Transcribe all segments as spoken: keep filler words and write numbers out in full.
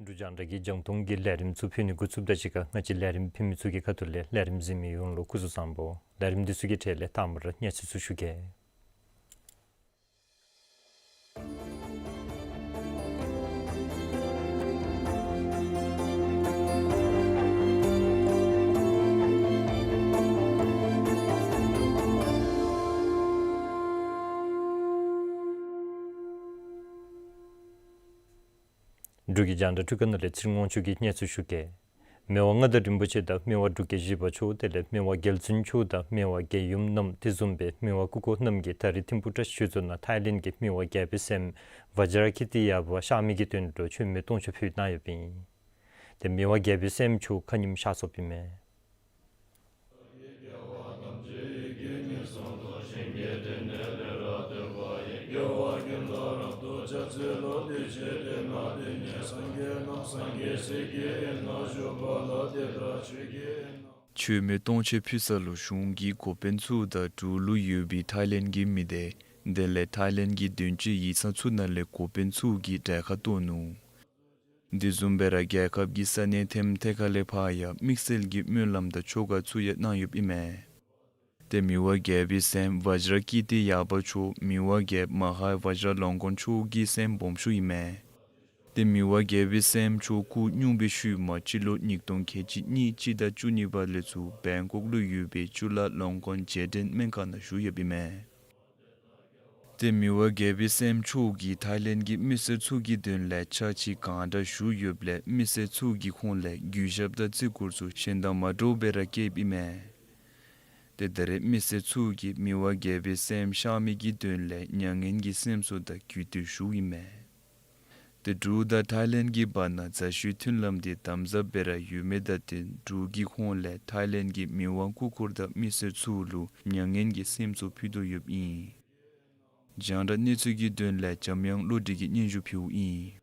འབྲུག་རྒྱང་བསྒྲགས་ཀྱི་རྒྱང་མཐོང་གི་ལས་རིམ་ཚུ་ཕུལ་ནི་འགོ་བཙུགསཔ་དང་གཅིག་ཁར་ང་བཅས་ལས་རིམ་ཕུལ་མི་ཚུ་གི་ཁ་ཐུག་ལས་ལས་རིམ་གཟིགས་མི་ཡོངས་ལུ་སྐུ་གཟུགས་བཟང་པོ། ལས་རིམ་འདི་ཚུ་གི་གྲས་ལས་དང་པ་ར་གནས་ཚུལ་ཚུ་ཞུ་གེ། འབྲུག་གི་རྒྱང་བསྒྲགས་འཕྲུལ་ཁང་ནང་ལས་ཚེ་རིང་དབང་ཕྱུག་གིས་གནས་ཚུལ་ཞུ་གེ། མི་དབང་མངའ་བདག་རིན་པོ་ཆེ་དང་མི་དབང་འབྲུག་རྒྱལ་བཞི་པ་མཆོག་དེ་ལས་མི་དབང་རྒྱལ་བཙུན་མཆོག་དང་མི་དབང་རྒྱལ་ཡུམ་རྣམས་དེ་བཟུམ་སྦེ་མི་དབང་སྐུ་འཁོར་རྣམས་ཀྱིས་ད་རིས་ཐིམ་ཕུག་བཀྲ་ཤིས་ཆོས་རྫོང་ནང་ཐའི་ལེནཌ་གྱི་མི་དབང་རྒྱལ་པོའི་སྲསམོ་ཝ་ཇ་ར་ཀི་ཏི་ཡ་བ་གཤགས་མི་གི་དོན་ལུ་མཆོད་མེ་སྟོང་མཆོད་ཕུལ་གནང་ཡོདཔ་ཨིན། ཏེ་མི་དབང་རྒྱལ་པོའི་སྲསམོ་མཆོག་ཁ་ཉིནམ་གཤགས་སོཔ་ཨིན་མས། མཆོད་མེ་སྟོང་མཆོད་ཕུལ་ས་ལུ་གཞུང་གི་འགོ་དཔོན་ཚུ་དང་འབྲུག་ལུ་ཡོད་པའི་ཐའི་ལེནཌ་གྱི་མི་སྡེ་དེ་ལས་ཐའི་ལེནཌ་གྱི་དོན་གཅོད་ཡིག་ཚང་ཚུ་ནང་ལས་འགོ་དཔོན་ཚུ་གིས་གྲལ་ཁར་གཏོགས་ནུག། དེ་བཟུམ་སྦེ་ར་རྒྱལ་ཁབ་ཀྱི་ས་གནས་ཐེམ་ཐེ་ཁ་ལས་ཕར་ཡང་དམིགས་བསལ་གྱི་སྨོན་ལམ་དང་ཆོ་ག་ཚུ་ཡང་གནང་ཡོདཔ་ཨིན་མས། ཏེ་མི་དབང་རྒྱལ་པོའི་སྲསམོ་ཝ་ཇ་ར་ཀི་ཏི་ཡ་བ་མཆོག་མི་དབང་རྒྱལཔོ་མ་ཧཱ་ཝ་ཇ་ར་ལོང་ཀོན་མཆོག་གི་སྲསམོ་སྦོམ་ཤོས་ཨིན་མས། ཏེ་མི་དབང་རྒྱལ་པོའི་སྲསམོ་མཆོག་སྐུ་སྙུང་པའི་ཤུལ་མ་སྤྱི་ལོ་ཉིས་སྟོང་ཁལ་གཅིག་གཉིས་སྤྱི་ཟླ་བཅུ་གཉིས་པ་ལས་ཚུར་བེང་ཀོག་ལུ་ཡོད་པའི་ཅུ་ལཱ་ལོང་ཀོན་རྗེས་དྲན་སྨན་ཁང་ནང་བཞུགས་ཡོདཔ་ཨིན་མས། ཏེ་མི་དབང་རྒྱལ་པོའི་སྲསམོ་མཆོག་གིས་ཐའི་ལེནཌ་གྱི་མི་སེར་ཚུ་གི་དོན་ལས་ཕྱག་ཕྱི་གང་དྲག་ཞུ་ཡོདཔ་ལས་མི་སེར་ཚུ་གི་ཁོང་ལས་གུས་ཞབས་དང་བརྩི་བཀུར་ཚུ་གཞན་དང་མ་འདྲཝ་སྦེ་ར་བསྐྱེདཔ་ཨིན་མས། ཏེ་ད་རེས་མི་སེར་ཚུ་གིས་མི་དབང་རྒྱལ་པོའི་སྲསམོ་གཤགས་མི་གི་དོན་ལས་མྱ་ངན་གྱི་སེམས་གསོ་དང་གུས་བཏུད་ཞུཝ་ཨིན་མས། ཏེ་འབྲུག་དང་ཐའི་ལེནཌ་གྱི་བར་ན་མཛའ་བཤེས་མཐུན་ལམ་དེ་དམ་ཟབ་སྦེ་ར་ཡོད་མི་དང་བསྟུན་འབྲུག་གིས་ཁོང་ལས་ཐའི་ལེནཌ་གི་མི་དབང་སྐུ་འཁོར་དང་མི་སེར་ཚུ་ལུ་མྱ་ངན་གྱི་སེམས་གསོ་ཕུལ་དོ་ཡོདཔ་ཨིན། རྒྱང་བསྒྲགས་གནས་ཚུལ་གྱི་དོན་ལས་འཇམ་དབྱངས་བློ་གྲོས་ཀྱིས་སྙན་ཞུ་ཕུལཝ་ཨིན།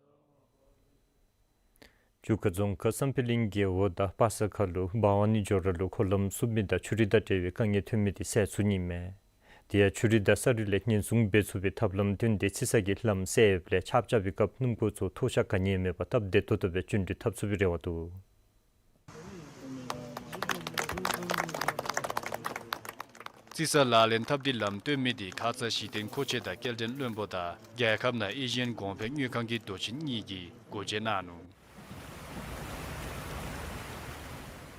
ཆུ་ཁ་རྫོང་ཁག་བསམ་འཕེལ་གླིང་རྒེད་འོག་དང་པ་ས་ཁ་ལུ་བ་ཝ་ནི་ཇོ་ར་ལུ་འཁོར་ལམ་སྲུབ་མི་དང་ཆུ་རུད་དང་འབྲེལ་བའི་དཀའ་ངལ་ཐོན་མི་དེ་སེལ་ཚུགས་ནི་མས། དེ་ཡང་ཆུ་རུད་དང་ས་རུད་ལས་ཉེན་སྲུང་འབད་ཚུགས་པའི་ཐབས་ལམ་བཏོན་ཏེ་རྩི་ས་གི་ལམ་སེལ་ཡོདཔ་ལས་ཆརཔ་རྐྱབ་པའི་སྐབས་སྣུམ་འཁོར་ཚུ་འཐུ་བཞག་ག་ནི་ཡང་མེད་པར་སྟབས་བདེ་ཏོག་ཏོ་སྦེ་བརྒྱུད་འགྲུལ་འཐབ་ཚུགས་པའི་རེ་བ་འདུག། རྩི་ས་ལག་ལེན་འཐབ་སྟེ་ལམ་བཏོན་མི་དེ་ཁ་ཙ་གཞི་རྟེན་མཁོ་ཆས་དང་སྐྱེལ་འདྲེན་བློན་པོ་དང་རྒྱལ་ཁབ་ནང་ཨེ་ཤི་ཡན་གོང་འཕེལ་དངུལ་ཁང་གི་མདོ་ཆེན་གཉིས་ཀྱིས་སྒོ་འབྱེད་གནང་ནུག།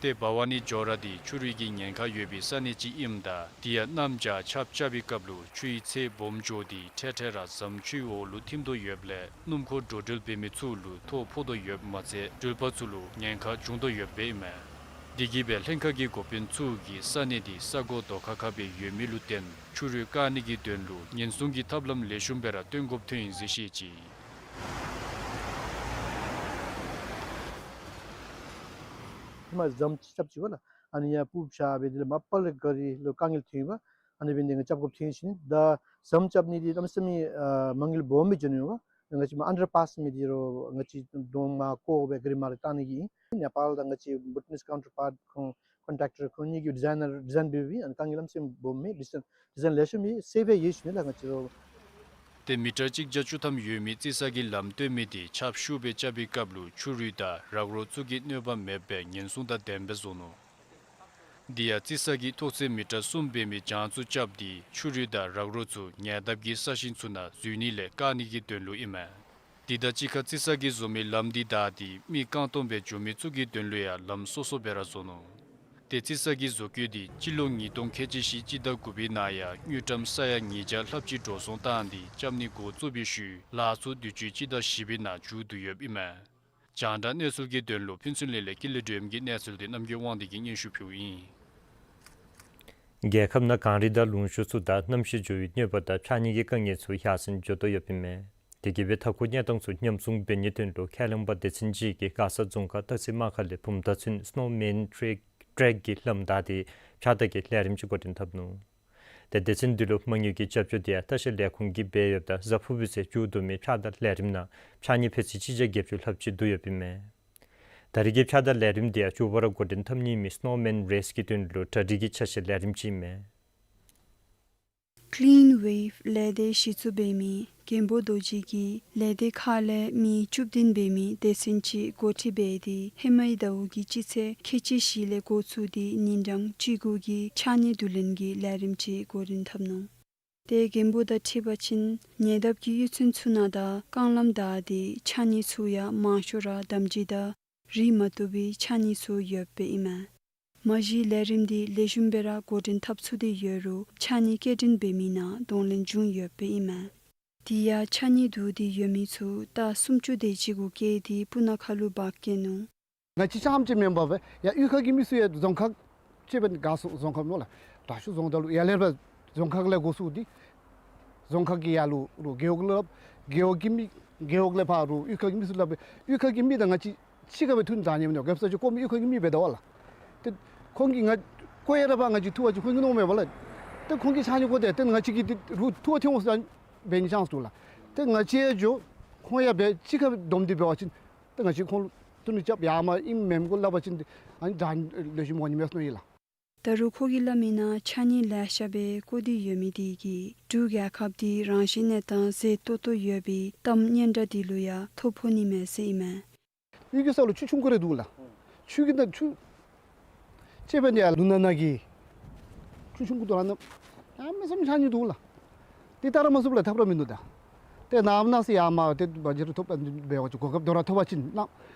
ཏེ་བ་ཝ་ནི་ཇོ་ར་དེ་ཆུ་རུད་ཀྱི་ཉེན་ཁ་ཡོད་པའི་ས་གནས་ཅིག་ཨིནམ་ད་དེ་ཡང་གནམ་བྱཱར་ཆརཔ་རྐྱབ་པའི་སྐབས་ལུ་ཆུའི་ཚད་སྦོམ་འགྱོ་སྟེ་འཕྲལ་འཕྲལ་ར་ཟམ་ཆུའི་འོག་ལུ་ཐིམ་དོ་ཡོདཔ་ལས་སྣུམ་འཁོར་འགྲོ་འགྲུལ་འབད་མི་ཚུ་ལུ་ཐོ་ཕོག་དོ་ཡོདཔ་མ་ཚད་འགྲུལ་པ་ཚུ་ལུ་ཉེན་ཁ་བྱུང་དོ་ཡོདཔ་ཨིན་མས། དེ་གིས་སྦེ་ལྷན་ཁག་གི་འགོ་དཔོན་ཚུ་གིས་ས་གནས་དེ་ས་གོ་རྡོ་ཁ་ཁ་སྦེ་ཡོད་མི་ལུ་བརྟེན་ཆུ་རུད་བཀག་ནི་གི་དོན་ལུ་ཉེན་སྲུང་གི་ཐབས་ལམ་ལེགས་ཤོམ་སྦེ་ར་བཏོན་དགོཔ་ཐོན་ཡི་ཟེར་བཤད་ཅི། ཧེ་མ་ཟམ་ཅིག་རྐྱབ་ཅི་པ་ལགས། ཨ་ནི་ཡར་སྤུབས་བཞག་སྦེ་དེ་ལས་མ་པ་ལས་ག་རི་ལུ་དཀའ་ངལ་ཐོན་ཡི་པ། ཨ་ནི་འབད་ནི་དེ་གིས་རྐྱབ་དགོཔ་ཐོན་ཞིནམ་ད་ཟམ་རྐྱབ་ནི་དེ་གནམ་མེད་ས་མེད་ཨ་མ་དངུལ་སྦོམ་སྦེ་འགྱོ་ནི་ཡོད་པ། ང་བཅས་མ་ཨན་ཌར་པཱསི་མི་དེ་རུང་ང་བཅས་གདོང་མར་བཀོ་སྦེ་ག་རི་མར་བཏང་ནི་གི་ཨིན། ནེ་པཱལ་དང་ང་བཅས་བྷུ་ཊཱ་ནིས་ཀའུན་ཊར་པཱརཊ་ཁོང་ཀོན་ཊེག་ཊར་ཁོང་གཉིས་ཀྱིས་ཌི་ཛའིན་ནར་ཌི་ཛའིན་འབད་བའི་ཨ་ནི་དཀའ་ངལ་གནམ་མེད་ས་མེད་སྦོམ་མས། ཌི་ཛའིན་ཌི་ཛའིན་ལེགས་ཤོམ་མས། སེབ་ཡང་ཡོད་ཞུ་ནི་ལགས་ང་བཅས་ར། ཏེ་མི་ཊར་གཅིག་བརྒྱ་བཅུ་ཐམ་ཡོད་མི་རྩི་ས་གི་ལམ་བཏོན་མི་དེ་ཆརཔ་ཤུགས་སྦེ་རྐྱབ་པའི་སྐབས་ལུ་ཆུ་རུད་དང་རག་རོ་ཚུ་གིས་གནོད་པ་མེདཔ་སྦེ་ཉེན་སྲུང་དང་ལྡནམ་སྦེ་བཟོ་ནུག། དེ་ཡང་རྩི་ས་གི་མཐོ་ཚད་མི་ཊར་གསུམ་འབད་མི་གྱང་ཚུ་རྐྱབ་སྟེ་ཆུ་རུད་དང་རག་རོ་ཚུ་ཉེ་འདབས་ཀྱི་ས་ཞིང་ཚུ་ནང་འཛུལ་ནི་ལས་བཀག་ནི་གི་དོན་ལུ་ཨིན་མས། དེ་དང་གཅིག་ཁར་རྩི་ས་གིས་བཟོ་མི་ལམ་དེ་བདའ་སྟེ་མི་རྐང་སྟོང་སྦེ་འགྱོ་མི་ཚུ་གི་དོན་ལུ་ཡང་ལམ་སོ་སོ་སྦེ་ར་བཟོ་ནུག། ཏེ་རྩི་ས་གི་བཟོ་བཀོད་དེ་སྤྱི་ལོ་ཉིས་སྟོང་ཁལ་གཅིག་བཞི་སྤྱི་ཟླ་དགུ་པའི་ནང་ཡང་དངུལ་ཀྲམ་ས་ཡ་ཉིས་བརྒྱ་ལྷགཔ་ཅིག་འགྲོ་སོང་བཏང་སྟེ་རྐྱབ་ནི་འགོ་བཙུགས་པའི་ཤུལ་ལཱ་ཚུ་དུས་ཅི་སྤྱི་ཟླ་བཞི་པའི་ནང་མཇུག་བསྡུ་ཡོདཔ་ཨིན་མས། རྒྱང་བསྒྲགས་གནས་ཚུལ་གྱི་དོན་ལུ་ཕུན་ཚོགས་གླིང་ལས་ཀུན་ལེགས་སྒྲོལམ་གྱི་གནས་ཚུལ་འདི་རྣམ་རྒྱལ་དབང་འདུས་ཀྱིས་སྙན་ཞུ་ཕུལཝ་ཨིན། རྒྱལ་ཁབ་ནང་གངས་རི་དང་ལུང་གཤོང་ཚུ་དང་གནམ་གཤིས་འགྱུར་བའི་གནོད་པ་དང་ཕྱགས་སྙིགས་ཀྱི་དཀའ་ངལ་ཚུ་ཡར་སེང་འགྱོ་དོ་ཡོདཔ་ཨིན་མས། དེ་གིས་སྦེ་མཐའ་འཁོར་གནས་སྟངས་ཚུ་ཉམས་སྲུང་འབད་ནིའི་དོན་ལུ་ཁས་བླངས་པ་སྡེ་ཚན་ཅིག་གིས་མགར་ས་རྫོང་ཁག་སྟག་རྩེ་རྨ་ཁ་ལས་བུམ་ཐང་ཚུན་སི་ནོ་མེན་ཊེ་ཊེཀ་གི་ལམ་བདའ་སྟེ་ཕྱགས་བདའ་གི་ལས་རིམ་ཅིག་འགོ་འདྲེན་འཐབ་ནུག། ཏེ་སྡེ་ཚན་འདི་ལུ་མ་དངུལ་གྱི་རྒྱབ་སྐྱོར་འདི་ཡང་ལྟ་བཤལ་ལས་ཁུངས་ཀྱིས་འབད་ཡོདཔ་ད་གཟའ་ཕུར་བུ་ཚེ་མཇུག་བསྡུ་མི་ཕྱགས་བདའ་ལས་རིམ་ནང་ཕྱགས་སྙིགས་ཕད་ཚོད་གཅིག་བརྒྱ་བརྒྱད་ཅུ་ལྷགཔ་ཅིག་བསྡུ་ཡོདཔ་ཨིན་མས། ད་རེས་ཀྱི་ཕྱགས་བདའ་ལས་རིམ་འདི་ཡང་མཇུག་བར་འགོ་འདྲེན་འཐབ་ནི་ཨིན་མི་སི་ནོ་མེན་རེས་ཀྱི་དོན་ལུ་གྲ་སྒྲིག་གི་ཆ་ཤས་ལས་རིམ་ཅིག་ཨིན་མས། ཀི་ལིན་ཝེབ་ལས་སྡེ་གཞི་བཙུགས་འབད་མི་མགོན་པོ་རྡོ་རྗེ་གིས་ལས་སྡེ་ཁག་ལས་མི་བཅུ་བདུན་འབད་མི་སྡེ་ཚན་ཅིག་འགོ་ཁྲིད་འབད་དེ་ཧེ་མའི་ཟླཝ་གི་སྤྱི་ཚེས་ཁལ་གཅིག་བཞི་ལས་འགོ་བཙུགས་ཏེ་ཉིན་གྲངས་བཅུ་དགུ་གི་ཕྱགས་སྙིགས་བསྡུ་ལེན་གྱི་ལས་རིམ་ཅིག་འགོ་འདྲེན་འཐབ་ནུག། ཏེ་མགོན་པོ་དང་འཁྲིལ་བ་ཅིན་ཉེ་འདབས་ཀྱི་གཡུས་ཚན་ཚུ་ནང་དང་རྐང་ལམ་བདའ་སྟེ་ཕྱགས་སྙིགས་ཚུ་ཡང་མང་ཤོས་ར་དམ་སྦྱིས་དང་རིག་མ་བཏུབ་པའི་ཕྱགས་སྙིགས་ཚུ་ཡོདཔ་ཨིན་མས། མ་གཞི་ལས་རིམ་འདི་ལེགས་ཤོམ་སྦེ་ར་འགོ་འདྲེན་འཐབ་ཚུགས་ཏེ་ཡོད་རུང་ཕྱགས་སྙིགས་སྐྱེལ་འདྲེན་འབད་མི་ནང་གདོང་ལེན་བྱུང་ཡོདཔ་ཨིན་མས། དེ་ཡང་ཕྱགས་སྙིགས་བསྡུ་སྟེ་ཡོད་མི་ཚུ་རྟ་སུམ་ཅུ་དེ་ཅིག་གུ་བཀལ་ཏེ་སྤུ་ན་ཁ་ལུ་འབག་བསྐྱལ་ནུག། ང་བཅས་རྐྱངམ་ཅིག་མེན་པར་སྦེ་ཡར་གཡུས་ཁ་གི་མི་ཚུ་ཡང་རྫོང་ཁག་ཅིག་སྦེ་དགའ་སོ། རྫོང་ཁག་ནང་ལས་དྲག་ཤོས་རྫོང་བདག་ལུ་ཡར་ལས་སྦེ་རྫོང་ཁག་ལས་འགོ་བཙུགས་ཏེ་རྫོང་ཁག་གི་ཡར་ལུ་རུང་རྒེད་འོག་ལས་སླབ། རྒེད་འོག་གི་མི་རྒེད་འོག་ལས་ཕར་རུང་གཡུས་ཁ་གི་མི་ཚུ་སླབ་སྦེ་གཡུས་ཁ་གི་མི་དང་ང་བཅས་གཅིག་ཁར་སྦེ་མཐུན་འདྲ་ཉེ་མི་ནང་གབ་ས་ཅིག་བཀོ་མི་གཡུས་ཁ་གི་མི་འབད་དོ་བ་ལགས། ཏེ་ཁོང་གིས་ང་བཀོ་ཡི་ར་ཕར་ང་བཅས་འཐུ་བ་ཅིན་ཁོང་གིས་མནོཝ་མས་པ་ལགས། ཏེ་ཁོང་གིས་ཕྱགས་སྙིགས་བཀོ་སྟེ་ཏེ་ང་བཅས་ཀྱིས་ཏེ་རུང་འཐུ་བ་ཐོན་འོང་ཟེར་འབད་ནིའི་ཆཱནསི་འདུག་ལགས། ཏེ་ང་བཅས་ཡང་འགྱོ་ཁོང་ཡང་འབད་གཅིག་ཁར་སྦེ་བསྡོམས་ཏེ་འབད་བ་ཅིན་ཏེ་ང་བཅས་ཁོང་ལུ་མཐུན་རྐྱབ་ཡར་མར་ཨིནམ་མེནམ་གུ་སླབ་པ་ཅིན་ཏེ་ཨ་ནི་དྲག་ལེགས་ཤོམ་འོང་ནི་མས་མནོ་ཡི་ལགས། ད་རུང་ཁོ་གིས་སླབ་མིའི་ནང་ཕྱགས་སྙིགས་ལེ་ཤ་སྦེ་བཀོ་སྟེ་ཡོད་མི་དེ་གིས་འབྲུག་རྒྱལ་ཁབ་འདི་རང་བཞིན་གནས་སྟངས་མཛེས་ཏོག་ཏོ་ཡོད་པའི་གཏམ་སྙན་གྲགས་འདི་ལུ་ཡང་ཐོ་ཕོག་ནི་མས་ཟེར་ཨིན་མས། གཡུས་ཀྱི་ས་ལུ་ཆུ་ཆུང་ཀུ་རེ་འདུག་ལགས། ཆུ་གི་ནང་ཆུ་ཅིག་འབད་ནི་ཡར་ལུང་ནང་ན་གི་ཆུ་ཆུང་ཀུ་འདུག་ལགས། ནང་གནམ་མེད་ས་མེད་ཕྱགས་སྙིགས་འདུག་ལགས། དེ་བལྟ་ར་མ་ཚུགསཔ་ལས་ཐབས་ར་མིན་འདུག་ད། ཏེ་ནངས་པ་གནངས་ཚེ་ཡར་མར་ཏེ་བ་ཇེཊ་ཐོབ་པ་འབད་བ་ཅིན་གོ་སྐབས་དོ་རུང་ཐོབ་པ་ཅིན་ནང་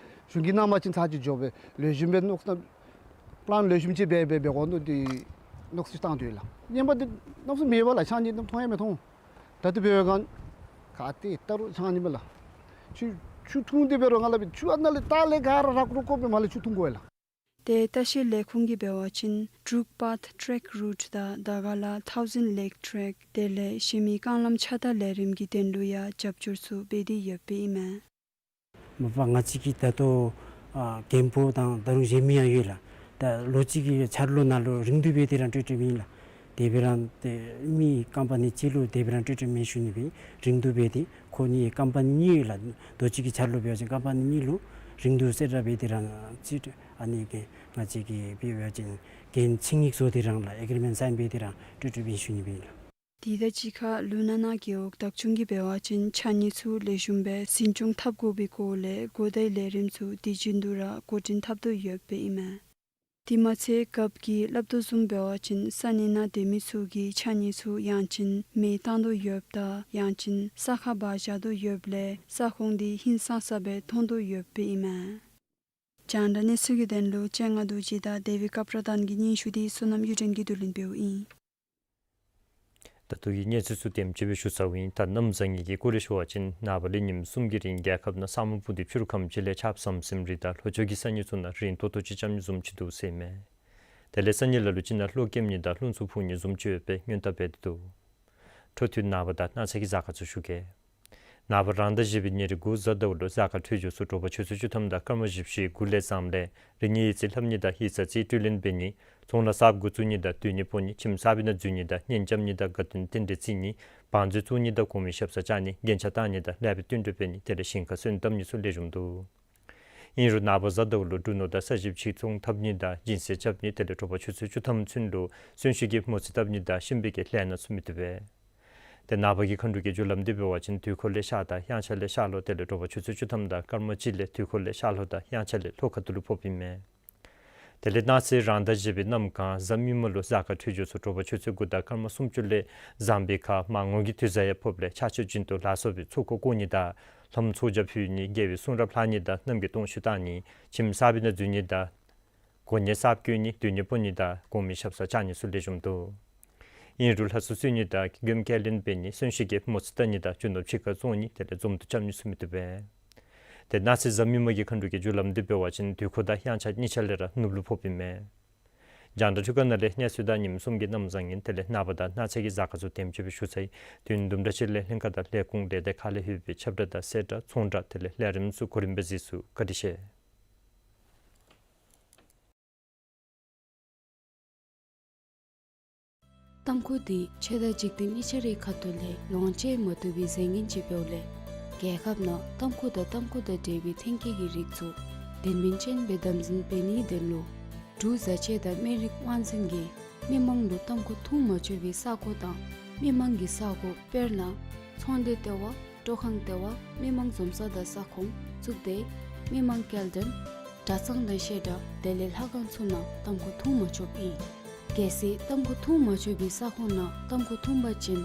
གཞུང་གིས་གནང་པ་ཅིན་ཚར་གཅིག་འགྱོ་སྦེ་ལེགས་ཤོམ་སྦེ་མནོ་བསམ་པི་ལཱན་ལེགས་ཤོམ་ཅིག་འབད་འབད་འབད་དགོ་མནོ་སྟེ་མནོ་བསམ་བཏང་སྡོད་ཡི་ལགས། ངན་པ་འདི་གནམ་མེད་ས་མེད་མེད་པ་ལགས། ཕྱགས་སྙིགས་འདི་མཐོང་ཡང་མི་མཐོང་། ད་ལྟོ་འབད་བའི་སྒང་ག་ཏེ་ད་རུང་ཕྱགས་སྙིགས་མས་ལགས། ཆུ་ཆུ་འཐུང་སྟེ་འབད་རུང་ང་སླབ་ཆུ་ཨ་ནཱ་ལས་ད་ལས་ག་ར་རག་རོག་བཀོ་སྦེ་མར་ལས་ཆུ་འཐུང་དགོ་ཡི་ལགས། ཏེ་ལྟ་བཤལ་ལས་ཁུངས་ཀྱིས་འབད་བ་ཅིན་འབྲུག་པཱཐ་ཊྲེཀ་རུཊ་དང་དར་དཀར་ལ་ཐའུ་ཟེནཌ་ལེཀ་ཊྲེཀ་དེ་ལས་གཞན་མི་རྐང་ལམ་ཕྱགས་བདའ་ལས་རིམ་གྱི་དོན་ལུ་ཡང་རྒྱབ་སྐྱོར་ཚུ་འབད་དེ་ཡོདཔ་ཨིན་མས། མ་པ་ང་བཅས་ཀྱི་ད་ལྟོ་ཨ་མགོན་པོ་དང་ད་རུང་གཞན་མི་ཡང་ཡོད་ལགས། ད་ལོ་གཅིག་གི་འཆར་ལོ་ནང་ལུ་རིང་བསྡུས་འབད་དེ་རང་སྤྲོད་སྤྲོདཔ་ཨིན་ལགས། དེ་སྦེ་ར་ཏེ་མི་ཀམ་པ་ནི་གཅིག་ལུ་དེ་སྦེ་ར་སྤྲོད་སྤྲོདཔ་མེན་ཞུ་ནི་སྦེ་རིང་བསྡུས་འབད་དེ་ཁོ་གཉིས་ཀམ་པ་ནི་གཉིས་ཡོད་ལགས། ལོ་གཅིག་གི་འཆར་ལོ་འབད་བ་ཅིན་ཀམ་པ་ནི་གཉིས་ལུ་རིང་བསྡུས་གསལ་བསྒྲགས་འབད་དེ་རང་ཅིག་ཨ་ནི་གི་ང་བཅས་ཀྱིས་འབད་བ་ཅིན་འགན་ཆིངས་ཡིག་བཟོ་སྟེ་རང་ལགས་ཨེག་རི་མེནཊ་སའིན་འབད་དེ་རང་སྤྲོད་སྤྲོདཔ་ཨིན་ཞུ་ནི་སྦེ་ཨིན་ལགས། དེ་དང་གཅིག་ཁར་ལུང་ནང་ན་རྒེད་འོག་བདག་སྐྱོང་གིས་འབད་བ་ཅིན་ཕྱགས་སྙིགས་ཚུ་ལེགས་ཤོམ་སྦེ་འཛིན་སྐྱོང་འཐབ་དགོ་པའི་སྐོར་ལས་གོ་བརྡའི་ལས་རིམ་ཚུ་དུས་རྒྱུན་དུ་ར་འགོ་འདྲེན་འཐབ་དོ་ཡོདཔ་ཨིན་མས། དེ་མ་ཚད་རྒཔོ་གིས་སླབ་དོ་བཟུམ་འབད་བ་ཅིན་ས་གནས་ནང་སྡོད་མི་ཚུ་གིས་ཕྱགས་སྙིགས་ཚུ་ཡང་ཅིན་མེ་བཏང་དོ་ཡོདཔ་དང་ཡང་ཅིན་ས་ཁར་འབག་བཞག་དོ་ཡོདཔ་ལས་ས་ཁོངས་འདི་ཧིང་སངས་ས་སྦེ་མཐོང་དོ་ཡོདཔ་ཨིན་མས། རྒྱང་བསྒྲགས་གནས་ཚུལ་གྱི་དོན་ལུ་སྤྱན་སྔ་རྡོ་རྗེ་དང་དེ་བི་ཀ་པྲ་དཱན་གྱི་སྙན་ཞུ་འདི་བསོད་ནམས་གཡུ་སྒྲོན་གྱིས་བསྡུ་ལེན་འབདཝ་ཨིན། ད་ལྟོ་གི་གནས་ཚུལ་ཚུ་དེམ་ཅིག་སྦེ་ཞུ་ཚརཝ་ཨིན། ད་གནམ་བཟང་ངན་གྱི་སྐོར་ལས་ཞུ་བ་ཅིན་ནངས་པ་ལས་ཉིནམ་གསུམ་གྱི་རིང་རྒྱལ་ཁབ་ནང་ས་སྨུག་སྤུབས་ཏེ་ཕྱི་རུ་ཁམས་ཅིག་ལས་ཆརཔ་ཟམ་ཟིམ་རེ་དང་ལྷོ་ཕྱོགས་ཀྱི་ས་གནས་ཚུ་ནང་རེན་ཏོག་ཏོ་ཅིག་རྐྱབ་ནི་བཟུམ་ཅིག་འདུག་ཟེར་མས། དེ་ལས་སང་ཉིན་ལ་ལུ་ཅིག་ནང་རླུང་རྐྱབ་ནི་དང་རླུང་འཚུབ་འཕུ་ནི་བཟུམ་ཅིག་ཡོད་པའི་སྔོན་བརྡ་འབད་དེ་འདུག། འཕྲོ་མཐུད་ནངས་པ་དང་གནངས་ཚེ་གི་གཟའ་སྐར་ཚུ་ཞུ་གེ། ནངས་པ་རང་ཟླ་བཞི་པའི་ཉེར་དགུ་གཟའ་ཟླཝ་ལུ་གཟའ་སྐར་འཕྲོད་སྦྱོར་ཚུ་དྲོ་པ་ཆུ་ཚོད་བཅུ་ཐམ་དང་སྐར་མ་བཞི་བཅུ་ཞེ་དགུ་ལས་བཟངམ་ལས་རི་ཉིལ་ཡི་ཙི་ལྷབ་ནི་དང་ཡི་ཙ་ཙིག་སྤྲོད་ལེན་འབད་ནི། ཚོང་ལཱ་གསརཔ་འགོ་བཙུགས་ནི་དང་སྡོད་གནས་སྤོ་ནི། ཁྱིམ་གསར་པའི་ནང་འཛུལ་ནི་དང་གཉེན་རྐྱབ་ནི་དང་དགའ་སྟོན་རྟེན་འབྲེལ་བརྩི་ནི། བང་མཛོད་བཙུགས་ནི་དང་གོང་མའི་ཞབས་སར་བཅར་ནི། རྒྱན་ཆ་བཏགས་ནི་དང་ལེགས་པའི་བསྟུན་གྲོས་འབད་ནི། དེ་ལས་ཞིང་ཁར་སོན་བཏབ་ནི་ཚུ་ལེགས་ཤོམ་འདུག། ཨིན་རུང་ནངས་པ་གཟའ་ཟླཝ་ལུ་འབྲུ་ནོར་དང་ས་ཞིང་ཕྱིར་ཚོང་འཐབ་ནི་དང་སྦྱིན་སྲེག་རྐྱབ་ནི། དེ་ལས་དྲོ་པ་ཆུ་ཚོད་བཅུ་ཐམ་ཚུན་ལུ་གསོན་གཤིན་གྱི་མོ་རྩིས་བཏབ་ནི་དང་གཤིན་པོའི་གི་ལས་སྣ་ཚུ་མི་བཏུབ་པས། ཏེ་ནངས་པ་གི་མཁའ་འགྲོ་གི་རྒྱུ་ལམ་འདི་འབད་བ་ཅིན་དུས་འཁོར་ལས་ཤར་དང་དབྱངས་འཆར་ལས་ཤར་ལྷོ། དེ་ལས་དྲོ་པ་ཆུ་ཚོད་བཅུ་ཐམ་དང་སྐར་མ་གཅིག་ལས་དུས་འཁོར་ལས་ཤར་ལྷོ་དང་དབྱངས་འཆར་ལས་ལྷོ་ཁ་ཐུག་ལུ་ཕོགཔ་ཨིན་མས། དེ་ལས་གནངས་ཚེ་རང་ཟླ་བཞི་པའི་གནམ་གང་གཟའ་མིག་དམར་ལུ་གཟའ་སྐར་འཕྲོད་སྦྱོར་ཚུ་དྲོ་པ་ཆུ་ཚོད་དགུ་དང་སྐར་མ་སུམ་ཅུ་ལས་བཟང་པའི་ཁར་མར་ངོ་གི་དུས་གཟའ་ཡང་ཕོགཔ་ལས་ཕྱག་མཆོད་སྦྱིན་གཏོང་ལ་སོགས་པའི་ཚོགས་འཁོར་བསྐོར་ནི་དང་ལྷམོ་ཚོགས་ཆས་ཕུད་ནི། དགེ་བའི་གསུང་རབ་ལྷག་ནི་དང་རྣམ་རྒྱལ་སྟོང་མཆོད་བཏང་ནི། ཁྱིམ་གསར་པའི་ནང་འཛུལ་ནི་དང་གོ་གནས་གསརཔ་བསྐོ་ནི། སྡོད་གནས་སྤོ་ནི་དང་གོང་མའི་ཞབས་སར་བཅར་ནི་ཚུ་ལེགས་ཤོམ་འདུག། ཨིན་རུང་ལྷ་སྲུང་གསོལ་ནི་དང་མགྱོནམ་ཁས་ལེན་འབད་ནི། གསོན་གཤིན་གྱི་མོ་རྩིས་བལྟ་ནི་དང་རྒྱུ་ནོར་ཕྱི་ཁར་བཙོང་ནི། དེ་ལས་འཛོམས་འདུ་རྐྱབ་ནི་ཚུ་མི་བཏུབ་པས། ཏེ་གནངས་ཚེ་གཟའ་མིག་དམར་གྱི་མཁའ་འགྲོ་གི་རྒྱུ་ལམ་འདི་འབད་བ་ཅིན་དུས་འཁོར་དང་དབྱངས་འཆར་གཉིས་ཆ་ལས་ར་ནུབ་ལུ་ཕོགཔ་ཨིན་མས། རྒྱང་བསྒྲགས་འཕྲུལ་ཁང་ནང་ལས་གནས་ཚུལ་དང་ཉིནམ་གསུམ་གྱི་གནམ་བཟང་ངན་དེ་ལས་ནངས་པ་དང་གནངས་ཚེ་གི་གཟའ་སྐར་ཚུ་དེམ་ཅིག་སྦེ་ཞུ་ཚར་ཡི། དུས་ཡུན་དུམ་གྲ་ཅིག་ལས་ལྷན་ཁག་དང་ལས་ཁུངས་ལས་སྡེ་ཁག་ལས་ཡོད་པའི་ཁྱབ་བསྒྲགས་དང་གསལ་བསྒྲགས་ཚོང་བསྒྲགས་དེ་ལས་ལས་རིམ་ཚུ་གོ་རིམ་སྦེ་གཟིགས་ཚུགས། བཀའ་དྲིན་ཆེ། ཏམ་ཁུ་འདི་ཆོས་དང་འཇིག་རྟེན་གཉིས་ཆ་རའི་ཁ་ཐུག་ལས་ལོངས་སྤྱོད་མ་བཏུབ་པའི་རྫས་ངན་ཅིག་འབདཝ་ལས། རྒྱལ་ཁབ་ནང་ཏམ་ཁུ་དང་ཏམ་ཁུ་དང་འབྲེལ་བའི་ཐོན་སྐྱེད་ཀྱི་རིགས་ཚུ་དོན་སྨིན་ཅན་སྦེ་དམ་འཛིན་འབད་ནིའི་དོན་ལུ་འབྲུག་བཟའ་ཆས་དང་སྨན་རིགས་དབང་འཛིན་གྱིས་མི་མང་ལུ་ཏམ་ཁུ་འཐུང་མ་ཆོག་པའི་ས་གོ་དང་མི་མང་གི་ས་གོ། དཔེར་ན་ཚོང་སྡེ་ལྟེ་བ། སྤྲོ་ཁང་ལྟེ་བ། མི་མང་འཛོམས་ས་དང་ས་ཁོངས། གཙུག་སྡེ། མི་མང་སྐྱེལ་འདྲེན། གྲྭ་ཚང་དང་བཤད་གྲྭ་དེ་ལས་ལྷ་ཁང་ཚུ་ནང་ཏམ་ཁུ་འཐུང་མ་ཆོགཔ་ཨིན། གལ་སྲིད་ཏམ་ཁུ་འཐུང་མ་ཆོག་པའི་ས་ཁོངས་ནང་ཏམ་ཁུ་འཐུང་པ་ཅིན་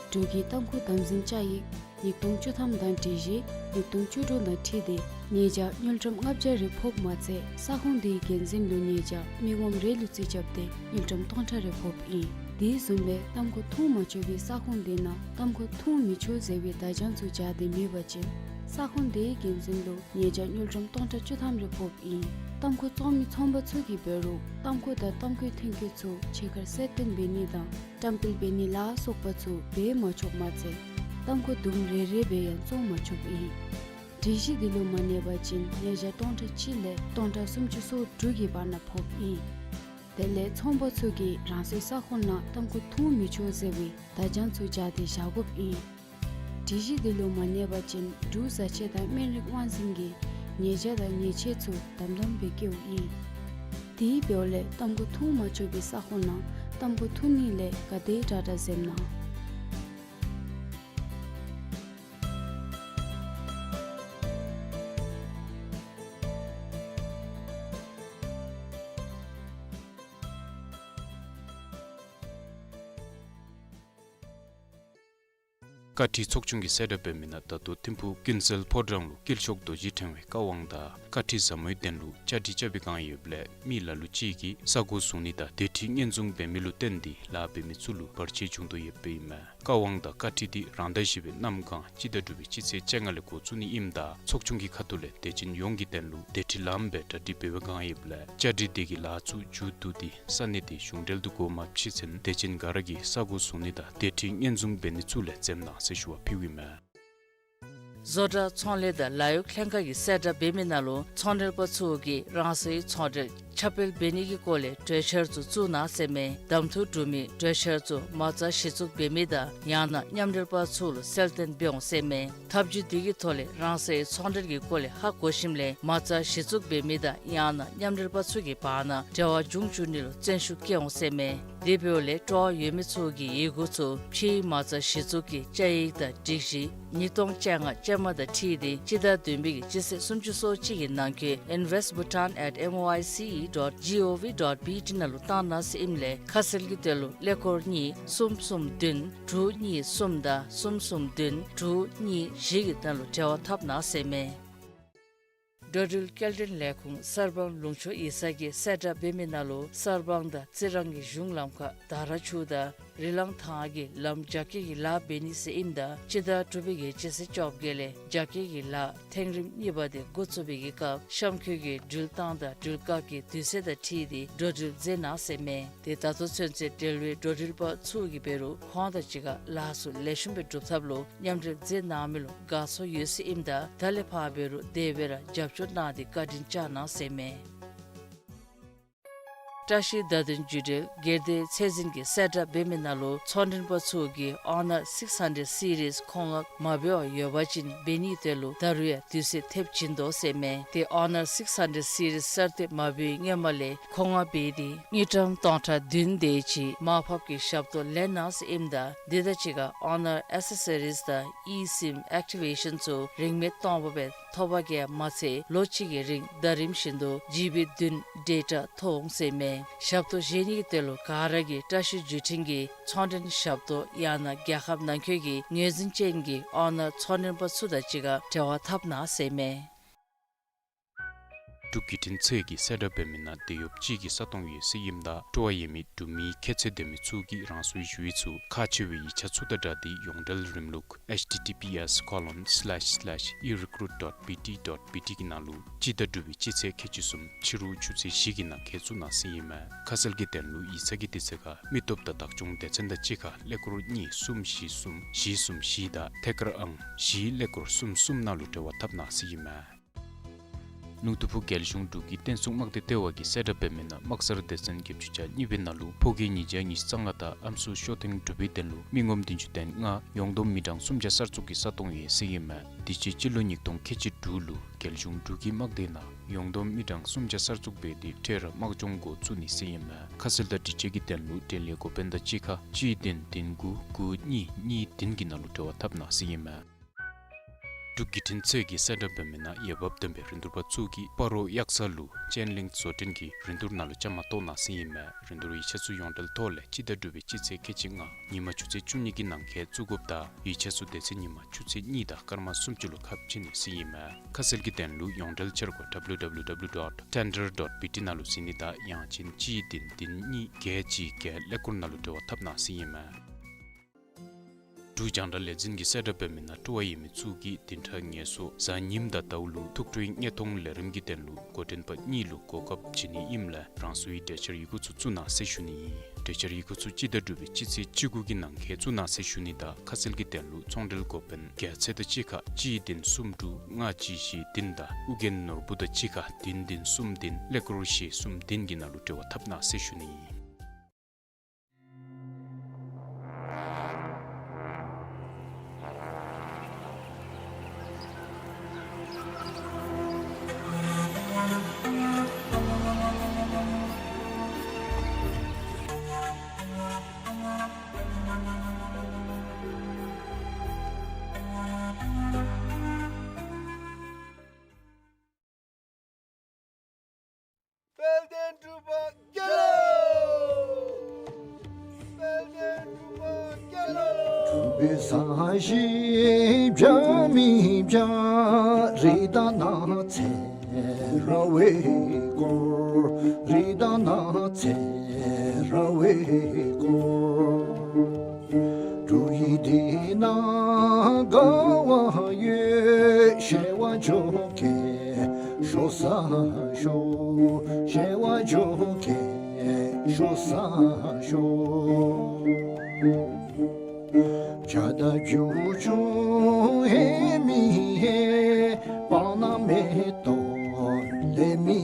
འབྲུག་གི་ཏམ་ཁུ་དམ་འཛིན་བཅའ་ཡིག་ཉིས་སྟོང་བཅུ་ཐམ་དང་སྒྲིག་གཞི་ཉིས་སྟོང་བཅུ་དྲུག་དང་འཁྲིལ་ཏེ་ཉེས་བྱ་དངུལ་ཀྲམ་ལྔ་བརྒྱ་རེ་ཕོགཔ་མ་ཚད་ས་ཁོངས་དེའི་འགན་འཛིན་ལུ་ཉེས་བྱ་མི་ངོམ་རེ་ལུ་རྩིས་རྐྱབ་སྟེ་དངུལ་ཀྲམ་སྟོང་ཕྲག་རེ་ཕོགཔ་ཨིན། དེ་བཟུམ་སྦེ་ཏམ་ཁུ་འཐུང་མ་ཆོག་པའི་ས་ཁོངས་དེ་ནང་ཏམ་ཁུ་འཐུང་མི་ཆོག་ཟེར་བའི་བརྡ་བྱང་ཚུ་སྦྱར་ཏེ་མེད་པ་ཅིན་ས་ཁོངས་དེའི་འགན་འཛིན་ལུ་ཉེས་བྱ་དངུལ་ཀྲམ་སྟོང་ཕྲག་བཅུ་ཐམ་རེ་ཕོགཔ་ཨིན། ཏམ་ཁུ་བཙོང་མི་ཚོང་པ་ཚུ་གིས་འབད་རུང་ཏམ་ཁུ་དང་ཏམ་ཁུའི་ཐོན་སྐྱེད་ཚུ་ཕྱི་ཁར་གསལ་སྟོན་འབད་ནི་དང་བཀྲམ་སྤེལ་འབད་ནི་ལ་སོགས་པ་ཚུ་འབད་མ་ཆོགཔ་མ་ཚད་ཏམ་ཁུ་དུམ་རེ་རེ་སྦེ་ཡང་བཙོང་མ་ཆོགཔ་ཨིན། སྒྲིག་གཞི་འདི་ལུ་མ་གནས་པ་ཅིན་ཉེས་བྱ་སྟོང་ཕྲག་གཅིག་ལས་སྟོང་ཕྲག་སུམ་ཅུ་སོ་དྲུག་གི་བར་ན་ཕོགཔ་ཨིན། དེ་ལས་ཚོང་པ་ཚུ་གིས་རང་སོའི་ས་ཁོངས་ནང་ཏམ་ཁུ་འཐུང་མི་ཆོག་ཟེར་བའི་བརྡ་བྱང་ཚུ་སྦྱར་ཏེ་བཞག་དགོཔ་ཨིན། སྒྲིག་གཞི་འདི་ལུ་མ་གནས་པ་ཅིན་འབྲུག་བཟའ་ཆས་དང་སྨན་རིགས་དབང་འཛིན་གྱིས་ཉེས་བྱ་དང་ཉེས་ཆད་ཚུ་དམ་དམ་སྦེ་བཀལཝ་ཨིན། དེ་འབདཝ་ལས་ཏམ་ཁུ་འཐུང་མ་ཆོག་པའི་ས་ཁོངས་ནང་ཏམ་ཁུ་འཐུང་ནི་ལས་ག་དེ་དྲག་དྲག་འཛེམ་གནང་། བཀའ་ཁྲིད་ཚོགས་ཆུང་གིས་གསལ་བསྒྲགས་འབད་མི་ནང་ད་ལྟོ་ཐིམ་ཕུག་ཀུན་གསལ་ཕོ་བྲང་ལུ་དཀྱིལ་ཆོག་རྡོ་རྗེ་ཕྲེང་བའི་བཀའ་དབང་དང་བཀའ་ཁྲིད་ཟབ་མོའི་གདན་ལུ་བཅའ་སྒྲིག་རྐྱབ་པའི་བསྒང་ཡོདཔ་ལས་མི་ལ་ལུ་ཅིག་གིས་ས་གོ་བཟུང་ནི་དང་དེ་འཁྲིལ་སྙན་བཟུང་འབད་མི་ལུ་བརྟེན་ཏེ་ལཱ་འབད་མི་ཚུ་ལུ་བར་ཆད་བྱུང་དོ་ཡོདཔ་ཨིན་མས། བཀའ་དབང་དང་བཀའ་ཁྲིད་འདི་རང་ཟླ་བཞི་པའི་གནམ་གང་སྤྱི་ཟླ་དྲུག་པའི་སྤྱི་ཚེས་བཅོ་ལྔ་ལས་འགོ་བཙུགས་ནི་ཨིནམ་ད་ཚོགས་ཆུང་གི་ཁ་ཐུག་ལས་དད་ཅན་ཡོངས་ཀྱི་དོན་ལུ་དེ་འཁྲིལ་ལམ་སྦེ་གྲ་སྒྲིག་འབད་བའི་བསྒང་ཡོདཔ་ལས་བཅའ་སྒྲིག་དེ་གི་ལཱ་ཚུ་མཇུག་བསྡུ་སྟེ་ས་གནས་དེ་གཞུང་འབྲེལ་དུ་འགོ་མ་ཕྱེ་ཚུན་དད་ཅན་ག་ར་གིས་ས་གོ་བཟུང་ནི་དང་དེ་འཁྲིལ་སྙན་བཟུང་འབད་ནི་ཚུ་ལས་འཛེམ་གནང་ཟེར་ཞུ་བ་ཕུལཝ་ཨིན་མས། བཟོ་གྲྭ་ཚོང་ལས་དང་ལཱ་གཡོག་ལྷན་ཁག་གིས་གསལ་བསྒྲགས་འབད་མི་ནང་ལུ་ཚོང་འབྲེལ་པ་ཚུ་གིས་རང་སོའི་ཚོང་འབྲེལ་ཁྱབ་སྤེལ་འབད་ནི་གི་སྐོར་ལས་གྲོས་འཆར་ཚུ་བཙུགས་གནང་ཟེར་མས། གདམ་འཐུ་གྲུབ་མི་གྲོས་འཆར་ཚུ་མ་རྩ་གཞི་བཙུགས་འབད་མི་དང་ཡང་ན་མཉམ་འབྲེལ་པ་ཚུ་ལུ་གསལ་སྟོན་འབད་འོང་ཟེར་མས། ཐབས་བྱུས་འདི་གི་ཐོག་ལས་རང་སོའི་ཚོང་འབྲེལ་གྱི་སྐོར་ལས་ཧ་གོ་ཞིནམ་ལས་མ་རྩ་གཞི་བཙུགས་འབད་མི་དང་ཡང་ན་མཉམ་འབྲེལ་པ་ཚུ་གི་བར་ན་འབྲེལ་བ་འབྱུང་བཅུག་ནི་ལུ་བརྩོན་ཤུགས་བསྐྱེད་འོང་ཟེར་མས། དེ་འབདཝ་ལས་སྤྲོ་བ་ཡོད་མི་ཚུ་གིས་ཡི་གུ་ཚུ་ཕྱིའི་མ་རྩ་གཞི་བཙུགས་ཀྱི་བཅའ་ཡིག་དང་སྒྲིག་གཞི་ཉིས་སྟོང་བཅོ་ལྔ་ཅན་མ་དང་འཁྲིལ་ཏེ་སྤྱི་ཟླ་བདུན་པའི་གི་སྤྱི་ཚེས་སུམ་ཅུ་སོ་གཅིག་གི་ནང་འཁོད་invest bhutan at M O I C E dot G O V dot B T ནང་ལུ་བཏང་གནང་ཟེར་ཨིནམ་ལས་ཁ་གསལ་གྱི་དོན་ལུ་ཀླད་ཀོར་གཉིས་གསུམ་གསུམ་བདུན་དྲུག་གཉིས་གསུམ་དང་གསུམ་གསུམ་བདུན་དྲུག་གཉིས་བཞི་གི་ནང་ལུ་འབྲེལ་བ་འཐབ་གནང་ཟེར་མས། འགྲོ་འགྲུལ་སྐྱེལ་འདྲེན་ལས་ཁུངས་གསར་སྤང་ལུང་ཕྱོགས་ཡིག་ཚང་གིས་གསལ་བསྒྲགས་འབད་མི་ནང་ལུ་གསར་སྤང་དང་རྩི་རང་གི་གཞུང་ལམ་ཁ་དར་ཆུ་དང་རི་ལང་ཐང་གི་ལམ་རྒྱ་སྐྱེད་ཀྱི་ལཱ་འབད་ནི་ཟེར་ཨིནམ་ད་སྤྱི་ཟླ་དྲུག་པའི་གི་སྤྱི་ཚེས་བཅོ་བརྒྱད་ལས་རྒྱ་སྐྱེད་ཀྱི་ལཱ་ཐེངས་རིམ་གཉིས་པ་དེ་འགོ་བཙུགས་པའི་གི་སྐབས་གཤམ་འཁོད་ཀྱི་འགྲུལ་བཏང་དང་འགྲུལ་བཀག་གི་དུས་ཚོད་དང་འཁྲིལ་ཏེ་འགྲོ་འགྲུལ་མཛད་གནང་ཟེར་མས། དེ་ད་ལྟོ་ཚུན་ཚོད་འབྲེལ་བའི་འགྲོ་འགྲུལ་པ་ཚུ་གིས་འབད་རུང་ཁོང་དང་གཅིག་ཁར་ལཱ་ཚུ་ལེགས་ཤོམ་སྦེ་སྒྲུབ་ཐབས་ལུ་མཉམ་འབྲེལ་མཛད་གནང་མི་ལུ་དགའ་ཚོར་ཡོད་ཟེར་ཨིནམ་ད་ད་ལས་ཕར་འབད་རུང་དེ་སྦེ་ར་རྒྱབ་སྐྱོར་གནང་སྟེ་བཀའ་དྲིན་བསྐྱང་གནང་ཟེར་མས། བཀྲ་ཤིས་བརྡ་དོན་བརྒྱུད་འབྲེལ་སྒེར་སྡེ་ཚད་འཛིན་གྱིས་གསལ་བསྒྲགས་འབད་མི་ནང་ལུ་ཚོང་མགྲོན་པ་ཚུ་གིས་Honor six hundred series མཁོ་མངགས་མ་འབད་བར་ཡོད་པ་ཅིན་འབད་ནིའི་དོན་ལུ་ད་རུང་ཡང་དུས་ཚོད་ཐེབས་བྱིན་དོ་ཟེར་མས། དེ་Honor six hundred series གསར་བཏོན་མ་འབད་བའི་སྔོན་མ་ལས་མཁོ་མངགས་འབད་དེ་དངུལ་ཀྲམ་སྟོང་ཕྲག་བདུན་དེ་ཅིག་མར་ཕབ་ཀྱི་ཞབས་ཏོག་ལེན་གནང་ཟེར་ཨིནམ་ད་དེ་དང་གཅིག་ཁར་Honor accessories དང་eSIM activation ཚུ་རིན་མེད་སྟོང་པ་སྦེ་ཐོབ་པ་གིས་མ་ཚད་ལོ་གཅིག་གི་རིང་ཟླ་རིམ་བཞིན་དུ་ཇི་བི་བདུན་ཌེ་ཊ་ཐོབ་འོང་ཟེར་མས། ཞབས་ཏོག་བཞེས་ནིའི་དོན་ལུ་ག་ར་གིས་བཀྲ་ཤིས་བརྒྱུད་འཕྲིན་གྱི་ཚོང་མགྲོན་ཞབས་ཏོག་ཡང་ན་རྒྱལ་ཁབ་ནང་འཁོད་ཀྱི་ངོས་འཛིན་ཅན་གྱི་Honor ཚོང་མགྲོན་པ་ཚུ་དང་གཅིག་ཁར་འབྲེལ་བ་འཐབ་གནང་ཟེར་མས། འབྲུག་བརྒྱུད་འཕྲིན་ཚད་ཀྱི་གསལ་བསྒྲགས་འབད་མི་ནང་འབྲེལ་ཡོད་སྤྱི་གི་ས་སྟོང་ཡོད་ཟེར་ཨིནམ་ད་སྤྲོ་བ་ཡོད་མི་འབྲུག་མི་ཁྱད་ཚད་ལྡན་མི་ཚུ་གིས་རང་སོའི་ཞུ་ཡིག་ཚུ་ཁག་ཆེ་བའི་ཡིག་ཆ་ཚུ་དང་སྦྲགས་ཏེ་ཡོངས་འབྲེལ་རིམ་ལུགས་H T T P S colon slash slash erecruit dot B T dot B T གི་ནང་ལུ་སྤྱི་ཟླ་དྲུག་པའི་སྤྱི་ཚེས་ཁལ་གཅིག་གསུམ་ཕྱི་རུ་ཆུ་ཚོད་བཞི་གི་ནང་འཁོད་བཙུགས་གནང་ཟེར་ཨིན་མས། ཁ་གསལ་གྱི་དོན་ལུ་ཡིག་ཚང་གི་དུས་ཚོད་ཁར་མི་སྟོབས་དང་བདག་སྐྱོང་སྡེ་ཚན་དང་གཅིག་ཁར་ཀླད་ཀོར་གཉིས་གསུམ་བཞི་གསུམ་བཞི་གསུམ་བཞི་དང་ཐད་ཀར་ཨང་བཞི་ཀླད་ཀོར་གསུམ་གསུམ་ནང་ལུ་འབྲེལ་བ་འཐབ་གནང་ཟེར་ཨིན་མས། ལུང་སྟོན་ཕུ་རྒྱལ་གཞུང་འབྲུག་གི་བསྟན་སྲུང་དམག་སྡེ་ལྟེ་བ་གི་གསལ་བསྒྲགས་འབད་མི་ནང་དམག་སར་སྡེ་ཚན་བརྒྱད་ཅུ་གྱ་གཉིས་པའི་ནང་ལུ་ཕོ་སྐྱེས་ཉིས་བརྒྱ་ཉི་ཤུ་རྩ་ལྔ་དང་ཨམ་སྲུ་ཤོ་ཐེངས་དྲུག་པའི་དོན་ལུ་མི་ངོམ་བདུན་ཅུ་དོན་ལྔ་ཡོངས་བསྡོམས་མི་གྲངས་སུམ་བརྒྱ་གསར་བཙུགས་ཀྱི་ས་སྟོང་ཡོད་ཟེར་ཨིན་མས། དེ་ཅིག་སྤྱི་ལོ་ཉིས་སྟོང་ཁལ་གཅིག་དྲུག་ལུ་རྒྱལ་གཞུང་འབྲུག་གི་དམག་སྡེ་ནང་ཡོངས་བསྡོམས་མི་གྲངས་སུམ་བརྒྱ་གསར་བཙུགས་འབད་དེ་འཕྲལ་ར་དམག་སྦྱོང་འགོ་བཙུགས་ནི་ཟེར་ཨིན་མས། ཁ་གསལ་དང་སྒྲིག་གཅོད་ཀྱི་དོན་ལུ་འབྲེལ་ཡོད་འགོ་དཔོན་དང་གཅིག་ཁར་གཅིག་བདུན་བདུན་དགུ་དགུ་གཉིས་གཉིས་བདུན་གྱི་ནང་ལུ་འབྲེལ་བ་འཐབ་གནང་ཟེར་ཨིན་མས། འབྲུག་བརྒྱུད་འཕྲིན་ཚད་ཀྱི་གསལ་བསྒྲགས་འབད་མི་ནང་འོས་འབབ་ལྡན་པའི་རིན་བསྡུར་པ་ཚུ་གིས་སྤ་རོ་གཡག་ཚ་ལུ་ཅན་ལིང་བཟོ་སྐྲུན་གྱི་རིན་བསྡུར་ནང་ལུ་བཅའ་མར་གཏོགས་གནང་ཟེར་ཨིན་མས། རིན་བསྡུར་ཡིག་ཆ་ཚུ་ཡོངས་འབྲེལ་ཐོག་ལས་སྤྱི་ཟླ་དྲུག་པའི་སྤྱི་ཚེས་ཁལ་གཅིག་ལྔ་ཉིན་མ་ཆུ་ཚོད་བཅུ་གཉིས་ཀྱི་ནང་འཁོད་བཙུགས་དགོཔ་དང་ཡིག་ཆ་ཚུ་དེ་ཚེ་ཉིན་མ་ཆུ་ཚོད་གཉིས་དང་སྐར་མ་སུམ་ཅུ་ལུ་ཁ་ཕྱེ་ནི་ཟེར་ཨིན་མས། ཁ་གསལ་གྱི་དོན་ལུ་ཡོངས་འབྲེལ་འཆར་སྒོ་W W W dot tender dot B T ནང་ལུ་གཟིགས་ནི་དང་ཡང་ཅིན་གཅིག་བདུན་བདུན་གཉིས་བརྒྱད་གཅིག་བརྒྱད་ཀླད་ཀོར་ནང་ལུ་འབྲེལ་བ་འཐབ་གནང་ཟེར་ཨིན་མས། འབྲུག་རྒྱང་བསྒྲགས་ལས་འཛིན་གྱི་གསལ་བསྒྲགས་འབད་མི་ནང་སྤྲོ་བ་ཡོད་མི་ཚུ་གིས་བདུན་ཕྲག་ངལ་གསོ་གཟའ་ཉིམ་དང་ཟླཝ་ལུ་ཐུགས་སྤྲོའི་དངོས་མཐོང་ལས་རིམ་གྱི་དོན་ལུ་འགོ་འདྲེན་པ་གཉིས་ལུ་གོ་སྐབས་བྱིན་ནི་ཨིནམ་ལས་རང་སོའི་གྲོས་འཆར་ཡི་གུ་ཚུ་བཙུགས་གནང་ཟེར་ཞུ་ནི་ཨིན། གྲོས་འཆར་ཡི་གུ་ཚུ་སྤྱི་ཟླ་དྲུག་པའི་སྤྱི་ཚེས་བཅུ་དགུ་གི་ནང་འཁོད་བཙུགས་གནང་ཟེར་ཞུ་ནི་དང་ཁ་གསལ་གྱི་དོན་ལུ་ཚོང་འབྲེལ་འགོ་དཔོན་རྒྱལ་མཚན་དང་གཅིག་ཁར་གཅིག་བདུན་གསུམ་དྲུག་ལྔ་གཅིག་བཞི་བདུན་དང་ཨོ་རྒྱན་ནོར་བུ་དང་གཅིག་ཁར་བདུན་བདུན་གསུམ་བདུན་ཀླད་ཀོར་བཞི་གསུམ་བདུན་གྱི་ནང་ལུ་འབྲེལ་བ་འཐབ་གནང་ཟེར་ཞུ་ནི་ཨིན། དཔལ་ལྡན་འབྲུག་པ་རྒྱལ་ལོ། དཔལ་ལྡན་འབྲུག་པ་རྒྱལ་ལོ། འབྲུག་པའི་ས་གཞི་འཇའ་མི་འཇའ་རི་དང་ནགས་ཚལ་ར་བས་བསྐོར། རི་དང་ནགས་ཚལ་ར་བས་བསྐོར། འབྲུག་ཡུལ་འདི་ན་དགའ་བ་ཡོད། བཞད་པ་འཇོ་སྒེག་ཤོག་ས་ཤོག། བཞད་པ་འཇོ་སྒེག་ཤོག་ས་ཤོག། བྱ་དང་བྱིའུ་ཆུང་ཧེ་མི་ཧེ། སྤང་ནགས་མེ་ཏོག་ལེགས་མི་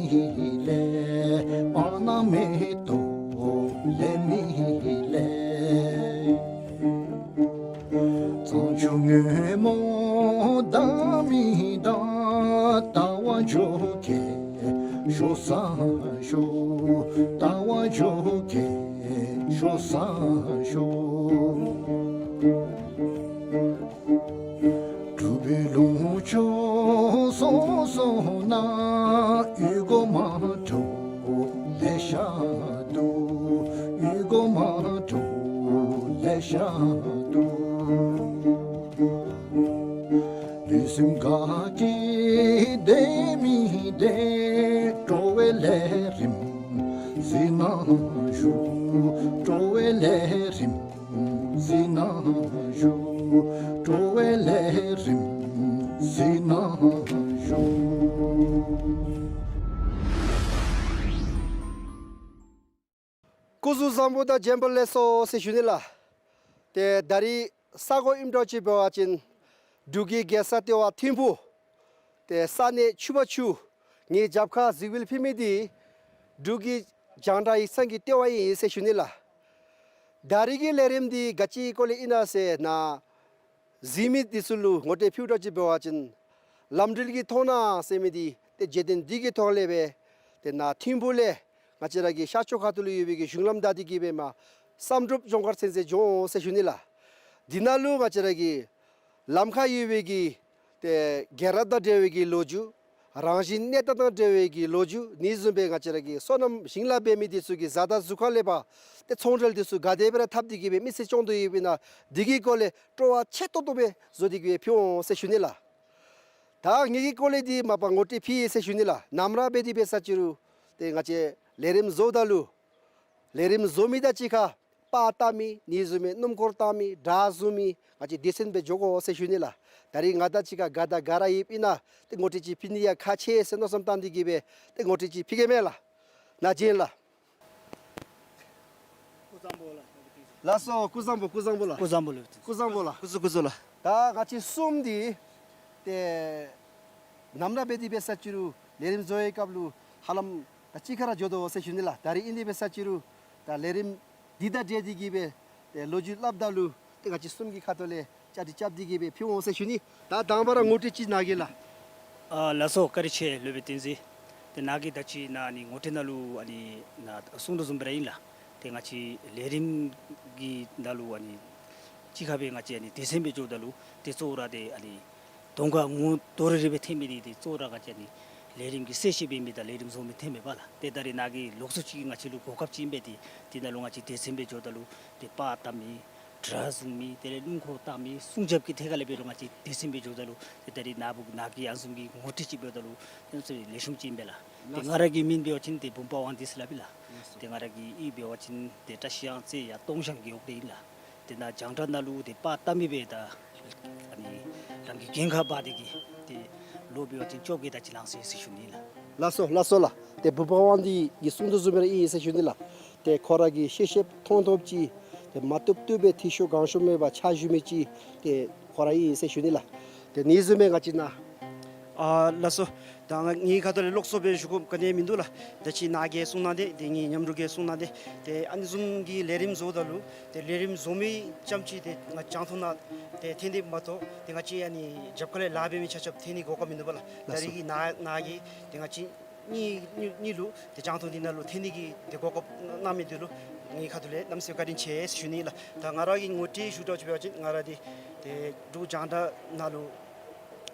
ལེགས། སྤང་ནགས་མེ་ཏོག་ལེགས་མི་ལེགས། གཙང་ཆུ་སྔོན་མོ་དྭངས་མི་དྭངས། ཟླ་བ་འཇོ་སྒེག་ཤོག་ས་ཤོག། ཟླ་བ་འཇོ་སྒེག་ཤོག་ས་ཤོག། འབྲུག་པའི་ལུང་ཕྱོགས་སོ་སོ་ན། ཡུལ་སྒོ་མང་པོ་ལེ་ཤ་འདུག། ཡུལ་སྒོ་མང་པོ་ལེ་ཤ་འདུག། ལུས་སེམས་དགའ་སྐྱིད་བདེ་མི་བདེ། སྤྲོ་བའི་ལས་རིམ་གཟིགས་གནང་ཞུ། སྤྲོ་བའི་ལས་རིམ་གཟིགས་གནང་ཞུ། སྤྲོ་བའི་ལས་རིམ་གཟིགས་གནང་ཞུ། སྐུ་གཟུགས་བཟང་པོ་དང་བྱོན་པ་ལེགས་སོ་ཟེར་ཞུ་ནི་ལགས། ཏེ་ད་རིས་ས་གོ་ཨིནམ་འདྲཝ་ཅིག་འབད་བ་ཅིན་འབྲུག་གི་རྒྱལ་ས་ལྟེ་བ་ཐིམ་ཕུག། ཏེ་ས་གནས་ཆུ་བར་ཆུ། ངེའི་རྒྱབ་ཁར་གཟིགས་འབུལ་ཕུལ་མི་འདི་འབྲུག་གི་རྒྱང་བསྒྲགས་ཡིག་ཚང་གི་ལྟེ་བ་ཨིན་ཟེར་ཞུ་ནི་ལགས། ད་རིས་ཀྱི་ལས་རིམ་འདི་ག་ཅིའི་སྐོར་ལས་ཨིན་ན་ཟེར་ན། གཟིགས་མི་འདི་ཚུ་ལུ་ངོ་སྤྲོད་ཕུལཝ་འདྲཝ་ཅིག་འབད་བ་ཅིན་ལམ་འགྲུལ་གྱི་མཐོང་སྣང་ཟེར་མི་འདི་ཏེ་བརྗོད་དོན་འདི་གི་ཐོག་ལས་སྦེ་ཏེ་ནཱ་ཐིམ་ཕུག་ལས་ང་བཅས་ར་གི་ཤར་ཕྱོགས་ཁ་ཐུག་ལུ་ཡོད་པའི་གི་གཞུང་ལམ་བདའ་སྟེ་གི་སྦེ་མར་བསམ་གྲུབ་ལྗོངས་མཁར་ཚུན་ཚོད་འགྱོ་འོང་ཟེར་ཞུ་ནི་ལགས། འདི་ནང་ལུ་ང་བཅས་ར་གི་ལམ་ཁར་ཡོད་པའི་གི་ཏེ་རྒྱལ་རབས་དང་འབྲེལ་བའི་གི་ལོ་རྒྱུས། རང་བཞིན་གནས་སྟངས་དང་འབྲེལ་བའི་གི་ལོ་རྒྱུས། ཨ་ནི་བཟུམ་སྦེ་ང་བཅས་ར་གི་སོ་ནམ་ཞིང་ལཱ་འབད་མི་འདི་ཚུ་གི་བཟའ་ཟླ་གཟུགས་ཁར་ལས་ཕར་ཏེ་ཚོང་འབྲེལ་འདི་ཚུ་ག་དེ་སྦེ་ར་འཐབ་སྟེ་གི་སྦེ་མི་ཚེ་སྐྱོང་དོ་ཡོདཔ་ཨིན་ན་འདི་གི་སྐོར་ལས་སྤྲོ་བ་ཆེ་ཏོག་ཏོ་སྦེ་བཟོ་སྟེ་གི་སྦེ་ཕུལ་འོང་ཟེར་ཞུ་ནི་ལགས། ད་ངེ་གི་སྐོར་ལས་འདི་མ་པ་ངོ་སྤྲོད་ཕུལ་ཡི་ཟེར་ཞུ་ནི་ལགས། ནམ་ར་འབད་དེ་འབད་ས་ཅི་རུང་ཏེ་ང་བཅས་ལས་རིམ་བཟོཝ་ད་ལུ་ལས་རིམ་བཟོ་མི་དང་གཅིག་ཁར་པར་བཏབ་མི་ནི་བཟུམ་མའི་སྣུམ་འཁོར་བཏབ་མི་དྲ་བཟུང་མི་ང་བཅས་སྡེ་ཚན་སྦེ་འགྱོ་དགོ་ཟེར་ཞུ་ནི་ལགས། ད་རིས་ང་དང་གཅིག་ཁར་ག་དང་ག་ར་ཡོདཔ་ཨིན་ན་ཏེ་ངོ་སྤྲོད་ཅིག་ཕུལ་ནི་ཡང་ཁག་ཆེ་ཟེར་མནོ་བསམ་བཏང་སྟེ་གིས་སྦེ་ཏེ་ངོ་སྤྲོད་ཅིག་ཕུལ་གེ་མས་ལགས། ནཱ་བྱོན་ལགས། སྐུ་གཟུགས་བཟང་པོ་ལགས། ལགས་སོ། སྐུ་གཟུགས་བཟང་པོ། སྐུ་གཟུགས་བཟང་པོ་ལགས། སྐུ་གཟུགས་བཟང་པོ་ལགས། སྐུ་གཟུགས་བཟང་པོ་ལགས། སྐུ་གཟུགས་སྐུ་གཟུགས་ལགས། ད་ང་བཅས་གསུམ་འདི་ཏེ་ནམ་ར་འབད་དེ་འབད་ས་ཅི་རུང་ལས་རིམ་བཟོ་བའི་སྐབས་ལུ་ཧ་ལམ་ད་གཅིག་ཁར་ར་འགྱོ་དོ་ཟེར་ཞུ་ནི་ལགས། ད་རིས་ཨིན་དེ་འབད་ས་ཅི་རུང་ད་ལས་རིམ་འདི་དང་འབྲེལ་ཏེ་གིས་སྦེ་ཏེ་ལོ་རྒྱུས་སླབ་ད་ལུ་ཏེ་ང་བཅས་གསུམ་གྱི་ཁ་ཐུག་ལས་བཅའ་སྒྲིག་རྐྱབ་སྟེ་གིས་སྦེ་ཕུལ་འོང་ཟེར་ཞུ་ནི། ད་དང་པ་ར་ངོ་སྤྲོད་ཅིག་གནང་གེ་ལགས། ཨ་ལགས་སོ། བཀའ་དྲིན་ཆེ་སློབ་དཔོན་བསྟན་འཛིན། ཏེ་ནཱ་གིས་ད་ཅི་ནཱ་ནི་ངོ་སྤྲོད་ནང་ལུ་ཨ་ནི་ནཱ་གསུངས་དོ་བཟུམ་སྦེ་ར་ཨིན་ལགས། ཏེ་ང་བཅས་ལས་རིམ་གྱི་ནང་ལུ་ཨ་ནི་གཅིག་ཁར་སྦེ་ང་བཅས་ཨ་ནི་སྡེ་ཚན་སྦེ་འགྱོཝ་ད་ལུ་ཏེ་གཙོ་བོ་ར་ཏེ་ཨ་ནི་གདོང་ཁར་ངོ་ཏོག་རི་རི་སྦེ་ཐོན་མི་འདི་ཏེ་གཙོ་བོ་ར་ང་བཅས་ཨ་ནི་ལས་རིམ་གྱི་གསལ་བཤད་འབད་མི་དང་ལས་རིམ་བཟོ་མི་ཐོན་མས་པ་ལགས། ཏེ་ད་རིས་ནཱ་གིས་ལོགས་སུ་ཅིག་ང་བཅས་ལུ་གོ་སྐབས་ཅིག་ཨིན་པས། ཏེ་དེ་ནང་ལུ་ང་བཅས་སྡེ་ཚན་སྦེ་འགྱོཝ་ད་ལུ་ཏེ་པར་བཏབ་མི་དྲ་བཟུང་མི་དེ་ལས་སྣུམ་འཁོར་བཏབ་མི་སྲུང་སྐྱོབ་ཀྱི་ཐད་ཁར་ལས་འབད་རུང་ང་བཅས་སྡེ་ཚན་སྦེ་འགྱོཝ་ད་ལུ་ཏེ་ད་རིས་ནཱ་བུ་ནཱ་གིས་ཨ་ནི་བཟུམ་གྱི་ངོ་སྤྲོད་ཅིག་འབདཝ་ད་ལུ་ཏེ་ལེགས་ཤོམ་ཅིག་ཨིན་པས་ལགས། ཏེ་ང་ར་གི་མིང་འབད་བ་ཅིན་ཏེ་བུམ་པ་དབང་འདུས་ཟེར་སླབ་ཨིན་ལགས། ཏེ་ང་ར་གི་གཡུས་འབད་བ་ཅིན་ཏེ་བཀྲིས་གཡང་རྩེ་ཡར་སྟོང་ཞང་གི་འོག་ཏེ་ཨིན་ལགས། ཏེ་ནཱ་རྒྱང་བསྒྲགས་ནང་ལུ་ཏེ་པར་བཏབ་མི་སྦེ་ད་ཨ་ནི་རང་གི་འགན་ཁག་འབག་སྟེ་གིས་ཏེ་ལོ་འབད་བ་ཅིན་བཅོ་བརྒྱད་དེ་ཅིག་ལང་སོ་ཡི་ཟེར་ཞུ་ནི་ལགས། ལགས་སོ་ལགས་སོ་ལགས། ཏེ་བུམ་པ་དབང་འདུས་ཀྱིས་གསུངས་དོ་བཟུམ་སྦེ་ར་ཨིན་ཟེར་ཞུ་ནི་ལགས། ཏེ་ཁོ་ར་གིས་ཤེས་ཤེསཔ་མཐོང་ཐོབ་ཅིག་ཏེ་མ་བཏུབ་བཏུབ་སྦེ་འཐུས་ཤོར་གང་ཤོར་མེད་པར་ཕྱག་ཞུ་མི་ཅིག་ཏེ་ཁོ་ར་ཨིན་ཟེར་ཞུ་ནི་ལགས། ཏེ་ཨ་ནི་བཟུམ་སྦེ་ང་བཅས་ནཱ་ཨ་ལགས་སོ། ད་ང་ངེའི་ཁ་ཐུག་ལས་ལོགས་སུ་སྦེ་ཞུ་དགོཔ་ག་ནི་མིན་འདུག་ལགས། ད་ཅི་ནཱ་གིས་གསུངས་གནང་སྟེ་ཏེ་ངེའི་མཉམ་རོགས་ཀྱིས་གསུངས་གནང་སྟེ་ཏེ་ཨ་ནི་བཟུམ་གྱི་ལས་རིམ་བཟོཝ་ད་ལུ་ཏེ་ལས་རིམ་བཟོ་མི་རྐྱངམ་ཅིག་ཏེ་ང་རྒྱང་མཐོང་ནང་ཏེ་འཐོན་ནི་མ་གཏོགས་ཏེ་ང་བཅས་ཨ་ནི་རྒྱབ་ཁ་ལས་ལཱ་འབད་མི་ཆ་ཁྱབ་འཐོན་ནི་གོ་སྐབས་མིན་འདུག་པ་ལགས། ད་རིས་ཀྱི་ནཱ་ནཱ་གིས་ཏེ་ང་བཅས་གཉིས་གཉིས་གཉིས་ལུ་ཏེ་རྒྱང་མཐོང་འདི་ནང་ལུ་འཐོན་ནི་གི་ཏེ་གོ་སྐབས་གནང་མི་འདི་ལུ་ངེའི་ཁ་ཐུག་ལས་གནམ་མེད་ས་མེད་བཀའ་དྲིན་ཆེ་ཟེར་ཞུ་ནི་ལགས། ད་ང་ར་གི་ངོ་སྤྲོད་ཞུ་དགོཔ་ཅིག་འབད་བ་ཅིན་ང་ར་འདི་ཏེ་འབྲུག་རྒྱང་བསྒྲགས་ནང་ལུ་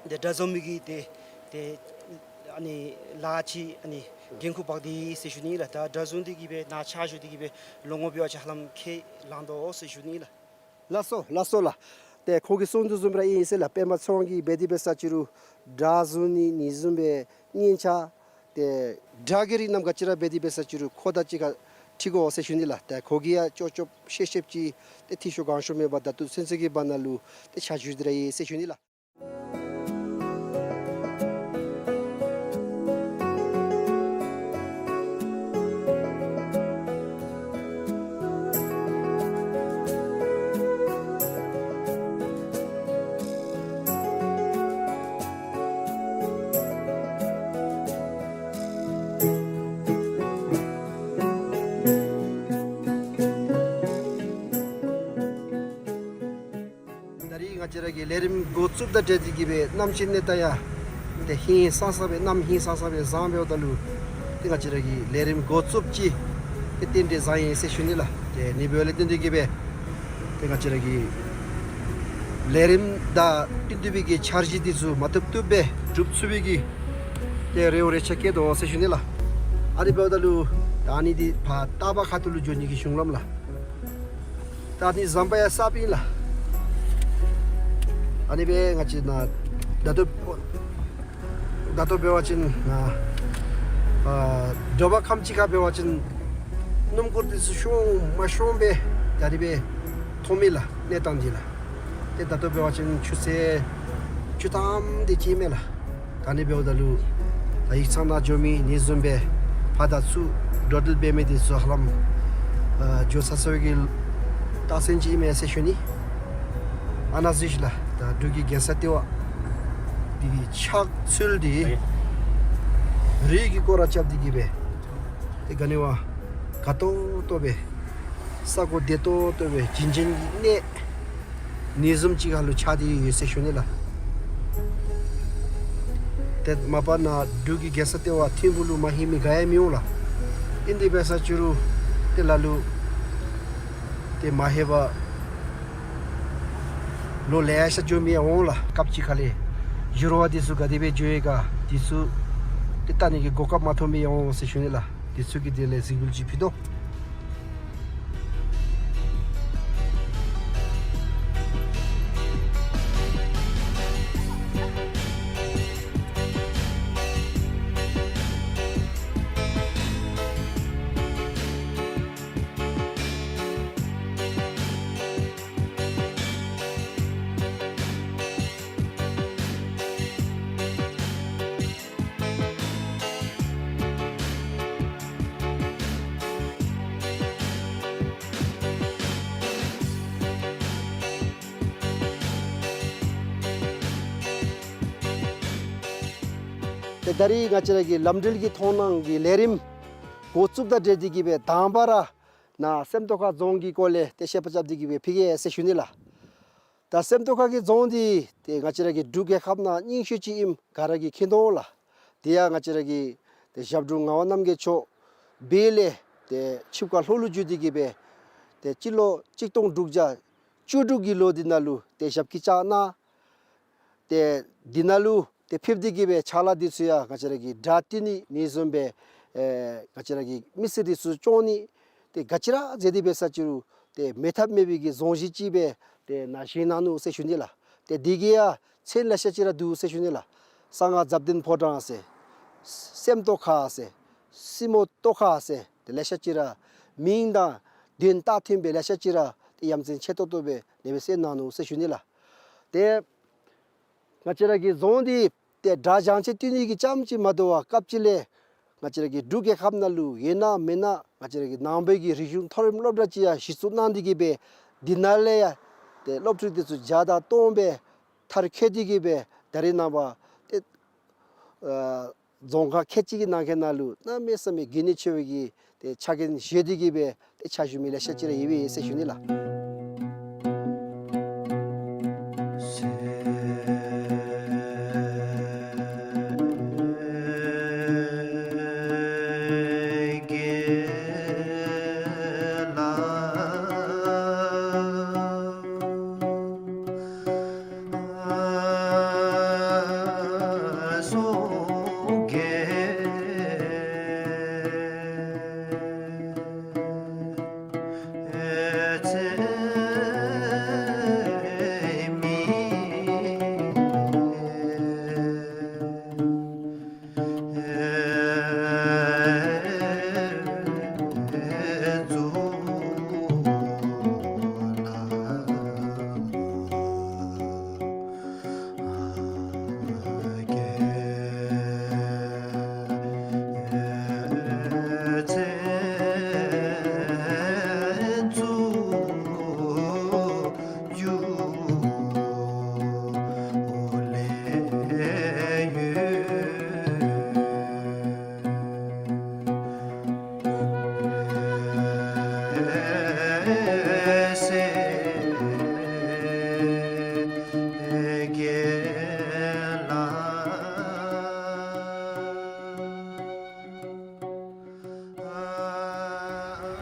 ཏེ་དྲ་བཟུང་མི་གི་ཏེ་ཏེ་ཨ་ནི་ལཱ་ཅིག་ཨ་ནི་འགན་ཁུར་འབག་སྟེ་ཟེར་ཞུ་ནི་ལགས། ད་དྲ་བཟུང་སྟེ་གིས་སྦེ་ནཱ་ཕྱག་ཞུ་སྟེ་གིས་སྦེ་ལོ་ངོ་འབད་བ་ཅིན་ཧ་ལམ་ཁལ་ལང་དོ་ཟེར་ཞུ་ནི་ལགས། ལགས་སོ་ལགས་སོ་ལགས། ཏེ་ཁོ་གིས་གསུངས་དོ་བཟུམ་ར་ཨིན་ཟེར་ལགས། པདྨ་ཚེ་དབང་གིས་འབད་དེ་འབད་ས་ཅི་རུང་དྲ་བཟུང་ནི་ཨ་ནི་བཟུམ་སྦེ་སྙན་ཆ་ཏེ་དྲ་གི་རིགས་རྣམས་ག་ཅི་ར་འབད་དེ་འབད་ས་ཅི་རུང་ཁོ་དང་གཅིག་ཁར་འཁྲིལ་དགོ་ཟེར་ཞུ་ནི་ལགས། ཏེ་ཁོ་གིས་ཡང་ཅོག་ཅོག་ཤེས་ཤེསཔ་ཅིག་ཏེ་འཐུས་ཤོར་གང་ཤོར་མེད་པར་ད་ལྟོ་ཚུན་ཚོད་ཀྱི་བར་ན་ལུ་ཏེ་ཕྱག་ཞུ་སྟེ་ར་ཡོད་ཟེར་ཞུ་ནི་ལགས། ད་རིས་ང་བཅས་ར་གི་ལས་རིམ་འགོ་བཙུགསཔ་དང་འབྲེལ་ཏེ་གིས་སྦེ་གནམ་གཤིས་གནས་སྟངས་ཡང་ཏེ་ཧིང་སངས་ས་སྦེ་གནམ་ཧིང་སངས་ས་སྦེ་བཟང་འབདཝ་ད་ལུ་ཏེ་ང་བཅས་ར་གི་ལས་རིམ་འགོ་བཙུགསཔ་ཅིག་ཏེ་རྟེན་འབྲེལ་བཟང་ཡི་ཟེར་ཞུ་ནི་ལགས། ཏེ་ཨ་ནི་འབདཝ་ལས་བརྟེན་ཏེ་གིས་སྦེ་ཏེ་ང་བཅས་ར་གི་ལས་རིམ་དང་བསྟུན་ཏེ་སྦེ་གི་འཆར་གཞི་འདི་ཚུ་མ་བཏུབ་བཏུབ་སྦེ་འགྲུབ་ཚུགས་པའི་གི་ཏེ་རེ་བ་རེ་ཆ་བསྐྱེད་དོ་ཟེར་ཞུ་ནི་ལགས། ཨ་ནི་འབདཝ་ད་ལུ་ད་ཨ་ནི་འདི་ཕར་ལྟག་པ་ཁ་ཐུག་ལུ་འགྱོ་ནི་གི་གཞུང་ལམ་ལགས། ད་ཨ་ནི་ཟམ་པ་ཡང་གསརཔ་ཨིན་ལགས། ཨ་ནི་སྦེ་ང་བཅས་ནཱ་ད་ལྟོ་ད་ལྟོ་འབད་བ་ཅིན་ནཱ་ཨ་དྲོ་པ་ཁམས་ཅིག་ཁར་འབད་བ་ཅིན་སྣུམ་འཁོར་འདི་ཚུ་ཤོང་མ་ཤོང་སྦེ་ད་རིས་སྦེ་མཐོང་མས་ལགས། གནས་སྟངས་འདི་ལགས། ཏེ་ད་ལྟོ་འབད་བ་ཅིན་ཆུ་ཚོད་བཅུ་ཐམ་དེ་ཅིག་ཨིན་མས་ལགས། ད་ཨ་ནི་འབདཝ་ད་ལུ་ད་ཡིག་ཚང་ནང་འགྱོ་མི་ཨ་ནི་བཟུམ་སྦེ་ཕར་དང་ཚུར་འགྲོ་འགྲུལ་འབད་མི་འདི་ཚུ་ཧ་ལམ་ཨ་འགྱོ་ཚར་ཚར་བའི་གི་རྟགས་མཚན་ཅིག་ཨིན་མས་ཟེར་ཞུ་ནི། ཨ་ནཱ་གཟིགས་ཤིག་ལགས། ད་འབྲུག་གི་རྒྱལ་ས་ལྟེ་བ་འདི་གི་ཆགས་ཚུལ་འདི་རི་གི་སྐོར་ར་རྐྱབ་སྟེ་གིས་སྦེ་ཏེ་ག་ནི་བ་དགའ་ཏོག་ཏོ་སྦེ་ས་གོ་བདེ་ཏོག་ཏོ་སྦེ་བྱིན་ཅན་གྱི་གནས་ཨ་ནི་བཟུམ་ཅིག་ཁར་ལུ་ཆགས་ཏེ་ཡོད་ཟེར་ཞུ་ནི་ལགས། ཏེ་མ་པ་ནཱ་འབྲུག་གི་རྒྱལ་ས་ལྟེ་བ་ཐིམ་ཕུག་ལུ་མ་ལྷོད་མི་ག་ཡང་མི་འོང་ལགས། ཨིན་དེ་འབད་ས་ཅི་རུང་ཏེ་ལ་ལུ་ཏེ་མ་ལྷོད་པར་ལོ་ལེ་ཤ་འགྱོ་མི་ཡང་འོང་ལགས། སྐབས་ཅིག་ཁ་ལས་འགྱུར་བ་འདི་ཚུ་ག་དེ་སྦེ་འགྱོ་ཡི་ག་འདི་ཚུ་ཏེ་བལྟ་ནི་གི་གོ་སྐབས་མ་ཐོབ་མི་ཡང་འོང་ཟེར་ཞུ་ནི་ལགས། དེ་ཚུ་གི་དོན་ལས་གཟིགས་འབུལ་ཅིག་ཕུལ་དོ། ཏེ་ད་རིས་ང་བཅས་ར་གི་ལམ་འགྲུལ་གྱི་མཐོང་སྣང་གི་ལས་རིམ་འགོ་བཙུགསཔ་དང་འབྲེལ་ཏེ་གི་སྦེ་དང་པ་ར་ནཱ་སེམས་རྟོགས་ཁ་རྫོང་གི་སྐོར་ལས་ཏེ་བཤད་པ་རྐྱབ་སྟེ་གི་སྦེ་ཕུལ་གེ་ཟེར་ཞུ་ནི་ལགས། ད་སེམས་རྟོགས་ཁ་གི་རྫོང་འདི་ཏེ་ང་བཅས་ར་གི་འབྲུག་རྒྱལ་ཁབ་ནང་རྙིང་ཤོས་ཅིག་ཨིནམ་ག་ར་གིས་མཁྱེན་དོ་ལགས། དེ་ཡང་ང་བཅས་ར་གི་ཏེ་ཞབས་དྲུང་ངག་དབང་རྣམ་རྒྱལ་མཆོག་སྦེ་ལས་ཏེ་ཆིབས་ཁ་ལྷོ་ལུ་བསྒྱུར་ཏེ་གི་སྦེ་ཏེ་སྤྱི་ལོ་གཅིག་སྟོང་དྲུག་བརྒྱ་བཅུ་དྲུག་གི་ལོ་འདི་ནང་ལུ་ཏེ་ཞབས་སྐྱིལ་བཅགས་གནང་། ཏེ་འདི་ནང་ལུ་ཏེ་ཕེབས་ཏེ་གི་སྦེ་ཕྱག་ལཱ་འདི་ཚུ་ཡང་ང་བཅས་ར་གི་དགྲ་བཏུལ་ནི་ནི་བཟུམ་སྦེ་ཨེ་ང་བཅས་ར་གི་མི་སེར་འདི་ཚུ་སྐྱོང་ནི་ཏེ་ག་ཅི་ར་མཛད་དེ་འབད་ས་ཅི་རུང་ཏེ་མེད་ཐབས་མེད་པའི་གི་རྫོང་གཞི་ཅིག་སྦེ་ཏེ་ནཱ་བཞེངས་གནང་ནུག་ཟེར་ཞུ་ནི་ལགས། ཏེ་འདི་གི་ཡང་མཚན་ལེ་ཤ་ཅིག་ར་འདུག་ཟེར་ཞུ་ནི་ལགས། གསང་སྔགས་ཛབ་དོན་ཕོ་བྲང་ཟེར། སེམས་རྟོགས་ཁ་ཟེར། སྲིན་མོ་རྟོགས་ཁ་ཟེར། ཏེ་ལེ་ཤ་ཅིག་ར་མིང་དང་དོན་དག་མཐུན་པའི་ལེ་ཤ་ཅིག་ར་ཏེ་ཡ་མཚན་ཆེ་ཏོག་ཏོ་སྦེ་ཨ་ནེ་སྦེ་གསན་གནང་ནུག་ཟེར་ཞུ་ནི་ལགས། ཏེ་ང་བཅས་ར་གི་རྫོང་འདི་ཏེ་དགྲ་ཞག་ཆ་བཏུལ་ནི་གི་རྐྱངམ་ཅིག་མ་དོ་བར་སྐབས་ཅིག་ལས་ང་བཅས་ར་གི་འབྲུག་རྒྱལ་ཁབ་ནང་ལུ་ཡོད་ན་མེད་ན་ང་བཅས་ར་གི་ནང་པའི་གི་རིག་གཞུང་མཐོ་རིམ་སློབ་གྲྭ་ཅིག་ཡང་གཞི་བཙུགས་གནང་སྟེ་གི་སྦེ་འདི་ནང་ལས་ཡང་ཏེ་སློབ་ཕྲུག་འདི་ཚུ་བརྒྱ་དང་སྟོང་སྦེ་མཐར་འཁྱོལ་ཏེ་གི་སྦེ་ད་རེས་ནངས་པ་ཏེ་ཨ་རྫོང་ཁག་ཁལ་གཅིག་གི་ནང་འཁོད་ནང་ལུ་གནམ་མེད་ས་མེད་གལ་གནད་ཆེ་བའི་གི་ཏེ་ཕྱག་འགན་བཞེས་ཏེ་གི་སྦེ་ཏེ་ཕྱག་ཞུ་མི་ལེ་ཤ་ཅིག་ར་ཡོད་པས་ཟེར་ཞུ་ནི་ལགས།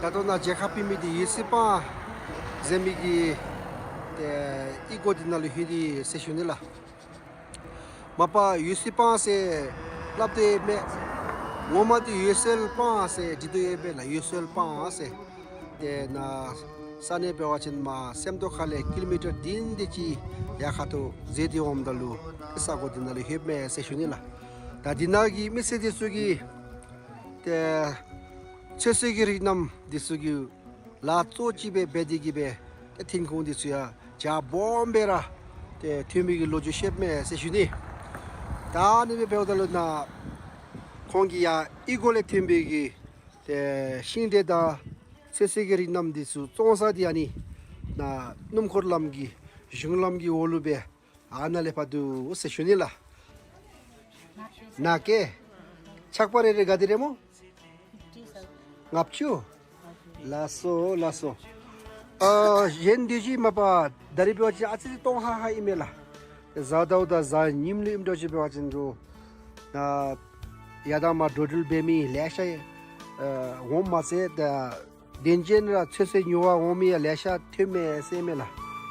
ད་ལྟོ་ནཱ་མཇལ་ཁ་ཕུལ་མི་འདི་འོད་གསལ་སྤང་ཟེར་མི་གི་ཨེ་གཡུས་སྒོ་འདི་ནང་ལུ་ལྷོད་དེ་ཟེར་ཞུ་ནི་ལགས། མ་པ་འོད་གསལ་སྤང་ཟེར་སླབ་སྟེ་མས། ངོ་མ་འདི་འོད་གསལ་སྤང་ཟེར་འབྲི་དོ་ཡོད་པས་ལགས། འོད་གསལ་སྤང་ཟེར། ཏེ་ནཱ་ས་གནས་འབད་བ་ཅིན་མར་སེམས་རྟོགས་ཁ་ལས་ཀི་ལོ་མི་ཊར་བདུན་དེ་ཅིག་ཡར་ཁ་ཐུག་འཛེགས་ཏེ་འོངམ་ད་ལུ་ས་གོ་འདི་ནང་ལུ་ལྷོདཔ་མས་ཟེར་ཞུ་ནི་ལགས། ད་འདི་ནང་གི་མི་སེར་འདི་ཚུ་གིས་ཏེ་ཚོད་བསྲེ་གི་རིགས་རྣམས་འདི་ཚུ་གི་ལཱ་གཙོ་ཅིག་སྦེ་འབད་དེ་གི་སྦེ་ཏེ་ཐོན་ཁུངས་འདི་ཚུ་ཡང་རྒྱ་སྦོམ་སྦེ་ར་ཏེ་ཐོན་མི་གི་ལོ་རྒྱུས་བཤདཔ་མས་ཟེར་ཞུ་ནི། ད་ཨ་ནི་སྦེ་འབདཝ་ད་ལུ་ནཱ་ཁོང་གིས་ཡར་གཡུས་སྒོ་ལས་ཐོན་པའི་གི་ཏེ་ཤིང་འབྲས་དང་ཚོད་བསྲེ་གི་རིགས་རྣམས་འདི་ཚུ་བཙོང་ས་འདི་ཨ་ནི་ནཱ་སྣུམ་འཁོར་ལམ་གྱི་གཞུང་ལམ་གྱི་འོག་ལུ་སྦེ་ཨ་ནཱ་ལས་ཕར་འདུག་ཟེར་ཞུ་ནི་ལགས། ནཱ་ཀེ་ཆག་པ་རེ་རེ་ག་དེ་རེ་སྨོ། ལྔ་བཅུ། ལགས་སོ་ལགས་སོ། ཨ་གཞན་འདི་ཅིག་མ་པ་ད་རིས་འབད་བ་ཅིན་ཨ་ཙི་ཙི་སྟོང་ཧ་ཧ་ཨིན་མས་ལགས། གཟའ་ཟླཝ་དང་གཟའ་ཉིམ་ལུ་ཨིནམ་འདྲཝ་ཅིག་འབད་བ་ཅིན་རུང་ནཱ་ཡར་དང་མར་འགྲོ་འགྲུལ་འབད་མི་ལེ་ཤ་ཨ་འོངམ་མ་ཚད་ད་དེ་ཅིག་ར་ཚོད་བསྲེ་ཉོ་བར་འོང་མི་ཡང་ལེ་ཤ་ཐོནམ་མས་ཟེར་མས་ལགས།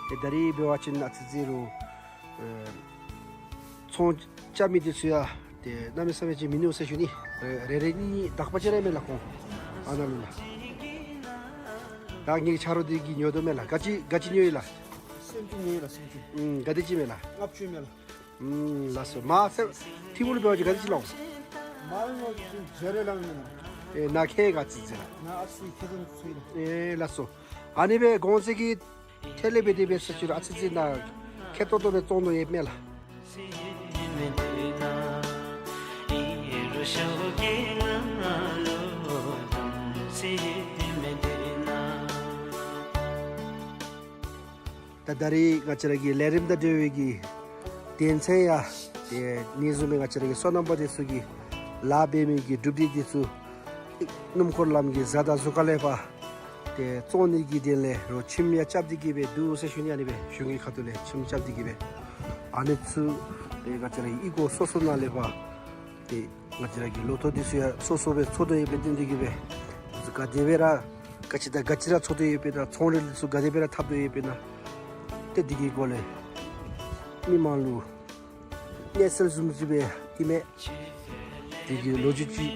ཏེ་ད་རིས་འབད་བ་ཅིན་ཨ་ཙི་ཙི་རུང་ཨེ་ཚོང་རྐྱབ་མི་འདི་ཚུ་ཡང་ཏེ་གནམ་མེད་ས་མེད་ཅིག་མིན་ནུག་ཟེར་ཞུ་ནི། རེ་རེ་གཉིས་གཉིས་དག་པ་ཅིག་ར་མས་ལགས་ཁོང་ཨ་ནཱ་ལུ་ལགས། ད་ངེའི་ཆ་རོགས་འདི་གིས་ཉོ་དོ་མས་ལགས། ག་ཅི་ག་ཅི་ཉོ་ཡི་ལགས། སེམས་ཅན་ཉོ་ཡི་ལགས་སེམས་ཅན། ཨུམ་ག་དེ་ཅིག་མས་ལགས། ལྔ་བཅུ་མས་ལགས། ཨུམ་ལགས་སོ། མར་སེམས་ཐིམ་ཕུག་ལུ་འབད་བ་ཅིན་ག་དེ་ཅིག་ལོང་། མར་ལུ་ཅིག་བརྒྱ་རེ་ལང་མས་ལགས། ཨེ་ནཱ་ཁེ་ག་ཅི་ཟེར་ལགས། ནཱ་ཨ་ཙི་ཁེ་ཙམ་ཚུད་ལགས། ཨེ་ལགས་སོ། ཨ་ནི་སྦེ་གོང་ཚད་ཀྱི་ཐད་ལས་འབད་དེ་འབད་ས་ཅིག་རུང་ཨ་ཙི་ཙི་ནཱ་ཁེ་ཏོག་ཏོ་སྦེ་བཙོང་དོ་ཡོདཔ་མས་ལགས། ད་ད་རིས་ང་བཅས་ར་གི་ལས་རིམ་དང་འབྲེལ་བའི་གི་དོན་ཚན་ཡང་ ཨེ་ཨ་ནི་བཟུམ་སྦེ་ང་བཅས་ར་གི་སོ་ནམ་པ་འདི་ཚུ་གིས་ལཱ་འབད་མི་གི་གྲུབ་འབྲས་འདི་ཚུ་སྣུམ་འཁོར་ལམ་གྱི་གཟའ་དང་གཟུགས་ཁ་ལས་ཕར་ཏེ་བཙོང་ནི་གི་དོན་ལས་རོགས་ཁྱིམ་ཡང་རྐྱབ་སྟེ་གི་སྦེ་འདུག་ཟེར་ཞུ་ནི། ཨ་ནི་སྦེ་གཞུང་གི་ཁ་ཐུག་ལས་ཁྱིམ་རྐྱབ་སྟེ་གི་སྦེ་ཨ་ནི་ཚུ་ཏེ་ང་བཅས་ར་གི་གཡུས་སྒོ་སོ་སོ་ནང་ལས་ཕར་ཏེ་ང་བཅས་ར་གི་ལོ་ཐོག་འདི་ཚུ་ཡང་སོ་སོ་སྦེ་འཚོ་དོ་ཡོདཔ་སྦེ་བརྟེན་ཏེ་གི་སྦེ་ག་དེ་སྦེ་ར་ག་ཅི་དང་ག་ཅི་ར་འཚོ་དོ་ཡོདཔ་ཨིན་ན། ཚོང་འབྲེལ་འདི་ཚུ་ག་དེ་སྦེ་ར་འཐབ་དོ་ཡོདཔ་ཨིན་ན། ཏེ་འདི་གི་སྒོ་ལས་མི་མང་ལུ་གནས་ཚུལ་བཟུམ་ཅིག་སྦེ་ཨིན་མས། དེ་གི་ལོ་རྒྱུས་ཅིག་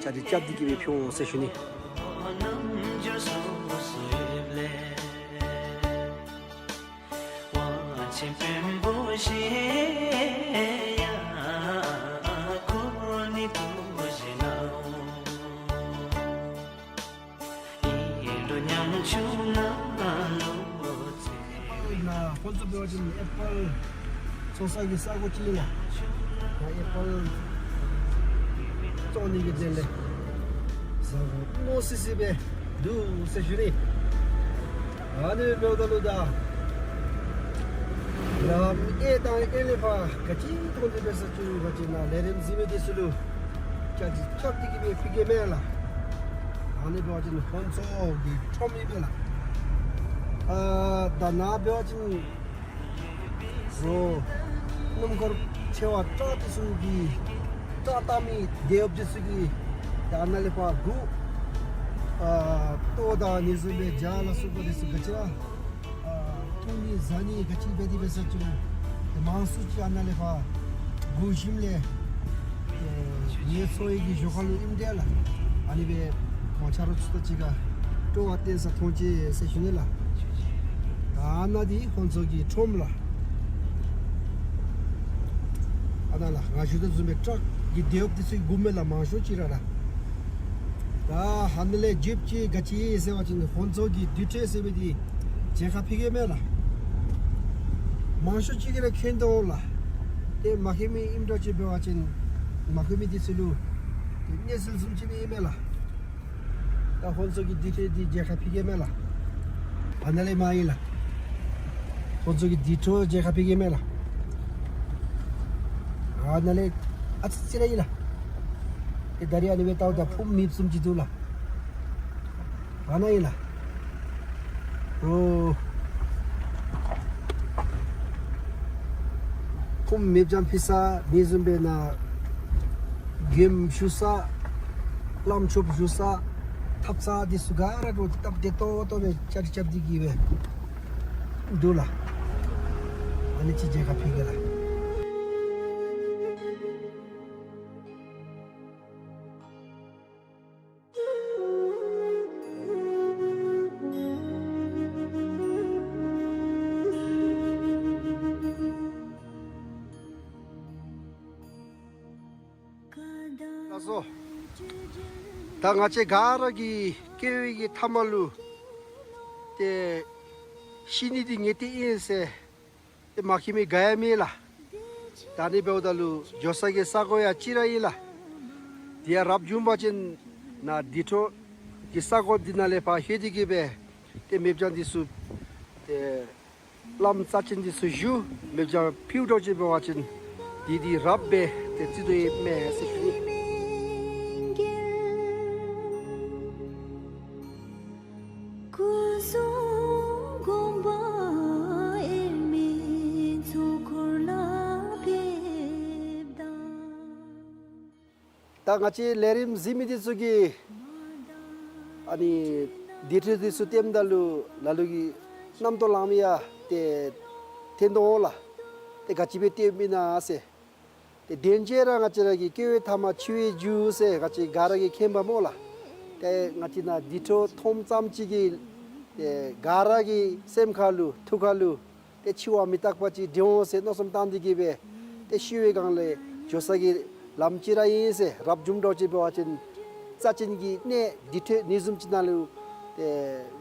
བཅའ་སྒྲིག་རྐྱབ་སྟེ་གི་སྦེ་ཕུལ་འོང་ཟེར་ཞུ་ནི། ཨེ་ཕལ་ནཱ་ཁོང་ཚུ་འབད་བ་ཅིན་ཨེ་ཕལ་བཙོང་ས་གི་ས་གོ་ཅིག་ཨིན་ལགས། ད་ཨེ་ཕལ་བཙོང་ནི་གི་དོན་ལས་ཟ་དགོ་མནོ་སི་སི་སྦེ་འདུག་ཟེར་ཞུ་ནི། ཨ་ནི་འབདཝ་ད་ལུ་ད་ལམ་ཨེ་དང་ཨེ་ལས་ཕར་ག་ཅི་ཐོན་ཏེ་འབད་ས་ཅིག་འབད་བ་ཅིན་ནཱ་ལས་རིམ་གཟིགས་མི་འདི་ཚུ་ལུ་བཅའ་སྒྲིག་རྐྱབ་སྟེ་གི་སྦེ་ཕུལ་གེ་མས་ལགས། ཨ་ནི་འབད་བ་ཅིན་ཧོང་ཚོ་གི་ཁྲོམ་ཨིན་པས་ལགས། ཨ་ད་ནཱ་འབད་བ་ཅིན་རོགས་སྣུམ་འཁོར་ཆེ་བ་ཊཱག་འདི་ཚུ་གི་ཊཱག་བཏང་མི་སྡེ་བ་འདི་ཚུ་གིས་ད་ནཱ་ལས་ཕར་གུ་ཨ་ལྟོ་དང་ཨ་ནི་བཟུམ་སྦེ་ཇ་ལ་སོགས་པ་འདི་ཚུ་ག་ཅི་ར་ཨ་འཐུང་ནི་བཟའ་ནི་ག་ཅི་འབད་དེ་འབད་ས་ཅིག་འབད་མང་སུ་ཅིག་ཨ་ནཱ་ལས་ཕར་གུ་ཞིནམ་ལས་ཨེ་ངལ་འཚོ་ཡི་གི་ཞོར་ཁ་ལུ་ཨིནམ་འདྲས་ལགས། ཨ་ནི་སྦེ་ཁོང་ཆ་རོགས་ཚུ་དང་གཅིག་ཁར་སྤྲོ་བ་བསྟན་ས་མཐོང་ཅི་ཟེར་ཞུ་ནི་ལགས། ཨ་ནཱ་འདི་ཧོང་ཚོ་གི་ཁྲོམ་ལགས། ཨ་ནཱ་ལགས་ང་ཞུ་དོ་བཟུམ་སྦེ་ཊཱག་གི་སྡེ་བ་འདི་ཚུ་གི་གུ་མས་ལགས། མང་ཤོས་ཅིག་ར་ལགས། ད་ཨ་ནཱ་ལས་ཇིཔ་ཅིག་ག་ཅི་ཟེར་བ་ཅིན་ཧོང་ཚོ་གི་དུར་ཁྲོད་ཟེར་མི་འདི་མཇལ་ཁ་ཕུལ་གེ་མས་ལགས། མང་ཤོས་ཅིག་གིས་ར་མཁྱེན་དོ་ལགས། ཏེ་མ་མཁྱེན་མི་ཨིནམ་འདྲཝ་ཅིག་འབད་བ་ཅིན་མ་མཁྱེན་མི་འདི་ཚུ་ལུ་ཏེ་གནས་ཚུལ་བཟུམ་ཅིག་སྦེ་ཨིན་མས་ལགས། ད་ཧོང་ཚོ་གི་དུར་ཁྲོད་འདི་མཇལ་ཁ་ཕུལ་གེ་མས་ལགས། ཨ་ནཱ་ལས་མར་ཨིན་ལགས། ཧོང་ཚོ་གི་དུར་ཁྲོད་མཇལ་ཁ་ཕུལ་གེ་མས་ལགས། ཨ་ནཱ་ལས་ཨ་ཙི་ཅིག་ར་ཨིན་ལགས། ཏེ་ད་རིས་ཨ་ནི་སྦེ་བལྟཝ་ད་ཕུངམ་མེདཔ་བཟུམ་ཅིག་འདུག་ལགས། ཨ་ནཱ་ཨིན་ལགས། རོགས་ཕུངམ་མེདཔ་རྐྱབ་ཕུལ་ས་ཨ་ནི་བཟུམ་སྦེ་ནཱ་གྱོནམ་བཞུགས་ས་བླམ་ཆོསཔ་བཞུགས་ས་ཐབ་ཚང་འདི་ཚུ་ག་ར་རོགས་སྟབས་བདེ་ཏོག་ཏོ་སྦེ་བཅའ་སྒྲིག་རྐྱབ་སྟེ་གི་སྦེ་འདུག་ལགས། ཨ་ནི་ཅིག་མཇལ་ཁ་ཕུལ་གེ་ལགས། ལགས་སོ། ད་ང་བཅས་ག་ར་གི་སྐྱེ་བའི་གི་ཐ་མ་ལུ་ཏེ་ཤི་ནི་འདི་ངེས་གཏན་ཨིན་ཟེར་ཏེ་མ་མཁྱེན་མི་ག་ཡང་མེད་ལགས། ད་ཨ་ནི་འབདཝ་ད་ལུ་འགྱོ་ས་གི་ས་གོ་ཡང་གཅིག་ར་ཨིན་ལགས། དེ་ཡང་རབ་བྱུང་པ་ཅིན་ནཱ་དུར་ཁྲོད་ཀྱི་ས་གོ་འདི་ནང་ལས་ཕར་ལྷོད་དེ་གི་སྦེ་ཏེ་མེ་སྦྱང་འདི་ཚུ་ཏེ་བླམ་རྩ་ཅན་འདི་ཚུ་ཞུ་མེ་སྦྱང་ཕུལཝ་འདྲཝ་ཅིག་འབད་བ་ཅིན་འདི་འདི་རབ་སྦེ་ཏེ་བརྩི་དོ་ཨིན་མས་ཟེར་ཞུ་ནི། སྐུ་གསུང་དགོངས་པ་དབྱེར་མེད་གཙུག་གུར་ལ་ཕེབས་དང་། ད་ང་བཅས་ལས་རིམ་གཟིགས་མི་འདི་ཚུ་གིས་ཨ་ནི་དུར་ཁྲོད་འདི་ཚུ་བལྟཝ་ད་ལུ་ལ་ལུ་གིས་རྣམ་རྟོག་ལང་མི་ཡང་ཏེ་ཐོན་དོ་འོང་ལགས། ཏེ་ག་ཅི་སྦེ་བལྟཝ་ཨིན་ན་ཟེར། ཏེ་དོན་གཅིག་ར་ང་བཅས་ར་གི་སྐྱེ་བའི་ཐ་མ་འཆི་བའི་རྒྱུ་ཟེར་ང་བཅས་ག་ར་གིས་མཁྱེན་པས་སྨོ་ལགས། ཏེ་ང་བཅས་ནཱ་དུར་ཁྲོད་མཐོངམ་ཙམ་ཅིག་གིས་ཏེ་ག་ར་གི་སེམས་ཁ་ལུ་ཐུགས་ཁ་ལུ་ཏེ་འཆི་བ་མི་རྟག་པ་ཅིག་འདྲེན་འོང་ཟེར་མནོ་བསམ་བཏང་སྟེ་གི་སྦེ་ཏེ་ཤི་བའི་སྒང་ལས་འགྱོ་ས་གི་ལམ་གཅིག་ར་ཨིན་ཟེར། རབ་བྱུང་འདྲཝ་ཅིག་འབད་བ་ཅིན་རྩ་ཅན་གྱི་གནས་དུར་ཁྲོད་ཨ་ནི་བཟུམ་ཅིག་ནང་ལུ་ཏེ་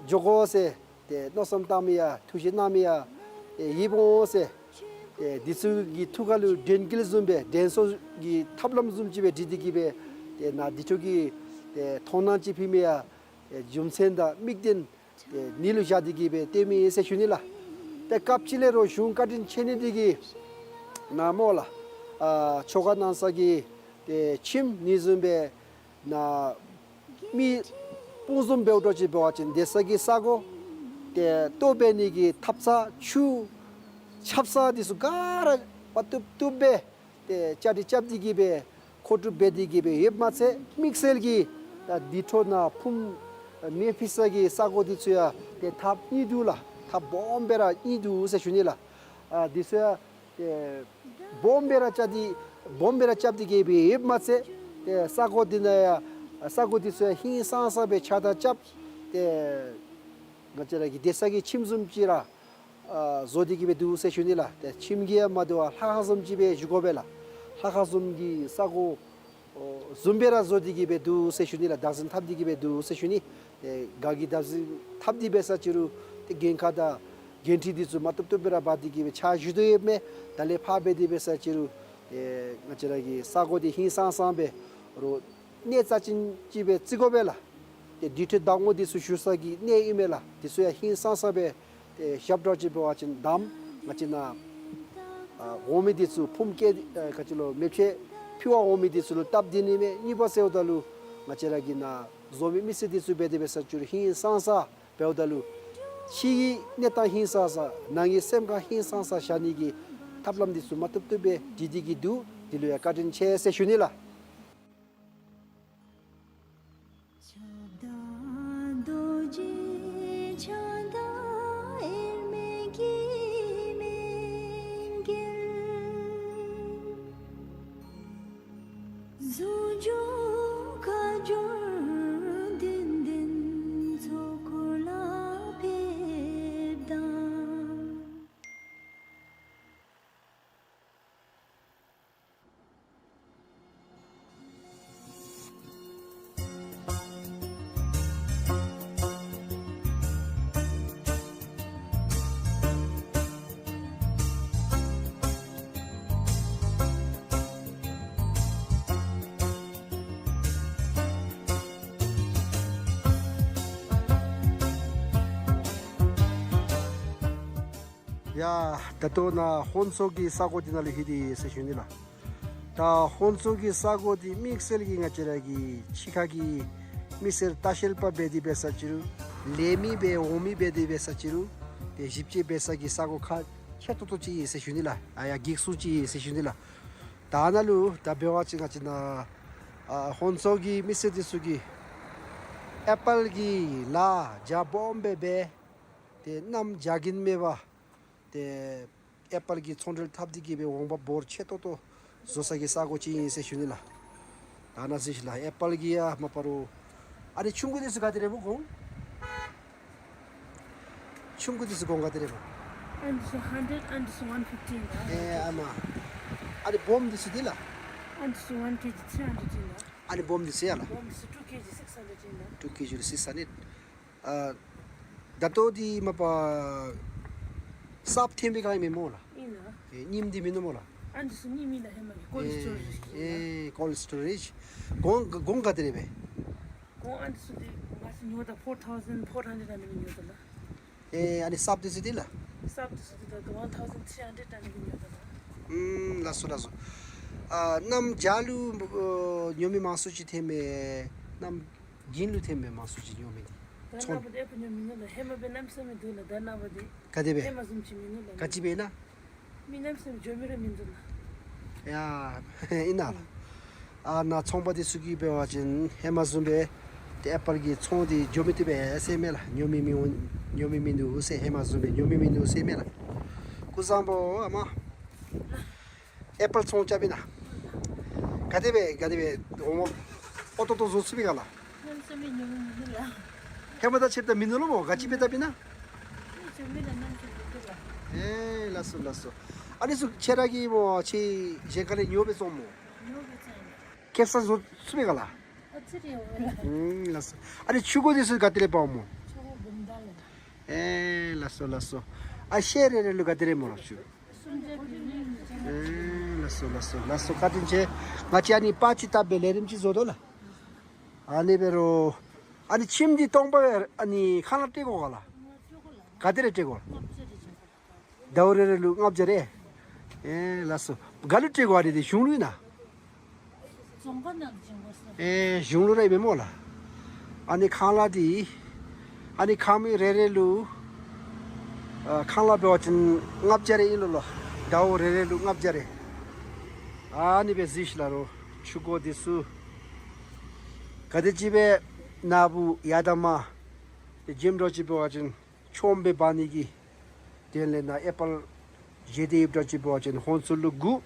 འགྱོ་དགོ་ཟེར་ཏེ་མནོ་བསམ་བཏང་མི་ཡང་ཐུགས་བཞེད་གནང་མི་ཡང་ཏེ་ཡོདཔ་འོང་ཟེར། ཏེ་འདི་ཚུ་གི་ཐུགས་ཁ་ལུ་དྲན་སྐུལ་བཟུམ་སྦེ་དྲན་གསོ་གི་ཐབས་ལམ་བཟུམ་ཅིག་སྦེ་བྲིས་ཏེ་གི་སྦེ་ཏེ་ནཱ་དུར་ཁྲོད་ཀྱི་ཏེ་མཐོང་སྣང་ཅིག་ཕུལ་མི་ཡང་ཏེ་རྒྱུ་མཚན་དང་དམིགས་དོན་ཏེ་ཨ་ནི་ལུ་བཞག་སྟེ་གི་སྦེ་བལྟ་མི་ཨིན་ཟེར་ཞུ་ནི་ལགས། ཏེ་སྐབས་ཅིག་ལས་རོགས་གཞུང་བཀའ་དྲིན་ཆེ་ནི་འདི་གིས་ནཱ་སྨོ་ལགས། ཨ་ཆོ་ག་གནང་ས་གི་ཏེ་ཁྱིམ་ཨ་ནི་བཟུམ་སྦེ་ནཱ་མི་སྤུངས་འཛོམས་འབདཝ་འདྲཝ་ཅིག་འབད་བ་ཅིན་སྡོད་ས་གི་ས་གོ་ཏེ་ལྟོ་འབད་ནི་གི་ཐབ་ཚང་ཆུ་ཆབ་གསང་འདི་ཚུ་ག་ར་མ་བཏུབ་བཏུབ་སྦེ་ཏེ་བཅའ་སྒྲིག་རྐྱབ་སྟེ་གི་སྦེ་མཁོ་སྒྲུབ་འབད་དེ་གི་སྦེ་ཡོདཔ་མ་ཚད་དམིགས་བསལ་གྱིས་ད་འདི་འཕྲོ་ནཱ་ཕུངམ་མེ་ཕུ་ས་གི་ས་གོ་འདི་ཚུ་ཡང་ཏེ་ཐབ་རྙིང་འདུག་ལགས། ཐབ་སྦོམ་སྦེ་ར་རྙིང་འདུག་ཟེར་ཞུ་ནི་ལགས། ཨ་འདི་ཚུ་ཡང་ཏེ་སྦོམ་སྦེ་ར་རྐྱབ་སྟེ་སྦོམ་སྦེ་ར་རྐྱབ་སྟེ་གི་སྦེ་ཡོདཔ་མ་ཚད་ཏེ་ས་གོ་འདི་ནང་ཡང་ས་གོ་འདི་ཚུ་ཡང་ཧིང་སངས་ས་སྦེ་ཆགས་སྡང་རྐྱབ་ཏེ་ང་བཅས་ར་གི་སྡོད་ས་གི་ཁྱིམ་བཟུམ་ཅིག་ར་ཨ་བཟོ་སྟེ་གི་སྦེ་འདུག་ཟེར་ཞུ་ནི་ལགས། ཏེ་ཁྱིམ་གྱི་ཡང་མ་དོ་བར་ལྷ་ཁང་བཟུམ་ཅིག་སྦེ་བཞུགས་དགོ་པས་ལགས། ལྷ་ཁང་བཟུམ་གྱི་ས་གོ་ཨོ་བཟུམ་སྦེ་ར་བཟོ་སྟེ་གི་སྦེ་འདུག་ཟེར་ཞུ་ནི་ལགས། བདག་འཛིན་འཐབ་སྟེ་གི་སྦེ་འདུག་ཟེར་ཞུ་ནི། ཏེ་ག་གིས་བདག་འཛིན་འཐབ་སྟེ་འབད་ས་ཅི་རུང་ཏེ་འགན་ཁག་དང་འགན་འཁྲི་འདི་ཚུ་མ་བཏུབ་བཏུབ་སྦེ་ར་འབག་སྟེ་གི་སྦེ་ཕྱག་ཞུ་དོ་ཡོདཔ་མས། ད་ལས་ཕར་འབད་དེ་འབད་ས་ཅི་རུང་ཏེ་ང་བཅས་ར་གི་ས་གོ་འདི་ཧིང་སངས་སངས་སྦེ་རོགས་གནས་རྩ་ཅན་ཅིག་སྦེ་བརྩི་དགོ་པས་ལགས། ཏེ་དུས་ཁྲི་ཟླ་ངོ་འདི་ཚུ་བཞུགས་ས་གི་གནས་ཨིན་མས་ལགས། འདི་ཚུ་ཡང་ཧིང་སངས་སངས་སྦེ་ཏེ་ཞབས་ཁྲ་ཅིག་འབད་བ་ཅིན་དམ་ང་བཅས་ནཱ་ཨ་འོང་མི་འདི་ཚུ་ཕུངམ་བཀལ་ཨ་ག་ཅི་ལོ་མེ་ཕུ་ཕུལ་བར་འོང་མི་འདི་ཚུ་ལུ་སྟབས་བདེ་ནི་མས། གཉིས་པ་ཟེརཝ་ད་ལུ་ང་བཅས་ར་གི་ནཱ་བཟོ་མི་མི་སེར་འདི་ཚུ་འབད་དེ་འབད་ས་ཅི་རུང་ཧིང་སངས་སངས་འབདཝ་ད་ལུ་ཕྱི་གི་གནས་སྟངས་ཧིང་སངས་སངས་ནང་གི་སེམས་ཁར་ཧིང་སངས་སངས་བཞག་ནི་གི་ཐབས་ལམ་འདི་ཚུ་མ་བཏུབ་བཏུབ་སྦེ་སྒྲིག་སྟེ་གི་འདུག། འདི་ལུ་ཡང་བཀའ་དྲིན་ཆེ་ཟེར་ཞུ་ནི་ལགས། ཡ་ད་ལྟོ་ནཱ་ཧོན་ཚོ་གི་ས་གོ་འདི་ནང་ལུ་ལྷོད་དེ་ཡོད་ཟེར་ཞུ་ནི་ལགས། ད་ཧོན་ཚོ་གི་ས་གོ་འདི་དམིགས་བསལ་གྱིས་ང་བཅས་ར་གི་ཕྱི་ཁ་གི་མི་སེར་ལྟ་བཤལ་པ་འབད་དེ་འབད་ས་ཅི་རུང་ལེགས་མི་སྦེ་འོང་མི་འབད་དེ་འབད་ས་ཅི་རུང་ཏེ་ཞིབ་དཔྱད་འབད་ས་གི་ས་གོ་ཁག་ཆེ་ཏོག་ཏོ་ཅིག་ཨིན་ཟེར་ཞུ་ནི་ལགས། ཨ་ཡ་གེགས་སུ་ཅིག་ཨིན་ཟེར་ཞུ་ནི་ལགས། ད་ནཱ་ལུ་ད་འབད་བ་ཅིན་ང་བཅས་ནཱ་ཨ་ཧོན་ཚོ་གི་མི་སེར་འདི་ཚུ་གིས་ཨེ་པཱལ་གྱི་ལཱ་རྒྱ་སྦོམ་སྦེ་འབད་ཏེ་གནམ་རྒྱ་གིན་མེད་པར་ཏེ་ཨེ་པཱལ་གྱི་ཚོང་འབྲེལ་འཐབ་སྟེ་གི་སྦེ་འོང་འབབ་འབོར་ཆེ་ཏོག་ཏོ་བཟོ་ས་གི་ས་གོ་ཅིག་ཨིན་ཟེར་ཞུ་ནི་ལགས། ད་ནཱ་ཟེར་ཞུ་ལགས། ཨེ་པཱལ་གྱི་ཡ་མ་པ་རོ། ཨ་ནི་ཆུང་ཀུ་འདི་ཚུ་ག་དེ་རེ་སྨོ་གོང་། ཆུང་ཀུ་འདི་ཚུ་གོང་ག་དེ་རེ་སྨོ། ཨ་འདི་ཚུ་ཧན་ཌེཌ། ཨ་འདི་ཚུ་ཝན་ཕིཕ་ཊི་ཨིན་ལགས། ཨེ་ཨ་མ། ཨ་ནི་སྦོམ་འདི་ཚུ་འདི་ལགས། ཨ་འདི་ཚུ་ཝན་ཀེ་ཇི་ཐིརི་ཧན་ཌེཌ་ཨིན་ལགས། ཨ་ནི་སྦོམ་འདི་ཚུ་ཡ་ལགས། སྦོམ་འདི་ཚུ་ཊུ་ཀེ་ཇི་སིགསི་ཧན་ཌེཌ་ཨིན་ལགས། ཊུ་ཀེ་ཇི་སིགསི་ཧན་ཌེཌ། ཨ་ད་ལྟོ་འདི་མ་པ་སབ་ཐོན་པའི་སྒང་ཨིན་མས་སྨོ་ལགས། ཨིན་ལགས། ཨེ་རྙིངམ་འདི་མིན་ནུག་སྨོ་ལགས། ཨ་འདི་ཚུ་རྙིངམ་ཨིན་ལགས། ཧེ་མ་གི་ཀོལཌ་སི་ཊོ་རེཇ་ཨིན་ལགས། ཨེ་ཀོལཌ་སི་ཊོ་རེཇ། གོང་གོང་ག་དེ་རེ་སྦེ། གོང་ཨ་འདི་ཚུ་འདི་ང་བཅས་ཉོཝ་ད་ཕོར་ཐའུ་ཟེན་ཕོར་ཧན་ཌེཌ་ཨ་ནི་སྦེ་ཉོཝ་ད་ལགས། ཨེ་ཨ་ནི་སབ་འདི་ཚུ་འདི་ལགས། སབ་འདི་ཚུ་འདི་ད་ཝན་ཐའུ་ཟེན་ཐིརི་ཧན་ཌེཌ་ཨ་ནི་སྦེ་ཉོཝ་ད་ལགས། ཨུམ་ལགས་སོ་ལགས་སོ། ཨ་གནམ་བྱཱར་ལུ་ཨ་ཉོ་མི་མང་སུ་ཅིག་ཐོནམ་མས། གནམ་དགུན་ལུ་ཐོནམ་མས་མང་སུ་ཅིག་ཉོ་མི་འདི། ད་ཚོང་ནངས་པ་འདི་ཨེ་པཱལ་ཉོ་མི་ནུག་ལགས། ཧེ་མ་སྦེ་གནམ་མེད་ས་མེད་འདུག་ལགས། ད་ནངས་པ་འདི་ག་དེ་སྦེ། ཧེ་མ་བཟུམ་ཅིག་མིན་ནུག་ལགས། ག་ཅི་སྦེ་ཨིན་ན། མི་གནམ་མེད་ས་མེད་འགྱོ་མི་ར་མིན་འདུག་ལགས། ཡ་ཨིན་ན་ལགས། ཨ་ནཱ་ཚོང་པ་འདི་ཚུ་གིས་འབད་བ་ཅིན་ཧེ་མ་བཟུམ་སྦེ་ཏེ་ཨེ་པཱལ་གྱི་ཚོང་འདི་འགྱོ་མི་བཏུབ་པས་ཟེར་མས་ལགས། ཉོ་མི་མི་འོང་ཉོ་མི་མིན་འདུག་ཟེར། ཧེ་མ་བཟུམ་སྦེ་ཉོ་མི་མིན་འདུག་ཟེར་མས་ལགས། སྐུ་གཟུགས་བཟང་པོ་ཨ་མ། ཨེ་པཱལ་ཚོང་རྐྱབ་ཨིན་ན། ག་དེ་སྦེ་ག་དེ་སྦེ་འོང་སྨོ། ཨོ་ཏོག་ཏོ་བཟོ་ཚུགས་པས་ག་ལགས། གནམ་མེད་ས་མེད་ཉོ་མི་མིན་ནུག་ལགས། ཧེ་མ་དང་ཕྱདཔ་ད་མིན་ནུག་ལོ་སྨོ། ག་ཅི་འབད་དཔ་ཨིན་ན། ཨེ་འགྱོ་མི་ར་གནམ་མེད་ས་མེད་འདུག་ལགས། ཨེ་ལགས་སོ་ལགས་སོ། ཨ་ནི་ཚུ་ཁྱེད་ར་གིས་སྨོ་ཁྱེད་གཞན་ཁ་ལས་ཉོ་སྦེ་བཙོང་སྨོ། ཉོ་སྦེ་བཙོང་ཡི། ཁེབ་ས་བཟོ་ཚུགས་པས་ག་ལགས། ཨ་ཙི་རེ་ཡོད་ལགས། ཨུམ་ལགས་སོ། ཨ་ནི་ཆུ་གོ་འདི་ཚུ་ག་ཏེ་ལས་འབག་འོང་སྨོ། ཆུ་གོ་གུང་ཐང་ལས། ཨེ་ལགས་སོ་ལགས་སོ། ཨ་ཤེལ་རེ་རེ་ལུ་ག་ཏེ་རེ་སྨོ་ལགས་ཆུ། སུམ་བརྒྱ་གི་ལུ་ཨིན་ལགས། ཨེ་ལགས་སོ་ལགས་སོ་ལགས་སོ། བཀའ་དྲིན་ཆེ། ང་བཅས་ཨ་ནི་པར་ཅིག་བཏབ་སྦེ་ལས་རིམ་ཅིག་བཟོ་དོ་ལགས། ཨ་ནི་འབད་རུང་ཨ་ནི་ཁྱིམ་འདི་སྟོང་པ་སྦེ་ཨ་ནི་ཁང་གླ་སྤྲོད་དགོ་ག་ལགས། ག་ཏེ་རེ་སྤྲོད་དགོ། ཟླཝ་རེ་རེ་ལུ་ལྔ་བརྒྱ་རེ། ཨེ་ལགས་སོ། ག་ལུ་སྤྲོད་དགོ། ཨ་ནི་འདི་གཞུང་ལུ་ཨིན་ན། རྫོང་ཁག་ནང་ལུ་བྱིན་དགོ་ཟེར། ཨེ་གཞུང་ལུ་ར་ཨིན་མས་སྨོ་ལགས། ཨ་ནི་ཁང་གླ་འདི་ཨ་ནི་ཁང་མིག་རེ་རེ་ལུ་ཨ་ཁང་གླ་འབད་བ་ཅིན་ལྔ་བརྒྱ་རེ་ཨིན་ལོ་ལགས། ཟླཝ་རེ་རེ་ལུ་ལྔ་བརྒྱ་རེ། ཨ་ནི་སྦེ་གཟིགས་ཤིག་ལགས། རོགས་ཆུ་འགོ་འདི་ཚུ་ག་དེ་ཅིག་སྦེ་ནཱ་བུ་ཡར་དང་མར་ཏེ་འཇིམ་འདྲཝ་ཅིག་འབད་བ་ཅིན་ཆོམ་སྦེ་འབག་ནི་གི་དོན་ལས་ནཱ་ཨེ་པཱལ་བཞེས་ཏེ་ཡོདཔ་འདྲཝ་ཅིག་འབད་བ་ཅིན་ཧོན་ཚོད་ལུ་དགུ།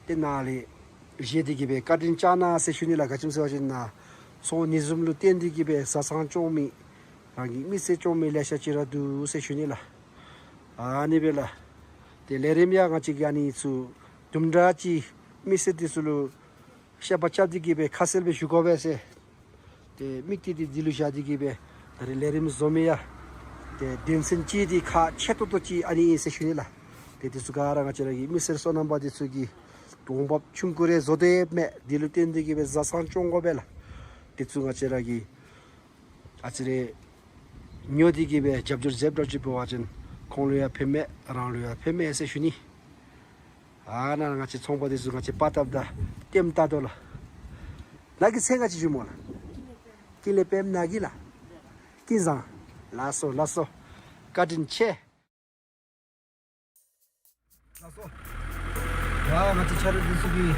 ཏེ་ནཱ་ལས་བཞེས་ཏེ་གི་སྦེ་བཀའ་དྲིན་བསྐྱང་གནང་ཟེར་ཞུ་ནི་ལགས། ག་ཅི་སྨོ་ཟེར་བ་ཅིན་ནཱ་ཚོང་ཉིན་གསུམ་ལུ་བརྟེན་ཏེ་གི་སྦེ་བཟའ་ཚང་སྐྱོང་མི་རང་གི་མི་སེར་སྐྱོང་མི་ལེ་ཤ་ཅིག་ར་འདུག་ཟེར་ཞུ་ནི་ལགས། ཨ་ནི་སྦེ་ལགས། ཏེ་ལས་རིམ་ཡང་ང་བཅས་ཀྱིས་ཨ་ནི་ཚུ་དུམ་གྲ་ཅིག་མི་སེར་འདི་ཚུ་ལུ་བཤད་པ་རྐྱབ་སྟེ་གི་སྦེ་ཁ་གསལ་སྦེ་ཞུ་དགོ་པས་ཟེར། ཏེ་དམིགས་གཏད་འདི་འདི་ལུ་བཞག་སྟེ་གི་སྦེ་ད་རེས་ལས་རིམ་བཟོ་མི་ཡང་ཏེ་དོན་ཚན་ཅིག་འདི་ཁག་ཆེ་ཏོག་ཏོ་ཅིག་ཨ་ནི་ཨིན་ཟེར་ཞུ་ནི་ལགས། ཏེ་འདི་ཚུ་ག་ར་ང་བཅས་ར་གི་མི་སེར་སོ་ནམ་པ་འདི་ཚུ་གིས་འོང་འབབ་ཆུང་ཀུ་རེ་བཟོ་སྡོད་མས། འདི་ལུ་བརྟེན་ཏེ་གི་སྦེ་བཟའ་ཚང་སྐྱོང་དགོ་པས་ལགས། འདི་ཚུ་ང་བཅས་ར་གིས་ཨ་ཙི་རེ་ཉོ་སྟེ་གི་སྦེ་རྒྱབ་སྐྱོར་མཛདཔ་འདྲཝ་ཅིག་འབད་བ་ཅིན་ཁོང་ལུ་ཡང་ཕན་མས་རང་ལུ་ཡང་ཕན་མས་ཟེར་ཞུ་ནི། ཨ་ནཱ་ང་བཅས་ཚོང་པ་འདི་ཚུ་ང་བཅས་པར་བཏབ་ད་ལྟདམོ་བལྟ་དོ་ལགས། ནཱ་གི་མཚན་ག་ཅི་ཞུ་སྨོ་ལགས། ཀུན་ལེགས་པདྨ་ནཱ་གི་ལགས། ཀུན་བཟང་། ལགས་སོ་ལགས་སོ། བཀའ་དྲིན་ཆེ། ལགས་སོ། ཡ་ང་བཅས་ཆ་རོགས་འདི་ཚུ་གིས་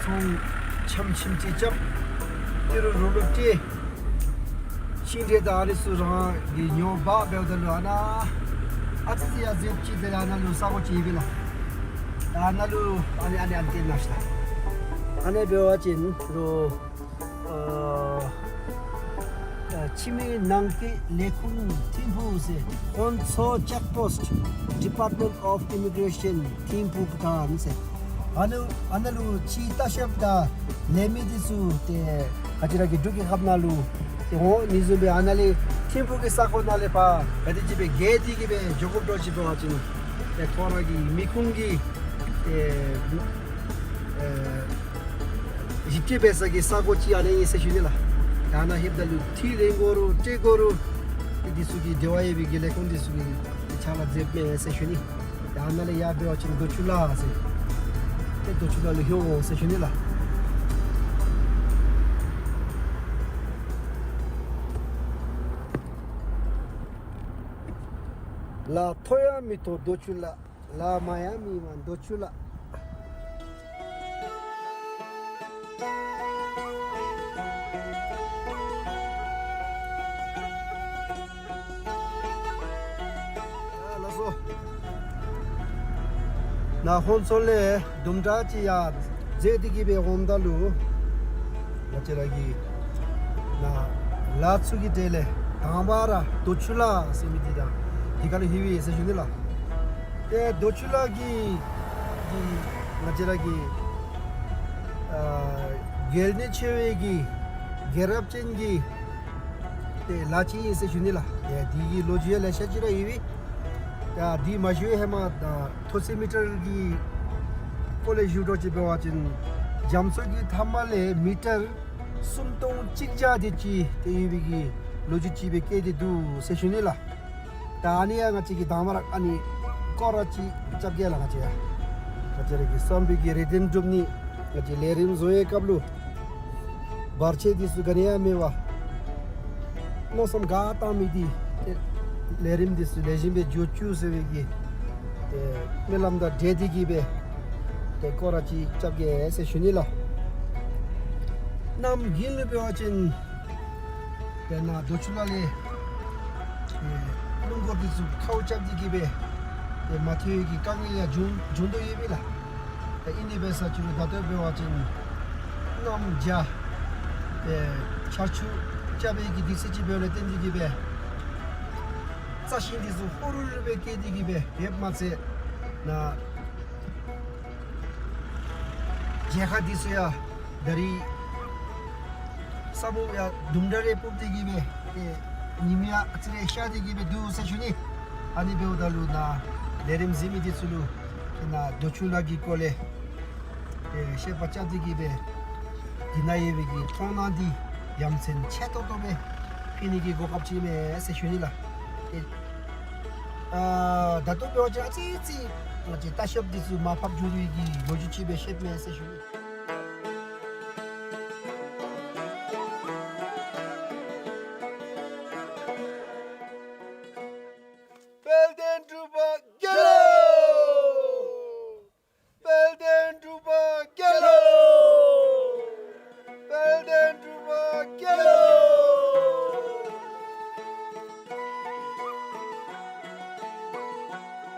ཚོང་ཆམ་ཆིམ་ཅིག་རྐྱབ། ཏི་རུ་རུ་ལུ་སྤྲོད། ཤིང་འབྲས་དང་ཨ་ནི་ཚུ་རང་གིས་ཉོ་འབག་འབདཝ་ད་ལུ་ཨ་ནཱ་ཨ་ཙི་ཙི་ཡར་འཛེགཔ་ཅིག་དེ་ལས་ཨ་ནཱ་ལུ་ས་གོ་ཅིག་ཡོད་པས་ལགས། ཨ་ནཱ་ལུ་ཨ་ནི་ཨ་ནི་ཨ་ནི་སྟོན་གནང་ཤིག་ལགས། ཨ་ནི་འབད་བ་ཅིན་རོགས་ཨ་ཨ་ཕྱི་མི་ནང་འཁོད་ལས་ཁུངས་ཐིམ་ཕུག་ཟེར། ཧོན་ཚོ་ཅེཀ་པོསཊ། Department of Immigration ཐིམ་ཕུག་ཐང་ཟེར། ཨ་ནཱ་ཨ་ནཱ་ལུ་ཕྱི་ལྟ་བཤལཔ་དང་ལས་མི་འདི་ཚུ་ཏེ་ང་བཅས་ར་གི་འབྲུག་གི་ཁབ་ནང་ལུ་ཏེ་འོང་ནི་བཟུམ་སྦེ་ཨ་ནཱ་ལས་ཐིམ་ཕུག་གི་ས་གོ་ནང་ལས་ཕར་ག་དེ་ཅིག་སྦེ་བརྒལ་ཏེ་གི་སྦེ་འགྱོ་དགོཔ་འདྲཝ་ཅིག་འབད་བ་ཅིན་ཏེ་ཁོང་ར་གི་མི་ཁུངས་ཀྱི་ཏེ་ཨེ་ཞིབ་དཔྱད་འབད་ས་གི་ས་གོ་ཅིག་ཨ་ནི་ཨིན་ཟེར་ཞུ་ནི་ལགས། ད་ནཱ་ལྷོདཔ་ད་ལུ་ཁྲལ་ལེན་དགོ་རུང་སྤྲོད་དགོ་རུང་ཏེ་འདི་ཚུ་གི་འབྲེལ་བ་ཡོད་པའི་གི་ལས་ཁུངས་འདི་ཚུ་གིས་ཕྱག་ལཱ་མཛདཔ་མས་ཟེར་ཞུ་ནི། ད་ནཱ་ལས་ཡར་འབད་བ་ཅིན་རྡོ་ཆུ་ལ་ཟེར། ཏེ་རྡོ་ཆུ་ལ་ལུ་ལྷོད་འོང་ཟེར་ཞུ་ནི་ལགས། ལ་མཐོ་ཡང་མི་མཐོ་རྡོ་ཆུ་ལ། ལ་དམའ་ཡང་མི་དམའ་རྡོ་ཆུ་ལ། ལགས་སོ། ནཱ་ཧོན་ཚོ་ལས་དུམ་གྲ་ཅིག་ཡར་འཛེགས་ཏེ་གི་སྦེ་འོངམ་ད་ལུ་ང་བཅས་ར་གི་ནཱ་ལ་ཚུ་གི་གྲས་ལས་དང་པ་ར་རྡོ་ཆུ་ལ་ཟེར་མི་འདི་ད་འདི་ཁར་ལྷོད་པས་ཟེར་ཞུ་ནི་ལགས། ཏེ་རྡོ་ཆུ་ལ་གི་གི་ང་བཅས་ར་གི་ཨ་གལ་གནད་ཆེ་བའི་གི་རྒྱལ་རབས་ཅན་གྱི་ཏེ་ལ་ཅིག་ཨིན་ཟེར་ཞུ་ནི་ལགས། ཏེ་འདི་གི་ལོ་རྒྱུས་ལེ་ཤ་ཅིག་ར་ཡོད་པས། ཏེ་འདི་མ་ཞུ་བའི་ཧེ་མ་ད་མཐོ་ཚད་མི་ཊར་གྱི་སྐོར་ལས་ཞུ་འདྲཝ་ཅིག་འབད་བ་ཅིན་རྒྱ་མཚོ་གི་མཐའ་མ་ལས་མི་ཊར་སུམ་སྟོང་གཅིག་བརྒྱ་དེ་ཅིག་ཏེ་ཡོད་པའི་གི་ལོ་རྒྱུས་ཅིག་སྦེ་བཀོད་དེ་འདུག་ཟེར་ཞུ་ནི་ལགས། ད་ཨ་ནི་ཡང་ང་བཅས་ཀྱིས་དང་པ་ར་ཨ་ནི་སྐོར་ར་ཅིག་རྐྱབ་གེ་ལགས། ང་བཅས་ཡང་ང་བཅས་ར་གི་བསམ་པའི་གི་རེ་འདུན་སྒྲུབ་ནི། ང་བཅས་ལས་རིམ་བཟོ་བའི་སྐབས་ལུ་བར་ཆད་འདི་ཚུ་ག་ནི་ཡང་མེད་པར་མནོ་བསམ་ག་བཏང་མི་འདི་ཏེ་ལས་རིམ་འདི་ཚུ་ལེགས་ཤོམ་སྦེ་འགྱོ་བཅུག་ཟེར་བའི་གི་ཏེ་སྨོན་ལམ་དང་འབྲེལ་ཏེ་གི་སྦེ་ཏེ་སྐོར་ར་ཅིག་རྐྱབ་གེ་ཟེར་ཞུ་ནི་ལགས། གནམ་དགུན་ལུ་འབད་བ་ཅིན་ཏེ་ནཱ་རྡོ་ཆུ་ལ་ལས་ཨེ་རླུང་འཁོར་འདི་ཚུ་ཁཝ་རྐྱབ་སྟེ་གི་སྦེ་ཏེ་མ་ཐོན་གྱི་དཀའ་ངལ་ཡང་འབྱུང་འབྱུང་དོ་ཡོད་པས་ལགས། ཏེ་ཨིན་ཏེ་འབད་ས་ཅིག་རུང་ད་ལྟོ་འབད་བ་ཅིན་གནམ་བྱཱར་ཏེ་ཆར་ཆུ་རྐྱབ་པའི་གི་དུས་ཚོད་ཅིག་འབདཝ་ལས་བརྟེན་ཏེ་གི་སྦེ་རྩྭ་ཤིང་འདི་ཚུ་ཧོ་རུ་རུ་སྦེ་སྐྱེས་ཏེ་གི་སྦེ་ཡོདཔ་མ་ཚད་ནཱ་མཇལ་ཁ་འདི་ཚུ་ཡང་ད་རིས་ས་སྨུག་ཡང་དུམ་གྲ་རེ་ཕོག་སྟེ་གི་སྦེ་ཏེ་ཉིམ་ཡང་ཨ་ཙི་རེ་ཤར་ཏེ་གི་སྦེ་འདུག་ཟེར་ཞུ་ནི། ཨ་ནི་འབདཝ་ད་ལུ་ནཱ་ལས་རིམ་གཟིགས་མི་འདི་ཚུ་ལུ་ཏེ་ནཱ་རྡོ་ཆུ་ལ་གི་སྐོར་ལས་ཏེ་བཤད་པ་རྐྱབ་སྟེ་གི་སྦེ་འདི་ནང་ཡོད་པའི་གི་མཐོང་སྣང་འདི་ཡ་མཚན་ཆེ་ཏོག་ཏོ་སྦེ་ཕུལ་ནི་གི་གོ་སྐབས་ཅིག་ཨིན་མས་ཟེར་ཞུ་ནི་ལགས། ཏེ་ཨ་ད་ལྟོ་འབད་བ་ཅིན་ཨ་ཙི་ཙི་ ང་བཅས་ལྟ་ཞིབ་འདི་ཚུ་མར་ཕབ་འགྱོ་ནི་གི་ལོ་རྒྱུས་ཅིག་སྦེ་བཤདཔ་མས་ཟེར་ཞུ་ནི། དཔལ་ལྡན་འབྲུག་པ་རྒྱལ་ལོ། དཔལ་ལྡན་འབྲུག་པ་རྒྱལ་ལོ། དཔལ་ལྡན་འབྲུག་པ་རྒྱལ་ལོ།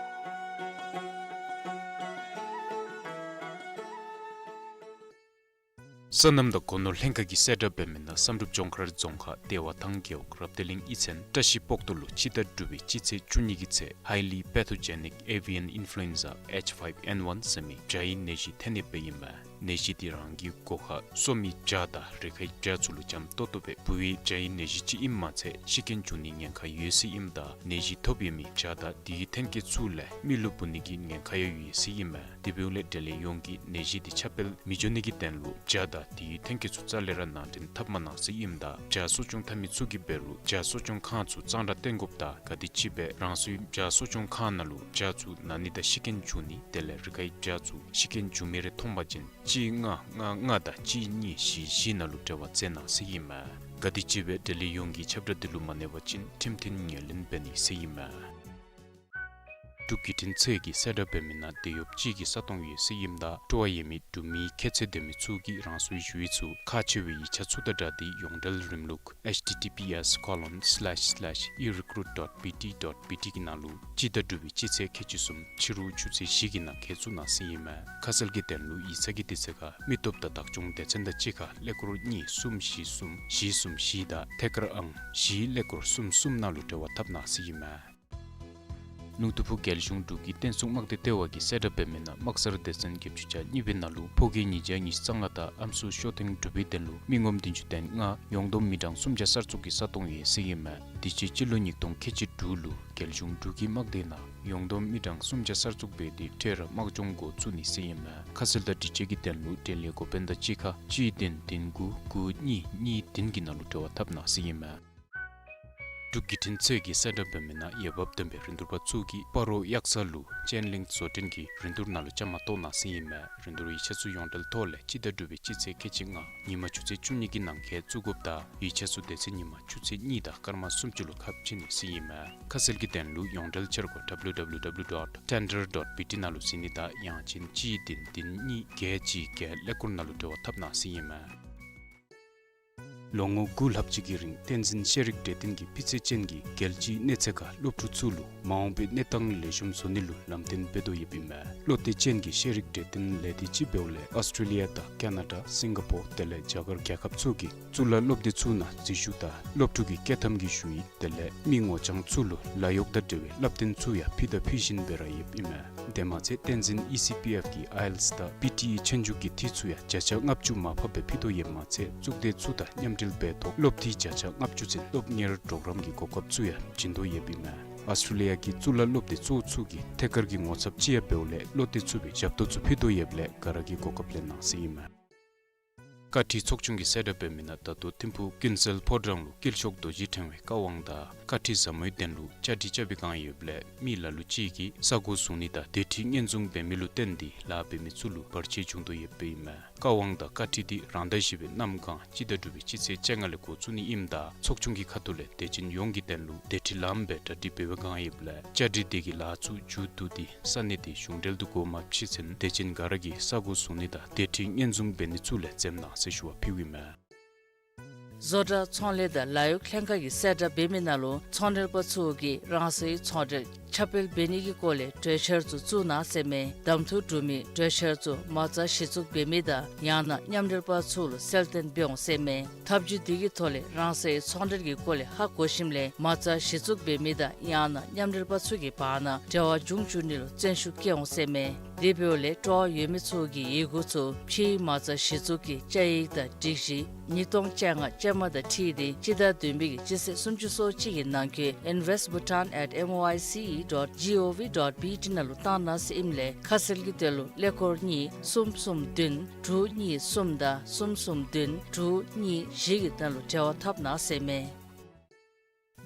སོ་ནམ་དང་སྒོ་ནོར་ལྷན་ཁག་གིས་གསལ་བསྒྲགས་འབད་མི་ནང་བསམ་གྲུབ་ལྗོངས་མཁར་རྫོང་ཁག་བདེ་བ་ཐང་རྒེད་འོག་རབ་བདེ་གླིང་གཡུས་ཚན་བཀྲ་ཤིས་སྤོག་ཐུ་ལུ་སྤྱི་ཟླ་དྲུག་པའི་སྤྱི་ཚེས་བཅུ་གཉིས་ཀྱི་ཚེ་Highly Pathogenic Avian Influenza H five N one ཟེར་མི་བྱ་ཡི་ནད་གཞི་ཐོན་ནི་སྦེ་ཨིན་མས། ནད་གཞི་འདི་རང་གི་སྒོ་ཁར་གསོ་མི་བྱ་དང་རི་ཁའི་བྱ་ཚུ་ལུ་འཇམ་ཏོག་ཏོ་སྦེ་འབུ་བའི་བྱ་ཡི་ནད་གཞི་ཅིག་ཨིནམ་མ་ཚད་ཤི་རྐྱེན་འབྱུང་ནི་ཉེན་ཁ་ཡོད་ཟེར་ཨིནམ་ད་ནད་གཞི་ཐོབ་ཡོད་མི་བྱ་དང་དེའི་ཐོན་སྐྱེད་ཚུ་ལས་མི་ལུ་འབུ་ནི་གི་ཉེན་ཁ་ཡང་ཡོད་ཟེར་ཨིན་མས། དེ་འབདཝ་ལས་འབྲེལ་ཡོད་ཡོངས་ཀྱིས་ནད་གཞི་འདི་ཁྱབ་སྤེལ་མི་འགྱོ་ནི་གི་དོན་ལུ་བྱ་དང་དེའི་ཐོན་སྐྱེད་ཚུ་རྩ་ལས་ར་ནང་འདྲེན་འཐབ་མ་གནང་ཟེར་ཨིནམ་ད་བྱ་གསོ་སྐྱོང་འཐབ་མི་ཚུ་གིས་འབད་རུང་བྱ་གསོ་སྐྱོང་ཁང་ཚུ་གཙང་སྦྲ་བཏོན་དགོཔ་དང་ག་དེམ་ཅིག་སྦེ་རང་སོའི་བྱ་གསོ་སྐྱོང་ཁང་ནང་ལུ་བྱ་ཚུ་ན་ནི་དང་ཤི་རྐྱེན་འབྱུང་ནི་དེ་ལས་རི་ཁའི་བྱ་ཚུ་ཤི་རྐྱེན་འབྱུང་མི་རེ་མཐོང་པ་ཅིན་གཅིག་ལྔ་ལྔ་ལྔ་དང་གཅིག་གཉིས་བཞི་བཞི་ནང་ལུ་འབྲེལ་བ་མཛད་གནང་ཟེར་ཨིན་མས། ག་དེམ་ཅིག་སྦེ་འབྲེལ་ཡོད་ཡོངས་ཀྱིས་ཁྱབ་བསྒྲགས་འདི་ལུ་མ་གནས་པ་ཅིན་ཁྲིམས་མཐུན་ངོས་ལེན་འབད་ནི་ཟེར་ཨིན་མས། འབྲུག་བརྒྱུད་འཕྲིན་ཚད་ཀྱིས་གསལ་བསྒྲགས་འབད་མི་ནང་དེད་གཡོགཔ་ཅིག་གི་ས་སྟོང་ཡོད་ཟེར་ཨིནམ་ད་སྤྲོ་བ་ཡོད་མི་འབྲུག་མི་ཁྱད་ཚད་ལྡན་མི་ཚུ་གིས་རང་སོའི་ཞུ་ཡིག་ཚུ་ཁག་ཆེ་བའི་ཡིག་ཆ་ཚུ་དང་སྦྲགས་ཏེ་ཡོངས་འབྲེལ་རིམ་ལུགས་H T T P S colon slash slash erecruit dot B T dot B T གི་ནང་ལུ་སྤྱི་ཟླ་དྲུག་པའི་སྤྱི་ཚེས་ཁལ་གཅིག་གསུམ་ཕྱི་རུ་ཆུ་ཚོད་བཞི་གི་ནང་འཁོད་བཙུགས་གནང་ཟེར་ཨིན་མས། ཁ་གསལ་གྱི་དོན་ལུ་ཡིག་ཚང་གི་དུས་ཚོད་ཁར་མི་སྟོབས་དང་བདག་སྐྱོང་སྡེ་ཚན་དང་གཅིག་ཁར་ཀླད་ཀོར་གཉིས་གསུམ་བཞི་གསུམ་བཞི་གསུམ་བཞི་དང་ཐད་ཀར་ཨང་བཞི་ཀླད་ཀོར་གསུམ་གསུམ་ནང་ལུ་འབྲེལ་བ་འཐབ་གནང་ཟེར་ཨིན་མས། ལུང་སྟོང་ཕུ་རྒྱལ་གཞུང་འབྲུག་གི་བསྟན་སྲུང་དམག་སྡེ་ལྟེ་བ་གིས་གསལ་བསྒྲགས་འབད་མི་ནང་དམག་སར་སྡེ་ཚན་བརྒྱད་ཅུ་གྱ་གཉིས་པའི་ནང་ལུ་ཕོ་སྐྱེས་ཉིས་བརྒྱ་ཉི་ཤུ་རྩ་ལྔ་དང་ཨམ་སྲུ་ཤོ་ཐེངས་དྲུག་པའི་དོན་ལུ་མི་ངོམ་བདུན་ཅུ་དོན་ལྔ་ཡོངས་བསྡོམས་མི་གྲངས་སུམ་བརྒྱ་སར་བཙུགས་ཀྱི་ས་སྟོང་ཡོད་ཟེར་ཨིན་མས། དུས་ཅི་སྤྱི་ལོ་ཉིས་སྟོང་ཁལ་གཅིག་དྲུག་ལུ་རྒྱལ་གཞུང་འབྲུག་གི་དམག་སྡེ་ནང་ཡོངས་བསྡོམས་མི་གྲངས་སུམ་བརྒྱ་སར་བཙུགས་འབད་དེ་འཕྲལ་ར་དམག་སྦྱོང་འགོ་བཙུགས་ནི་ཟེར་ཨིན་མས། ཁ་གསལ་དང་སྒྲིག་གཅོད་ཀྱི་དོན་ལུ་འབྲེལ་ཡོད་འགོ་དཔོན་དང་གཅིག་ཁར་གཅིག་བདུན་བདུན་དགུ་དགུ་གཉིས་གཉིས་བདུན་གྱི་ནང་ལུ་འབྲེལ་བ་འཐབ་གནང་ཟེར་ཨིན་མས། འབྲུག་བརྒྱུད་འཕྲིན་ཚད་ཀྱིས་གསལ་བསྒྲགས་འབད་མི་ནང་འོས་འབབ་ལྡན་པའི་རིན་བསྡུར་པ་ཚུ་གིས་སྤ་རོ་གཡག་ས་ལུ་སྤྱན་གླིང་བཟོ་སྐྲུན་གྱི་རིན་བསྡུར་ནང་ལུ་བཅའ་མར་གཏོགས་གནང་ཟེར་ཨིན་མས། རིན་བསྡུར་ཡིག་ཆ་ཚུ་ཡོངས་འབྲེལ་ཐོག་ལས་སྤྱི་ཟླ་དྲུག་པའི་སྤྱི་ཚེས་ཁལ་གཅིག་ལྔ་ཉིན་མ་ཆུ་ཚོད་བཅུ་གཉིས་ཀྱི་ནང་འཁོད་བཙུགས་དགོཔ་དང་ཡིག་ཆ་ཚུ་དེ་ཚེ་ཉིན་མ་ཆུ་ཚོད་གཉིས་དང་སྐར་མ་སུམ་ཅུ་ལུ་ཁ་ཕྱེ་ནི་ཟེར་ཨིན་མས། ཁ་གསལ་གྱི་དོན་ལུ་ཡོངས་འབྲེལ་འཆར་སྒོ་W W W dot tender dot B T ནང་ལུ་གཟིགས་ནི་དང་ཡང་ཅིན་གཅིག་བདུན་བདུན་གཉིས་བརྒྱད་གཅིག་བརྒྱད་ཀླད་ཀོར་ནང་ལུ་འབྲེལ་བ་འཐབ་གནང་ཟེར་ཨིན་མས། ལོ་ངོ་དགུ་ལྷག་ཅིག་གི་རིང་བསྟན་འཛིན་ཤེས་རིག་གྲོས་སྟོན་གྱིས་སྤུས་ཚད་ཅན་གྱི་རྒྱལ་སྤྱིའི་གནས་ཚད་ཁར་སློབ་ཕྲུག་ཚུ་ལུ་མ་འོངས་པའི་གནས་སྟངས་ལེགས་ཤོམ་བཟོ་ནི་ལུ་ལམ་སྟོན་འབད་དོ་ཡོདཔ་ཨིན་མས། བློ་གཏད་ཅན་གྱི་ཤེས་རིག་གྲོས་སྟོན་ལས་སྡེ་ཅིག་འབདཝ་ལས་ཨོསི་ཊྲེ་ལི་ཡ་དང་ཀ་ན་ཌ་སིང་ག་པོར་དེ་ལས་རྒྱ་གར་རྒྱལ་ཁབ་ཚུ་གི་གཙུག་ལག་སློབ་སྡེ་ཚུ་ནང་འཛུལ་ཞུགས་དང་སློབ་ཕྲུག་གི་བསྐྱོད་ཐམ་གྱི་ཞུ་ཡིག་དེ་ལས་མི་ངོ་རྐྱང་ཚུ་ལུ་ལཱ་གཡོག་དང་འབྲེལ་བའི་བསླབ་སྟོན་ཚུ་ཡང་ཕུལ་དང་ཕུལ་བཞིན་པའི་ར་ཡོདཔ་ཨིན་མས། དེ་མ་ཚད་བསྟན་འཛིན་ཨི་སི་པི་ཨེཕ་གི་ཨའི་ཨེལ་ཊི་ཨེས་དང་པི་ཊི་ཨི་ཆོས་རྒྱུགས་ཀྱི་འཐུས་ཚུ་ཡང་བརྒྱ་ཆ་ལྔ་བཅུ་མར་ཕབ་སྦེ་ཕུལ་དོ་ཡོདཔ་མ་ཚད་གཙུག་སྡེ་ཚུ་དང་མཉམ་འབྲེལ་འབད་ཐོག་སློབ་འཐུས་བརྒྱ་ཆ་ལྔ་བཅུ་ཚུན་སློབ་གཉེར་གྲོགས་རམ་གྱི་གོ་སྐབས་ཚུ་ཡང་བྱིན་དོ་ཡོདཔ་ཨིན་མས། ཨོསི་ཊྲེ་ལི་ཡ་གི་གཙུག་ལག་སློབ་སྡེ་གཙོ་བོ་ཚུ་གིས་ཐད་ཀར་གྱི་ངོ་ཚབ་ཅིག་ཡང་འབདཝ་ལས་བློ་གཏད་ཚུགས་པའི་ཞབས་ཏོག་ཚུ་ཕུལ་དོ་ཡོདཔ་ལས་ག་ར་གིས་གོ་སྐབས་ལེན་གནང་ཟེར་ཨིན་མས། བཀའ་ཁྲིད་ཚོགས་ཆུང་གིས་གསལ་བསྒྲགས་འབད་མི་ནང་ད་ལྟོ་ཐིམ་ཕུག་ཀུན་གསལ་ཕོ་བྲང་ལུ་དཀྱིལ་ཤོག་རྡོ་རྗེ་ཕྲེང་བའི་བཀའ་དབང་དང་བཀའ་ཁྲིད་ཟབ་མོའི་དོན་ལུ་བཅའ་སྒྲིག་རྐྱབ་པའི་བསྒང་ཡོདཔ་ལས་མི་ལ་ལུ་ཅིག་གིས་ས་གོ་བཟུང་ནི་དང་དེ་ཁྲིད་སྙན་བཟུང་འབད་མི་ལུ་བརྟེན་ཏེ་ལཱ་འབད་མི་ཚུ་ལུ་བར་ཆད་བྱུང་དོ་ཡོདཔ་ཨིན་མས། བཀའ་དབང་དང་བཀའ་ཁྲིད་འདི་རང་ཟླ་བཞི་པའི་གནམ་གང་སྤྱི་ཟླ་དྲུག་པའི་སྤྱི་ཚེས་བཅོ་ལྔ་ལས་འགོ་བཙུགས་ནི་ཨིནམ་ད་ཚོགས་ཆུང་གི་ཁ་ཐུག་ལས་དད་ཅན་ཡོངས་ཀྱི་དོན་ལུ་དེ་ཁྲིད་ལམ་སྦེ་གྲ་སྒྲིག་འབད་བའི་བསྒང་ཡོདཔ་ལས་བཅའ་སྒྲིག་དེ་གི་ལཱ་ཚུ་མཇུག་བསྡུ་སྟེ་ས་གནས་དེ་གཞུང་འབྲེལ་དུ་འགོ་མ་ཕྱེ་ཚུན་དད་ཅན་ག་ར་གིས་ས་གོ་བཟུང་ནི་དང་དེ་ཁྲིད་སྙན་བཟུང་འབད་ནི་ཚུ་ལས་འཛེམ་གནང་ཟེར་ཞུ་བ་ཕུལཝ་ཨིན་མས། བཟོ་གྲྭ་ཚོང་ལས་དང་ལཱ་གཡོག་ལྷན་ཁག་གིས་གསལ་བསྒྲགས་འབད་མི་ནང་ལུ་ཚོང་འབྲེལ་པ་ཚུ་གིས་རང་སོའི་ཚོང་འབྲེལ་ཁྱབ་སྤེལ་འབད་ནི་གི་སྐོར་ལས་གྲོས་འཆར་ཚུ་བཙུགས་གནང་ཟེར་མས། གདམ་འཐུ་གྲུབ་མི་གྲོས་འཆར་ཚུ་མ་རྩ་གཞི་བཙུགས་འབད་མི་དང་ཡང་ན་མཉམ་འབྲེལ་པ་ཚུ་ལུ་གསལ་སྟོན་འབད་འོང་ཟེར་མས། ཐབས་བྱུས་འདི་གི་ཐོག་ལས་རང་སོའི་ཚོང་འབྲེལ་གྱི་སྐོར་ལས་ཧ་གོ་ཞིནམ་ལས་མ་རྩ་གཞི་བཙུགས་འབད་མི་དང་ཡང་ན་མཉམ་འབྲེལ་པ་ཚུ་གི་བར་ན་འབྲེལ་བ་འབྱུང་བཅུག་ནི་ལུ་བརྩོན་ཤུགས་བསྐྱེད་འོང་ཟེར་མས། དེ་འབདཝ་ལས་སྤྲོ་བ་ཡོད་མི་ཚུ་གིས་ཡི་གུ་ཚུ་ཕྱིའི་མ་རྩ་གཞི་བཙུགས་ཀྱི་བཅའ་ཡིག་དང་སྒྲིག་གཞི་ཉིས་སྟོང་བཅོ་ལྔ་ཅན་མ་དང་འཁྲིལ་ཏེ་སྤྱི་ཟླ་བདུན་པའི་གི་སྤྱི་ཚེས་སུམ་ཅུ་སོ་གཅིག་གི་ནང་འཁོད་invest bhutan at M O I C E dot G O V dot B T ནང་ལུ་བཏང་གནང་ཟེར་ཨིནམ་ལས་ཁ་གསལ་གྱི་དོན་ལུ་ཀླད་ཀོར་གཉིས་གསུམ་གསུམ་བདུན་དྲུག་གཉིས་གསུམ་དང་གསུམ་གསུམ་བདུན་དྲུག་གཉིས་བཞི་གི་ནང་ལུ་འབྲེལ་བ་འཐབ་གནང་ཟེར་མས།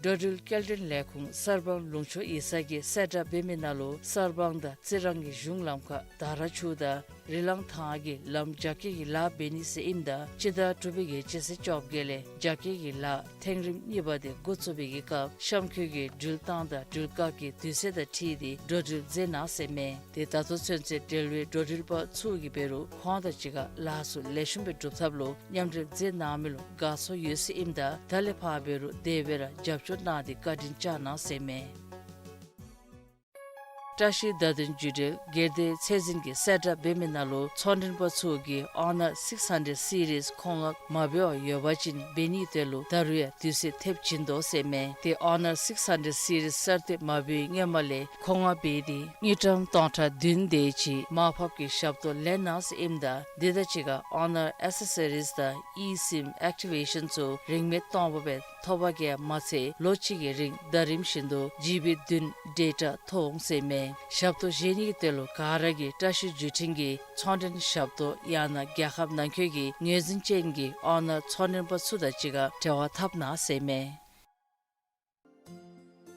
འགྲོ་འགྲུལ་སྐྱེལ་འདྲེན་ལས་ཁུངས་གསར་སྤང་ལུང་ཕྱོགས་ཡིག་ཚང་གིས་གསལ་བསྒྲགས་འབད་མི་ནང་ལུ་གསར་སྤང་དང་རྩི་རང་གི་གཞུང་ལམ་ཁར་ད་ར་ཆུ་དང་རི་ལང་ཐང་གི་ལམ་རྒྱ་སྐྱེད་ཀྱི་ལཱ་འབད་ནི་ཟེར་ཨིནམ་ད་སྤྱི་ཟླ་དྲུག་པའི་གི་སྤྱི་ཚེས་བཅོ་བརྒྱད་ལས་རྒྱ་སྐྱེད་ཀྱི་ལཱ་ཐེངས་རིམ་གཉིས་པ་དེ་འགོ་བཙུགས་པའི་གི་སྐབས་གཤམ་འཁོད་ཀྱི་འགྲུལ་བཏང་དང་འགྲུལ་བཀག་གི་དུས་ཚོད་དང་འཁྲིལ་ཏེ་འགྲོ་འགྲུལ་མཛད་གནང་ཟེར་མས། དེ་ད་ལྟོ་ཚུན་ཚོད་འབྲེལ་བའི་འགྲོ་འགྲུལ་པ་ཚུ་གིས་འབད་རུང་ཁོང་དང་གཅིག་ཁར་ལཱ་ཚུ་ལེགས་ཤོམ་སྦེ་སྒྲུབ་ཐབས་ལུ་མཉམ་འབྲེལ་མཛད་གནང་མི་ལུ་དགའ་ཚོར་ཡོད་ཟེར་ཨིནམ་ད་ད་ལས་ཕར་འབད་རུང་དེ་སྦེ་ར་རྒྱབ་སྐྱོར་གནང་སྟེ་བཀའ་དྲིན་བསྐྱངས་གནང་ཟེར་མས། བཀྲ་ཤིས་བརྡ་དོན་བརྒྱུད་འབྲེལ་སྒེར་སྡེ་ཚད་འཛིན་གྱིས་གསལ་བསྒྲགས་འབད་མི་ནང་ལུ་ཚོང་མགྲོན་པ་ཚུ་གིས་Honor six hundred series མཁོ་མངགས་མ་འབད་བར་ཡོད་པ་ཅིན་འབད་ནིའི་དོན་ལུ་ད་རུང་ཡང་དུས་ཚོད་ཐེབས་བྱིན་དོ་ཟེར་མས། དེ་Honor six hundred series གསར་བཏོན་མ་འབད་བའི་སྔོན་མ་ལས་མཁོ་མངགས་འབད་དེ་དངུལ་ཀྲམ་སྟོང་ཕྲག་བདུན་དེ་ཅིག་མར་ཕབ་ཀྱི་ཞབས་ཏོག་ལེན་གནང་ཟེར་ཨིནམ་ད་དེ་དང་གཅིག་ཁར་Honor accessories དང་eSIM activation ཚུ་རིན་མེད་སྟོང་པ་སྦེ་ཐོབ་པ་གིས་མ་ཚད་ལོ་གཅིག་གི་རིང་ཟླ་རིམ་བཞིན་དུ་ཇི་བི་བདུན་ཌེ་ཊ་ཐོབ་འོང་ཟེར་མས། ཞབས་ཏོག་བཞེས་ནིའི་དོན་ལུ་ག་ར་གིས་བཀྲ་ཤིས་བརྒྱུད་འཕྲིན་གྱི་ཚོང་མགྲོན་ཞབས་ཏོག་ཡང་ན་རྒྱལ་ཁབ་ནང་འཁོད་ཀྱི་ངོས་འཛིན་ཅན་གྱི་Honor ཚོང་མགྲོན་པ་ཚུ་དང་གཅིག་ཁར་འབྲེལ་བ་འཐབ་གནང་ཟེར་མས།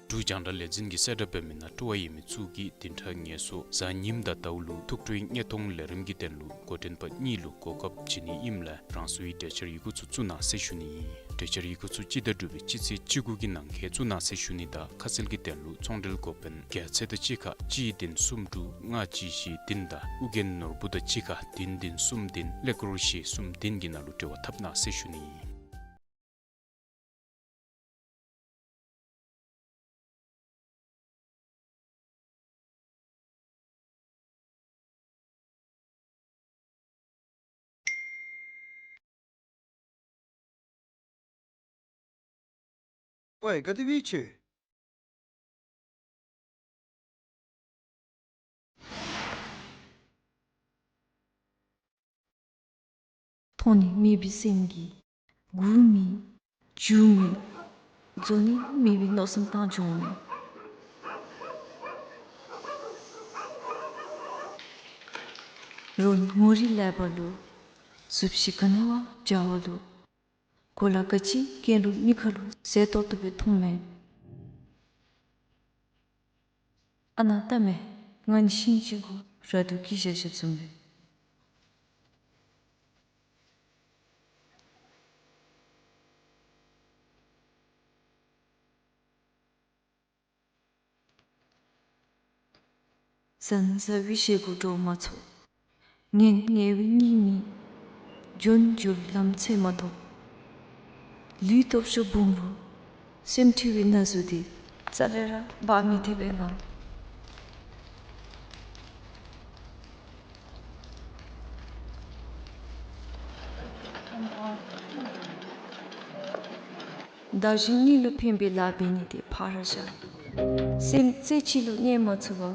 འབྲུག་རྒྱང་བསྒྲགས་ལས་འཛིན་གྱིས་གསལ་བསྒྲགས་འབད་མི་ནང་སྤྲོ་བ་ཡོད་མི་ཚུ་གིས་བདུན་ཕྲག་ངལ་གསོ་གཟའ་ཉིམ་དང་ཟླཝ་ལུ་ཐུགས་སྤྲོའི་བརྙན་ཐུང་ལས་རིམ་གྱི་དོན་ལུ་འགོ་འདྲེན་པ་གཉིས་ལུ་གོ་སྐབས་བྱིན་ནི་ཨིནམ་ལས་རང་སོའི་གྲོས་འཆར་ཡི་གུ་ཚུ་བཙུགས་གནང་ཟེར་ཞུ་ནི་ཨིན། གྲོས་འཆར་ཡི་གུ་ཚུ་སྤྱི་ཟླ་དྲུག་པའི་སྤྱི་ཚེས་བཅུ་དགུ་གི་ནང་འཁོད་བཙུགས་གནང་ཟེར་ཞུ་ནི། ད་ཁ་གསལ་གྱི་དོན་ལུ་ཚོང་འབྲེལ་འགོ་དཔོན་རྒྱལ་མཚན་དང་གཅིག་ཁར་གཅིག་བདུན་གསུམ་དྲུག་ལྔ་གཅིག་བཞི་བདུན་དང་ཨོ་རྒྱན་ནོར་བུ་དང་གཅིག་ཁར་བདུན་བདུན་གསུམ་བདུན་ཀླད་ཀོར་བཞི་གསུམ་བདུན་གྱི་ནང་ལུ་འབྲེལ་བ་འཐབ་གནང་ཟེར་ཞུ་ནི་ཨིན། ཝའེ་ག་དེ་སྦེ་ཆི། མཐོང་ནི་མེད་པའི་སེམས་ཀྱིས་སྒུག་མི་འགྱོ་མི་འཛོལ་ནི་མེད་པའི་མནོ་བསམ་བཏང་འགྱོ་མི། རོགས་ངོ་རིས་ལས་པ་ལུ་གཟུགས་གཞི་ག་ནི་བ་འཇའ་བ་ལུ་གོ་ལ་ག་ཅི་གྱོན་རུང་མི་ཁ་ལུ་ཟེར་ཏོག་ཏོ་སྦེ་མཐོང་མས། ཨ་ན་ལྟ་མས། ང་ནི་ཤིང་གཅིག་གུ་ར་དུ་སྐྱི་བཞར་བཞརཝ་བཟུམ་སྦེ། ཟང་ཟ་བའི་བཞེས་སྒོ་འགྲོ་མ་ཚུགས། ངལ་ངལ་བའི་གཉིད་མི་འགྱོ། འགྱོ་བའི་ལམ་འཚོལ་མ་ཐོབ། ལུས་སྟོབས་ཤུགས་སྦོམ་རུང་སེམས་འཁྲུལ་བའི་ན་ཟུག་དེ་རྩ་ལས་ར་འབག་མི་ཐེག་པས་ང་། བདག་གཞན་གཉིས་ལུ་ཕན་པའི་ལཱ་འབད་ནི་དེ་ཕར་བཞག། སེམས་རྩེ་གཅིག་ལུ་གནས་མ་ཚུགས་པར་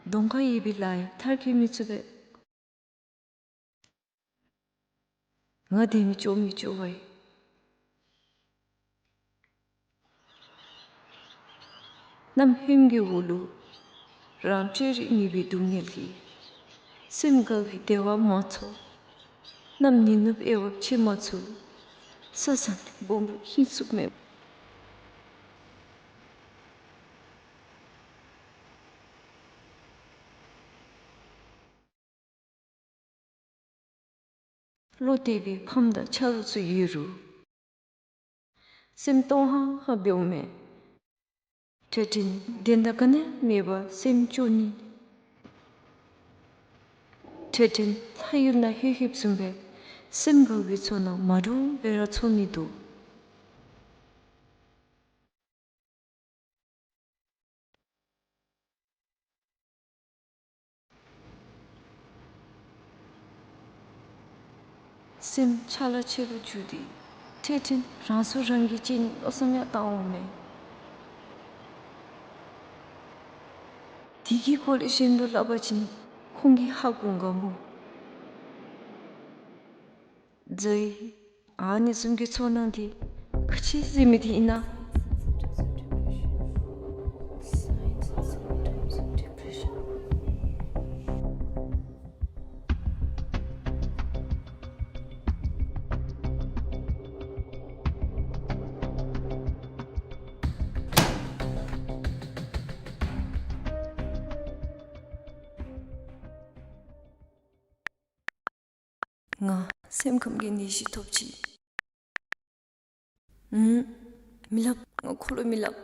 གདོང་ཁར་ཡོད་པའི་ལཱ་ཡང་མཐར་འཁྱོལ་མི་ཚུགས་པས། ང་དེ་མི་སྐྱོ་མི་སྐྱོ་བས། གནམ་ཧོནམ་གྱི་འོག་ལུ་རང་སྤྲོད་རིག་མེད་པའི་སྡུག་བསྔལ་གྱིས་སེམས་དགའ་བའི་བདེ་བ་མ་ཚོར། གནམ་ནི་ནུབ་དབྱེ་བ་ཕྱེ་མ་ཚུགས། ས་བཟང་སྦོམ་རུང་ཧིང་སུག་མེད། བློ་གཏད་པའི་ཕམ་དང་ཆ་རོགས་ཚུ་ཡོད་རུང་སེམས་སྟོང་ཧང་ཧང་འབདཝ་མས། འཕྲལ་འཕྲལ་དོན་དག་ག་ནི་མེད་པར་སེམས་སྐྱོ་ནི། འཕྲལ་འཕྲལ་ལྷ་ཡུལ་ནང་ལྷོད་ལྷོདཔ་བཟུམ་སྦེ་སེམས་དགའ་བའི་ཚོར་སྣང་མ་འདྲཝ་སྦེ་ར་ཚོར་ནི་འདུག། སེམས་ཆ་ལ་ཆེ་རུ་འགྱུར་ཏེ་འཕྲལ་འཕྲལ་རང་སྲོག་རང་གིས་བཅད་ནིའི་མནོ་བསམ་ཡང་བཏང་འོང་མས། དེ་གི་སྐོར་ལས་གཞན་དུ་སླབ་པ་ཅིན་ཁོང་གི་ཧ་གོ་ག་མོ། ཛའི། ཨ་ནི་བཟུམ་གྱི་ཚོར་སྣང་དེ་ག་ཅི་ཟེར་མི་དེ་ཨིན་ན། ང་སེམས་ཁམས་ཀྱི་ནད་གཞི་ཐོབ་ཅི། ཨུམ། མི་སླབ། ང་ཁོ་ལུ་མི་སླབ།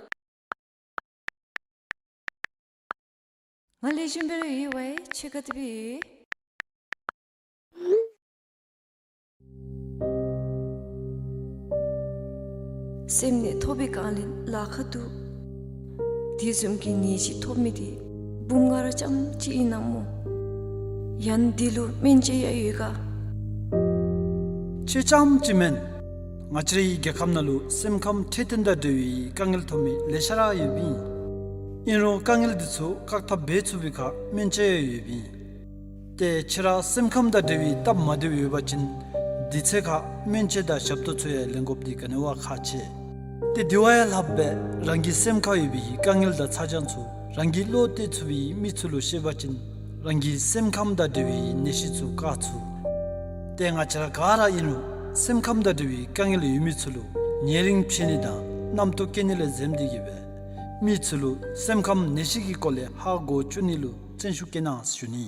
ང་ལེགས་ཤོམ་སྦེ་ར་ཡོད་པས། ཁྱོད་ག་དེ་སྦེ་ཡོད། སེམས་ནད་ཐོབ་པའི་སྒང་ལས་ལཱ་ཁག་འདུག། དེ་བཟུམ་གྱི་ནད་གཞི་ཐོབ་མི་དེ་བུམོ་ང་ར་རྐྱངམ་ཅིག་ཨིན་ན་སྨོ། ཡང་འདི་ལུ་སྨན་དཔྱད་ཡང་ཡོད་ག། ཁྱོད་རྐྱངམ་ཅིག་མེན། ང་བཅས་རའི་རྒྱལ་ཁབ་ནང་ལུ་སེམས་ཁམས་འཕྲོད་བསྟེན་དང་འབྲེལ་བའི་དཀའ་ངལ་ཐོབ་མི་ལེ་ཤ་ར་ཡོདཔ་ཨིན། ཨིན་རུང་དཀའ་ངལ་འདི་ཚུ་བཀག་ཐབས་འབད་ཚུགས་པའི་ཁར་སྨན་དཔྱད་ཡང་ཡོདཔ་ཨིན། ཏེ་ཁྱོད་ར་སེམས་ཁམས་དང་འབྲེལ་བའི་སྟབས་མ་བདེཝ་ཡོད་པ་ཅིན་དུས་ཚོད་ཁར་སྨན་དཔྱད་དང་ཞབས་ཏོག་ཚུ་ཡང་ལེན་དགོཔ་འདི་ག་ནི་བ་ཁག་ཆེ། ཏེ་དེ་བ་ཡང་ལྷགཔ་སྦེ་རང་གི་སེམས་ཁར་ཡོད་པའི་དཀའ་ངལ་དང་ཚ་གྱང་ཚུ་རང་གིས་བློ་གཏད་ཚུགས་པའི་མི་ཚུ་ལུ་བཤད་པ་ཅིན་རང་གི་སེམས་ཁམས་དང་འབྲེལ་བའི་ནད་གཞི་ཚུ་བཀག་ཚུགས། ཏེ་ང་བཅས་ར་ག་ར་ཨིན་རུང་སེམས་ཁམས་དང་འབྲེལ་བའི་དཀའ་ངལ་ཡོད་མི་ཚུ་ལུ་ཉེ་རིང་ཕྱད་ནི་དང་རྣམ་རྟོག་སྐྱེ་ནི་ལས་འཛེམ་སྟེ་གིས་སྦེ་མི་ཚུ་ལུ་སེམས་ཁམས་ནད་གཞི་གི་སྐོར་ལས་ཧ་གོ་བཅུག་ནི་ལུ་བརྩོན་ཤུགས་བསྐྱེད་གནང་ཞུ་ནི།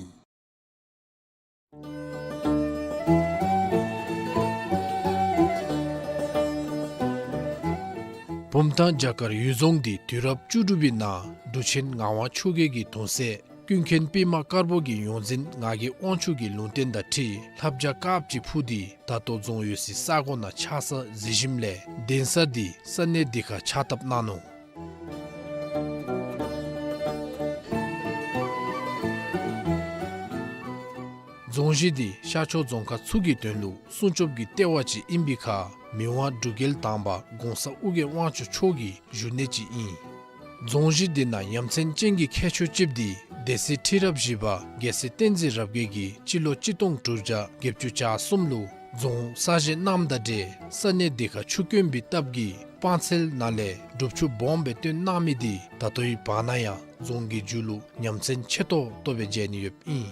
བུམ་ཐང་བྱ་དཀར་གཡུལ་རྫོང་འདི་དུས་རབས་བཅུ་དྲུག་པའི་ནང་འབྲུག་ཆེན་ངག་དབང་ཆོས་རྒྱལ་གྱི་གདུང་སྲས་ཀུན་མཁྱེན་པདྨ་དཀར་པོ་གི་ཡོངས་འཛིན་ངག་གི་དབང་ཕྱུག་གི་ལུང་བསྟན་དང་འཁྲིལ་ལྷ་བྱ་དཀརཔོ་ཅིག་འཕུར་ཏེ་ད་ལྟོ་རྫོང་ཡོད་སའི་ས་གོ་ནང་ཆགས་ས་གཟིགས་ཞིནམ་ལས་གདན་ས་འདི་ས་གནས་འདི་ཁར་ཕྱག་བཏབ་གནང་ནུག། རྫོང་གཞི་འདི་ཤར་ཕྱོགས་རྫོང་ཁག་ཚུ་གི་དོན་ལུ་སྲུང་སྐྱོབ་ཀྱི་ལྟེ་བ་ཅིག་ཨིན་པའི་ཁར་མི་དབང་འབྲུག་རྒྱལ་དང་པ་གོང་ས་ཨོ་རྒྱན་དབང་ཕྱུག་མཆོག་གི་བཞུགས་གནས་ཅིག་ཨིན། རྫོང་གཞི་འདི་ནང་ཡ་མཚན་ཅན་གྱི་ཁྱད་ཆོས་ཅིག་འདི་སྡེ་སྲིད་ཁྲི་རབས་བཞི་པ་རྒྱལ་སྲས་བསྟན་འཛིན་རབ་རྒྱས་ཀྱིས་སྤྱི་ལོ་གཅིག་སྟོང་དྲུག་བརྒྱ་བརྒྱད་ཅུ་གྱ་གསུམ་ལུ་རྫོང་གསར་བཞེངས་གནངམ་དང་འབྲེལ་ས་གནས་འདི་ཁར་ཆུ་དཀོན་པའི་སྟབས་ཀྱིས་སྤང་ཚལ་ནང་ལས་སྒྲུབ་ཆུ་སྦོམ་སྦེ་བཏོན་གནང་མི་འདི་ད་ལྟོའི་བར་ན་ཡང་རྫོང་གི་མཇུག་ལུ་ཡ་མཚན་ཆེ་ཏོག་ཏོ་སྦེ་མཇལ་ནི་ཡོདཔ་ཨིན།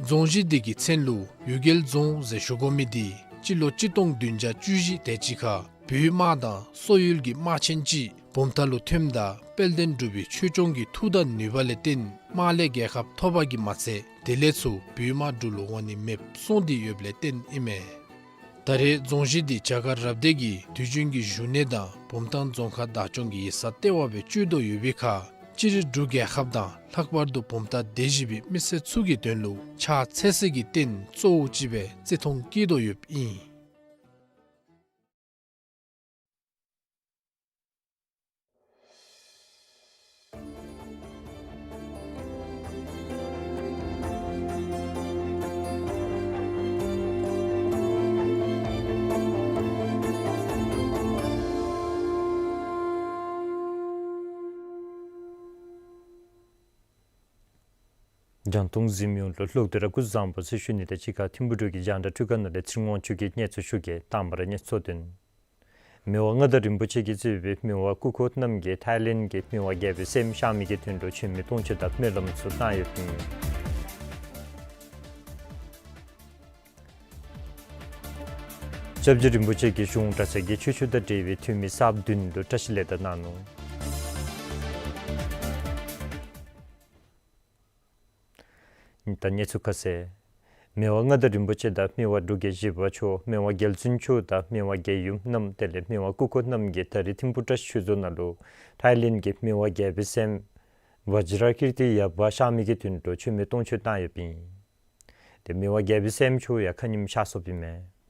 རྫོང་གཞི་འདི་གི་མཚན་ལུ་གཡུལ་རྒྱལ་རྫོང་ཟེར་ཞུ་དགོ་མི་འདི་སྤྱི་ལོ་གཅིག་སྟོང་བདུན་བརྒྱ་བཅུ་བཞི་དེ་ཅིག་ཁར་བོད་དམག་དང་སོག་ཡུལ་གྱི་དམག་ཆེན་ཅིག་བུམ་ཐང་ལུ་ཐོནམ་ད་དཔལ་ལྡན་འབྲུག་པའི་ཆོས་སྐྱོང་གི་མཐུ་དང་ནུས་པ་ལས་བརྟེན་དམག་ལས་རྒྱལ་ཁ་ཐོབ་པ་གིས་མ་ཚད་དེ་ལས་ཚུར་བོད་དམག་འབྲུག་ལུ་འོང་ནི་མེདཔ་སོང་སྟེ་ཡོདཔ་ལས་བརྟེན་ཨིན་མས། ད་རེས་རྫོང་གཞི་འདི་བྱ་དཀར་རབ་སྡེ་གི་དུས་རྒྱུན་གྱི་བཞུགས་གནས་དང་བུམ་ཐང་རྫོང་ཁག་བདག་སྐྱོང་གི་ཡིག་ཚང་ལྟེ་བ་སྦེ་སྤྱོད་དོ་ཡོད་པའི་ཁར་སྤྱིར་འབྲུག་རྒྱལ་ཁབ་དང་ལྷག་པར་དུ་བུམ་ཐང་སྡེ་བཞི་པའི་མི་སེར་ཚུ་གི་དོན་ལུ་ཕྱག་འཚལ་སའི་རྟེན་གཙོ་བོ་ཅིག་སྦེ་བརྩི་མཐོང་བསྐྱེད་དོ་ཡོདཔ་ཨིན། རྒྱང་མཐོང་གཟིགས་མི་ཡོངས་ལུ་ལྷག་སྟེ་ར་སྐུ་གཟུགས་བཟང་པོ་ཟེར་ཞུ་ནི་དང་གཅིག་ཁར་ཐིམ་ཕུག་འབྲུག་གི་རྒྱང་བསྒྲགས་འཕྲུལ་ཁང་ནང་ལས་ཚེ་རིང་དབང་ཕྱུག་གིས་སྙན་ཚུ་ཞུ་གེ། དང་པ་ར་སྙན་ཚུ་དོན། མི་དབང་མངའ་བདག་རིན་པོ་ཆེ་གིས་གཙོས་པའི་མི་དབང་སྐུ་འཁོར་རྣམས་ཀྱིས་ཐའི་ལེནཌ་གི་མི་དབང་རྒྱལ་པོའི་སྲསམོ་གཤགས་མི་གི་དོན་ལུ་མཆོད་མེ་སྟོང་མཆོད་དང་སྨོན་ལམ་ཚུ་བཏང་ཡོདཔ་ཨིན། སྐྱབས་རྗེ་རིན་པོ་ཆེ་གིས་གཞུང་གྲྭ་ཚང་གི་ཆོས་ཕྱོགས་དང་འབྲེལ་བའི་འཐུས་མི་གསརཔ་བདུན་ལུ་བཀྲ་ཤིས་བདེ་ལེགས་གནང་ནུག། ད་གནས་ཚུལ་ཁ་གསལ། མི་དབང་མངའ་བདག་རིན་པོ་ཆེ་དང་མི་དབང་འབྲུག་རྒྱལ་བཞི་པ་མཆོག་མི་དབང་རྒྱལ་བཙུན་མཆོག་དང་མི་དབང་རྒྱལ་ཡུམ་རྣམས་དེ་ལས་མི་དབང་སྐུ་འཁོར་རྣམས་ཀྱིས་ད་རིས་ཐིམ་ཕུག་བཀྲ་ཤིས་ཆོས་རྫོང་ནང་ལུ་ཐའི་ལེནཌ་གི་མི་དབང་རྒྱལ་པོའི་སྲསམོ་བཛྲ་ཀིརྟི་ཡ་བྷ་གཤགས་མི་གི་དོན་ལུ་མཆོད་མེ་སྟོང་མཆོད་བཏང་ཡོདཔ་ཨིན། ཏེ་མི་དབང་རྒྱལ་པོའི་སྲསམོ་མཆོག་ཡང་ཁ་ཉིནམ་གཤགས་སོཔ་ཨིན་མས།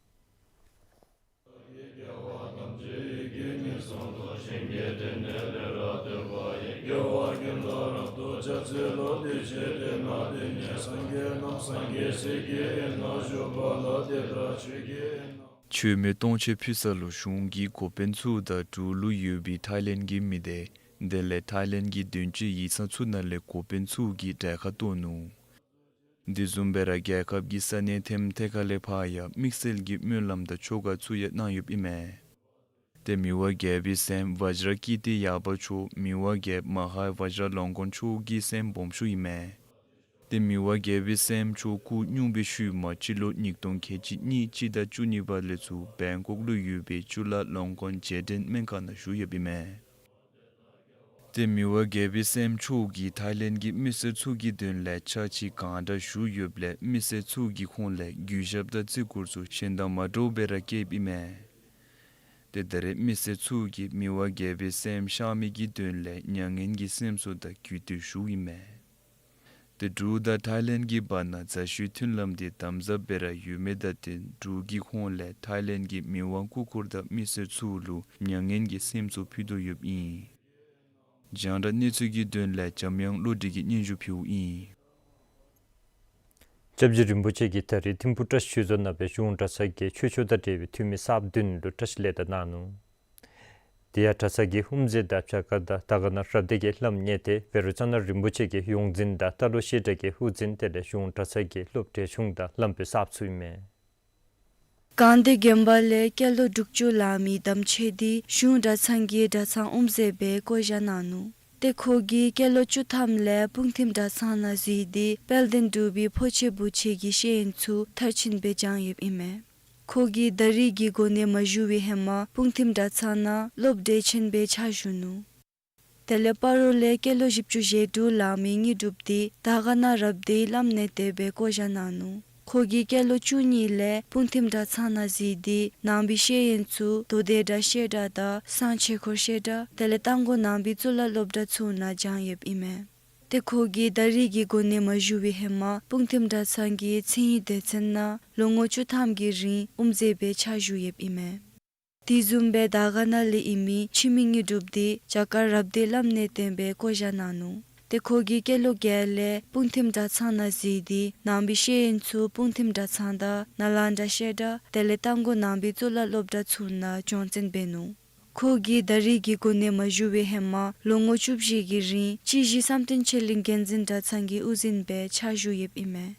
མཆོད་མེ་སྟོང་མཆོད་ཕུལ་ས་ལུ་གཞུང་གི་འགོ་དཔོན་ཚུ་དང་འབྲུག་ལུ་ཡོད་པའི་ཐའི་ལེནཌ་གི་མི་སྡེ་དེ་ལས་ཐའི་ལེནཌ་གི་དོན་གཅོད་ཡིག་ཚང་ཚུ་ནང་ལས་འགོ་དཔོན་ཚུ་གིས་གྲལ་ཁར་གཏོགས་ནུག། དེ་བཟུམ་སྦེ་ར་རྒྱལ་ཁབ་ཀྱི་ས་གནས་ཐེམ་ཐེ་ཁ་ལས་ཕར་ཡང་དམིགས་བསལ་གྱི་སྨོན་ལམ་དང་ཆོ་ག་ཚུ་ཡང་གནང་ཡོདཔ་ཨིན་མས། ཏེ་མི་དབང་རྒྱལ་པོའི་སྲསམོ་བཛྲ་ཀིརྟི་ཡ་བྷ་མཆོག་མི་དབང་རྒྱལཔོ་མ་ཧཱ་བཛྲ་ལོང་གོ་མཆོག་གི་སྲསམོ་སྦོམ་ཤོས་ཨིན་མས། ཏེ་མི་དབང་རྒྱལ་པོའི་སྲསམོ་མཆོག་སྐུ་སྙུང་པའི་ཤུལ་མ་སྤྱི་ལོ་ཉིས་སྟོང་ཁལ་གཅིག་གཉིས་སྤྱི་ཟླ་བཅུ་གཉིས་པ་ལས་ཚུར་བེང་ཀོག་ལུ་ཡོད་པའི་ཅུ་ལ་ལོང་གོ་རྗེས་དྲན་སྨན་ཁང་ནང་བཞུགས་ཡོདཔ་ཨིན་མས། ཏེ་མི་དབང་རྒྱལ་པོའི་སྲསམོ་མཆོག་གིས་ཐའི་ལེནཌ་གྱི་མི་སེར་ཚུ་གི་དོན་ལས་ཕྱག་ཕྱི་གང་དྲག་ཞུ་ཡོདཔ་ལས་མི་སེར་ཚུ་གིས་ཁོང་ལས་གུས་ཞབས་དང་བརྩི་བཀུར་ཚུ་གཞན་དང་མ་འདྲཝ་སྦེ་ར་བསྐྱེདཔ་ཨིན་མས། ཏེ་ད་རེས་མི་སེར་ཚུ་གིས་མི་དབང་རྒྱལ་པོའི་སྲསམོ་གཤགས་མི་གི་དོན་ལས་མྱ་ངན་གྱི་སེམས་གསོ་དང་གུས་བཏུད་ཞུཝ་ཨིན་མས། ཏེ་འབྲུག་དང་ཐའི་ལེནཌ་གྱི་བར་ན་མཛའ་བཤེས་མཐུན་ལམ་དེ་དམ་ཟབ་སྦེ་ར་ཡོད་མི་དང་བསྟུན་འབྲུག་གིས་ཁོང་ལས་ཐའི་ལེནཌ་གྱི་མི་དབང་སྐུ་འཁོར་དང་མི་སེར་ཚུ་ལུ་མྱ་ངན་གྱི་སེམས་གསོ་ཕུལ་དོ་ཡོདཔ་ཨིན། རྒྱང་བསྒྲགས་གནས་ཚུལ་གྱི་དོན་ལས་འཇམ་དབྱངས་བློ་གྲོས་ཀྱིས་སྙན་ཞུ་ཕུལཝ་ཨིན། སྐྱབས་རྗེ་རིན་པོ་ཆེ་གིས་ད་རེས་ཐིམ་ཕུག་བཀྲ་ཤིས་ཆོས་རྫོང་ནང་སྦེ་གཞུང་གྲྭ་ཚང་གི་ཆོས་ཕྱོགས་དང་འབྲེལ་བའི་འཐུས་མི་གསརཔ་བདུན་ལུ་བཀྲ་ཤིས་ལེགས་དར་གནང་ནུག། དེ་ཡང་གྲྭ་ཚང་གི་དབུ་མཛད་དང་བྱ་དགའ་དང་དར་དཀར་ན་རབ་སྡེ་གི་བླམ་གཉེར་ཏེ་བཻ་རོ་ཙ་ན་རིན་པོ་ཆེ་གི་ཡོངས་འཛིན་དང་རྟ་ལོག་བཤད་གྲྭ་གི་དབུ་འཛིན་དེ་ལས་གཞུང་གྲྭ་ཚང་གི་སློབ་གྲྭའི་གཞུང་དང་བླམ་སྦེ་གསརཔ་ཚུ་ཨིན་མས། དགའ་ལྡན་དགོན་པ་ལས་སྐྱེས་ལོ་དྲུག་ཅུ་ལང་མི་དམ་ཆོས་འདི་གཞུང་གྲྭ་ཚང་གི་གྲྭ་ཚང་དབུ་མཛད་སྦེ་བསྐོ་བཞག་གནང་ནུག། ཏེ་ཁོ་གིས་སྐྱེས་ལོ་བཅུ་ཐམ་ལས་སྤུངས་ཐིམ་གྲྭ་ཚང་ནང་གཟིགས་ཏེ་དཔལ་ལྡན་འབྲུག་པའི་ཕོ་ཆེ་བུ་ཆེ་གི་ཤེས་ཡོན་ཚུ་མཐར་ཕྱིན་སྦེ་སྦྱངས་ཡོདཔ་ཨིན་མས། ཁོ་གིས་ད་རིས་ཀྱི་གོ་གནས་མ་ཞུ་བའི་ཧེ་མ་སྤུངས་ཐིམ་གྲྭ་ཚང་ནང་སློབ་གྲྭའི་ཆེན་པའི་ཕྱག་ཞུ་ནུག། དེ་ལས་སྤ་རོ་ལས་སྐྱེས་ལོ་བཞི་བཅུ་ཞེ་དྲུག་ལང་མི་དངོས་གྲུབ་འདི་དར་དཀར་ན་རབ་སྡེའི་བླམ་གཉེར་ཏེ་སྦེ་བསྐོ་བཞག་གནང་ནུག། ཁོ་གིས་སྐྱེས་ལོ་བཅུ་གཉིས་ལས་སྤུངས་ཐིམ་གྲྭ་ཚང་ནང་གཟིགས་ཏེ་ནང་པའི་ཤེས་ཡོན་ཚུ་མདོ་སྡེ་སྒྲ་བཤད་གྲྭ་དང་གསང་ཆོས་འཁོར་བཤད་གྲྭ་དེ་ལས་རྟ་མགོ་ནང་པའི་གཙུག་ལག་སློབ་གྲྭ་ཚུ་ནང་སྦྱངས་ཡོདཔ་ཨིན་མས། ཏེ་ཁོ་གིས་ད་རིས་ཀྱི་གོ་གནས་མ་ཞུ་བའི་ཧེ་མ་སྤུངས་ཐིམ་གྲྭ་ཚང་གི་མཚན་ཉིད་སྡེ་ཚན་ནང་ལོ་ངོ་བཅུ་ཐམ་གྱི་རིང་དབུ་མཛད་སྦེ་ཕྱག་ཞུ་ཡོདཔ་ཨིན་མས། དེ་བཟུམ་སྦེ་དར་དཀར་ན་ལས་ཨིན་མི་འཆི་མེད་དངོས་གྲུབ་འདི་བྱ་དཀར་རབ་སྡེའི་བླམ་གཉེར་ཏེ་སྦེ་བསྐོ་བཞག་གནང་ནུག། ཏེ་ཁོ་གིས་སྐྱེས་ལོ་བརྒྱད་ལས་སྤུངས་ཐིམ་གྲྭ་ཚང་ནང་གཟིགས་ཏེ་ནང་པའི་ཤེས་ཡོན་ཚུ་སྤུངས་ཐིམ་གྲྭ་ཚང་དང་ནཱ་ལེནྡྲ་བཤད་གྲྭ་དེ་ལས་རྟ་མགོ་ནང་པའི་གཙུག་ལག་སློབ་གྲྭ་ཚུ་ནང་སྦྱོང་བརྩོན་འབད་ནུག། ཁོ་གིས་ད་རིས་ཀྱི་གོ་གནས་མ་ཞུ་བའི་ཧེ་མ་ལོ་ངོ་བཅུ་བཞི་གི་རིང་སྤྱི་གཞི་བསམ་གཏན་ཆོས་གླིང་འགན་འཛིན་གྲྭ་ཚང་གི་དབུ་འཛིན་སྦེ་ཕྱག་ཞུ་ཡོདཔ་ཨིན་མས།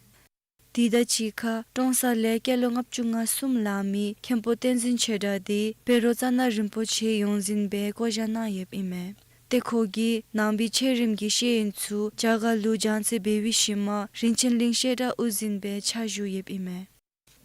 དེ་དང་གཅིག་ཁར་ཀྲོང་གསར་ལས་སྐྱེས་ལོ་ལྔ་བཅུ་ང་གསུམ་ལང་མི་མཁན་པོ་བསྟན་འཛིན་ཆོས་གྲགས་འདི་བཻ་རོ་ཙ་ན་རིན་པོ་ཆེའི་ཡོངས་འཛིན་སྦེ་བསྐོ་བཞག་གནང་ཡོདཔ་ཨིན་མས། ཏེ་ཁོ་གིས་ནང་པའི་ཆོས་རིམ་གྱི་ཤེས་ཡོན་ཚུ་རྒྱ་གར་ལུ་སྦྱང་བརྩོན་འབད་བའི་ཤུལ་མ་རིན་ཆེན་གླིང་བཤད་གྲྭ་དབུ་འཛིན་སྦེ་ཕྱག་ཞུ་ཡོདཔ་ཨིན་མས།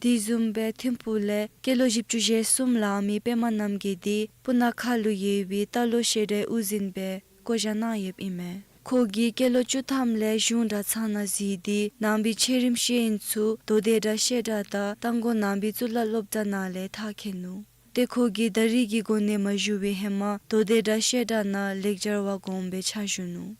དེ་བཟུམ་སྦེ་ཐིམ་ཕུག་ལས་སྐྱེས་ལོ་བཞི་བཅུ་ཞེ་གསུམ་ལང་མི་པདྨ་རྣམ་རྒྱལ་འདི་སྤུ་ན་ཁ་ལུ་ཡོད་པའི་རྟ་ལོག་བཤད་གྲྭའི་དབུ་འཛིན་སྦེ་བསྐོ་བཞག་གནང་ཡོདཔ་ཨིན་མས། ཁོ་གིས་སྐྱེས་ལོ་བཅུ་ཐམ་ལས་གཞུང་གྲྭ་ཚང་ནང་གཟིགས་ཏེ་ནང་པའི་ཆོས་རིམ་ཤེས་ཡོན་ཚུ་མདོ་སྡེ་སྒྲ་བཤད་གྲྭ་དང་རྟ་མགོ་ནང་པའི་གཙུག་ལག་སློབ་གྲྭ་ནང་ལས་མཐར་འཁྱོལ་ནུག། ཏེ་ཁོ་གིས་ད་རིས་ཀྱི་གོ་གནས་མ་ཞུ་བའི་ཧེ་མ་མདོ་སྡེ་སྒྲ་བཤད་གྲྭ་ནང་ལེགས་སྦྱར་བ་སྒོམ་སྦེ་ཕྱག་ཞུ་ནུག།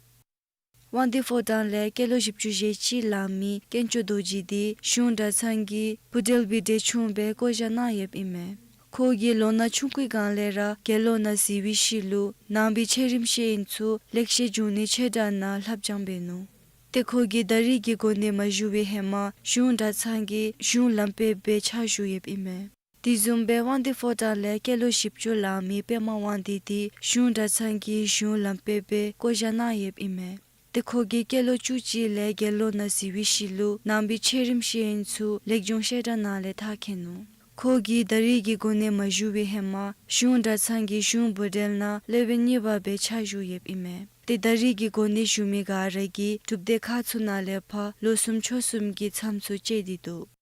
དབང་འདུས་ཕོ་བྲང་ལས་སྐྱེས་ལོ་བཞི་བཅུ་ཞེ་གཅིག་ལང་མི་དཀོན་མཆོག་རྡོ་རྗེ་འདི་གཞུང་གྲྭ་ཚང་གི་བུ་བྲལ་བའི་འདྲེ་ཆུང་སྦེ་བསྐོ་བཞག་གནང་ཡོདཔ་ཨིན་མས། ཁོ་གིས་ལོ་ན་ཆུང་ཀུའི་སྒང་ལས་ར་དགེ་སློང་ནང་གཟིགས་པའི་ཤུལ་ལུ་ནང་པའི་ཆོས་རིམ་ཤེས་ཡོན་ཚུ་ལེགས་བཤད་འབྱུང་གནས་ཆོས་གྲགས་ནང་ལྷབ་སྦྱངས་འབད་ནུག། ཏེ་ཁོ་གིས་ད་རིས་ཀྱི་གོ་གནས་མ་ཞུ་བའི་ཧེ་མ་གཞུང་གྲྭ་ཚང་གི་གཞུང་ལམ་དཔོན་སྦེ་ཕྱག་ཞུ་ཡོདཔ་ཨིན་མས། དེ་བཟུམ་སྦེ་དབང་འདུས་ཕོ་བྲང་ལས་སྐྱེས་ལོ་བཞི་བཅུ་ལང་མི་པདྨ་དབང་འདུས་འདི་གཞུང་གྲྭ་ཚང་གི་གཞུང་ལམ་དཔོན་སྦེ་བསྐོ་བཞག་གནང་ཡོདཔ་ཨིན་མས། ཏེ་ཁོ་གིས་སྐྱེས་ལོ་བཅུ་གཅིག་ལས་དགེ་སློང་ནང་གཟིགས་པའི་ཤུལ་ལུ་ནང་པའི་ཆོས་རིམ་ཤེས་ཡོན་ཚུ་ལེགས་སྦྱོང་བཤད་གྲྭ་ནང་ལས་མཐར་འཁྱོལ་ནུག། ཁོ་གིས་ད་རིས་ཀྱི་གོ་གནས་མ་ཞུ་བའི་ཧེ་མ་གཞུང་གྲྭ་ཚང་གི་གཞུང་བུ་བྲལ་ནང་སློབ་དཔོན་གཉིས་པ་སྦེ་ཕྱག་ཞུ་ཡོདཔ་ཨིན་མས། ཏེ་ད་རིས་ཀྱི་གོ་གནས་ཞུ་མི་ག་ར་གིས་སྒྲུབ་སྡེ་ཁག་ཚུ་ནང་ལས་ཕར་ལོ་གསུམ་ཕྱོགས་གསུམ་གྱི་མཚམས་སུ་བཅད་དེ་འདུག།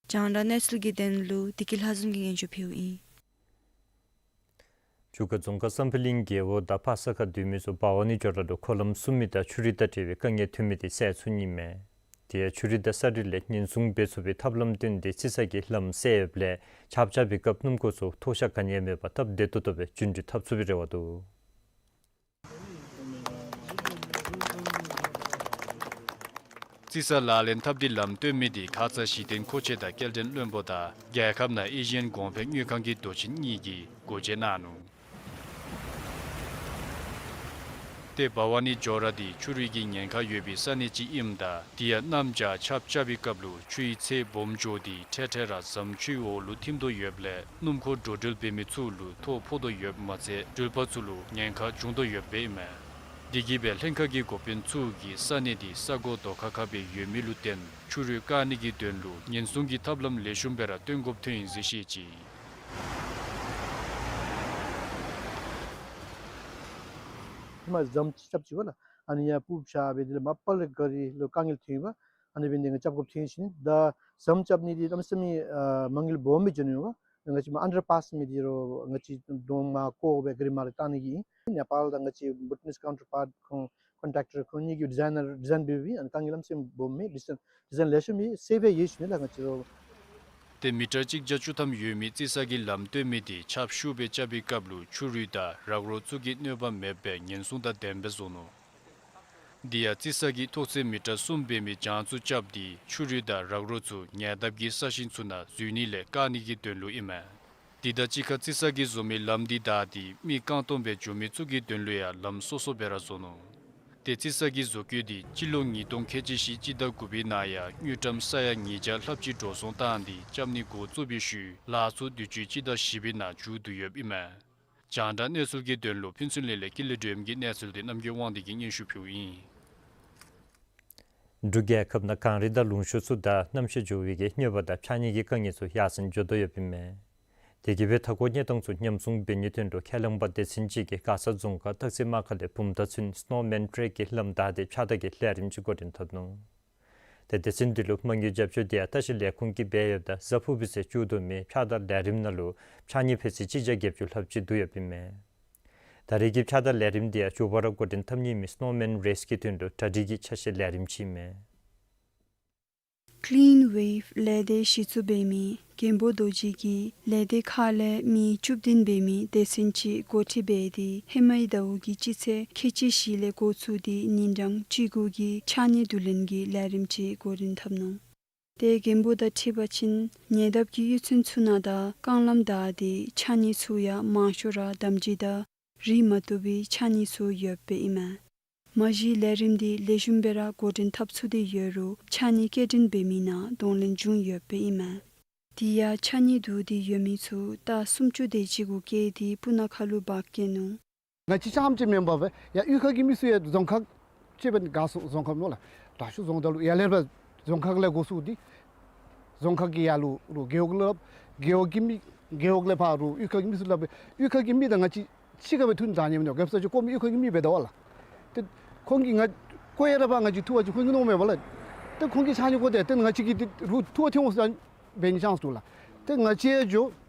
རྒྱང་བསྒྲགས་གནས་ཚུལ་གྱི་དོན་ལུ་བདེ་སྐྱིད་ལྷ་འཛོམས་ཀྱིས་སྙན་ཞུ་ཕུལཝ་ཨིན། ཆུ་ཁ་རྫོང་ཁག་བསམ་འཕེལ་གླིང་རྒེད་འོག་དང་ཕར་ས་ཁར་སྡོད་མི་ཚུ་འབའ་བ་ནི་ཇོ་ར་ལུ་འཁོར་ལམ་བསུབ་མི་དང་ཆུ་རུད་དང་འབྲེལ་བའི་དཀའ་ངལ་ཐོན་མི་དེ་བསལ་ཚུགས་ནི་མས། དེ་ཡང་ཆུ་རུད་དང་ས་རུད་ལས་ཉེན་སྲུང་འབད་ཚུགས་པའི་ཐབས་ལམ་བཏོན་ཏེ་རྩི་ས་གི་ལམ་བསལ་ཡོདཔ་ལས་ཆརཔ་རྐྱབ་པའི་སྐབས་སྣུམ་འཁོར་ཚུ་འཐོར་གཤགས་ག་ནི་ཡང་མེད་པར་སྟབས་བདེ་ཏོག་ཏོ་སྦེ་རྒྱུན་འགྲུལ་འཐབ་ཚུགས་པའི་རེ་བ་འདུག། རྩི་ས་ལག་ལེན་འཐབ་སྟེ་ལམ་བཏོན་མི་དེ་ཁ་ཙ་གཞི་རྟེན་མཁོ་ཆས་དང་སྐྱེལ་འདྲེན་བློན་པོ་དང་རྒྱལ་ཁབ་ནང་ཨེ་ཤི་ཡན་གོང་འཕེལ་དངུལ་ཁང་གི་མདོ་ཆེན་གཉིས་ཀྱིས་སྒོ་འབྱེད་གནང་ནུག། ཏེ་འབའ་བ་ནི་ཇོ་ར་དེ་ཆུ་རུད་ཀྱི་ཉེན་ཁ་ཡོད་པའི་ས་གནས་ཅིག་ཨིནམ་ད་དེ་ཡང་གནམ་བྱཱར་ཆརཔ་རྐྱབ་པའི་སྐབས་ལུ་ཆུའི་ཚད་སྦོམ་འགྱོ་སྟེ་འཕྲལ་འཕྲལ་ར་ཟམ་ཆུའི་འོག་ལུ་ཐིམ་དོ་ཡོདཔ་ལས་སྣུམ་འཁོར་འགྲོ་འགྲུལ་འབད་མི་ཚུ་ལུ་ཐོ་ཕོག་དོ་ཡོདཔ་མ་ཚད་འགྲུལ་པ་ཚུ་ལུ་ཉེན་ཁ་བྱུང་དོ་ཡོདཔ་ཨིན་མས། དེ་གིས་སྦེ་ལྷན་ཁག་གི་འགོ་དཔོན་ཚུ་གིས་ས་གནས་དེ་ས་གོ་རྡོ་ཁ་ཁ་སྦེ་ཡོད་མི་ལུ་བརྟེན་ཆུ་རུད་བཀག་ནི་གི་དོན་ལུ་ཉེན་སྲུང་གི་ཐབས་ལམ་ལེགས་ཤོམ་སྦེ་ར་སྟོན་དགོཔ་ཐོན་ཡི་ཟེར་བཤད་ཅི། ཧེ་མ་ཟམ་ཅིག་རྐྱབ་ཅི་པ་ལགས། ཨ་ནི་ཡར་སྤུབ་བཞག་སྦེ་དེ་ལས་མ་པ་ལས་ག་རི་ལུ་དཀའ་ངལ་ཐོན་ཡི་པ། ཨ་ནི་སྦེ་འདི་ང་རྐྱབ་དགོཔ་ཐོན་ཞིནམ་ད་ཟམ་རྐྱབ་ནི་འདི་གནམ་མེད་ས་མེད་ཨ་མ་དངུལ་སྦོམ་སྦེ་འགྱོ་ནི་ཡོད་པ། ང་བཅས་མ་ཨན་ཌར་པཱསི་མེད་དེ་རུང་ང་བཅས་གདོང་མར་བཀོ་སྦེ་ག་རི་མར་བཏང་ནི་གི་ཨིན། ནེ་པཱལ་དང་ང་བཅས་བྷུ་ཊཱ་ནིས་ཀའུན་ཊར་པཱརཊ་ཁོང་ཀོན་ཊེག་ཊར་ཁོང་གཉིས་ཀྱིས་ཌི་ཛའིན་ནར་ཌི་ཛའིན་འབདཝ་ཨིན། ཨ་ནི་དཀའ་ངལ་ལམ་སེང་སྦོམ་མེད། ཌི་ཛའིན་ཌི་ཛའིན་ལེགས་ཤོམ་ཨིན། སེབ་ཡང་ཡོད་ཟེར་མི་ལགས། ང་བཅས་ར་ཏེ་མི་ཊར་གཅིག་བརྒྱ་བཅུ་ཐམ་ཡོད་མི་རྩི་ས་གི་ལམ་བཏོན་མི་དེ་ཆརཔ་ཤུགས་སྦེ་རྐྱབ་པའི་སྐབས་ལུ་ཆུ་རུད་དང་རག་རོག་ཚུ་གིས་གནོད་པ་མེདཔ་སྦེ་ཉེན་སྲུང་དང་ལྡནམ་སྦེ་བཟོ་ནུག། དེ་ཡང་རྩི་ས་གི་ཐོག་ཚད་མི་ཊར་གསུམ་འབད་མི་གྱང་ཚུ་རྐྱབ་སྟེ་ཆུ་རུད་དང་རག་རོག་ཚུ་ཉེ་འདབས་ཀྱི་ས་ཞིང་ཚུ་ནང་འཛུལ་ནི་ལས་བཀག་ནི་གི་དོན་ལུ་ཨིན་མས། དེ་དང་གཅིག་ཁར་རྩི་ས་གིས་བཟོ་མི་ལམ་འདི་བདའ་སྟེ་མི་རྐང་སྟོང་སྦེ་འགྱོ་མི་ཚུ་གི་དོན་ལུ་ཡང་ལམ་སོ་སོ་སྦེ་ར་བཟོ་ནུག། ཏེ་རྩི་ས་གིས་བཟོ་བཀོད་འདི་སྤྱི་ལོ་ཉིས་སྟོང་ཁལ་གཅིག་བཞི་སྤྱི་ཟླ་དགུ་པའི་ནང་ཡང་དངུལ་ཀྲམ་ས་ཡ་ཉིས་བརྒྱ་ལྷགཔ་ཅིག་འགྲོ་སོང་བཏང་སྟེ་རྐྱབ་ནི་འགོ་བཙུགས་པའི་ཤུལ་ལཱ་ཚུ་དུས་ཅི་སྤྱི་ཟླ་བཞི་པའི་ནང་མཇུག་བསྡུ་ཡོདཔ་ཨིན་མས། རྒྱང་བསྒྲགས་གནས་ཚུལ་གྱི་དོན་ལུ་ཕུན་ཚོགས་གླིང་ལས་ཀུན་ལེགས་སྒྲོལམ་གྱི་གནས་ཚུལ་འདི་རྣམ་རྒྱལ་དབང་འདུས་ཀྱིས་སྙན་ཞུ་ཕུལཝ་ཨིན། འབྲུག་རྒྱལ་ཁབ་ནང་གངས་རི་དང་ལུང་གཤོང་ཚུ་དང་གནམ་གཤིས་འགྱུར་བའི་གི་གནོད་པ་དང་ཕྱགས་སྙིགས་ཀྱི་དཀའ་ངལ་ཚུ་ཡར་སེང་འགྱོ་དོ་ཡོདཔ་ཨིན་མས། དེ་གིས་སྦེ་མཐའ་འཁོར་གནས་སྟངས་ཚུ་ཉམས་སྲུང་འབད་ནིའི་དོན་ལུ་ཁས་བླངས་པ་སྡེ་ཚན་ཅིག་གིས་མགར་ས་རྫོང་ཁག་སྟག་རྩེ་རྨ་ཁ་ལས་བུམ་ཐང་ཚུན་སི་ནོ་མེན་ཊེརེཀ་གི་ལམ་བདའ་སྟེ་ཕྱགས་བདར་གྱི་ལས་རིམ་ཅིག་འགོ་འདྲེན་འཐབ་ནུག། ཏེ་སྡེ་ཚན་འདི་ལུ་མ་དངུལ་རྒྱབ་སྐྱོར་འདི་ཡང་ལྟ་བཤལ་ལས་ཁུངས་ཀྱིས་འབད་ཡོདཔ་ད་གཟའ་ཕུར་བུའི་ཚེ་བཙུགས་དོ་མི་ཕྱགས་བདར་ལས་རིམ་ནང་ལུ་ཕྱགས་སྙིགས་ཕད་ཚད་གཅིག་བརྒྱ་བརྒྱད་ཅུ་ལྷགཔ་ཅིག་བསྡུ་ཡོདཔ་ཨིན་མས། ད་རེས་ཀྱི་ཕྱགས་བདར་ལས་རིམ་འདི་ཡང་མགྱོགས་པ་ར་འགོ་འདྲེན་འཐབ་ནི་མི་སི་ནོ་མེན་རེསི་གི་དོན་ལུ་གྲ་སྒྲིག་གི་ཆ་ཤས་ལས་རིམ་ཅིག་ཨིན་མས། ཀི་ལིན་ཝེབ་ལས་སྡེ་གཞི་བཙུགས་འབད་མི་མགོན་པོ་རྡོ་རྗེ་གིས་ལས་སྡེ་ཁག་ལས་མི་བཅུ་བདུན་འབད་མི་སྡེ་ཚན་ཅིག་འགོ་ཁྲིད་འབད་དེ་ཧེ་མའི་ཟླཝ་གི་སྤྱི་ཚེས་ཁལ་གཅིག་བཞི་ལས་འགོ་བཙུགས་ཏེ་ཉིན་གྲངས་བཅུ་དགུ་གི་ཕྱགས་སྙིགས་བསྡུ་ལེན་གྱི་ལས་རིམ་ཅིག་འགོ་འདྲེན་འཐབ་ནུག། ཏེ་མགོན་པོ་དང་འཁྲིལ་བ་ཅིན་ཉེ་འདབས་ཀྱི་གཡུས་ཚན་ཚུ་ནང་དང་རྐང་ལམ་བདའ་སྟེ་ཕྱགས་སྙིགས་ཚུ་ཡང་མང་ཤོས་ར་འདམ་སྦྱིས་དང་རིགས་མ་བཏུབ་པའི་ཕྱགས་སྙིགས་ཚུ་ཡོདཔ་ཨིན་མས། མ་གཞི་ལས་རིམ་འདི་ལེགས་ཤོམ་སྦེ་ར་འགོ་འདྲེན་འཐབ་ཚུགས་ཏེ་ཡོད་རུང་ཕྱགས་སྙིགས་སྐྱེལ་འདྲེན་འབད་མི་ནང་གདོང་ལེན་བྱུང་ཡོདཔ་ཨིན་མས། དེ་ཡང་ཕྱགས་སྙིགས་བསྡུ་སྟེ་ཡོད་མི་ཚུ་རྟ་སུམ་ཅུ་དེ་ཅིག་གུ་བཀལ་ཏེ་སྤུ་ན་ཁ་ལུ་འབག་བསྐྱལ་ནུག། ང་བཅས་རྐྱངམ་ཅིག་མེན་པར་སྦེ་ཡང་གཡུས་ཁ་གི་མི་ཚུ་ཡང་རྫོང་ཁག་ཅིག་སྦེ་དགའ་སོང་། རྫོང་ཁག་ནང་ལགས། དྲག་ཤོས་རྫོང་བདག་ལུ་ཡར་ལས་སྦེ་རྫོང་ཁག་ལས་འགོ་བཙུགས་ཏེ་རྫོང་ཁག་གི་ཡར་ལུ་རུང་རྒེད་འོག་ལས་རྒེད་འོག་གི་མི་རྒེད་འོག་ལས་ཕར་རུང་གཡུས་ཁ་གི་མི་ཚུ་སླབ་སྦེ་གཡུས་ཁ་གི་མི་དང་ང་བཅས་གཅིག་ཁར་སྦེ་མཐུན་དྲགས་ནི་མེན་ན། རྒྱབ་ས་ཅིག་བཀོ་མི་གཡུས་ཁ་གི་མི་འབད་དོ་བ་ལགས། ཏེ་ཁོང་གིས་ང་བཀོ་ཡར་ལས་ཕར་ང་བཅས་ཐུ་བ་ཅིན་ཁོང་གིས་མནོཝ་མས་པ་ལགས། ཏེ་ཁོང་གིས་ཕྱགས་སྙིགས་བཀོ་སྟེ་ཏེ་ང་བཅས་ཀྱིས་ཏེ་རུང་ཐུ་བ་ཐོན་འོང་ཟེར་འབད་ནིའི་ཆཱནསི་འདུག་ལགས། ཏེ་ང་བཅས་འགྱོ་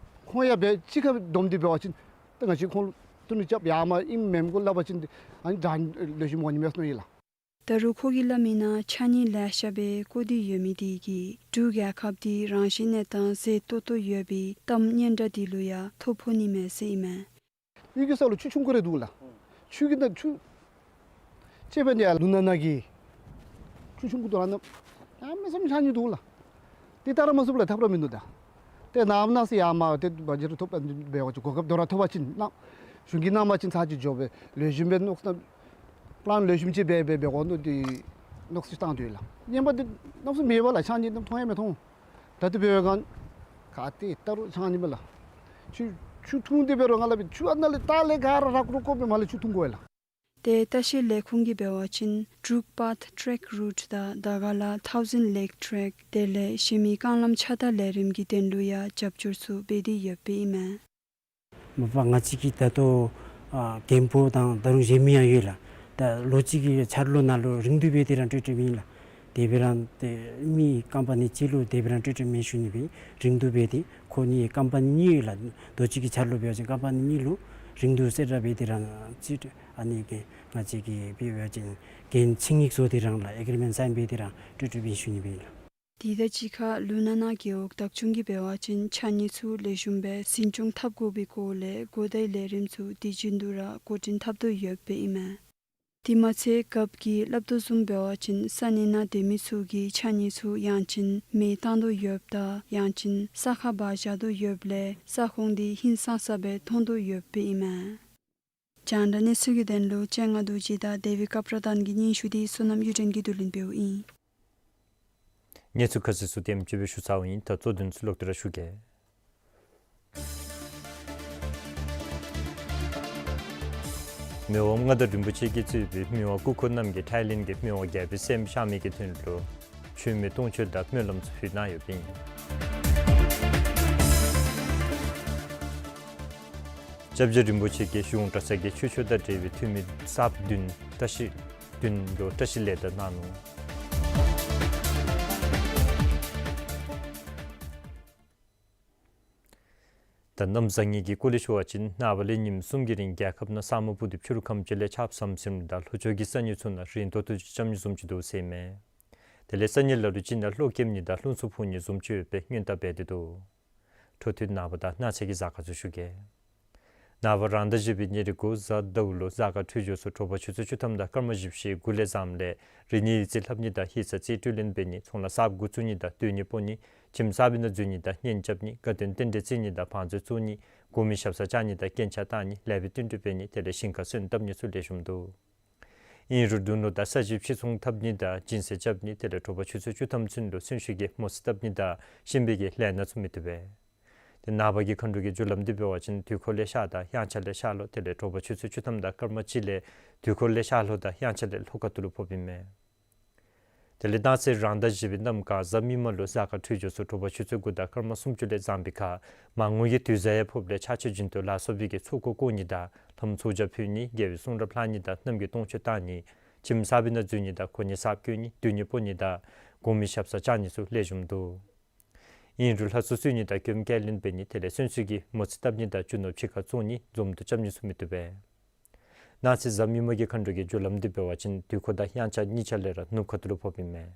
ཁོང་ཡང་འབད་གཅིག་ཁར་སྦེ་བསྡོམས་ཏེ་འབད་བ་ཅིན་ཏེ་ང་བཅས་ཁོང་ལུ་བསྟུན་ནི་རྐྱབ་ཡར་མར་ཨིནམ་མེནམ་གུ་སླབ་པ་ཅིན་ཏེ་ཨ་ནི་དྲག་ལེགས་ཤོམ་འོང་ནི་མས་ཟེར་མནོ་ཡི་ལགས། ད་རུང་ཁོ་གིས་སླབ་མིའི་ནང་ཕྱགས་སྙིགས་ལེ་ཤ་སྦེ་བཀོ་སྟེ་ཡོད་མི་དེ་གིས་འབྲུག་རྒྱལ་ཁབ་འདི་རང་བཞིན་གནས་སྟངས་མཛེས་ཏོག་ཏོ་ཡོད་པའི་གཏམ་སྙན་གྲགས་འདི་ལུ་ཡང་ཐོ་ཕོག་ནི་མས་ཟེར་ཨིན་མས། གཡུས་ཀྱི་ས་ལུ་ཆུ་ཆུང་ཀུ་རེ་འདུག་ལགས། ཆུ་གི་ནང་ཆུ་ཅིག་འབད་ནི་ཡང་ལུང་ནང་ན་གི་ཆུ་ཆུང་ཀུ་འདུག་ལགས། ནཱ་གནམ་མེད་ས་མེད་ཕྱགས་སྙིགས་འདུག་ལགས། དེ་བཏང་ར་མ་ཚུགས་ལགས། ཐབས་ར་མིན་འདུག་ད། ཏེ་ནངས་པ་གནངས་ཚེ་ཡར་མར་ཏེ་བ་ཇེཊ་ཐོབ་པ་འབད་བ་ཅིན་གོ་སྐབས་དོ་རུང་ཐོབ་པ་ཅིན་གནང་གཞུང་གིས་གནང་པ་ཅིན་ཚར་གཅིག་འགྱོ་སྦེ་ལེགས་ཤོམ་སྦེ་མནོ་བསམ་པི་ལཱན་ལེགས་ཤོམ་ཅིག་འབད་འབད་འབད་དགོ་མནོ་སྟེ་མནོ་བསམ་ཅིག་བཏང་སྡོད་ཡི་ལགས། ངན་པ་འདི་གནམ་མེད་ས་མེད་ཡོད་པ་ལགས། ཕྱགས་སྙིགས་གནམ་མཐོང་ཡང་མི་མཐོང་། ད་ལྟོ་འབད་བའི་སྒང་ག་ཏེ་ད་རུང་ཕྱགས་སྙིགས་མས་ལགས། ཆུ་ཆུ་འཐུང་སྟེ་འབད་རུང་ང་སླབ་པའི་ཆུ་ཨ་ནཱ་ལས་ལྟག་ལས་ག་ར་རག་རོག་བཀོ་སྦེ་མར་ལས་ཆུ་འཐུང་དགོ་ཡི་ལགས། ཏེ་ལྟ་བཤལ་ལས་ཁུངས་ཀྱིས་འབད་བ་ཅིན་འབྲུག་པཱཐ་ཊྲེཀ་རུཊ་དང་དར་དཀར་ལ་ཐའུ་ཛེནཌ་ལེཀ་ཊྲེཀ་དེ་ལས་གཞན་མི་རྐང་ལམ་ཕྱགས་བདར་ལས་རིམ་གྱི་དོན་ལུ་ཡང་རྒྱབ་སྐྱོར་ཚུ་འབད་དེ་ཡོདཔ་ཨིན་མས། མ་པ་ང་བཅས་ཀྱི་ད་ལྟོ་ཨ་མགོན་པོ་དང་ད་རུང་གཞན་མི་ཡང་ཡོད་ལགས། ད་ལོ་གཅིག་གི་འཆར་ལོ་ནང་ལུ་རིང་བསྡུས་འབད་དེ་ར་སྤྲོད་སྤྲོདཔ་ཨིན་ལགས། དེ་སྦེ་ར་ཏེ་མི་ཀམ་པ་ནི་གཅིག་ལུ་དེ་སྦེ་ར་སྤྲོད་སྤྲོདཔ་ཨིན་ཞུ་ནི་སྦེ་རིང་བསྡུས་འབད་དེ་ཁོང་གཉིས་ཀམ་པ་ནི་གཉིས་ཡོད་ལགས། ལོ་གཅིག་གི་འཆར་ལོ་འབད་བ་ཅིན་ཀམ་པ་ནི་གཉིས་ལུ་རིང་བསྡུས་གསལ་བསྒྲགས་འབད་དེ་ར་ཅིག་ཨ་ནི་གི་ང་བཅས་ཀྱིས་འབད་བ་ཅིན་འགན་ཆིངས་ཡིག་བཟོ་སྟེ་ར་ལགས་ཨེག་རི་མེནཊ་སའིན་འབད་དེ་ར་སྤྲོད་སྤྲོདཔ་ཨིན་ཞུ་ནི་སྦེ་ཨིན་ལགས། དེ་དང་གཅིག་ཁར་ལུང་ནང་ན་རྒེད་འོག་བདག་སྐྱོང་གིས་འབད་བ་ཅིན་ཕྱགས་སྙིགས་ཚུ་ལེགས་ཤོམ་སྦེ་འཛིན་སྐྱོང་འཐབ་དགོ་པའི་སྐོར་ལས་གོ་བརྡའི་ལས་རིམ་ཚུ་དུས་རྒྱུན་དུ་ར་འགོ་འདྲེན་འཐབ་དོ་ཡོདཔ་ཨིན་མས། དེ་མ་ཚད་རྒཔོ་གིས་སླབ་དོ་བཟུམ་འབད་བ་ཅིན་ས་གནས་ནང་སྡོད་མི་ཚུ་གིས་ཕྱགས་སྙིགས་ཚུ་ཡང་ཅིན་མེ་བཏང་དོ་ཡོདཔ་དང་ཡང་ཅིན་ས་ཁར་འབག་བཞག་དོ་ཡོདཔ་ལས་ས་ཁོངས་འདི་ཧིང་སངས་ས་སྦེ་མཐོང་དོ་ཡོདཔ་ཨིན་མས། རྒྱང་བསྒྲགས་གནས་ཚུལ་གྱི་དོན་ལུ་སྤྱན་སྔ་རྡོ་རྗེ་དང་ཌེ་བིཌ་ཀ་པྲ་དཱན་གྱི་སྙན་ཞུ་འདི་བསོད་ནམས་གཡུ་སྒྲོན་གྱིས་བསྡུ་ལེན་འབདཝ་ཨིན། གནས་ཚུལ་ཁ་གསལ་ཚུ་དེམ་ཅིག་སྦེ་ཞུ་ཚརཝ་ཨིན། ད་གཙོ་དོན་ཚུ་ལོག་སྟེ་ར་ཞུ་གེ། མི་དབང་མངའ་བདག་རིན་པོ་ཆེ་གིས་གཙོས་པའི་མི་དབང་སྐུ་འཁོར་རྣམས་ཀྱིས་ཐའི་ལེནཌ་གྱི་མི་དབང་རྒྱལ་པོའི་སྲསམོ་གཤགས་མི་གི་དོན་ལུ་མཆོད་མེ་སྟོང་མཆོད་དང་སྨོན་ལམ་ཚུ་ཕུལ་གནང་ཡོདཔ་ཨིན། སྐྱབས་རྗེ་རིན་པོ་ཆེ་གིས་གཞུང་གྲྭ་ཚང་གི་ཆོས་ཕྱོགས་དང་འབྲེལ་བའི་འཐུས་མི་གསརཔ་བདུན་བཀྲ་ཤིས་བདུན་ལུ་བཀྲ་ཤིས་ལེགས་དར་གནང་ནུག། ད་གནམ་བཟང་ངན་གྱི་སྐོར་ལས་ཞུ་བ་ཅིན་ནངས་པ་ལས་ཉིནམ་གསུམ་གྱི་རིང་རྒྱལ་ཁབ་ནང་ས་སྨུག་སྤུབས་ཏེ་ཕྱི་རུ་ཁམས་ཅིག་ལས་ཆརཔ་ཟམ་ཟིམ་རེ་དང་ལྷོ་ཕྱོགས་ཀྱི་ས་གནས་ཚུ་ནང་རི་མཐོ་ཏོག་ཏོ་ཅིག་རྐྱབ་ནི་བཟུམ་ཅིག་འདུག་ཟེར་མས། དེ་ལས་སང་ཉིན་ལ་ལུ་ཅིག་ནང་གློག་ཀེམ་ནི་དང་རླུང་འཚུབ་འཕུ་ནི་བཟུམ་ཅིག་ཡོད་པའི་སྔོན་བརྡ་འབད་དེ་འདུག། འཕྲོ་མཐུད་ནངས་པ་དང་གནངས་ཚེ་གི་གཟའ་སྐར་ཚུ་ཞུ་གེ། ནངས་པ་རང་ཟླ་བཞི་པའི་ཉེར་དགུ་གཟའ་ཟླཝ་ལུ་གཟའ་སྐར་འཕྲོད་སྦྱོར་ཚུ་དྲོ་པ་ཆུ་ཚོད་བཅུ་ཐམ་དང་སྐར་མ་བཞི་བཅུ་ཞེ་དགུ་ལས་བཟངམ་ལས་རིག་གནས་ཡིག་རྩིས་ལྷབ་ནི་དང་ཧི་ས་རྩིས་སྤྲོད་ལེན་འབད་ནི། ཚོང་ལཱ་གསརཔ་འགོ་བཙུགས་ནི་དང་སྡོད་གནས་སྤོ་ནི། ཁྱིམ་གསར་པའི་ནང་འཛུལ་ནི་དང་གཉེན་རྐྱབ་ནི། དགའ་སྟོན་རྟེན་འབྲེལ་བརྩི་ནི་དང་བང་མཛོད་བཙུགས་ནི། དགོ་མི་ཞབས་སར་བཅར་ནི་དང་སྐྱེན་ཆ་བཏང་ནི། ལེགས་པའི་བསྟུན་གྲོས་འབད་ནི། དེ་ལས་ཞིང་ཁར་སོན་བཏབ་ནི་ཚུ་ལེགས་ཤོམ་འདུག། ཨིན་རུང་སྡུག་ནོར་དང་ས་གཞི་ཕྱིར་ཚོང་འཐབ་ནི་དང་སྦྱིན་སྲེག་རྐྱབ་ནི། དེ་ལས་དྲོ་པ་ཆུ་ཚོད་བཅུ་ཐམ་ཚུན་ལུ་གསོན་ཤུགས་ཀྱིས་མོ་རྩིས་བཏབ་ནི་དང་གཤིན་པོའི་གི་ལས་སྣ་ཚུ་མི་བཏུབ་པས། དེ་ནངས་པ་གི་མཁའ་འགྲོ་གི་རྒྱུ་ལམ་འདི་འབད་བ་ཅིན་དུས་འཁོར་ལས་ཤར་དང་དབྱངས་འཆར་ལས་ཤར་ལྷོ། དེ་ལས་དྲོ་པ་ཆུ་ཚོད་བཅུ་ཐམ་དང་སྐར་མ་གཅིག་ལས་དུས་འཁོར་ལས་ཤར་ལྷོ་དང་དབྱངས་འཆར་ལས་ལྷོ་ཁ་ཐུག་ལུ་ཕོགཔ་ཨིན་མས། དེ་ལས་གནངས་ཚེ་རང་ཟླ་བཞི་པའི་གནམ་གང་གཟའ་མིག་དམར་ལུ་གཟའ་སྐར་འཕྲོད་སྦྱོར་ཚུ་དྲོ་པ་ཆུ་ཚོད་དགུ་དང་སྐར་མ་སུམ་ཅུ་ལས་བཟང་པའི་ཁར་མར་ངོ་གི་དུས་གཟའ་ཡང་ཕོགཔ་ལས་ཆར་ཆུ་བཞིན་དུ་ལ་སོགས་པའི་གི་ཚོགས་འཁོར་བསྐོར་ནི་དང་ལྷ་མོ་ཚོགས་བཅར་ཕུལ་ནི། རྒྱལ་པོའི་གསུང་རབ་ལྷག་ནི་དང་གནམ་གྱི་སྟོང་མཆོད་བཏང་ནི། ཁྱིམ་གསར་པའི་ནང་འཛུལ་ནི་དང་གོ་གནས་གསརཔ་བསྐོ་ནི། སྡོད་གནས་སྤོ་ནི་དང་དགོ་མི་ཞབས་སར་བཅར་ནི་ཚུ་ལེགས་ཤོམ་འདུག། ཨིན་རུང་ལྷ་ཚུ་གསོལ་ནི་དང་སྐྱོན་ཁས་ལེན་འབད་ནི། དེ་ལས་གསོན་གསོལ་གྱི་མོ་རྩིས་བཏབ་ནི་དང་རྒྱུ་ནོར་ཕྱི་ཁར་བཙོང་ནི་འཛོམས་འདུ་རྐྱབ་ནི་ཚུ་མི་བཏུབ་པས། གནངས་ཚེ་གཟའ་མིག་དམར་གྱི་མཁའ་འགྲོ་གི་རྒྱུ་ལམ་འདི་འབད་བ་ཅིན་དུས་འཁོར་དང་དབྱངས་འཆར་གཉིས་ཆ་ལས་ར་ནུབ་ཁ་ཐུག་ལུ་ཕོགཔ་ཨིན་མས།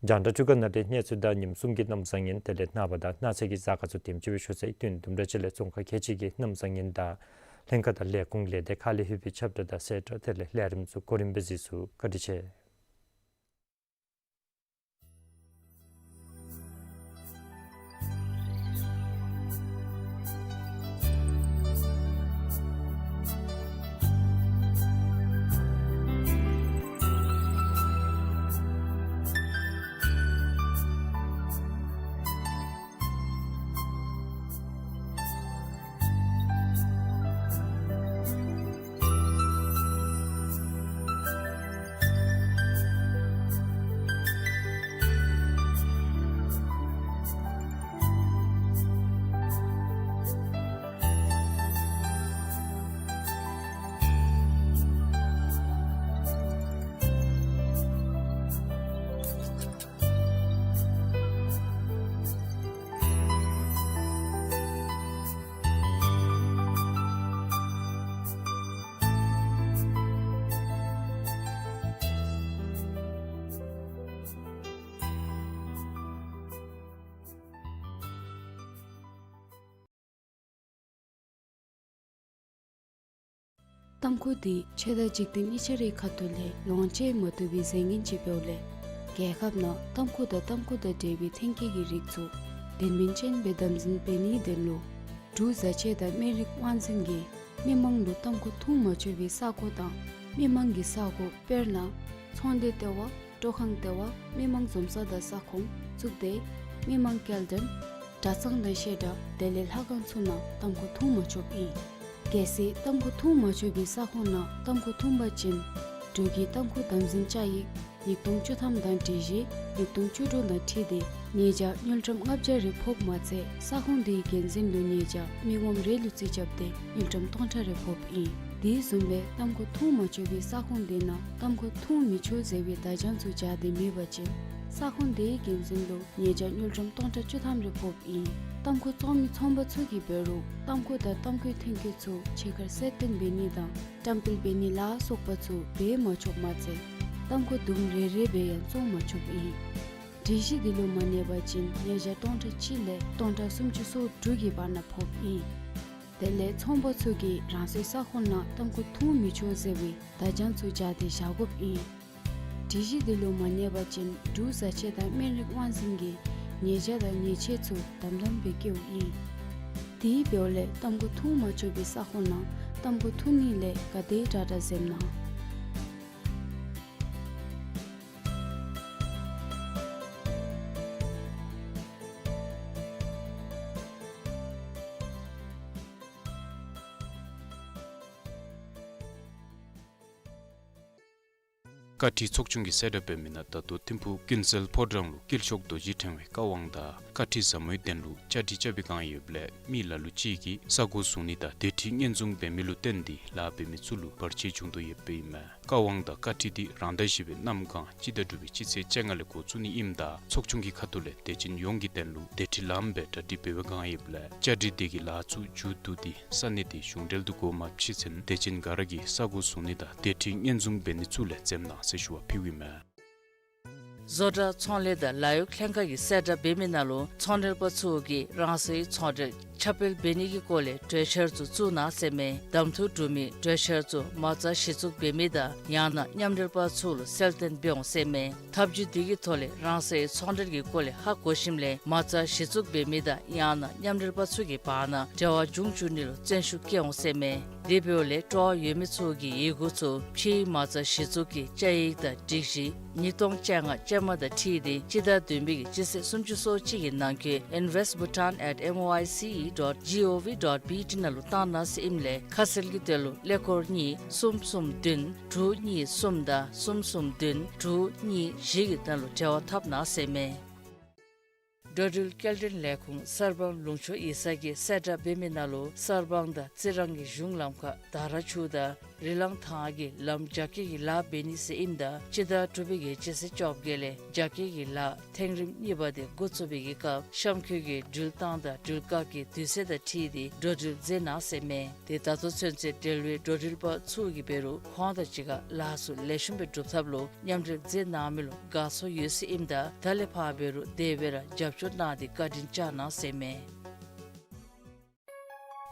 རྒྱང་བསྒྲགས་ཅུ་ག་ནང་ལས་གནས་ཚུལ་དང་ཉིནམ་གསུམ་གྱི་གནམ་བཟང་ངན་དེ་ལས་ནངས་པ་དང་གནངས་ཚེ་གི་གཟའ་སྐར་ཚུ་དེམ་ཅིག་སྦེ་ཞུ་ཚར་ཡི། དོན་དུམ་གྲ་ཅིག་ལས་ཙོང་ཁ་ཁལ་གཅིག་གི་གནམ་བཟང་ངན་དང་ལྷན་ཁག་དང་ལས་ཁུངས་ལས་སྡེ་ཁག་ལས་ལྷོད་པའི་ཁྱབ་བསྒྲགས་དང་གསལ་བསྒྲགས་དེ་ལས་ལས་རིམ་ཚུ་གོ་རིམ་སྦེ་གཟིགས་ཚུགས། བཀའ་དྲིན་ཆེ། ཏམ་ཁུ་འདི་ཆོས་དང་འཇིག་རྟེན་གཉིས་ཆ་རའི་ཁ་ཐུག་ལས་ལོངས་སྤྱོད་མ་བཏུབ་པའི་རྫས་ངན་ཅིག་འབདཝ་ལས་རྒྱལ་ཁབ་ནང་ཏམ་ཁུ་དང་ཏམ་ཁུ་དང་འབྲེལ་བའི་ཐོན་སྐྱེད་ཀྱི་རིགས་ཚུ་དོན་སྨིན་ཅན་སྦེ་དམ་འཛིན་འབད་ནིའི་དོན་ལུ་འབྲུག་བཟའ་ཆས་དང་སྨན་རིགས་དབང་འཛིན་གྱིས་མི་མང་ལུ་ཏམ་ཁུ་འཐུང་མ་ཆོག་པའི་ས་གོ་དང་མི་མང་གི་ས་གོ་དཔེར་ན་ཚོང་སྡེ་ལྟེ་བ། སྤྲོ་ཁང་ལྟེ་བ། མི་མང་འཛོམས་ས་དང་ས་ཁོངས་བཙུགས་ཏེ་མི་མང་སྐྱེལ་འདྲེན་གྲྭ་ཚང་དང་བཤད་གྲྭ་དེ་ལས་ལྷ་ཁང་ཚུ་ནང་ཏམ་ཁུ་འཐུང་མ་ཆོགཔ་ཨིན། གལ་སྲིད་ཏམ་ཁུ་འཐུང་མ་ཆོག་པའི་ས་ཁོངས་ནང་ཏམ་ཁུ་འཐུང་པ་ཅིན་འབྲུག་གི་ཏམ་ཁུ་དམ་འཛིན་བཅའ་ཡིག་ཉིས་སྟོང་བཅུ་ཐམ་དང་སྒྲིག་གཞི་ཉིས་སྟོང་བཅུ་དྲུག་དང་འཁྲིལ་ཏེ་ཉེས་བྱ་དངུལ་ཀྲམ་ལྔ་བརྒྱ་རེ་ཕོགཔ་མ་ཚད་ས་ཁོངས་དེའི་འགན་འཛིན་ལུ་ཉེས་བྱ་མི་ངོམ་རེ་ལུ་རྩིས་རྐྱབ་སྟེ་དངུལ་ཀྲམ་སྟོང་ཕྲག་རེ་ཕོགཔ་ཨིན། དེ་བཟུམ་སྦེ་ཏམ་ཁུ་འཐུང་མ་ཆོག་པའི་ས་ཁོངས་དེ་ནང་ཏམ་ཁུ་འཐུང་མི་ཆོག་ཟེར་བའི་བརྡ་བྱང་ཚུ་སྦྱར་ཏེ་མེད་པ་ཅིན་ས་ཁོངས་དེའི་འགན་འཛིན་ལུ་ཉེས་བྱ་དངུལ་ཀྲམ་སྟོང་ཕྲག་བཅུ་ཐམ་རེ་ཕོགཔ་ཨིན། ཏམ་ཁུ་བཙོང་མི་ཚོང་པ་ཚུ་གིས་འབད་རུང་ཏམ་ཁུ་དང་ཏམ་ཁུའི་ཐོན་སྐྱེད་ཚུ་ཕྱི་ཁར་གསལ་སྟོན་འབད་ནི་དང་བཀྲམ་སྤེལ་འབད་ནི་ལ་སོགས་པ་ཚུ་འབད་མ་ཆོགཔ་མ་ཚད་ཏམ་ཁུ་དུམ་རེ་རེ་སྦེ་ཡང་བཙོང་མ་ཆོགཔ་ཨིན། སྒྲིག་གཞི་འདི་ལུ་མ་གནས་པ་ཅིན་ཉེས་བྱ་སྟོང་ཕྲག་གཅིག་ལས་སྟོང་ཕྲག་སུམ་ཅུ་སོ་དྲུག་གི་བར་ན་ཕོགཔ་ཨིན། དེ་ལས་ཚོང་པ་ཚུ་གིས་རང་སོའི་ས་ཁོངས་ནང་ཏམ་ཁུ་འཐུང་མི་ཆོག་ཟེར་བའི་བརྡ་བྱང་ཚུ་སྦྱར་ཏེ་བཞག་དགོཔ་ཨིན། སྒྲིག་གཞི་འདི་ལུ་མ་གནས་པ་ཅིན་འབྲུག་བཟའ་ཆས་དང་སྨན་རིགས་དབང་འཛིན་གྱིས་ཉེས་བྱ་དང་ཉེས་ཆད་ཚུ་དམ་དམ་སྦེ་བཀལཝ་ཨིན། དེ་འབདཝ་ལས་ཏམ་ཁུ་འཐུང་མ་ཆོག་པའི་ས་ཁོངས་ནང་ཏམ་ཁུ་འཐུང་ནི་ལས་ག་དེ་དྲག་དྲག་འཛེམ་གནང་། བཀའ་ཁྲིའི་ཚོགས་ཆུང་གིས་གསལ་བསྒྲགས་འབད་མི་ནང་ད་ལྟོ་ཐིམ་ཕུག་ཀུན་གསལ་ཕོ་བྲང་ལུ་དཀྱིལ་ཤོག་རྡོ་རྗེ་ཕྲེང་བའི་བཀའ་དབང་དང་བཀའ་ཁྲི་ཟབ་མོའི་གདན་ལུ་བཅའ་སྒྲིག་རྐྱབ་པའི་བསྒང་ཡོདཔ་ལས་མི་ལ་ལུ་ཅིག་གིས་ས་གོ་བཟུང་ནི་དང་དེ་ཁྲིད་སྙན་བཟུང་འབད་མི་ལུ་བརྟེན་ཏེ་ལཱ་འབད་མི་ཚུ་ལུ་བར་ཆད་བྱུང་དོ་ཡོདཔ་ཨིན་མས། བཀའ་དབང་དང་བཀའ་ཁྲི་འདི་རང་ཟླ་བཞི་པའི་གནམ་གང་སྤྱི་ཟླ་དྲུག་པའི་སྤྱི་ཚེས་བཅོ་ལྔ་ལས་འགོ་བཙུགས་ནི་ཨིནམ་ད་ཚོགས་ཆུང་གི་ཁ་ཐུག་ལས་དད་ཅན་ཡོངས་ཀྱི་དོན་ལུ་དེ་ཁྲིད་ལངམ་སྦེ་གྲ་སྒྲིག་འབད་བའི་བསྒང་ཡོདཔ་ལས་བཅའ་སྒྲིག་དེ་གི་ལཱ་ཚུ་མཇུག་བསྡུ་སྟེ་ས་གནས་དེ་གཞུང་འབྲེལ་དུ་འགོ་མ་བཙུགས་ཚུན་དད་ཅན་ག་ར་གིས་ས་གོ་བཟུང་ནི་དང་དེ་ཁྲིད་སྙན་བཟུང་འབད་ནི་ཚུ་ལས་འཛེམ་གནང་ཟེར་ཞུ་བ་ཕུལཝ་ཨིན་མས། བཟོ་གྲྭ་ཚོང་ལས་དང་ལཱ་གཡོག་ལྷན་ཁག་གིས་གསལ་བསྒྲགས་འབད་མི་ནང་ལུ་ཚོང་འབྲེལ་པ་ཚུ་གིས་རང་སོའི་ཚོང་འབྲེལ་ཁྱབ་སྤེལ་འབད་ནི་གི་སྐོར་ལས་གྲོས་འཆར་ཚུ་བཙུགས་གནང་ཟེར་མས། གདམ་འཐུ་གྲུབ་མི་གྲོས་འཆར་ཚུ་མ་རྩ་གཞི་བཙུགས་འབད་མི་དང་ཡང་ན་མཉམ་འབྲེལ་པ་ཚུ་ལུ་གསལ་སྟོན་འབད་འོང་ཟེར་མས། ཐབས་བྱུས་དེ་གི་ཐོག་ལས་རང་སོའི་ཚོང་འབྲེལ་གྱི་སྐོར་ལས་ཧ་གོ་ཞིནམ་ལས་མ་རྩ་གཞི་བཙུགས་འབད་མི་དང་ཡང་ན་མཉམ་འབྲེལ་པ་ཚུ་གི་བར་ན་འབྲེལ་བ་འབྱུང་བཅུག་ནི་ལུ་བརྩོན་ཤུགས་བསྐྱེད་འོང་ཟེར་མས། དེ་འབདཝ་ལས་སྤྲོ་བ་ཡོད་མི་ཚུ་གིས་ཡི་གུ་ཚུ་ཕྱིའི་མ་རྩ་གཞི་བཙུགས་ཀྱི་བཅའ་ཡིག་དང་སྒྲིག་གཞི་ཉིས་སྟོང་བཅོ་ལྔ་ཅན་མ་དང་འཁྲིལ་ཏེ་སྤྱི་ཟླ་བདུན་པའི་གི་སྤྱི་ཚེས་སུམ་ཅུ་སོ་གཅིག་གི་ནང་འཁོད་invest bhutan at M O I C E dot G O V dot B T ནང་ལུ་བཏང་གནང་ཟེར་ཨིནམ་ལས་ཁ་གསལ་གྱི་དོན་ལུ་ཀླད་ཀོར་གཉིས་གསུམ་གསུམ་བདུན་དྲུག་གཉིས་གསུམ་དང་གསུམ་གསུམ་བདུན་དྲུག་གཉིས་བཞི་གི་ནང་ལུ་འབྲེལ་བ་འཐབ་གནང་ཟེར་མས། འགྲོ་འགྲུལ་སྐྱེལ་འདྲེན་ལས་ཁུངས་གསར་སྤང་ལུང་ཕྱོགས་ཡིག་ཚང་གིས་གསལ་བསྒྲགས་འབད་མི་ནང་ལུ་གསར་སྤང་དང་རྩི་རང་གི་གཞུང་ལམ་ཁར་དར་ཆུ་དང་རི་ལང་ཐང་གི་ལམ་རྒྱ་སྐྱེད་ཀྱི་ལཱ་འབད་ནི་ཟེར་ཨིནམ་ད་སྤྱི་ཟླ་དྲུག་པའི་གི་སྤྱི་ཚེས་བཅོ་བརྒྱད་ལས་རྒྱ་སྐྱེད་ཀྱི་ལཱ་ཐེངས་རིམ་གཉིས་པ་དེ་འགོ་བཙུགས་པའི་གི་སྐབས་གཤམ་འཁོད་ཀྱི་འགྲུལ་བཏང་དང་འགྲུལ་བཀག་གི་དུས་ཚོད་དང་འཁྲིལ་ཏེ་འགྲོ་འགྲུལ་མཛད་གནང་ཟེར་མས། དེ་ད་ལྟོ་ཚུན་ཚོད་འབྲེལ་བའི་འགྲོ་འགྲུལ་པ་ཚུ་གིས་འབད་རུང་ཁོང་དང་གཅིག་ཁར་ལཱ་ཚུ་ལེགས་ཤོམ་སྦེ་སྒྲུབ་ཐབས་ལུ་མཉམ་འབྲེལ་མཛད་གནང་མི་ལུ་དགའ་ཚོར་ཡོད་ཟེར་ཨིནམ་ད་ད་ལས་ཕར་འབད་རུང་དེ་སྦེ་ར་རྒྱབ་སྐྱོར་གནང་སྟེ་བཀའ་དྲིན་བསྐྱང་གནང་ཟེར་མས།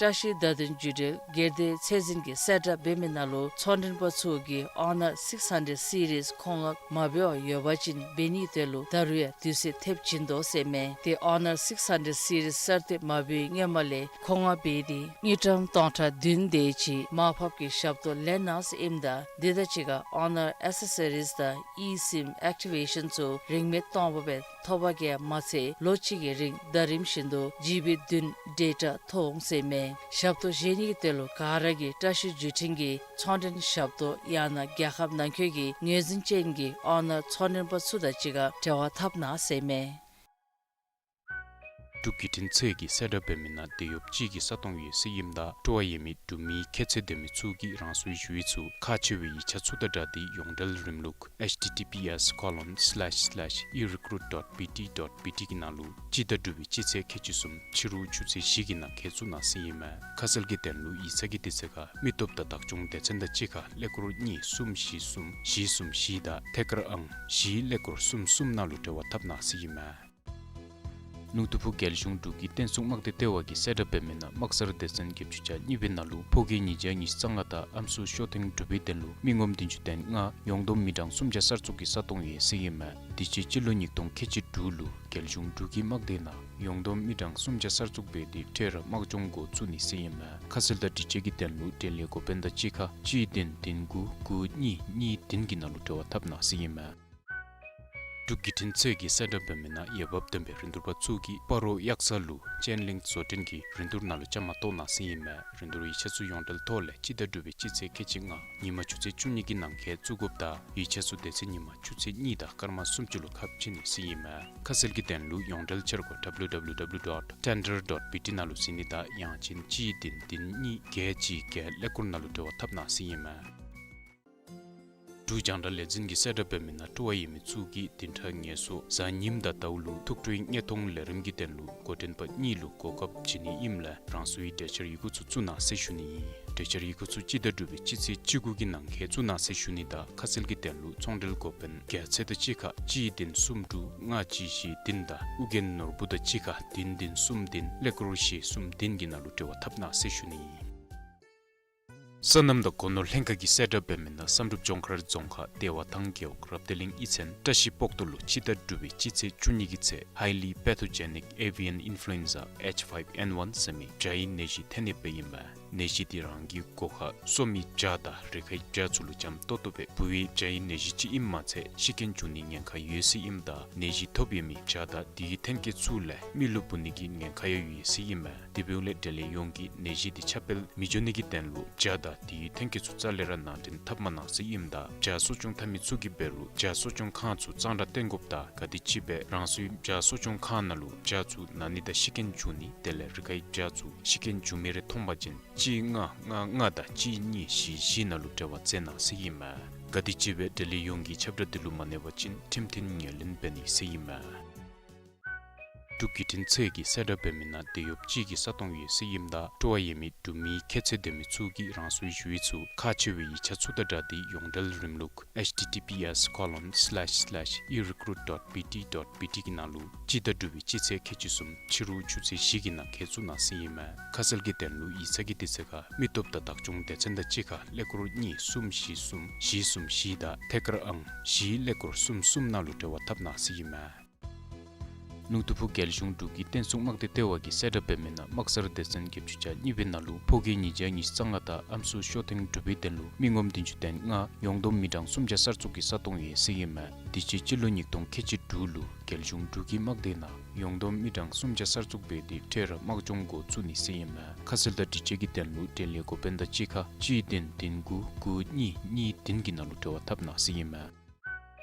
བཀྲ་ཤིས་བརྡ་དོན་བརྒྱུད་འབྲེལ་སྒེར་སྡེ་ཚད་འཛིན་གྱིས་གསལ་བསྒྲགས་འབད་མི་ནང་ལུ་ཚོང་མགྲོན་པ་ཚུ་གིས་Honor six hundred series མཁོ་མངགས་མ་འབད་བར་ཡོད་པ་ཅིན་འབད་ནིའི་དོན་ལུ་ད་རུང་ཡང་དུས་ཚོད་ཐེབས་བྱིན་དོ་ཟེར་མས། དེ་Honor six hundred series གསར་བཏོན་མ་འབད་བའི་སྔོན་མ་ལས་མཁོ་མངགས་འབད་དེ་དངུལ་ཀྲམ་སྟོང་ཕྲག་བདུན་དེ་ཅིག་མར་ཕབ་ཀྱི་ཞབས་ཏོག་ལེན་གནང་ཟེར་ཨིནམ་ད་དེ་དང་གཅིག་ཁར་Honor accessories དང་eSIM activation ཚུ་རིན་མེད་སྟོང་པ་སྦེ་ཐོབ་པ་གིས་མ་ཚད་ལོ་གཅིག་གི་རིང་ཟླ་རིམ་བཞིན་དུ་ཇི་བི་བདུན་ཌེ་ཊ་ཐོབ་འོང་ཟེར་མས། ཞབས་ཏོག་བཞེས་ནི་གི་དོན་ལུ་ག་ར་གིས་བཀྲ་ཤིས་བརྒྱུད་འཕྲིན་གྱི་ཚོང་མགྲོན་ཞབས་ཏོག་ཡང་ན་རྒྱལ་ཁབ་ནང་འཁོད་ཀྱི་ངོས་འཛིན་ཅན་གྱི་Honor ཚོང་མགྲོན་པ་ཚུ་དང་གཅིག་ཁར་འབྲེལ་བ་འཐབ་གནང་ཟེར་མས། འབྲུག་བརྒྱུད་འཕྲིན་ཚད་ཀྱིས་གསལ་བསྒྲགས་འབད་མི་ནང་དེད་གཡོགཔ་ཅིག་གི་ས་སྟོང་ཡོད་ཟེར་ཨིནམ་ད་སྤྲོ་བ་ཡོད་མི་འབྲུག་མིའི་ཁྱད་ཚད་ལྡན་མི་ཚུ་གིས་རང་སོའི་ཞུ་ཡིག་ཚུ་ཁག་ཆེ་བའི་ཡིག་ཆ་ཚུ་དང་སྦྲགས་ཏེ་ཡོངས་འབྲེལ་རིམ་ལུགས་H T T P S colon slash slash e recruit dot B T dot B T གི་ནང་ལུ་སྤྱི་ཟླ་དྲུག་པའི་སྤྱི་ཚེས་ཁལ་གཅིག་གསུམ་ཕྱི་རུ་ཆུ་ཚོད་བཞི་གི་ནང་འཁོད་བཙུགས་གནང་ཟེར་ཨིན་མས། ཁ་གསལ་གྱི་དོན་ལུ་ཡིག་ཚང་གི་དུས་ཚོད་ཁར་མི་སྟོབས་དང་བདག་སྐྱོང་སྡེ་ཚན་དང་གཅིག་ཁར་ཀླད་ཀོར་གཉིས་གསུམ་བཞི་གསུམ་བཞི་གསུམ་བཞི་དང་ཐད་ཀར་ཨང་བཞི་ཀླད་ཀོར་གསུམ་གསུམ་ནང་ལུ་འབྲེལ་བ་འཐབ་གནང་ཟེར་ཨིན་མས། ལུང་སྟོད་ཕུག་རྒྱལ་གཞུང་འབྲུག་གི་བསྟན་སྲུང་དམག་སྡེ་ལྟེ་བ་གིས་གསལ་བསྒྲགས་འབད་མི་ནང་དམག་སར་སྡེ་ཚན་བརྒྱད་ཅུ་གྱ་གཉིས་པའི་ནང་ལུ་ཕོ་སྐྱེས་ཉིས་བརྒྱ་ཉི་ཤུ་རྩ་ལྔ་དང་ཨམ་སྲུ་ཤོག་ཐེངས་དྲུག་པའི་དོན་ལུ་མི་ངོམ་བདུན་ཅུ་དོན་ལྔ་ཡོངས་བསྡོམས་མི་གྲངས་སུམ་བརྒྱ་གསར་བཙུགས་ཀྱི་ས་སྟོང་ཡོད་ཟེར་ཨིན་མས། དུས་ཅི་སྤྱི་ལོ་ཉིས་སྟོང་ཁལ་གཅིག་དྲུག་ལུ་རྒྱལ་གཞུང་འབྲུག་གི་དམག་སྡེ་ནང་ཡོངས་བསྡོམས་མི་གྲངས་སུམ་བརྒྱ་གསར་བཙུགས་འབད་དེ་འཕྲལ་ར་དམག་སྦྱོང་འགོ་བཙུགས་ནི་ཟེར་ཨིན་མས། ཁ་གསལ་དང་དྲི་དཔྱད་ཀྱི་དོན་ལུ་འབྲེལ་ཡོད་འགོ་དཔོན་དང་གཅིག་ཁར་གཅིག་བདུན་བདུན་དགུ་དགུ་གཉིས་གཉིས་བདུན་གྱི་ནང་ལུ་འབྲེལ་བ་འཐབ་གནང་ཟེར་ཨིན་མས། འབྲུག་བརྒྱུད་འཕྲིན་ཚད་ཀྱིས་གསལ་བསྒྲགས་འབད་མི་ནང་འོས་འབབ་ལྡན་པའི་རིན་བསྡུར་པ་ཚུ་གིས་སྤ་རོ་གཡག་ས་ལུ་ཅན་ལིང་བཟོ་སྐྲུན་གྱི་རིན་བསྡུར་ནང་ལུ་བཅའ་མར་གཏོགས་གནང་ཟེར་ཨིན་མས། རིན་བསྡུར་ཡིག་ཆ་ཚུ་ཡོངས་འབྲེལ་ཐོག་ལས་སྤྱི་ཟླ་དྲུག་པའི་སྤྱི་ཚེས་ཁལ་གཅིག་ལྔ་ཉིན་མ་ཆུ་ཚོད་བཅུ་གཉིས་ཀྱི་ནང་འཁོད་བཙུགས་དགོཔ་དང་ཡིག་ཆ་ཚུ་དེ་ཚེ་ཉིན་མ་ཆུ་ཚོད་གཉིས་དང་སྐར་མ་སུམ་ཅུ་ལུ་ཁ་ཕྱེ་ནི་ཟེར་ཨིན་མས། ཁ་གསལ་གྱི་དོན་ལུ་ཡོངས་འབྲེལ་འཆར་སྒོ་W W W dot tender dot B T ནང་ལུ་གཟིགས་ནི་དང་ཡང་ཅིན་གཅིག་བདུན་བདུན་གཉིས་བརྒྱད་གཅིག་བརྒྱད་ཀླད་ཀོར་ནང་ལུ་འབྲེལ་བ་འཐབ་གནང་ཟེར་ཨིན་མས། འབྲུག་རྒྱང་བསྒྲགས་ལས་འཛིན་གྱིས་གསལ་བསྒྲགས་འབད་མི་ནང་སྤྲོ་བ་ཡོད་མི་ཚུ་གིས་བདུན་ཕྲག་ངལ་གསོ་གཟའ་ཉིམ་དང་ཟླཝ་ལུ་ཐུགས་སྤྲོའི་དངོས་མཐོང་ལས་རིམ་གྱི་དོན་ལུ་འགོ་འདྲེན་པ་གཉིས་ལུ་གོ་སྐབས་བྱིན་ནི་ཨིནམ་ལས་རང་སོའི་གྲོས་འཆར་ཡི་གུ་ཚུ་བཙུགས་གནང་ཟེར་ཞུ་ནི་ཨིན། གྲོས་འཆར་ཡི་གུ་ཚུ་སྤྱི་ཟླ་དྲུག་པའི་སྤྱི་ཚེས་བཅུ་དགུ་གི་ནང་འཁོད་བཙུགས་གནང་ཟེར་ཞུ་ནི་དང་ཁ་གསལ་གྱི་དོན་ལུ་ཚོང་འབྲེལ་འགོ་དཔོན་རྒྱལ་མཚན་དང་གཅིག་ཁར་གཅིག་བདུན་གསུམ་དྲུག་ལྔ་གཅིག་བཞི་བདུན་དང་ཨོ་རྒྱན་ནོར་བུ་དང་གཅིག་ཁར་བདུན་བདུན་གསུམ་བདུན་ཀླད་ཀོར་བཞི་གསུམ་བདུན་གྱི་ནང་ལུ་འབྲེལ་བ་འཐབ་གནང་ཟེར་ཞུ་ནི་ཨིན། སོ་ནམ་དང་སྒོ་ནོར་ལྷན་ཁག་གིས་གསལ་བསྒྲགས་འབད་མི་ནང་བསམ་གྲུབ་ལྗོངས་མཁར་རྫོང་ཁག་བདེ་བ་ཐང་རྒེད་འོག་རབ་བརྟན་གླིང་ཨི་ཚན་བཀྲ་ཤིས་སྤོག་ཐུ་ལུ་སྤྱི་ཟླ་དྲུག་པའི་སྤྱི་ཚེས་བཅུ་གཉིས་ཀྱི་ཚེ་Highly Pathogenic Avian Influenza H five N one ཟེར་མི་བྱ་ཡི་ནད་གཞི་ཐོན་ནི་སྦེ་ཨིན་མས། ནད་གཞི་འདི་རང་གི་སྒོ་ཁར་གསོ་མི་བྱ་དང་རི་ཁའི་བྱ་ཚུ་ལུ་འཇམ་ཏོག་ཏོ་སྦེ་འབུ་བའི་བྱ་ཡི་ནད་གཞི་ཅིག་ཨིནམ་མ་ཚད་ཤི་རྐྱེན་འབྱུང་ནི་ཉེན་ཁ་ཡོད་ཟེར་ཨིནམ་ད་ནད་གཞི་ཐོབ་ཡོད་མི་བྱ་དང་དེའི་ཐོན་སྐྱེད་ཚུ་ལས་མི་ལུ་འབུ་ནི་གི་ཉེན་ཁ་ཡང་ཡོད་ཟེར་ཨིན་མས། དེ་འབདཝ་ལས་འབྲེལ་ཡོད་ཡོངས་ཀྱིས་ནད་གཞི་འདི་ཁྱབ་སྤེལ་མི་འགྱོ་ནི་གི་དོན་ལུ་བྱ་དང་དེའི་ཐོན་སྐྱེད་ཚུ་རྩ་ལས་ར་ནང་འདྲེན་འཐབ་མ་གནང་ཟེར་ཨིནམ་ད་བྱ་གསོ་སྐྱོང་འཐབ་མི་ཚུ་གིས་འབད་རུང་བྱ་གསོ་སྐྱོང་ཁང་ཚུ་གཙང་སྦྲ་བཏོན་དགོཔ་དང་ག་དེ་ཅིག་སྦེ་རང་སོའི་བྱ་གསོ་སྐྱོང་ཁང་ནང་ལུ་བྱ་ཚུ་ན་ནི་དང་ཤི་རྐྱེན་འབྱུང་ནི་དེ་ལས་རི་ཁའི་བྱ་ཚུ་ཤི་རྐྱེན་འབྱུང་མི་རེ་མཐོང་པ་ཅིན་གཅིག་ལྔ་ལྔ་ལྔ་དང་གཅིག་གཉིས་བཞི་བཞི་ནང་ལུ་འབྲེལ་བ་མཛད་གནང་ཟེར་ཨིན་མས། ག་དེ་ཅིག་སྦེ་འབྲེལ་ཡོད་ཡོངས་ཀྱིས་ཁྱབ་བསྒྲགས་འདི་ལུ་མ་གནས་པ་ཅིན་ཁྲིམས་མཐུན་ངོས་ལེན་འབད་ནི་ཟེར་ཨིན་མས། འབྲུག་བརྒྱུད་འཕྲིན་ཚད་ཀྱིས་གསལ་བསྒྲགས་འབད་མི་ནང་འདི་ཡོདཔ་ཅིག་གི་ས་སྟོང་ཡོད་ཟེར་ཨིནམ་ད་སྤྲོ་བ་ཡོད་མི་འབྲུག་མི་ཁྱད་ཚད་ལྡན་མི་ཚུ་གིས་རང་སོའི་ཞུ་ཡིག་ཚུ་ཁག་ཆེ་བའི་ཡིག་ཆ་ཚུ་དང་སྦྲགས་ཏེ་ཡོངས་འབྲེལ་རིམ་ལུགས་H T T P S colon slash slash erecruit dot B T dot B T གི་ནང་ལུ་སྤྱི་ཟླ་དྲུག་པའི་སྤྱི་ཚེས་ཁལ་གཅིག་གསུམ་ཕྱི་རུ་ཆུ་ཚོད་བཞི་གི་ནང་འཁོད་བཙུགས་གནང་ཟེར་ཨིན་མས། ཁ་གསལ་གྱི་དོན་ལུ་ཡིག་ཚང་གི་དུས་ཚོད་ཁར་མི་སྟོབས་དང་བདག་སྐྱོང་སྡེ་ཚན་དང་གཅིག་ཁར་ཀླད་ཀོར་གཉིས་གསུམ་བཞི་གསུམ་བཞི་གསུམ་བཞི་དང་ཐད་ཀར་ཨང་བཞི་ཀླད་ཀོར་གསུམ་གསུམ་ནང་ལུ་འབྲེལ་བ་འཐབ་གནང་ཟེར་ཨིན་མས། ལུང་སྟོང་ཕུ་རྒྱལ་གཞུང་འབྲུག་གི་བསྟན་སྲུང་དམག་སྡེ་ལྟེ་བ་གིས་གསལ་བསྒྲགས་འབད་མི་ནང་དམག་སར་སྡེ་ཚན་བརྒྱད་ཅུ་གྱ་གཉིས་པའི་ནང་ལུ་ཕོ་སྐྱེས་ཉིས་བརྒྱ་ཉི་ཤུ་རྩ་ལྔ་དང་ཨམ་སྲུ་ཤོ་ཐེངས་དྲུག་པའི་དོན་ལུ་མི་ངོམ་བདུན་ཅུ་དོན་ལྔ་ཡོངས་བསྡོམས་མི་གྲངས་སུམ་བརྒྱ་གསར་བཙུགས་ཀྱི་ས་སྟོང་ཡོད་ཟེར་ཨིན་མས། དེ་ཅིག་སྤྱི་ལོ་ཉིས་སྟོང་ཁལ་གཅིག་དྲུག་ལུ་རྒྱལ་གཞུང་འབྲུག་གི་དམག་སྡེ་ནང་ཡོངས་བསྡོམས་མི་གྲངས་སུམ་བརྒྱ་གསར་བཙུགས་འབད་དེ་འཕྲལ་ར་དམག་སྦྱོང་འགོ་བཙུགས་ནི་ཟེར་ཨིན་མས། ཁ་གསལ་དང་སྒྲིག་གཅོད་ཀྱི་དོན་ལུ་འབྲེལ་ཡོད་འགོ་དཔོན་དང་གཅིག་ཁར་གཅིག་བདུན་བདུན་དགུ་དགུ་གཉིས་གཉིས་བདུན་གྱི་ནང་ལུ་འབྲེལ་བ་འཐབ་གནང་ཟེར་ཨིན་མས།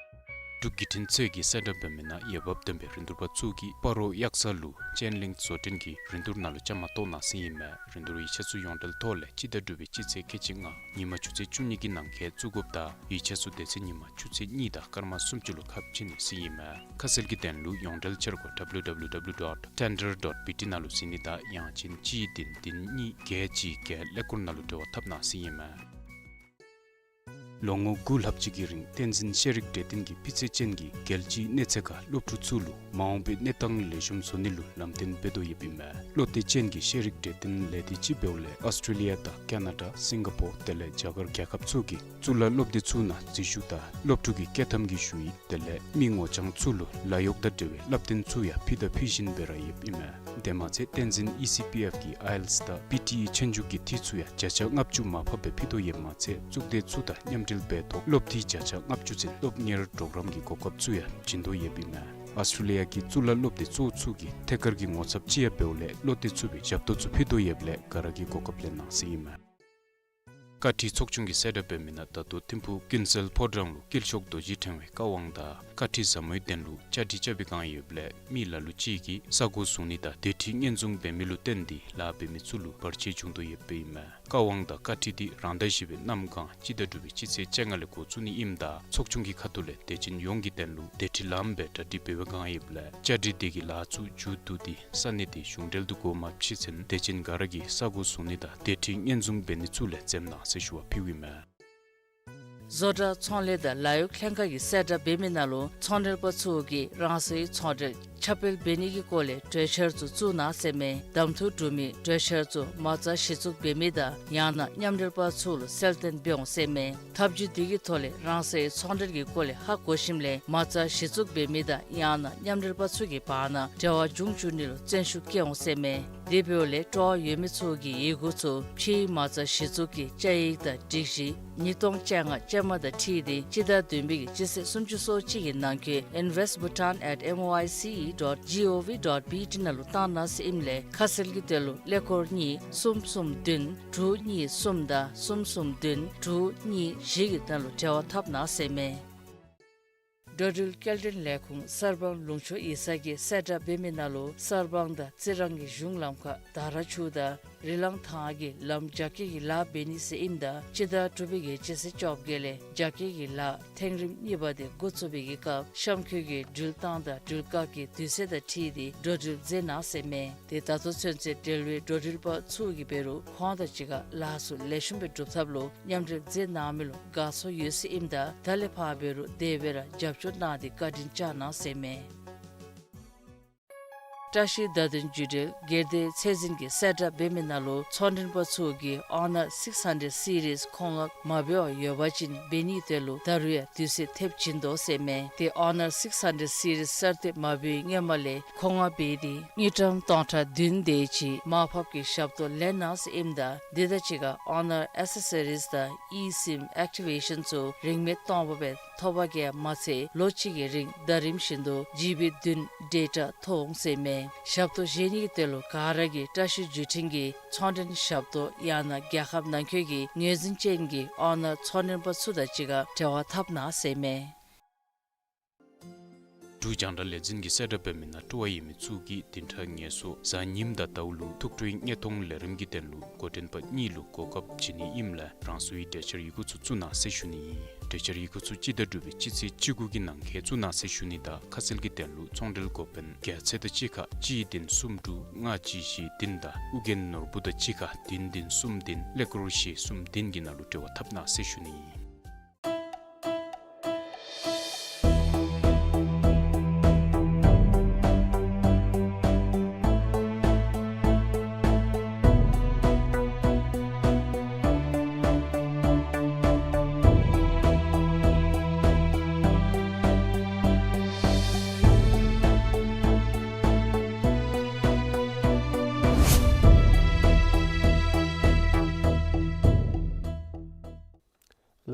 འབྲུག་བརྒྱུད་འཕྲིན་ཚད་ཀྱིས་གསལ་བསྒྲགས་འབད་མི་ནང་འོས་འབབ་ལྡན་པའི་རིན་བསྡུར་པ་ཚུ་གིས་སྤ་རོ་གཡག་ས་ལུ་ཅན་ལིང་བཟོ་སྐྲུན་གྱི་རིན་བསྡུར་ནང་ལུ་བཅའ་མར་གཏོགས་གནང་ཟེར་ཨིན་མས། རིན་བསྡུར་ཡིག་ཆ་ཚུ་ཡོངས་འབྲེལ་ཐོག་ལས་སྤྱི་ཟླ་དྲུག་པའི་སྤྱི་ཚེས་ཁལ་གཅིག་ལྔ་ཉིན་མ་ཆུ་ཚོད་བཅུ་གཉིས་ཀྱི་ནང་འཁོད་བཙུགས་དགོཔ་དང་ཡིག་ཆ་ཚུ་དེ་ཚེ་ཉིན་མ་ཆུ་ཚོད་གཉིས་དང་སྐར་མ་སུམ་ཅུ་ལུ་ཁ་ཕྱེ་ནི་ཟེར་ཨིན་མས། ཁ་གསལ་གྱི་དོན་ལུ་ཡོངས་འབྲེལ་འཆར་སྒོ་W W W dot tender dot B T ནང་ལུ་གཟིགས་ནི་དང་ཡང་ཅིན་གཅིག་བདུན་བདུན་གཉིས་བརྒྱད་གཅིག་བརྒྱད་ཀླད་ཀོར་ནང་ལུ་འབྲེལ་བ་འཐབ་གནང་ཟེར་ཨིན་མས། ལོ་ངོ་དགུ་ལྷག་ཅིག་གི་རིང་བསྟན་འཛིན་ཤེས་རིག་གྲོས་སྟོན་གྱིས་སྤུས་ཚད་ཅན་གྱི་རྒྱལ་སྤྱིའི་གནས་ཚད་ཁར་སློབ་ཕྲུག་ཚུ་ལུ་མ་འོངས་པའི་གནས་སྟངས་ལེགས་ཤོམ་བཟོ་ནི་ལུ་ལམ་སྟོན་འབད་དོ་ཡོདཔ་ཨིན་མས། བློ་གཏད་ཅན་གྱི་ཤེས་རིག་གྲོས་སྟོན་ལས་སྡེ་ཅིག་འབདཝ་ལས་ཨོསི་ཊྲེ་ལི་ཡ་དང་ཀ་ན་ཌ་སིང་ག་པོར་དེ་ལས་རྒྱ་གར་རྒྱལ་ཁབ་ཚུ་གི་གཙུག་ལག་སློབ་སྡེ་ཚུ་ནང་འཛུལ་ཞུགས་དང་སློབ་ཕྲུག་གི་སྐྱོད་ཐམ་གྱི་ཞུ་ཡིག་དེ་ལས་མི་ངོ་རྐྱང་ཚུ་ལུ་ལཱ་གཡོག་དང་འབྲེལ་བའི་བསླབ་སྟོན་ཚུ་ཡང་ཕུལ་དང་ཕུལ་བཞིན་སྦེ་ར་ཡོདཔ་ཨིན་མས། དེ་མ་ཚད་བསྟན་འཛིན་ཨི་སི་པི་ཨེཕ་གི་ཨའི་ཨེལ་ཊི་ཨེས་དང་པི་ཊི་ཨི་ཆོས་རྒྱུགས་ཀྱི་འཐུས་ཚུ་ཡང་བརྒྱ་ཆ་ལྔ་བཅུ་མར་ཕབ་སྦེ་ཕུལ་དོ་ཡོདཔ་མ་ཚད་གཙུག་སྡེ་ཚུ་དང་མཉམ་འབྲེལ་འབད་ཐོག་སློབ་འཐུས་བརྒྱ་ཆ་ལྔ་བཅུ་ཚུན་སློབ་གཉེར་གྲོགས་རམ་གྱི་གོ་སྐབས་ཚུ་ཡང་བྱིན་དོ་ཡོདཔ་ཨིན་མས། ཨོསི་ཊྲེ་ལི་ཡ་གི་གཙུག་ལག་སློབ་སྡེ་གཙོ་བོ་ཚུ་གི་ཐད་ཀར་གྱི་ངོ་ཚབ་ཅིག་ཡང་འབདཝ་ལས་བློ་གཏད་ཚུགས་པའི་ཞབས་ཏོག་ཚུ་ཕུལ་དོ་ཡོདཔ་ལས་ག་ར་གིས་གོ་སྐབས་ལེན་གནང་ཟེར་ཨིན་མས། བཀའ་ཁྲིད་ཚོགས་ཆུང་གིས་གསལ་བསྒྲགས་འབད་མི་ནང་ད་ལྟོ་ཐིམ་ཕུག་ཀུན་གསལ་ཕོ་བྲང་ལུ་དཀྱིལ་ཤོག་རྡོ་རྗེ་ཕྲེང་བའི་བཀའ་དབང་དང་བཀའ་ཁྲིད་ཟབ་མོའི་དོན་ལུ་བཅའ་སྒྲིག་རྐྱབ་པའི་བསྒང་ཡོདཔ་ལས་མི་ལ་ལུ་ཅིག་གིས་ས་གོ་བཟུང་ནི་དང་སྡེ་ཁྲི་སྔོན་བཟུང་འབད་མི་ལུ་བརྟེན་ཏེ་ལཱ་འབད་མི་ཚུ་ལུ་བར་ཆད་བྱུང་དོ་ཡོདཔ་ཨིན་མས། བཀའ་དབང་དང་བཀའ་ཁྲིད་འདི་རང་ཟླ་བཞི་པའི་གནམ་གང་སྤྱི་ཟླ་དྲུག་པའི་སྤྱི་ཚེས་བཅོ་ལྔ་ལས་འགོ་བཙུགས་ནི་ཨིནམ་ད་ཚོགས་ཆུང་གི་ཁ་ཐུག་ལས་དད་ཅན་ཡོངས་ཀྱི་དོན་ལུ་སྡེ་ཁྲི་ལངམ་སྦེ་གྲ་སྒྲིག་འབད་བའི་བསྒང་ཡོདཔ་ལས་བཅའ་སྒྲིག་དེ་གི་ལཱ་ཚུ་མཇུག་བསྡུ་སྟེ་ས་གནས་དེ་གཞུང་འབྲེལ་དུ་འགོ་མ་བཙུགས་ཚུན་དད་ཅན་ག་ར་གིས་ས་གོ་བཟུང་ནི་དང་སྡེ་ཁྲི་སྔོན་བཟུང་འབད་ནི་ཚུ་ལས་འཛེམ་གནང་ཟེར་ཞུ་བ་ཕུལཝ་ཨིན་མས། བཟོ་གྲྭ་ཚོང་ལས་དང་ལཱ་གཡོག་ལྷན་ཁག་གིས་གསལ་བསྒྲགས་འབད་མི་ནང་ལུ་ཚོང་འབྲེལ་པ་ཚུ་གིས་རང་སོའི་ཚོང་འབྲེལ་ཁྱབ་སྤེལ་འབད་ནི་གི་སྐོར་ལས་གྲོས་འཆར་ཚུ་བཙུགས་གནང་ཟེར་མས། གདམ་འཐུ་གྲུབ་མི་གྲོས་འཆར་ཚུ་མ་རྩ་གཞི་བཙུགས་འབད་མི་དང་ཡང་ན་མཉམ་འབྲེལ་པ་ཚུ་ལུ་གསལ་སྟོན་འབད་འོང་ཟེར་མས། ཐབས་བྱུས་འདི་གི་ཐོག་ལས་རང་སོའི་ཚོང་འབྲེལ་གྱི་སྐོར་ལས་ཧ་གོ་ཞིནམ་ལས་མ་རྩ་གཞི་བཙུགས་འབད་མི་དང་ཡང་ན་མཉམ་འབྲེལ་པ་ཚུ་གི་བར་ན་འབྲེལ་བ་འབྱུང་བཅུག་ནི་ལུ་བརྩོན་ཤུགས་བསྐྱེད་འོང་ཟེར་མས། དེ་འབདཝ་ལས་སྤྲོ་བ་ཡོད་མི་ཚུ་གིས་ཡི་གུ་ཚུ་ཕྱིའི་མ་རྩ་གཞི་བཙུགས་ཀྱི་བཅའ་ཡིག་དང་སྒྲིག་གཞི་ཉིས་སྟོང་བཅོ་ལྔ་ཅན་མ་དང་འཁྲིལ་ཏེ་སྤྱི་ཟླ་བདུན་པའི་གི་སྤྱི་ཚེས་སུམ་ཅུ་སོ་གཅིག་གི་ནང་འཁོད་invest bhutan at M O I C E dot G O V dot B T ནང་ལུ་བཏང་གནང་ཟེར་ཨིནམ་ལས་ཁ་གསལ་གྱི་དོན་ལུ་ཀླད་ཀོར་གཉིས་གསུམ་གསུམ་བདུན་དྲུག་གཉིས་གསུམ་དང་གསུམ་གསུམ་བདུན་དྲུག་གཉིས་བཞི་གི་ནང་ལུ་འབྲེལ་བ་འཐབ་གནང་ཟེར་མས། འགྲོ་འགྲུལ་སྐྱེལ་འདྲེན་ལས་ཁུངས་གསར་སྤང་ལུང་ཕྱོགས་ཡིག་ཚང་གིས་གསལ་བསྒྲགས་འབད་མི་ནང་ལུ་གསར་སྤང་དང་རྩི་རང་གི་གཞུང་ལམ་ཁར་དར་ཆུ་དང་རི་ལང་ཐང་གི་ལམ་རྒྱ་སྐྱེད་ཀྱི་ལཱ་འབད་ནི་ཟེར་ཨིནམ་ད་སྤྱི་ཟླ་དྲུག་པའི་གི་སྤྱི་ཚེས་བཅོ་བརྒྱད་ལས་རྒྱ་སྐྱེད་ཀྱི་ལཱ་ཐེངས་རིམ་གཉིས་པ་དེ་འགོ་བཙུགས་པའི་གི་སྐབས་གཤམ་འཁོད་ཀྱི་འགྲུལ་བཏང་དང་འགྲུལ་བཀག་གི་དུས་ཚོད་དང་འཁྲིལ་ཏེ་འགྲོ་འགྲུལ་མཛད་གནང་ཟེར་མས། དེ་ད་ལྟོ་ཚུན་ཚོད་འབྲེལ་བའི་འགྲོ་འགྲུལ་པ་ཚུ་གིས་འབད་རུང་ཁོང་དང་གཅིག་ཁར་ལཱ་ཚུ་ལེགས་ཤོམ་སྦེ་སྒྲུབ་ཐབས་ལུ་མཉམ་འབྲེལ་མཛད་གནང་མི་ལུ་དགའ་ཚོར་ཡོད་ཟེར་ཨིནམ་ད་ད་ལས་ཕར་འབད་རུང་དེ་སྦེ་ར་རྒྱབ་སྐྱོར་གནང་སྟེ་བཀའ་དྲིན་བསྐྱང་གནང་ཟེར་མས། བཀྲ་ཤིས་བརྡ་དོན་བརྒྱུད་འབྲེལ་སྒེར་སྡེ་ཚད་འཛིན་གྱིས་གསལ་བསྒྲགས་འབད་མི་ནང་ལུ་ཚོང་མགྲོན་པ་ཚུ་གིས་ཨོ་ནར་སིགསི་ཧན་ཌེཌ་སི་རིསི་མཁོ་མངགས་མ་འབད་བར་ཡོད་པ་ཅིན་འབད་ནིའི་དོན་ལུ་ད་རུང་ཡང་དུས་ཚོད་ཐེབས་བྱིན་དོ་ཟེར་མས། ཏེ་ཨོ་ནར་སིགསི་ཧན་ཌེཌ་སི་རིསི་གསར་བཏོན་མ་འབད་བའི་སྔོན་མ་ལས་མཁོ་མངགས་འབད་དེ་དངུལ་ཀྲམ་སྟོང་ཕྲག་བདུན་དེ་ཅིག་མར་ཕབ་ཀྱི་ཞབས་ཏོག་ལེན་གནང་ཟེར་ཨིནམ་ད་འདི་དང་གཅིག་ཁར་ཨོ་ནར་ཨེག་སེ་སི་རིསི་དང་ཨི་སིམ་ཨེག་ཊི་ཝེ་ཤཱན་ཚུ་རིན་མེད་སྟོང་པ་སྦེ་ཐོབ་པ་གིས་མ་ཚད་ལོ་གཅིག་གི་རིང་ཟླ་རིམ་བཞིན་དུ་ཇི་བི་བདུན་ཌེ་ཊ་ཐོབ་འོང་ཟེར་མས། ཞབས་ཏོག་བཞེས་ནིའི་དོན་ལུ་ག་ར་གིས་བཀྲ་ཤིས་བརྒྱུད་འཕྲིན་གྱི་ཚོང་མགྲོན་ཞབས་ཏོག་ཡང་ན་རྒྱལ་ཁབ་ནང་འཁོད་ཀྱི་ངོས་འཛིན་ཅན་གྱི་ཨོ་ནར་ཚོང་མགྲོན་པ་ཚུ་དང་གཅིག་ཁར་འབྲེལ་བ་འཐབ་གནང་ཟེར་མས། འབྲུག་རྒྱང་བསྒྲགས་ལས་འཛིན་གྱིས་གསལ་བསྒྲགས་འབད་མི་ནང་སྤྲོ་བ་ཡོད་མི་ཚུ་གིས་བདུན་ཕྲག་ངལ་གསོ་གཟའ་ཉིམ་དང་ཟླཝ་ལུ་ཐུགས་སྤྲོའི་བརྙན་མཐོང་ལས་རིམ་གྱི་དོན་ལུ་འགོ་འདྲེན་པ་གཉིས་ལུ་གོ་སྐབས་བྱིན་ནི་ཨིནམ་ལས་རང་སོའི་གྲོས་འཆར་ཡི་གུ་ཚུ་བཙུགས་གནང་ཟེར་ཞུ་ནི་ཨིན། གྲོས་འཆར་ཡི་གུ་ཚུ་སྤྱི་ཟླ་དྲུག་པའི་སྤྱི་ཚེས་བཅུ་དགུ་གི་ནང་འཁོད་བཙུགས་གནང་ཟེར་ཞུ་ནི་དང་ཁ་གསལ་གྱི་དོན་ལུ་ཚོང་འབྲེལ་འགོ་དཔོན་རྒྱལ་ཚེ་དང་གཅིག་ཁར་གཅིག་བདུན་གསུམ་དྲུག་ལྔ་གཅིག་བཞི་བདུན་དང་ཨུ་རྒྱན་ནོར་བུ་དང་གཅིག་ཁར་བདུན་བདུན་གསུམ་བདུན་ཀླད་ཀོར་བཞི་གསུམ་བདུན་གྱི་ནང་ལུ་འབྲེལ་བ་འཐབ་གནང་ཟེར་ཞུ་ནི་ཨིན།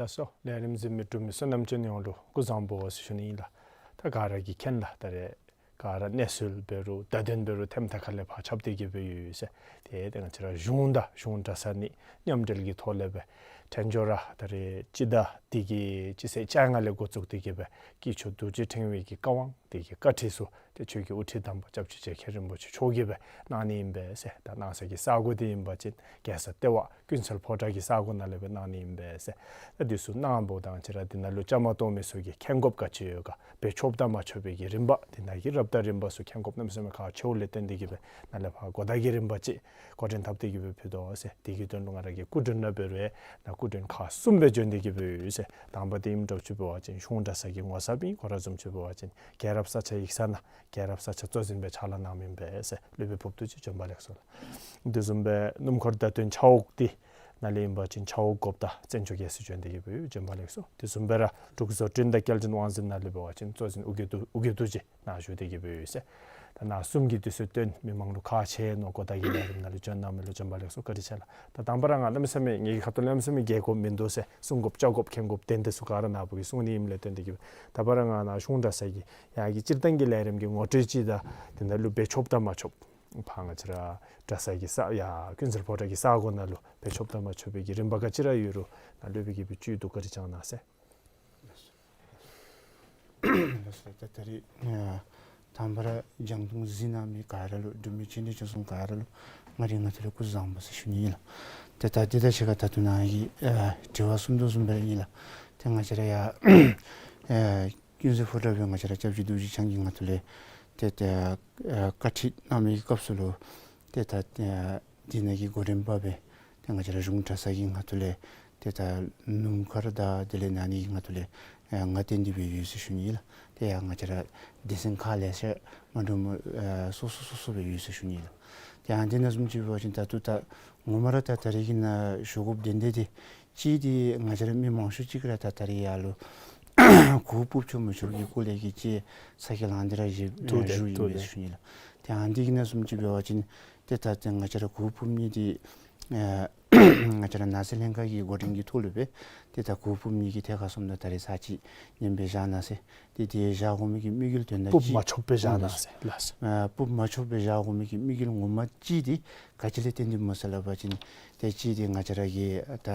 ལགས་སོ། ལས་རིམ་གཟིགས་མི་འབྲུག་མི་བསོད་ནམས་ཅན་ཡོངས་ལུ་སྐུ་གཟུགས་བཟང་པོ་ཟེར་ཞུ་ནི་ཨིན་ལགས། ད་ག་ར་གིས་མཁྱེན་ལགས། ད་རེས་ག་ར་གནས་ཚུལ་འབད་རུང་བརྡ་དོན་འབད་རུང་ཐེམ་ཐ་ཁ་ལས་ཕར་ཁྱབ་སྟེ་གི་སྦེ་ཡོད་ཟེར། ཏེ་ཏེ་ང་བཅས་ར་གཞུང་དང་གཞུང་གྲྭ་ཚང་གཉིས་མཉམ་འབྲེལ་གྱི་ཐོག་ལས་སྦེ་དྲན་འབྱོར་ར་ད་རེས་སྤྱི་ཟླ་འདི་གི་སྤྱི་ཚེས་བཅོ་ལྔ་ལས་འགོ་བཙུགས་ཏེ་གི་སྦེ་དཀྱིལ་ཆོག་རྡོ་རྗེ་ཕྲེང་བའི་གི་བཀའ་དབང་དེ་གི་བཀའ་ཁྲིད་ཚུ་ཏེ་ཆོས་ཀྱི་དབུ་ཁྲིད་དམ་པ་སྐྱབས་རྗེ་རྗེ་མཁན་རིན་པོ་ཆེ་མཆོག་གིས་སྦེ་གནང་ནི་ཨིན་པས་ཟེར། ད་གནང་ས་གི་ས་གོ་འདི་ཨིན་པ་ཅིན་རྒྱལ་ས་ལྟེ་བ་ཀུན་གསལ་ཕོ་བྲང་གི་ས་གོ་ནང་ལས་སྦེ་གནང་ནི་ཨིན་པས་ཟེར། ད་འདི་ཚུ་གནངམ་ད་ང་བཅས་ར་འདི་ནང་ལུ་བཅའ་མར་གཏོགས་མི་ཚུ་གིས་མཁྱེན་དགོཔ་ག་ཅི་ཡོད་ག། འབད་ཆོགཔ་དང་མ་ཆོག་པའི་གི་རིམ་པ་འདི་ནང་གི་རབ་དང་རིམ་པ་ཚུ་མཁྱེན་དགོཔ་གནམ་མེད་ས་མེད་ཁག་ཆེཝ་ལས་བརྟེན་ཏེ་གི་སྦེ་ནཱ་ལས་ཕར་གོ་བརྡ་གི་རིམ་པ་ཅིག་འགོ་འདྲེན་འཐབ་སྟེ་གི་སྦེ་ཕུལ་དོ་ཟེར། དེ་གི་དོན་ལུ་ང་ར་གི་སྐུ་མགྲོན་ནང་འབད་རུང་ཡང་ནཱ་སྐུ་མགྲོན་ཁག་གསུམ་སྦེ་བྱོན་ཏེ་གི་སྦེ་ཡོད་ཟེར། དང་པ་འདི་ཨིནམ་འདྲཝ་ཅིག་འབད་བ་ཅིན་གཞུང་གྲྭ་ཚང་གི་ངོ་ཚབ་ཨིན། ཁོ་ར་བཟུམ་ཅིག་འབད་བ་ཅིན་རྒྱལ་རབས་ས་སྐྱ་ཡིག་ཚང་ནང་རྒྱལ་རབས་ས་སྐྱ་གཙོ་འཛིན་སྦེ་ཕྱག་ལཱ་གནངམ་ཨིན་པས་ཟེར། སློབ་དཔོན་ཕུརཔ་རྡོ་རྗེ་བྱོན་པ་ལེགས་སོ་ལགས། དེ་བཟུམ་སྦེ་སྣུམ་འཁོར་བརྡ་དོན་ཆ་འོག་འདི་ནཱ་ལས་ཨིན་པ་ཅིན་ཆ་འོག་འགོ་བདག་བཙན་སྐྱོགས་རྒྱལ་མཚན་བྱོན་ཏེ་གི་སྦེ་ཡོད། བྱོན་པ་ལེགས་སོ། དེ་བཟུམ་སྦེ་ར་འབྲུག་བཟོ་སྐྲུན་དང་སྐྱེལ་འདྲེན་དབང་འཛིན་ནང་ལས་འབད་བ་ཅིན་གཙོ་འཛིན་ཨོ་རྒྱན་རྡོ་ཨོ་རྒྱན་རྡོ་རྗེ་ནཱ་བཞུགས་ཏེ་གི་སྦེ་ཡོད་ཟེར། ད་ནཱ་གསུམ་གྱིས་དུས་ཚོད་བཏོན་མི་མང་ལུ་ཁག་ཆེ་ནོ་གོ་བརྡ་གི་ལས་རིམ་ནང་ལུ་བྱོན་གནང་མི་ལུ་བྱོན་པ་ལེགས་སོ། བཀའ་དྲིན་ཆེ་ལགས། ད་དང་པ་ར་ང་གནམ་མེད་ས་མེད་ངེ་གི་ཁ་ཐུག་ལས་གནམ་མེད་ས་མེད་རྒྱལ་དགོཔ་མིན་འདུག་ཟེར། གསུང་དགོཔ་བཅར་དགོཔ་མཁྱེན་དགོཔ་དེ་འདི་ཚུ་ག་ར་ནཱ་བུ་གིས་གསུང་ནི་ཨིནམ་ལས་བརྟེན་ཏེ་གི་ད་པ་ར་ང་ནཱ་གཞུང་གྲྭ་ཚང་གི་ཡར་གྱི་སྤྱིར་བཏང་གི་ལས་རིམ་གྱི་ངོ་སྤྲོད་ཅིག་དང་དེ་ནང་ལུ་འབད་ཆོགཔ་དང་མ་ཆོགཔ་ཕར་ང་བཅས་ར་གྲྭ་ཚང་གི་ས་ཡར་ཀུན་གསལ་ཕོ་བྲང་གི་ས་གོ་ནང་ལུ་འབད་ཆོགཔ་དང་མ་ཆོག་པའི་གི་རིམ་པ་ག་ཅི་ར་ཡོད་རུང་ནཱ་སློབ་དཔོན་གྱིས་སྦེ་བཅུད་བསྡུ་བཀའ་དྲིན་བསྐྱང་གནང་ཟེར། ལགས་སོ། ད་ད་རེས་ཨ་དང་པ་ར་རྒྱང་མཐོང་གཟིགས་གནང་མི་ག་ར་ལུ་འབྲུག་མི་སྤྱི་འཐུས་ཚང་ག་ར་ལུ་ང་རའི་ངོས་ཐོག་ལས་སྐུ་གཟུགས་བཟང་པོ་ཟེར་ཞུ་ནི་ཨིན་ལགས། ཏེ་ད་འདི་དང་གཅིག་ཁར་ད་ལྟོ་ནཱ་གི་ཨ་དྲི་བ་གསུང་དོ་བཟུམ་སྦེ་ཨིན་ལགས། ཏེ་ང་བཅས་ར་ཡར་ཨ་ཀུན་གསལ་ཕོ་བྲང་སྦེ་ང་བཅས་ར་སྐྱབས་རྗེ་རྡོ་རྗེ་འཆང་གི་ངོས་ཐོག་ལས་ཏེ་ཏེ་ཨ་བཀའ་ཁྲིད་གནང་མི་གི་སྐབས་སུ་ལུ་ཏེ་ད་ཨ་འདི་ནང་གི་འགོ་འདྲེན་པ་སྦེ་ཏེ་ང་བཅས་ར་གཞུང་གྲྭ་ཚང་གི་ངོས་ཐོག་ལས་ཏེ་ད་སྣུམ་འཁོར་དང་དེ་ལས་ཨ་ནི་གི་ངོས་ཐོག་ལས་ཨ་ང་བརྟེན་ཏེ་སྦེ་ཡོད་ཟེར་ཞུ་ནི་ཨིན་ལགས། ཏེ་ཡར་ང་བཅས་ར་སྡེ་ཚན་ཁག་ལེ་ཤ་མ་འདྲཝ་མ་ཨ་སོ་སོ་སོ་སོ་སྦེ་ཡོད་ཟེར་ཞུ་ནི་ཨིན་ལགས། ཏེ་ཨ་འདི་ནང་བཟུམ་ཅིག་འབད་བ་ཅིན་ད་ལྟོ་ད་ངོ་མ་ར་ད་ད་རེས་ཀྱི་ནཱ་ཞུ་དགོཔ་དོན་དག་འདི་གཅིག་འདི་ང་བཅས་ར་མི་མང་ཤོས་ཅིག་ར་ད་ད་རེས་ཡར་ལུ་གུར་ཕུབ་ཆོག་མི་ཆོག་གི་སྐོར་ལས་ཀྱི་ཅིག་ས་ཁྱད་ལངས་ཏེ་ར་བཞུགས་ཨ་བཞུགས་ཡོདཔ་སྦེ་ཞུ་ནི་ལགས། ཏེ་ཨ་འདི་གི་ནང་བཟུམ་ཅིག་འབད་བ་ཅིན་ཏེ་ད་ཏེ་ང་བཅས་ར་གུར་ཕུབ་ནི་འདི་ཨ་ང་བཅས་ར་ནགས་ཚལ་ལྷན་ཁག་གི་འགོ་འདྲེན་གྱི་ཐོག་ལུ་སྦེ་ཏེ་ད་གུར་ཕུབ་ནི་གི་ཐད་ཁར་སོངམ་ད་ད་རེས་ཚར་གཅིག་མཉམ་སྦེ་བཞག་གནང་ཟེར། ཏེ་དེ་བཞག་དགོ་མི་གི་དམིགས་ཡུལ་དོན་དག་ཕུབ་ཅིག་མ་ཆོགཔ་སྦེ་བཞག་གནང་ཟེར་ལགས། ཨ་ཕུབ་མ་ཆོགཔ་སྦེ་བཞག་དགོ་མི་གི་དམིགས་ཡུལ་ངོ་མ་གཅིག་འདི་ག་ཅི་ལས་བརྟེན་ཏེ་སྨོ་ཟེར་སླབ་པ་ཅིན་ཏེ་གཅིག་འདི་ང་བཅས་ར་གི་ད་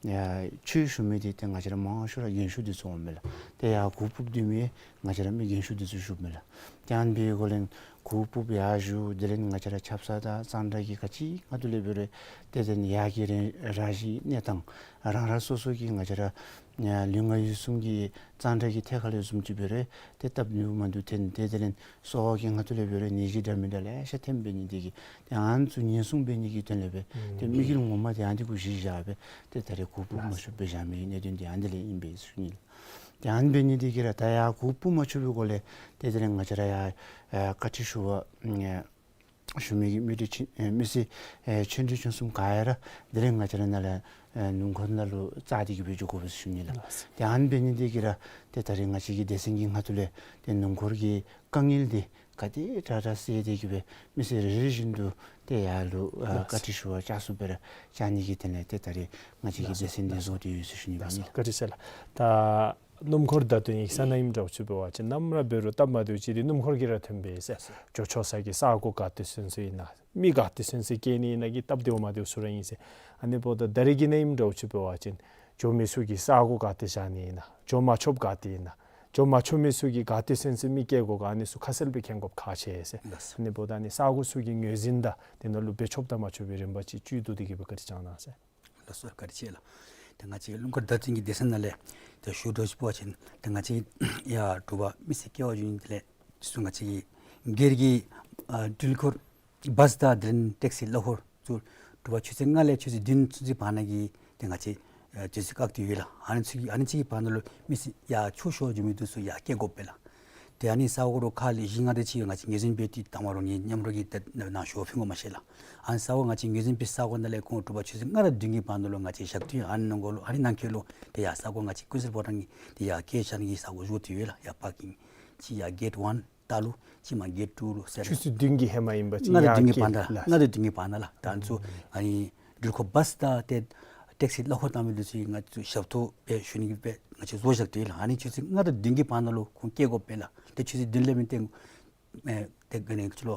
ཡ་ཆོས་ཞུ་མི་འདི་ཏེ་ང་བཅས་ར་མང་ཤོས་ར་རྒན་ཤོས་འདི་ཚུ་འོངམ་མས་ལགས། ཏེ་ཡར་གུར་ཕུབ་སྡོད་མི་ང་བཅས་ར་མི་རྒན་ཤོས་འདི་ཚུ་བཞུགསཔ་མས་ལགས། ཏེ་ཨ་ནི་འབད་བའི་སྒོ་ལས་གུར་ཕུབ་ཡར་བཞུགས་དེ་ལས་ང་བཅས་ར་ཆབ་གསང་དང་གཙང་སྦྲ་གི་ག་ཅི་ང་ཐུགས་ལས་འབད་རུང་ཏེ་དེ་ནི་ཡར་གྱི་རང་རང་བཞིན་གནས་སྟངས་རང་རང་སོ་སོ་གི་ང་བཅས་ར་ལུས་ངག་ཡིད་གསུམ་གྱི་གཙང་སྦྲ་གི་ཐད་ཁར་ལས་བཟུམ་ཅིག་འབད་རུང་ཏེ་སྟབས་མ་བདེཝ་ཐོན་ཏེ་དེ་ལས་གསོ་བ་གི་ང་ཐུགས་ལས་འབད་རུང་ནད་གཞི་འདྲ་མིན་འདྲ་ལེ་ཤ་ཐོན་འབད་ནི་དེ་གིས་ཏེ་ཨ་ནི་ཚུ་ཉེན་སྲུང་འབད་ནི་གི་དོན་ལས་སྦེ་ཏེ་དམིགས་ཡུལ་ངོ་མ་འདི་ཨ་ནི་འདི་གུ་གཞི་བཞག་སྦེ་ཏེ་ད་རེས་གུར་ཕུབ་མ་ཆོགཔ་སྦེ་བཞག་མི་གི་གནད་དོན་འདི་ཨ་ནི་འདི་ལས་ཨིན་པས་ཟེར་ཞུ་ནི་ལགས། ཏེ་ཨ་ནི་འབད་ནི་དེ་གིས་ར་ད་ཡར་གུ་སྤུ་མ་ཆོད་པའི་སྒོ་ལས་ཏེ་དེ་རིང་ང་བཅས་ར་ཡར་ཨེ་བཀའ་ཁྲིད་ཞུ་བར་ཨེ་ཞུ་མི་གི་མི་སྡེ་ཆེན་ཨེ་མི་སེར་ཨེ་ཆེ་འབྲིང་ཆུང་གསུམ་ག་ཡ་ར་དེ་རིང་ང་བཅས་ར་ནཱ་ལས་ཨེ་སྣུམ་འཁོར་ནང་ལུ་བཅར་ཏེ་གི་སྦེ་འགྱོ་དགོ་པས་ཟེར་ཞུ་ནི་ལགས། ལགས། ཏེ་ཨ་ནི་འབད་ནི་དེ་གིས་ར་ཏེ་ད་རིས་ང་བཅས་ཀྱི་སྡེ་ཚན་གྱི་ཁ་ཐུག་ལས་ཏེ་སྣུམ་འཁོར་གྱི་དཀའ་ངལ་འདི་ག་དེ་དྲག་དྲག་སེལ་ཏེ་གི་སྦེ་མི་སེར་རེ་རེ་བཞིན་དུ་ཏེ་ཡར་ལུ་ཨ་ལགས། བཀའ་ཁྲིད་ཞུ་བར་བཅར་ཚུགས་པར་བཅར་ནི་གི་དོན་ལས་ཏེ་ད་རིས་ང་བཅས་ཀྱི་ལགས། སྡེ་ཚན་འདི་བཟོ་སྟེ་ཡོད་ཟེར་ཞུ་ནི་ལགས། ཨིན་ལགས། བཀའ་དྲིན་ཆེ་ལགས། ད་སྣུམ་འཁོར་བརྡ་སྟོན་ཡིག་ཚང་ནང་ཨིནམ་འདྲཝ་ཅིག་འབད་བ་ཅིན་ནམ་ར་འབད་རུང་སྟབས་མ་བདེཝ་ཅིག་འདི་སྣུམ་འཁོར་གྱིས་ར་ཐོན་པས་ཟེར། ལགས། འགྱོ་འགྱོ་ས་གི་ས་གོ་ག་ཏེ་ཚུན་ཚོད་ཨིན་ན་མི་ག་ཏེ་ཚུན་ཚོད་བསྐྱལ་ནི་ཨིན་ན་གི་སྟབས་བདེཝ་མ་བདེཝ་ཚུ་ར་ཨིན་ཟེར། ཨ་ནི་འབདཝ་ད་ད་རིས་ཀྱི་ནང་ཨིནམ་འདྲཝ་ཅིག་འབད་བ་ཅིན་འགྱོ་མི་ཚུ་གིས་ས་གོ་ག་ཏེ་བཞག་ནི་ཨིན་ན་འགྱོ་མ་ཆོགཔ་ག་ཏེ་ཨིན་ན་འགྱོ་མ་ཆོག་མི་ཚུ་གིས་ག་ཏེ་ཚུན་ཚོད་མི་བསྐྱལ་དགོ་ག་ཨ་ནི་ཚུ་ཁ་གསལ་སྦེ་མཁྱེན་དགོཔ་ཁག་ཆེ་ཟེར། ལགས། ཨ་ནི་འབདཝ་ད་ཨ་ནི་ས་གོ་ཚུ་གི་ངོས་འཛིན་དང་དེ་ནང་ལུ་འབད་ཆོགཔ་དང་མ་ཆོག་པའི་རིམ་པ་ཅིག་བཅུད་བསྡུ་སྟེ་གི་སྦེ་བཀའ་དྲིན་བསྐྱང་གནང་ཟེར། ལགས་སོ། བཀའ་དྲིན་ཆེ་ལགས། ཏེ་ང་བཅས་སྣུམ་འཁོར་བརྡ་སྟོན་གྱི་སྡེ་ཚན་ནང་ལས་ཏེ་ཞུ་དོ་ཅིག་འབད་བ་ཅིན་ཏེ་ང་བཅས་ཡར་དྲོ་པ་མི་སེར་སྐྱེལ་བར་འགྱོ་ནི་དེ་ལས་ཚུར་ང་བཅས་ཀྱི་སྒེར་གྱི་ཨ་འགྲུལ་འཁོར་བཱས་དང་དེ་ལས་ཊེག་སི་གླ་འཁོར་ཚུ་དྲོ་པ་ཆུ་ཚོད་ལྔ་ལས་ཆུ་ཚོད་བདུན་ཚུན་ཚོད་བར་ན་གི་ཏེ་ང་བཅས་ཨ་དུས་ཚོད་བཀག་སྟེ་ཡོད་ལགས། ཨ་ནི་ཚུ་གི་ཨ་ནི་ཅིག་གི་བར་ན་ལུ་མི་སེར་ཡར་ཆོས་ཞུ་བར་འགྱོ་མི་འདི་ཚུ་ཡར་བསྐྱལ་དགོ་པས་ལགས། ཏེ་ཨ་ནི་ས་གོ་རུ་ཁག་ལས་བཞི་ལྔ་དེ་ཅིག་ང་བཅས་ངོས་འཛིན་འབད་དེ་དང་པ་རོགས་ངེའི་མཉམ་རོགས་ཀྱིས་ཏེ་ནཱ་ཞུ་བ་ཕུལ་དགོ་མ་ཤེས་ལགས། ཨ་ནི་ས་གོ་ང་བཅས་ངོས་འཛིན་འབད་ས་གོ་ནང་ལས་ཁོང་དྲོ་པ་ཆུ་ཚོད་ལྔ་དང་བདུན་གྱི་བར་ན་ལུ་ང་བཅས་ཞག་དུས་ཨ་ནི་ནང་འཁོད་ལུ་ཨ་ནི་ནང་འཁོད་ལུ་ཏེ་ཡར་ས་གོ་ང་བཅས་ཀུན་གསལ་ཕོ་བྲང་གི་ཏེ་ཡར་སྐྱེལ་བཞག་ནི་གི་ས་གོ་བཟོ་སྟེ་ཡོད་ལགས། ཡར་པར་ཀིང་ཅིག་ཡར་གེཊ་ཝན་ལྟག་ལུ་ཅིག་མར་གེཊ་ཊུ་ལུ་ཟེར་ཆུ་ཚོད་བདུན་གྱི་ཧེ་མ་ཨིན་པ་ཅིན་ལྔ་དང་ཡར་བདུན་གྱི་བར་ན་ལགས། ལགས། ལྔ་དང་བདུན་གྱི་བར་ན་ལགས། ད་ཨ་ནི་ཚུ་ཨ་ནི་འགྲུལ་འཁོར་བཱས་དང་ཏེ་ཊེག་སི་གླ་འཁོར་བཏང་མི་འདི་ཚུ་ང་བཅས་ཞབས་ཏོག་འབད་ཞུ་ནི་གི་སྦེ་ང་བཅས་བཟོ་བཞག་སྟེ་ཡོད་ལགས། ཨ་ནི་ཆུ་ཚོད་ལྔ་དང་བདུན་གྱི་བར་ན་ལུ་ཁོང་བསྐྱལ་དགོ་པས་ལགས། ཏེ་ཆུ་ཚོད་བདུན་ལས་མི་སྟེང་ཨེ་ཏེ་ག་ནི་ཚུ་ལུ་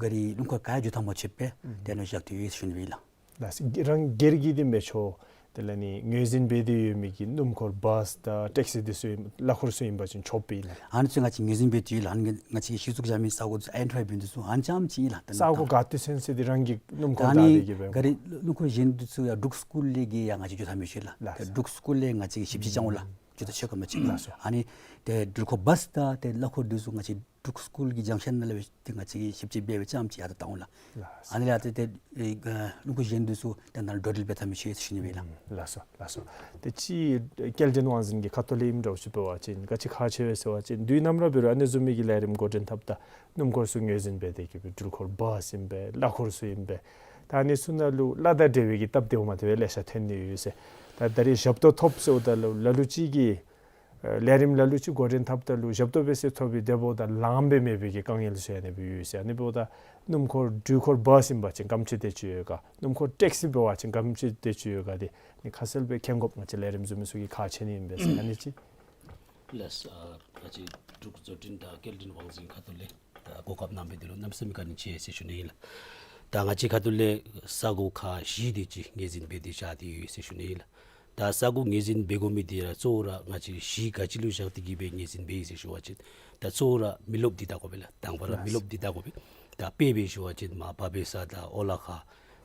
ག་རི་སྣུམ་འཁོར་ག་ཡང་འགྱོ་ཐངས་མ་ཆོདཔ་སྦེ་ཏེ་ནཱ་བཞག་སྟེ་ཡོད་ཟེར་ཞུ་ནི་སྦེ་ཨིན་ལགས། ལགས། རང་སྒེར་གྱི་འདི་མི་ཆོག་དེ་ལས་ནི་ངོས་འཛིན་འབད་དེ་ཡོད་མི་གི་སྣུམ་འཁོར་བཱས་དང་ཊེག་སི་འདི་ཚུ་གླ་འཁོར་ཚུ་ཨིན་པ་ཅིན་ཆོགཔ་ཨིན་ལགས། ཨ་ནི་ཚུ་ང་བཅས་ངོས་འཛིན་འབད་དེ་ཡོད་ལགས། ཨ་ནི་ང་བཅས་ཀྱིས་གཞི་བཙུགས་བཞག་མི་ས་གོ་འདི་ཚུ་ཨའི་ཌེན་ཊི་ཕའི་འབད་ནི་འདི་ཚུ་ཨ་ནི་ཙམ་ཅིག་ཨིན་ལགས། ད་ས་གོ་ག་ཏེ་ཚུན་ཚོད་འདི་རང་གི་སྣུམ་འཁོར་ད་ཨ་ནི་བདའ་སྟེ་གི་སྦེ་ག་རི་སྣུམ་འཁོར་གཞན་འདི་ཚུ་ཡར་འབྲུག་སི་ཀུལ་ལས་ཀྱི་ཡར་ང་བཅས་འགྱོ་ཐངས་མི་ཤེས་ལགས། ལགས། ད་འབྲུག་སི་ཀུལ་ལས་ང་བཅས་ཀྱིས་ཞིབ་དཔྱད་རྐྱབ་འོང་ལགས། འགྱོ་ད་ཆོག་ག་མི་ཆོག་ག། ལགས་སོ། ཨ་ནི་ཏེ་འགྲུལ་འཁོར་བཱས་དང་ཏེ་གླ་འཁོར་འདི་ཚུ་ང་བཅས་འབྲུག་སི་ཀུལ་གྱི་ཇང་ཤཱན་ནང་ལས་ཏེ་ང་བཅས་ཞིབ་དཔྱད་འབད་བའི་ཙམ་ཅིག་ཡར་ད་བཏང་འོང་ལགས། ལགས། ཨ་ནི་ལས་ཏེ་ཏེ་ཨེ་ག་སྣུམ་འཁོར་གཞན་འདི་ཚུ་ཏེ་ནཱ་འགྲོ་འགྲུལ་འབད་ཐངས་མི་ཤེས་ཟེར་ཞུ་ནི་སྦེ་ཨིན་ལགས། ལགས་སོ། ལགས་སོ། ཏེ་ཅིག་སྐྱེལ་འདྲེན་དབང་འཛིན་གྱི་ཁ་ཐུག་ལས་ཨིནམ་འདྲཝ་ཅིག་འབད་བ་ཅིན་ག་ཅི་ཁག་ཆེ་བས་ཟེར་བ་ཅིན་དུས་ནམ་ར་འབད་རུང་ཨ་ནི་བཟུམ་མའི་གི་ལས་རིམ་འགོ་འདྲེན་འཐབ་ད་སྣུམ་འཁོར་ཚུ་ངོས་འཛིན་འབད་དེ་གི་སྦེ་འགྲུལ་འཁོར་བཱས་ཨིན་པས་གླ་འཁོར་ཚུ་ཨིན་པས། ད་ཨ་ནི་ཚུ་ནང་ལུ་གླ་དང་འབྲེལ་བའི་གི་སྟབས་བདེཝ་མ་བདེཝ་ལེ་ཤ་ཐོན་ནི་ཡོད་ཟེར། ད་ད་རིས་ཞབས་ཏོག་ཐོབ་ཟེརཝ་ད་ལུ་ལ་ལུ་ཅིག་གིས་ཨེ་ལས་རིམ་ལ་ལུ་ཅིག་འགོ་འདྲེན་འཐབ་ད་ལུ་ཞབས་ཏོག་འབད་ས་ཐོབ་པའི་དེ་འབདཝ་ད་ལངམ་སྦེ་མེད་པའི་གི་དཀའ་ངལ་ཚུ་ཡང་ཨ་ནི་སྦེ་ཡོད་ཟེར། ཨ་ནི་འབདཝ་ད་སྣུམ་འཁོར་འགྲུལ་འཁོར་བཱས་ཨིན་པ་ཅིན་ག་དེམ་ཅིག་དེ་ཅིག་ཡོད་ག། སྣུམ་འཁོར་ཊེག་སི་འབད་བ་ཅིན་ག་དེམ་ཅིག་དེ་ཅིག་ཡོད་ག། དེ་ནི་ཁ་གསལ་སྦེ་མཁྱེན་དགོཔ་ང་བཅས་ལས་རིམ་བཟོ་མི་ཚུ་གིས་ཁག་ཆེ་ནི་ཨིན་པས་ཟེར། ཨ་ནི་ཅིག། ལགས། ཨ་ང་བཅས་འབྲུག་བཟོ་སྐྲུན་དང་སྐྱེལ་འདྲེན་དབང་འཛིན་ཁ་ཐུག་ལས་ད་གོ་སྐབས་གནང་མི་འདི་ལུ་གནམ་མེད་ས་མེད་བཀའ་དྲིན་ཆེ་ཟེར་ཞུ་ནི་ཨིན་ལགས། ད་ང་བཅས་ཁ་ཐུག་ལས་ས་གོ་ཁག་བཞི་དེ་ཅིག་ངོས་འཛིན་འབད་དེ་བཞག་སྟེ་ཡོད་ཟེར་ཞུ་ནི་ཨིན་ལགས། ད་ས་གོ་ངོས་འཛིན་འབད་དགོ་མི་འདི་ར་གཙོ་བོ་ར་ང་བཅས་གཞི་ག་ཅི་ལུ་བཞག་སྟེ་གི་སྦེ་ངོས་འཛིན་འབད་ཡི་ཟེར་ཞུ་བ་ཅིན་ད་གཙོ་བོ་ར་མི་རློབས་འདི་བལྟ་དགོ་པས་ལགས། དང་པ་ར་མི་རློབས་འདི་བལྟ་དགོ་པས། ད་དཔེ་སྦེ་ཞུ་བ་ཅིན་མར་བ་བེ་ས་དང་ཨོ་ལ་ཁ་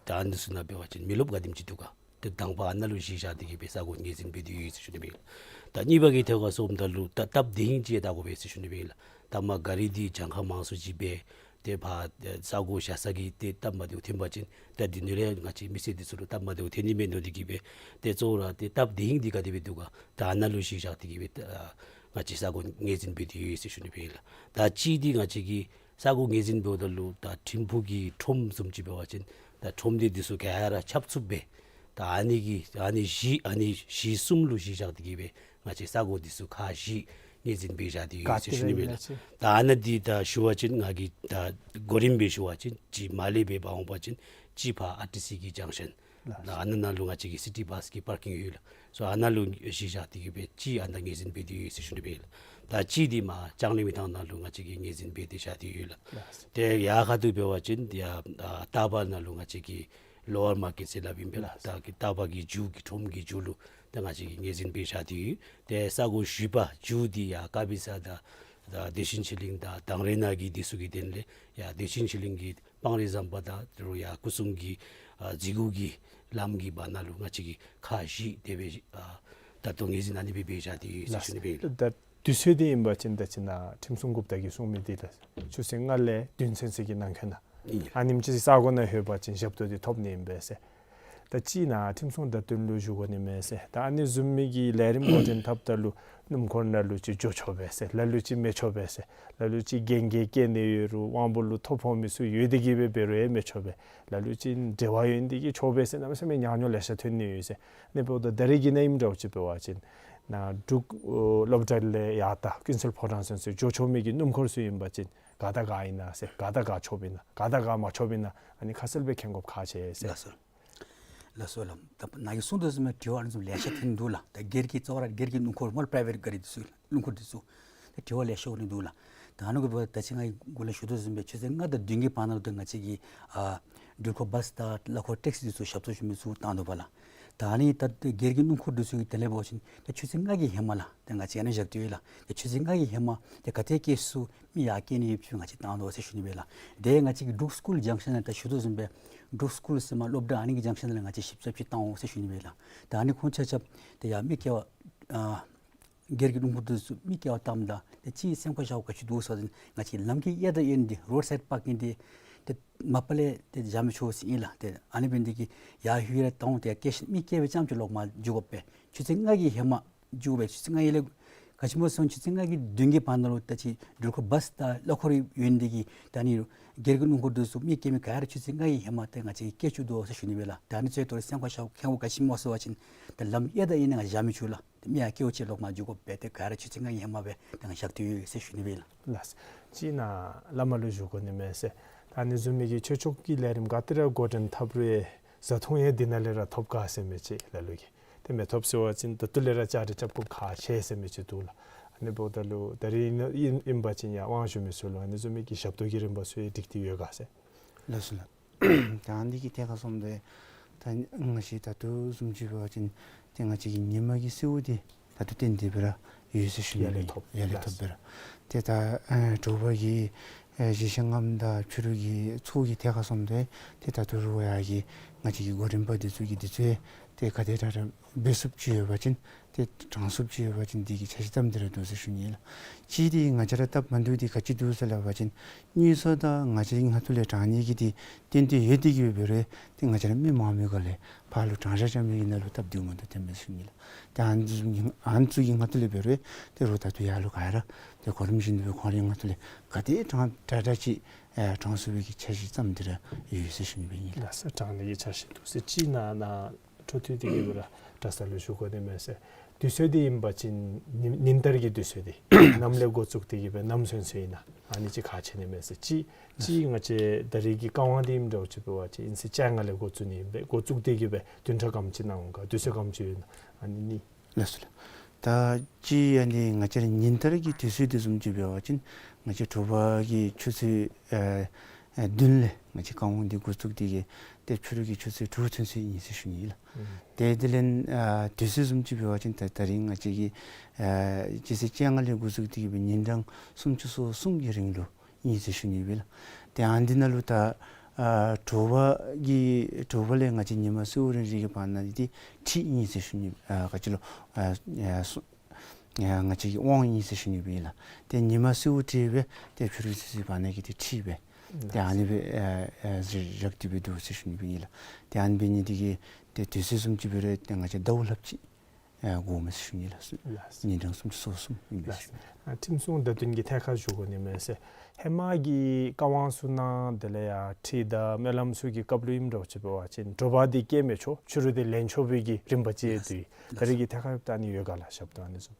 ད་ཨ་ནི་ཚུ་ནང་འབད་བ་ཅིན་མི་རློབས་ག་དེམ་ཅིག་འདུག་ག། ཏེ་དང་པ་ཨ་ནཱ་ལུ་གཞི་བཞག་སྟེ་གི་སྦེ་ས་གོ་ངོས་འཛིན་འབད་དེ་ཡོད་ཟེར་ཞུ་ནི་སྦེ་ཨིན་ལགས། ད་གཉིས་པ་གི་ཐད་ཁར་སོངམ་ད་ལུ་ད་སྟབས་བདེ་ཧིང་ཅིག་ཡང་བལྟ་དགོ་པས་ཟེར་ཞུ་ནི་སྦེ་ཨིན་ལགས། ད་མར་ག་རི་འདི་གྱངས་ཁ་མང་སུ་ཅིག་འབད་དེ་ཕར་ས་གོ་བཞག་ས་གི་ཏེ་སྟབས་མ་བདེཝ་ཐོན་པ་ཅིན་ད་འདི་ནང་ལས་ང་བཅས་མི་སེར་འདི་ཚུ་ལུ་སྟབས་མ་བདེཝ་ཐོན་ནི་མས་མནོ་སྟེ་གི་སྦེ་ཏེ་གཙོ་བོ་ར་ཏེ་སྟབས་བདེ་ཧིང་འདི་ག་དེ་སྦེ་འདུག་ག། ད་ཨ་ནཱ་ལུ་གཞི་བཞག་སྟེ་གི་སྦེ་ད་ང་བཅས་ས་གོ་ངོས་འཛིན་འབད་དེ་ཡོད་ཟེར་ཞུ་ནི་སྦེ་ཨིན་ལགས། ད་གཅིག་འདི་ང་བཅས་ཀྱིས་ས་གོ་ངོས་འཛིན་འབདཝ་ད་ལུ་ད་ཐིམ་ཕུག་གི་ཁྲོམ་བཟུམ་ཅིག་འབད་བ་ཅིན་ད་ཁྲོམ་སྡེ་འདི་ཚུ་ག་ར་ཁྱབ་ཚུགསཔ་སྦེ་ད་ཨ་ནི་གི་ཨ་ནི་གཞི་ཨ་ནི་གཞི་གསུམ་ལུ་གཞི་བཞག་སྟེ་གི་སྦེ་ང་བཅས་ས་གོ་འདི་ཚུ་ཁག་བཞི་ངོས་འཛིན་འབད་བཞག་སྟེ་ཡོད་ཟེར་ཞུ་ནི་སྦེ་ཨིན་ལགས། ད་ཨ་ནཱ་འདི་ད་ཞུ་བ་ཅིན་ང་གིས་ད་གོ་རིམ་སྦེ་ཞུ་བ་ཅིན་གཅིག་མར་ལས་སྦེ་འབག་འོང་པ་ཅིན་གཅིག་ཕར་ཨར་ཊི་སི་གི་ཇང་ཤཱན་ལགས། ད་ཨ་ནཱ་ནང་ལུ་ང་བཅས་ཀྱི་སི་ཊི་བཱས་ཀྱི་པར་ཀིང་ཡོད་ལགས། སོ་ཨ་ནཱ་ལུ་གཞི་བཞག་སྟེ་གི་སྦེ་གཅིག་ཨ་ནཱ་ངོས་འཛིན་འབད་དེ་ཡོད་ཟེར་ཞུ་ནི་སྦེ་ཨིན་ལགས། ད་གཅིག་འདི་མར་ལྕང་གླིང་མི་ཐང་ནང་ལུ་ང་བཅས་ཀྱིས་ངོས་འཛིན་འབད་དེ་བཞག་སྟེ་ཡོད་ལགས། ལགས། ཏེ་ཡར་ཁ་ཐུག་འབད་བ་ཅིན་ཡར་ཨ་སྟག་པ་ནང་ལུ་ང་བཅས་ཀྱིས་ལོ་ཝར་མར་ཀེཊ་ཟེར་སླབ་ཨིན་པས་ལགས། ལགས། ད་གི་སྟག་པ་གི་མཇུག་གི་ཁྲོམ་གྱི་མཇུག་ལུ་ད་ང་བཅས་ཀྱིས་ངོས་འཛིན་འབད་བཞག་སྟེ་ཡོད། ཏེ་ས་གོ་བཞི་པ་མཇུག་འདི་ཡར་དཀར་སྦི་ས་དང་ད་བདེ་ཆེན་ཆོས་གླིང་དང་དང་རེ་ན་གི་འདི་ཚུ་གི་དོན་ལས་ཡར་བདེ་ཆེན་ཆོས་གླིང་གི་སྤང་རི་ཟམ་པ་དང་དེ་རུ་ཡར་སྐུ་གསུམ་གྱི་ཨ་རྫི་གུ་གི་ལམ་གྱི་བར་ན་ལུ་ང་བཅས་ཀྱིས་ཁག་བཞི་དེ་སྦེ་ཨ་ད་ལྟོ་ངོས་འཛིན་ཨ་ནི་སྦེ་འབད་བཞག་སྟེ་ཡོད་ཟེར་ཞུ་ནི་སྦེ་ཨིན་ལགས། ད་དུས་ཚོད་འདི་ཨིན་པ་ཅིན་ད་ཅི་ནཱ་ཁྲིམས་སྲུང་འགོ་བདག་གིས་གསུངས་མི་འདི་ལགས་ཆུ་ཚོད་ལྔ་ལས་བདུན་ཚུན་ཚོད་ཀྱི་ནང་འཁོད་ནང་ཨིན་ལགས། ཨ་ནེམ་ཅིག་ས་གོ་ནང་ལྷོད་པ་ཅིན་ཞབས་ཏོག་འདི་ཐོབ་ནི་ཨིན་པས་ཟེར། ད་ཅིག་ནཱ་ཁྲིམས་སྲུང་བརྡ་སྟོན་ལུ་ཞུ་དགོ་ནི་མས་ཟེར། ད་ཨ་ནི་བཟུམ་མའི་གི་ལས་རིམ་འགོ་འདྲེན་འཐབ་ད་ལུ་ སྣུམ་འཁོར་ནང་ལུ་ཅིག་འགྱོ་ཆོག་པས་ཟེར། ལ་ལུ་ཅིག་མི་ཆོག་པས་ཟེར། ལ་ལུ་ཅིག་རྒན་རྒས་སྐྱེ་གནས་ཡོད་རུང་དབང་པོ་ལུ་ཐོ་ཕོག་མི་ཚུ་ཡོད་དེ་གིས་སྦེ་འབད་རུང་ཡང་མི་ཆོག་པས། ལ་ལུ་ཅིག་འབྲེལ་བ་ཡོད་ནི་དེ་གིས་ཆོག་པས་ཟེར་གནམ་མེད་ས་མེད་ཉག་ཉོག་ལེ་ཤ་ཐོན་ནི་ཡོད་ཟེར། ཨ་ནི་འབདཝ་ད་ད་རེས་ཀྱི་ནང་ཨིནམ་འདྲཝ་ཅིག་འབད་བ་ཅིན་ནཱ་འབྲུག་ཨོ་སློབ་གྲྭ་ལས་ཡར་ད་ཀུན་གསལ་ཕོ་བྲང་ཚུན་ཚོད་འགྱོ་ཆོག་མི་གི་སྣུམ་འཁོར་ཚུ་ཨིན་པ་ཅིན་ག་དང་ག་ཨིན་ན་ཟེར། ག་དང་ག་ཆོགཔ་ཨིན་ན་ག་དང་ག་མ་ཆོགཔ་ཨིན་ན་ཨ་ནི་ཁ་གསལ་སྦེ་མཁྱེན་དགོཔ་ཁག་ཆེ་ཟེར། ལགས་སོ། ལགས་སོ་ལགས། ད་ནཱ་གིས་གསུངས་དོ་བཟུམ་སྦེ་དྲི་བ་ཨ་ནི་བཟུམ་ལེ་ཤ་ཐོན་འདུག་ལགས། ད་སྒེར་གྱི་གཙོ་བོ་ར་སྒེར་གྱི་སྣུམ་འཁོར་སྨོ་ལགས་པ་རའི་ཝེཊ་འདི་ཚུ་སྣུམ་འཁོར་འདི་ཚུ་ད་དྲི་བ་ལེ་ཤ་འོང་ནི་འདུག་ལགས། ད་ཨ་ནི་གུ་ད་ཅི་ང་གིས་གོང་ལུ་ཞུ་དོ་བཟུམ་སྦེ་ཆུ་ཚོད་ལྔ་དང་བདུན་གྱི་བར་ན་ལུ་ད་ང་བཅས་ཀྱི་ཨ་འགྲུལ་འཁོར་བཱསི་དང་གླ་འཁོར་ཊེག་སི་འདི་ཚུ་ཞབས་ཏོག་ཞུ་མི་ཚུ་བཏང་དོ་བ་ལགས། ད་ཨ་ནི་ད་སྒེར་གྱི་སྣུམ་འཁོར་འདི་ཚུ་གི་དོན་ལས་འབད་བ་ཅིན་ད་ཆུ་ཚོད་ལྔ་གི་ཧེ་མ་ལགས་ད་ང་བཅས་ཨ་ནི་བཞག་སྟེ་ཡོད་ལགས། ད་ཆུ་ཚོད་ལྔ་གི་ཧེ་མ་ད་ག་དེ་སྐྱེལ་ས་མི་ཡར་སྐྱེལ་ནི་ཡོདཔ་ཅིག་ང་བཅས་བཏང་དོ་ཟེར་ཞུ་ནི་སྦེ་ལགས། དེ་ང་བཅས་ཀྱི་འབྲུག་སི་ཀུལ་ཇང་ཤན་ནང་ད་ཞུ་དོ་བཟུམ་སྦེ་འབྲུག་སི་ཀུལ་ཟེར་མ་སློབ་གྲྭ་ཨ་ནི་གི་ཇང་ཤན་ནང་ལས་ང་བཅས་ཞིབ་རྩད་ཅིག་བཏང་འོང་ཟེར་ཞུ་ནི་སྦེ་ལགས། ད་ཨ་ནི་ཁོང་ཆ་ཁྱབ་ད་ཡར་མི་སྐྱེལ་བར་ཨ་སྒེར་གྱི་སྣུམ་འཁོར་འདི་ཚུ་མི་སྐྱེལ་བར་བཏངམ་ད་ད་ཅིག་སེམས་ཁར་ཤརཝ་ག་ཅི་འདུག་ཟེར་བ་ཅིན་ང་བཅས་ལམ་གྱི་གཡས་དང་གཡོན་འདི་རོཌ་སའིཌ་པར་ཀིང་འདི་ཏེ་མ་པ་ལས་ཏེ་བཞག་མི་ཆོག་ཟེར་ཨིན་ལགས། ཏེ་ཨ་ནི་འབད་ནི་དེ་གིས་ཡར་ཧུད་ར་བཏང་འོང་། ཏེ་སྐྱེལ་ས་མི་སྐྱེལ་བའི་ཙམ་ཅིག་ལོག་མར་འགྱོ་དགོ་པས། ཆུ་ཚོད་ལྔ་གི་ཧེ་མ་འགྱོ་དགོ་པས། ཆུ་ཚོད་ལྔ་གི་ལས་ག་ཅི་སྨོ་ཟེར་བ་ཅིན་ཆུ་ཚོད་ལྔ་གི་བདུན་གྱི་བར་ན་ལུ་ད་ཅི་འགྲུལ་འཁོར་བཱསི་དང་གླ་འཁོར་ཡོད་ནི་དེ་གིས་ད་ཨ་ནི་སྒེར་གྱི་སྣུམ་འཁོར་འདི་ཚུ་མི་སྐྱེལ་མི་ག་ར་ཆུ་ཚོད་ལྔ་གི་ཧེ་མ་ཏེ་ང་བཅས་ཀྱིས་སྐྱེལ་བཅུག་དོ་ཟེར་ཞུ་ནི་སྦེ་ལགས། ད་ཨ་ནི་ཚུ་ཐོག་ལས་སེམས་ཁར་ཤརཝ་མཁྱེན་དགོཔ་ག་ཅི་སྨོ་ཟེར་བ་ཅིན་ད་ལམ་གཡས་དང་གཡོན་ནང་བཞག་མི་ཆོག་ལགས། ཏེ་མི་ཡར་སྐྱེལཝ་ཅིག་ལོག་མར་འགྱོ་དགོ་པས། ཏེ་ག་ར་ཆུ་ཚོད་ལྔ་གི་ཧེ་མ་སྦེ་ཏེ་ང་བཞག་སྟེ་ཡོད་ཟེར་ཞུ་ནི་སྦེ་ལགས། ལགས། ཅིག་ནཱ་བླ་མ་ལུ་ཞུ་དགོ་ནི་མས་ཟེར། ད་ཨ་ནི་བཟུམ་མའི་གི་ཆོས་ཕྱོགས་ཀྱི་ལས་རིམ་ག་ཏེ་ར་འགོ་འདྲེན་འཐབ་རུང་ཡང་བཟའ་འཐུང་ཡང་འདི་ནང་ལས་ར་ཐོབ་ག་ཟེར་མི་ཅིག་ལ་ལུ་གིས་ཏེ་མི་ཐོབ་ཟེར་བ་ཅིན་ད་ལྟོ་ལས་ར་བཅའ་སྒྲིག་རྐྱབ་དགོཔ་ཁག་ཆེ་ཟེར་མི་ཅིག་འདུག་ལགས། ཨ་ནི་འབདཝ་ད་ལུ་ད་རེས་ཨིན་ཨིན་པ་ཅིན་ཡང་དབང་ཞུ་མི་ཚུ་ལུ་ཨ་ནི་བཟུམ་མའི་གི་ཞབས་ཏོག་གི་རིམ་པ་ཚུ་ཡང་སྒྲིག་སྟེ་ཡོད་ག་ཟེར། ལགས་སོ་ལགས། ད་ཨ་ནི་གི་ཐད་ཁར་སོངམ་ད་ད་ང་བཅས་ད་ལྟོ་བཟུམ་ཅིག་འབད་བ་ཅིན་ཏེ་ང་བཅས་ཀྱི་ཉིན་མ་གི་གསོལཝ་འདི་ད་ལྟོ་ཏན་ཏན་སྦེ་ར་ཡོད་ཟེར་ཞུ་ནི་ཡར་ལས་ཐོབ་ཡར་ལས་ཐོབ་སྦེ་ར། ཏེ་ད་ཨ་དྲོ་པ་གི་ཨེ་བཞེས་ཤིང་རྔམ་དང་ཕྱི་རུ་གི་ཚོགས་ཀྱི་ཐད་ཁར་སོངམ་ད་ཏེ་ད་ལྟོ་རུང་ཡར་གྱི་ང་བཅས་ཀྱི་གོ་རིམ་པ་འདི་ཚུ་གི་འདི་ཚུ་ཏེ་ག་དེ་དྲག་དྲག་འབད་ཚུགསཔ་ཅིག་ཡོད་པ་ཅིན་ཏེ་དྲང་ཚུགསཔ་ཅིག་ཡོད་པ་ཅིན་འདི་གི་འཆར་གཞི་བརྩམས་ཏེ་ར་འདུག་ཟེར་ཞུ་ནི་ལགས། གཅིག་འདི་ང་བཅས་ར་སྟབས་མ་བདེཝ་འདི་ག་ཅི་འདུག་ཟེར་སླབ་པ་ཅིན་དངུལ་ས་ད་ང་བཅས་ཀྱི་ངོས་ཐོག་ལས་དྲང་ནི་གི་འདི་ཏན་ཏན་ཡོད་དེ་གིས་འབད་རུང་ཏེ་ང་བཅས་ར་མི་མང་མི་ག་ལས་ཕར་ལུ་དྲང་བཞག་བཞག་མི་གི་ནང་ལུ་སྟབས་བདེཝ་མིན་འདུག་དེ་སྦེ་ཞུ་ནི་ལགས། ཏེ་ཨ་ནི་ཚུ་གི་ཨ་ནི་ཚུ་གི་ངོས་ཐོག་ལས་འབད་རུང་ཏེ་རུང་ད་ལྟོ་ཡར་ལུ་ག་ར་ཏེ་གོ་རིམ་བཞིན་དུ་ཁོང་རའི་ངོས་ཐོག་ལས་ག་དེ་དྲག་དྲག་དྲག་ཅིག་ཨེ་དྲང་ཚུགས་པའི་གི་འཆར་གཞི་བརྩམས་ཏེ་ར་ཡོད་ཟེར་ཞུ་ནི་སྦེ་ཨིན་ལགས། ལགས་སོ། དྲང་ནི་གི་འཆར་གཞི་འདུག་ཟེར། གཅིག་ནཱ་ནཱ་འཕྲོ་མཐུད་དེ་གིས་སྦེ་ར་གྲྭ་ཚང་ལུ་ཞུ་དགོ་ནི་མས་ཟེར། དུས་ཚོད་འདི་ཨིན་པ་ཅིན་ཉིན་ཉིན་ལྟར་གྱི་དུས་ཚོད་འདི་ནམ་ལས་འགོ་བཙུགས་ཏེ་གིས་སྦེ་ནམ་ཚུན་ཚོད་ཨིན་ན་ཨ་ནི་ཅིག་ཁག་ཆེ་ནི་མས་ཟེར། གཅིག་གཅིག་ང་བཅས་ད་རེས་ཀྱི་བཀའ་དབང་འདི་ཨིནམ་འདྲཝ་ཅིག་འབད་བ་ཅིན་ཨིན་ཚེས་བཅོ་ལྔ་ལས་འགོ་བཙུགས་ནི་ཨིན་པས། འགོ་བཙུགས་ཏེ་གིས་སྦེ་བདུན་ཕྲག་ག་དེམ་ཅིག་ནང་འོང་ག་དུས་ཚོད་ག་དེམ་ཅིག་ཡོད་ན་ཨ་ནི་ནི། ལགས་སོ་ལགས། ད་ཅིག་ཨ་ནི་ང་བཅས་ར་ཉིན་ལྟར་གྱི་དུས་ཚོད་འདི་བཟུམ་ཅིག་འབད་བ་ཅིན་ང་བཅས་དྲོ་པ་གི་ཆུ་ཚོད་ཨ་ཨ་བདུན་ལས་ང་བཅས་བཀའ་དབང་འདི་འགོ་བཙུགས་ཏེ་གིས་ཏེ་ཕྱི་རུ་གི་ཆུ་ཚོད་དྲུག་ཚུན་ཚོད་ཨིན་ཟེར་ཞུ་ནི་ཨིན་ལགས། ཨུམ། ཏེ་དེ་ལས་ཨ་དུས་ཚོད་བཟུམ་ཅིག་འབད་བ་ཅིན་ད་ད་རིས་ང་བཅས་ཀྱི་ཨ་སྤྱི་ཚེས་བཅོ་ལྔ་ལས་འགོ་བཙུགས་ཏེ་གིས་སྦེ་ཉིན་གྲངས་སུམ་ཅུ་སོ་གསུམ་གྱི་རིང་ལུ་ཨིན་ཟེར་ཞུ་ནི་ཨིན་ལགས། ཏེ་ཨ་ནི་ནང་ལུ་ད་ཨ་དྲོ་པ་གི་དྲོ་པ་ལས་ང་བཅས་ཉིན་མ་གསོལཝ་རིང་རིང་གི་བར་ན་འདི་ཁྲིད་ཨིན་ཟེར་ཞུ་ནི་ཨ་ག་ཅི་ལོ་ཨ་ཨ་སུ་ཨ་ང་བཅས་ཀྱི་དབང་ཨིན་ཟེར་ཞུ་ནི་སྦེ་ཨིན་ལགས། ཏེ་ཉིན་མ་གསོལཝ་ཁྲིད་སྦེ་ཏེ་ཕྱི་རུ་ཚུན་ཚོད་བར་ན་གི་འདི་ཁྲིད་སྦེ་ཏེ་ཨ་ནི་སྦེ་ཨ་ཨ་བཞག་སྟེ་སྦེ་འདུག་ཟེར་ཞུ་ནི་སྦེ་ཨིན་ལགས། ཏེ་ཨ་ནི་འབད་ནི་འདི་གིས་ཏེ་དུས་ཚོད་བཟུམ་ཅིག་འབད་རུང་ཏེ་ང་བཅས་ཟླཝ་ལྷགཔ་ཅིག་ཨ་འགོརཝ་མས་ཟེར་ཞུ་ནི་ལགས། ལགས། ཉིན་གྲངས་སུམ་ཅུ་སོ་གསུམ་ཨིན་པས་ཟེར། ལགས། ཨ་ཁྲིམས་སྲུང་བརྡ་དོན་གྱི་ཐད་ཁར་ཞུ་དགོ་ནི་མས་ཟེར། ཧེ་མ་གི་བཀའ་དབང་ཚུ་ནང་དེ་ལས་ཡར་ཁྲིད་དང་སྨོན་ལམ་ཚུ་གི་སྐབས་ལུ་ཨིནམ་འདྲཝ་ཅིག་འབད་བ་ཅིན་དྲོ་པ་འདི་བསྐྱལ་མི་ཆོག། ཕྱི་རུ་འདི་ལེན་ཆོག་པའི་གི་རིམ་པ་ཅིག་ཡོད་དེ། ལགས། ད་རེས་ཀྱི་ཐད་ཁར་ད་ཨ་ནི་ཡོད་ག་ལགས། ཞབས་ཏོག་ཨ་ནི་བཟུམ།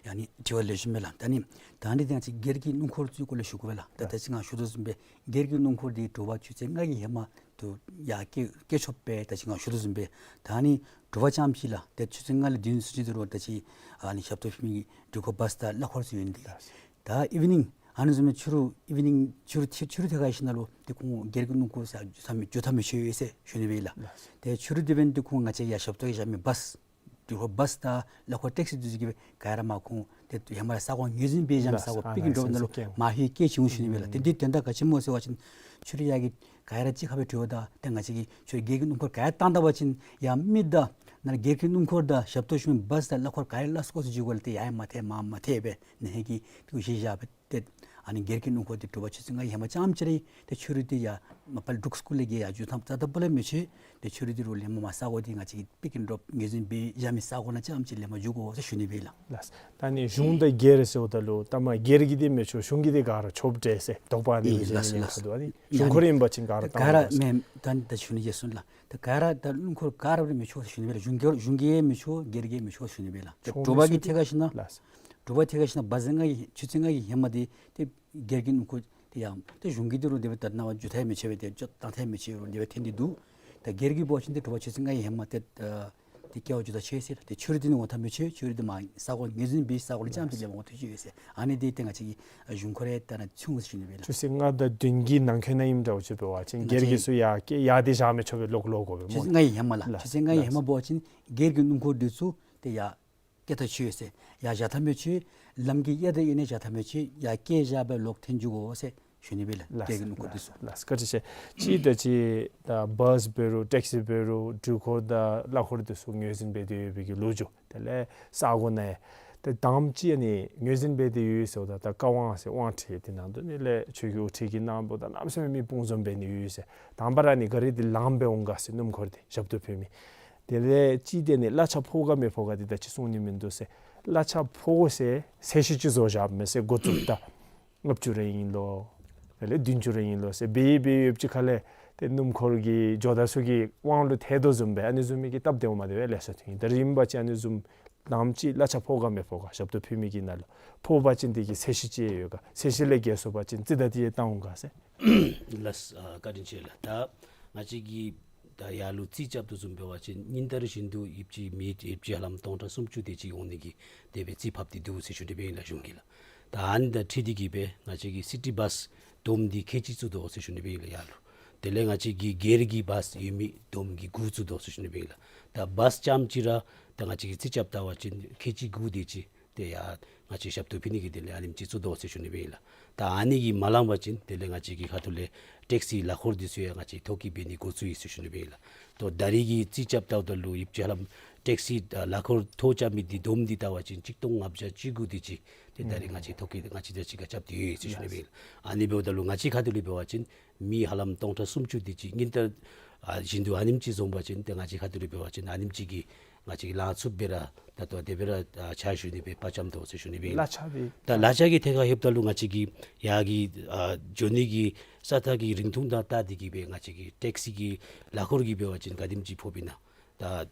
ཡ་ནི་དྲི་བ་ལེགས་ཤོམ་མས་ལགས། ད་ནི་ད་ཨ་ནི་འདི་ང་བཅས་སྒེར་གྱི་སྣུམ་འཁོར་ཚུའི་སྐོར་ལས་ཞུ་དགོ་པས་ལགས། ད་ད་ཅི་ང་ཞུ་དོ་བཟུམ་སྦེ་སྒེར་གྱི་སྣུམ་འཁོར་འདི་དྲོ་པ་ཆུ་ཚོད་ལྔ་གི་ཧེ་མ་ཏེ་ཡར་བསྐྱལ་བསྐྱལ་ཆོག་པས། ད་ཅི་ང་ཞུ་དོ་བཟུམ་སྦེ་ད་ཨ་ནི་དྲོ་པ་རྐྱངམ་ཅིག་ལགས། ཏེ་ཆུ་ཚོད་ལྔ་ལས་བདུན་ཚུན་ཚོད་འདི་རུང་ད་ཅི་ཨ་ནི་ཞབས་ཏོག་ཞུ་མི་འགྲུལ་འཁོར་བཱསི་དང་གླ་འཁོར་ཚུ་ཡོད་ནི་འདི། ད་ཨི་ཝི་ནིང་ཨ་ནི་བཟུམ་སྦེ་ཕྱི་རུ་ཨི་ཝི་ནིང་ཕྱི་རུ་ཕྱི་རུ་ཕྱི་རུ་ཐད་ཁར་ཞིནམ་ལས་ཏེ་ཁོང་སྒེར་གྱི་སྣུམ་འཁོར་ཟེར་འགྱོ་ཐངས་མི་འགྱོ་ཐངས་མི་ཆོག་ཡོད་ཟེར་ཞུ་ནི་སྦེ་ལགས། ཏེ་ཕྱི་རུ་འདི་འབདན་ཏེ་ཁོང་ང་བཅས་ཡར་ཞབས་ཏོག་བཞག་མི་བཱསི་འགྲུལ་འཁོར་བཱསི་དང་གླ་འཁོར་ཊེག་སི་འདི་ཚུ་གིས་སྦེ་ག་ར་མར་ཁོང་ཏེ་ཧེ་མ་ར་ས་གོ་ངོས་འཛིན་འབད་བཞག་མི་ས་གོ་པིག་ཨིན་འདྲཝ་ནང་ལུ་མར་ལྷོད་བསྐྱལ་བྱིན་འོང་ཞུ་ནི་སྦེ་ལགས། ཏེ་འདི་དོན་དག་ག་ཅི་སྨོ་ཟེར་བ་ཅིན་ཕྱི་རུ་ཡར་གྱི་ག་ར་གཅིག་ཁར་སྦེ་འགྱོཝ་ད་ཏེ་ང་བཅས་ཀྱིས་ཕྱི་རུ་སྒེར་གྱི་སྣུམ་འཁོར་ག་ར་བཏང་ད་པ་ཅིན་ཡར་མི་དང་ནཱ་སྒེར་གྱི་སྣུམ་འཁོར་དང་ཞབས་ཏོག་ཞུ་མི་བཱསི་དང་གླ་འཁོར་ག་ར་སླ་སོ་སྐོར་ཚུ་འགྱོ་དགོ་ལགས། ཏེ་ཡར་ཡང་མ་ཐལ་མར་ཡང་མ་ཐལ་སྦེ་ནཱ་ཧེ་གི་ཏེ་གཞི་བཞག་སྦེ་ཏེ་ ཨ་ནི་སྒེར་གྱི་སྣུམ་འཁོར་འདི་དྲོ་པ་ཆུ་ཚོད་ལྔ་ཡི་ཧེ་མ་རྐྱངམ་ཅིག་ར་ཏེ་ཕྱི་རུ་འདི་ཡར་མ་པ་ལས་འབྲུག་སི་ཀུལ་ལས་བརྒལ་ཡར་འགྱོ་ཐངས་རྩ་དང་པོ་ལས་མི་ཆོད། ཏེ་ཕྱི་རུ་འདི་རུ་ལེན་མ་མ་ས་གོ་འདི་ང་བཅས་ཀྱིས་པིག་ཨེན་ཌོབ་ངོས་འཛིན་འབད་བཞག་མི་ས་གོ་ནང་རྐྱངམ་ཅིག་ལེན་པར་འགྱོ་དགོ་ཟེར་ཞུ་ནི་སྦེ་ལགས། ལགས། ད་ནི་གཞུང་དང་སྒེར་ཟེརཝ་ད་ལུ་ད་མ་སྒེར་གྱི་འདི་མི་ཆོག་གཞུང་གི་འདི་ག་ར་ཆོགཔ་འདྲས་ཟེར་དོགས་པ་ནི་ཨིན་ལགས་ལགས། ཁ་ཐུག་ཨ་ནི་གཞུང་འཁོར་ཨིན་པ་ཅིན་ག་ར་ག་ར་བཏང་དགོ་ཟེར། མེན་ད་ད་ཞུ་ནི་ཡོད་ཟེར་ལགས། ད་ག་ར་ད་སྣུམ་འཁོར་ག་ར་ལུ་མི་ཆོག་ཟེར་ཞུ་ནི་སྦེ་ལགས། གཞུང་གི་གཞུང་གི་ཡང་མི་ཆོག་སྒེར་གྱི་ཡང་མི་ཆོག་ཟེར་ཞུ་ནི་སྦེ་ལགས། ད་ཆོག་དྲོ་པ་གི་ཐད་ཁར་ཞིནམ་ལགས། དྲོ་པ་ཐད་ཁར་ཞིནམ་བ་ཟེར་ལྔ་ཡི་ཆུ་ཚོད་ལྔ་ཡི་ཧེ་མ་འདི་ཏེ་སྒེར་གྱི་སྣུམ་འཁོར་ཏེ་ཡང་ཏེ་གཞུང་གི་འདི་རུང་དེ་སྦེ་ད་ནང་འགྱོ་ཐངས་མི་ཆོད་པས། ཏེ་འགྱོ་བཏང་ཐངས་མི་ཆོད་རུང་དེ་སྦེ་ཐོན་ཏེ་འདུག། ད་སྒེར་གྱི་འབད་བ་ཅིན་ཏེ་དྲོ་པ་ཆུ་ཚོད་ལྔ་ཡི་ཧེ་མ་ཏེ་ཨ་ཏེ་སྐྱེལ་བར་འགྱོ་ད་ཆོག་ཟེར། ཏེ་ཕྱི་རུ་འདི་ནི་འོང་ཐངས་མི་ཆོད། ཕྱི་རུ་འདི་མ་ས་གོ་ངོས་འཛིན་འབད་ས་གོ་ལུ་རྐྱངམ་ཅིག་ལེན་པར་འོང་ཐུབ་ཀྱི་ཡོད་ཟེར། ཨ་ནི་འདི་ཏེ་ང་བཅས་ཀྱི་གཞུང་འཁོར་ཡང་ད་ནཱ་ཚུད་འོང་ཟེར་ཞུ་ནི་སྦེ་ལགས། ཆུ་ཚོད་ལྔ་དང་བདུན་གྱི་ནང་འཁོད་ནང་ཨིནམ་འདྲཝ་ཅིག་འབད་བ་ཅིན་ང་བཅས་སྒེར་གྱི་ཚུ་ཡར་སྐྱེལ་ཡར་འདི་བཞག་མི་ཆོག་པའི་ལོག་ལོག་དགོ་པས་ཆུ་ཚོད་སྨོ། ལྔ་ཡི་ཧེ་མ་ལགས། ལགས། ཆུ་ཚོད་ལྔ་ཡི་ལགས། ཧེ་མ་འབད་བ་ཅིན་སྒེར་གྱི་སྣུམ་འཁོར་འདི་ཚུ་ཏེ་ཡར་སྐྱེལ་ད་ཆོག་ཟེར། ཡར་བཞག་ད་མི་ཆོག། ལམ་གྱི་གཡས་དང་གཡོན་ནང་བཞག་ད་མི་ཆོག། ཡར་སྐྱེལ་བཞག་སྦེ་ལོག་ཐོན་འགྱོ་དགོ་ཟེར་ཞུ་ནི་སྦེ་ལགས། ལགས། སྒེར་གྱི་སྣུམ་འཁོར་འདི་ཚུ། ལགས། བཀའ་དྲིན་ཆེ། གཅིག་ད་ཅི་ད་བཱས་འབད་རུང་ཊེག་སི་འབད་རུང་འགྲུལ་འཁོར་དང་གླ་འཁོར་འདི་ཚུ་ངོས་འཛིན་འབད་དེ་ཡོད་པའི་གི་ལོ་རྒྱུས། དེ་ལས་ས་གོ་ནང་ཡང་ཏེ་དང་པ་ཅིག་ཨ་ནི་ངོས་འཛིན་འབད་དེ་ཡོད་ཟེརཝ་ད་ད་བཀའ་དབང་ཟེར་དབང་ཁྲིད་འདི་ནང་དུ་ནི་ལས་ཆོས་ཀྱི་དབུ་ཁྲིད་ཀྱི་གནང་བ་ད་གནམ་མེད་ས་མེད་མི་དཔུང་འཛོམས་འབད་ནི་ཡོད་ཟེར། དང་པ་ར་ནི་ག་ར་འདི་ལངམ་སྦེ་འོང་ག་ཟེར། སྣུམ་འཁོར་འདི་ཞབས་ཏོག་ཕུལ་མི། དེ་ལས་གཅིག་དེ་ནི་གླ་ཆ་ཕོག་ག་མི་ཕོག་ག་འདི་ད་ཅི་གསུང་ནི་མིན་འདུག་ཟེར། གླ་ཆ་ཕོག་ཟེར་ཚད་གཞི་ཅིག་བཟོ་བཞགཔ་མས་ཟེར། འགོ་བཙུགས་ད་ལྔ་བཅུ་རེ་ཨིན་ལོ། དེ་ལས་བདུན་ཅུ་རེ་ཨིན་ལོ་ཟེར་འབད་འབད་ཡོདཔ་ཅིག་ཁ་ལས་ཏེ་སྣུམ་འཁོར་གྱི་ཇོ་བདག་ཚུ་གི་དབང་ལུ་ཐལ་དོ་བཟུམ་སྦེ་ཨ་ནི་བཟུམ་མའི་གི་སྟབས་བདེཝ་མ་བདེཝ་ལེ་ཤ་ཐོན་ཡི། ད་རིམ་པ་ཅིག་ཨ་ནི་བཟུམ་དང་པ་ཅིག་གླ་ཆ་ཕོག་ག་མི་ཕོག་ག་ཞབས་ཏོག་ཕུལ་མི་གི་ནང་ལུ་ཕོག་པ་ཅིན་དེ་གི་ཚད་གཞི་ཅིག་ཡོད་ག། ཚད་གཞི་ལས་བརྒལ་སོང་པ་ཅིན་རྩིས་ད་དེ་ཡང་བཏང་འོང་ག་ཟེར། ལགས། ཨ་བཀའ་དྲིན་ཆེ་ལགས། ད་ང་བཅས་ཀྱིས་ད་ཡར་ལུ་རྩིས་རྐྱབ་དོ་བཟུམ་འབད་བ་ཅིན་ཉིན་ལྟར་བཞིན་དུ་ཡོདཔ་ཅིག་མི་ཡོདཔ་ཅིག་ཧ་ལམ་སྟོང་ཕྲག་སུམ་ཅུ་དེ་ཅིག་འོང་ནི་གི་དེ་སྦེ་རྩིས་ཕབ་སྟེ་འདུག་ཟེར་ཞུ་ནི་སྦེ་ཨིན་ལགས་གཞུང་གིས་ལགས། ད་ཨ་ནི་དང་འཁྲིལ་ཏེ་གིས་སྦེ་ང་བཅས་ཀྱི་སི་ཊི་བཱས་བསྡོམས་འདི་ཁལ་གཅིག་བཙུགས་དོ་ཟེར་ཞུ་ནི་སྦེ་ཨིན་ལགས་ཡར་ལུ། དེ་ལས་ང་བཅས་ཀྱི་སྒེར་གྱི་བཱས་ཡོད་མི་བསྡོམས་ཀྱིས་དགུ་བཙུགས་དོ་ཟེར་ཞུ་ནི་སྦེ་ཨིན་ལགས། ད་བཱས་རྐྱངམ་ཅིག་ར་ད་ང་བཅས་ཀྱིས་རྩིས་རྐྱབ་བལྟ་བ་ཅིན་ཁལ་གཅིག་དགུ་དེ་ཅིག་ཏེ་ཡར་ང་བཅས་ཞབས་ཏོག་ཕུལ་ནི་གི་དོན་ལས་ཨ་ནེམ་ཅིག་བཙུགས་དོ་ཟེར་ཞུ་ནི་སྦེ་ཨིན་ལགས། ད་ཨ་ནི་གིས་མ་ལང་པ་ཅིན་དེ་ལས་ང་བཅས་ཀྱི་ཁ་ཐུག་ལས་ཊེག་སི་གླ་འཁོར་འདི་ཚུ་ཡང་ང་བཅས་ཐོ་བཀོད་འབད་ནི་འགོ་བཙུགས་ཡི་ཟེར་ཞུ་ནི་སྦེ་ཨིན་ལགས། ད་ད་རིས་ཀྱི་རྩིས་རྐྱབ་བལྟཝ་ད་ལུ་ཡོདཔ་ཅིག་ཧ་ལམ་ཊེག་སི་ཨ་གླ་འཁོར་ཐོ་རྐྱབ་མི་འདི་བསྡོམས་ཏེ་བལྟ་བ་ཅིན་གཅིག་སྟོང་ལྔ་བརྒྱ་བཅུ་དགུ་དེ་ཅིག་ཏེ་ད་རིས་ང་བཅས་ཐོ་བཀོད་ང་བཅས་དང་གཅིག་ཁར་རྐྱབ་སྟེ་ཡོད་ཟེར་ཞུ་ནི་སྦེ་ཨིན་ལགས། ཨ་ནི་འབདཝ་ད་ལུ་ང་བཅས་ཁ་ཐུག་ལས་འབད་བ་ཅིན་མི་ཧ་ལམ་སྟོང་ཕྲག་སུམ་ཅུ་དེ་ཅིག་ཉིན་ལྟར་ཨ་བཞིན་དུ་ཨ་ནེམ་ཅིག་འཛོམས་པ་ཅིན་ཏེ་ང་བཅས་ཁ་ཐུག་ལས་འབད་བ་ཅིན་ཨ་ནེམ་ཅིག་གིས་ང་བཅས་ལང་ཚུགསཔ་སྦེ་ར་ད་ལྟོ་དེ་སྦེ་ར་ཨ་ཕྱག་ཞུ་ནི་སྦེ་དཔའ་བཅམ་དོ་ཟེར་ཞུ་ནི་སྦེ་ཨིན་ལགས། གླ་ཆ་འདི་ད་གླ་ཆ་གི་ཐད་ཁར་ལྷོདཔ་ད་ལུ་ང་བཅས་ཀྱི་ཡར་གྱི་ཨ་འགྱོ་ནི་གི་ས་ཐག་གི་རིང་ཐུང་དང་བལྟ་སྟེ་གིས་སྦེ་ང་བཅས་ཀྱི་ཊེག་སི་གི་གླ་འཁོར་གྱི་འབད་བ་ཅིན་ག་དེམ་ཅིག་ཕོགཔ་ཨིན་ན། ད་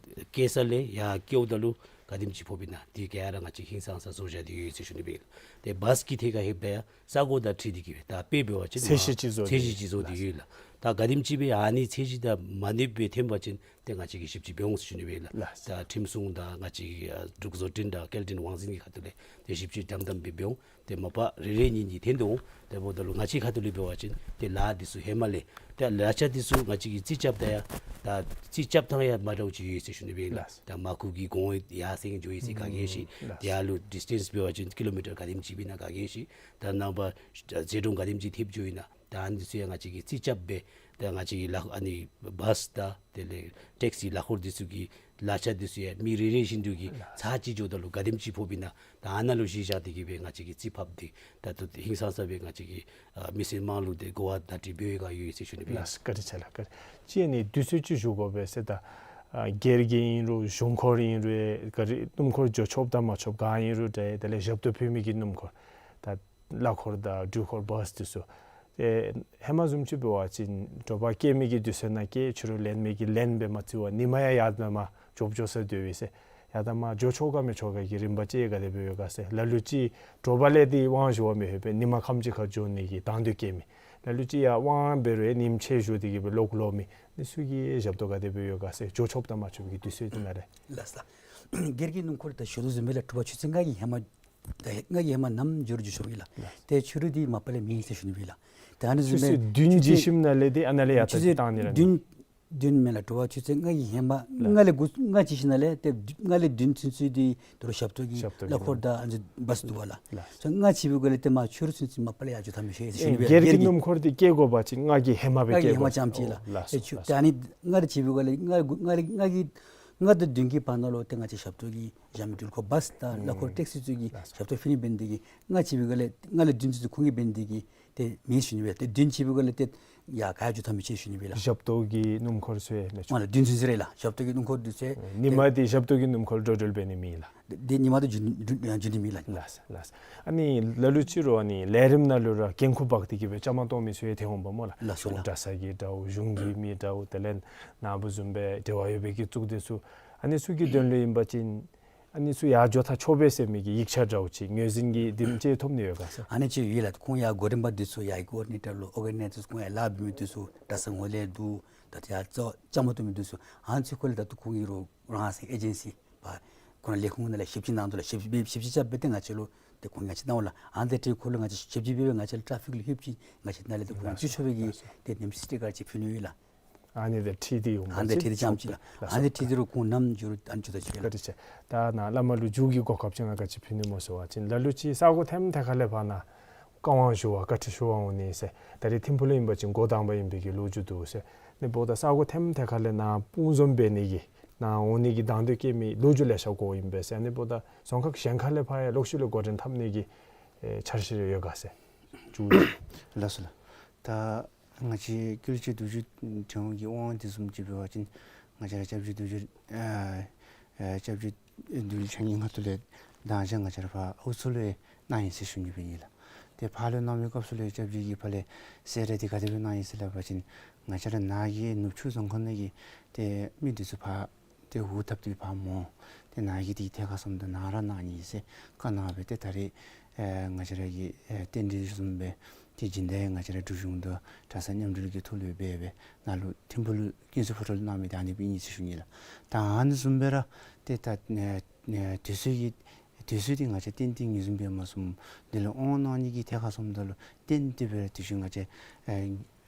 སྐྱེལ་ས་ལས་ཡར་སྐྱེལཝ་ད་ལུ་ག་དེམ་ཅིག་ཕོགཔ་ཨིན་ན་དེ་ག་ར་ང་བཅས་ཧིང་སངས་ས་བཟོ་བཞག་སྟེ་ཡོད་ཟེར་ཞུ་ནི་སྦེ་ཨིན་ལགས། ཏེ་བཱས་ཀྱི་ཐད་ཁར་ལྷོདཔ་ད་ཡང་ས་གོ་དང་འཁྲིལ་ཏེ་གིས་སྦེ་ད་དཔེ་འབད་བ་ཅིན་ཚད་གཞི་ཅིག་བཟོ་ཚད་གཞི་ཅིག་བཟོ་སྟེ་ཡོད་ལགས། ད་ག་དེམ་ཅིག་སྦེ་ཨ་ནི་ཚད་གཞི་དང་མ་གནསཔ་སྦེ་ཐོན་པ་ཅིན་ཏེ་ང་བཅས་ཀྱིས་ཞིབ་དཔྱད་འབད་འོང་ཟེར་ཞུ་ནི་སྦེ་ཨིན་ལགས། ལགས། ད་ཁྲིམས་སྲུང་དང་ང་བཅས་ཀྱི་ཨ་འབྲུག་བཟོ་སྐྲུན་དང་སྐྱེལ་འདྲེན་དབང་འཛིན་གྱི་ཁ་ཐུག་ལས་ཏེ་ཞིབ་དཔྱད་དམ་དམ་སྦེ་འབད་འོང་། ཏེ་མ་པ་རེ་རེ་གཉིས་གཉིས་ཐོན་དོ་འོང་། དེ་འབདཝ་ད་ལུ་ང་བཅས་ཁ་ཐུག་ལས་འབད་བ་ཅིན་ཏེ་ལཱ་འདི་ཚུ་ཧེ་མ་ལས་ཏེ་གླ་ཆ་འདི་ཚུ་ང་བཅས་ཀྱིས་རྩིས་རྐྱབ་ད་ཡང་ད་རྩིས་རྐྱབ་ཐངས་ཡང་མ་འདྲཝ་ཅིག་ཡོད་ཟེར་ཞུ་ནི་སྦེ་ཨིན་ལགས། ལགས། ད་མར་ཁུ་གི་གོང་ཡར་སེང་འགྱོ་ཡི་ཟེར་ག་གིས་ཤེས། ལགས། ཡར་ལུ་ཌིས་ཊེནསི་འབད་བ་ཅིན་ཀི་ལོ་མི་ཊར་ག་དེམ་ཅིག་སྦེ་ཨིན་ན་ག་གིས་ཤེས། ད་ནངས་པ་ཟད་འགྲོ་ག་དེམ་ཅིག་ཐེབས་འགྱོ་ཡི་ན། ད་ཨ་ནི་ཚུ་ཡང་ང་བཅས་ཀྱིས་རྩིས་རྐྱབ་སྦེ་ད་ང་བཅས་ཀྱི་ལཱ་ཨ་ནི་བཱས་དང་དེ་ལས་ཊེག་སི་གླ་འཁོར་འདི་ཚུ་གི་གླ་ཆ་འདི་ཚུ་ཡང་མི་རེ་རེ་བཞིན་དུ་གི་ཚར་གཅིག་འགྱོཝ་ད་ལུ་ག་དེམ་ཅིག་ཕོགཔ་ཨིན་ན། ད་ཨ་ནཱ་ལུ་གཞི་བཞག་སྟེ་གིས་སྦེ་ང་བཅས་ཀྱིས་རྩིས་ཕབ་སྟེ་ད་ལྟོ་ཧིང་སངས་ས་སྦེ་ང་བཅས་ཀྱིས་ཨ་མི་སེར་དམངས་ལུ་ཏེ་གོ་བ་བརྡ་སྤྲོད་འབད་བའི་བསྒང་ཡོད་ཟེར་ཞུ་ནི་སྦེ་ཨིན་ལགས། བཀའ་དྲིན་ཆེ་ལགས། བཀའ་དྲིན་ཆེ། ཨ་ནི་དུས་ཚོད་ཅིག་ཞུ་དགོ་པས་ཟེར། ད་ཨ་སྒེར་གྱི་ཨིན་རུང་གཞུང་འཁོར་ཨིན་རུང་ག་ར་སྣུམ་འཁོར་འགྱོ་ཆོགཔ་དང་མ་ཆོགཔ་ག་ཨིན་རུང་འདྲ། དེ་ལས་ཞབས་ཏོག་ཕུལ་མི་གི་སྣུམ་འཁོར་ད་གླ་འཁོར་དང་འགྲུལ་འཁོར་བཱས་འདི་ཚུ། ཏེ་ཧེ་མ་བཟུམ་ཅིག་འབད་བ་ཅིན་དྲོ་པ་སྐྱེལ་མི་གིས་དུས་ཚོད་ནང་སྐྱེལ། ཕྱི་རུ་ལེན་མི་གིས་ལེན་སྦེ་མ་རྩིས་པར་ཉི་མ་ཡང་ཡར་དང་མར་འགྱོ་འགྱོ་ས་སྡོད་པས་ཟེར། ཡར་དང་མར་འགྱོ་ཆོག་ག་མི་ཆོག་ག་གི་རིམ་པ་ཅིག་ག་དེ་སྦེ་ཡོད་ག་ཟེར། ལ་ལུ་ཅིག་དྲོ་པ་ལས་ཏེ་དབང་ཞུ་བར་མི་ལྷོད་པས། ཉི་མ་ཁམས་ཅིག་ཁར་འགྱོ་ནི་གི་དང་འདོད་བསྐྱེད་མི། ལ་ལུ་ཅིག་ཡང་དབང་འབད་རུང་ཉིནམ་ཕྱེད་བཞུགས་ཏེ་གིས་སྦེ་ལོག་ལོག་མི། འདི་ཚུ་གི་ཞབས་ཏོག་ག་དེ་སྦེ་ཡོད་ག་ཟེར། འགྱོ་ཆོགཔ་དང་མ་ཆོགཔ་གི་དུས་ཚོད་འདི་ནང་ར། ལགས་སོ། སྒེར་གྱི་སྣུམ་འཁོར་ད་ཞུ་དོ་བཟུམ་སྦེ་ལགས། དྲོ་པ་ཆུ་ཚོད་ལྔ་གི་ཧེ་མ་ད་ལྔ་གི་ཧེ་མ་ནམ་འགྱོ་རུང་འགྱོ་ཆོག་ཨིན་ལགས། ལགས། ཏེ་ཕྱི་རུ་འདི་མ་པ་ལས་མེད་ཟེར་ཞུ་ནི་སྦེ་ལགས། ད་ཨ་ནི་བཟུམ་སྦེ་ཆུ་ཚོད་བདུན་ཆུ་ཚོད་འགྱོ་ཞིནམ་ལས་ཏེ་ཨ་ནཱ་ལས་ཡར་ཆུ་ཚོད་བཏང་ནི་ར་བདུན་མེན། བདུན་མེན་ལགས། དྲོ་པ་ཆུ་ཚོད་ལྔ་གི་ཧེ་མ། ལགས། ལྔ་ལས་འགོ་ལྔ་འགྱོ་ཞིནམ་ལས་ཏེ་ལྔ་ལས་བདུན་ཚུན་ཚོད་འདི་དོ་རུང་ཞབས་ཏོག་གི་ཞབས་ཏོག་གི་གླ་འཁོར་དང་ཨ་ནི་བཱས་འདུག་པ་ལགས། ལགས། སོ་ལྔ་འགྱོ་བའི་སྒང་ལས་ཏེ་མར་ཕྱི་རུ་ཚུན་ཚོད་མ་པ་ལས་ཡར་འགྱོ་ཐངས་མི་ཤེས་ཟེར་ཞུ་ནི་སྦེ་ལགས། སྒེར་གྱི་སྣུམ་འཁོར་འདི་སྐྱེལ་དགོ་པ་ཅིན་ལྔ་གི་ཧེ་མ་སྦེ་ལྔ་གི་སྐྱེལ་ཧེ་མ་དགོ་ཟེར། རྐྱངམ་ཅིག་ལགས། ལགས་སོ། ཨེ་ཆུ་ལགས་སོ། ད་ཨ་ནི་ལྔ་འགྱོ་བའི་སྒང་ལས་ལྔ་ལྔ་ལྔ་གི་ ལྔ་དང་བདུན་གྱི་བར་ན་ལུ་ཏེ་ང་བཅས་ཞབས་ཏོག་གི་ཞབས་མི་འགྲུལ་འཁོར་བཱས་དང་གླ་འཁོར་ཊེག་སི་ཚུ་གིས་ཞབས་ཏོག་ཕུལ་ནི་འབད་ནི་དེ་གིས་ལྔ་ཅིག་འབད་བའི་སྒང་ལས་ལྔ་ལས་བདུན་ཚུན་ཚོད་ཁོང་གིས་འབད་ནི་དེ་གིས་ཏེ་མེད་ཟེར་ཞུ་ནི་སྦེ། ཏེ་བདུན་ཅིག་འབད་བའི་སྒང་ལས་ཏེ་ཡ་ག་ཡང་འགྱོ་ཐབས་མེད་ཟེར་ཞུ་ནི་སྦེ་ལགས། ཞབས་ཏོག་གི་སྣུམ་འཁོར་ཚུ་ཡང་ལགས། ཨ་ལགས། བདུན་ཚུན་ཚོད་རེ་ལགས། ཞབས་ཏོག་གི་སྣུམ་འཁོར་འདི་ཚུ་ཡང་ཨེ་ཉིན་མ་འདི་ཞབས་ཏོག་གི་སྣུམ་འཁོར་འགྲོ་འགྲུལ་འབད་ནི་མེད་ལགས། འདི་ཉིན་མ་འདི་འགྱོ་འགྱོ་འགྱོ་ནི་མེད་ལགས། ལགས་ལགས། ཨ་ནི་ལ་ལུ་ཅིག་རུང་ཨ་ནི་ལས་རིམ་ནང་ལུ་ར་འགན་ཁུར་འབག་སྟེ་གིས་སྦེ་བཅའ་མར་གཏོགས་མི་ཚུ་ཡང་ཏེ་འོང་པས་སྨོ་ལགས། ལགས་སོ་ལགས། གྲྭ་ཚང་གི་འདྲཝ་གཞུང་གི་མི་འདྲཝ་དེ་ལས་ནཱ་བུ་བཟུམ་སྦེ་འབྲེལ་བ་ཡོད་པའི་གི་གཙུག་སྡེ་ཚུ་ཨ་ནི་ཚུ་གི་དོན་ལུ་ཨིན་པ་ཅིན་ཨ་ནི་ཚུ་ཡར་འགྱོ་ད་ཆོག་པས་ཟེར་མི་གི་ཡིག་ཆ་འདྲཝ་ཅིག་ངོས་འཛིན་གྱི་དེམ་ཅིག་ཐོབ་ནི་ཡོད་ག་ཟེར། ཨ་ནི་ཅིག་ཡོད་ལགས། ཁོང་ཡར་གོ་རིམ་པ་འདི་ཚུ་ཡར་ཀོ་ཨོར་ཌི་ནེ་ཊར་ལུ་ཨོར་ག་ནའི་ཛར་ཁོང་ཡར་ལཱ་འབད་མི་འདི་ཚུ་གྲྭ་ཚང་ངོས་ལས་འདུག། ད་ཡར་བཅའ་བཅའ་མར་གཏོགས་མི་འདི་ཚུ་ཨ་ནི་ཚུ་ཁོ་ལས་ད་ལྟོ་ཁོང་གིས་ར་རང་སོའི་ཨེ་ཇེན་སི་པ་ཁོང་ར་ལས་ཁུངས་ནང་ལས་ཞིབ་དཔྱད་གནང་དོ་ལགས། ཞིབ་ཞིབ་ཞིབ་དཔྱད་རྐྱབ་སྦེ་ཏེ་ང་བཅས་ལུ་ཏེ་ཁོང་ང་བཅས་གནང་འོང་ལགས། ཨ་ནི་དེ་འཕྲལ་ཁོ་ལུ་ང་བཅས་ཞིབ་དཔྱད་འབད་སྦེ་ང་བཅས་ལུ་ཊ་ཕིག་ལུ་ལྷོདཔ་ཅིག་ང་བཅས་ནཱ་ལས་ཏེ་ཁོང་ལགས་སོ་བཅུག་ཆོག་པའི་གི་ལགས་སོ་ཏེ་ནེམ་སི་ཊི་ཀར་ཅིག་ཕུལ་ནི་ཡོད་ལགས། ཨ་ནི་དེ་འཕྲལ་འདི་ཡོད་མ་ཨ་ནི་དེ་ཚུ་འཕྲལ་འདི་རུང་ཁོང་ནམ་འགྱོ་རུང་ཨ་ནི་འགྱོ་ད་ཅིག་ལགས། བཀའ་དྲིན་ཆེ། ད་ནཱ་བླ་མ་ལུ་མཇུག་གི་གོ་སྐབས་ཅིག་ང་ག་ཅི་ཕུལ་ནི་སྨོ་ཟེར་བ་ཅིན་ལ་ལུ་ཅིག་ས་གོ་ཐེམ་ཐད་ཁ་ལས་ཕར་ནཱ་བཀའ་དབང་ཞུ་བར་བཀའ་ཁྲིད་ཞུ་བར་འོང་ནི་ཟེར། ད་རེས་ཐིམ་ཕུག་ལུ་ཨིན་པ་ཅིན་འགོ་དང་པ་ཨིན་པའི་གི་ལོ་རྒྱུས་འདུག་ཟེར། ཨ་ནི་འབདཝ་ད་ས་གོ་ཐེམ་ཐད་ཁ་ལས་ནཱ་དཔུང་འཛོམས་འབད་ནི་གི་ནཱ་འོང་ནི་གི་དང་འདོད་བསྐྱེད་མི་ལོ་རྒྱུས་ལེ་ཤ་གོཝ་ཨིན་པས་ཟེར། ཨ་ནི་འབདཝ་ད་རྫོང་ཁག་གཞན་ཁ་ལས་ཕར་ཡང་ལོག་ཤུལ་ལས་འགོ་འདྲེན་འཐབ་ནི་གི་ཨེ་འཆར་གཞི་ཡོད་ག་ཟེར། མཇུག་ལགས་སོ་ལགས། ད་ང་བཅས་ཀུན་མཁྱེན་རྡོ་རྗེ་ཕྲེང་བ་གི་དབང་འདི་བཟུམ་ཅིག་འབད་བ་ཅིན་ང་བཅས་ར་སྐྱབས་རྗེ་རྡོ་རྗེ་ཨ་ཨ་སྐྱབས་རྗེ་རྡོ་རྗེ་འཆང་གི་ཁ་ཐུག་ལས་དང་ཅིག་ང་བཅས་ར་ཕར་ཨའུ་ཚོ་ལུ་ཡང་གནང་ཡི་ཟེར་ཞུ་ནི་སྦེ་ཨིན་ལགས། ཏེ་ཕར་ལུ་གནང་བའི་སྐབས་སུ་ལུ་སྐྱབས་རྗེ་གིས་ཕར་ལས་གསལ་བསྒྲགས་འདི་ག་དེ་སྦེ་གནང་ཡི་ཟེར་སླབ་པ་ཅིན་ང་བཅས་ར་ནཱ་གི་ནུབ་ཕྱོགས་རྫོང་ཁག་ནང་གི་ཏེ་མི་འདི་ཚུ་ཕར་ཏེ་འུ་ཐབས་ཏེ་ཕར་འོང་། ཏེ་ནཱ་གི་འདི་ཐད་ཁར་སོངམ་ད་ནཱ་ར་གནང་ནི་ཟེར་བཀའ་གནང་སྦེ་ཏེ་ད་རེས་ཨེ་ང་བཅས་ར་གི་ཨེ་རྟེན་འབྲེལ་བཟུམ་སྦེ་ཏེ་སྦྱིན་བདག་ཡང་ང་བཅས་ར་འབྲུག་གཞུང་དང་གྲྭ་ཚང་མཉམ་འབྲེལ་གྱི་ཐོག་ལུ་འབད་སྦེ་ནཱ་ལུ་ཐིམ་ཕུག་ལུ་ཀུན་གསལ་ཕོ་བྲང་ལུ་གནང་མི་འདི་ཨ་ནི་སྦེ་ཨིན་ཟེར་ཞུ་ནི་ལགས། ད་ཨ་ནི་བཟུམ་སྦེ་ར་ཏེ་ད་ཨེ་ཨེ་དུས་ཚོད་ཀྱི་དུས་ཚོད་འདི་ང་བཅས་གཏན་གཏན་ངེས་བཟུང་འབད་མ་ཚུགས། འདི་ལུ་དབང་གནང་ནི་གི་ཐད་ཁར་སོངམ་ད་ལུ་གཏན་གཏན་སྦེ་ར་དུས་ཚོད་ང་བཅས་ཨེ་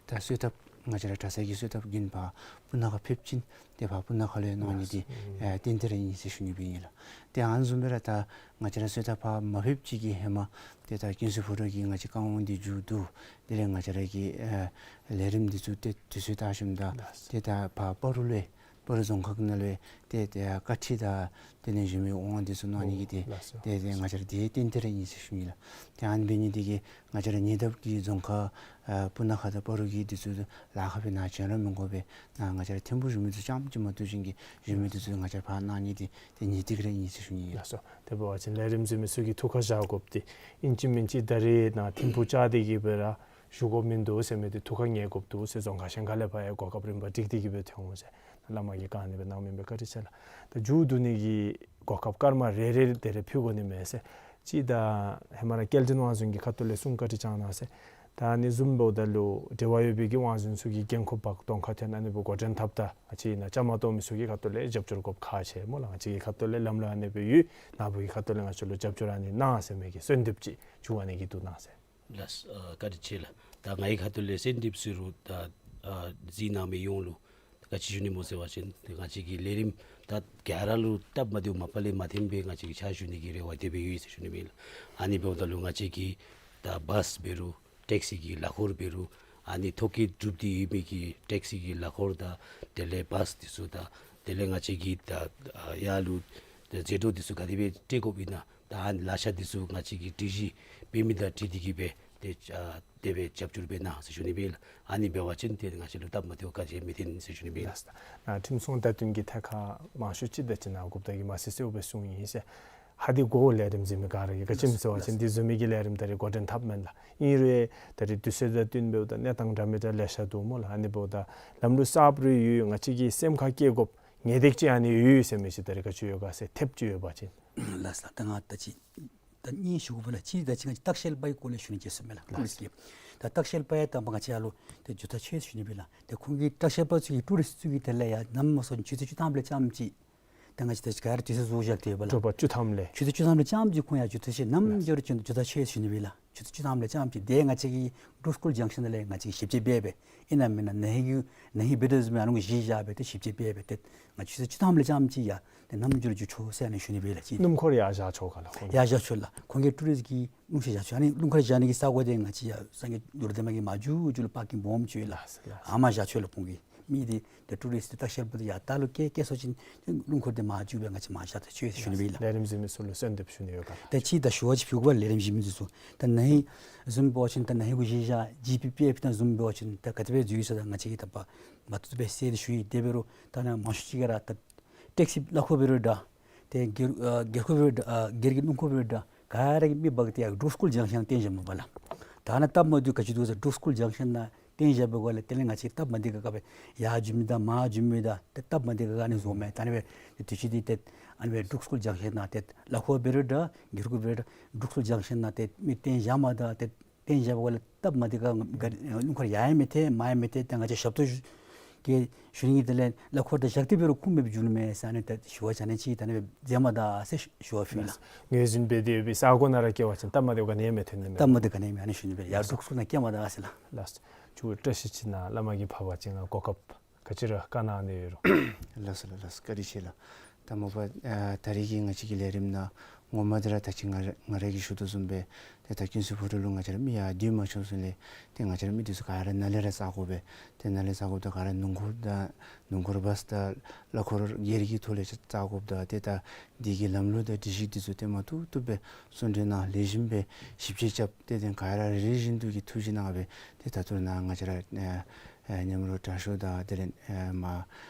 ད་གསོལ་ཐབ་ང་བཅས་ར་གྲྭ་ཚང་གི་གསོལ་ཐབ་གིས་ཕར་སྤུ་ན་ཁ་ཕེབས་ཅིན་ཏེ་ཕར་སྤུ་ན་ཁ་ལུ་ཡང་གནང་ནི་འདི་ཨེ་གཏན་གཏན་ར་ཨིན་ཟེར་ཞུ་ནི་སྦེ་ཨིན་ལགས། ཏེ་ཨ་ནི་བཟུམ་སྦེ་ར་ད་ང་བཅས་ར་གསོལ་ཐབ་ཕར་མ་ཕེབས་ཅིག་གི་ཧེ་མ་ཏེ་ད་ཀུན་གསལ་ཕོ་བྲང་གི་ང་བཅས་བཀའ་དབང་འདི་མཇུག་བསྡུ། དེ་ལས་ང་བཅས་ར་གི་ཨེ་ལས་རིམ་འདི་ཚུ་ཏེ་དུས་ཚོད་བལྟ་ཞིནམ་ད་ཏེ་ད་ཕར་སྤ་རོ་ལུ་སྤ་རོ་རྫོང་ཁག་ནང་ལུ་ཏེ་ཏེ་བཀའ་ཁྲིད་དང་དེ་ལས་གཞན་མི་དབང་འདི་ཚུ་གནང་ནི་གི་ཏེ་ཏེ་ཏེ་ང་བཅས་ར་འདི་གཏན་གཏན་ར་ཨིན་ཟེར་ཞུ་ནི་ལགས། ཏེ་ཨ་ནི་འབད་ནི་འདི་གིས་ང་བཅས་ར་ཉེ་འདབས་ཀྱི་རྫོང་ཁག་ཨ་སྤུ་ན་ཁ་དང་སྤ་རོ་གི་འདི་ཚུ་ལཱ་ཁག་སྦེ་ནཱ་བྱོན་ར་མི་དགོ་པས། ནཱ་ང་བཅས་ར་ཐིམ་ཕུག་བཞུགས་མི་ཚུ་རྐྱངམ་ཅིག་མ་གཏོགས་གཞན་གྱི་བཞུགས་མི་འདི་ཚུ་ང་བཅས་ར་ཕར་གནང་ནི་འདི་ཏེ་ངེས་ཏིག་ར་ཨིན་ཟེར་ཞུ་ནི་ཨིན་ལགས། ལགས་སོ། དེ་འབད་བ་ཅིན་ལས་རིམ་འཛིན་མི་ཚུ་གིས་ཐུགས་ཁར་བཞག་དགོཔ་འདི་ཨིན་ཅི་མིན་ཅི་ད་རེས་ནཱ་ཐིམ་ཕུག་བཅར་ཏེ་གིས་སྦེ་ར་བཞུགས་དགོཔ་མིན་འདུག་ཟེར་མི་འདི་ཐུགས་ཁར་ངེས་དགོཔ་འདུག་ཟེར། རྫོང་ཁག་གཞན་ཁ་ལས་ཕར་ཡང་གོ་སྐབས་རིམ་པ་སྒྲིག་སྟེ་གིས་སྦེ་ཐོན་འོང་ཟེར་བླ་མ་གིས་བཀའ་ཨ་ནི་སྦེ་གནང་མི་ཨིན་པས། བཀའ་དྲིན་ཆེ་ལགས། ད་མཇུག་བསྡུ་ནི་གི་གོ་སྐབས་སྐར་མ་རེ་རེ་དེ་རེ་ཕུལ་དགོ་ནི་མས་ཟེར། ཅིག་ད་ཧེ་མ་ར་སྐྱེལ་འདྲེན་དབང་འཛིན་གྱི་ཁ་ཐུག་ལས་གསུང་བཀའ་དྲིན་བསྐྱང་གནང་ཟེར། ད་ཨ་ནི་བཟུམ་འབདཝ་ད་ལུ་འབྲེལ་བ་ཡོད་པའི་གི་དབང་འཛིན་ཚུ་གིས་འགན་ཁུར་འབག་གདོང་ཁར་ཐོན་ཨ་ནི་སྦེ་འགོ་འདྲེན་འཐབ་ད་ང་བཅས་ནཱ་བཅའ་མར་གཏོགས་མི་ཚུ་གི་ཁ་ཐུག་ལས་རྒྱབ་སྐྱོར་དགོཔ་ཁག་ཆེ་སྨོ་ལགས། ང་བཅས་ཀྱི་ཁ་ཐུག་ལས་ལམ་ལུགས་ཨ་ནི་སྦེ་ཡོད། ནཱ་བུ་གི་ཁ་ཐུག་ལས་ང་བཅས་ལུ་རྒྱབ་སྐྱོར་ཨ་ནི་གནང་ཟེར་མི་གི་གསོལ་འདེབས་ཅིག་མཇུག་ཨ་ནི་གི་བསྡུ་གནང་ཟེར། ལགས། ཨ་བཀའ་དྲིན་ཆེ་ལགས། ད་ངེའི་ཁ་ཐུག་ལས་གསོལ་འདེབས་ཟེར་རུང་ད་ཨ་གཟིགས་གནང་མི་ཡོངས་ལུ་ད་ག་ཅི་ཞུ་ནི་སྨོ་ཟེར་བ་ཅིན་ཏེ་ང་བཅས་ཀྱི་ལས་རིམ་ད་ག་ར་ལུ་སྟབས་མ་བདེཝ་མ་པ་ལས་མ་ཐོན་པའི་ང་བཅས་ཀྱིས་ཕྱག་ཞུ་ནི་གི་རེ་བ་དེ་སྦེ་ཡོད་ཟེར་ཞུ་ནི་སྦེ་ཨིན་ལགས། ཨ་ནི་འབདཝ་ད་ལུ་ང་བཅས་ཀྱི་ད་བཱས་འབད་རུང་ཊེག་སི་གི་གླ་འཁོར་འབད་རུང་ཨ་ནི་ཐོ་བཀོད་གྲུབ་སྟེ་ཡོད་མི་གི་ཊེག་སི་གི་གླ་འཁོར་དང་དེ་ལས་བཱས་འདི་ཚུ་དང་དེ་ལས་ང་བཅས་ཀྱི་ད་ཨ་ཡར་ལུ་ད་ཟད་འགྲོ་འདི་ཚུ་ག་དེ་སྦེ་སྤྲོད་དགོཔ་ཨིན་ན་ད་ཨ་ནི་ལེ་ཤ་འདི་ཚུ་ང་བཅས་ཀྱིས་སྒྲིག་གཞི་འབད་མི་དང་འཁྲིལ་ཏེ་གིས་སྦེ་ཏེ་ཨ་དེ་སྦེ་རྒྱབ་སྐྱོར་འབད་གནང་ཟེར་ཞུ་ནི་སྦེ་ཨིན་ལགས། ཨ་ནི་འབད་བ་ཅིན་ཏེ་ང་བཅས་ལུ་སྟབས་མ་བདེཝ་ག་ཅི་མི་ཐོན་ཟེར་ཞུ་ནི་སྦེ་ཨིན་ལགས། ལགས། ནཱ་ཁྲིམས་སྲུང་བརྡ་དོན་གྱི་ཐད་ཁར་མང་ཤོས་ཅིག་ད་ཅི་ནཱ་འགོ་བདག་གིས་མ་གསལ་གསལཝ་སྦེ་གསུངས་ཡི་ཟེར། ཧ་དེ་གོ་ལས་རིམ་འཛིན་མི་ག་ར་གིས་ག་ཅི་སྨོ་ཟེར་བ་ཅིན་འདི་བཟུམ་མའི་གི་ལས་རིམ་ད་རེས་འགོ་འདྲེན་འཐབ་མེན་ལགས། ཨིན་རུང་ད་རེས་དུས་ཚོད་དང་བསྟུན་འབདཝ་ད་གནས་སྟངས་འདྲ་མི་འདྲ་ལེ་ཤ་འདུག་སྨོ་ལགས། ཨ་ནི་འབདཝ་ད་ལམ་ལུགས་གསརཔ་རེ་ཡོད་ང་བཅས་ཀྱིས་སེམས་ཁར་བསྐྱེད་དགོཔ་ངེས་ཏིག་ཅིག་ཨ་ནི་ཡོད་ཟེར་མི་ཅིག་ད་རེས་ག་ཅི་ཡོད་ག་ཟེར་ཐེབས་ཅིག་ཡོད་པ་ཅིན། ལགས་སོ་ལགས། ད་ང་ད་ཅི་ད་གཉིས་ཞུ་དགོ་པས་ལགས། གཅིག་ད་ཅི་ང་བཅས་ལྟ་བཤལ་པའི་སྐོར་ལས་ཞུ་ནི་བྱེད་ཟེར་མས་ལགས། ལགས། ད་ལྟ་བཤལ་པ་ཡང་དང་པ་ང་བཅས་ཡར་ལུ་ཏེ་འགྱོ་ཐག་ཆོད་ཟེར་ཞུ་ནི་སྦེ་ལགས། ཏེ་ཁོང་གིས་ལྟ་བཤལ་པ་ཚུ་གིས་ཊུ་རིསཊ་ཚུ་གི་དེ་ལས་ཡར་གནམ་མེད་ས་མེད་ཆུ་ཚོད་བཅུ་ཐམ་ལས་རྐྱངམ་ཅིག་ད་ང་བཅས་ད་ཅི་ག་ར་དུས་ཚོད་བཟོ་བཞག་སྟེ་ཡོད་པས་ལགས། དྲོ་པ་བཅུ་ཐམ་ལས། ཆུ་ཚོད་བཅུ་ཐམ་ལས་རྐྱངམ་ཅིག་ཁོང་ཡར་འགྱོ་ཐག་ཆོད། གནམ་ལགས། འགྱོ་རུང་འགྱོ་ཐག་ཆོད་ཟེར་ཞུ་ནི་སྦེ་ལགས། ཆུ་ཚོད་བཅུ་ཐམ་ལས་རྐྱངམ་ཅིག་ཏེ་ང་བཅས་ཀྱི་འབྲུག་སི་ཀུལ་ཇང་ཤཱན་ལས་ང་བཅས་ཀྱིས་ཞིབ་དཔྱད་འབད་སྦེ་ཨིན་ན་མེན་ན་ནཱ་ཧིང་གི་ནཱ་ཧིང་འབད་དོ་བཟུམ་ཨ་ནི་གུ་གཞི་བཞག་སྦེ་ཏེ་ཞིབ་དཔྱད་འབད་སྦེ་ཏེ་ང་ཆུ་ཚོད་བཅུ་ཐམ་ལས་རྐྱངམ་ཅིག་ཡར་ཏེ་གནམ་འགྱོ་རུང་འགྱོ་ཆོག་ཟེར་ཨ་ནི་ཞུ་ནི་སྦེ་ལགས། ཅིག་སྣུམ་འཁོར་ཡར་བཞག་ཆོག་ག་ལགས་ཁོང་གིས། ཡར་བཞག་ཆོག་ལགས། ཁོང་གིས་ཊུ་རིསཊ་ཀྱི་སྣུམ་འཁོར་བཞག་ཆོག། ཨ་ནི་སྣུམ་འཁོར་བཞག་ནི་གི་ས་གོ་འདི་ང་བཅས་ཡར་སངས་རྒྱས་རྡོར་གདན་མ་གི་མར་མཇུག་མཇུག་ལུ་པར་ཀིང་སྦོམ་ཅིག་ཡོད་ལགས། ལགས་ལགས། ཨ་མར་བཞག་ཆོག་ལགས་ཁོང་གིས། མི་འདི་ཏེ་ཊུ་རིསི་ཏི་ལྟ་བཤལཔ་འདི་ཡར་ལྟག་ལུ་བསྐྱལ་བསྐྱལ་སོང་ཅིན་ཏེ་སྣུམ་འཁོར་འདི་མར་འགྱོ་སྦེ་ང་བཅས་མར་བཞག་ད་ཆོག་ཟེར་ཞུ་ནི་སྦེ་ཨིན་ལགས། ལས་རིམ་གཟིགས་མི་ཚུ་ལུ་གསོལ་འདེབས་ཞུ་ནི་ཡོད་ག་ལགས། ད་ཅི་ད་ཞུ་བ་ཅིག་ཕུལ་དགོ་པས་ལས་རིམ་གཟིགས་མི་ཚུ་ཚུ། ད་ནཱ་བཟུམ་འབད་བ་ཅིན་ད་ནཱ་གུ་གཞི་བཞག་ཇི་པི་པི་ཨེཕ་དང་བཟུམ་འབད་བ་ཅིན་ད་ག་དེ་སྦེ་འཛུལ་ཡི་ཟེར་ད་ང་བཅས་ཀྱིས་ད་པ་མ་ཐུབ་ཐུབ་སྦེ་གསལ་ཏེ་ཞུ་ཡི། དེ་འབད་རུང་ད་ནཱ་མང་ཤོས་ཅིག་ག་ར་ད་ཊེག་སི་གླ་འཁོར་འབད་རུང་འདྲ། ཏེ་སྒེར་ཨ་སྒེར་འཁོར་འབད་རུང་འདྲ། ཨ་སྒེར་གྱི་སྣུམ་འཁོར་འབད་རུང་འདྲ། ག་ར་གིས་མི་འབག་སྟེ་ཡར་འབྲུག་སྐུལ་ཇང་ཤན་ནང་བཏོན་བཞགཔ་མས་པ་ལགས། ད་ནཱ་སྟབས་མ་བདེཝ་ག་ཅི་འདུག་ཟེར་འབྲུག་སྐུལ་ཇང་ཤན་ནང་བཏོན་བཞག་པའི་སྒང་ལས་དེ་ལས་ང་བཅས་སྟབས་མ་བདེ་ཁག་ཁ་སྦེ་ཡར་འགྱོ་མི་དང་མར་འགྱོ་མི་དང་ཏེ་སྟབས་མ་བདེ་ཁག་ཁ་ཨ་ནི་བཟོཝ་མས། ད་ཨ་ནི་སྦེ་ཏེ་དུས་ཅི་འདི་ཏེ་ཨ་ནི་སྦེ་འབྲུག་སྐུལ་ཇང་ཤན་ནང་ཏེ་གླ་འཁོར་འབད་རུང་འདྲ་སྒེར་འཁོར་འབད་རུང་འདྲ་འབྲུག་སྐུལ་ཇང་ཤན་ནང་ཏེ་མི་བཏོན་བཞག་མ་ད་ཏེ་བཏོན་བཞག་པའི་སྒང་ལས་སྟབས་མ་བདེ་ཁག་ཁ་སྣུམ་འཁོར་ཡར་ཡང་མི་ཐལ་མར་ཡང་མི་ཐལ། ཏེ་ང་བཅས་ཞབས་ཏོག་ཞུ་གི་ཞུ་ནི་གི་དེ་ལས་གླ་འཁོར་དེ་བཞག་སྟེ་འབད་རུང་ཁུངས་མེདཔ་འགྱོ་ནི་མས་ཟེར་ཨ་ནི་ད་ཞུ་བ་ཅིན་ཨ་ནི་ཅིག་ད་ཨ་ནི་སྦེ་མཛད་མ་ད་ཟེར་ཞུ་བ་ཕུལ་ལགས། ངོས་འཛིན་འབད་དེ་ཡོད་པའི་ས་གོ་ནང་ར་བསྐྱལ་བ་ཅིན་སྟབས་མ་བདེཝ་ག་ནི་ཡང་མི་ཐོན་ནི་མས། སྟབས་མ་བདེཝ་ག་ནི་ཡང་མེད། ཨ་ནི་ཞུ་ནི་སྦེ་ཡར་འབྲུག་སྐུལ་ནང་བསྐྱལ་མ་ད་ཟེར་ལགས། ལགས་སོ། ཅིག་བཀྲ་ཤིས་ཅིག་ནཱ་བླ་མ་གིས་ཕབ་པ་ཅིན་ང་གོ་སྐབས་ག་ཅི་ར་བཀའ་གནང་ནི་ཡོད་རུང་། ལགས་སོ་ལགས། ལགས་སོ། བཀའ་དྲིན་ཆེ་ལགས། ད་མ་པ་ཨ་ད་རེས་ཀྱི་ང་བཅས་ཀྱི་ལས་རིམ་ནང་ངོ་མ་འདི་ར་ད་ཅི་ང་ར་ང་ར་གིས་ཞུ་དོ་བཟུམ་སྦེ་ཏེ་ད་ཀུན་གསལ་ཕོ་བྲང་ལུ་ང་བཅས་ར་མི་ཡར་སྡོད་མ་ཆོགཔ་ཟེར་ལས་ཏེ་ང་བཅས་ར་མི་འདི་ཚུ་ག་ར་ནཱ་ལས་ར་བཙག་དགོ་པས། ཏེ་ནཱ་ལས་བཙག་དགོཔ་ད་ག་ར་སྣུམ་འཁོར་དང་སྣུམ་འཁོར་བཱས་དང་གླ་འཁོར་སྒེར་གྱི་ཐོག་ལས་བཙག་དགོཔ་ད་ཏེ་ད་འདི་གི་ལམ་ལུགས་དང་སྒྲིག་གཞི་འདི་ཚུ་ཏེ་མ་བཏུབ་བཏུབ་སྦེ་གསུང་གྲོས་གནང་ལེགས་ཤོམ་སྦེ་ཞིབ་དཔྱད་རྐྱབ། ཏེ་དེ་ག་ར་རེ་རེ་བཞིན་དུ་གིས་ཐུགས་བཞེད་གནང་སྦེ་ཏེ་ད་ལྟོ་ནཱ་ང་བཅས་ར་ཨ་ཨ་མཉམ་རོགས་དྲག་ཤོས་དང་དེ་ལས་ཨ་མར་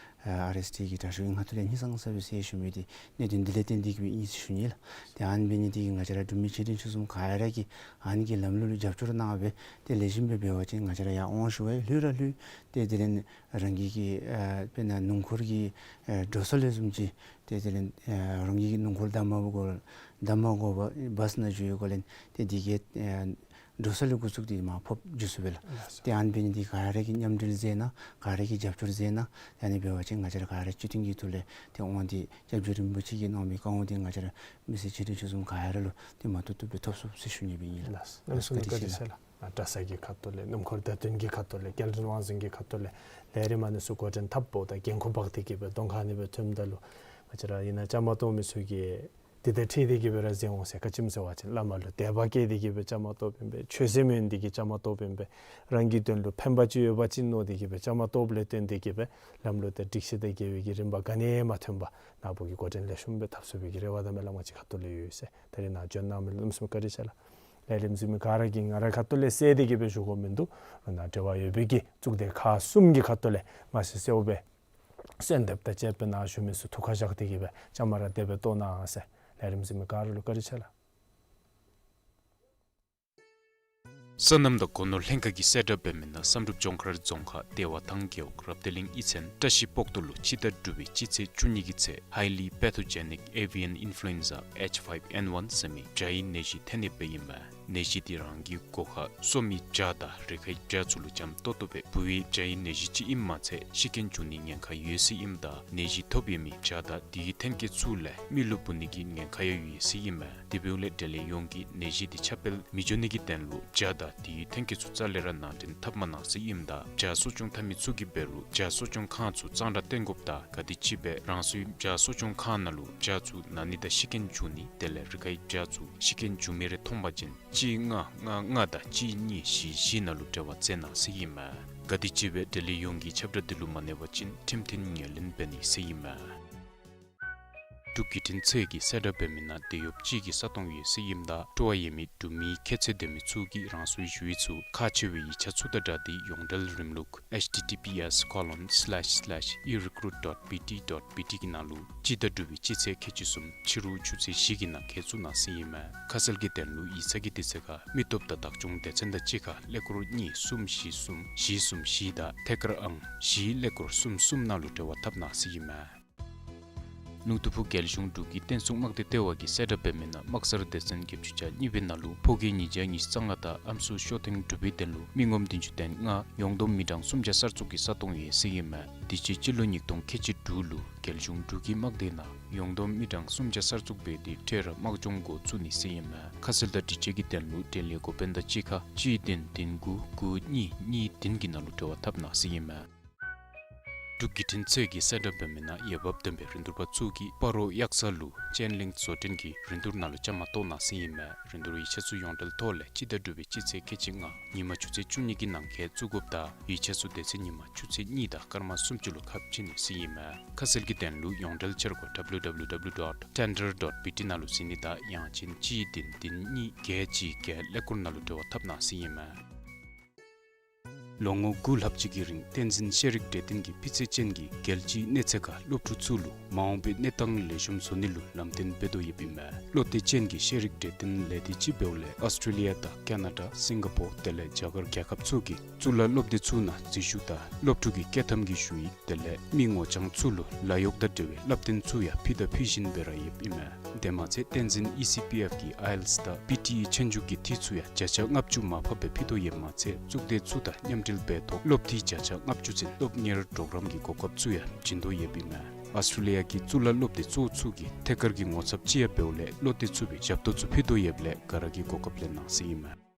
ཨ་ཨར་ཨེསི་ཊི་གི་དྲག་ཤོས་ཀྱི་ཁ་ཐུག་ལས་ཧིང་སངས་ས་སྦེ་གསལ་ཞུ་མི་འདི་གནད་དོན་འདི་ལས་བརྟེན་ཏེ་གིས་སྦེ་ཨིན་ཟེར་ཞུ་ནི་ལགས། ཏེ་ཨ་ནི་འབད་ནི་འདི་གིས་ང་བཅས་ར་འབྲུག་མི་ཆེ་འབྲིང་ཆུང་གསུམ་ག་ར་གིས་ཨ་ནི་གི་ལམ་ལུགས་ལུ་རྒྱབ་སྐྱོར་གནང་སྦེ་ཏེ་ལེགས་ཤོམ་སྦེ་འབད་བ་ཅིན་ང་བཅས་ར་ཡར་འོང་ཞུ་བའི་ལྷོད་ར་ལྷོད། ཏེ་དེ་ལས་རང་གི་གི་ཨ་དཔེར་ན་སྣུམ་འཁོར་གྱི་ཨ་འགྲོ་སོང་ལས་བཟུམ་ཅིག་ཏེ་དེ་ལས་ཨ་རང་གི་གི་སྣུམ་འཁོར་བདའ་མ་དགོ་བདའ་མ་དགོ་པར་བཱས་ནང་འགྱོ་བའི་སྒང་ལས་ཏེ་འདི་གིས་ཨ་འགྲོ་སོང་ལས་འགོ་བཙུགས་ཏེ་མར་ཕབ་འགྱོ་ཚུགས་པས་ལགས། ལགས་སོ། ཏེ་ཨ་ནི་འབད་ནི་འདི་ག་ར་གིས་མཉམ་འབྲེལ་མཛད་གནང་། ག་ར་གིས་རྒྱབ་སྐྱོར་མཛད་གནང་། ཨ་ནི་འབད་བ་ཅིན་ང་བཅས་ར་ག་ར་སྤྱི་མཐུན་གྱི་ཐོག་ལས་ཏེ་དབང་འདི་སྐྱབས་རྗེ་རིན་པོ་ཆེ་གིས་གནང་མི་བཀའ་དབང་འདི་ང་བཅས་ར་མི་སེར་ཆེ་འབྲིང་ཆུང་གསུམ་ག་ར་ལུ་ཏེ་མ་བཏུབ་བཏུབ་སྦེ་ཐོབ་ཚུགས་ཟེར་ཞུ་ནི་སྦེ་ཨིན་ལགས། ལགས་སོ། བཀའ་དྲིན་ཆེ་ལགས། ཨ་དྲ་ས་གི་ཁ་ཐུག་ལས་སྣུམ་འཁོར་བརྡ་སྟོན་གྱི་ཁ་ཐུག་ལས་སྐྱེལ་འདྲེན་དབང་འཛིན་གྱི་ཁ་ཐུག་ལས་ལས་རིམ་ཨ་ནི་ཚུ་འགོ་འདྲེན་འཐབ་འོངམ་ད་འགན་ཁུར་འབག་སྟེ་གིས་སྦེ་གདོང་ཁ་ཨ་ནི་སྦེ་ཐོནམ་ད་ལུ་ང་བཅས་ར་ཨིན་ན་བཅའ་མར་གཏོགས་མི་ཚུ་གིས་འདི་དང་འཁྲིལ་ཏེ་གིས་སྦེ་ར་མཛད་འོང་ཟེར། ག་ཅི་སྨོ་ཟེར་བ་ཅིན་བླ་མ་ལུ་དད་པ་བསྐྱེད་དེ་གིས་སྦེ་བཅའ་མར་གཏོགསཔ་ཨིན་པས། ཆོས་སེམས་ཡོད་དེ་གིས་བཅའ་མར་གཏོགསཔ་ཨིན་པས། རང་གི་དོན་ལུ་ཕན་པ་ཅིག་ཡོད་པ་ཅིན་མནོ་སྟེ་གིས་སྦེ་བཅའ་མར་གཏོགསཔ་ལས་བརྟེན་ཏེ་གིས་སྦེ་ལམ་ལུགས་དང་སྒྲིག་གཞི་དང་འགལ་བའི་གི་རིམ་པ་ག་ནི་ཡང་མ་ཐོན་པར་ནཱ་བུ་གིས་འགོ་འདྲེན་ལེགས་ཤོམ་སྦེ་འཐབ་ཚུགས་པའི་གི་རེ་བ་དང་སྨོན་ལམ་ང་བཅས་ཁ་ཐུག་ལས་ཡོད་ཟེར། ད་རིས་ནཱ་བྱོན་གནང་མི་ལུ་གནམ་མེད་ས་མེད་བཀའ་དྲིན་ཆེ་ལགས། ལས་རིམ་གཟིགས་མི་ག་ར་གིས་ང་རའི་ཁ་ཐུག་ལས་གསལ་ཏེ་གིས་སྦེ་ཞུ་དགོཔ་མིན་འདུག། ནཱ་འབྲེལ་བ་ཡོད་པའི་གི་གཙུག་སྡེ་ཁག་གསུམ་གྱི་ཁ་ཐུག་ལས་མ་གསལ་གསལཝ་སྦེ་གསོལ་འདེབས་དང་བཅས་པའི་ནང་ཞུ་མི་ཚུ་ཐུགས་ཁར་བཞག་སྟེ་གིས་སྦེ་བཅའ་མར་ར་དེ་སྦེ་གཏོགས་གནང་ཟེར། ལས་རིམ་གཟིགས་མི་ག་ར་ལུ་བཀའ་དྲིན་ཆེ་ལགས། སོ་ནམ་དང་སྒོ་ནོར་ལྷན་ཁག་གིས་གསལ་བསྒྲགས་འབད་མི་ནང་བསམ་གྲུབ་ལྗོངས་མཁར་རྫོང་ཁག་བདེ་བ་ཐང་རྒེད་འོག་རབ་བདེ་གླིང་ཨིན་ཚན་བཀྲ་ཤིས་སྤོག་ཐུ་ལུ་སྤྱི་ཟླ་དྲུག་པའི་སྤྱི་ཚེས་བཅུ་གཉིས་ཀྱི་ཚེ་Highly Pathogenic Avian Influenza H five N one ཟེར་མི་བྱ་ཡི་ནད་གཞི་ཐོན་ནི་སྦེ་ཨིན་མས། ནད་གཞི་འདི་རང་གི་སྒོ་ཁར་གསོ་མི་བྱ་དང་རི་ཁའི་བྱ་ཚུ་ལུ་འཇམ་ཏོག་ཏོ་སྦེ་འབུ་བའི་བྱ་ཡི་ནད་གཞི་ཅིག་ཨིནམ་མ་ཚད་ཤི་རྐྱེན་འབྱུང་ནི་ཉེན་ཁ་ཡོད་ཟེར་ཨིནམ་ད་ནད་གཞི་ཐོབ་ཡོད་མི་བྱ་དང་དེའི་ཐོན་སྐྱེད་ཚུ་ལས་མི་ལུ་འབུ་ནི་གི་ཉེན་ཁ་ཡང་ཡོད་ཟེར་ཨིན་མས། དེ་འབདཝ་ལས་འབྲེལ་ཡོད་ཡོངས་ཀྱིས་ནད་གཞི་འདི་ཁྱབ་སྤེལ་མི་འགྱོ་ནི་གི་དོན་ལུ་བྱ་དང་དེའི་ཐོན་སྐྱེད་ཚུ་རྩ་ལས་ར་ནང་འདྲེན་འཐབ་མ་གནང་ཟེར་ཨིནམ་ད་བྱ་གསོ་སྐྱོང་འཐབ་མི་ཚུ་གིས་འབད་རུང་བྱ་གསོ་སྐྱོང་ཁང་ཚུ་གཙང་སྦྲ་བཏོན་དགོཔ་དང་ག་དེམ་ཅིག་སྦེ་རང་སོའི་བྱ་གསོ་སྐྱོང་ཁང་ནང་ལུ་བྱ་ཚུ་ན་ནི་དང་ཤི་རྐྱེན་འབྱུང་ནི་དེ་ལས་རི་ཁའི་བྱ་ཚུ་ཤི་རྐྱེན་འབྱུང་མི་རེ་མཐོང་པ་ཅིན་གཅིག་ལྔ་ལྔ་ལྔ་དང་གཅིག་གཉིས་བཞི་བཞི་ནང་ལུ་འབྲེལ་བ་མཛད་གནང་ཟེར་ཨིན་མས། ག་དེམ་ཅིག་སྦེ་འབྲེལ་ཡོད་ཡོངས་ཀྱིས་ཁྱབ་བསྒྲགས་འདི་ལུ་མ་གནས་པ་ཅིན་ཁྲིམས་མཐུན་ངོས་ལེན་འབད་ནི་ཟེར་ཨིན་མས། འབྲུག་བརྒྱུད་འཕྲིན་ཚད་ཀྱིས་གསལ་བསྒྲགས་འབད་མི་ནང་དེད་གཡོགཔ་ཅིག་གི་ས་སྟོང་ཡོད་ཟེར་ཨིནམ་ད་སྤྲོ་བ་ཡོད་མི་འབྲུག་མི་ཁྱད་ཚད་ལྡན་མི་ཚུ་གིས་རང་སོའི་ཞུ་ཡིག་ཚུ་ཁག་ཆེ་བའི་ཡིག་ཆ་ཚུ་དང་སྦྲགས་ཏེ་ཡོངས་འབྲེལ་རིམ་ལུགས་H T T P S colon slash slash erecruit dot B T dot B T གི་ནང་ལུ་སྤྱི་ཟླ་དྲུག་པའི་སྤྱི་ཚེས་ཁལ་གཅིག་གསུམ་ཕྱི་རུ་ཆུ་ཚོད་བཞི་གི་ནང་འཁོད་བཙུགས་གནང་ཟེར་ཨིན་མས། ཁ་གསལ་གྱི་དོན་ལུ་ཡིག་ཚང་གི་དུས་ཚོད་ཁར་མི་སྟོབས་དང་བདག་སྐྱོང་སྡེ་ཚན་དང་གཅིག་ཁར་ཀླད་ཀོར་གཉིས་གསུམ་བཞི་གསུམ་བཞི་གསུམ་བཞི་དང་ཐད་ཀར་ཨང་བཞི་ཀླད་ཀོར་གསུམ་གསུམ་ནང་ལུ་འབྲེལ་བ་འཐབ་གནང་ཟེར་ཨིན་མས། ལུང་སྟོད་ཕུ་རྒྱལ་གཞུང་འབྲུག་གི་བསྟན་སྲུང་དམག་སྡེ་ལྟེ་བ་གིས་གསལ་བསྒྲགས་འབད་མི་ནང་དམག་སར་སྡེ་ཚན་བརྒྱད་ཅུ་གྱ་གཉིས་པའི་ནང་ལུ་ཕོ་སྐྱེས་ཉིས་བརྒྱ་ཉི་ཤུ་རྩ་ལྔ་དང་ཨམ་སྲུ་ཤོག་ཐེངས་དྲུག་པའི་དོན་ལུ་མི་ངོམ་བདུན་ཅུ་དོན་ལྔ་ཡོངས་བསྡོམས་མི་གྲངས་སུམ་བརྒྱ་སར་བཙུགས་ཀྱི་ས་སྟོང་ཡོད་ཟེར་ཨིན་མས། དུས་ཅི་སྤྱི་ལོ་ཉིས་སྟོང་ཁལ་གཅིག་དྲུག་ལུ་རྒྱལ་གཞུང་འབྲུག་གི་དམག་སྡེ་ནང་ཡོངས་བསྡོམས་མི་གྲངས་སུམ་བརྒྱ་སར་བཙུགས་འབད་དེ་འཕྲལ་ར་དམག་སྦྱོང་འགོ་བཙུགས་ནི་ཟེར་ཨིན་མས། ཁ་གསལ་དང་དྲི་དཔྱད་ཀྱི་དོན་ལུ་འབྲེལ་ཡོད་འགོ་དཔོན་དང་གཅིག་ཁར་གཅིག་བདུན་བདུན་དགུ་དགུ་གཉིས་གཉིས་བདུན་གྱི་ནང་ལུ་འབྲེལ་བ་འཐབ་གནང་ཟེར་ཨིན་མས། འབྲུག་བརྒྱུད་འཕྲིན་ཚད་ཀྱིས་གསལ་བསྒྲགས་འབད་མི་ནང་འོས་འབབ་ལྡན་པའི་རིན་བསྡུར་པ་ཚུ་གིས་སྤ་རོ་གཡག་ས་ལུ་ཆན་ལིང་བཟོ་སྐྲུན་གྱི་རིན་བསྡུར་ནང་ལུ་བཅའ་མར་གཏོགས་གནང་ཟེར་ཨིན་མས། རིན་བསྡུར་ཡིག་ཆ་ཚུ་ཡོངས་འབྲེལ་ཐོག་ལས་སྤྱི་ཟླ་དྲུག་པའི་སྤྱི་ཚེས་ཁལ་གཅིག་ལྔ་ཉིན་མ་ཆུ་ཚོད་བཅུ་གཉིས་ཀྱི་ནང་འཁོད་བཙུགས་དགོཔ་དང་ཡིག་ཆ་ཚུ་དེ་ཚེ་ཉིན་མ་ཆུ་ཚོད་གཉིས་དང་སྐར་མ་སུམ་ཅུ་ལུ་ཁ་ཕྱེ་ནི་ཟེར་ཨིན་མས། ཁ་གསལ་གྱི་དོན་ལུ་ཡོངས་འབྲེལ་འཆར་སྒོ་W W W dot tender dot B T ནང་ལུ་གཟིགས་ནི་དང་ཡང་ཅིན་གཅིག་བདུན་བདུན་གཉིས་བརྒྱད་གཅིག་བརྒྱད་ཀླད་ཀོར་ནང་ལུ་འབྲེལ་བ་འཐབ་གནང་ཟེར་ཨིན་མས། ལོ་ངོ་དགུ་ལྷག་ཅིག་གི་རིང་བསྟན་འཛིན་ཤེས་རིག་གྲོས་སྟོན་གྱི་སྤུས་ཚད་ཅན་གྱི་རྒྱལ་སྤྱིའི་གནས་ཚད་ཁར་སློབ་ཕྲུག་ཚུ་ལུ་མ་འོངས་པའི་གནས་སྟངས་ལེགས་ཤོམ་བཟོ་ནི་ལུ་ལམ་སྟོན་འབད་དོ་ཡོདཔ་ཨིན་མས། བློ་གཏད་ཅན་གྱི་ཤེས་རིག་གྲོས་སྟོན་ལས་སྡེ་ཅིག་འབདཝ་ལས་ཨཱོས་ཊྲེ་ལི་ཡ་དང་ཀ་ན་ཌ་སིང་ག་པོར་དེ་ལས་རྒྱ་གར་རྒྱལ་ཁབ་ཚུ་གི་གཙུག་ལག་སློབ་སྡེ་ཚུ་ནང་འཛུལ་ཞུགས་དང་སློབ་ཕྲུག་གི་བསྐྱོད་ཐམ་གྱི་ཞུ་ཡིག་དེ་ལས་མི་ངོ་རྐྱང་ཚུ་ལུ་ལཱ་གཡོག་དང་འབྲེལ་བའི་བསླབ་སྟོན་ཚུ་ཡང་ཕུལ་དང་ཕུལ་བཞིན་སྦེ་ར་ཡོདཔ་ཨིན་མས། དེ་མ་ཚད་བསྟན་འཛིན་ཨི་སི་པི་ཨེཕ་གི་ཨའི་ཨེལ་ཊི་ཨེསི་དང་པི་ཊི་ཨི་ཆོས་རྒྱུགས་ཀྱི་འཐུས་ཚུ་ཡང་བརྒྱ་ཆ་ལྔ་བཅུ་མར་ཕབ་སྦེ་ཕུལ་དོ་ཡོདཔ་མ་ཚད་གཙུག་སྡེ་ཚུ་དང་མཉམ་འབྲེལ་འབད་ཐོག་སློབ་འཐུས་བརྒྱ་ཆ་ལྔ་བཅུ་ཚུན་སློབ་གཉེར་གྲོགས་རམ་གྱི་གོ་སྐབས་ཚུ་ཡང་བྱིན་དོ་ཡོདཔ་ཨིན་མས། ཨཱོས་ཊྲེ་ལི་ཡ་གི་གཙུག་ལག་སློབ་སྡེ་གཙོ་བོ་ཚུ་གི་ཐད་ཀར་གྱི་ངོ་ཚབ་ཅིག་ཡང་འབདཝ་ལས་བློ་གཏད་ཚུགས་པའི་ཞབས་ཏོག་ཚུ་ཕུལ་དོ་ཡོདཔ་ལས་ག་ར་གིས་གོ་སྐབས་ལེན་གནང་ཟེར་ཨིན་མས།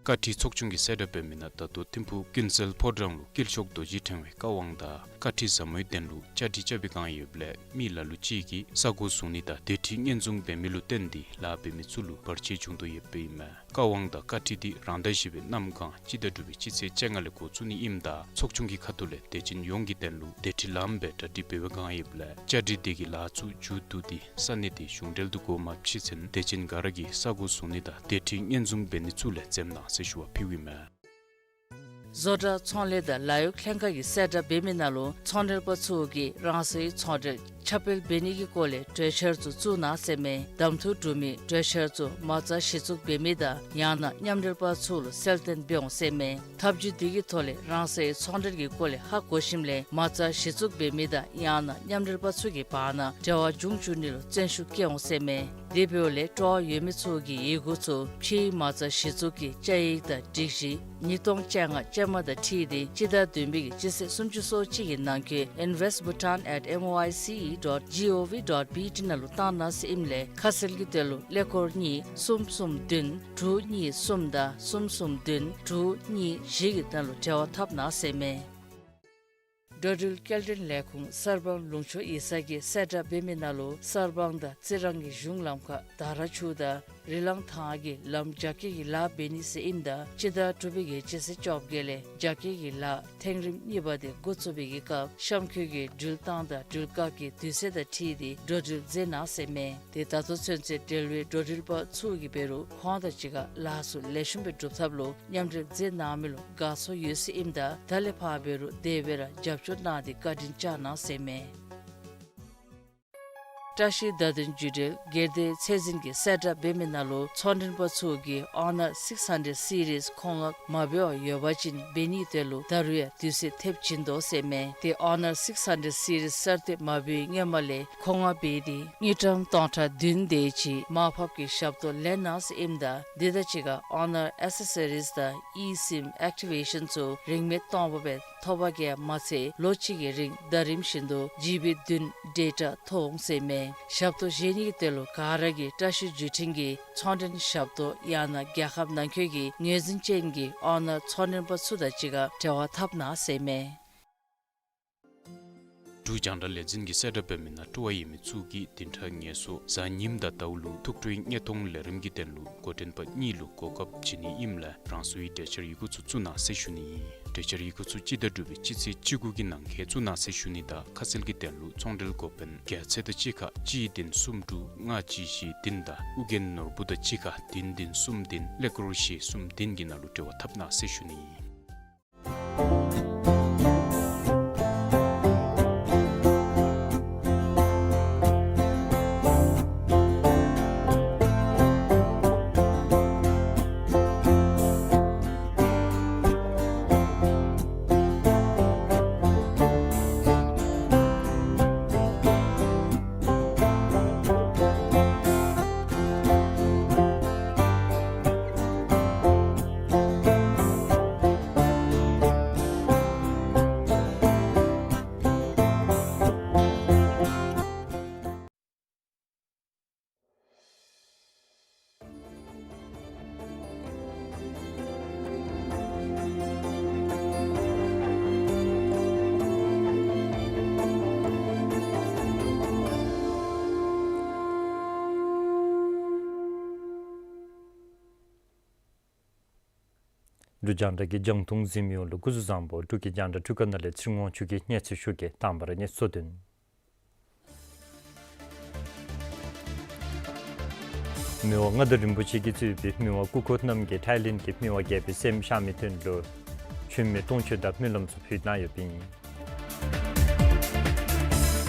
བཀའ་ཁྲིའི་ཚོགས་ཆུང་གིས་གསལ་བསྒྲགས་འབད་མི་ནང་ད་ལྟོ་ཐིམ་ཕུག་ཀུན་གསལ་ཕོ་བྲང་ལུ་དཀྱིལ་ཤོག་རྡོ་རྗེ་ཕྲེང་བའི་བཀའ་དབང་དང་བཀའ་ཁྲི་ཟབ་མོའི་གདན་ལུ་བཅའ་སྒྲིག་རྐྱབ་པའི་བསྒང་ཡོདཔ་ལས་མི་ལ་ལུ་ཅིག་གིས་ས་གོ་བཟུང་ནི་དང་དེ་ཁྲིད་སྙན་བཟུང་འབད་མི་ལུ་བརྟེན་ཏེ་ལཱ་འབད་མི་ཚུ་ལུ་བར་ཆད་བྱུང་དོ་ཡོདཔ་ཨིན་མས། བཀའ་དབང་དང་བཀའ་ཁྲི་འདི་རང་ཟླ་བཞི་པའི་གནམ་གང་སྤྱི་ཟླ་དྲུག་པའི་སྤྱི་ཚེས་བཅོ་ལྔ་ལས་འགོ་བཙུགས་ནི་ཨིནམ་ད་ཚོགས་ཆུང་གི་ཁ་ཐུག་ལས་དད་ཅན་ཡོངས་ཀྱི་དོན་ལུ་དེ་ཁྲིད་ལམ་སྦེ་གྲ་སྒྲིག་འབད་བའི་བསྒང་ཡོདཔ་ལས་བཅའ་སྒྲིག་དེ་གི་ལཱ་ཚུ་མཇུག་བསྡུ་སྟེ་ས་གནས་དེ་གཞུང་འབྲེལ་དུ་འགོ་མ་ཕྱེ་ཚུན་དད་ཅན་ག་ར་གིས་ས་གོ་བཟུང་ནི་དང་དེ་ཁྲིད་སྙན་བཟུང་འབད་ནི་ཚུ་ལས་འཛེམ་གནང་ཟེར་ཞུ་བ་ཕུལཝ་ཨིན་མས། བཟོ་གྲྭ་ཚོང་ལས་དང་ལཱ་གཡོག་ལྷན་ཁག་གིས་གསལ་བསྒྲགས་འབད་མི་ནང་ལུ་ཚོང་འབྲེལ་པ་ཚུ་གིས་རང་སོའི་ཚོང་འབྲེལ་ཁྱབ་སྤེལ་འབད་ནི་གི་སྐོར་ལས་གྲོས་འཆར་ཚུ་བཙུགས་གནང་ཟེར་མས། གདམ་འཐུ་གྲུབ་མི་གྲོས་འཆར་ཚུ་མ་རྩ་གཞི་བཙུགས་འབད་མི་དང་ཡང་ན་མཉམ་འབྲེལ་པ་ཚུ་ལུ་གསལ་སྟོན་འབད་འོང་ཟེར་མས། ཐབས་བྱུས་འདི་གི་ཐོག་ལས་རང་སོའི་ཚོང་འབྲེལ་གྱི་སྐོར་ལས་ཧ་གོ་ཞིནམ་ལས་མ་རྩ་གཞི་བཙུགས་འབད་མི་དང་ཡང་ན་མཉམ་འབྲེལ་པ་ཚུ་གི་བར་ན་འབྲེལ་བ་འབྱུང་བཅུག་ནི་ལུ་བརྩོན་ཤུགས་བསྐྱེད་འོང་ཟེར་མས། དེ་འབདཝ་ལས་སྤྲོ་བ་ཡོད་མི་ཚུ་གིས་ཡི་གུ་ཚུ་ཕྱིའི་མ་རྩ་གཞི་བཙུགས་ཀྱི་བཅའ་ཡིག་དང་སྒྲིག་གཞི་ཉིས་སྟོང་བཅོ་ལྔ་ཅན་མ་དང་འཁྲིལ་ཏེ་སྤྱི་ཟླ་བདུན་པའི་གི་སྤྱི་ཚེས་སུམ་ཅུ་སོ་གཅིག་གི་ནང་འཁོད་invest bhutan at M O I C E dot G O V dot B T ནང་ལུ་བཏང་གནང་ཟེར་ཨིནམ་ལས་ཁ་གསལ་གྱི་དོན་ལུ་ཀླད་ཀོར་གཉིས་གསུམ་གསུམ་བདུན་དྲུག་གཉིས་གསུམ་དང་གསུམ་གསུམ་བདུན་དྲུག་གཉིས་བཞི་གི་ནང་ལུ་འབྲེལ་བ་འཐབ་གནང་ཟེར་མས། འགྲོ་འགྲུལ་སྐྱེལ་འདྲེན་ལས་ཁུངས་གསར་སྤང་ལུང་ཕྱོགས་ཡིག་ཚང་གིས་གསལ་བསྒྲགས་འབད་མི་ནང་ལུ་གསར་སྤང་དང་རྩི་རང་གི་གཞུང་ལམ་ཁར་དར་ཆུ་དང་རི་ལང་ཐང་གི་ལམ་རྒྱ་སྐྱེད་ཀྱི་ལཱ་འབད་ནི་ཟེར་ཨིནམ་ད་སྤྱི་ཟླ་དྲུག་པའི་གི་སྤྱི་ཚེས་བཅོ་བརྒྱད་ལས་རྒྱ་སྐྱེད་ཀྱི་ལཱ་ཐེངས་རིམ་གཉིས་པ་དེ་འགོ་བཙུགས་པའི་གི་སྐབས་གཤམ་འཁོད་ཀྱི་འགྲུལ་བཏང་དང་འགྲུལ་བཀག་གི་དུས་ཚོད་དང་འཁྲིལ་ཏེ་འགྲོ་འགྲུལ་མཛད་གནང་ཟེར་མས། དེ་ད་ལྟོ་ཚུན་ཚོད་འབྲེལ་བའི་འགྲོ་འགྲུལ་པ་ཚུ་གིས་འབད་རུང་ཁོང་དང་གཅིག་ཁར་ལཱ་ཚུ་ལེགས་ཤོམ་སྦེ་སྒྲུབ་ཐབས་ལུ་མཉམ་འབྲེལ་མཛད་གནང་མི་ལུ་དགའ་ཚོར་ཡོད་ཟེར་ཨིནམ་ད་ད་ལས་ཕར་འབད་རུང་དེ་སྦེ་ར་རྒྱབ་སྐྱོར་གནང་སྟེ་བཀའ་དྲིན་བསྐྱང་གནང་ཟེར་མས། བཀྲ་ཤིས་བརྡ་དོན་བརྒྱུད་འབྲེལ་སྒེར་སྡེ་ཚད་འཛིན་གྱིས་གསལ་བསྒྲགས་འབད་མི་ནང་ལུ་ཚོང་མགྲོན་པ་ཚུ་གིས་Honor six hundred series མཁོ་མངགས་མ་འབད་བར་ཡོད་པ་ཅིན་འབད་ནིའི་དོན་ལུ་ད་རུང་ཡང་དུས་ཚོད་ཐེབས་བྱིན་དོ་ཟེར་མས། དེ་Honor six hundred series གསར་བཏོན་མ་འབད་བའི་སྔོན་མ་ལས་མཁོ་མངགས་འབད་དེ་དངུལ་ཀྲམ་སྟོང་ཕྲག་བདུན་དེ་ཅིག་མར་ཕབ་ཀྱི་ཞབས་ཏོག་ལེན་གནང་ཟེར་ཨིནམ་ད་དེ་དང་གཅིག་ཁར་Honor accessories དང་eSIM activation ཚུ་རིན་མེད་སྟོང་པ་སྦེ་ཐོབ་པ་གིས་མ་ཚད་ལོ་གཅིག་གི་རིང་ཟླ་རིམ་བཞིན་དུ་ཇི་བི་བདུན་ཌེ་ཊ་ཐོབ་འོང་ཟེར་མས། ཞབས་ཏོག་བཞེས་ནི་གི་དོན་ལུ་ག་ར་གིས་བཀྲ་ཤིས་བརྒྱུད་འཕྲིན་གྱི་ཚོང་མགྲོན་ཞབས་ཏོག་ཡང་ན་རྒྱལ་ཁབ་ནང་འཁོད་ཀྱི་ངོས་འཛིན་ཅན་གྱི་Honor ཚོང་མགྲོན་པ་ཚུ་དང་གཅིག་ཁར་འབྲེལ་བ་འཐབ་གནང་ཟེར་མས། འབྲུག་རྒྱང་བསྒྲགས་ལས་འཛིན་གྱིས་གསལ་བསྒྲགས་འབད་མི་ནང་སྤྲོ་བ་ཡོད་མི་ཚུ་གིས་བདུན་ཕྲག་ངལ་གསོ་གཟའ་ཉིམ་དང་ཟླཝ་ལུ་ཐུགས་སྤྲོའི་བརྙན་མཐོང་ལས་རིམ་གྱི་དོན་ལུ་འགོ་འདྲེན་པ་གཉིས་ལུ་གོ་སྐབས་བྱིན་ནི་ཨིནམ་ལས་རང་སོའི་གྲོས་འཆར་ཡི་གུ་ཚུ་བཙུགས་གནང་ཟེར་ཞུ་ནི་ཨིན། གྲོས་འཆར་ཡི་གུ་ཚུ་སྤྱི་ཟླ་དྲུག་པའི་སྤྱི་ཚེས་བཅུ་དགུ་གི་ནང་འཁོད་བཙུགས་གནང་ཟེར་ཞུ་ནི་དང་ཁ་གསལ་གྱི་དོན་ལུ་ཚོང་འབྲེལ་འགོ་དཔོན་རྒྱལ་མཚན་དང་གཅིག་ཁར་གཅིག་བདུན་གསུམ་དྲུག་ལྔ་གཅིག་བཞི་བདུན་དང་ཨོ་རྒྱན་ནོར་བུ་དང་གཅིག་ཁར་བདུན་བདུན་གསུམ་བདུན་ཀླད་ཀོར་བཞི་གསུམ་བདུན་གྱི་ནང་ལུ་འབྲེལ་བ་འཐབ་གནང་ཟེར་ཞུ་ནི་ཨིན། འབྲུག་རྒྱང་བསྒྲགས་ཀྱི་རྒྱང་མཐོང་གཟིགས་མི་ཡོངས་ལུ་སྐུ་གཟུགས་བཟང་པོ། འབྲུག་གི་རྒྱང་བསྒྲགས་འཕྲུལ་ཁང་ནང་ལས་ཚེ་རིང་དབང་ཕྱུག་གིས་གནས་ཚུལ་ཞུ་གེ། དང་པ་ར་གནས་ཚུལ་དོན། མི་དབང་མངའ་བདག་རིན་པོ་ཆེ་གིས་གཙོས་པའི་མི་དབང་སྐུ་འཁོར་རྣམས་ཀྱིས་ཐའི་ལེནཌ་གྱི་མི་དབང་རྒྱལ་པོའི་སྲསམོ་ཤ་མི་དོན་ལུ་མཆོད་མེ་སྟོང་མཆོད་དང་སྨོན་ལམ་ཚུ་ཕུལ་གནང་ཡོདཔ་ཨིན།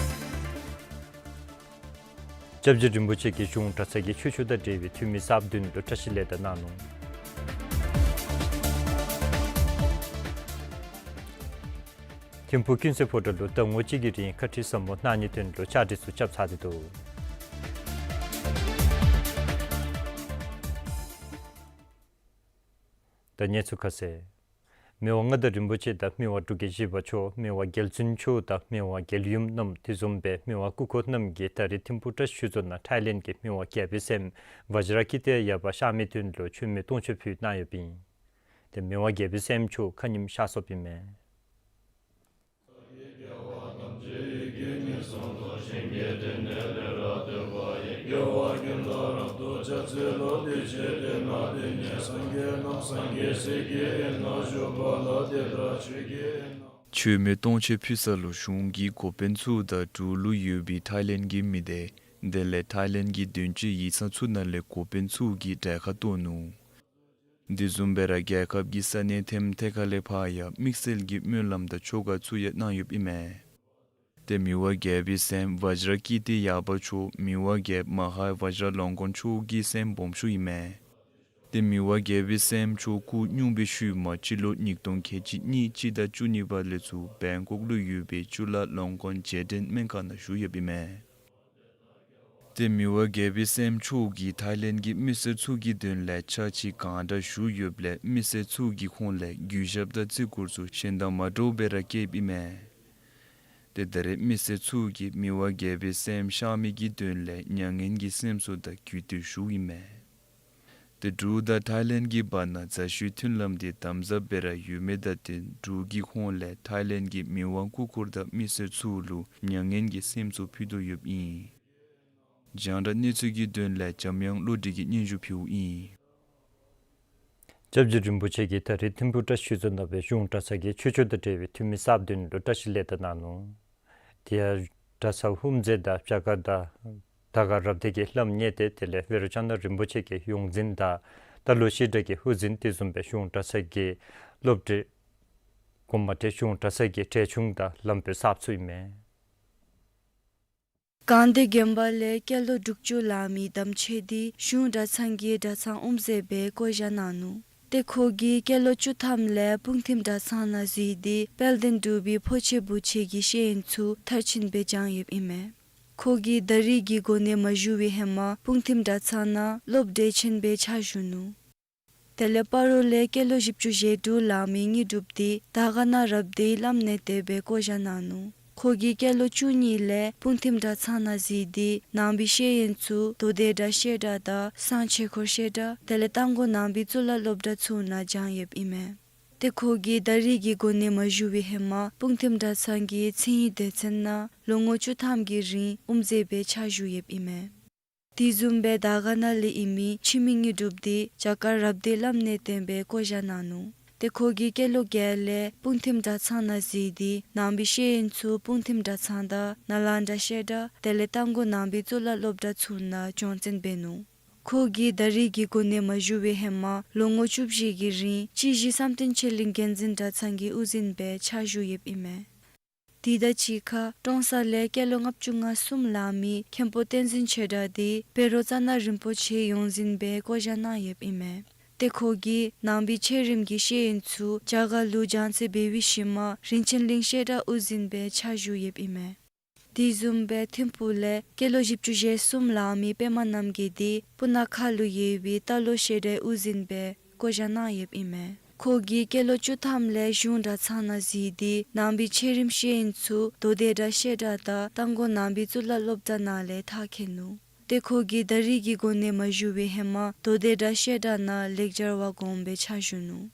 སྐྱབས་རྗེ་རིན་པོ་ཆེ་གིས་གཞུང་གྲྭ་ཚང་གི་ཆོས་ཕྱོགས་དང་འབྲེལ་བའི་འཐུས་མི་གསརཔ་བདུན་ལུ་བཀྲ་ཤིས་བདེ་ལེགས་གནང་ནུག། ཐིམ་ཕུག་ཀུན་གསལ་ཕོ་བྲང་ལུ་ཟླ་ངོ་གཅིག་གི་རིང་བཀའ་ཁྲིད་ཟབ་མོ་གནང་ནིའི་དོན་ལུ་བཅའ་སྒྲིག་ཚུ་རྐྱབ་ཚར་ཏེ་འདུག། ད་གནས་ཚུལ་ཁ་གསལ། མི་དབང་མངའ་བདག་རིན་པོ་ཆེ་དང་མི་དབང་འབྲུག་རྒྱལ་བཞི་པ་མཆོག། མི་དབང་རྒྱལ་བཙུན་མཆོག་དང་མི་དབང་རྒྱལ་ཡུམ་རྣམས་དེ་བཟུམ་སྦེ་མི་དབང་སྐུ་འཁོར་རྣམས་ཀྱིས་ད་རིས་ཐིམ་ཕུག་བཀྲ་ཤིས་ཆོས་རྫོང་ནང་ཐའི་ལེནཌ་གྱི་མི་དབང་རྒྱལ་པོའི་སྲསམོ་བཛྲ་ཀི་ཏི་ཡ་པ་ཤ་མི་དོན་ལུ་མཆོད་མེ་སྟོང་མཆོད་ཕུལ་གནང་ཡོདཔ་ཨིན། ཏེ་མི་དབང་རྒྱལ་པོའི་སྲསམོ་མཆོག་ཁ་ཉིནམ་གཤགས་སོཔ་ཨིན་མས། མཆོད་མེ་སྟོང་མཆོད་ཕུལ་ས་ལུ་གཞུང་གི་འགོ་དཔོན་ཚུ་དང་འབྲུག་ལུ་ཡོད་པའི་ཐའི་ལེནཌ་གྱི་མི་སྡེ་དེ་ལས་ཐའི་ལེནཌ་གྱི་དོན་གཅོད་ཡིག་ཚང་ཚུ་ནང་ལས་འགོ་དཔོན་ཚུ་གིས་གྲལ་ཁར་གཏོགས་ནུག། དེ་བཟུམ་སྦེ་ར་རྒྱལ་ཁབ་ཀྱི་ས་གནས་ཐེམ་ཐེ་ཁ་ལས་ཕར་ཡང་དམིགས་བསལ་གྱི་སྨོན་ལམ་དང་ཆོ་ག་ཚུ་ཡང་གནང་ཡོདཔ་ཨིན་མས། ཏེ་མི་དབང་རྒྱལ་པོའི་སྲསམོ་བཛྲ་ཀི་ཏི་ཡ་པ་མཆོག་མི་དབང་རྒྱལཔོ་མ་ཧཱ་བཛྲ་ལོང་ཀོན་མཆོག་གི་སྲསམོ་སྦོམ་ཤོས་ཨིན་མས། ཏེ་མི་དབང་རྒྱལ་པོའི་སྲསམོ་མཆོག་སྐུ་སྙུང་པའི་ཤུལ་མ་སྤྱི་ལོ་ཉིས་སྟོང་ཁལ་གཅིག་གཉིས་སྤྱི་ཟླ་བཅུ་གཉིས་པ་ལས་ཚུར་བེང་ཀོག་ལུ་ཡོད་པའི་ཅུ་ལ་ལོང་ཀོན་རྗེས་དྲན་སྨན་ཁང་ནང་བཞུགས་ཡོདཔ་ཨིན་མས། ཏེ་མི་དབང་རྒྱལ་པོའི་སྲསམོ་མཆོག་གིས་ཐའི་ལེནཌ་གྱི་མི་སེར་ཚུ་གི་དོན་ལས་ཕྱག་ཕྱི་གང་དྲག་ཞུ་ཡོདཔ་ལས་མི་སེར་ཚུ་གིས་ཁོང་ལས་གུས་ཞབས་དང་བརྩི་བཀུར་ཚུ་གཞན་དང་མ་འདྲཝ་སྦེ་ར་བསྐྱེདཔ་ཨིན་མས། ཏེ་ད་རེས་མི་སེར་ཚུ་གིས་མི་དབང་རྒྱལ་པོའི་སྲསམོ་ཤ་མི་གི་དོན་ལས་མྱ་ངན་གྱི་སེམས་གསོ་དང་གུས་བཏུད་ཞུཝ་ཨིན་མས། ཏེ་འབྲུག་དང་ཐའི་ལེནཌ་གྱི་བར་ན་མཛའ་བཤེས་མཐུན་ལམ་དེ་དམ་ཟབ་སྦེ་ར་ཡོད་མི་དང་བསྟུན་འབྲུག་གིས་ཁོང་ལས་ཐའི་ལེནཌ་གྱི་མི་དབང་སྐུ་འཁོར་དང་མི་སེར་ཚུ་ལུ་མྱ་ངན་གྱི་སེམས་གསོ་ཕུལ་དོ་ཡོདཔ་ཨིན། རྒྱང་བསྒྲགས་གནས་ཚུལ་གྱི་དོན་ལས་འཇམ་དབྱངས་བློ་གྲོས་ཀྱིས་སྙན་ཞུ་ཕུལཝ་ཨིན། སྐྱབས་རྗེ་རིན་པོ་ཆེ་གིས་ད་རེས་ཐིམ་ཕུག་བཀྲ་ཤིས་ཆོས་རྫོང་ནང་སྦེ་གཞུང་གྲྭ་ཚང་གི་ཆོས་ཕྱོགས་དང་འབྲེལ་བའི་འཐུས་མི་གསརཔ་བདུན་ལུ་བཀྲ་ཤིས་བདེ་ལེགས་གནང་ནུག། དེ་ཡང་གྲྭ་ཚང་དབུ་མཛད་དང་བྱ་དགའ་དང་དར་དཀར་རབ་སྡེ་གི་བླམ་གཉིས་ཏེ་དེ་ལས་བཻ་རོ་ཙ་ན་རིན་པོ་ཆེ་གི་ཡོངས་འཛིན་དང་རྟ་ལོག་ཤེས་རབ་ཀྱི་དབུ་འཛིན་དེ་བཟུམ་སྦེ་གཞུང་གྲྭ་ཚང་གི་སློབ་གྲྭའི་གོང་མ་ཏེ་གཞུང་གྲྭ་ཚང་གི་གྲྭ་ཆུང་དང་ལམ་དཔོན་གསརཔ་ཚུ་ཨིན་མས། དགའ་ལྡན་དགོན་པ་ལས་སྐྱེས་ལོ་དྲུག་ཅུ་ལང་མི་དམ་ཆོས་འདི་གཞུང་གྲྭ་ཚང་གི་གྲྭ་ཚང་དབུ་མཛད་སྦེ་བསྐོ་བཞག་གནང་ནུག། ཏེ་ཁོ་གིས་སྐྱེས་ལོ་བཅུ་ཐམ་ལས་སྤུངས་ཐིམ་གྲྭ་ཚང་ནང་གཟིགས་ཏེ་དཔལ་ལྡན་འབྲུག་པའི་ཕོ་ཆེ་བུ་ཆེ་གི་ཤེས་ཡོན་ཚུ་མཐར་ཕྱིན་སྦེ་སྦྱངས་ཡོདཔ་ཨིན་མས། ཁོ་གིས་ད་རིས་ཀྱི་གོ་གནས་མ་ཞུ་བའི་ཧེ་མ་སྤུངས་ཐིམ་གྲྭ་ཚང་ནང་སློབ་གྲྭའི་ཆེན་པའི་ཕྱག་ཞུ་ནུག། དེ་ལས་སྤ་རོ་ལས་སྐྱེས་ལོ་བཞི་བཅུ་ཞེ་དྲུག་ལང་མི་དངོས་གྲུབ་འདི་དར་དཀར་ན་རབ་སྡེའི་བླམ་གནས་བརྟན་སྦེ་བསྐོ་བཞག་གནང་ནུག། ཁོ་གིས་སྐྱེས་ལོ་བཅུ་གཉིས་ལས་སྤུངས་ཐིམ་གྲྭ་ཚང་ནང་གཟིགས་ཏེ་ནང་པའི་ཤེས་ཡོན་ཚུ་མདོ་སྡེ་སྒྲ་བཤད་གྲྭ་དང་གསང་ཆོས་འཁོར་བཤད་གྲྭ་དེ་ལས་རྟ་མགོ་ནང་པའི་གཙུག་ལག་སློབ་གྲྭ་ཚུ་ནང་སྦྱངས་ཡོདཔ་ཨིན་མས། ཏེ་ཁོ་གིས་ད་རིས་ཀྱི་གོ་གནས་མ་ཞུ་བའི་ཧེ་མ་སྤུངས་ཐིམ་གྲྭ་ཚང་གི་མཚན་ཉིད་སྡེ་ཚན་ནང་ལོ་ངོ་བཅུ་ཐམ་གྱི་རིང་དབུ་མཛད་སྦེ་ཕྱག་ཞུ་ཡོདཔ་ཨིན་མས། དེ་བཟུམ་སྦེ་དར་དཀར་ན་ལས་ཨིན་མི་འཆི་མེད་དངོས་གྲུབ་འདི་བྱ་དཀར་རབ་སྡེའི་བླམ་གནས་བརྟན་སྦེ་བསྐོ་བཞག་གནང་ནུག། ཏེ་ཁོ་གིས་སྐྱེས་ལོ་བརྒྱད་ལས་སྤུངས་ཐིམ་གྲྭ་ཚང་ནང་གཟིགས་ཏེ་ནང་པའི་ཤེས་ཡོན་ཚུ་སྤུངས་ཐིམ་གྲྭ་ཚང་དང་ནཱ་ལེནྡྲ་བཤད་གྲྭ་དེ་ལས་རྟ་མགོ་ནང་པའི་གཙུག་ལག་སློབ་གྲྭ་ཚུ་ནང་སྦྱོང་བརྩོན་འབད་ནུག། ཁོ་གིས་ད་རིས་ཀྱི་གོ་གནས་མ་ཞུ་བའི་ཧེ་མ་ལོ་ངོ་བཅུ་བཞི་གི་རིང་སྤྱི་གཞི་བསམ་གཏན་ཆོས་གླིང་དགེ་འཛིན་གྲྭ་ཚང་གི་དབུ་འཛིན་སྦེ་ཕྱག་ཞུ་ཡོདཔ་ཨིན་མས། དེ་དང་གཅིག་ཁར་ཀྲོང་གསར་ལས་སྐྱེས་ལོ་ལྔ་བཅུ་ང་གསུམ་ལང་མི་མཁན་པོ་བསྟན་འཛིན་ཆོས་གྲགས་འདི་བཻ་རོ་ཙ་ན་རིན་པོ་ཆེའི་ཡོངས་འཛིན་སྦེ་བསྐོ་བཞག་གནང་ཡོདཔ་ཨིན་མས། ཏེ་ཁོ་གིས་ནང་པའི་ཆོས་རིམ་གྱི་ཤེས་ཡོན་ཚུ་རྒྱ་གར་ལུ་སྦྱང་བརྩོན་འབད་བའི་ཤུལ་མ་རིན་ཆེན་གླིང་བཤད་གྲྭ་དབུ་འཛིན་སྦེ་ཕྱག་ཞུ་ཡོདཔ་ཨིན་མས། དེ་བཟུམ་སྦེ་ཐིམ་ཕུག་ལས་སྐྱེས་ལོ་བཞི་བཅུ་ཞེ་གསུམ་ལང་མི་པདྨ་རྣམ་རྒྱལ་འདི་སྤུ་ན་ཁ་ལུ་ཡོད་པའི་རྟ་ལོག་བཤད་གྲྭའི་དབུ་འཛིན་སྦེ་བསྐོ་བཞག་གནང་ཡོདཔ་ཨིན་མས། ཁོ་གིས་སྐྱེས་ལོ་བཅུ་ཐམ་ལས་གཞུང་གྲྭ་ཚང་ནང་གཟིགས་ཏེ་ནང་པའི་ཆོས་རིམ་ཤེས་ཡོན་ཚུ་མདོ་སྡེ་སྒྲ་བཤད་གྲྭ་དང་རྟ་མགོ་ནང་པའི་གཙུག་ལག་སློབ་གྲྭ་ནང་ལས་མཐར་འཁྱོལ་ནུག། ཏེ་ཁོ་གིས་ད་རིས་ཀྱི་གོ་གནས་མ་ཞུ་བའི་ཧེ་མ་མདོ་སྡེ་སྒྲ་བཤད་གྲྭ་ནང་ལེགས་སྦྱར་བ་སྒོམ་སྦེ་ཕྱག་ཞུ་ནུག།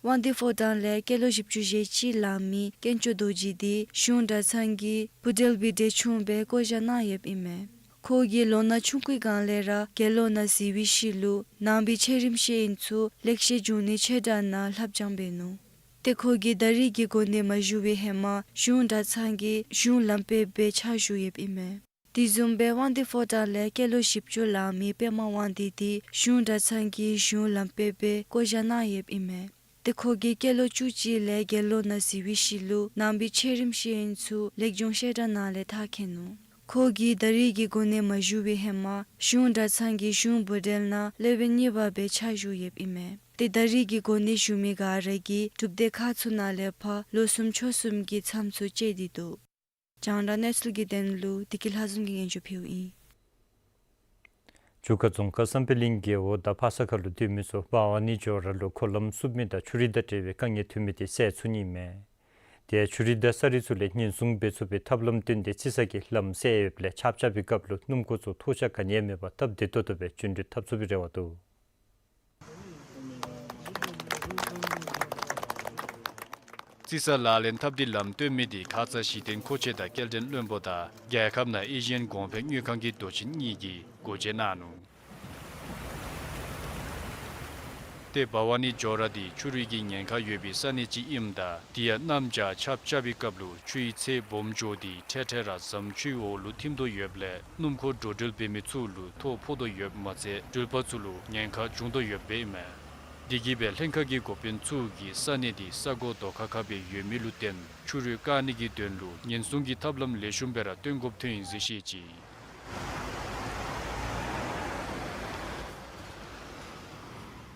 དབང་འདུས་ཕོ་བྲང་ལས་སྐྱེས་ལོ་བཞི་བཅུ་ཞེ་གཅིག་ལང་མི་དཀོན་མཆོག་རྡོ་རྗེ་འདི་གཞུང་གྲྭ་ཚང་གི་བུ་བྲལ་བའི་གྲྭ་ཆུང་སྦེ་བསྐོ་བཞག་གནང་ཡོདཔ་ཨིན་མས། ཁོ་གིས་ལོ་ན་ཆུང་ཀུའི་སྒང་ལས་ར་རྒྱལ་ལོ་ནང་གཟིགས་པའི་ཤུལ་ལུ་ནང་པའི་ཆེ་རིམ་ཤེས་ཡོན་ཚུ་ལེགས་བཤད་འབྱུང་གནས་ཆེ་དྲགས་ནང་ལྷབ་སྦྱང་འབད་ནུག། ཏེ་ཁོ་གིས་ད་རིས་ཀྱི་གོ་གནས་མ་ཞུ་བའི་ཧེ་མ་གཞུང་གྲྭ་ཚང་གི་གཞུང་ལམ་དཔོན་སྦེ་ཕྱག་ཞུ་ཡོདཔ་ཨིན་མས། དེ་བཟུམ་སྦེ་དབང་འདུས་ཕོ་བྲང་ལས་སྐྱེས་ལོ་བཞི་བཅུ་ལང་མི་པདྨ་དབང་འདུས་འདི་གཞུང་གྲྭ་ཚང་གི་གཞུང་ལམ་དཔོན་སྦེ་བསྐོ་བཞག་གནང་ཡོདཔ་ཨིན་མས། ཏེ་ཁོ་གིས་སྐྱེས་ལོ་བཅུ་གཅིག་ལས་རྒྱལ་ལོ་ནང་གཟིགས་པའི་ཤུལ་ལུ་ནང་པའི་ཆེ་རིམ་ཤེས་ཡོན་ཚུ་ལེགས་སྦྱོང་བཤད་གྲྭ་ནང་ལས་མཐར་འཁྱོལ་ནུག། ཁོ་གིས་ད་རིས་ཀྱི་གོ་གནས་མ་ཞུ་བའི་ཧེ་མ་གཞུང་གྲྭ་ཚང་གི་གཞུང་བུ་འབྲེལ་ནང་སློབ་དཔོན་གཉིས་པ་སྦེ་ཕྱག་ཞུ་ཡོདཔ་ཨིན་མས། ཏེ་ད་རིས་ཀྱི་གོ་གནས་ཞུ་མི་ག་ར་གིས་སྒྲུབ་སྡེ་ཁག་ཚུ་ནང་ལས་ཕར་ལོ་གསུམ་ཕྱོགས་གསུམ་གྱི་མཚམས་ཚུ་བཅད་དེ་འདུག། རྒྱང་བསྒྲགས་གནས་ཚུལ་གྱི་དོན་ལུ་བདེ་སྐྱིད་ལྷ་འཛོམས་ཀྱིས་སྙན་ཞུ་ཕུལཝ་ཨིན། ཆུ་ཁ་རྫོང་ཁག་བསམ་འཕེལ་གླིང་རྒེད་འོག་དང་ཕ་ས་ཁ་ལུ་སྡོད་མི་ཚུ་འབའ་ཝ་ནི་ཇོ་ར་ལུ་འཁོར་ལམ་བསུབ་མི་དང་ཆུ་རུད་དང་འབྲེལ་བའི་དཀའ་ངལ་ཐོན་མི་དེ་སེལ་ཚུགས་ནི་མས། དེ་ཡང་ཆུ་རུད་དང་ས་རུད་ཚུ་ལས་ཉེན་སྲུང་འབད་ཚུགས་པའི་ཐབས་ལམ་བཏོན་ཏེ་རྩི་ས་གི་ལམ་སེལ་ཡོདཔ་ལས་ཆརཔ་རྐྱབ་པའི་སྐབས་ལུ་སྣུམ་འཁོར་ཚུ་ཐོགས་ཆགས་ག་ནི་ཡང་མེད་པར་སྟབས་བདེ་ཏོག་ཏོ་སྦེ་འགྲོ་འགྲུལ་འཐབ་ཚུགས་པའི་རེ་བ་འདུག། རྩི་ས་ལག་ལེན་འཐབ་སྟེ་ལམ་བཏོན་མི་དེ་ཁ་ཙ་གཞི་རྟེན་མཁོ་ཆེ་དང་སྐྱེལ་འདྲེན་བློན་པོ་དང་རྒྱལ་ཁབ་ནང་ཨེ་ཤི་ཡན་གོང་འཕེལ་དངུལ་ཁང་གི་མདོ་ཆེན་གཉིས་ཀྱིས་སྒོ་འབྱེད་གནང་ནུག། ཏེ་འབའ་ཝ་ནི་ཇོ་ར་དེ་ཆུ་རུད་ཀྱི་ཉེན་ཁ་ཡོད་པའི་ས་གནས་ཅིག་ཨིནམ་ད་དེ་ཡང་གནམ་བྱཱར་ཆརཔ་རྐྱབ་པའི་སྐབས་ལུ་ཆུའི་ཚད་སྦོམ་འགྱོ་སྟེ་འཕྲལ་འཕྲལ་ར་ཟམ་ཆུའི་འོག་ལུ་ཐིམ་དོ་ཡོདཔ་ལས་སྣུམ་འཁོར་འགྲོ་འགྲུལ་འབད་མི་ཚུ་ལུ་ཐོག་ཕོག་དོ་ཡོདཔ་མ་ཚད་འགྲུལ་པ་ཚུ་ལུ་ཉེན་ཁ་བྱུང་དོ་ཡོདཔ་ཨིན་མས། དེ་གིས་སྦེ་ལྷན་ཁག་གི་འགོ་དཔོན་ཚུ་གིས་ས་གནས་དེ་ས་གོ་རྡོ་ཁ་ཁ་སྦེ་ཡོད་མི་ལུ་བརྟེན་ཆུ་རུད་བཀག་ནི་གི་དོན་ལུ་ཉེན་སྲུང་གི་ཐབས་ལམ་ལེགས་ཤོམ་སྦེ་ར་སྟོན་དགོཔ་ཐོན་ཡི་ཟེར་བཤད་ཅི།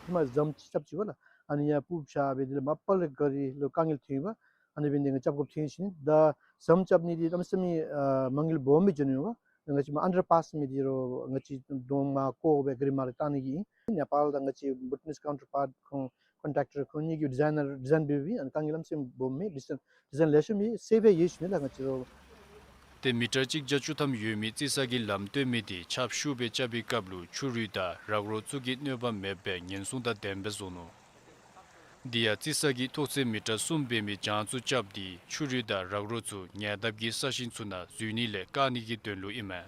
ཧེ་མ་ཟམ་རྐྱབ་ཅི་པ་ལགས། ཨ་ནི་ཡར་སྤུབ་བཞག་སྦེ་དེ་ལས་མ་པ་ལས་ག་རི་ལུ་དཀའ་ངལ་ཐོན་ཡི་པ། ཨ་ནི་འབད་ནི་དེ་གིས་རྐྱབ་དགོཔ་ཐོན་ཡི་ཟེར་ནི། ད་ཟམ་རྐྱབ་ནི་དེ་གནམ་མེད་ས་མེད་ཨ་མ་དངུལ་སྦོམ་སྦེ་འགྱོ་ནི་ཡོད་པ། ང་བཅས་མ་ཨན་ཌར་པཱསི་མི་དེ་རུང་ང་བཅས་གདོང་མར་བཀོ་སྦེ་ག་རི་མར་བཏང་ནི་གི་ཨིན། ནེ་པཱལ་དང་ང་བཅས་བུ་ཊཱ་ནིས་ཀའུན་ཊར་པཱརཊ་ཁོང་ཀོན་ཊེག་ཊར་ཁོང་གཉིས་ཀྱིས་ཌི་ཛའིན་ནར་ཌི་ཛའིན་འབདཝ་ཨིན། ཨ་ནི་དཀའ་ངལ་གནམ་མེད་ས་མེད་སྦོམ་མས། ཌི་ཛའིན་ཌི་ཛའིན་ལེགས་ཤོམ་མས། སེབ་ཡང་ཡོད་ཟེར་ནི་ལགས་ང་བཅས་རུང་། ཏེ་མི་ཊར་གཅིག་བརྒྱ་བཅུ་ཐམ་ཡོད་མི་རྩི་ས་གི་ལམ་བཏོན་མི་དེ་ཆརཔ་ཤུགས་སྦེ་རྐྱབ་པའི་སྐབས་ལུ་ཆུ་རུད་དང་རག་རོག་ཚུ་གིས་གནོད་པ་མེདཔ་སྦེ་ཉེན་སྲུང་དང་ལྡནམ་སྦེ་བཟོ་ནུག། དེ་ཡང་རྩི་ས་གི་ཐོག་ཚད་མི་ཊར་གསུམ་འབད་མི་གྱང་ཚུ་རྐྱབ་སྟེ་ཆུ་རུད་དང་རག་རོག་ཚུ་ཉེ་འདབས་ཀྱི་ས་ཞིང་ཚུ་ནང་འཛུལ་ནི་ལས་བཀག་ནི་གི་དོན་ལུ་ཨིན་མས།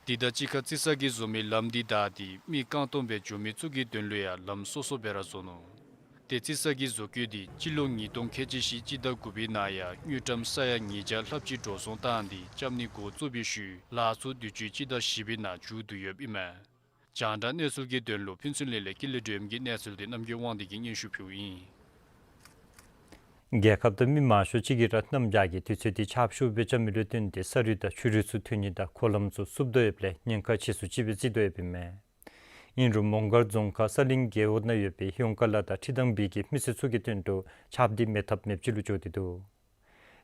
དེ་དང་གཅིག་ཁར་རྩི་ས་གིས་བཟོ་མི་ལམ་དེ་བདའ་སྟེ་མི་རྐང་སྟོང་སྦེ་འགྱོ་མི་ཚུ་གི་དོན་ལུ་ཡང་ལམ་སོ་སོ་སྦེ་ར་བཟོ་ནུག། ཏེ་རྩི་ས་གི་བཟོ་བཀོད་དེ་སྤྱི་ལོ་ཉིས་སྟོང་ཁལ་གཅིག་བཞི་སྤྱི་ཟླ་དགུ་པའི་ནང་ཡང་དངུལ་ཀྲམ་ས་ཡ་ཉིས་བརྒྱ་ལྷགཔ་ཅིག་འགྲོ་སོང་བཏང་སྟེ་རྐྱབ་ནི་འགོ་བཙུགས་པའི་ཤུལ་ལཱ་ཚུ་དུས་ཅི་སྤྱི་ཟླ་བཞི་པའི་ནང་མཇུག་བསྡུ་ཡོདཔ་ཨིན་མས། རྒྱང་བསྒྲགས་གནས་ཚུལ་གྱི་དོན་ལུ་ཕུན་ཚོགས་གླིང་ལས་ཀུན་ལེགས་སྒྲོལམ་གྱི་གནས་ཚུལ་དེ་རྣམ་རྒྱལ་དབང་འདུས་ཀྱིས་སྙན་ཞུ་ཕུལཝ་ཨིན། རྒྱལ་ཁབ་དང་མི་མང་ཤོས་ཅིག་གིས་ར་གནམ་བྱཱར་གྱི་དུས་ཚོད་དེ་ཆརཔ་ཤུགས་སྦེ་རྐྱབ་མི་ལུ་བརྟེན་ཏེ་ས་རུད་དང་ཆུ་རུད་ཚུ་ཐོན་ནི་དང་འཁོར་ལམ་ཚུ་བསུབ་དོ་ཡོདཔ་ལས་ཉེན་ཁ་ཆེ་སུ་ཅིག་སྦེ་བརྩི་དོ་ཡོདཔ་ཨིན་མས། ཨིན་རུང་མོང་སྒར་རྫོང་ཁག་ས་གླིང་རྒེད་འོག་ནང་ཡོད་པའི་ཡོངས་ཀ་ལ་དང་ཁྲི་ཐང་བི་གི་མི་སེར་ཚུ་གི་དོན་ལུ་ཆརཔ་དེ་མེད་ཐབས་མེདཔ་ཅིག་ལུ་འགྱོ་སྟེ་འདུག།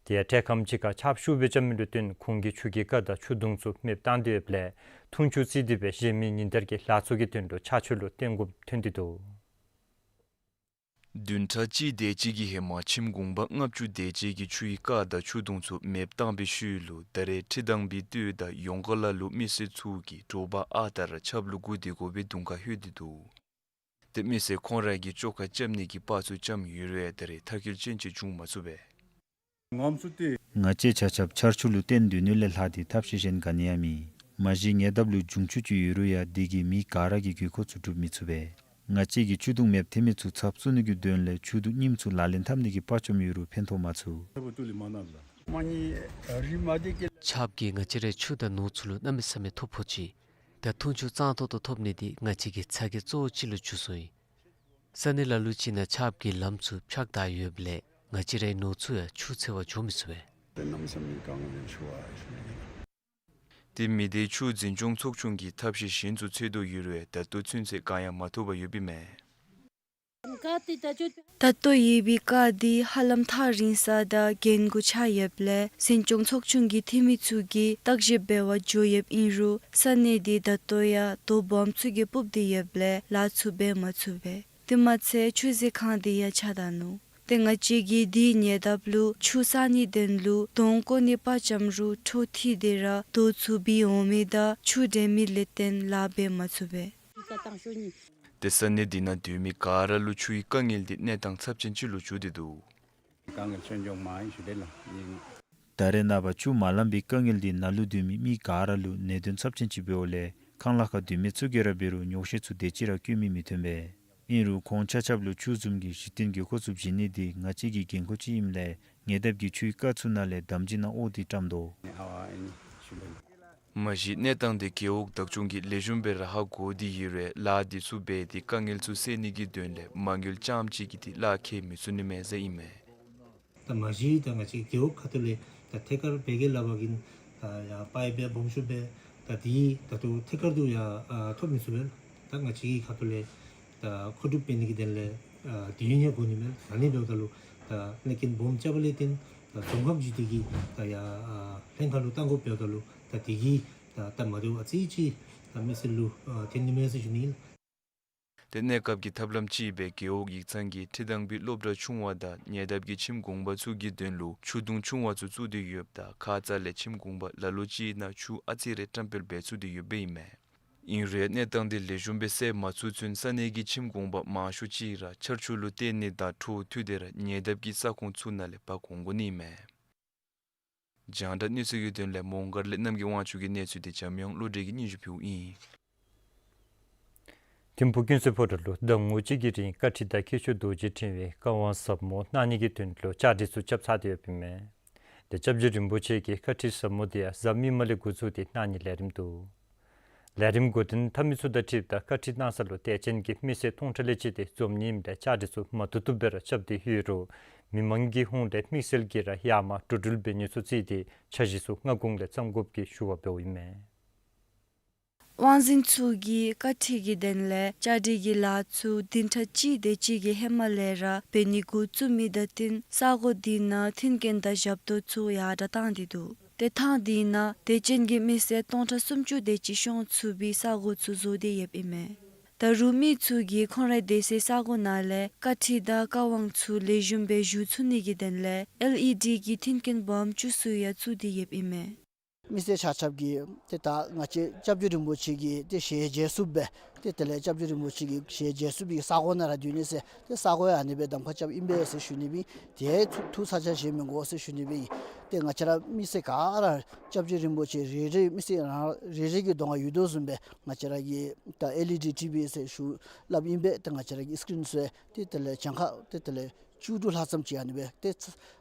དེ་ཡང་འཕྲལ་ཁམས་ཅིག་ཁར་ཆརཔ་ཤུགས་སྦེ་རྐྱབ་མི་ལུ་བརྟེན་ཁོང་གིས་ཆུ་གི་རྐ་དང་ཆུ་དུང་ཚུ་མེདཔ་བཏང་སྟེ་ཡོདཔ་ལས་འཐུང་ཆུ་བརྩིས་ཏེ་སྦེ་གཞན་མི་ཉིན་ལྟར་གྱི་ལཱ་ཚུ་གི་དོན་ལུ་ཆར་ཆུ་ལུ་བརྟེན་དགོཔ་ཐོན་ཏེ་འདུག། བདུན་ཕྲག་གཅིག་དེ་ཅིག་གི་ཧེ་མ་ཁྱིམ་གུང་པ་ལྔ་བཅུ་དེ་ཅིག་གིས་ཆུའི་རྐ་དང་ཆུ་དུང་ཚུ་མེདཔ་བཏང་པའི་ཤུལ་ལུ་ད་རེས་ཁྲི་ཐང་བི་སྟོད་དང་ཡོངས་ཀ་ལ་ལུ་མི་སེར་ཚུ་གིས་དྲོ་པ་ཨ་རྟག་ར་ཆརཔ་ལུ་སྒུག་སྟེ་དགོ་པའི་གདོང་ཁར་ལྷོད་དེ་འདུག། ཏེ་མི་སེར་ཁོང་ར་གིས་བཅོ་ཁ་རྐྱབ་ནི་གི་དཔའ་རྩལ་རྐྱབ་ཡོད་རུང་ད་རེས་མཐར་འཁྱོལ་ཅན་ཅིག་བྱུང་མ་ཚུགས་པས། ང་བཅས་ཆ་ཁྱབ་ཆར་ཆུ་ལུ་བརྟེན་སྡོད་ནི་ལས་ལྷག་སྟེ་ཐབས་ཤེས་གཞན་ག་ནི་ཡང་མེད། མ་གཞི་ཉེ་འདབས་ལུ་འབྱུང་ཆུ་ཅིག་ཡོད་རུང་ཡང་དེ་གིས་མི་ག་ར་གི་དགོས་མཁོ་ཚུ་སྒྲུབ་མི་ཚུགས་པས། ང་བཅས་ཀྱིས་ཆུ་དུང་མེདཔ་ཐོན་མི་ཚུ་ཚབ་བསུ་ནི་གི་དོན་ལས་ཆུ་དུང་རྙིངམ་ཚུ་ལག་ལེན་འཐབ་ནི་གི་དཔའ་བཅམ་ཡོད་རུང་ཕན་ཐོགས་མ་ཚུགས། ཆརཔ་གིས་ང་བཅས་རའི་ཆུ་དང་ནོར་ཚུ་ལུ་གནམ་མེད་ས་མེད་ཐོ་ཕོག་ཅི། ད་འཐུང་ཆུ་གཙང་ཏོག་ཏོ་ཐོབ་ནི་དེ་ང་བཅས་ཀྱི་ཚ་གྱང་གཙོ་བོ་ཅིག་ལུ་གྱུར་སོང་ཡི། ས་གནས་ལ་ལུ་ཅིག་ནང་ཆརཔ་གིས་ལམ་ཚུ་འཕྱག་བཏང་ཡོདཔ་ལས་ང་བཅས་རའི་ནོར་ཚུ་ཡང་ཆུ་འཚོལ་བར་འགྱོ་མི་ཚུགས་པས། ཏེ་མི་སྡེ་ཆུ་འཛིན་སྐྱོང་ཚོགས་ཆུང་གིས་ཐབས་ཤེས་གཞན་ཚུ་འཚོལ་དོ་ཡོད་རུང་ད་ལྟོ་ཚུན་ཚོད་གང་ཡང་མ་ཐོབ་པར་ཡོདཔ་ཨིན་མས། ད་ལྟོ་ཡོད་པའི་རྐ་དེ་ཧ་ལམ་ཐག་རིང་ས་དང་རྒྱན་གུ་ཆག་ཡོདཔ་ལས་འཛིན་སྐྱོང་ཚོགས་ཆུང་གི་འཐུས་མི་ཚུ་གིས་བརྟག་ཞིབ་འབད་བར་འགྱོ་ཡོདཔ་ཨིན་རུང་ས་གནས་དེ་ད་ལྟོ་ཡང་རྡོ་སྦོམ་ཚུ་གིས་སྤུབ་སྟེ་ཡོདཔ་ལས་ལཱ་ཚུ་འབད་མ་ཚུགས་པས། དེ་མ་ཚད་ཆུ་བཟི་ཁང་དེ་ཡང་ཆག་ད་ནུག། ཏེ་ང་བཅས་ཀྱིས་དེའི་ཉེ་འདབས་ལུ་ཆུ་བསག་ནིའི་དོན་ལུ་དོང་བརྐོ་ནི་དཔའ་བཅམ་རུང་འཕྲོ་མཐུད་དེ་ར་རྡོ་ཚུ་བུད་འོང་མི་དང་ཆུ་འདྲེན་མི་ལས་བརྟེན་ལཱ་འབད་མ་ཚུགས་པས། ཏེ་ས་གནས་འདི་ནང་སྡོད་མི་ག་ར་ལུ་ཆུའི་དཀའ་ངལ་འདི་གནས་སྟངས་ཚབས་ཆེན་ཅིག་ལུ་གྱུར་ཏེ་འདུག། དཀའ་ངལ་ཆེ་འགྱོ་མ་ཡིན་ཞུ་དེ་ལགས། ད་རེས་ནངས་པ་ཆུ་མ་ལང་པའི་དཀའ་ངལ་འདི་ནང་ལུ་སྡོད་མི་མི་ག་ར་ལུ་ནད་གདོན་ཚབས་ཆེན་ཅིག་འབདཝ་ལས་ཁང་གླ་ཁར་སྡོད་མི་ཚུ་གིས་ར་འབད་རུང་ཉོགས་བཤད་ཚུ་དེ་ཅིག་ར་བཀོད་མི་མི་ཐོན་པས། ཨིན་རུང་ཁོང་ཆ་ཁྱབ་ལུ་ཆུ་བཟུམ་གྱི་གཞི་རྟེན་དགོས་མཁོ་ཚུ་བྱིན་ནི་འདི་ང་བཅས་ཀྱི་འགན་ཁུར་ཅིག་ཨིནམ་ལས་ཉེ་འདབས་ཀྱི་ཆུའི་རྐ་ཚུ་ནང་ལས་དམ་སྦྱིས་གནང་དགོ་འདི་བཀྲམ་དོ། མ་གཞི་གནས་སྟངས་འདི་རྒེད་འོག་བདག་སྐྱོང་གིས་ལེགས་ཤོམ་སྦེ་ར་ཧ་གོ་སྟེ་ཡོད་རུང་ལཱ་འདི་ཚུ་འབད་དེ་དཀའ་ངལ་ཚུ་སེལ་ནི་གི་དོན་ལས་མ་དངུལ་རྐྱངམ་ཅིག་གིས་འདི་ལཱ་ཁག་མི་ཚུགས་ནི་མས་ཟེར་ཨིན་མས། ད་མ་གཞི་ད་ང་བཅས་རྒེད་འོག་ཁ་ཐུག་ལས་ད་ཐད་ཀར་བེ་གེ་ལ་བ་གིན་ད་ཡར་པའི་སྦེ་སྦོམ་ཤོས་སྦེ་ད་དེ་ད་ལྟོ་ཐད་ཀར་དུ་ཡར་ཨ་ཐོབ་མི་ཚུགས་པས། ད་ང་བཅས་ཀྱི་ཁ་ཐུག་ལས་ད་མཁོ་སྒྲུབ་འབད་ནི་གི་དོན་ལས་ཨ་དུས་ཡུན་ཡང་འགོར་ནི་མས། ཨ་ནི་འབདཝ་ད་ལུ་ད་གནས་སྐྱོན་སྦོམ་རྐྱབ་པ་ལས་བརྟེན་ད་རྫོང་ཁག་བརྒྱུད་དེ་གིས་ད་ཡར་ཨ་ལྷན་ཁག་ལུ་བཏང་དགོཔ་འབདཝ་ད་ལུ་ད་དེ་གིས་ད་སྟབས་མ་བདེཝ་ཨ་ཙི་ཅིག་ད་མི་སེར་ལུ་ཨ་ཐོན་ནི་མས་ཟེར་ཞུ་ནི་ཨིན། ཏེ་གནས་སྐབས་ཀྱི་ཐབས་ལམ་ཅིག་སྦེ་རྒེད་འོག་ཡིག་ཚང་གིས་ཁྲི་དང་པའི་སློབ་གྲྭ་ཆུང་བ་དང་ཉེ་འདབས་ཀྱི་ཁྱིམ་གུང་པ་ཚུ་གི་དོན་ལུ་ཆུ་དུང་ཆུང་བ་ཚུ་བཙུགས་ཏེ་ཡོདཔ་ད་ཁ་ཙ་ལས་ཁྱིམ་གུང་པ་ལ་ལུ་ཅིག་ནང་ཆུ་ཨ་ཙི་རེ་བཀྲམ་སྤེལ་འབད་ཚུགས་ཏེ་ཡོདཔ་ཨིན་མས། ཨིན་རུང་གནས་སྟངས་འདི་ལེགས་ཤོམ་སྦེ་སེལ་མ་ཚུགས་ཚུན་ས་གནས་ཀྱི་ཁྱིམ་གུང་པ་མང་ཤོས་ཅིག་ར་ཆར་ཆུ་ལུ་བརྟེན་ནི་དང་འཕྲོ་མཐུད་དེ་ར་ཉེ་འདབས་ཀྱི་ས་ཁོངས་ཚུ་ནང་ལས་འབག་འོང་དགོ་ནི་ཨིན་མས། རྒྱང་བསྒྲགས་གནས་ཚུལ་གྱི་དོན་ལས་མོང་སྒར་ལས་རྣམ་རྒྱལ་དབང་ཕྱུག་གི་གནས་ཚུལ་འདི་འཇམ་དབྱངས་བློ་གྲོས་ཀྱིས་སྙན་ཞུ་ཕུལཝ་ཨིན། ཐིམ་ཕུག་ཀུན་གསལ་ཕོ་བྲང་ལུ་ཟླ་ངོ་གཅིག་གི་རིང་བཀའ་ཁྲིད་དང་མཁས་མཆོག་རྡོ་རྗེ་ཕྲེང་བའི་བཀའ་དབང་ཟབ་མོ་གནང་ནི་གི་དོན་ལུ་བཅའ་སྒྲིག་ཚུ་རྐྱབ་ཚར་ཏེ་ཡོདཔ་ཨིན་མས། ཏེ་སྐྱབས་རྗེ་རིན་པོ་ཆེ་གིས་བཀའ་ཁྲིད་ཟབ་མོ་འདི་ཡང་གཟའ་མིག་དམར་ལས་འགོ་བཙུགས་ཏེ་གནང་ནིའི་ལས་རིམ་འདུག། ལས་རིམ་འགོ་འདྲེན་འཐབ་མི་ཚུ་དང་འཁྲིལཝ་ད་བཀའ་ཁྲིད་གནང་ས་ལུ་དད་ཅན་གྱི་མི་སེར་སྟོང་ཕྲག་ལས་བཅད་དེ་འཛོམས་ནི་ཨིནམ་ལས་བཅའ་སྒྲིག་ཚུ་མ་ཐུབ་ཐུབ་སྦེ་ར་རྐྱབ་སྟེ་ཡོད་རུང་མི་མང་གི་ཧོངས་ལས་དམིགས་བསལ་གྱིས་ར་ཡར་མར་འགྲོ་འགྲུལ་འབད་ནི་ཚུ་བརྩིས་ཏེ་འཆར་གཞི་ཚུ་སྔ་གོང་ལས་བརྩམ་དགོཔ་གི་ཞུ་བ་འབདཝ་ཨིན་མས། དབང་འཛིན་ཚུ་གིས་བཀའ་ཁྲིད་ཀྱི་དོན་ལས་བཅའ་སྒྲིག་གི་ལཱ་ཚུ་བདུན་ཕྲག་གཅིག་དེ་ཅིག་གི་ཧེ་མ་ལས་ར་འབད་ནི་འགོ་བཙུགས་མི་དང་བསྟུན་ས་གོ་དེ་ནང་མཐུན་རྐྱེན་དང་ཞབས་ཏོག་ཚུ་ཡར་དྲག་བཏང་སྟེ་འདུག། ཏེ་ཐང་དེ་ནང་དད་ཅན་གྱི་མི་སེར་སྟོང་ཕྲག་སུམ་ཅུ་དེ་ཅིག་ཤོང་ཚུགས་པའི་ས་གོ་ཚུ་བཟོ་སྟེ་ཡོདཔ་ཨིན་མས། ད་རུང་མི་ཚུ་གིས་ཁོང་རའི་སྡོད་སའི་ས་གོ་ནང་ལས་བཀའ་ཁྲིད་དང་བཀའ་དབང་ཚུ་ལེགས་ཤོམ་སྦེ་ཞུ་ཚུགས་ནི་གི་དོན་ལས་ཨེལ་ཨི་ཌི་གི་མཐུན་རྐྱེན་སྦོམ་ཅུང་ཟད་ཡང་བཙུགས་ཏེ་ཡོདཔ་ཨིན་མས། མི་སེར་ཆ་ཁྱབ་ཀྱིས་ཏེ་ད་ང་བཅས་སྐྱབས་རྗེ་རིན་པོ་ཆེ་གི་ཏེ་ཞལ་མཇལ་ཚུགསཔ་སྦེ་ཏེ་དེ་ལས་སྐྱབས་རྗེ་རིན་པོ་ཆེ་གི་ཞལ་མཇལ་ཚུགསཔ་སྦེ་ས་གོ་ནང་ར་སྡོད་ནི་ཟེར་ཏེ་ས་གོ་ཡང་ཨ་ནི་སྦེ་གདམ་ཁ་རྐྱབ་ཨིན་པས་ཟེར་ཞུ་ནི་སྦེ་ཏེ་ཐུགས་ཐུགས་ས་ཆ་བཞེས་མི་དགོ་ཟེར་ཞུ་ནི་སྦེ་ཨིན། ཏེ་ང་བཅས་ར་མི་སེར་ག་ར་སྐྱབས་རྗེ་རིན་པོ་ཆེ་རེ་རེ་མི་སེར་རང་རེ་རེ་གི་གདོང་ཁར་ཡོད་དོ་བཟུམ་སྦེ་ང་བཅས་ར་གི་ད་ཨེལ་ཨི་ཌི་ཊི་ཝི་ཟེར་ཞུ་སླབ་ཨིན་པས། ཏེ་ང་བཅས་ར་གི་སི་ཀི་རིན་ཚུ་ཡང་ཏེ་དེ་ལས་གྱངས་ཁ་ཏེ་དེ་ལས་བཅུ་དྲུག་ལྷག་ཙམ་ཅིག་ཨ་ནི་སྦེ་ཏེ་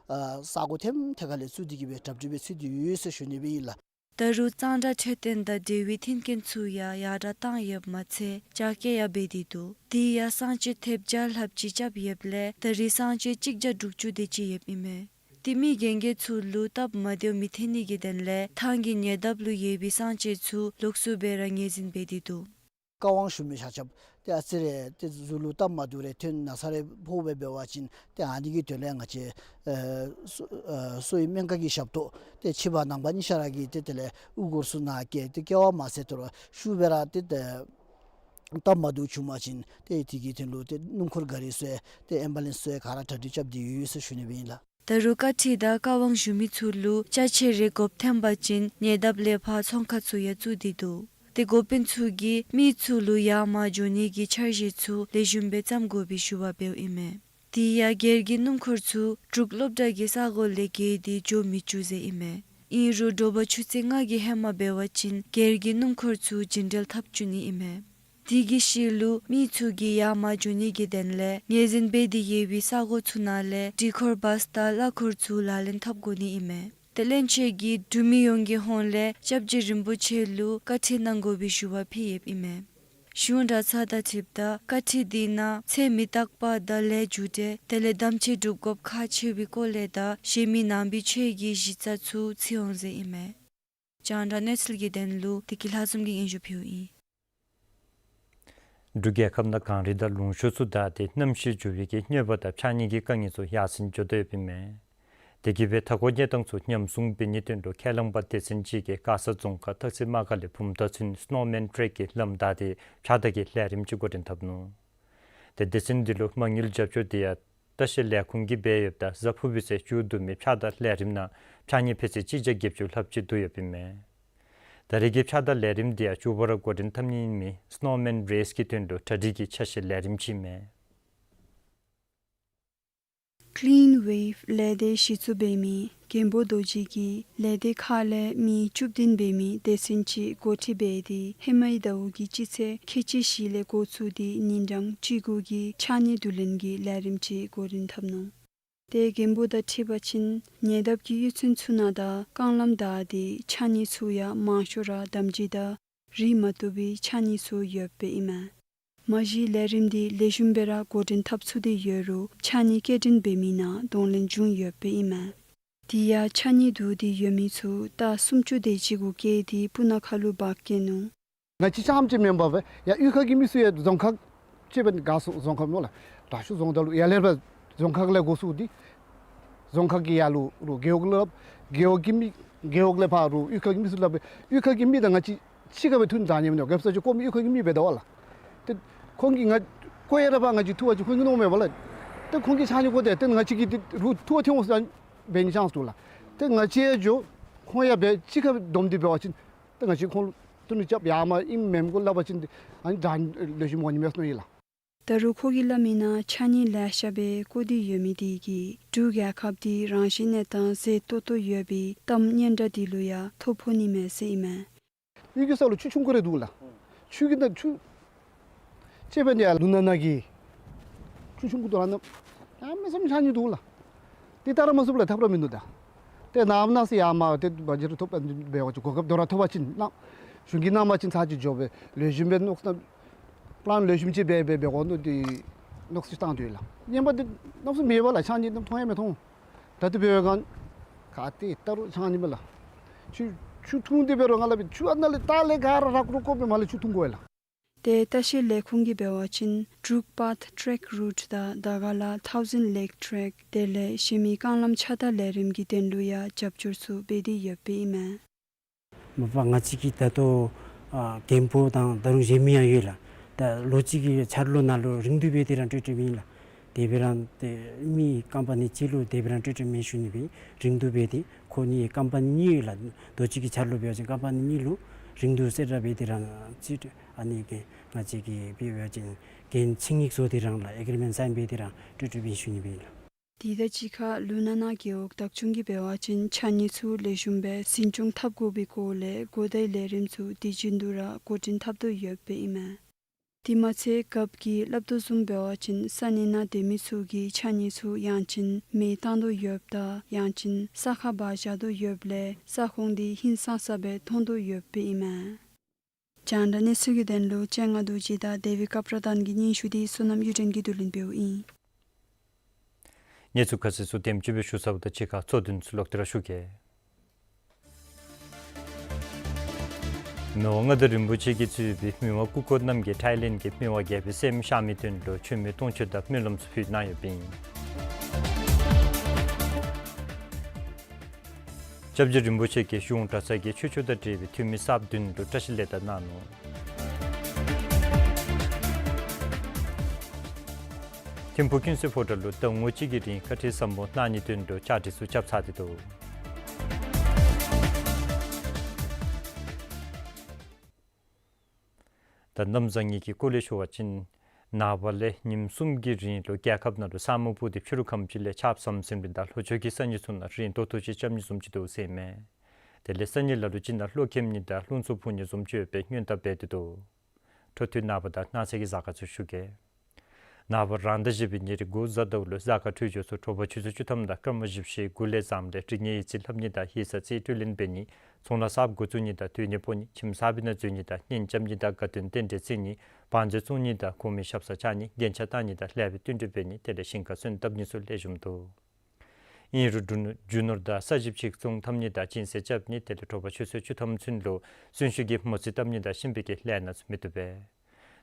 ཨ་ས་གོ་ཐེམ་ཐད་ཁ་ལས་བཙུགས་ཏེ་གི་སྦེ་གྲ་སྒྲིག་འབད་ཚུགས་ཏེ་ཡོད་ཟེར་ཞུ་ནི་སྦེ་ཨིན་ལགས། ད་རུང་གཙང་སྦྲ་འཕྲོད་བསྟེན་དང་འབྲེལ་བའི་མཐུན་རྐྱེན་ཚུ་ཡང་ཡར་དྲག་བཏང་ཡོདཔ་མ་ཚད་རྒྱ་སྐྱེད་ཡང་འབད་དེ་འདུག། དེ་ཡང་གསང་སྤྱོད་ཐེབས་བརྒྱ་ལྷགཔ་ཅིག་རྐྱབ་ཡོདཔ་ལས་ད་རེས་གསང་སྤྱོད་གཅིག་བརྒྱ་དྲུག་ཅུ་དེ་ཅིག་ཡོདཔ་ཨིན་མས། ཏེ་མི་རྒན་རྒས་ཚུ་ལུ་སྟབས་མ་བདེཝ་མི་ཐོན་ནི་གི་དོན་ལས་ཐང་གི་ཉེ་འདབས་ལུ་ཡོད་པའི་གསང་སྤྱོད་ཚུ་ལོགས་སུ་སྦེ་ར་ངོས་འཛིན་འབད་དེ་འདུག། བཀའ་དབང་ཞུ་མི་ཆ་ཁྱབ་ཏེ་ཨ་ཙི་རེ་ཏེ་གཟུགས་ལུ་སྟབས་མ་བདེཝ་རེ་ཐོན་ན་ས་རེ་ཕོག་སྦེ་འབད་བ་ཅིན་ཏེ་ཨ་ནི་གི་དོན་ལས་ང་བཅས་ཨེ་གསོ་ཨེ་གསོ་བའི་སྨན་ཁང་གི་ཞབས་ཏོག་ཏེ་ཕྱི་པ་ནང་པ་གཉིས་ཆ་ར་གིས་ཏེ་དེ་ལས་དབུ་སྐོར་ཚུ་ནང་བཀལ་ཏེ་བཀལ་བ་མ་ཚད་དོ་རུང་ཤུལ་སྦེ་ར་ཏེ་ཏེ་སྟབས་མ་བདེཝ་བྱུང་པ་ཅིན་ཏེ་དེ་གི་དོན་ལུ་ཏེ་སྣུམ་འཁོར་ག་རི་ཚུ་ཡང་ཏེ་ཨེམ་བ་ལེནསི་ཚུ་ཡང་ག་ར་གྲ་སྒྲིག་རྐྱབ་སྟེ་ཡོད་ཟེར་ཞུ་ནི་སྦེ་ཨིན་ལགས། ད་རུང་བཀའ་ཁྲིད་དང་བཀའ་དབང་ཞུ་མི་ཚུ་ལུ་ཅ་ཆས་རེ་དགོཔ་ཐོན་པ་ཅིན་ཉེ་འདབས་ལས་ཕར་ཚོང་ཁང་ཚུ་ཡང་བཙུགས་ཏེ་འདུག། ཏེ་འགོ་དཔོན་ཚུ་གིས་མི་ཚུ་ལུ་ཡར་མར་འགྱོ་ནི་གི་འཆར་གཞི་ཚུ་ལེགས་ཤོམ་སྦེ་བརྩམ་དགོ་པའི་ཞུ་བ་འབདཝ་ཨིན་མས། དེ་ཡང་སྒེར་གྱི་སྣུམ་འཁོར་ཚུ་འབྲུག་སློབ་གྲྭ་གི་ས་གོ་ལས་བརྒལ་ཏེ་འགྱོ་མི་བཅུག་ཟེར་ཨིན་མས། ཨིན་རུང་དྲོ་པ་ཆུ་ཚོད་ལྔ་གི་ཧེ་མ་འབད་བ་ཅིན་སྒེར་གྱི་སྣུམ་འཁོར་ཚུ་རྒྱུན་འགྲུལ་འཐབ་བཅུག་ནི་ཨིན་མས། དེ་གི་ཤུལ་ལུ་མི་ཚུ་གིས་ཡར་མར་འགྱོ་ནི་གི་དོན་ལས་ངོས་འཛིན་འབད་དེ་ཡོད་པའི་ས་གོ་ཚུ་ནང་ལས་འགྲུལ་འཁོར་བཱསི་དང་གླ་འཁོར་ཚུ་ལག་ལེན་འཐབ་དགོ་ནི་ཨིན་མས། ཏེ་བློན་ཆེན་གྱིས་འབྲུག་མི་ཡོངས་ཀྱི་ཧོངས་ལས་སྐྱབས་རྗེ་རིན་པོ་ཆེ་ལུ་བཀའ་ཁྲིད་གནང་དགོ་པའི་ཞུ་བ་ཕུལ་ཡོདཔ་ཨིན་མས། གཞུང་གྲྭ་ཚང་དང་འཁྲིལཝ་ད་བཀའ་ཁྲིད་དེ་ནང་ཚེ་མི་རྟག་པ་དང་ལས་རྒྱུ་འབྲས་དེ་ལས་དམ་ཆོས་སྒྲུབ་དགོཔ་ཁག་ཆེ་བའི་སྐོར་ལས་དང་གཞན་མི་ནང་པའི་ཆོས་ཀྱི་གཞི་རྩ་ཚུ་ཚུད་འོང་ཟེར་ཨིན་མས། རྒྱང་བསྒྲགས་གནས་ཚུལ་གྱི་དོན་ལུ་བདེ་སྐྱིད་ལྷ་འཛོམས་ཀྱིས་སྙན་ཞུ་ཕུལཝ་ཨིན། འབྲུག་རྒྱལ་ཁབ་ནང་གངས་རི་དང་ལུང་གཤོང་ཚུ་དག་སྟེ་གནམ་གཤིས་འགྱུར་བའི་གི་གནོད་པ་དང་ཕྱགས་སྙིགས་ཀྱི་དཀའ་ངལ་ཚུ་ཡར་སེང་འགྱོ་དོ་ཡོདཔ་ཨིན་མས། དེ་གིས་སྦེ་མཐའ་འཁོར་གནས་སྟངས་ཚུ་ཉམས་སྲུང་འབད་ནིའི་དོན་ལུ་ཁས་བླངས་པ་སྡེ་ཚན་ཅིག་གིས་མགར་ས་རྫོང་ཁག་སྟག་རྩེ་དམག་སྒར་ལས་བུམ་ཐང་ཚུན་སི་ནོ་མེན་ཊེཀ་གི་ལམ་བདའ་སྟེ་ཕྱགས་བདའ་གི་ལས་རིམ་ཅིག་འགོ་འདྲེན་འཐབ་ནུག། ཏེ་སྡེ་ཚན་འདི་ལུ་མ་དངུལ་རྒྱབ་སྐྱོར་འདི་ཡང་ལྟ་བཤལ་ལས་ཁུངས་ཀྱིས་འབད་ཡོདཔ་ད་གཟའ་ཕུར་བུའི་ཚེ་མཇུག་བསྡུ་མི་ཕྱགས་བདའ་ལས་རིམ་ནང་ཕྱགས་སྙིགས་ཕད་ཚེ་གཅིག་བརྒྱ་བརྒྱད་ཅུ་ལྷགཔ་ཅིག་བསྡུ་ཡོདཔ་ཨིན་མས། ད་རེས་ཀྱི་ཕྱགས་བདའ་ལས་རིམ་འདི་ཡང་མཇུག་བར་འགོ་འདྲེན་འཐབ་ནི་ཨིན་མི་སི་ནོ་མེན་རེསི་གི་དོན་ལུ་གྲ་སྒྲིག་གི་ཆ་ཤས་ལས་རིམ་ཅིག་ཨིན་མས། Clean Wave ལས་སྡེ་གཞི་བཙུགས་འབད་མི་མགོན་པོ་རྡོ་རྗེ་གིས་ལས་སྡེ་ཁག་ལས་མི་བཅུ་བདུན་འབད་མི་སྡེ་ཚན་ཅིག་འགོ་ཁྲིད་འབད་དེ་ཧེ་མའི་ཟླཝ་གི་སྤྱི་ཚེས་ཁལ་གཅིག་བཞི་ལས་འགོ་བཙུགས་ཏེ་ཉིན་གྲངས་བཅུ་དགུ་གི་ཕྱགས་སྙིགས་བསྡུ་ལེན་གྱི་ལས་རིམ་ཅིག་འགོ་འདྲེན་འཐབ་ནུག། ཏེ་མགོན་པོ་དང་འཁྲིལ་བ་ཅིན་ཉེ་འདབས་ཀྱི་གཡུས་ཚན་ཚུ་ནང་དང་རྐང་ལམ་བདའ་སྟེ་ཕྱགས་སྙིགས་ཚུ་ཡང་མང་ཤོས་ར་དམ་སྦྱིས་དང་རིག་མ་བཏུབ་པའི་ཕྱགས་སྙིགས་ཚུ་ཡོདཔ་ཨིན་མས། མ་གཞི་ལས་རིམ་འདི་ལེགས་ཤོམ་སྦེ་ར་འགོ་འདྲེན་འཐབ་ཚུགས་ཏེ་ཡོད་རུང་ཕྱགས་སྙིགས་སྐྱེལ་འདྲེན་འབད་མི་ནང་གདོང་ལེན་བྱུང་ཡོདཔ་ཨིན་མས། དེ་ཡང་ཕྱགས་སྙིགས་བསྡུ་སྟེ་ཡོད་མི་ཚུ་རྟ་སུམ་ཅུ་དེ་ཅིག་གུ་བཀལ་ཏེ་སྤུ་ན་ཁ་ལུ་འབག་བསྐྱལ་ནུག། ང་བཅས་རྐྱངམ་ཅིག་མེན་པར་སྦེ་ཡར་གཡུས་ཁ་གི་མི་ཚུ་ཡང་རྫོང་ཁག་ཅིག་སྦེ་དགའ་སོ་རྫོང་ཁག་ནང་ལས་དྲག་ཤོས་རྫོང་བདག་ལུ་ཡར་ལས་སྦེ་རྫོང་ཁག་ལས་འགོ་བཙུགས་ཏེ་རྫོང་ཁག་གི་ཡར་ལུ་རུང་རྒེད་འོག་ལས་རྒེད་འོག་གི་མི་རྒེད་འོག་ལས་ཕར་རུང་གཡུས་ཁ་གི་མི་ཚུ་ལུ་སྦེ་གཡུས་ཁ་གི་མི་དང་ང་བཅས་གཅིག་ཁར་སྦེ་ཐུག་ནི་ད་ཉེ་མི་ནོ་གེབ་ས་ཅིག་ཀོ་མི་གཡུས་ཁ་གི་མི་སྦེ་ད་བ་ལགས། ཏེ་ཁོང་གིས་ང་ཀོ་ཡ་ར་ཕར་ང་བཅས་ཐུག་པ་ཅིན་ཁོང་གིས་མནོཝ་མས་པ་ལགས། ཏེ་ཁོང་གིས་ཕྱགས་སྙིགས་བཀོ་སྟེ་ཏེ་ང་བཅས་ཀྱིས་ཏེ་རུང་ཐུག་པ་ཐོན་འོང་ཟེར་འབད་ནི་ཅང་སུ་ལགས། ཏེ་ང་བཅས་ཡང་འགྱོ་ཁོང་ཡང་སྦེ་གཅིག་ཁར་སྦེ་བསྡོམས་ཏེ་འབད་བ་ཅིན་ཏེ་ང་བཅས་ཁོང་ལུ་ཐུག་ནི་རྐྱབ་ཡར་མར་ཨིནམ་མེནམ་གུ་སླབ་པ་ཅིན་ཏེ་ཨ་ནི་དྲག་ལེགས་ཤོམ་འོང་ནི་མས་ཟེར་མནོ་ཡི་ལགས། ད་རུང་ཁོ་གིས་སླབ་མིའི་ནང་ཕྱགས་སྙིགས་ལེ་ཤ་སྦེ་བཀོ་སྟེ་ཡོད་མི་དེ་གིས་འབྲུག་རྒྱལ་ཁབ་འདི་རང་བཞིན་གནས་སྟངས་མཛེས་ཏོག་ཏོ་ཡོད་པའི་གཏམ་སྙན་གྲགས་དེ་ལུ་ཡང་ཐོ་ཕོག་ནི་མས་ཟེར་ཨིན་མས། གཡུས་ཀྱི་ས་ལུ་ཆུ་ཆུང་ཀུ་རེ་འདུག་ལགས། ཆུ་གི་ནང་ཆུ་ཅིག་སྦེ་ནི་ཡར་ལུང་ནང་ན་གི་ཆུ་ཆུང་ཀུ་འདུག་ལགས། ནང་གནམ་མེད་ས་མེད་ཕྱགས་སྙིགས་འདུག་ལགས། དེ་བལྟ་ར་མ་ཚུགས་པ་ལས་ཐབས་ར་མིན་འདུག་ད། ཏེ་ནངས་པ་གནངས་ཚེ་ཡར་མར་ཏེ་བ་ཇེཊ་ཐོབ་པ་འབད་བ་ཅིན་གོ་སྐབས་དོ་རུང་ཐོབ་པ་ཅིན་གནང་གཞུང་གིས་གནང་པ་ཅིན་ཚར་གཅིག་འགྱོ་སྦེ་ལེགས་ཤོམ་སྦེ་མནོ་བསམ་པ་ལང་ལེགས་ཤོམ་ཅིག་འབད་འབད་འབད་དགོ་མནོ་སྟེ་མནོ་བསམ་ཅིག་བཏང་སྡོད་ཡི་ལགས། ངན་པ་འདི་གནམ་མེད་ས་མེད་མེད་པ་ལགས། ཕྱགས་སྙིགས་གནམ་མཐོང་ཡང་མི་མཐོང་། ད་ལྟོ་འབད་བའི་སྒང་ག་ཏེ་བལྟ་རུང་ཕྱགས་སྙིགས་མས་ལགས། ཆུ་ཆུ་འཐུང་སྟེ་འབད་རུང་ང་ལགས་ཆུ་ཨ་ནཱ་ལས་ལྟག་ལས་ག་ར་རག་རོག་བཀོ་སྦེ་མར་ལས་ཆུ་འཐུང་དགོ་ཡི་ལགས། ཏེ་ལྟ་བཤལ་ལས་ཁུངས་ཀྱིས་འབད་བ་ཅིན་འབྲུག་པཱཐ་ཊྲེཀ་རུཊ་དང་དར་དཀར་ལ་ཐའུ་ཟེནཌ་ལེཀ་ཊྲེཀ་དེ་ལས་གཞན་མི་རྐང་ལམ་ཆགས་ཐངས་ལས་རིམ་གྱི་དོན་ལུ་ཡང་རྒྱབ་སྐྱོར་ཚུ་འབད་དེ་ཡོདཔ་ཨིན་མས། མ་པ་ང་བཅས་ཀྱིས་ད་ལྟོ་ཨ་མགོན་པོ་དང་ད་རུང་གཞན་མི་ཡང་ཡོད་ལགས། ད་ལོ་གཅིག་གི་འཆར་ལོ་ནང་ལུ་རིང་བསྡུས་འབད་དེ་རང་སྤྲོད་སྤྲོདཔ་ཨིན་ལགས། དེ་སྦེ་ར་ཏེ་མི་ཀམ་པ་ནི་ཅིག་ལུ་དེ་སྦེ་ར་སྤྲོད་སྤྲོདཔ་མེན་ཞུ་ནི་སྦེ་རིང་བསྡུས་འབད་དེ་ཁོང་གཉིས་ཀམ་པ་ནི་གཉིས་ཡོད་ལགས། ལོ་གཅིག་གི་འཆར་ལོ་འབད་བ་ཅིན་ཀམ་པ་ནི་གཉིས་ལུ་རིང་བསྡུས་ཟེར་ར་འབད་དེ་རང་ཅིག་ཨ་ནི་གི་ང་བཅས་ཀྱིས་འབད་བ་ཅིན་གན་ཆིངས་ཡིག་བཟོ་སྟེ་རང་ལགས་ཨེ་གི་རི་མེནཊ་སའིན་འབད་དེ་རང་སྤྲོད་སྤྲོདཔ་ཨིན་ཞུ་ནི་སྦེ་ཨིན་ལགས། དེ་དང་གཅིག་ཁར་ལུང་ནང་ན་རྒེད་འོག་བདག་སྐྱོང་གིས་འབད་བ་ཅིན་ཕྱགས་སྙིགས་ཚུ་ལེགས་ཤོམ་སྦེ་འཛིན་སྐྱོང་འཐབ་དགོ་པའི་སྐོར་ལས་གོ་བརྡའི་ལས་རིམ་ཚུ་དུས་རྒྱུན་དུ་ར་འགོ་འདྲེན་འཐབ་དོ་ཡོདཔ་ཨིན་མས། དེ་མ་ཚད་རྒཔོ་གིས་སླབ་དོ་བཟུམ་འབད་བ་ཅིན་ས་གནས་ནང་སྡོད་མི་ཚུ་གིས་ཕྱགས་སྙིགས་ཚུ་ཡང་ཅིན་མེ་བཏང་དོ་ཡོདཔ་དང་ཡང་ཅིན་ས་ཁར་འབག་བཞག་དོ་ཡོདཔ་ལས་ས་ཁོངས་འདི་ཧིང་སངས་ས་སྦེ་མཐོང་དོ་ཡོདཔ་ཨིན་མས། རྒྱང་བསྒྲགས་གནས་ཚུལ་གྱི་དོན་ལུ་སྤྱན་སྔ་རྡོ་རྗེ་དང་དེ་བི་ཀ་པྲ་དཱན་གྱི་སྙན་ཞུ་འདི་བསོད་ནམས་གཡུ་སྒྲོན་གྱིས་བསྡུ་ལེན་འབདཝ་ཨིན། གནས་ཚུལ་ཁ་གསལ་ཚུ་དེམ་ཅིག་སྦེ་ཞུ་ཚརཝ་དང་གཅིག་ཁར་གཙོ་དོན་ཚུ་ལོག་སྟེ་ར་ཞུ་གེ། མི་དབང་མངའ་བདག་རིན་པོ་ཆེ་གིས་གཙོས་པའི་མི་དབང་སྐུ་འཁོར་རྣམས་ཀྱིས་ཐའི་ལེནཌ་གྱི་མི་དབང་རྒྱལ་པོའི་སྲསམོ་གཤགས་མིའི་དོན་ལུ་མཆོད་མེ་སྟོང་མཆོད་དང་སྨོན་ལམ་ཚུ་ཕུལ་གནང་ཡོདཔ་ཨིན། སྐྱབས་རྗེ་རིན་པོ་ཆེ་གིས་གཞུང་གྲྭ་ཚང་གི་ཆོས་ཕྱོགས་དང་འབྲེལ་བའི་འཐུས་མི་གསརཔ་བདུན་ལུ་བཀྲིས་ལེགས་དར་གནང་ནུག། ཐིམ་ཕུག་ཀུན་གསལ་ཕོ་བྲང་ལུ་ཟླ་ངོ་གཅིག་གི་རིང་བཀའ་ཁྲིད་བཟང་པོ་གནང་ནིའི་དོན་ལུ་བཅའ་སྒྲིག་ཚུ་རྐྱབ་ཚར་ཏེ་འདུག། ད་གནམ་བཟང་ངན་གྱི་སྐོར་ལས་ཞུ་བ་ཅིན་ནངས་པ་ལས་ཉིནམ་གསུམ་གྱི་རིང་ལུ་རྒྱལ་ཁབ་ནང་ལུ་ས་སྨུག་སྤུབས་ཏེ་ཕྱི་རུ་ཁམས་ཅིག་ལས་ཆརཔ་ཟམ་ཟིམ་རེ་དང་ལྷོ་ཕྱོགས་ཀྱི་ས་གནས་ཚུ་ནང་རེན་ཏོག་ཏོ་ཅིག་རྐྱབ་ནི་བཟུམ་ཅིག་འདུག་ཟེར་མས། དེ་ལས་ས་གནས་ལ་ལུ་ཅིག་ནང་གློག་ཁེབས་ནི་དང་རླུང་འཚུབ་འཕུ་ནི་བཟུམ་ཅིག་ཡོད་པའི་སྔོན་བརྡ་འབད་དེ་འདུག། འཕྲོ་མཐུད་ནངས་པ་དང་གནངས་ཚེ་གི་གཟའ་སྐར་ཚུ་ཞུ་གེ། ནངས་པ་རང་ཟླ་བཞི་པའི་ཉེར་དགུ་གཟའ་ཟླཝ་ལུ་གཟའ་སྐར་འཕྲོད་སྦྱོར་ཚུ་དྲོ་པ་ཆུ་ཚོད་བཅུ་ཐམ་དང་སྐར་མ་བཞི་བཅུ་ཞེ་དགུ་ལས་བཟངམ་ལས་འབྲི་ཉེ་ཡིག་རྩིས་ལྷབ་ནི་དང་ཡིག་ཚང་རྩིས་སྤྲོད་ལེན་འབད་ནི། ཚོང་ལཱ་གསརཔ་འགོ་བཙུགས་ནི་དང་སྡོད་གནས་སྤོ་ནི། ཁྱིམ་གསར་པའི་ནང་འཛུལ་ནི་དང་གཉེན་རྐྱབ་ནི་དང་དགའ་སྟོན་རྟེན་འབྲེལ་བརྩི་ནི། བང་མཛོད་བཙུགས་ནི་དང་གོང་མའི་ཞབས་སར་བཅར་ནི། རྒྱན་ཆ་བཏགས་ནི་དང་ལེགས་པའི་བསྟུན་གྲོས་འབད་ནི། དེ་ལས་ཞིང་ཁར་སོན་བཏབ་ནི་ཚུ་ལེགས་ཤོམ་འདུག། ཨིན་རུང་རྒྱུ་ནོར་དང་ས་ཞིང་ཕྱིར་བཙོང་འཐབ་ནི་དང་སྦྱིན་སྲེག་རྐྱབ་ནི་དེ་ལས་དྲོ་པ་ཆུ་ཚོད་བཅུ་ཐམ་ཚུན་ལུ་གསོན་ཤུལ་གྱི་མོ་རྩིས་བཏབ་ནི་དང་གཤིན་པོའི་གི་ལས་སྣ་ཚུ་མི་བཏུབ་པས།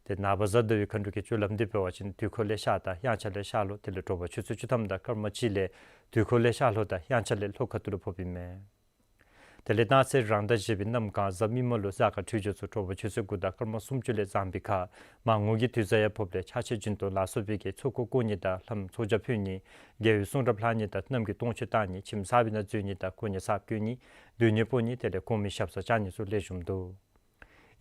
ཏེ་ནངས་པ་གཟའ་ཟླ་བའི་མཁའ་འགྲོ་གི་སྤྱོད་ལམ་འདི་འབད་བ་ཅིན་དུས་འཁོར་ལས་ཤར་དང་དབྱངས་འཆར་ལས་ཤར་ལྷོ། དེ་ལས་དྲོ་པ་ཆུ་ཚོད་བཅུ་ཐམ་དང་སྐར་མ་གཅིག་ལས་དུས་འཁོར་ལས་ཤར་ལྷོ་དང་དབྱངས་འཆར་ལས་ལྷོ་ཁ་ཐུག་ལུ་ཕོགཔ་ཨིན་མས། དེ་ལས་གནངས་ཚེ་རང་ཟླ་བཞི་པའི་གནམ་གང་གཟའ་མིག་དམར་ལུ་གཟའ་སྐར་འཕྲོད་སྦྱོར་ཚུ་དྲོ་པ་ཆུ་ཚོད་དགུ་དང་སྐར་མ་སུམ་ཅུ་ལས་བཟང་པའི་ཁར་མར་ངོ་གི་དུས་གཟའ་ཡང་ཕོགཔ་ལས་ཕྱག་ཕྱིད་སྦྱིན་གཏོང་ལ་སོགས་པའི་གི་ཚོགས་འཁོར་བསྐོར་ནི་དང་ལྷམ་ཚོགས་བརྒྱ་ཕུལ་ནི། རྒྱལ་བའི་གསུང་རབ་ལྷག་ནི་དང་གནམ་གྱི་སྟོང་མཆོད་བཏང་ནི། ཁྱིམ་གསར་པའི་ནང་འཛུལ་ནི་དང་གོ་གནས་གསརཔ་བསྐོ་ནི། སྡོད་གནས་སྤོ་ནི། དེ་ལས་གོང་མའི་ཞབས་སར་བཅར་ནི་ཚུ་ལེགས་ཤོམ་འདུག།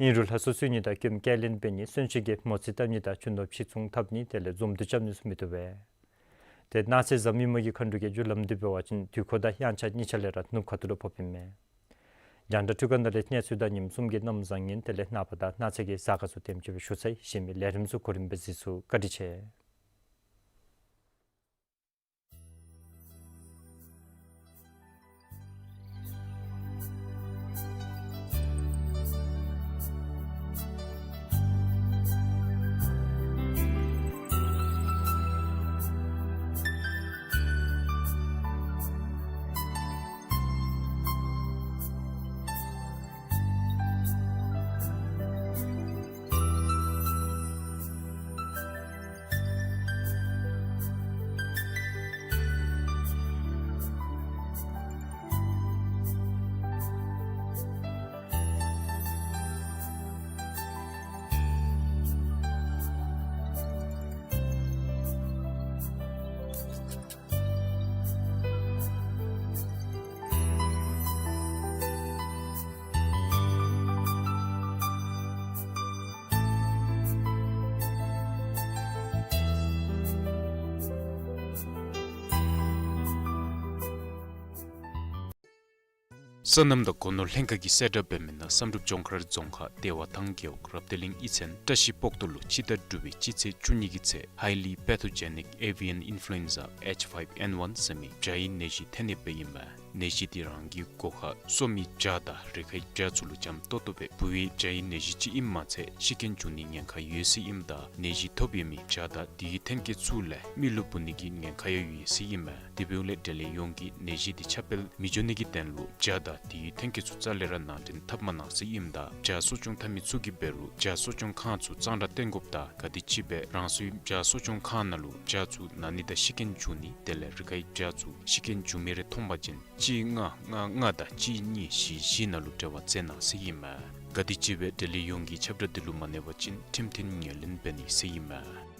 ཨིན་རུང་ལྷ་གསོལ་གསོལ་ནི་དང་སྐྱོན་སྐྱེལ་ལེན་འབད་ནི། གསོན་ཤུལ་གྱི་མོ་རྩིས་བཏབ་ནི་དང་རྒྱུ་ནོར་ཕྱིར་བཙོང་འཐབ་ནི་དེ་ལས་འཛོམས་འདུ་རྐྱབ་ནི་ཚུ་མི་བཏུབ་པས། ཏེ་གནངས་ཚེ་གཟའ་མིག་དམར་གྱི་མཁའ་འགྲོ་གི་རྒྱུ་ལམ་འདི་འབད་བ་ཅིན་དུས་འཁོར་དང་དབྱངས་འཆར་གཉིས་ཆ་ལས་ར་ནུབ་ཁ་ཐུག་ལུ་ཕོགཔ་ཨིན་མས། རྒྱང་བསྒྲགས་འཕྲུལ་ཁང་ནང་ལས་གནས་ཚུལ་དང་ཉིནམ་གསུམ་གྱི་གནམ་བཟང་ངན་དེ་ལས་ནངས་པ་དང་གནངས་ཚེ་གི་གཟའ་སྐར་ཚུ་དེམ་ཅིག་སྦེ་ཞུ་ཚར་ཡི། གཞན་མི་ལས་རིམ་ཚུ་གོ་རིམ་སྦེ་གཟིགས་ཚུགས། བཀའ་དྲིན་ཆེ། སོ་ནམ་དང་སྒོ་ནོར་ལྷན་ཁག་གིས་གསལ་བསྒྲགས་འབད་མི་ནང་བསམ་གྲུབ་ལྗོངས་མཁར་རྫོང་ཁག་བདེ་བ་ཐང་རྒེད་འོག་རབ་བདེ་གླིང་གཡུས་ཚན་བཀྲ་ཤིས་སྤོག་ཐོག་ལུ་སྤྱི་ཟླ་དྲུག་པའི་སྤྱི་ཚེས་བཅུ་གཉིས་ཀྱི་ཚེ་Highly Pathogenic Avian Influenza H five N one ཟེར་མི་བྱ་ཡི་ནད་གཞི་ཐོན་ནི་སྦེ་ཨིན་མས། ནད་གཞི་འདི་རང་གི་སྒོ་ཁར་གསོ་མི་བྱ་དང་རི་ཁའི་བྱ་ཚུ་ལུ་འཇམ་ཏོག་ཏོ་སྦེ་འབུ་བའི་བྱ་ཡི་ནད་གཞི་ཅིག་ཨིནམ་མ་ཚད་ཤི་རྐྱེན་འབྱུང་ནིའི་ཉེན་ཁ་ཡོད་ཟེར་ཨིནམ་ད་ནད་གཞི་ཐོབ་ཡོད་མི་བྱ་དང་དེའི་ཐོན་སྐྱེད་ཚུ་ལས་མི་ལུ་འབུ་ནི་གི་ཉེན་ཁ་ཡང་ཡོད་ཟེར་ཨིན་མས། དེ་འབདཝ་ལས་འབྲེལ་ཡོད་ཡོངས་ཀྱིས་ནད་གཞི་འདི་ཁྱབ་སྤེལ་མི་འགྱོ་ནི་གི་དོན་ལུ་བྱ་དང་དེའི་ཐོན་སྐྱེད་ཚུ་རྩ་ལས་ར་ནང་འདྲེན་འཐབ་མ་གནང་ཟེར་ཨིནམ་ད་བྱ་གསོ་སྐྱོང་འཐབ་མི་ཚུ་གིས་འབད་རུང་བྱ་གསོ་སྐྱོང་ཁང་ཚུ་གཙང་སྦྲ་བཏོན་དགོཔ་དང་ག་དེམ་ཅིག་སྦེ་རང་སོའི་བྱ་གསོ་སྐྱོང་ཁང་ནང་ལུ་བྱ་ཚུ་ན་ནི་དང་ཤི་རྐྱེན་འབྱུང་ནི་དེ་ལས་རི་ཁའི་བྱ་ཚུ་ཤི་རྐྱེན་འབྱུང་མི་རེ་མཐོང་པ་ཅིན་གཅིག་ལྔ་ལྔ་ལྔ་དང་གཅིག་གཉིས་བཞི་བཞི་ནང་ལུ་འབྲེལ་བ་མཛད་གནང་ཟེར་ཨིན་མས། ག་དེམ་ཅིག་སྦེ་འབྲེལ་ཡོད་ཡོངས་ཀྱིས་ཁྱབ་བསྒྲགས་འདི་ལུ་མ་གནས་པ་ཅིན་ཁྲིམས་མཐུན་ངོས་ལེན་འབད་ནི་ཟེར་ཨིན་མས།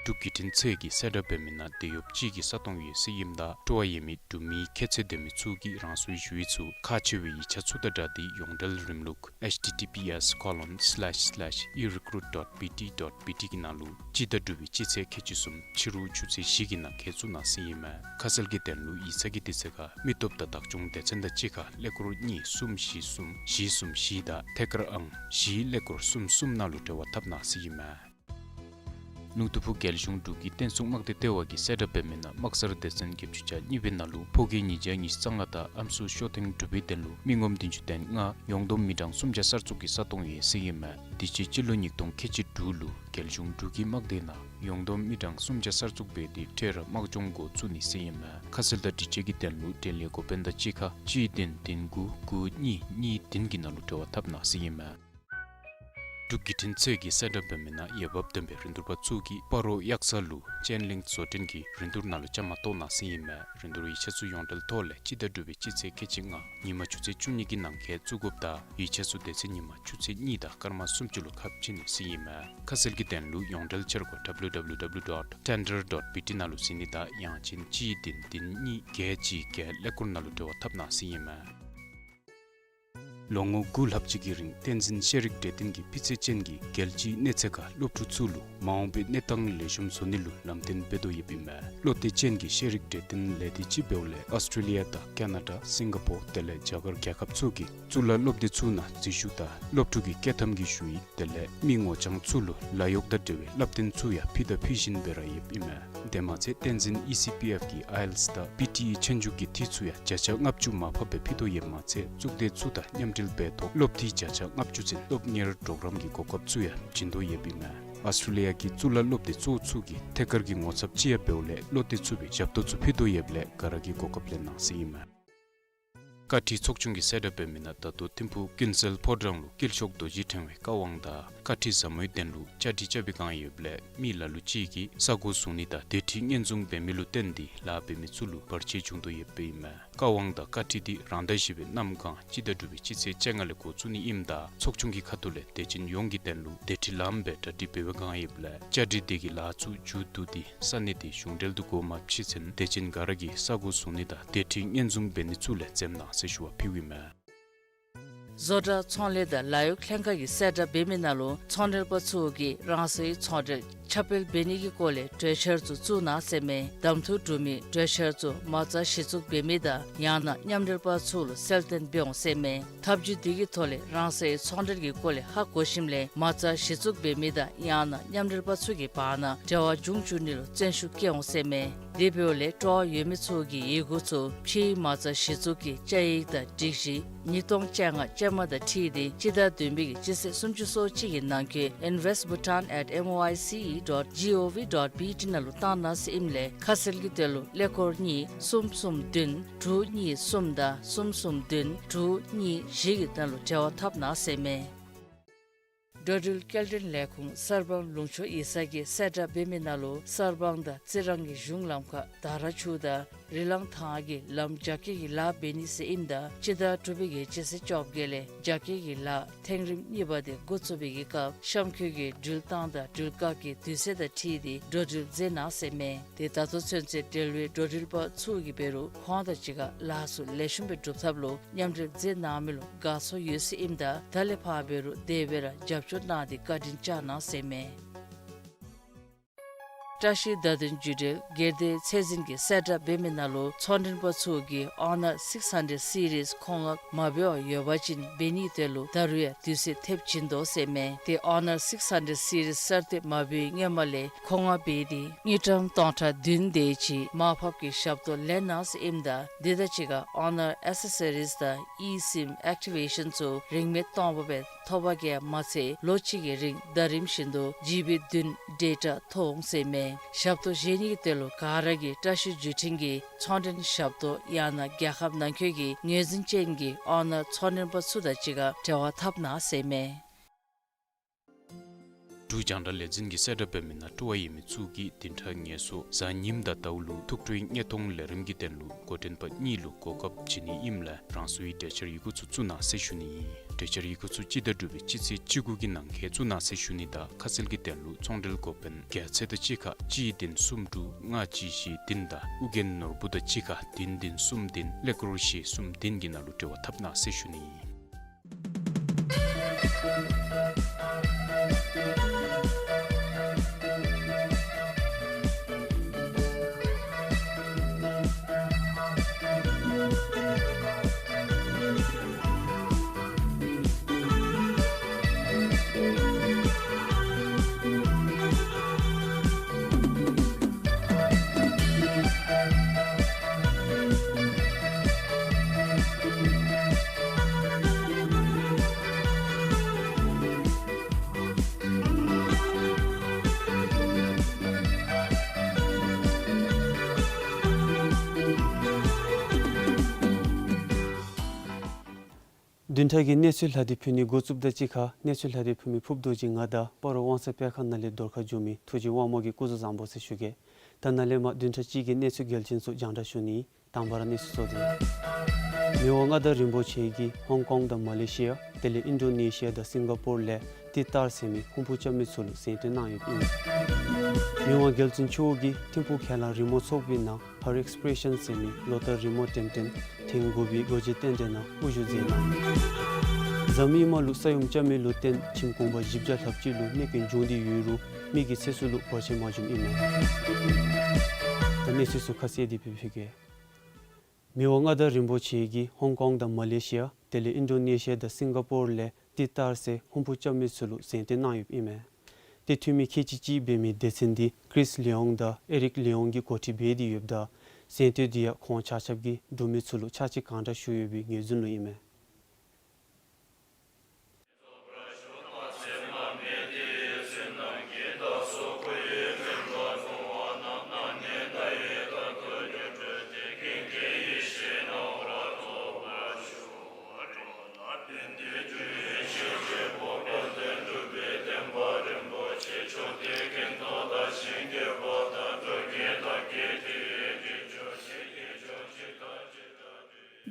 འབྲུག་བརྒྱུད་འཕྲིན་ཚད་ཀྱིས་གསལ་བསྒྲགས་འབད་མི་ནང་བདེ་ཡོདཔ་ཅིག་གི་ས་སྟོང་ཡོད་ཟེར་ཨིནམ་ད་སྤྲོ་བ་ཡོད་མི་འབྲུག་མི་ཁྱད་ཚད་ལྡན་མི་ཚུ་གིས་རང་སོའི་ཞུ་ཡིག་ཚུ་ཁག་ཆེ་བའི་ཡིག་ཆ་ཚུ་དང་སྦྲགས་ཏེ་ཡོངས་འབྲེལ་རིམ་ལུགས་H T T P S colon slash slash e recruit dot B T dot B T གི་ནང་ལུ་སྤྱི་ཟླ་དྲུག་པའི་སྤྱི་ཚེས་ཁལ་གཅིག་གསུམ་ཕྱི་རུ་ཆུ་ཚོད་བཞི་གི་ནང་འཁོད་བཙུགས་གནང་ཟེར་ཨིན་མས། ཁ་གསལ་གྱི་དོན་ལུ་ཡིག་ཚང་གི་དུས་ཚོད་ཁར་མི་སྟོབས་དང་བདག་སྐྱོང་སྡེ་ཚན་དང་གཅིག་ཁར་ཀླད་ཀོར་གཉིས་གསུམ་བཞི་གསུམ་བཞི་གསུམ་བཞི་དང་ཐད་ཀར་ཨང་བཞི་ཀླད་ཀོར་གསུམ་གསུམ་ནང་ལུ་འབྲེལ་བ་འཐབ་གནང་ཟེར་ཨིན་མས། ལུང་སྟོད་ཕུ་རྒྱལ་གཞུང་འབྲུག་གི་བསྟན་སྲུང་དམག་སྡེ་ལྟེ་བ་གིས་གསལ་བསྒྲགས་འབད་མི་ནང་དམག་སར་སྡེ་ཚན་བརྒྱད་ཅུ་གྱ་གཉིས་པའི་ནང་ལུ་ཕོ་སྐྱེས་ཉིས་བརྒྱ་ཉི་ཤུ་རྩ་ལྔ་དང་ཨམ་སྲུ་ཤོ་ཐེངས་དྲུག་པའི་དོན་ལུ་མི་ངོམ་བདུན་ཅུ་དོན་ལྔ་ཡོངས་བསྡོམས་མི་གྲངས་སུམ་བརྒྱ་གསར་བཙུགས་ཀྱི་ས་སྟོང་ཡོད་ཟེར་ཨིན་མས། དུས་ཅི་སྤྱི་ལོ་ཉིས་སྟོང་ཁལ་གཅིག་དྲུག་ལུ་རྒྱལ་གཞུང་འབྲུག་གི་དམག་སྡེ་ནང་ཡོངས་བསྡོམས་མི་གྲངས་སུམ་བརྒྱ་གསར་བཙུགས་འབད་དེ་འཕྲལ་ར་དམག་སྦྱོང་འགོ་བཙུགས་ནི་ཟེར་ཨིན་མས། ཁ་གསལ་དང་དྲི་བཅད་ཀྱི་དོན་ལུ་འབྲེལ་ཡོད་འགོ་དཔོན་དང་གཅིག་ཁར་གཅིག་བདུན་བདུན་དགུ་དགུ་གཉིས་གཉིས་བདུན་གྱི་ནང་ལུ་འབྲེལ་བ་འཐབ་གནང་ཟེར་ཨིན་མས། འབྲུག་བརྒྱུད་འཕྲིན་ཚད་ཀྱིས་གསལ་བསྒྲགས་འབད་མི་ནང་འོས་འབབ་ལྡན་པའི་རིན་བསྡུར་པ་ཚུ་གིས་སྤ་རོ་གཡག་ས་ལུ་ཅན་ལིང་བཟོ་སྐྲུན་གྱི་རིན་བསྡུར་ནང་ལུ་བཅའ་མར་གཏོགས་གནང་ཟེར་ཨིན་མས། རིན་བསྡུར་ཡིག་ཆ་ཚུ་ཡོངས་འབྲེལ་ཐོག་ལས་སྤྱི་ཟླ་དྲུག་པའི་སྤྱི་ཚེས་ཁལ་གཅིག་ལྔ་ཉིན་མ་ཆུ་ཚོད་བཅུ་གཉིས་ཀྱི་ནང་འཁོད་བཙུགས་དགོཔ་དང་ཡིག་ཆ་ཚུ་དེ་ཚེ་ཉིན་མ་ཆུ་ཚོད་གཉིས་དང་སྐར་མ་སུམ་ཅུ་ལུ་ཁ་ཕྱེ་ནི་ཟེར་ཨིན་མས། ཁ་གསལ་གྱི་དོན་ལུ་ཡོངས་འབྲེལ་འཆར་སྒོ་W W W dot tender dot B T ནང་ལུ་གཟིགས་ནི་དང་ཡང་ཅིན་གཅིག་བདུན་བདུན་གཉིས་བརྒྱད་གཅིག་བརྒྱད་ཀླད་ཀོར་ནང་ལུ་འབྲེལ་བ་འཐབ་གནང་ཟེར་ཨིན་མས། ལོ་ངོ་དགུ་ལྷག་ཅིག་གི་རིང་བསྟན་འཛིན་ཤེས་རིག་གྲོས་སྟོན་གྱིས་སྤུས་ཚད་ཅན་གྱི་རྒྱལ་སྤྱིའི་གནས་ཚད་ཁར་སློབ་ཕྲུག་ཚུ་ལུ་མ་འོངས་པའི་གནས་སྟངས་ལེགས་ཤོམ་བཟོ་ནི་ལུ་ལམ་སྟོན་འབད་དོ་ཡོདཔ་ཨིན་མས། བློ་གཏད་ཅན་གྱི་ཤེས་རིག་གྲོས་སྟོན་ལས་སྡེ་ཅིག་འབདཝ་ལས་ཨོསི་ཊྲེ་ལི་ཡ་དང་ཀ་ན་ཌ་སིང་ག་པོར་དེ་ལས་རྒྱ་གར་རྒྱལ་ཁབ་ཚུ་གི་གཙུག་ལག་སློབ་སྡེ་ཚུ་ནང་འཛུལ་ཞུགས་དང་སློབ་ཕྲུག་གི་སྐྱོད་ཐམ་གྱི་ཞུ་ཡིག་དེ་ལས་མི་ངོ་རྐྱང་ཚུ་ལུ་ལཱ་གཡོག་དང་འབྲེལ་བའི་བསླབ་སྟོན་ཚུ་ཡང་ཕུལ་དང་ཕུལ་བཞིན་སྦེ་ར་ཡོདཔ་ཨིན་མས། དེ་མ་ཚད་བསྟན་འཛིན་ཨི་སི་པི་ཨེཕ་གི་ཨའི་ཨེལ་ཊི་ཨེསི་དང་པི་ཊི་ཨི་ཆོས་རྒྱུགས་ཀྱི་འཐུས་ཚུ་ཡང་བརྒྱ་ཆ་ལྔ་བཅུ་མར་ཕབ་སྦེ་ཕུལ་དོ་ཡོདཔ་མ་ཚད་གཙུག་སྡེ་ཚུ་དང་མཉམ་འབྲེལ་འབད་ཐོག་སློབ་འཐུས་བརྒྱ་ཆ་ལྔ་བཅུ་ཚུན་སློབ་གཉེར་གྲོགས་རམ་གྱི་གོ་སྐབས་ཚུ་ཡང་བྱིན་དོ་ཡོདཔ་ཨིན་མས། ཨོསི་ཊྲེ་ལི་ཡ་གི་གཙུག་ལག་སློབ་སྡེ་གཙོ་བོ་ཚུ་གི་ཐད་ཀར་གྱི་ངོ་ཚབ་ཅིག་ཡང་འབདཝ་ལས་བློ་གཏད་ཚུགས་པའི་ཞབས་ཏོག་ཚུ་ཕུལ་དོ་ཡོདཔ་ལས་ག་ར་གིས་གོ་སྐབས་ལེན་གནང་ཟེར་ཨིན་མས། བཀའ་ཁྲིའི་ཚོགས་ཆུང་གིས་གསལ་བསྒྲགས་འབད་མི་ནང་ད་ལྟོ་ཐིམ་ཕུག་ཀུན་གསལ་ཕོ་བྲང་ལུ་དཀྱིལ་ཤོག་རྡོ་རྗེ་ཕྲེང་བའི་བཀའ་དབང་དང་བཀའ་ཁྲིའི་ཟབ་མོའི་དོན་ལུ་བཅའ་སྒྲིག་རྐྱབ་པའི་བསྒང་ཡོདཔ་ལས་མི་ལ་ལུ་ཅིག་གིས་ས་གོ་བཟུང་ནི་དང་སྡོད་ཁྲི་སྔོན་བཟུང་འབད་མི་ལུ་བརྟེན་ཏེ་ལཱ་འབད་མི་ཚུ་ལུ་བར་ཆད་བྱུང་དོ་ཡོདཔ་ཨིན་མས། བཀའ་དབང་དང་བཀའ་ཁྲིད་འདི་རང་ཟླ་བཞི་པའི་གནམ་གང་སྤྱི་ཟླ་དྲུག་པའི་སྤྱི་ཚེས་བཅོ་ལྔ་ལས་འགོ་བཙུགས་ནི་ཨིནམ་ད་ཚོགས་ཆུང་གི་ཁ་ཐུག་ལས་དད་ཅན་ཡོངས་ཀྱི་དོན་ལུ་སྡོད་ཁྲི་ལངམ་སྦེ་གྲ་སྒྲིག་འབད་བའི་བསྒང་ཡོདཔ་ལས་བཅའ་སྒྲིག་དེ་གི་ལཱ་ཚུ་མཇུག་བསྡུ་སྟེ་ས་གནས་དེ་གཞུང་འབྲེལ་དུ་འགོ་མ་ཕྱེ་ཚུན་དད་ཅན་ག་ར་གིས་ས་གོ་བཟུང་ནི་དང་སྡོད་ཁྲི་སྔོན་བཟུང་འབད་ནི་ཚུ་ལས་འཛེམ་གནང་ཟེར་ཞུ་བ་ཕུལཝ་ཨིན་མས། བཟོ་གྲྭ་ཚོང་ལས་དང་ལཱ་གཡོག་ལྷན་ཁག་གིས་གསལ་བསྒྲགས་འབད་མི་ནང་ལུ་ཚོང་འབྲེལ་པ་ཚུ་གིས་རང་སོའི་ཚོང་འབྲེལ་ ཁྱབ་སྤེལ་འབད་ནི་གི་སྐོར་ལས་གྲོས་འཆར་ཚུ་བཙུགས་གནང་ཟེར་མས། གདམ་འཐུ་གྲུབ་མི་གྲོས་འཆར་ཚུ་མ་རྩ་གཞི་བཙུགས་འབད་མི་དང་ཡང་ན་མཉམ་འབྲེལ་པ་ཚུ་ལུ་གསལ་སྟོན་འབད་འོང་ཟེར་མས། ཐབས་བྱུས་འདི་གི་ཐོག་ལས་རང་སོའི་ཚོང་འབྲེལ་གྱི་སྐོར་ལས་ཧ་གོ་ཞིནམ་ལས་མ་རྩ་གཞི་བཙུགས་འབད་མི་དང་ཡང་ན་མཉམ་འབྲེལ་པ་ཚུ་གི་བར་ན་འབྲེལ་བ་འབྱུང་བཅུག་ནི་ལུ་བརྩོན་ཤུགས་བསྐྱེད་འོང་ཟེར་མས། དེ་འབདཝ་ལས་སྤྲོ་བ་ཡོད་མི་ཚུ་གིས་ཡི་གུ་ཚུ་ཕྱིའི་མ་རྩ་གཞི་བཙུགས་ཀྱི་བཅའ་ཡིག་དང་སྒྲིག་གཞི་ཉིས་སྟོང་བཅོ་ལྔ་ཅན་མ་དང་འཁྲིལ་ཏེ་སྤྱི་ཟླ་བདུན་པའི་གི་སྤྱི་ཚེས་སུམ་ཅུ་སོ་གཅིག་གི་ནང་འཁོད་invest bhutan at M O I C E dot G O V dot B T ནང་ལུ་བཏང་གནང་ཟེར་ཨིནམ་ལས་ཁ་གསལ་གྱི་དོན་ལུ་ཀླད་ཀོར་གཉིས་གསུམ་གསུམ་བདུན་དྲུག་གཉིས་གསུམ་དང་གསུམ་གསུམ་བདུན་དྲུག་གཉིས་བཞི་གི་ནང་ལུ་འབྲེལ་བ་འཐབ་གནང་ཟེར་མས། འགྲོ་འགྲུལ་སྐྱེལ་འདྲེན་ལས་ཁུངས་གསར་སྤང་ལུང་ཕྱོགས་ཡིག་ཚང་གིས་གསལ་བསྒྲགས་འབད་མི་ནང་ལུ་གསར་སྤང་དང་རྩི་རང་གི་གཞུང་ལམ་ཁ་དར་ར་ཆུ་དང་རི་ལང་ཐང་གི་ལམ་རྒྱ་སྐྱེད་ཀྱི་ལཱ་འབད་ནི་ཟེར་ཨིནམ་ད་སྤྱི་ཟླ་དྲུག་པའི་གི་སྤྱི་ཚེས་བཅོ་བརྒྱད་ལས་རྒྱ་སྐྱེད་ཀྱི་ལཱ་ཐེངས་རིམ་གཉིས་པ་དེ་འགོ་བཙུགས་པའི་གི་སྐབས་གཤམ་འཁོད་ཀྱི་འགྲུལ་བཏང་དང་འགྲུལ་བཀག་གི་དུས་ཚོད་དང་འཁྲིལ་ཏེ་འགྲོ་འགྲུལ་མཛད་གནང་ཟེར་མས། དེ་ད་ལྟོ་ཚུན་ཚོད་འབྲེལ་བའི་འགྲོ་འགྲུལ་པ་ཚུ་གིས་འབད་རུང་ཁོང་དང་གཅིག་ཁར་ལཱ་ཚུ་ལེགས་ཤོམ་སྦེ་སྒྲུབ་ཐབས་ལུ་མཉམ་འབྲེལ་མཛད་གནང་མི་ལུ་དགའ་ཚོར་ཡོད་ཟེར་ཨིནམ་ད་ད་ལས་ཕར་འབད་རུང་དེ་སྦེ་ར་རྒྱབ་སྐྱོར་གནང་སྟེ་བཀའ་དྲིན་བསྐྱངས་གནང་ཟེར་མས། བཀྲ་ཤིས་བརྡ་དོན་བརྒྱུད་འབྲེལ་སྒེར་སྡེ་ཚད་འཛིན་གྱིས་གསལ་བསྒྲགས་འབད་མི་ནང་ལུ་ཚོང་མགྲོན་པ་ཚུ་གིས་Honor six hundred series མཁོ་མངགས་མ་འབད་བར་ཡོད་པ་ཅིན་འབད་ནིའི་དོན་ལུ་ད་རུང་ཡང་དུས་ཚོད་ཐེབས་བྱིན་དོ་ཟེར་མས། དེ་Honor six hundred series གསར་བཏོན་མ་འབད་བའི་སྔོན་མ་ལས་མཁོ་མངགས་འབད་དེ་དངུལ་ཀྲམ་སྟོང་ཕྲག་བདུན་དེ་ཅིག་མར་ཕབ་ཀྱི་ཞབས་ཏོག་ལེན་གནང་ཟེར་ཨིནམ་ད་དེ་དང་གཅིག་ཁར་Honor accessories དང་eSIM activation ཚུ་རིན་མེད་སྟོང་པ་སྦེ་ཐོབ་པ་གིས་མ་ཚད་ལོ་གཅིག་གི་རིང་ཟླ་རིམ་བཞིན་དུ་ཇི་བི་བདུན་ཌེ་ཊ་ཐོབ་འོང་ཟེར་མས། ཞབས་ཏོག་བཞེས་ནི་གི་དོན་ལུ་ག་ར་གིས་བཀྲ་ཤིས་བརྒྱུད་འཕྲིན་གྱི་ཚོང་མགྲོན་ཞབས་ཏོག་ཡང་ན་རྒྱལ་ཁབ་ནང་འཁོད་ཀྱི་ངོས་འཛིན་ཅན་གྱི་ཨོ་ནར་ཚོང་མགྲོན་པ་ཚུ་དང་གཅིག་ཁར་འབྲེལ་བ་འཐབ་གནང་ཟེར་མས། འབྲུག་རྒྱང་བསྒྲགས་ལས་འཛིན་གྱིས་གསལ་བསྒྲགས་འབད་མི་ནང་སྤྲོ་བ་ཡོད་མི་ཚུ་གིས་བདུན་ཕྲག་ངལ་གསོ་གཟའ་ཉིམ་དང་ཟླཝ་ལུ་ཐུགས་སྤྲོའི་བརྙན་ཐུང་ལས་རིམ་གྱི་དོན་ལུ་འགོ་འདྲེན་པ་གཉིས་ལུ་གོ་སྐབས་བྱིན་ནི་ཨིནམ་ལས་རང་སོའི་གྲོས་འཆར་ཡི་གུ་ཚུ་བཙུགས་གནང་ཟེར་ཞུ་ནི་ཨིན། གྲོས་འཆར་ཡི་གུ་ཚུ་སྤྱི་ཟླ་དྲུག་པའི་སྤྱི་ཚེས་བཅུ་དགུ་གི་ནང་འཁོད་བཙུགས་གནང་ཟེར་ཞུ་ནི་དང་ཁ་གསལ་གྱི་དོན་ལུ་ཚོང་འབྲེལ་འགོ་དཔོན་རྒྱལ་མཚན་དང་གཅིག་ཁར་གཅིག་བདུན་གསུམ་དྲུག་ལྔ་གཅིག་བཞི་བདུན་དང་ཨོ་རྒྱན་ནོར་བུ་དང་གཅིག་ཁར་བདུན་བདུན་གསུམ་བདུན་ཀླད་ཀོར་བཞི་གསུམ་བདུན་གྱི་ནང་ལུ་འབྲེལ་བ་འཐབ་གནང་ཟེར་ཞུ་ནི་ཨིན། བདུན་ཕྲག་གི་གནས་ཚུལ་ལྷག་སྟེ་ཕུལ་ནི་འགོ་བཙུགསཔ་དང་གཅིག་ཁར་གནས་ཚུལ་ལྷག་སྟེ་ཕུལ་མི་ཕུརཔ་རྡོ་རྗེ་ང་དང་སྤ་རོ་དབང་གསར་སྤེལ་ཁང་ནང་ལས་བརྡ་ཁ་བསྒྱུར་མི་ཐུགས་རྗེ་དབང་མོ་གིས་སྐུ་གཟུགས་བཟང་པོ་ཟེར་ཞུ་གེ། ད་ནཱ་ལས་མར་བདུན་ཕྲག་གཅིག་གི་གནས་ཚུལ་གལ་ཆེན་ཚུ་རྒྱང་བསྒྲགས་ཞུ་ནི། དང་པ་ར་གནས་ཚུལ་གཙོ་དོན། མི་དབང་མངའ་བདག་རིན་པོ་ཆེ་གིས་ཧོང་ཀོང་དང་མ་ལེ་ཤི་ཡ་དེ་ལས་ཨིན་ཌོ་ནེ་ཤི་ཡ་དང་སིང་ག་པོར་ལས་ཏི་ཏར་ཟེར་མི་ཧུམ་བུ་རྐྱབ་མི་ཚུ་ལུ་གཟེངས་བསྟོད་གནང་ཡོདཔ་ཨིན། མི་དབང་རྒྱལ་བཙུན་མཆོག་གིས་ཐིམ་ཕུག་ཁས་བླངས་རི་མོ་ཚོགས་པའི་ནང་ཧ་རི་ཨེགསི་པི་རེ་ཤཱན་ཟེར་མི་ལོ་ལྟར་རི་མོ་འགྲེམས་སྟོན་ཐེངས་དགུ་པའི་སྒོ་འབྱེད་རྟེན་འབྲེལ་ནང་དབུ་བཞུགས་མཛད་གནང་། འཛམ་གླིང་མ་ལུ་ས་ཡོམ་རྐྱབ་མི་ལུ་བརྟེན་ཁྱིམ་གུང་པ་བཞི་བརྒྱ་ལྷགཔ་ཅིག་ལུ་གནོད་སྐྱོན་བྱུང་སྟེ་ཡོད་རུང་མི་གི་ཚེ་སྲོག་ལུ་བར་ཆད་མ་བྱུངམ་ཨིན་མས། ད་གནས་ཚུལ་ཚུ་ཁ་གསལ་དེ་སྦེ་ཕུལ་གེ། མི་དབང་མངའ་བདག་རིན་པོ་ཆེ་གིས་ཧོང་ཀོང་དང་མ་ལེ་ཤི་ཡ་དེ་ལས་ཨིན་ཌོ་ནེ་ཤི་ཡ་དང་སིང་ག་པོར་ལས་ཏི་ཏར་ཟེར་ཧུམ་བུ་རྐྱབ་མི་ཚུ་ལུ་གཟེངས་བསྟོད་གནང་ཡོདཔ་ཨིན་མས། དེ་འཐུས་མི་ཁལ་གཅིག་གཅིག་འབད་མི་སྡེ་ཚན་འདི་ཀྲིས་ལི་ཡོང་དང་ཨེ་རིག་ལི་ཡོང་གིས་འགོ་ཁྲིད་འབད་དེ་ཡོདཔ་ད་གཟེངས་བསྟོད་འདི་ཡང་ཁོང་ཆ་ཁྱབ་ཀྱིས་འབྲུག་མི་ཚུ་ལུ་ཕྱག་ཕྱི་གང་དྲག་ཞུ་ཡོད་པའི་ངོས་འཛིན་ལུ་ཨིན་མས།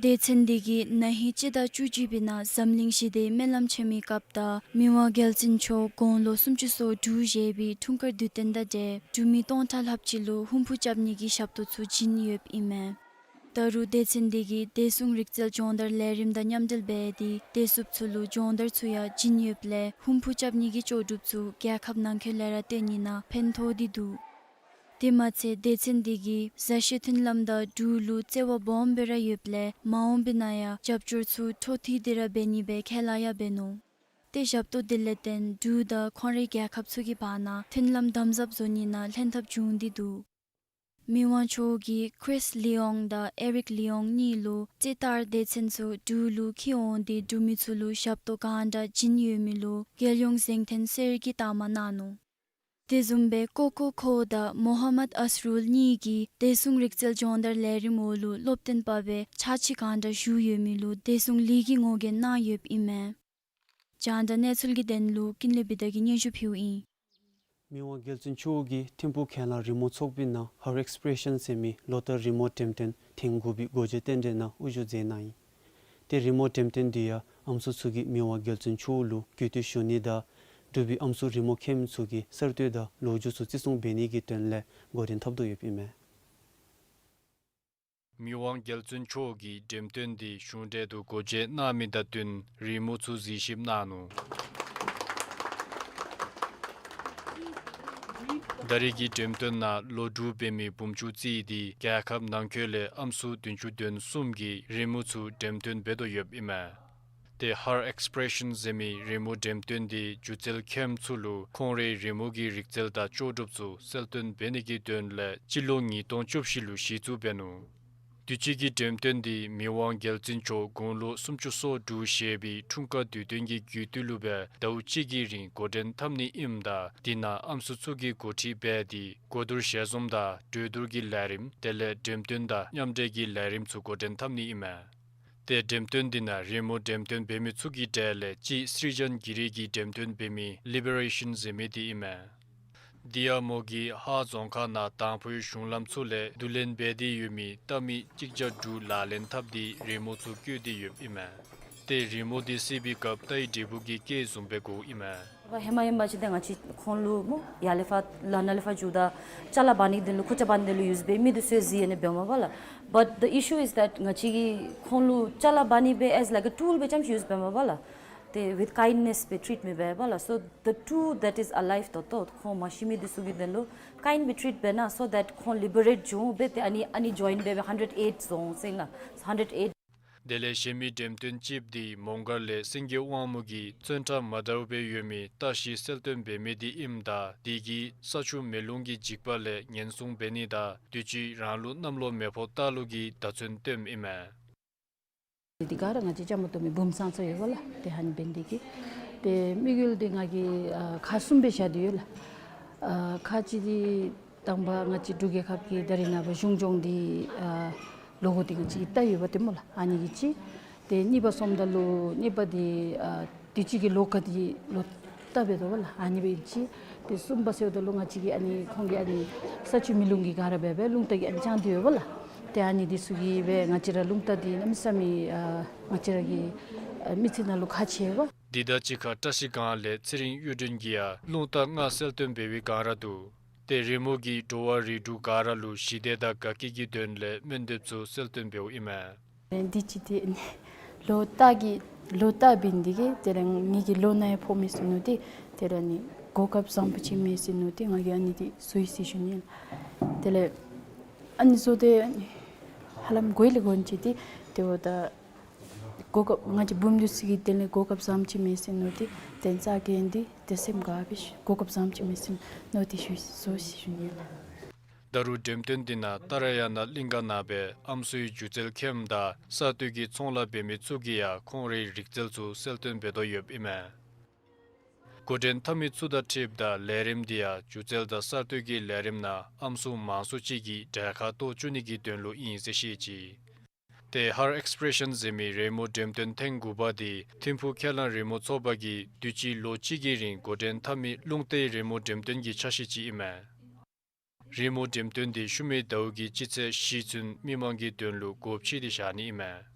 སྡེ་ཚན་འདི་གིས་ན་ཧིང་སྤྱི་ཟླ་བཅུ་གཅིག་པའི་ནང་འཛམ་གླིང་ཞི་བདེའི་སྨོན་ལམ་འཆང་མི་སྐབས་དང་མི་དབང་རྒྱལ་བཙུན་མཆོག་དགུང་ལོ་སུམ་ཅུ་སོ་དྲུག་བཞེས་པའི་འཁྲུངས་སྐར་དུས་སྟོན་དང་འབྲེལ་འབྲུག་མི་སྟོང་ཕྲག་ལྷགཔ་ཅིག་ལུ་ཧུམ་བུ་རྐྱབ་ནི་གི་ཞབས་ཏོག་ཚུ་བྱིན་ཡོདཔ་ཨིན་མས། ད་རུང་སྡེ་ཚན་འདི་གིས་བདེ་སྲུང་རིག་རྩལ་སྦྱོང་བརྡར་ལས་རིམ་དང་མཉམ་འབྲེལ་འབད་དེ་བདེ་སྲུངཔ་ཚུ་ལུ་སྦྱོང་བརྡར་ཚུ་ཡང་བྱིན་ཡོདཔ་ལས་ཧུམ་ཕུ་རྐྱབ་ནི་གི་ལྕོགས་གྲུབ་ཚུ་རྒྱལ་ཁབ་ནང་འཁོད་ལས་ར་སྟོན་ནི་ནང་ཕན་ཐོགས་ཏེ་འདུག། དེ་མ་ཚད་སྡེ་ཚན་འདི་གིས་བཟའ་བཤའི་མཐུན་ལམ་དང་འབྲུག་ལུ་བརྩེ་བ་སྦོམ་སྦེ་ར་ཡོདཔ་ལས་མ་འོངས་པའི་ནང་ཡང་རྒྱབ་སྐྱོར་ཚུ་འཕྲོ་མཐུད་དེ་ར་འབད་ནི་སྦེ་ཁས་བླངས་ཡང་འབད་ནུག། ཏེ་ཞབས་ཏོག་འདི་ལས་བརྟེན་འབྲུག་དང་ཁོང་རའི་རྒྱལ་ཁབ་ཚུ་གི་བར་ན་མཐུན་ལམ་དམ་ཟབ་བཟོ་ནི་ནང་ལྷན་ཐབས་བྱུང་སྟེ་འདུག། མི་དབང་མཆོག་གིས་ཀྲིས་ལི་ཡོང་དང་ཨེ་རིག་ལི་ཡོང་གཉིས་ལུ་ཅི་ལྟར་སྡེ་ཚན་ཚུ་འབྲུག་ལུ་འཁྱིད་འོང་སྟེ་འབྲུག་མི་ཚུ་ལུ་ཞབས་ཏོག་གང་དྲག་བྱིན་ཡོད་མི་ལུ་རྒྱལ་ཡོངས་གཟེངས་ཐོན་གསེར་གྱི་རྟགས་མ་གནང་ནུག། དེ་བཟུམ་སྦེ་ཀོ་ཀོ་ཁོ་དང་མོ་ཧམ་མད་ཨས་རུལ་གཉིས་ཀྱིས་བདེ་སྲུང་རིག་རྩལ་སྦྱོང་བརྡར་ལས་རིམ་འོག་ལུ་སློབ་སྟོན་པ་སྦེ་ཕྱག་ཕྱིད་གང་དྲག་ཞུ་ཡོད་མི་ལུ་བདེ་སྲུང་ལས་ཀྱི་ངོ་རྒོལ་གནང་ཡོདཔ་ཨིན་མས། རྒྱང་བསྒྲགས་གནས་ཚུལ་གྱི་དོན་ལུ་ཀུན་ལེགས་བི་དྷ་གིས་སྙན་ཞུ་ཕུལཝ་ཨིན། མི་དབང་རྒྱལ་བཙུན་མཆོག་གིས་ཐིམ་ཕུག་ཁས་བླངས་རི་མོ་ཚོགས་པའི་ནང་ཧར་ཨེགསི་པི་རེ་ཤཱན་ཟེར་མི་ལོ་བསྟར་རི་མོ་འགྲེམས་སྟོན་ཐེངས་དགུ་པའི་སྒོ་འབྱེད་རྟེན་འབྲེལ་ནང་དབུ་བཞུགས་མཛད་གནང་ཡི། ཏེ་རི་མོ་འགྲེམས་སྟོན་འདི་ཡང་ཨམ་སྲུ་ཚུ་གིས་མི་དབང་རྒྱལ་བཙུན་མཆོག་ལུ་གུས་བཏུད་ཞུ་ནི་དང་འབྲུག་པའི་ཨམ་སྲུ་རི་མོ་མཁནམ་ཚུ་གི་གསར་གཏོད་དང་ལོ་རྒྱུས་ཚུ་བརྩི་སྲུང་འབད་ནི་གི་དོན་ལས་འགོ་འདྲེན་འཐབ་དོ་ཡོདཔ་ཨིན་མས། མི་དབང་རྒྱལ་བཙུན་མཆོག་གིས་འགྲེམས་སྟོན་འདི་གཞུང་འབྲེལ་དུ་སྒོ་འབྱེད་གནང་མི་དང་བསྟུན་རི་མོ་ཚུ་གཟིགས་ཞིབ་གནང་ནུག། ད་རེས་ཀྱི་འགྲེམས་སྟོན་ནང་ལོ་དྲུག་འབད་མི་བུམ་ཆུ་རྩིས་ཏེ་རྒྱལ་ཁབ་ནང་འཁོད་ལས་ཨམ་སྲུ་བདུན་ཅུ་དོན་གསུམ་གྱིས་རི་མོ་ཚུ་འགྲེམས་སྟོན་འབད་དོ་ཡོདཔ་ཨིན་མས། ཏེ་ཧར་ཨེགསི་པི་རེ་ཤཱན་ཟེར་མི་རི་མོ་འགྲེམས་སྟོན་འདི་སྒྱུ་རྩལ་མཁནམ་ཚུ་ལུ་ཁོང་རའི་རི་མོ་གི་རིག་རྩལ་དང་ལྕོགས་གྲུབ་ཚུ་གསལ་སྟོན་འབད་ནི་གི་དོན་ལས་སྤྱི་ལོ་ཉིས་སྟོང་བཅུ་བཞི་ལུ་གཞི་བཙུགས་འབད་ནུག། དུས་ཅི་གི་འགྲེམས་སྟོན་འདི་མི་དབང་རྒྱལ་བཙུན་མཆོག་དགུང་ལོ་སུམ་ཅུ་སོ་དྲུག་བཞེས་པའི་འཁྲུངས་སྐར་དུས་སྟོན་གྱི་རྒྱུད་སྟོད་ལུ་སྦེ་ཟླཝ་གཅིག་གི་རིང་འགོ་འདྲེན་འཐབ་ནི་ཨིནམ་ད་འདི་ནང་ཨམ་སྲུ་ཚུ་གིས་འགོ་ཁྲིད་འབད་དེ་གོ་བསྡུར་ཞལ་འཛོམས་དང་གྲོས་བསྡུར་གྱི་ལས་རིམ་དེ་ལས་འགྲེམས་སྟོན་དང་མཉམ་འབྲེལ་གྱི་ལས་རིམ་ཚུ་འགོ་འདྲེན་འཐབ་ནི་ཨིན་མས། ཏེ་འགྲེམས་སྟོན་འདི་ནང་རི་མོ་འགྲེམས་སྟོན་འབད་མི་ཚུ་གི་གྲས་ལས་གཅིག་སྲིད་ཞཱན་གྱི་རི་གིས་འགྲེམས་སྟོན་འབད་མི་ལི་བེ་རེ་ཤཱན་ཟེར་མི་འདི་ཨིན་མས། འདི་ཡང་མོ་གིས་ཧཱ་རྫོང་ཁག་ནང་དང་ཕུའི་གཞུང་ལམ་ཚུ་ལས་བསྡུ་ལེན་འབད་དེ་ཡོད་མི་རྟ་མི་གཅིག་བརྒྱ་དྲུག་ལག་ལེན་འཐབ་སྟེ་རི་མོ་ཚུ་བཀོད་དེ་ཡོདཔ་ཨིན་མས། ཏེ་རི་མོ་འདི་གཟིགས་པའི་སྐབས་རྟའི་འབྲས་བུ་གི་སྐད་བཟུམ་སྦེ་གོཝ་ཨིན་མས། ཧེ་མ་ཧེ་མ་ཅིག་ཏེ་ང་བཅས་ཁོང་ལུ་མོ་ཡར་ལས་ཕར་ལ་ནཱ་ལས་ཕར་འགྱོཝ་ད་ཅ་ལ་འབག་ནི་འདི་ལུ་ཁུར་ཆ་འབག་ནི་འདི་ལུ་ཡུས་འབད་མི་འདི་ཚུ་གཟིགས་ཨ་ནི་འབདཝ་མས་པ་ལགས། But the issue is that ང་བཅས་ཀྱིས་ཁོང་ལུ་ཅ་ལ་འབག་ནི་སྦེ་as like a tool སྦེ་རྐྱངམ་ཅིག་ཡུས་འབདཝ་མས་པ་ལགས། ཏེ་with kindness སྦེ་ཊིཊ་མི་འབད་བས་པ་ལགས། So the two that is alive ད་ལྟོ་ཁོང་མ་ཤི་མི་འདི་ཚུ་གི་དོན་ལུ་ཀའིནཌ་སྦེ་ཊིཊ་འབད་གནང་། So that ཁོང་ལི་བེ་རེཊ་འགྱོ་འབད་དེ་ཨ་ནི་ཨ་ནི་ཇོའིན་འབད་འབད་ཧན་ཌེཌ་ཨེཊ་རྫོང་ཟེར་ལགས། ཧན་ཌེཌ་ཨེཊ། དེ་ལས་གཞན་མི་འགྲེམས་སྟོན་ཅིག་འདི་མོང་སྒར་ལས་སེང་གེ་དབང་མོ་གིས་བཙོན་ཁྲལ་མ་དར་བར་ཡོད་མི་རྟ་ཤི་གསལ་སྟོན་འབད་མི་འདི་ཨིནམ་ད་འདི་གིས་ས་ཆུ་མེ་རླུང་གི་འཇིགས་པ་ལས་ཉེན་སྲུང་འབད་ནི་དང་དུས་ཅི་རང་ལུགས་གནམ་ལོ་མེ་ཕོ་རྟ་ལོ་གི་བརྡ་མཚོན་སྟོནམ་ཨིན་མས། འདི་ག་ར་ང་བཅས་བཅའ་མར་གཏོགས་མི་བུམོ་ཚང་ཚང་ཡོད་པ་ལགས། ཏེ་ཧ་ནི་འབད་ནི་འདི་གིས་ཏེ་དམིགས་ཡུལ་འདི་ང་གིས་ཨ་ཁག་གསུམ་སྦེ་བཞག་སྟེ་ཡོད་ལགས། ཨ་ཁག་གཅིག་འདི་དང་པ་ང་བཅས་འབྲུག་རྒྱལ་ཁབ་ཀྱི་ད་རེས་ནངས་པ་གཞུང་སྐྱོང་འདི་ཨ་ལོ་གོ་འདི་ང་བཅས་ཀྱི་རྟ་ཡོད་པ་འདི་སྨོ་ལགས། ཨ་ནི་གི་གཅིག། ཏེ་གཉིས་པ་སོངམ་ད་ལུ་གཉིས་པ་འདི་ཨ་དུས་ཅི་གི་ལོ་ཁ་འདི་ལོ་རྟ་འབད་དོ་པ་ལགས། ཨ་ནི་འབད་ནི་གཅིག། ཏེ་གསུམ་པ་ཟེརཝ་ད་ལུ་ང་བཅས་ཀྱི་ཨ་ནི་ཁོང་གིས་ཨ་ནི་ས་ཆུ་མེ་རླུང་གི་ག་ར་འབད་འབད་རླུང་རྟ་གིས་ཨ་ནི་དཔྱང་སྟེ་ཡོད་པ་ལགས། ཏེ་ཨ་ནི་འདི་ཚུ་གིས་སྦེ་ང་བཅས་ར་རླུང་རྟ་འདི་གནམ་མེད་ས་མེད་ཨ་ང་བཅས་ར་གི་ཨ་མི་ཚེ་ནང་ལུ་ཁག་ཆེ་བས། འདི་དང་གཅིག་ཁར་བཀྲ་ཤིས་སྒང་ལས་ཚེ་རིང་གཡུ་སྒྲོན་གྱིས་ཡང་རླུང་རྟ་ལྔ་གསལ་སྟོན་འབད་བའི་སྒང་ར་འདུག། ཏེ་རི་མོ་གིས་འགྲོ་བ་རིགས་དྲུག་ག་ར་ལུ་ཞི་བདེ་དང་དགའ་སྐྱིད་ཀྱི་དོན་ལས་སྨོན་འདེབས་ཚུ་གསལ་སྟོན་འབདཝ་ཨིན་མས། འདི་ཅིག་ཏེ་ལོ་རྟ་གི་ལོ་རྟ་འབད་ནི་འདི་གིས་དེ་ལས་ངེ་གི་ལོ་ན་ཡང་ཕོག་མས་ཟེར་མནོ་སྟེ་དེ་ལས་ནི་གོ་སྐབས་བཟང་པོ་ཅིག་མས་ཟེར་མནོ་སྟེ་ང་གིས་ཨ་ནི་འདི་བཟོ་ཡི་ཟེར་ཞུ་ནི་ལགས། དེ་ལས་ཨ་ནི་བཟོ་སྟེ་ཨ་ནི་ཧ་ལམ་གོ་ལས་གོ་ནི་ཅིག་ཏེ་དེ་འབདཝ་ད་གོ་སྐབས་ང་བཅས་བུམོ་འདི་ཚུ་གི་དོན་ལས་གོ་སྐབས་བཟངམ་ཅིག་མས་ཟེར་མནོ་སྟེ་དེ་ཙ་གི་འདི་དེ་སེམས་དགའ་སྦེ་གོ་སྐབས་བཟངམ་ཅིག་མས་ཟེར་མནོ་སྟེ་ཞུ་བཟོ་ཡི་ཟེར་ཞུ་ནི་ལགས། ད་རུང་འགྲེམས་སྟོན་འདི་ནང་ཏཱ་ར་ཡ་ན་གླིང་ག་ནང་སྦེ་ཨམ་སྲུའི་སྒྱུ་རྩལ་མཁནམ་དང་གསར་གཏོད་ཀྱི་ཚོང་ལཱ་འབད་མི་ཚུ་གིས་ཡང་ཁོང་རའི་རིག་རྩལ་ཚུ་གསལ་སྟོན་འབད་དོ་ཡོདཔ་ཨིན་མས། འགོ་འདྲེན་འཐབ་མི་ཚུ་དང་འཁྲིལཝ་ད་ལས་རིམ་འདི་ཡང་སྒྱུ་རྩལ་དང་གསར་གཏོད་ཀྱི་ལས་རིམ་ནང་ཨམ་སྲུ་མང་སུ་ཅིག་གི་གྲལ་ཁར་གཏོགས་བཅུག་ནི་གི་དོན་ལུ་ཨིན་ཟེར་བཤད་ཅི། ཏེ་ཧར་ཨེགསི་པི་རེ་ཤཱན་ཟེར་མི་རི་མོ་འགྲེམས་སྟོན་ཐེངས་དགུ་པ་འདི་ཐིམ་ཕུག་ཁས་བླངས་རི་མོ་ཚོགས་པ་གིས་དུས་ཅི་ལོ་གཅིག་གི་རིང་འགོ་འདྲེན་འཐབ་མི་རླུང་རྟའི་རི་མོ་འགྲེམས་སྟོན་གྱི་ཆ་ཤས་ཅིག་ཨིན་མས། རི་མོ་འགྲེམས་སྟོན་འདི་ཤུལ་མའི་ཟླཝ་གི་སྤྱི་ཚེས་བཞི་ཚུན་མི་མང་གི་དོན་ལུ་སྒོ་ཕྱེ་སྟེ་བཞག་ནི་ཨིན་མས།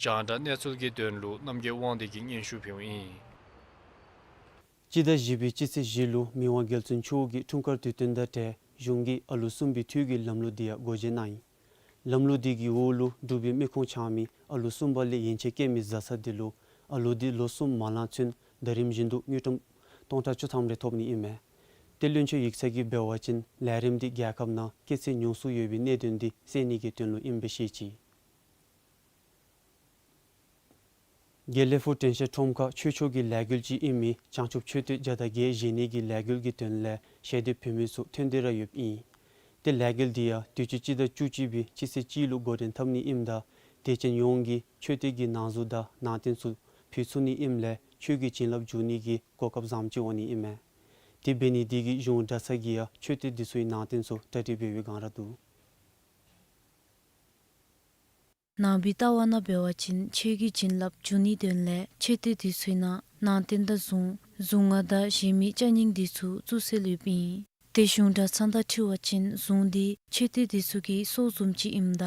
རྒྱང་བསྒྲགས་གནས་ཚུལ་གྱི་དོན་ལུ་རྣམ་རྒྱལ་དབང་འདུས་ཀྱིས་སྙན་ཞུ་ཕུལཝ་ཨིན། སྤྱི་ཟླ་བཞི་པའི་སྤྱི་ཚེས་བཞི་ལུ་མི་དབང་རྒྱལ་བཙུན་མཆོག་གི་འཁྲུངས་སྐར་དུས་སྟོན་དང་འབྲེལ་ གཞུང་གིས་ཨ་ལོ་གསུམ་པའི་འཐུས་ཀྱི་ལམ་ལུགས་འདི་ཡང་སྒོ་འབྱེད་གནང་ཡི། ལམ་ལུགས་འདི་གི་འོག་ལུ་འབྲུག་པའི་མི་ཁུངས་འཆང་མི་ཨ་ལོ་གསུམ་པ་ལས་ཡན་ཆད་སྐྱེས་མི་བཟའ་ཚང་འདི་ལུ་ཨ་ལོ་འདི་ལོ་གསུམ་མ་ལང་ཚུན་ཟླ་རིམ་བཞིན་དུ་དངུལ་ཀྲམ་སྟོང་ཕྲག་བཅུ་ཐམ་རེ་ཐོབ་ནི་ཨིན་མས། ཏེ་བློན་ཆེན་ཡིག་ཚང་གིས་འབད་བ་ཅིན་ལས་རིམ་འདི་རྒྱལ་ཁབ་ནང་སྐྱེད་ཚད་ཉུང་སུ་ཡོད་པའི་གནད་དོན་འདི་སེལ་ནི་གི་དོན་ལུ་ཨིནམ་སྦེ་བཤད་ཅི། དགེ་ལེགས་ཕུག་དྲན་ཤེས་ཁྲོམ་ཁར་ཆོས་ཕྱོགས་ཀྱི་ལས་འགུལ་ཅིག་ཨིན་མི་བྱང་ཆུབ་མཆོད་རྟེན་བརྒྱ་དང་བརྒྱད་བཞེངས་ནི་གི་ལས་འགུལ་གྱི་དོན་ལས་ཞལ་འདེབས་ཕུལ་མི་ཚུ་ཐོན་ཏེ་ར་ཡོདཔ་ཨིན། ཏེ་ལས་འགུལ་འདི་ཡང་དུས་ཅི་སྤྱི་ཟླ་བཅུ་གཅིག་པའི་སྤྱི་ཚེས་གཅིག་ལུ་འགོ་འདྲེན་འཐབ་ནི་ཨིནམ་ད་དད་ཅན་ཡོངས་ཀྱིས་མཆོད་རྟེན་གྱི་ནང་གཟུངས་དང་ནང་རྟེན་ཚུ་ཕུལ་ཚུགས་ནི་ཨིནམ་ལས་ཆོས་ཀྱི་བྱིན་རླབས་འཇུག་ནི་གི་གོ་སྐབས་བཟངམ་ཅིག་འོང་ནི་ཨིན་མས། དེ་འབད་ནི་འདི་གིས་གཞུང་གྲྭ་ཚང་གིས་ཡང་མཆོད་རྟེན་འདི་ཚུའི་ནང་རྟེན་ཚུ་གྲ་སྒྲིག་འབད་བའི་བསྒང་ར་འདུག། ནང་པའི་ལྟ་བ་ནང་འབད་བ་ཅིན་ཆོས་ཀྱི་བྱིན་རླབས་འཇུག་ནིའི་དོན་ལས་མཆོད་རྟེན་འདི་ཚུའི་ནང་ནང་རྟེན་དང་གཟུངས་གཟུངས་སྔགས་དང་གཞན་མི་ཅ་རྙིང་འདི་ཚུ་བཙུགས་སྲོལ་ཡོདཔ་ཨིན། ཏེ་གཞུང་གྲྭ་ཚང་དང་འཁྲིལ་བ་ཅིན་གཟུངས་འདི་མཆོད་རྟེན་འདི་ཚུ་གི་སྲོག་བཟུམ་ཅིག་ཨིནམ་ད་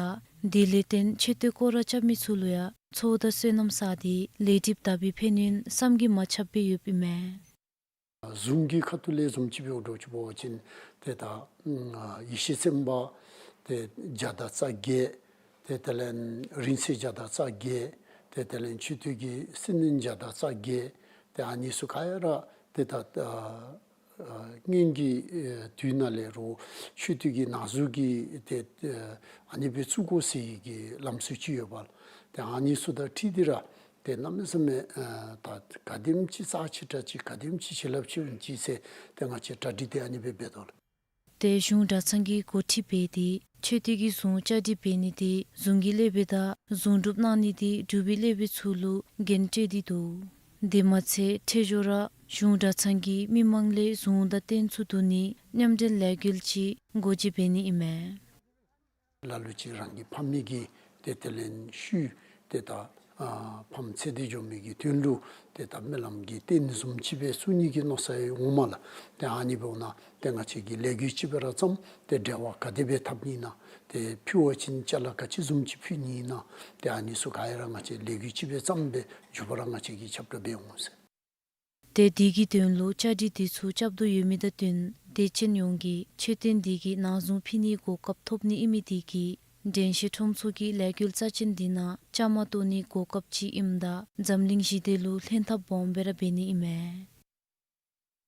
དེ་ལས་བརྟེན་མཆོད་རྟེན་སྐོར་ར་རྐྱབ་མི་ཚུ་ལུ་ཡང་ཚོགས་དང་བསོད་ནམས་བསགས་ཏེ་ལས་སྒྲིབ་དག་པའི་ཕན་ཡོན་བསམ་གྱིས་མ་ཁྱབ་པའི་ཡོདཔ་ཨིན་མས། གཟུངས་ཀྱི་ཁ་ཐུག་ལས་བཟུམ་ཅིག་འབད་འགྱོ་ཅི་འབད་བ་ཅིན་ཏེ་ད་ཡེ་ཤེས་སེམས་དཔའ་ཏེ་བརྒྱ་དང་རྩ་བརྒྱད། ཏེ་དེ་ལས་རིང་བསྲེལ་བརྒྱ་དང་རྩ་བརྒྱད། ཏེ་དེ་ལས་མཆོད་རྟེན་གྱི་སྲི་མནན་བརྒྱ་དང་རྩ་བརྒྱད། ཏེ་ཨ་ནི་ཚུ་ག་ར་ཏེ་ད་སྔོན་གྱི་དུས་ནང་ལས་རུང་མཆོད་རྟེན་གྱི་ནང་གཟུངས་ཀྱི་ཏེ་ཨ་ནི་སྦེ་བཙུགས་དགོ་ཟེར་བའི་ལམ་སྲོལ་ཅིག་ཡོདཔ་ལས་ཏེ་ཨ་ནི་ཚུ་དང་འཁྲིལ་ཏེ་ར་ཏེ་གནམ་མེད་ས་མེད་ད་ག་དེམ་ཅིག་རྩ་ཆེ་དྲགས་ཅིག་ག་དེམ་ཅིག་བྱིན་རླབས་ཆེ་འོང་ཅི་ཟེར་ཏེ་ང་བཅས་གྲ་སྒྲིག་འདི་ཨ་ནི་སྦེ་འབད་དོ་ལགས། ཏེ་གཞུང་གྲྭ་ཚང་གིས་འགོ་ཁྲིད་འབད་དེ་མཆོད་རྟེན་གྱི་གཟུངས་བཅའ་སྒྲིག་འབད་ནི་འདི་གཟུངས་ཀྱི་བླ་བརྡ་དང་གཟུངས་སྒྲུབ་གནང་ནི་འདི་འབྲུག་པའི་བླ་བརྡ་ཚུ་ལུ་འགན་སྤྲོད་དེ་འདུག། དེ་མ་ཚད་འཕྲལ་མགྱོགས་ར་གཞུང་གྲྭ་ཚང་གིས་མི་མང་ལས་གཟུངས་དང་རྟེན་ཚུ་བསྡུ་ནིའི་མཉམ་འབྲེལ་ལས་འགུལ་ཅིག་སྒོ་འབྱེད་འབད་ནི་ཨིན་མས། ལ་ལུ་ཅིག་རང་གི་ཕ་མེས་ཀྱི་ཏེ་དེ་ལས་ཤུལ་ཏེ་ད་ཨ་ཕམ་ཚེ་འདས་འགྱོ་མི་གི་དོན་ལུ་ཏེ་ད་སྨོན་ལམ་གྱི་རྟེན་བཟུམ་ཅིག་སྦེ་བཙུགས་ནི་གི་མནོ་བསམ་ཡོད་འོང་མས་ལགས། ཏེ་ཨ་ནི་འབདཝ་ད་ཏེ་ང་བཅས་ཀྱིས་ལས་འགུལ་ཅིག་འབད་ར་བརྩམས་ཏེ་འབྲེལ་བ་ག་དེ་སྦེ་འཐབ་ནི་ཨིན་ན། ཏེ་ཕུལ་བ་ཅིན་ཅ་ལ་ག་ཅི་བཟུམ་ཅིག་ཕུལ་ནི་ཨིན་ན། ཏེ་ཨ་ནི་ཚུ་ག་ར་ང་བཅས་ལས་འགུལ་ཅིག་སྦེ་བརྩམས་སྦེ་མགྱོགས་པ་ར་ང་བཅས་ཀྱིས་ཁྱབ་བསྒྲགས་འབད་འོང་ཟེར། ཏེ་དེ་གི་དོན་ལུ་བཅའ་སྒྲིག་འདི་ཚུ་རྐྱབ་དོ་ཡོད་མི་དང་བསྟུན་དད་ཅན་ཡོངས་ཀྱིས་མཆོད་རྟེན་འདི་གི་ནང་གཟུངས་ཕུལ་ནིའི་གོ་སྐབས་ཐོབ་ནི་ཨིན་མི་འདི་གིས་དྲན་ཤེས་ཁྲོམ་ཚོགས་ཀྱི་ལས་འགུལ་རྩ་ཅན་འདི་ནང་བཅའ་མར་གཏོགས་ནིའི་གོ་སྐབས་ཅིག་ཨིནམ་ད་འཛམ་གླིང་ཞི་བདེ་ལུ་ལྷན་ཐབས་སྦོམ་སྦེ་ར་འབད་ནི་ཨིན་མས།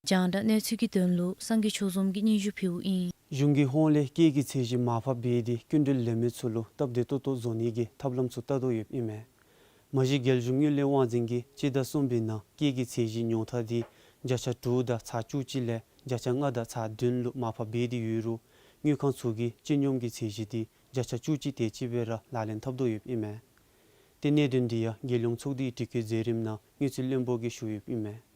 རྒྱང་བསྒྲགས་གནས་ཚུལ་གྱི་དོན་ལུ་སངས་རྒྱས་ཆོས་འཛོམས་ཀྱིས་སྙན་ཞུ་ཕུལཝ་ཨིན། གཞུང་གི་ཧོངས་ལས་སྐྱེད་ཀྱི་ཚད་གཞི་མར་ཕབ་འབད་དེ་སྐྱིན་འགྲུལ་ལེན་མི་ཚུ་ལུ་སྟབས་བདེ་ཏོག་ཏོ་བཟོ་ནི་གི་ཐབས་ལམ་ཚུ་བལྟ་དོ་ཡོདཔ་ཨིན་མས། མ་གཞི་རྒྱལ་གཞུང་དངུལ་ལས་དབང་འཛིན་གྱིས་སྤྱི་ཟླ་གསུམ་པའི་ནང་སྐྱེད་ཀྱི་ཚད་གཞི་ཉུང་མཐའ་འདི་བརྒྱ་ཆ་དྲུག་དང་ཚག་བཅུ་གཅིག་ལས་བརྒྱ་ཆ་ལྔ་དང་ཚག་བདུན་ལུ་མར་ཕབ་འབད་དེ་ཡོད་རུང་དངུལ་ཁང་ཚུ་གིས་སྤྱི་སྙོམས་ཀྱི་ཚད་གཞི་འདི་བརྒྱ་ཆ་བཅུ་གཅིག་དེ་ཅིག་སྦེ་ར་ལག་ལེན་འཐབ་དོ་ཡོདཔ་ཨིན་མས། ཏེ་གནད་དོན་འདི་ཡང་རྒྱལ་ཡོངས་ཚོགས་སྡེའི་དྲི་བཀོད་མཛད་རིམ་ནང་དངུལ་རྩིས་བློན་པོ་གིས་ཞུ་ཡོདཔ་ཨིན་མས།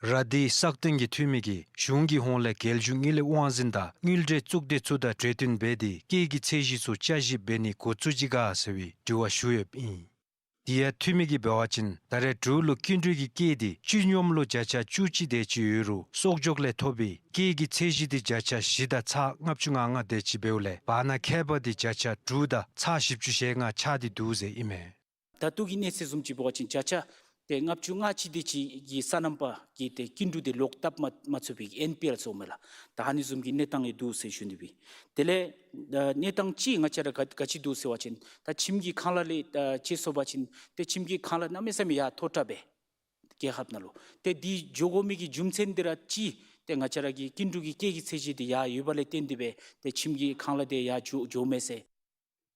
ར་དྷིའི་སྲ་བརྟན་གྱི་འཐུས་མི་གིས་གཞུང་གི་ཧོངས་ལས་རྒྱལ་གཞུང་དངུལ་ལས་དབང་འཛིན་དང་དངུལ་འབྲེལ་གཙུག་སྡེ་ཚུ་དང་གྲོས་བསྟུན་འབད་དེ་སྐྱེད་ཀྱི་ཚད་གཞི་ཚུ་བསྐྱར་ཞིབ་འབད་ནི་འགོ་བཙུགས་ཅི་ག་ཟེར་བའི་དྲི་བ་ཞུ་ཡོདཔ་ཨིན། དེ་ཡང་འཐུས་མི་གིས་འབད་བ་ཅིན་ད་རེས་འབྲུག་ལུ་སྐྱིན་འགྲུལ་གྱི་སྐྱེད་འདི་སྤྱི་སྙོམས་ལུ་བརྒྱ་ཆ་བཅུ་གཅིག་དེ་ཅིག་ཡོད་རུང་གསོག་འཇོག་ལས་ཐོབ་པའི་སྐྱེད་ཀྱི་ཚད་གཞི་འདི་བརྒྱ་ཆ་བཞི་དང་ཚག་ལྔ་བཅུ་ང་ལྔ་དེ་ཅིག་འབདཝ་ལས་བར་ན་ཁྱད་པར་འདི་བརྒྱ་ཆ་དྲུག་དང་ཚག་བཞི་བཅུ་ཞེ་ལྔ་ཆགས་ཏེ་འདུག་ཟེར་ཨིན་མས། ད་ལྟོ་གི་གནས་ཚད་བཟུམ་ཅིག་འབད་བ་ཅིན་བརྒྱ་ཆ་ཏེ་ལྔ་བཅུ་ང་གཅིག་དེ་ཅིག་གི་སོ་ནམ་པ་གི་ཏེ་སྐྱིན་འགྲུལ་འདི་ལོག་བཏབ་མ་མ་ཚུགས་པའི་ཨེན་པི་ཨེལ་ཟེར་མས་ལགས། ད་ཨ་ནི་བཟུམ་གྱི་གནས་སྟངས་ཡང་འདུག་ཟེར་ཞུ་ནི་སྦེ། དེ་ལས་ཨ་གནས་སྟངས་ཅིག་ང་བཅས་ར་ག་ག་ཅི་འདུག་ཟེར་བ་ཅིན་ད་ཁྱིམ་གྱི་ཁང་གླ་ལས་ཨ་ཅིག་སོང་པ་ཅིན་ཏེ་ཁྱིམ་གྱི་ཁང་གླ་གནམ་མེད་ས་མེད་ཡར་མཐོ་དྲགས་སྦེ་རྒྱལ་ཁབ་ནང་ལུ་ཏེ་འདི་འགྱོ་དགོ་མི་གི་རྒྱུ་མཚན་འདི་ར་ཅིག་ཏེ་ང་བཅས་ར་གི་སྐྱིན་འགྲུལ་གྱི་སྐྱེད་ཀྱི་ཚད་གཞི་འདི་ཡར་ཡོད་པ་ལས་བརྟེན་ཏེ་སྦེ་ཏེ་ཁྱིམ་གྱི་ཁང་གླ་འདི་ཡར་འགྱོ་འགྱོཝ་མས་ཟེར།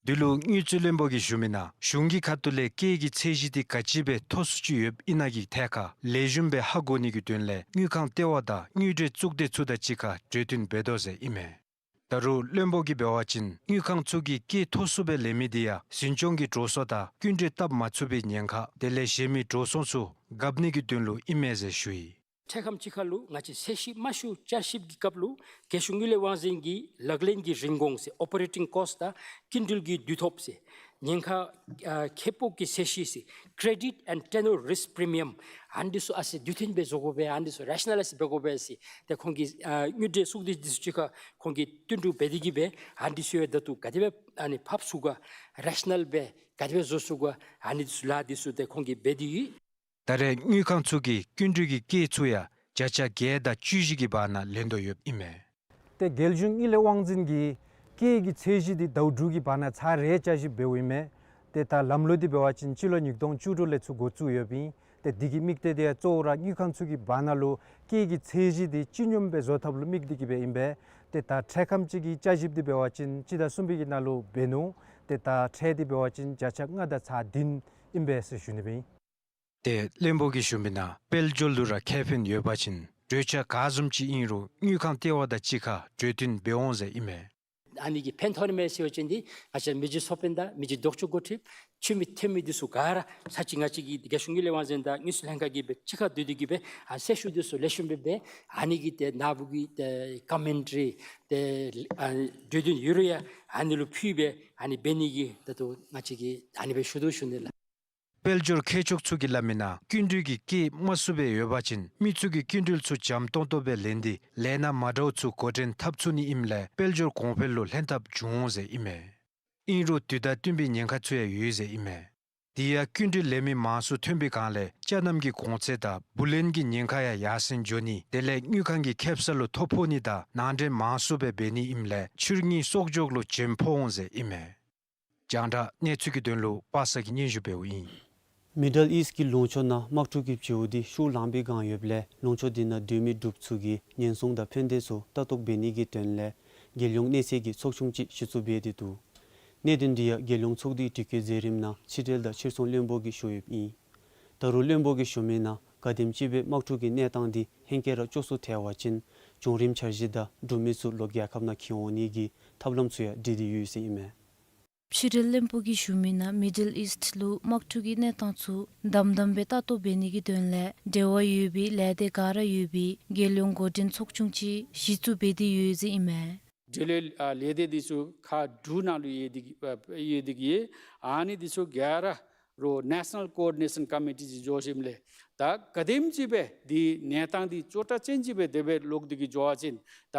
འདི་ལུ་དངུལ་རྩིས་བློན་པོ་གིས་ཞུ་མི་ནང་གཞུང་གི་ཁ་ཐུག་ལས་སྐྱེད་ཀྱི་ཚད་གཞི་འདི་ག་ཅི་སྦེ་མཐོ་སུ་ཅིག་ཡོདཔ་ཨིན་ན་གི་ཐད་ཁར་ལེགས་ཤོམ་སྦེ་ཧ་གོ་ནི་གི་དོན་ལས་དངུལ་ཁང་ལྟེ་བ་དང་དངུལ་འབྲེལ་གཙུག་སྡེ་ཚུ་དང་གཅིག་ཁར་གྲོས་བསྟུན་འབད་དོ་ཟེར་ཨིན་མས། ད་རུང་བློན་པོ་གིས་འབད་བ་ཅིན་དངུལ་ཁང་ཚུ་གིས་སྐྱེད་མཐོ་སུ་སྦེ་ལེན་མི་འདི་ཡང་འཛིན་སྐྱོང་གི་འགྲོ་སོང་དང་སྐྱིན་འགྲུལ་བཏབ་མ་ཚུགས་པའི་ཉེན་ཁ་དེ་ལས་གཞན་མི་འགྲོ་སོང་ཚུ་གབ་ནི་གི་དོན་ལུ་ཨིན་མས་ཟེར་ཞུ་ཡི། འཕྲལ་ཁམས་ཅིག་ཁར་ལུ་ང་བཅས་ཚད་གཞི་དམའ་ཤོས་བསྐྱར་ཞིབ་ཀྱི་སྐབས་ལུ་རྒྱལ་གཞུང་དངུལ་ལས་དབང་འཛིན་གྱིས་ལག་ལེན་གྱི་རིན་གོང་ཟེར་ཨོ་པ་རེ་ཊིང་ཀོསཊ་དང་སྐྱིན་འགྲུལ་གྱི་དུས་ཐོབ་ཟེར་ཉེན་ཁ་ཨ་ཁེ་སྤོགས་ཀྱི་ཚད་གཞི་ཟེར་ཀེ་རེ་ཌིཊ་ཨེནཌ་ཊེ་ནོར་རིསཀ་པི་རི་མི་ཡམ་ཨ་ནི་ཚུ་ཨ་ཙི་དུས་མཐུན་སྦེ་བཟོ་དགོ་པས། ཨ་ནི་ཚུ་རེ་ཤ་ནཱ་ལའིཛ་འབད་དགོ་པས་ཟེར་ཏེ་ཁོང་གིས་ཨ་དངུལ་འབྲེལ་གཙུག་སྡེ་འདི་ཚུ་གཅིག་ཁར་ཁོང་གིས་བསྟུན་གྲོས་འབད་དེ་གིས་སྦེ་ཨ་ནི་ཚུ་ཡང་ད་ལྟོ་ག་དེ་སྦེ་ཨ་ནི་ཕབ་ཚུགས་ག་རེ་ཤ་ནཱལ་སྦེ་ག་དེ་སྦེ་བཟོ་ཚུགས་ག་ཨ་ནི་ཚུ་ལཱ་འདི་ཚུ་ཏེ་ཁོང་གིས་འབད་དེ་ཡོད། ད་རེས་དངུལ་ཁང་ཚུ་གིས་སྐྱིན་འགྲུལ་གྱི་སྐྱེད་ཚུ་ཡང་ བརྒྱ་ཆ་བརྒྱད་དང་བཅུ་བཞི་གི་བར་ན་ལེན་དོ་ཡོདཔ་ཨིན་མས། ཏེ་རྒྱལ་གཞུང་དངུལ་ལས་དབང་འཛིན་གྱིས་སྐྱེད་ཀྱི་ཚད་གཞི་འདི་ཟླཝ་དྲུག་གི་བར་ན་ཚར་རེ་བསྐྱར་ཞིབ་འབདཝ་ཨིན་མས། ཏེ་ད་ལམ་ལུགས་འདི་འབད་བ་ཅིན་སྤྱི་ལོ་ཉིས་སྟོང་བཅུ་དྲུག་ལས་ཚུར་འགོ་བཙུགས་ཡོདཔ་ཨིན། ཏེ་འདི་གི་དམིགས་གཏད་འདི་ཡང་གཙོ་བོ་ར་དངུལ་ཁང་ཚུ་གི་བར་ན་ལུ་སྐྱེད་ཀྱི་ཚད་གཞི་འདི་སྤྱི་སྙོམས་སྦེ་བཟོ་ཐབས་ལུ་དམིགས་ཏེ་གི་སྦེ་ཨིན་པས། ཏེ་ད་འཕྲལ་ཁམས་ཅིག་གི་བསྐྱར་ཞིབ་འདི་འབད་བ་ཅིན་སྤྱི་ཟླ་གསུམ་པའི་གི་ནང་ལུ་འབད་ནུག། ཏེ་ད་འཕྲལ་འདི་འབད་བ་ཅིན་བརྒྱ་ཆ་ལྔ་དང་ཚག་བདུན་ཨིན་པས་ཟེར་ཞུ་ནི་སྦེ་ཨིན། ཏེ་བློན་པོ་གིས་ཞུ་མི་ནང་དཔལ་འབྱོར་ལུ་ར་ཁེ་ཕན་ཡོད་པ་ཅིན་གྲོས་འཆར་ག་བཟུམ་ཅིག་ཨིན་རུང་དངུལ་ཁང་ལྟེ་བ་དང་གཅིག་ཁར་གྲོས་བསྟུན་འབད་འོང་ཟེར་ཨིན་མས། ཨ་ནི་གིས་ཕན་ཐོགས་ནི་མས་ཟེར་བ་ཅིན་འདི་ང་བཅས་མི་རྗེ་ཚོགས་དཔོན་དང་མི་རྗེ་ལྡོག་ཕྱོགས་འགོ་ཁྲིདཔ་འཐུས་མི་འཐུས་མི་འདི་ཚུ་ག་ར་ཚར་གཅིག་ང་བཅས་ཀྱི་རྒྱལ་གཞུང་དངུལ་ལས་དབང་འཛིན་དང་དངུལ་རྩིས་ལྷན་ཁག་གིས་སྦེ་གཅིག་ཁར་སྡོད་དེ་གི་སྦེ་ཨ་གསལ་ཞུ་འདི་ཚུ་ལེགས་ཤོམ་སྦེ་འབད། ཨ་ནི་གིས་ཏེ་ནཱ་བུ་གི་ཏེ་ཀོ་མེན་ཊ་རི་ཏེ་ཨ་གྲོས་བསྟུན་ཡོད་རུང་ཡང་ཨ་ནི་ལུ་ཕུལ་སྦེ་ཨ་ནི་འབད་ནི་གི་ད་ལྟོ་ང་བཅས་ཀྱིས་ཨ་ནི་སྦེ་ཞུ་དོ་ཞུ་ནི་ལགས། དཔལ་འབྱོར་མཁས་མཆོག་ཚུ་གིས་སླབ་མི་ནང་སྐྱིན་འགྲུལ་གྱི་སྐྱེད་མ་ཚུགས་པར་ཡོད་པ་ཅིན་མི་ཚུ་གིས་སྐྱིན་འགྲུལ་ཚུ་འཇམ་ཏོང་ཏོ་སྦེ་ལེན་ཏེ་ལས་སྣ་མ་འདྲཝ་ཚུ་འགོ་འདྲེན་འཐབ་ཚུགས་ནི་ཨིནམ་ལས་དཔལ་འབྱོར་གོང་འཕེལ་ལུ་ལྷན་ཐབས་འབྱུང་འོང་ཟེར་ཨིན་མས། ཨིན་རུང་དུས་དང་བསྟུན་པའི་ཉེན་ཁ་ཚུ་ཡང་ཡོད་ཟེར་ཨིན་མས། དེ་ཡང་སྐྱིན་འགྲུལ་ལེན་མི་མང་སུ་ཐོན་པའི་སྒང་ལས་ཅ་རྣམ་གྱི་གོང་ཚད་དང་བུ་ལོན་གྱི་ཉེན་ཁ་ཡང་ཡར་སེང་འགྱོ་ནི་དེ་ལས་དངུལ་ཁང་གི་ཁེ་སང་ལུ་ཐོ་ཕོག་ནི་དང་ནང་འདྲེན་མང་སུ་སྦེ་འབད་ནི་ཨིནམ་ལས་ཕྱིར་དངུལ་གསོག་འཇོག་ལུ་བྱེམ་ཕོག་འོང་ཟེར་ཨིན་མས། རྒྱང་བསྒྲགས་གནས་ཚུལ་གྱི་དོན་ལུ་པ་སངས་ཀྱིས་སྙན་ཞུ་འབདཝ་ཨིན། མི་ཌལ་ཨིསཊ་ཀྱི་ལུང་ཕྱོགས་ནང་དམག་འཁྲུག་གི་བྱེལཝ་འདི་ཤུགས་ལངས་པའི་སྒང་ཡོདཔ་ལས་ལུང་ཕྱོགས་འདི་ནང་སྡོད་མི་འབྲུགཔ་ཚུ་གི་ཉེན་སྲུང་དང་ཕན་བདེ་ཚུ་ལྟ་རྟོག་འབད་ནི་གི་དོན་ལས་རྒྱལ་ཡོངས་གནས་ཚད་ཀྱི་ཚོགས་ཆུང་ཅིག་གཞི་བཙུགས་འབད་དེ་འདུག། གནད་དོན་འདི་ཡང་རྒྱལ་ཡོངས་ཚོགས་སྡེའི་དྲི་བཀོད་མཛད་རིམ་ནང་ཕྱི་འབྲེལ་དང་ཕྱིར་ཚོང་བློན་པོ་གིས་ཞུ་ཡོདཔ་ཨིན། ད་རུང་བློན་པོ་གིས་ཞུ་མི་ནང་ག་དེམ་ཅིག་སྦེ་དམག་འཁྲུག་གི་གནས་སྟངས་འདི་ཧེང་སྐལ་ར་སྐྱོ་སུ་ཐལ་བ་ཅིན་བྱུང་རིམ་འཆར་གཞི་དང་འབྲུག་མི་ཚུ་ལོག་རྒྱལ་ཁབ་ནང་འཁྱིད་འོང་ནི་གི་ཐབས་ལམ་ཚུ་ཡང་སྒྲིག་སྟེ་ཡོད་ཟེར་ཨིན་མས། ཕྱི་འབྲེལ་བློན་པོ་གིས་ཞུ་མི་ནང་མི་ཌལ་ཨིསཊ་ལུ་དམག་འཁྲུག་གི་གནས་སྟངས་ཚུ་དམ་དམ་སྦེ་ལྟ་རྟོག་འབད་ནི་གི་དོན་ལས་འབྲེལ་བ་ཡོད་པའི་ལས་སྡེ་ག་ར་ཡོད་པའི་རྒྱལ་ཡོངས་འགོ་འདྲེན་ཚོགས་ཆུང་ཅིག་གཞི་བཙུགས་འབད་དེ་ཡོད་ཟེར་ཨིན་མས། འབྲེལ་ཡོད་ཨ་ལས་སྡེ་འདི་ཚུ་ཁག་དྲུག་ནང་ལུ་ཡོད་དེ་གི་ཨ་ཡོད་དེ་གི་ཨ་ནི་འདི་ཚུ་ག་ར་རོགས་ནེ་ཤ་ནཱལ་ཀོ་ཨོར་ཌི་ནེ་ཤཱན་ཀོ་མི་ཊི་ཅིག་འགྱོ་ཞིནམ་ལས་ད་ག་དེམ་ཅིག་སྦེ་འདི་གནས་སྟངས་འདི་སྐྱོ་དྲགས་ཅན་ཅིག་སྦེ་དེ་སྦེ་ལོག་སྟེ་གི་འགྱོ་བ་ཅིན་ད་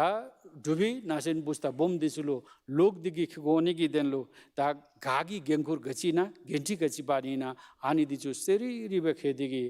འབྲུག་པའི་ནང་ཤན་བུ་སྟེ་སྦོམ་འདི་ཚུ་ལུ་ལོག་སྟེ་གི་འཁྱིད་འོང་ནི་གི་དོན་ལུ་ད་ག་གི་འགན་ཁུར་ག་ཅི་ཨིན་ན་འགན་འཁྲི་ག་ཅི་འབག་ནི་ཨིན་ན་ཨ་ནི་འདི་ཚུ་གསལ་རི་རི་སྦེ་མཁྱེན་ཏེ་གི།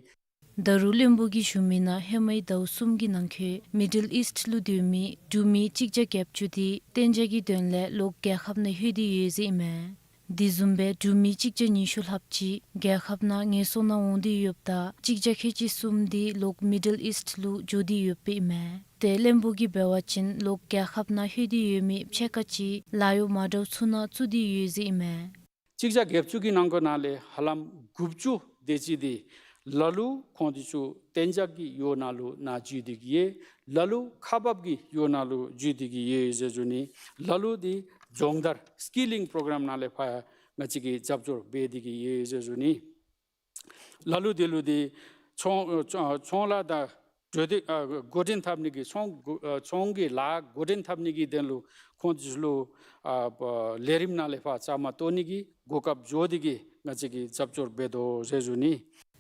ད་རུང་བློན་པོ་གིས་ཞུ་མི་ནང་ཧེ་མའི་ཟླཝ་གསུམ་གྱི་ནང་འཁོད་མི་ཌལ་ཨིསཊ་ལུ་སྡོད་མི་འབྲུག་མི་གཅིག་བརྒྱ་བརྒྱད་ཅུ་དེ་གཏན་འཇགས་ཀྱི་དོན་ལས་ལོག་རྒྱལ་ཁབ་ནང་ལྷོད་དེ་ཡོད་ཟེར་ཨིན་མས། དེ་བཟུམ་སྦེ་འབྲུག་མི་གཅིག་བརྒྱ་ཉི་ཤུ་ལྷགཔ་ཅིག་རྒྱལ་ཁབ་ནང་ངལ་གསོ་ནང་འོང་སྟེ་ཡོདཔ་ད་གཅིག་བརྒྱ་ཁལ་གཅིག་གསུམ་དེ་ལོག་མི་ཌལ་ཨིསཊ་ལུ་འགྱོ་སྟེ་ཡོདཔ་ཨིན་མས། ཏེ་བློན་པོ་གིས་འབད་བ་ཅིན་ལོག་རྒྱལ་ཁབ་ནང་ལྷོད་དེ་ཡོད་མི་ཕྱེད་ཀ་ཅིག་ལཱ་གཡོག་མ་འདྲཝ་ཚུ་ནང་བཙུགས་ཏེ་ཡོད་ཟེར་ཨིན་མས། གཅིག་བརྒྱ་བརྒྱད་ཅུ་གི་ནང་འཁོད་ནང་ལས་ཧ་ལམ་དགུ་བཅུ་དེ་ཅིག་འདི་ལ་ལུ་ཁོང་འདི་ཚུ་གཏན་འཇགས་ཀྱི་ཡུལ་ནང་ལུ་ནཱ་འགྱོ་སྟེ་གི་ཡོད། ལ་ལུ་ཁག་འབག་གི་ཡུལ་ནང་ལུ་འགྱོ་སྟེ་གི་ཡོད་ཟེར་ཞུ་ནི། ལ་ལུ་འདི་སྦྱོང་བརྡར་སི་ཀི་ལིང་པོ་རོ་གརམ་ནང་ལས་ཕར་ང་བཅས་ཀྱིས་རྒྱབ་སྐྱོར་འབད་དེ་གི་ཡོད་ཟེར་ཞུ་ནི། ལ་ལུ་དེ་ལུ་འདི་ཚོང་ཚོང་ལཱ་དང་འབྲེལ་ཏེ་ཨ་འགོ་འདྲེན་འཐབ་ནི་གི་ཚོང་ཨ་ཚོང་གི་ལཱ་འགོ་འདྲེན་འཐབ་ནི་གི་དོན་ལུ་ཁོང་འདི་ཚུ་ལུ་ཨ་ལས་རིམ་ནང་ལས་ཕར་བཅའ་མར་གཏོགས་ནི་གི་གོ་སྐབས་འབྱོར་ཏེ་གི་ང་བཅས་ཀྱིས་རྒྱབ་སྐྱོར་འབད་དོ་ཟེར་ཞུ་ནི།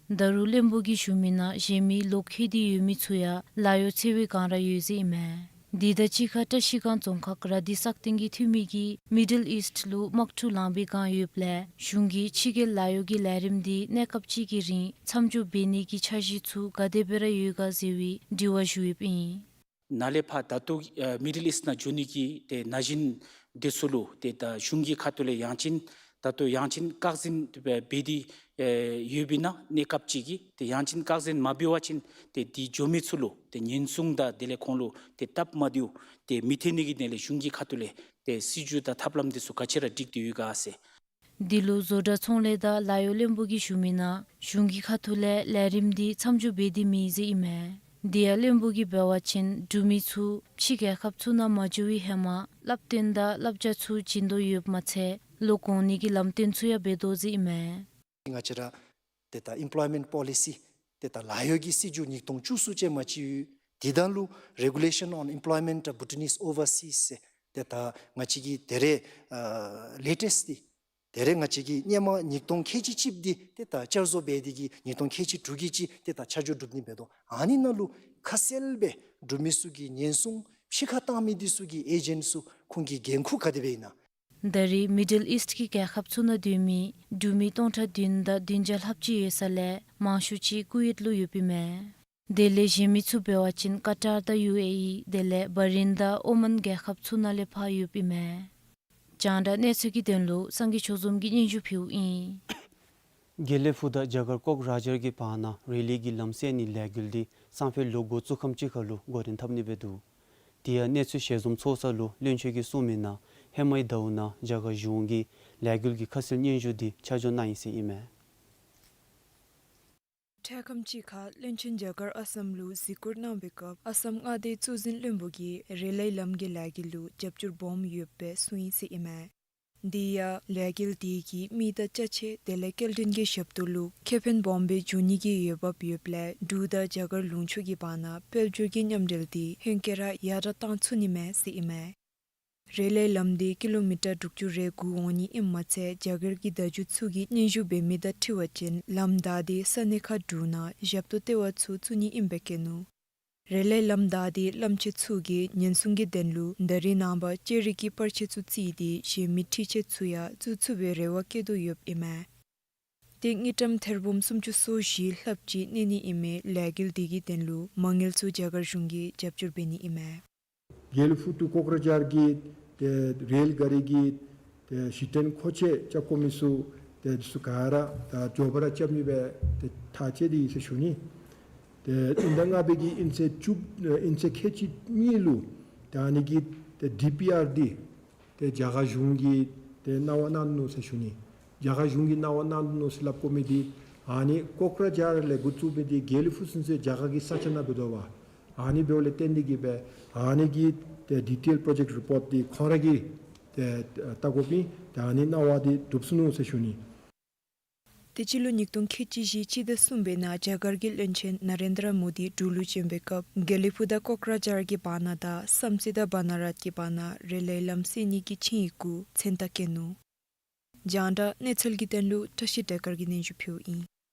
ད་རུང་བློན་པོ་གིས་ཞུ་མི་ནང་གཞན་མི་ལོག་ལྷོད་དེ་ཡོད་མི་ཚུ་ཡང་ལཱ་གཡོག་འཚོལ་བའི་སྒང་ར་ཡོད་ཟེར་ཨིན་མས། དེ་དང་གཅིག་ཁར་བཀྲིས་སྒང་རྫོང་ཁག་ར་དྷི་སག་སྟེང་གི་འཐུས་མི་གིས་མི་ཌལ་ཨིསཊ་ལུ་དམག་འཁྲུག་ལངས་པའི་སྒང་ཡོདཔ་ལས་གཞུང་གིས་ཕྱི་རྒྱལ་ལཱ་གཡོག་གི་ལས་རིམ་འདི་གནས་སྐབས་ཅིག་གི་རིང་མཚམས་འཇོག་འབད་ནི་གི་འཆར་གཞི་ཚུ་ག་དེ་སྦེ་ར་ཡོད་ག་ཟེར་བའི་དྲི་བ་ཞུ་ཡོདཔ་ཨིན། ནཱ་ལས་ཕར་ད་ལྟོ་ཨ་མི་ཌལ་ཨིསཊ་ནང་འགྱོ་ནི་གི་ཏེ་ན་གཞོན་འདི་ཚུ་ལུ་ཏེ་ད་གཞུང་གི་ཁ་ཐུག་ལས་ཡང་ཅིན་ད་ལྟོ་ཡང་ཅིན་བཀག་འཛིན་འབད་དེ་ཡོདཔ་ཨིན་ན་གནས་སྐབས་ཅིག་གི་ཏེ་ཡང་ཅིན་བཀག་འཛིན་མ་འབད་བ་ཅིན་ཏེ་འདི་འགྱོ་མི་ཚུ་ལུ་ཏེ་ཉེན་སྲུང་དང་དེ་ལས་ཁོང་ལུ་ཏེ་སྟབས་མ་བདེཝ་ཏེ་མི་ཐོན་ནི་གི་དོན་ལས་གཞུང་གི་ཁ་ཐུག་ལས་ཏེ་སྲིད་བྱུས་དང་ཐབས་ལམ་འདི་ཚུ་ག་ཅི་ར་སྒྲིག་སྟེ་ཡོད་ག་ཟེར། འདི་ལུ་བཟོ་གྲྭ་ཚོང་ལས་དང་ལཱ་གཡོག་བློན་པོ་གིས་ཞུ་མི་ནང་གཞུང་གི་ཁ་ཐུག་ལས་ལས་རིམ་འདི་མཚམས་འཇོག་འབད་དེ་མེད་ཟེར་ཨིན་མས། དེ་ཡང་བློན་པོ་གིས་འབད་བ་ཅིན་འབྲུག་མི་ཚུ་ཕྱི་རྒྱལ་ཁབ་ཚུ་ནང་མ་འགྱོ་བའི་ཧེ་མ་བསླབ་སྟོན་དང་བསླབ་བྱ་ཚུ་བྱིན་དོ་ཡོདཔ་མ་ཚད་ལོག་འོང་ནི་གི་ལམ་སྟོན་ཚུ་ཡང་འབད་དོ་ཟེར་ཨིན་མས། ང་བཅས་ར་ཏེ་ད་ཨེམ་པོལོའི་མེནཊ་པོ་ལི་སི་ཏེ་ད་ལཱ་གཡོག་གི་སྲིད་བྱུས་ཉིས་སྟོང་བཅུ་གསུམ་ཅན་མ་ཅིག་ཡོད། དེ་ད་ལུ་Regulation on Employment of Bhutanese Overseas ཟེར་ཏེ་ད་ང་བཅས་ཀྱི་དེ་རེ་ཨ་ལེ་ཊེསཊ་འདི་དེ་རེ་ང་བཅས་ཀྱི་སྔོན་མ་ཉིས་སྟོང་ཁལ་གཅིག་གཅིག་འདི་ཏེ་ད་བསྐྱར་བཟོ་འབད་དེ་གི་ཉིས་སྟོང་ཁལ་གཅིག་དྲུག་གི་ཅིག་ཏེ་ད་ཆ་འཇོག་གྲུབ་ནི་འབད་དོ། ཨ་ནི་ནང་ལུ་ཁ་གསལ་སྦེ་འབྲུག་མི་ཚུ་གི་ཉེན་སྲུང་ཕྱི་ཁར་བཏང་མི་འདི་ཚུ་གི་ཨེ་ཇེནཊ་ཚུ་ཁོང་གི་འགན་ཁུར་ག་དེ་སྦེ་ཨིན་ན། ད་རེས་མི་ཌལ་ཨིསཊ་ཀྱི་རྒྱལ་ཁབ་ཚུ་ནང་སྡོད་མི་འབྲུག་མི་སྟོང་ཕྲག་བདུན་དང་བདུན་བརྒྱ་ལྷགཔ་ཅིག་ཡོད་ས་ལས་མང་ཤོས་ཅིག་ཀུ་ཝེཊ་ལུ་ཡོདཔ་ཨིན་མས། དེ་ལས་གཞན་མི་ཚུ་འབད་བ་ཅིན་ཀ་ཏར་དང་ཡུ་ཨེ་ཨི་དེ་ལས་བ་རེན་དང་ཨོ་མཱན་རྒྱལ་ཁབ་ཚུ་ནང་ལས་ཕར་ཡོདཔ་ཨིན་མས། རྒྱང་བསྒྲགས་གནས་ཚུལ་གྱི་དོན་ལུ་སངས་རྒྱས་ཆོས་འཛོམས་ཀྱིས་སྙན་ཞུ་ཕུལཝ་ཨིན། དགེ་ལེགས་ཕུག་དང་རྒྱ་གར་ཀོག་རཱ་ཇར་གྱི་བར་ན་རེ་ལི་གི་ལམ་བསལ་ནིའི་ལས་འགུལ་འདི་སང་ཕོད་ལོ་འགོ་བཙུགས་ཁམས་ཅིག་ཁར་ལུ་འགོ་འདྲེན་འཐབ་ནི་སྦེ་འདུག། དེ་ཡང་གནས་ཚུལ་ཞལ་འཛོམས་ཚོགས་ས་ལུ་བློན་ཆེན་གྱིས་གསུངས་མི་ནང་ཧེ་མའི་ཟླཝ་ནང་རྒྱ་གར་གཞུང་གིས་ལས་འགུལ་གྱི་ཁ་གསལ་སྙན་ཞུ་འདི་ཆ་འཇོག་གནང་ཡི་ཟེར་ཨིན་མས། འཕྲལ་ཁམས་ཅིག་ཁར་བློན་ཆེན་རྒྱ་གར་ཨ་སམ་ལུ་གཟིགས་སྐོར་གནང་བའི་སྐབས་ཨ་སམ་མངའ་སྡེའི་གཙོ་འཛིན་བློན་པོ་གིས་རེ་ལའི་ལམ་གྱི་ལས་འགུལ་ལུ་རྒྱབ་སྐྱོར་སྦོམ་ཡོདཔ་སྦེ་གསུངས་ཡི་ཟེར་ཨིན་མས། དེ་ཡང་ལས་འགུལ་དེ་གིས་མི་དང་ཅ་ཆས་དེ་ལས་སྐྱེལ་འདྲེན་གྱི་ཞབས་ཏོག་ལུ་ཁེ་ཕན་སྦོམ་སྦེ་འབྱུང་ནི་གི་འོས་འབབ་ཡོདཔ་ལས་འབྲུག་དང་རྒྱ་གར་ལུང་ཕྱོགས་ཀྱི་བར་ན་དཔལ་འབྱོར་གྱི་མཉམ་འབྲེལ་དེ་ཧེང་སྐལ་ར་ཡར་དྲག་བཏང་ཚུགས་ནི་མས་ཟེར་ཨིན་མས། རེ་ལའི་ལམ་དེ་ཀི་ལོ་མི་ཊར་དྲུག་ཅུ་རེ་དགུ་འོང་ནི་ཨིནམ་མ་ཚད་རྒྱ་གར་གྱི་བརྡ་བརྒྱུད་ཚུ་གིས་སྙན་ཞུ་འབད་མི་དང་འཁྲིལ་བ་ཅིན་ལམ་བདའ་སྟེ་ས་གནས་ཁག་དྲུག་ནང་ཞབས་ཏོག་ལྟེ་བ་ཚུ་བཙུགས་ནི་ཨིནམ་སྦེ་བཀོད་ནུག། རེ་ལའི་ལམ་བདའ་སྟེ་གླམ་ཆེན་ཚུ་གིས་ཉེན་སྲུང་གི་དོན་ལུ་ད་རིས་ནངས་པ་ཅ་རིས་ཀྱི་པར་ཆས་ཚུ་བརྩིས་ཏེ་གཞན་མི་འཕྲུལ་ཆས་ཚུ་ཡང་བཙུགས་ཚུགས་པའི་རེ་བ་བསྐྱེད་དོ་ཡོདཔ་ཨིན་མས། ཏེ་དངུལ་ཀྲམ་ཐེར་འབུམ་སུམ་ཅུ་སོ་བཞི་ལྷགཔ་ཅིག་གནས་ནི་ཨིན་མི་ལས་འགུལ་དེ་གི་དོན་ལུ་མ་དངུལ་ཚུ་རྒྱ་གར་གཞུང་གིས་རྒྱབ་སྐྱོར་འབད་ནི་ཨིན་མས། དགེ་ལེགས་ཕུག་ཏུ་ཀོག་རཱ་ཇར་གྱི་ཏེ་རེལ་ག་རི་གི་ཏེ་གཞི་རྟེན་མཁོ་ཆས་རྐྱབ་དགོ་མི་ཚུ་ཏེ་འདི་ཚུ་ག་ར་ད་མགྱོགས་པ་ར་རྐྱབ་ནི་སྦེ་ཏེ་ཐག་བཅད་དེ་ཡི་ཟེར་ཞུ་ནི། ཏེ་ཨིན་ཟླ་ལྔ་པའི་གི་དབྱིན་ཚེས་བཅུ་ཨ་དབྱིན་ཚེས་ཁལ་གཅིག་གཉིས་ལུ་ཏེ་ཨ་ནི་གི་ཏེ་ཌི་པི་ཨར་འདི་ཏེ་རྒྱ་གར་གཞུང་གིས་ཏེ་གནང་བ་གནང་ནུག་ཟེར་ཞུ་ནི། རྒྱ་གར་གཞུང་གིས་གནང་བ་གནང་ནུག་ཟེར་སླབ་དགོ་མི་འདི་ཨ་ནི་ཀོག་རཱ་ཇར་ལས་འགོ་བཙུགས་མི་འདི་དགེ་ལེགས་ཕུག་ཚུན་ཚོད་རྒྱ་གར་གྱི་ས་ཆ་ནང་འབད་དོ་བ། ཨ་ནི་འབདཝ་ལས་བརྟེན་ཏེ་གིས་སྦེ་ཨ་ནི་གི་ཏེ་ཌི་ཊེལ་པྲོ་ཇེཀཊ་རི་པོརཊ་འདི་ཁོང་ར་གིས་ཏེ་བལྟ་དགོ་པས། ཏེ་ཨ་ནི་གནང་བ་འདི་གྲུབ་སོ་ནུག་ཟེར་ཞུ་ནི། ཏེ་སྤྱི་ལོ་ཉིས་སྟོང་ཁལ་གཅིག་བཞི་སྤྱི་ཟླ་གསུམ་པའི་ནང་རྒྱ་གར་གྱི་བློན་ཆེན་ན་རེནྡྲ་མོ་དི་འབྲུག་ལུ་བྱོན་པའི་སྐབས་དགེ་ལེགས་ཕུག་དང་ཀོག་རཱ་ཇར་གྱི་བར་ན་དང་བསམ་རྩེ་དང་བ་ན་རཱས་ཀྱི་བར་ན་རེ་ལའི་ལམ་བསལ་ནི་གི་ཆིངས་ཡིག་གུ་མཚན་རྟགས་བཀོད་ནུག། རྒྱང་བསྒྲགས་གནས་ཚུལ་གྱི་དོན་ལུ་བཀྲ་ཤིས་བདེ་དཀར་གྱིས་སྙན་ཞུ་ཕུལཝ་ཨིན།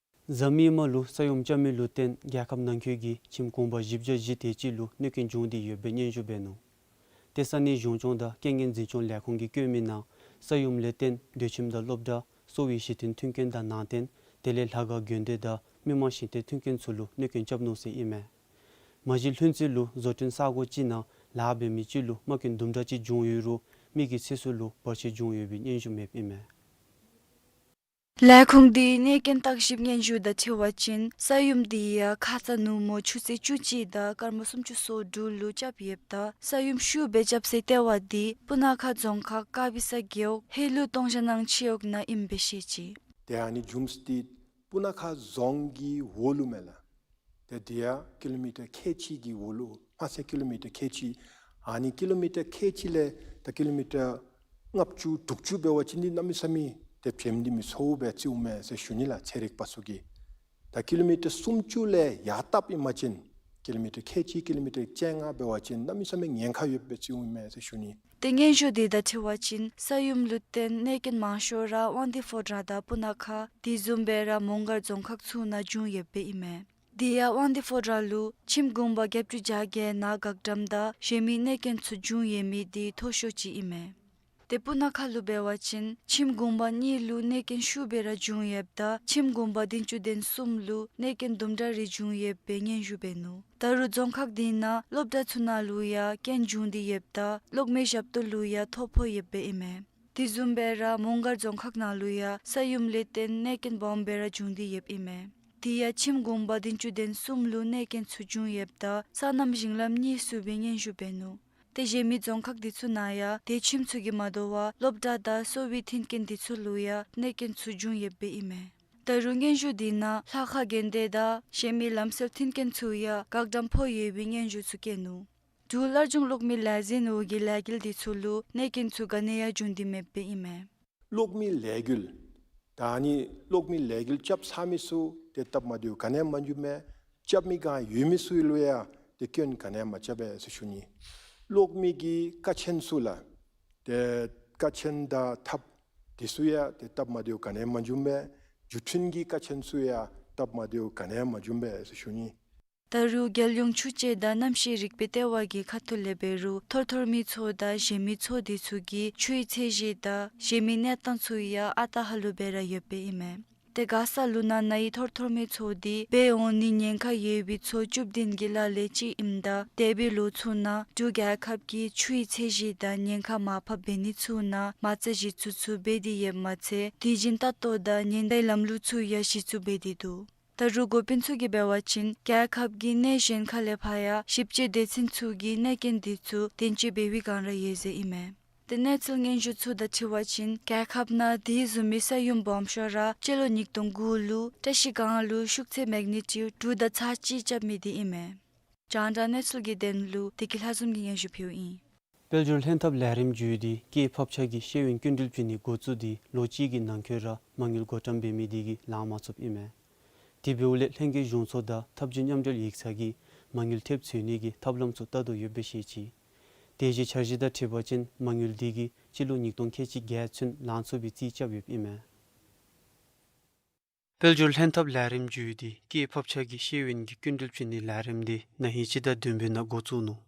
གཟའ་མིག་དམར་ལུ་ས་ཡོམ་རྐྱབ་མི་ལུ་བརྟེན་རྒྱལ་ཁབ་ནང་འཁོད་ཀྱི་ཁྱིམ་གུང་པ་བཞི་བརྒྱ་བཞི་དེ་ཅིག་ལུ་གནོད་སྐྱོན་བྱུང་སྟེ་ཡོད་པའི་སྙན་ཞུ་འབད་ནུག། ཏེ་ས་གནས་གཞུང་སྐྱོང་དང་རྐྱེན་ངན་འཛིན་སྐྱོང་ལས་ཁུངས་ཀྱིས་བཀོད་མི་ནང་ས་ཡོམ་ལས་བརྟེན་སྡོད་ཁྱིམ་དང་སློབ་གྲྭ་གསོ་བའི་གཞི་རྟེན་མཐུན་རྐྱེན་དང་ནང་རྟེན་དེ་ལས་ལྷ་ཁང་དགོན་སྡེ་དང་མི་མང་ཞིང་སྡེ་མཐུན་རྐྱེན་ཚུ་ལུ་གནོད་སྐྱོན་རྐྱབ་ནུག་ཟེར་ཨིན་མས། མ་གཞི་ལྷུན་རྩེ་ལུ་བཟོ་སྐྲུན་ས་གོ་ཅིག་ནང་ལཱ་འབད་མི་ཅིག་ལུ་རྨ་སྐྱོན་དུམ་གྲ་ཅིག་བྱུང་ཡོད་རུང་མི་གི་ཚེ་སྲོག་ལུ་བར་ཆད་བྱུང་ཡོད་པའི་སྙན་ཞུ་མེདཔ་ཨིན་མས། ལས་ཁུངས་དེའི་གནད་འགག་བརྟག་ཞིབ་སྙན་ཞུ་དང་འཁྲིལ་བ་ཅིན་ས་ཡོམ་དེ་ཡང་ཁ་ཙ་ནུབ་མོ་ཆུ་ཚོད་བཅུ་གཅིག་དང་སྐར་མ་སུམ་ཅུ་སོ་དྲུག་ལུ་རྐྱབ་ཡོདཔ་ད་ས་ཡོམ་ཤུགས་སྦེ་རྐྱབ་སའི་ལྟེ་བ་དེ་སྤུ་ན་ཁ་རྫོང་ཁག་དཀར་སྦི་ས་རྒེད་འོག་ཧེ་ལུ་སྟོང་ཞ་ནང་ཆེ་འོག་ནང་ཨིནམ་སྦེ་བཤད་ཅི། ཏེ་ཨ་ནི་བྱུངམ་ས་འདི་སྤུ་ན་ཁ་རྫོང་གི་འོག་ལུ་མས་ལགས། ཏེ་དེ་ཡང་ཀི་ལོ་མི་ཊར་ཁལ་གཅིག་གི་འོག་ལུ་དམའ་ས་ཀི་ལོ་མི་ཊར་ཁལ་གཅིག། ཨ་ནི་ཀི་ལོ་མི་ཊར་ཁལ་གཅིག་ལས་ད་ཀི་ལོ་མི་ཊར་ལྔ་བཅུ་དྲུག་ཅུ་འབད་བ་ཅིན་འདི་གནམ་མེད་ས་མེད་ཏེ་བྱེམ་འདི་མི་ཚོགས་སྦེ་བརྩིཝ་མས་ཟེར་ཞུ་ནི་ལགས། ཚན་རིག་པ་ཚུ་གིས། ད་ཀི་ལོ་མི་ཊར་སུམ་ཅུ་ལས་ཡར་བཏབ་ཨིན་པ་ཅིན་ཀི་ལོ་མི་ཊར་ཁལ་གཅིག་ཀི་ལོ་མི་ཊར་བཅོ་ལྔ་འབད་བ་ཅིན་གནམ་མེད་ས་མེད་ཉེན་ཁ་ཡོདཔ་སྦེ་བརྩིཝ་མས་ཟེར་ཞུ་ནི། ཏེ་སྙན་ཞུ་དེ་དང་འཁྲིལ་བ་ཅིན་ས་ཡོམ་ལུ་བརྟེན་གནོད་སྐྱོན་མང་ཤོས་ར་དབང་འདུས་ཕོ་བྲང་དང་སྤུ་ན་ཁ་དེ་བཟུམ་སྦེ་ར་མོང་སྒར་རྫོང་ཁག་ཚུ་ནང་བྱུང་ཡོདཔ་ཨིན་མས། དེ་ཡང་དབང་འདུས་ཕོ་བྲང་ལུ་ཁྱིམ་གུང་པ་བརྒྱད་ཅུ་གྱ་བརྒྱད་ནང་བཀག་དམ་དང་གཞན་མི་གནོད་སྐྱོན་ཚུ་བྱུང་ཡོད་མི་དེ་མཐོ་ཤོས་ཅིག་ཨིན་མས། ཏེ་སྤུ་ན་ཁ་ལུ་འབད་བ་ཅིན་ཁྱིམ་གུང་པ་གཉིས་ལུ་གནོད་སྐྱོན་ཤུགས་སྦེ་ར་བྱུང་ཡོདཔ་ད་ཁྱིམ་གུང་པ་བདུན་ཅུ་དོན་གསུམ་ལུ་གནོད་སྐྱོན་དུམ་གྲ་རེ་བྱུང་ཡོདཔ་སྦེ་སྙན་ཞུ་འབད་ནུག། ད་རུང་རྫོང་ཁག་དེ་ནང་སློབ་གྲྭ་ཚུ་ནང་ལུ་ཡང་སྐྱོན་བྱུང་སྟེ་ཡོདཔ་ད་གློག་མེ་ཞབས་ཏོག་ལུ་ཡང་ཐོ་ཕོག་ཡོདཔ་ཨིན་མས། དེ་བཟུམ་སྦེ་ར་མོང་སྒར་རྫོང་ཁག་ནང་ལུ་ཡང་ས་ཡོམ་ལས་བརྟེན་གནོད་སྐྱོན་སྦོམ་སྦེ་ར་བྱུང་སྟེ་ཡོདཔ་ཨིན་མས། དེ་ཡང་ཁྱིམ་གུང་པ་བདུན་ཅུ་དོན་གསུམ་ལུ་གནོད་སྐྱོན་ཚུ་བྱུང་ཡོདཔ་ད་སོ་ནམ་ཞིང་ལམ་གཉིས་ཚུ་སྦེ་སྙན་ཞུ་འབད་ནུག། ཏེ་གཞན་མི་རྫོང་ཁག་དེ་ཚུ་ནང་ཡང་དེ་ཁྱིམ་ཚུ་གིས་མ་དོ་བར་སློབ་གྲྭ་དང་གསོ་བའི་མཐུན་རྐྱེན་དེ་ཚུ་ལུ་ཡང་གནོད་སྐྱོན་ཚུ་བྱུང་ཡོདཔ་ཨིན་མས། ད་རུང་སྙན་ཞུ་དེ་ནང་ལྷ་ཁང་དགོན་སྡེ་དང་གཞན་མི་ལམ་སེལ་མཐུན་རྐྱེན་ཚུ་ཡང་བཀག་དམ་ཕོག་ཡོད་པའི་སྙན་ཞུ་ཚུ་བཀོད་ནུག། འབྲུག་སླར་འབྱུང་གློག་མེའི་ལས་འཛིན་འོག་གི་ལས་འགུལ་དེ་ཚུ་ལུ་གནོད་སྐྱོན་ཚུ་ག་ནི་ཡང་བྱུང་སྟེ་མེདཔ་ཨིན་མས། གློག་མེའི་ལས་འགུལ། ད་ཨ་ནི་གློག་མེའི་ལས་འགུལ་རྐྱབ་ཚར་མི་ཚུ་ཏེ་སྟབས་མ་བདེཝ་ག་ནི་ཡང་མ་བྱུང་མས། རྐྱབ་མི་སྒང་ཡོད་མི་ཚུ་ལུ་ཡང་ཏེ་སྐྱོན་ག་ནི་ཡང་མ་རྐྱབ་པས་ཟེར་ཞུ་ནི། གློག་མེ་གི་ཀ་ཆེན་ཚུ་ལགས། ཏེ་ཀ་ཆེན་དང་ཐགཔ་དེ་ཚུ་ཡང་ཏེ་སྟབས་མ་བདེཝ་ག་ནི་ཡང་མ་བྱུང་མས། བརྒྱུད་འཕྲིན་གྱི་ཀ་ཆེན་ཚུ་ཡང་སྟབས་མ་བདེཝ་ག་ནི་ཡང་མ་བྱུང་པས་ཟེར་ཞུ་ནི། ད་རུང་རྒྱལ་ཡོངས་ཆུ་དཔྱད་དང་གནམ་གཤིས་རིག་པའི་ལྟེ་བ་གི་ཁ་ཐུག་ལས་འབད་རུང་ཐོར་ཐོར་མི་ཚུ་དང་གཞན་མི་ཚུ་དེ་ཚུ་གིས་ཆུའི་ཚད་གཞི་དང་གཞན་མི་གནས་སྟངས་ཚུ་ཡང་ཨ་རྟག་ཧ་ལུགས་སྦེ་ར་ཡོདཔ་ཨིན་མས། ཏེ་མགར་ས་ལུ་ནང་ན་ཧིང་འཐོར་འཐོར་མའི་མཚོ་འདི་འབད་འོང་ནི་ཉེན་ཁ་ཡོད་པའི་མཚོ་བཅུ་བདུན་གྱི་ལཱ་ལས་གཅིག་ཨིནམ་ད་འདས་པའི་ལོ་ཚུ་ནང་འབྲུག་རྒྱལ་ཁབ་ཀྱིས་ཆུའི་ཚད་གཞི་དང་ཉེན་ཁ་མར་ཕབ་འབད་ནི་ཚུ་ནང་མ་རྩ་གཞི་བཙུགས་བཙུགས་འབད་དེ་ཡོདཔ་མ་ཚད་དུས་རྒྱུན་ལྟ་རྟོག་དང་ཉེན་བརྡའི་ལམ་ལུགས་ཚུ་ཡང་གཞི་བཙུགས་འབད་དེ་འདུག། ད་རུང་འགོ་དཔོན་ཚུ་གིས་འབད་བ་ཅིན་རྒྱལ་ཁབ་ཀྱི་གནས་གཞན་ཁ་ལས་ཕར་ཡང་ཞིབ་དཔྱད་སྡེ་ཚན་ཚུ་གིས་གནད་དོན་འདི་ཚུ་བསྟན་བཅོས་འབད་བའི་བསྒང་ར་ཡོད་ཟེར་ཨིན་མས། ཏེ་གནས་ཚུལ་སྙན་ཞུ་ཚུ་དང་འཁྲིལ་བ་ཅིན་རྒྱལ་ཁབ་ནང་དེ་བཟུམ་མའི་ས་ཡོམ་སྦོམ་ཤོས་ར་སྤྱི་ལོ་ཉིས་སྟོང་དགུ་ལུ་བཀྲ་ཤིས་སྒང་ལུ་ཤུགས་ཚད་མེག་ནི་ཊིའུཌ་དྲུག་དང་ཚག་གཅིག་རྐྱབ་མི་འདི་ཨིན་མས། རྒྱང་བསྒྲགས་གནས་ཚུལ་གྱི་དོན་ལུ་བདེ་སྐྱིད་ལྷ་འཛོམས་ཀྱིས་སྙན་ཞུ་ཕུལཝ་ཨིན། དཔལ་འབྱོར་ལྷན་ཐབས་ལས་རིམ་བརྒྱུད་དེ་སྐྱེད་ཕབ་ཆག་གི་ཤེས་ཡོན་སྐྱིན་འགྲུལ་བྱིན་ནི་འགོ་བཙུགས་ཏེ་ལོ་གཅིག་གི་ནང་འཁོད་ར་མ་དངུལ་བགོ་བཀྲམ་འབད་མི་དེ་གིས་ལང་མ་ཚུགསཔ་ཨིན་མས། དེ་འབདཝ་ལས་ལྷན་རྒྱས་གཞུང་ཚོགས་དང་ཐབས་བྱུས་མཉམ་འབྲེལ་ཡིག་ཚང་གིས་མ་དངུལ་ཐེབས་འཚོལ་ནི་གི་ཐབས་ལམ་ཚུ་བལྟ་དོ་ཡོདཔ་སྦེ་བཤད་ཅི། དེ་བཞིན་འཆར་གཞི་དང་འཁྲིལ་བ་ཅིན་མ་དངུལ་དེ་གིས་སྤྱི་ལོ་ཉིས་སྟོང་ཁལ་གཅིག་བརྒྱད་ཚུན་ལང་ཚུགས་པའི་རྩིས་རྐྱབ་ཡོདཔ་ཨིན་མས། དཔལ་འབྱོར་ལྷན་ཐབས་ལས་རིམ་བརྒྱུད་དེ་སྐྱེད་ཕབ་ཆག་གི་ཤེས་ཡོན་གྱི་སྐྱིན་འགྲུལ་བྱིན་ནི་ལས་རིམ་དེ་ན་ཧིང་སྤྱི་ཟླ་བདུན་པའི་ནང་འགོ་བཙུགས་ནུག།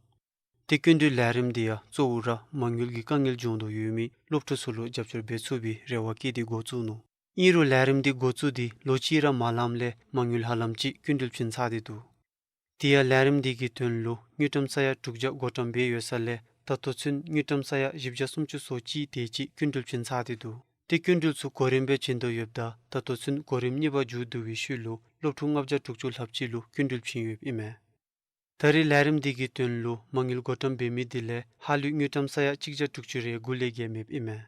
ཏེ་སྐྱིན་འགྲུལ་ལས་རིམ་དེ་ཡང་གཙོ་བོ་ར་མ་དངུལ་གྱི་དཀའ་ངལ་བྱུང་དོ་ཡོད་མི་སློབ་ཕྲུག་ཚུ་ལུ་རྒྱབ་སྐྱོར་འབད་ཚུགས་པའི་རེ་བ་བསྐྱེད་དེ་འགོ་བཙུགས་ནུག། ཨིན་རུང་ལས་རིམ་དེ་འགོ་བཙུགས་ཏེ་ལོ་གཅིག་ར་མ་ལངམ་ལས་མ་དངུལ་ཧ་ལམ་ཅིག་སྐྱིན་འགྲུལ་བྱིན་ཚར་ཏེ་འདུག། དེ་ཡང་ལས་རིམ་དེ་གི་དོན་ལུ་དངུལ་ཀྲམ་ས་ཡ་དྲུག་བརྒྱ་བགོ་བཀྲམ་འབད་ཡོད་ས་ལས་ད་ལྟོ་ཚུན་དངུལ་ཀྲམ་ས་ཡ་བཞི་བརྒྱ་སུམ་ཅུ་སོ་གཅིག་དེ་ཅིག་སྐྱིན་འགྲུལ་བྱིན་ཚར་ཏེ་འདུག། ཏེ་སྐྱིན་འགྲུལ་ཚུ་གོ་རིམ་སྦེ་བྱིན་དོ་ཡོདཔ་ད་ད་ལྟོ་ཚུན་གོ་རིམ་གཉིས་པ་མཇུག་བསྡུ་བའི་ཤུལ་ལུ་སློབ་ཕྲུག་ལྔ་བརྒྱ་དྲུག་ཅུ་ལྷགཔ་ཅིག་ལུ་སྐྱིན་འགྲུལ་བྱིན་ཡོདཔ་ཨིན་མས། ད་རེས་ལས་རིམ་དེ་གི་དོན་ལུ་མ་དངུལ་བགོ་བཀྲམ་འབད་མི་དེ་ལས་ཧ་ལུགས་དངུལ་ཀྲམ་ས་ཡ་གཅིག་བརྒྱ་དྲུག་ཅུ་རེ་དགུ་ལས་བརྒལ་མེདཔ་ཨིན་མས།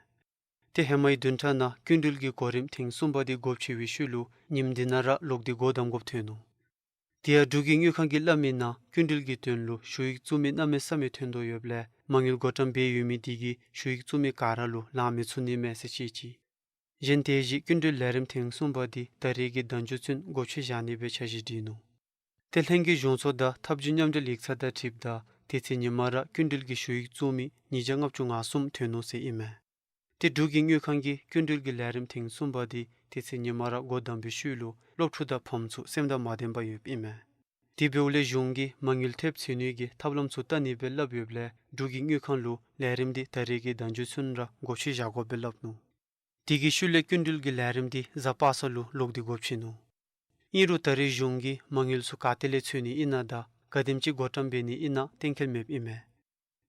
ཏེ་ཧེ་མའི་བདུན་ཕྲག་ནང་སྐྱིན་འགྲུལ་གྱི་གོ་རིམ་ཐེངས་གསུམ་པ་དེ་འགོ་ཕྱེ་བའི་ཤུལ་ལུ་ཉིནམ་དེ་ནང་ར་ལོག་སྟེ་སྒོ་བསྡམ་དགོཔ་ཐོན་ནུག། དེ་ཡང་འབྲུག་གི་དངུལ་ཁང་གིས་སླབ་མིའི་ནང་སྐྱིན་འགྲུལ་གྱི་དོན་ལུ་ཞུ་ཡིག་བཙུགས་མི་གནམ་མེད་ས་མེད་ཐོན་དོ་ཡོདཔ་ལས་མ་དངུལ་བགོ་བཀྲམ་འབད་ཡོད་མི་དེ་གིས་ཞུ་ཡིག་བཙུགས་མི་ག་ར་ལུ་ལང་མི་ཚུགས་ནི་མས་ཟེར་བཤད་ཅི། གཞན་དེ་བཞིན་སྐྱིན་འགྲུལ་ལས་རིམ་ཐེངས་གསུམ་པ་དེ་ད་རེས་ཀྱི་ཟླ་མཇུག་ཚུན་སྒོ་ཕྱེ་བཞག་ནི་སྦེ་འཆར་གཞི་བསྒྲིགས་ནུག། ཏེ་ལྷན་རྒྱས་གཞུང་ཚོགས་དང་ཐབས་བྱུས་མཉམ་འབྲེལ་ཡིག་ཚང་དང་འཁྲིལཝ་ད་དེ་ཚེ་ཉིན་མ་ར་སྐྱིན་འགྲུལ་གྱི་ཞུ་ཡིག་བཙུགས་མི་ཉིས་བརྒྱ་ལྔ་བཅུ་ང་གསུམ་ཐོན་ནུག་ཟེར་ཨིན་མས། ཏེ་འབྲུག་གི་དངུལ་ཁང་གིས་སྐྱིན་འགྲུལ་གྱི་ལས་རིམ་ཐེངས་གསུམ་པ་དེ་དེ་ཚེ་ཉིན་མ་ར་སྒོ་བསྡམས་པའི་ཤུལ་ལུ་སློབ་ཕྲུག་དང་ཕམ་ཚུ་སེམས་དང་མ་ལྡན་པར་ཡོདཔ་ཨིན་མས། དེ་འབདཝ་ལས་གཞུང་གིས་མ་དངུལ་ཐེབས་འཚོལ་ནི་གི་ཐབས་ལམ་ཚུ་བལྟ་ནི་སྦེ་སླབ་ཡོདཔ་ལས་འབྲུག་གི་དངུལ་ཁང་ལུ་ལས་རིམ་དེ་ད་རེས་ཀྱི་ཟླ་མཇུག་ཚུན་ར་སྒོ་ཕྱེ་བཞག་དགོཔ་སྦེ་སླབ་ནུག། དེ་གི་ཤུལ་ལས་སྐྱིན་འགྲུལ་གྱི་ལས་རིམ་དེ་གཟའ་པ་སངས་ལུ་ལོག་སྟེ་སྒོ་ཕྱེ་ནུག། ཨིན་རུང་ད་རེས་གཞུང་གིས་མ་དངུལ་ཚུ་ག་ཏེ་ལས་འཚོལ་ནི་ཨིན་ན་དང་ག་དེམ་ཅིག་བགོ་བཀྲམ་འབད་ནི་ཨིན་ན་གཏན་འཁེལ་མེདཔ་ཨིན་མས།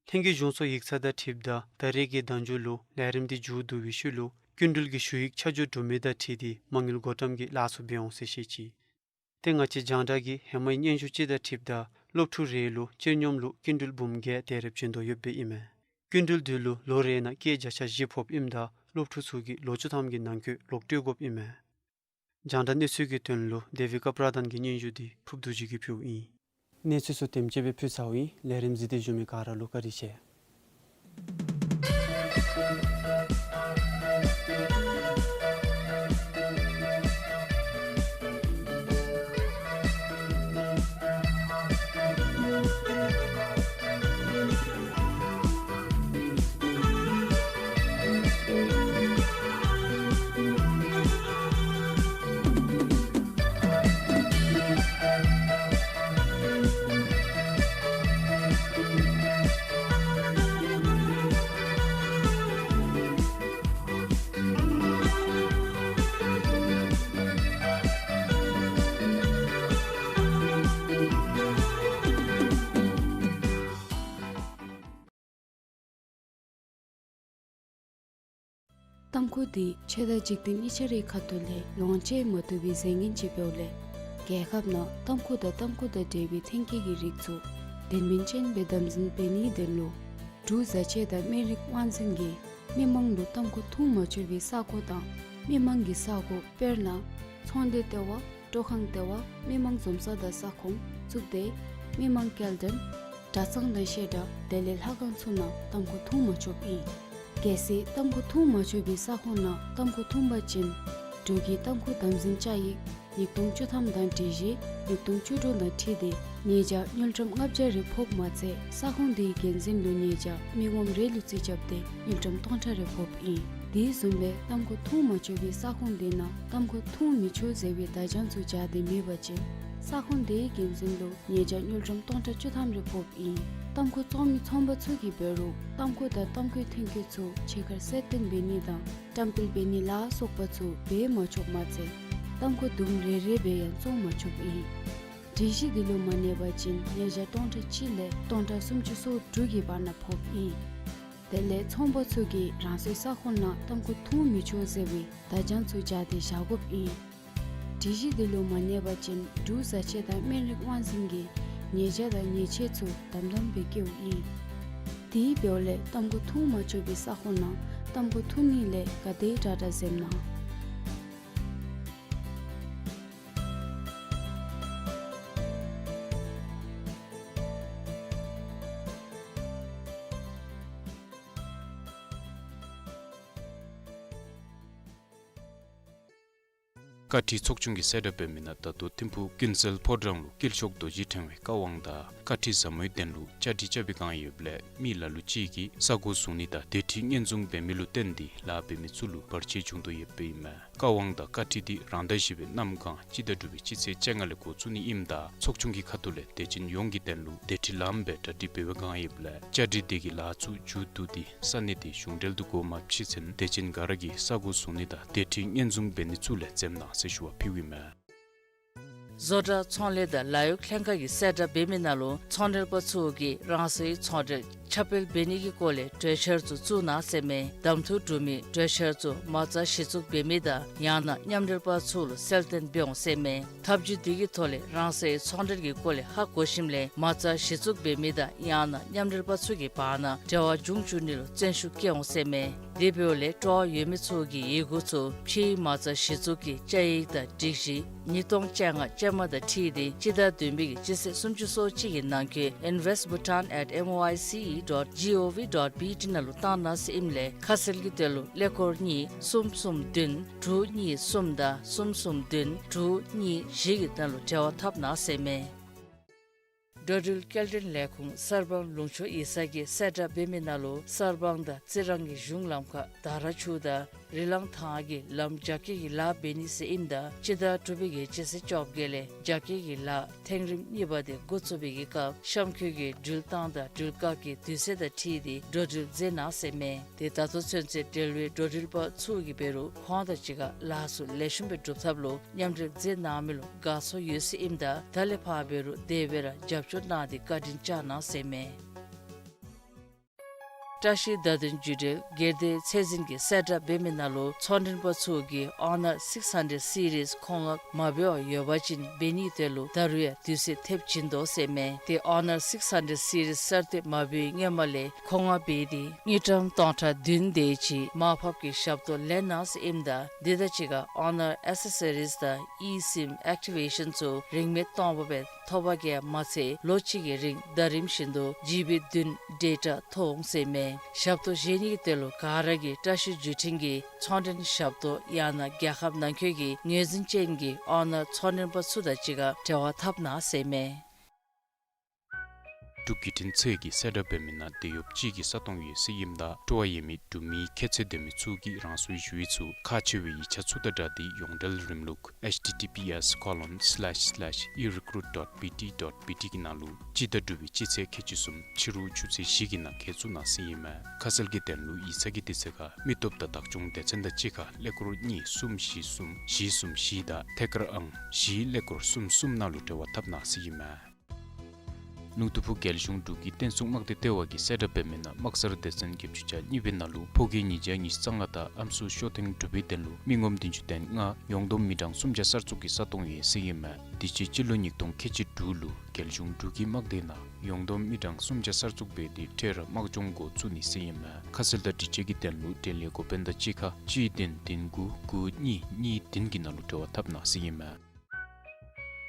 ལྷན་རྒྱས་གཞུང་ཚོགས་ཡིག་ཚང་དང་འཁྲིལཝ་ད་ད་རེས་ཀྱི་ཟླ་མཇུག་ལུ་ལས་རིམ་དེ་མཇུག་བསྡུ་བའི་ཤུལ་ལུ་སྐྱིན་འགྲུལ་གྱི་ཞུ་ཡིག་ཆ་འཇོག་གྲུབ་མི་དང་འཁྲིལ་ཏེ་མ་དངུལ་བགོ་བཀྲམ་གྱི་ལཱ་ཚུ་འབད་འོང་ཟེར་བཤད་ཅི། ཏེ་ང་བཅས་རྒྱང་བསྒྲགས་ཀྱིས་ཧེ་མའི་སྙན་ཞུ་ཅིག་དང་འཁྲིལཝ་ད་སློབ་ཕྲུག་རེ་ལུ་སྤྱིར་སྙོམས་ལུ་སྐྱིན་འགྲུལ་འབུམ་བརྒྱད་དེ་རེ་བྱིན་དོ་ཡོདཔ་སྦེ་ཨིན་མས། སྐྱིན་འགྲུལ་དེ་ལུ་ལོ་རེ་ནང་སྐྱེད་བརྒྱ་ཆ་བཞི་ཕོགཔ་ཨིནམ་ད་སློབ་ཕྲུག་ཚུ་གིས་ལོ་བཅུ་ཐམ་གྱི་ནང་འཁོད་ལོག་སྤྲོད་དགོཔ་ཨིན་མས། རྒྱང་བསྒྲགས་གནས་ཚུལ་གྱི་དོན་ལུ་དེ་བི་ཀ་པྲ་དཱན་གྱི་སྙན་ཞུ་དེ་ཕུརཔ་རྡོ་རྗེ་གིས་ཕུལཝ་ཨིན། གནས་ཚུལ་ཚུ་དེམ་ཅིག་སྦེ་ཕུལ་ཚརཝ་ཨིན། ལས་རིམ་གཟིགས་ཏེ་བཞུགས་མི་ག་ར་ལུ་བཀའ་དྲིན་ཆེ། ཏམ་ཁུ་འདི་ཆོས་དང་འཇིག་རྟེན་གཉིས་ཆ་རའི་ཁ་ཐུག་ལས་ལོངས་སྤྱོད་མ་བཏུབ་པའི་རྫས་ངན་ཅིག་འབདཝ་ལས་རྒྱལ་ཁབ་ནང་ཏམ་ཁུ་དང་ཏམ་ཁུ་དང་འབྲེལ་བའི་ཐོན་སྐྱེད་ཀྱི་རིགས་ཚུ་དོན་སྨིན་ཅན་སྦེ་དམ་འཛིན་འབད་ནིའི་དོན་ལུ་འབྲུག་བཟའ་ཆས་དང་སྨན་རིགས་དབང་འཛིན་གྱིས་མི་མང་ལུ་ཏམ་ཁུ་འཐུང་མ་ཆོག་པའི་ས་གོ་དང་མི་མང་གི་ས་གོ་དཔེར་ན་ཚོང་སྡེ་ལྟེ་བ། སྤྲོ་ཁང་ལྟེ་བ། མི་མང་འཛོམས་ས་དང་ས་ཁོངས། གཙུག་སྡེ། མི་མང་སྐྱེལ་འདྲེན། གྲྭ་ཚང་དང་བཤད་གྲྭ་དེ་ལས་ལྷ་ཁང་ཚུ་ནང་ཏམ་ཁུ་འཐུང་མ་ཆོགཔ་ཨིན། གལ་སྲིད་ཏམ་ཁུ་འཐུང་མ་ཆོག་པའི་ས་ཁོངས་ནང་ཏམ་ཁུ་འཐུང་པ་ཅིན་འབྲུག་གི་ཏམ་ཁུ་དམ་འཛིན་བཅའ་ཡིག་ཉིས་སྟོང་བཅུ་ཐམ་དང་སྒྲིག་གཞི་ཉིས་སྟོང་བཅུ་དྲུག་དང་འཁྲིལ་ཏེ་ཉེས་བྱ་དངུལ་ཀྲམ་ལྔ་བརྒྱ་རེ་ཕོགཔ་མ་ཚད་ས་ཁོངས་དེའི་འགན་འཛིན་ལུ་ཉེས་བྱ་མི་ངོམ་རེ་ལུ་རྩིས་རྐྱབ་སྟེ་དངུལ་ཀྲམ་སྟོང་ཕྲག་རེ་ཕོགཔ་ཨིན། དེ་བཟུམ་སྦེ་ཏམ་ཁུ་འཐུང་མ་ཆོག་པའི་ས་ཁོངས་དེ་ནང་ཏམ་ཁུ་འཐུང་མི་ཆོག་ཟེར་བའི་བརྡ་བྱང་ཚུ་སྦྱར་ཏེ་མེད་པ་ཅིན་ས་ཁོངས་དེའི་འགན་འཛིན་ལུ་ཉེས་བྱ་དངུལ་ཀྲམ་སྟོང་ཕྲག་བཅུ་ཐམ་རེ་ཕོགཔ་ཨིན། ཏམ་ཁུ་བཙོང་མི་ཚོང་པ་ཚུ་གིས་འབད་རུང་ཏམ་ཁུ་དང་ཏམ་ཁུའི་ཐོན་སྐྱེད་ཚུ་ཕྱི་ཁར་གསལ་སྟོན་འབད་ནི་དང་བཀྲམ་སྤེལ་འབད་ནི་ལ་སོགས་པ་ཚུ་འབད་མ་ཆོགཔ་མ་ཚད་ ཏམ་ཁུ་དུམ་རེ་རེ་སྦེ་ཡང་བཙོང་མ་ཆོགཔ་ཨིན། སྒྲིག་གཞི་འདི་ལུ་མ་གནས་པ་ཅིན་ཉེས་བྱ་སྟོང་ཕྲག་གཅིག་ལས་སྟོང་ཕྲག་སུམ་ཅུ་སོ་དྲུག་གི་བར་ན་ཕོགཔ་ཨིན། དེ་ལས་ཚོང་པ་ཚུ་གིས་རང་སོའི་ས་ཁོངས་ནང་ཏམ་ཁུ་འཐུང་མི་ཆོག་ཟེར་བའི་བརྡ་བྱང་ཚུ་སྦྱར་ཏེ་བཞག་དགོཔ་ཨིན། སྒྲིག་གཞི་འདི་ལུ་མ་གནས་པ་ཅིན་འབྲུག་བཟའ་ཆས་དང་སྨན་རིགས་དབང་འཛིན་གྱིས་ཉེས་བྱ་དང་ཉེས་ཆད་ཚུ་དམ་དམ་སྦེ་བཀལཝ་ཨིན། དེ་འབདཝ་ལས་ཏམ་ཁུ་འཐུང་མ་ཆོག་པའི་ས་ཁོངས་ནང་ཏམ་ཁུ་འཐུང་ནི་ལས་ག་དེ་དྲག་དྲག་འཛེམ་གནང་། བཀའ་ཁྲིད་ཚོགས་ཆུང་གིས་གསལ་བསྒྲགས་འབད་མི་ནང་ད་ལྟོ་ཐིམ་ཕུག་ཀུན་གསལ་ཕོ་བྲང་ལུ་དཀྱིལ་ཆོག་རྡོ་རྗེ་ཕྲེང་བའི་བཀའ་དབང་དང་བཀའ་ཁྲིད་ཟབ་མོའི་དོན་ལུ་བཅའ་སྒྲིག་རྐྱབ་པའི་བསྒང་ཡོདཔ་ལས་མི་ལ་ལུ་ཅིག་གིས་ས་གོ་བཟུང་ནི་དང་དེ་ཁྲིད་སྙན་བཟུང་འབད་མི་ལུ་བརྟེན་ཏེ་ལཱ་འབད་མི་ཚུ་ལུ་བར་ཆད་བྱུང་དོ་ཡོདཔ་ཨིན་མས། བཀའ་དབང་དང་བཀའ་ཁྲིད་འདི་རང་ཟླ་བཞི་པའི་གནམ་གང་སྤྱི་ཟླ་དྲུག་པའི་སྤྱི་ཚེས་བཅོ་ལྔ་ལས་འགོ་བཙུགས་ནི་ཨིནམ་ད་ཚོགས་ཆུང་གི་ཁ་ཐུག་ལས་དད་ཅན་ཡོངས་ཀྱི་དོན་ལུ་དེ་ཁྲིད་ལམ་སྦེ་གྲ་སྒྲིག་འབད་བའི་བསྒང་ཡོདཔ་ལས་བཅའ་སྒྲིག་དེ་གི་ལཱ་ཚུ་མཇུག་བསྡུ་སྟེ་ས་གནས་དེ་གཞུང་འབྲེལ་དུ་འགོ་མ་ཕྱེ་ཚུན་དད་ཅན་ག་ར་གིས་ས་གོ་བཟུང་ནི་དང་དེ་ཁྲིད་སྙན་བཟུང་འབད་ནི་ཚུ་ལས་འཛེམ་གནང་ཟེར་ཞུ་བ་ཕུལཝ་ཨིན་མས། བཟོ་གྲྭ་ཚོང་ལས་དང་ལཱ་གཡོག་ལྷན་ཁག་གིས་གསལ་བསྒྲགས་འབད་མི་ནང་ལུ་ཚོང་འབྲེལ་པ་ཚུ་གིས་རང་སོའི་ཚོང་འབྲེལ་ཁྱབ་སྤེལ་འབད་ནི་གི་སྐོར་ལས་གྲོས་འཆར་ཚུ་བཙུགས་གནང་ཟེར་མས། གདམ་འཐུ་གྲུབ་མི་གྲོས་འཆར་ཚུ་མ་རྩ་གཞི་བཙུགས་འབད་མི་དང་ཡང་ན་མཉམ་འབྲེལ་པ་ཚུ་ལུ་གསལ་སྟོན་འབད་འོང་ཟེར་མས། ཐབས་བྱུས་འདི་གི་ཐོག་ལས་རང་སོའི་ཚོང་འབྲེལ་གྱི་སྐོར་ལས་ཧ་གོ་ཞིནམ་ལས་མ་རྩ་གཞི་བཙུགས་འབད་མི་དང་ཡང་ན་མཉམ་འབྲེལ་པ་ཚུ་གི་བར་ན་འབྲེལ་བ་འབྱུང་བཅུག་ནི་ལུ་བརྩོན་ཤུགས་བསྐྱེད་འོང་ཟེར་མས། དེ་འབདཝ་ལས་སྤྲོ་བ་ཡོད་མི་ཚུ་གིས་ཡི་གུ་ཚུ་ཕྱིའི་མ་རྩ་གཞི་བཙུགས་ཀྱི་བཅའ་ཡིག་དང་སྒྲིག་གཞི་ཉིས་སྟོང་བཅོ་ལྔ་ཅན་མ་དང་འཁྲིལ་ཏེ་སྤྱི་ཟླ་བདུན་པའི་གི་སྤྱི་ཚེས་སུམ་ཅུ་སོ་གཅིག་གི་ནང་འཁོད་invest bhutan at M O I C E dot G O V dot B T ནང་ལུ་བཏང་གནང་ཟེར་ཨིནམ་ལས་ཁ་གསལ་གྱི་དོན་ལུ་ཀླད་ཀོར་གཉིས་གསུམ་གསུམ་བདུན་དྲུག་གཉིས་གསུམ་དང་གསུམ་གསུམ་བདུན་དྲུག་གཉིས་བཞི་གི་ནང་ལུ་འབྲེལ་བ་འཐབ་གནང་ཟེར་མས། འགྲོ་འགྲུལ་སྐྱེལ་འདྲེན་ལས་ཁུངས་གསར་སྤང་ལུང་ཕྱོགས་ཡིག་ཚང་གིས་གསལ་བསྒྲགས་འབད་མི་ནང་ལུ་གསར་སྤང་དང་རྩི་རང་གི་གཞུང་ལམ་ཁར་དར་ཆུ་དང་རི་ལང་ཐང་གི་ལམ་རྒྱ་སྐྱེད་ཀྱི་ལཱ་འབད་ནི་ཟེར་ཨིནམ་ད་སྤྱི་ཟླ་དྲུག་པའི་གི་སྤྱི་ཚེས་བཅོ་བརྒྱད་ལས་རྒྱ་སྐྱེད་ཀྱི་ལཱ་ཐེངས་རིམ་གཉིས་པ་དེ་འགོ་བཙུགས་པའི་གི་སྐབས་གཤམ་འཁོད་ཀྱི་འགྲུལ་བཏང་དང་འགྲུལ་བཀག་གི་དུས་ཚོད་དང་འཁྲིལ་ཏེ་འགྲོ་འགྲུལ་མཛད་གནང་ཟེར་མས། དེ་ད་ལྟོ་ཚུན་ཚོད་འབྲེལ་བའི་འགྲོ་འགྲུལ་པ་ཚུ་གིས་འབད་རུང་ཁོང་དང་གཅིག་ཁར་ལཱ་ཚུ་ལེགས་ཤོམ་སྦེ་སྒྲུབ་ཐབས་ལུ་མཉམ་འབྲེལ་མཛད་གནང་མི་ལུ་དགའ་ཚོར་ཡོད་ཟེར་ཨིནམ་ད་ད་ལས་ཕར་འབད་རུང་དེ་སྦེ་ར་རྒྱབ་སྐྱོར་གནང་སྟེ་བཀའ་དྲིན་བསྐྱང་གནང་ཟེར་མས། བཀྲ་ཤིས་བརྡ་དོན་བརྒྱུད་འབྲེལ་སྒེར་སྡེ་ཚད་འཛིན་གྱིས་གསལ་བསྒྲགས་འབད་མི་ནང་ལུ་ཚོང་མགྲོན་པ་ཚུ་གིས་Honor six hundred series མཁོ་མངགས་མ་འབད་བར་ཡོད་པ་ཅིན་འབད་ནིའི་དོན་ལུ་ད་རུང་ཡང་དུས་ཚོད་ཐེབས་བྱིན་དོ་ཟེར་མས། དེ་Honor six hundred series གསར་བཏོན་མ་འབད་བའི་སྔོན་མ་ལས་མཁོ་མངགས་འབད་དེ་དངུལ་ཀྲམ་སྟོང་ཕྲག་བདུན་དེ་ཅིག་མར་ཕབ་ཀྱི་ཞབས་ཏོག་ལེན་གནང་ཟེར་ཨིནམ་ད་དེ་དང་གཅིག་ཁར་Honor accessories དང་eSIM activation ཚུ་རིན་མེད་སྟོང་པ་སྦེ་ཐོབ་པ་གིས་མ་ཚད་ལོ་གཅིག་གི་རིང་ཟླ་རིམ་བཞིན་དུ་ཇི་བི་བདུན་data ཐོབ་འོང་ཟེར་མས། ཞབས་ཏོག་བཞེས་ནི་གི་དོན་ལུ་ག་ར་གིས་བཀྲ་ཤིས་བརྒྱུད་འཕྲིན་གྱི་ཚོང་མགྲོན་ཞབས་ཏོག་ཡང་ན་རྒྱལ་ཁབ་ནང་འཁོད་ཀྱི་ངོས་འཛིན་ཅན་གྱི་Honor ཚོང་མགྲོན་པ་ཚུ་དང་གཅིག་ཁར་འབྲེལ་བ་འཐབ་གནང་ཟེར་མས། འབྲུག་བརྒྱུད་འཕྲིན་ཚད་ཀྱིས་གསལ་བསྒྲགས་འབད་མི་ནང་དེད་གཡོགཔ་ཅིག་གི་ས་སྟོང་ཡོད་ཟེར་ཨིནམ་ད་སྤྲོ་བ་ཡོད་མི་འབྲུག་མི་ཁྱད་ཚད་ལྡན་མི་ཚུ་གིས་རང་སོའི་ཞུ་ཡིག་ཚུ་ཁག་ཆེ་བའི་ཡིག་ཆ་ཚུ་དང་སྦྲགས་ཏེ་ཡོངས་འབྲེལ་རིམ་ལུགས་H T T P S colon slash slash erecruit dot B T dot B T གི་ནང་ལུ་སྤྱི་ཟླ་དྲུག་པའི་སྤྱི་ཚེས་ཁལ་གཅིག་གསུམ་ཕྱི་རུ་ཆུ་ཚོད་བཞི་གི་ནང་འཁོད་བཙུགས་གནང་ཟེར་ཨིན་མས། ཁ་གསལ་གྱི་དོན་ལུ་ཡིག་ཚང་གི་དུས་ཚོད་ཁར་མི་སྟོབས་དང་བདག་སྐྱོང་སྡེ་ཚན་དང་གཅིག་ཁར་ཀླད་ཀོར་གཉིས་གསུམ་བཞི་གསུམ་བཞི་གསུམ་བཞི་དང་ཐད་ཀར་ཨང་བཞི་ཀླད་ཀོར་གསུམ་གསུམ་ནང་ལུ་འབྲེལ་བ་འཐབ་གནང་ཟེར་ཨིན་མས། ལུང་སྟོད་ཕུ་རྒྱལ་གཞུང་འབྲུག་གི་བསྟན་སྲུང་དམག་སྡེ་ལྟེ་བ་གིས་གསལ་བསྒྲགས་འབད་མི་ནང་དམག་སར་སྡེ་ཚན་བརྒྱད་ཅུ་གྱ་གཉིས་པའི་ནང་ལུ་ཕོ་སྐྱེས་ཉིས་བརྒྱ་ཉི་ཤུ་རྩ་ལྔ་དང་ཨམ་སྲུ་ཤོ་ཐེངས་དྲུག་པའི་དོན་ལུ་མི་ངོམ་བདུན་ཅུ་དོན་ལྔ་ཡོངས་བསྡོམས་མི་གྲངས་སུམ་བརྒྱ་གསར་བཙུགས་ཀྱི་ས་སྟོང་ཡོད་ཟེར་ཨིན་མས། དུས་ཅི་སྤྱི་ལོ་ཉིས་སྟོང་ཁལ་གཅིག་དྲུག་ལུ་རྒྱལ་གཞུང་འབྲུག་གི་དམག་སྡེ་ནང་ཡོངས་བསྡོམས་མི་གྲངས་སུམ་བརྒྱ་གསར་བཙུགས་འབད་དེ་འཕྲལ་ར་དམག་སྦྱོང་འགོ་བཙུགས་ནི་ཟེར་ཨིན་མས། ཁ་གསལ་དང་སྒྲིག་གཅོད་ཀྱི་དོན་ལུ་འབྲེལ་ཡོད་འགོ་དཔོན་དང་གཅིག་ཁར་གཅིག་བདུན་བདུན་དགུ་དགུ་གཉིས་གཉིས་བདུན་གྱི་ནང་ལུ་འབྲེལ་བ་འཐབ་གནང་ཟེར་ཨིན་མས།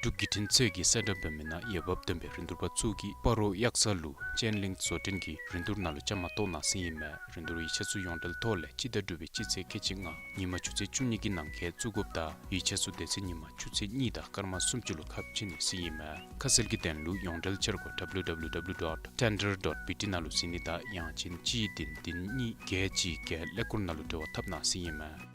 འབྲུག་བརྒྱུད་འཕྲིན་ཚད་ཀྱིས་གསལ་བསྒྲགས་འབད་མི་ནང་འོས་འབབ་ལྡན་པའི་རིན་བསྡུར་པ་ཚུ་གིས་སྤ་རོ་གཡག་ས་ལུ་ཅེན་ལིང་བཟོ་སྐྲུན་གྱི་རིན་བསྡུར་ནང་ལུ་བཅའ་མར་གཏོགས་གནང་ཟེར་ཨིན་མས། རིན་བསྡུར་ཡིག་ཆ་ཚུ་ཡོངས་འབྲེལ་ཐོག་ལས་སྤྱི་ཟླ་དྲུག་པའི་སྤྱི་ཚེས་ཁལ་གཅིག་ལྔ་ཉིན་མ་ཆུ་ཚོད་བཅུ་གཉིས་ཀྱི་ནང་འཁོད་བཙུགས་དགོཔ་དང་ཡིག་ཆ་ཚུ་དེ་ཚེ་ཉིན་མ་ཆུ་ཚོད་གཉིས་དང་སྐར་མ་སུམ་ཅུ་ལུ་ཁ་ཕྱེ་ནི་ཟེར་ཨིན་མས། ཁ་གསལ་གྱི་དོན་ལུ་ཡོངས་འབྲེལ་འཆར་སྒོ་W W W dot tender dot B T ནང་ལུ་གཟིགས་ནི་དང་ཡང་ཅིན་གཅིག་བདུན་བདུན་གཉིས་བརྒྱད་གཅིག་བརྒྱད་ཀླད་ཀོར་ནང་ལུ་འབྲེལ་བ་འཐབ་གནང་ཟེར་ཨིན་མས།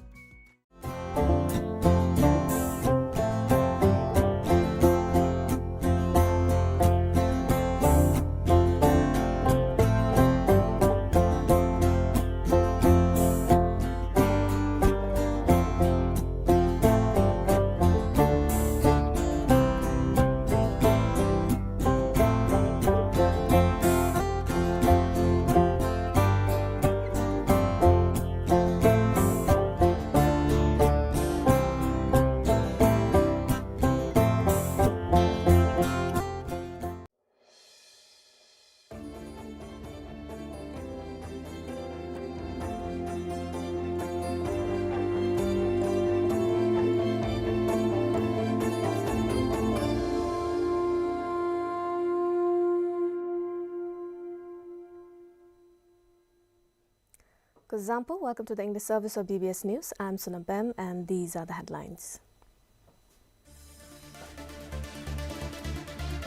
Zampo, welcome to the English service of B B S News. I'm Sonam Pem, and these are the headlines.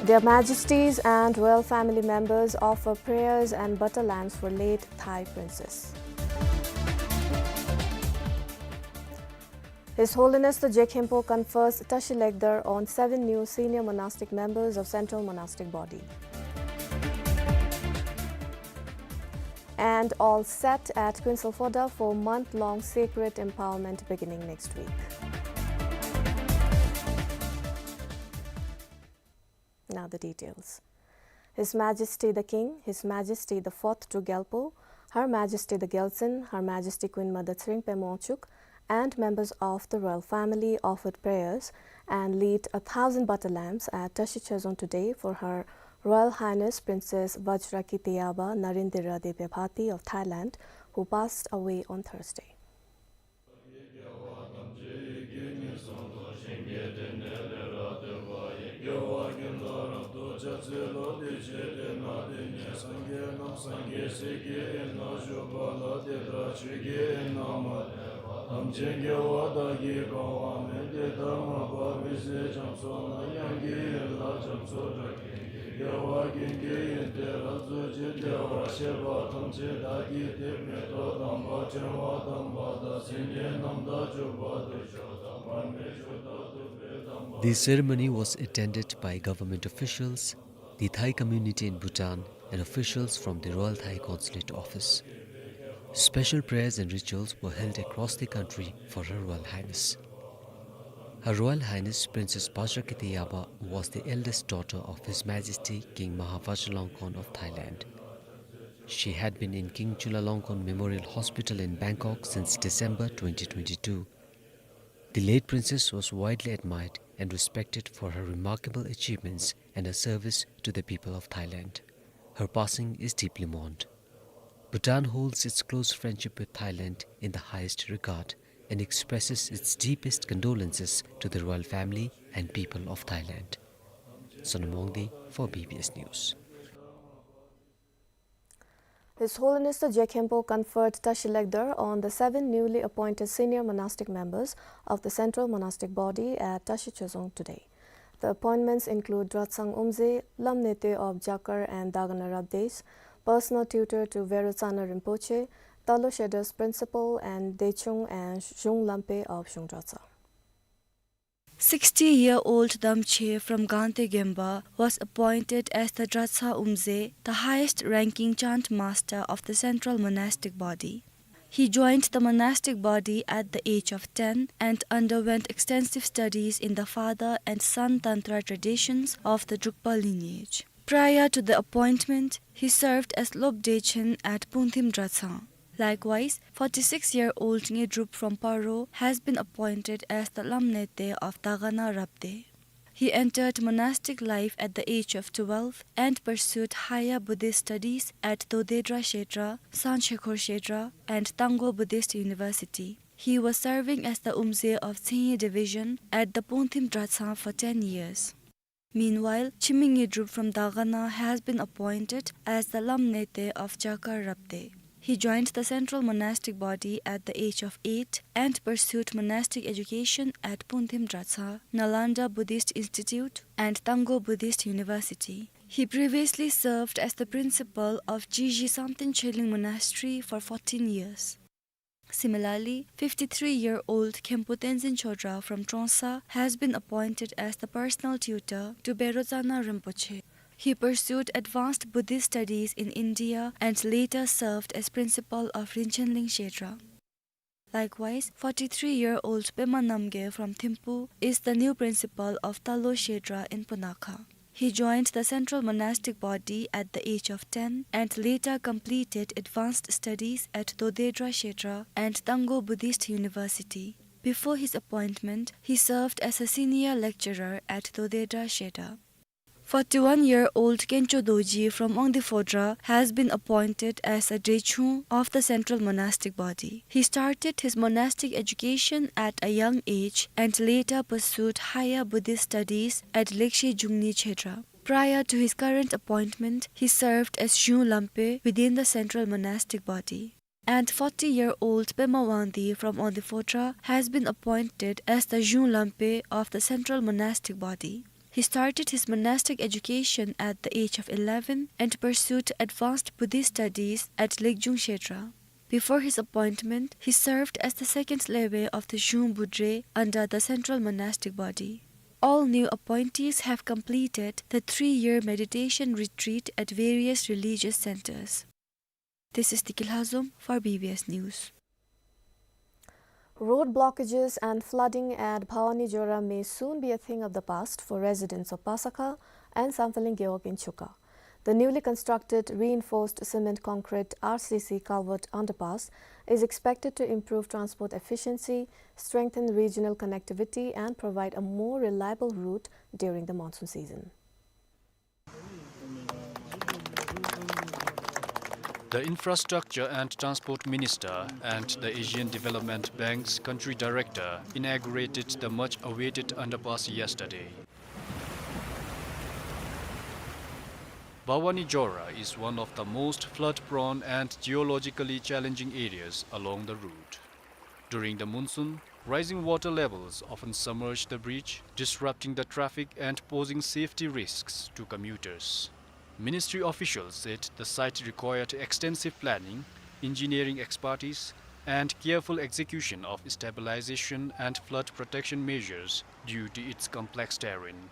Their Majesties and royal family members offer prayers and butter lamps for late Thai princess. His Holiness the Je Khenpo confers Tashi Legdar on seven new senior monastic members of Central Monastic Body. And all set at Queensland Foda for month-long sacred empowerment beginning next week. Now the details. His Majesty the King, His Majesty the Fourth Druk Gyalpo, Her Majesty the Gyaltsuen, Her Majesty Queen Mother Tshering Pema Wangchuck, and members of the royal family offered prayers and lit a thousand butter lamps at Tashi Chazong today for Her Royal Highness Princess Vajrakitiyabha Narindira Devi Bhati of Thailand, who passed away on Thursday. The ceremony was attended by government officials, the Thai community in Bhutan, and officials from the Royal Thai Consulate Office. Special prayers and rituals were held across the country for Her Royal Highness. Her Royal Highness Princess Vajrakitiyabha was the eldest daughter of His Majesty King Maha Vajiralongkorn of Thailand. She had been in King Chulalongkorn Memorial Hospital in Bangkok since December twenty twenty-two. The late princess was widely admired and respected for her remarkable achievements and her service to the people of Thailand. Her passing is deeply mourned. Bhutan holds its close friendship with Thailand in the highest regard and expresses its deepest condolences to the royal family and people of Thailand. Sonam Wangdi for B B S News. His Holiness the Je Khenpo conferred Tashi Legdar on the seven newly appointed senior monastic members of the Central Monastic Body at Tashi Chazong today. The appointments include Dratshang Umze, Lamnete of Jakar and Dagana Rabdes, personal tutor to Verotsana Rinpoche, Talo Shedra's principal, and Dechung and Zhung Lampe of Zhung Dratshang. Sixty-year-old Damche from Gangte Gemba was appointed as the Dratshang Umze, the highest-ranking chant master of the Central Monastic Body. He joined the monastic body at the age of ten and underwent extensive studies in the father and son tantra traditions of the Drukpa lineage. Prior to the appointment, he served as Lop Dechen at Pungthim Dratshang. Likewise, forty-six-year-old Ngedrup from Paro has been appointed as the Lamnete of Dagana Rabde. He entered monastic life at the age of twelve and pursued higher Buddhist studies at Dodedra Kshetra, Sangchekhor Kshetra, and Tanggo Buddhist University. He was serving as the Umze of Tsinyi Division at the Pungthim Dratshang for ten years. Meanwhile, Chiming Ngedrup from Dagana has been appointed as the Lamnete of Jakar Rabde. He joined the Central Monastic Body at the age of eight and pursued monastic education at Pungthim Dratshang, Nalanda Buddhist Institute, and Tanggo Buddhist University. He previously served as the principal of Jiji Samten Cheling Monastery for fourteen years. Similarly, fifty-three-year-old Khenpo Tenzin Chodra from Trongsa has been appointed as the personal tutor to Berotsana Rinpoche. He pursued advanced Buddhist studies in India and later served as principal of Rinchen Ling Kshetra. Likewise, forty-three-year-old Pema Namgye from Thimphu is the new principal of Talo Kshetra in Punakha. He joined the Central Monastic Body at the age of ten and later completed advanced studies at Dodedra Kshetra and Tanggo Buddhist University. Before his appointment, he served as a senior lecturer at Dodedra Kshetra. Forty-one-year-old Khencho Dorji from Wangdue Phodrang has been appointed as a Drechung of the Central Monastic Body. He started his monastic education at a young age and later pursued higher Buddhist studies at Lekshe Jungni Kshetra. Prior to his current appointment, he served as Zhung Lampe within the Central Monastic Body. And forty-year-old Pema Wangdi from Wangdi Phodrang has been appointed as the Zhung Lampe of the central monastic body. He started his monastic education at the age of eleven and pursued advanced Buddhist studies at Lekjung Kshetra. Before his appointment, he served as the second Lebe of the Zhung Budre under the central monastic body. All new appointees have completed the three-year meditation retreat at various religious centers. This is Deki Lhazom for B B S News. Road blockages and flooding at Bhawani Jora may soon be a thing of the past for residents of Pasakha and Samphehleng Gewog in Chuka. The newly constructed reinforced cement concrete R C C culvert underpass is expected to improve transport efficiency, strengthen regional connectivity, and provide a more reliable route during the monsoon season. The Infrastructure and Transport Minister and the Asian Development Bank's country director inaugurated the much-awaited underpass yesterday. Bhawani Jora is one of the most flood-prone and geologically challenging areas along the route. During the monsoon, rising water levels often submerge the bridge, disrupting the traffic and posing safety risks to commuters. Ministry officials said the site required extensive planning, engineering expertise, and careful execution of stabilization and flood protection measures due to its complex terrain.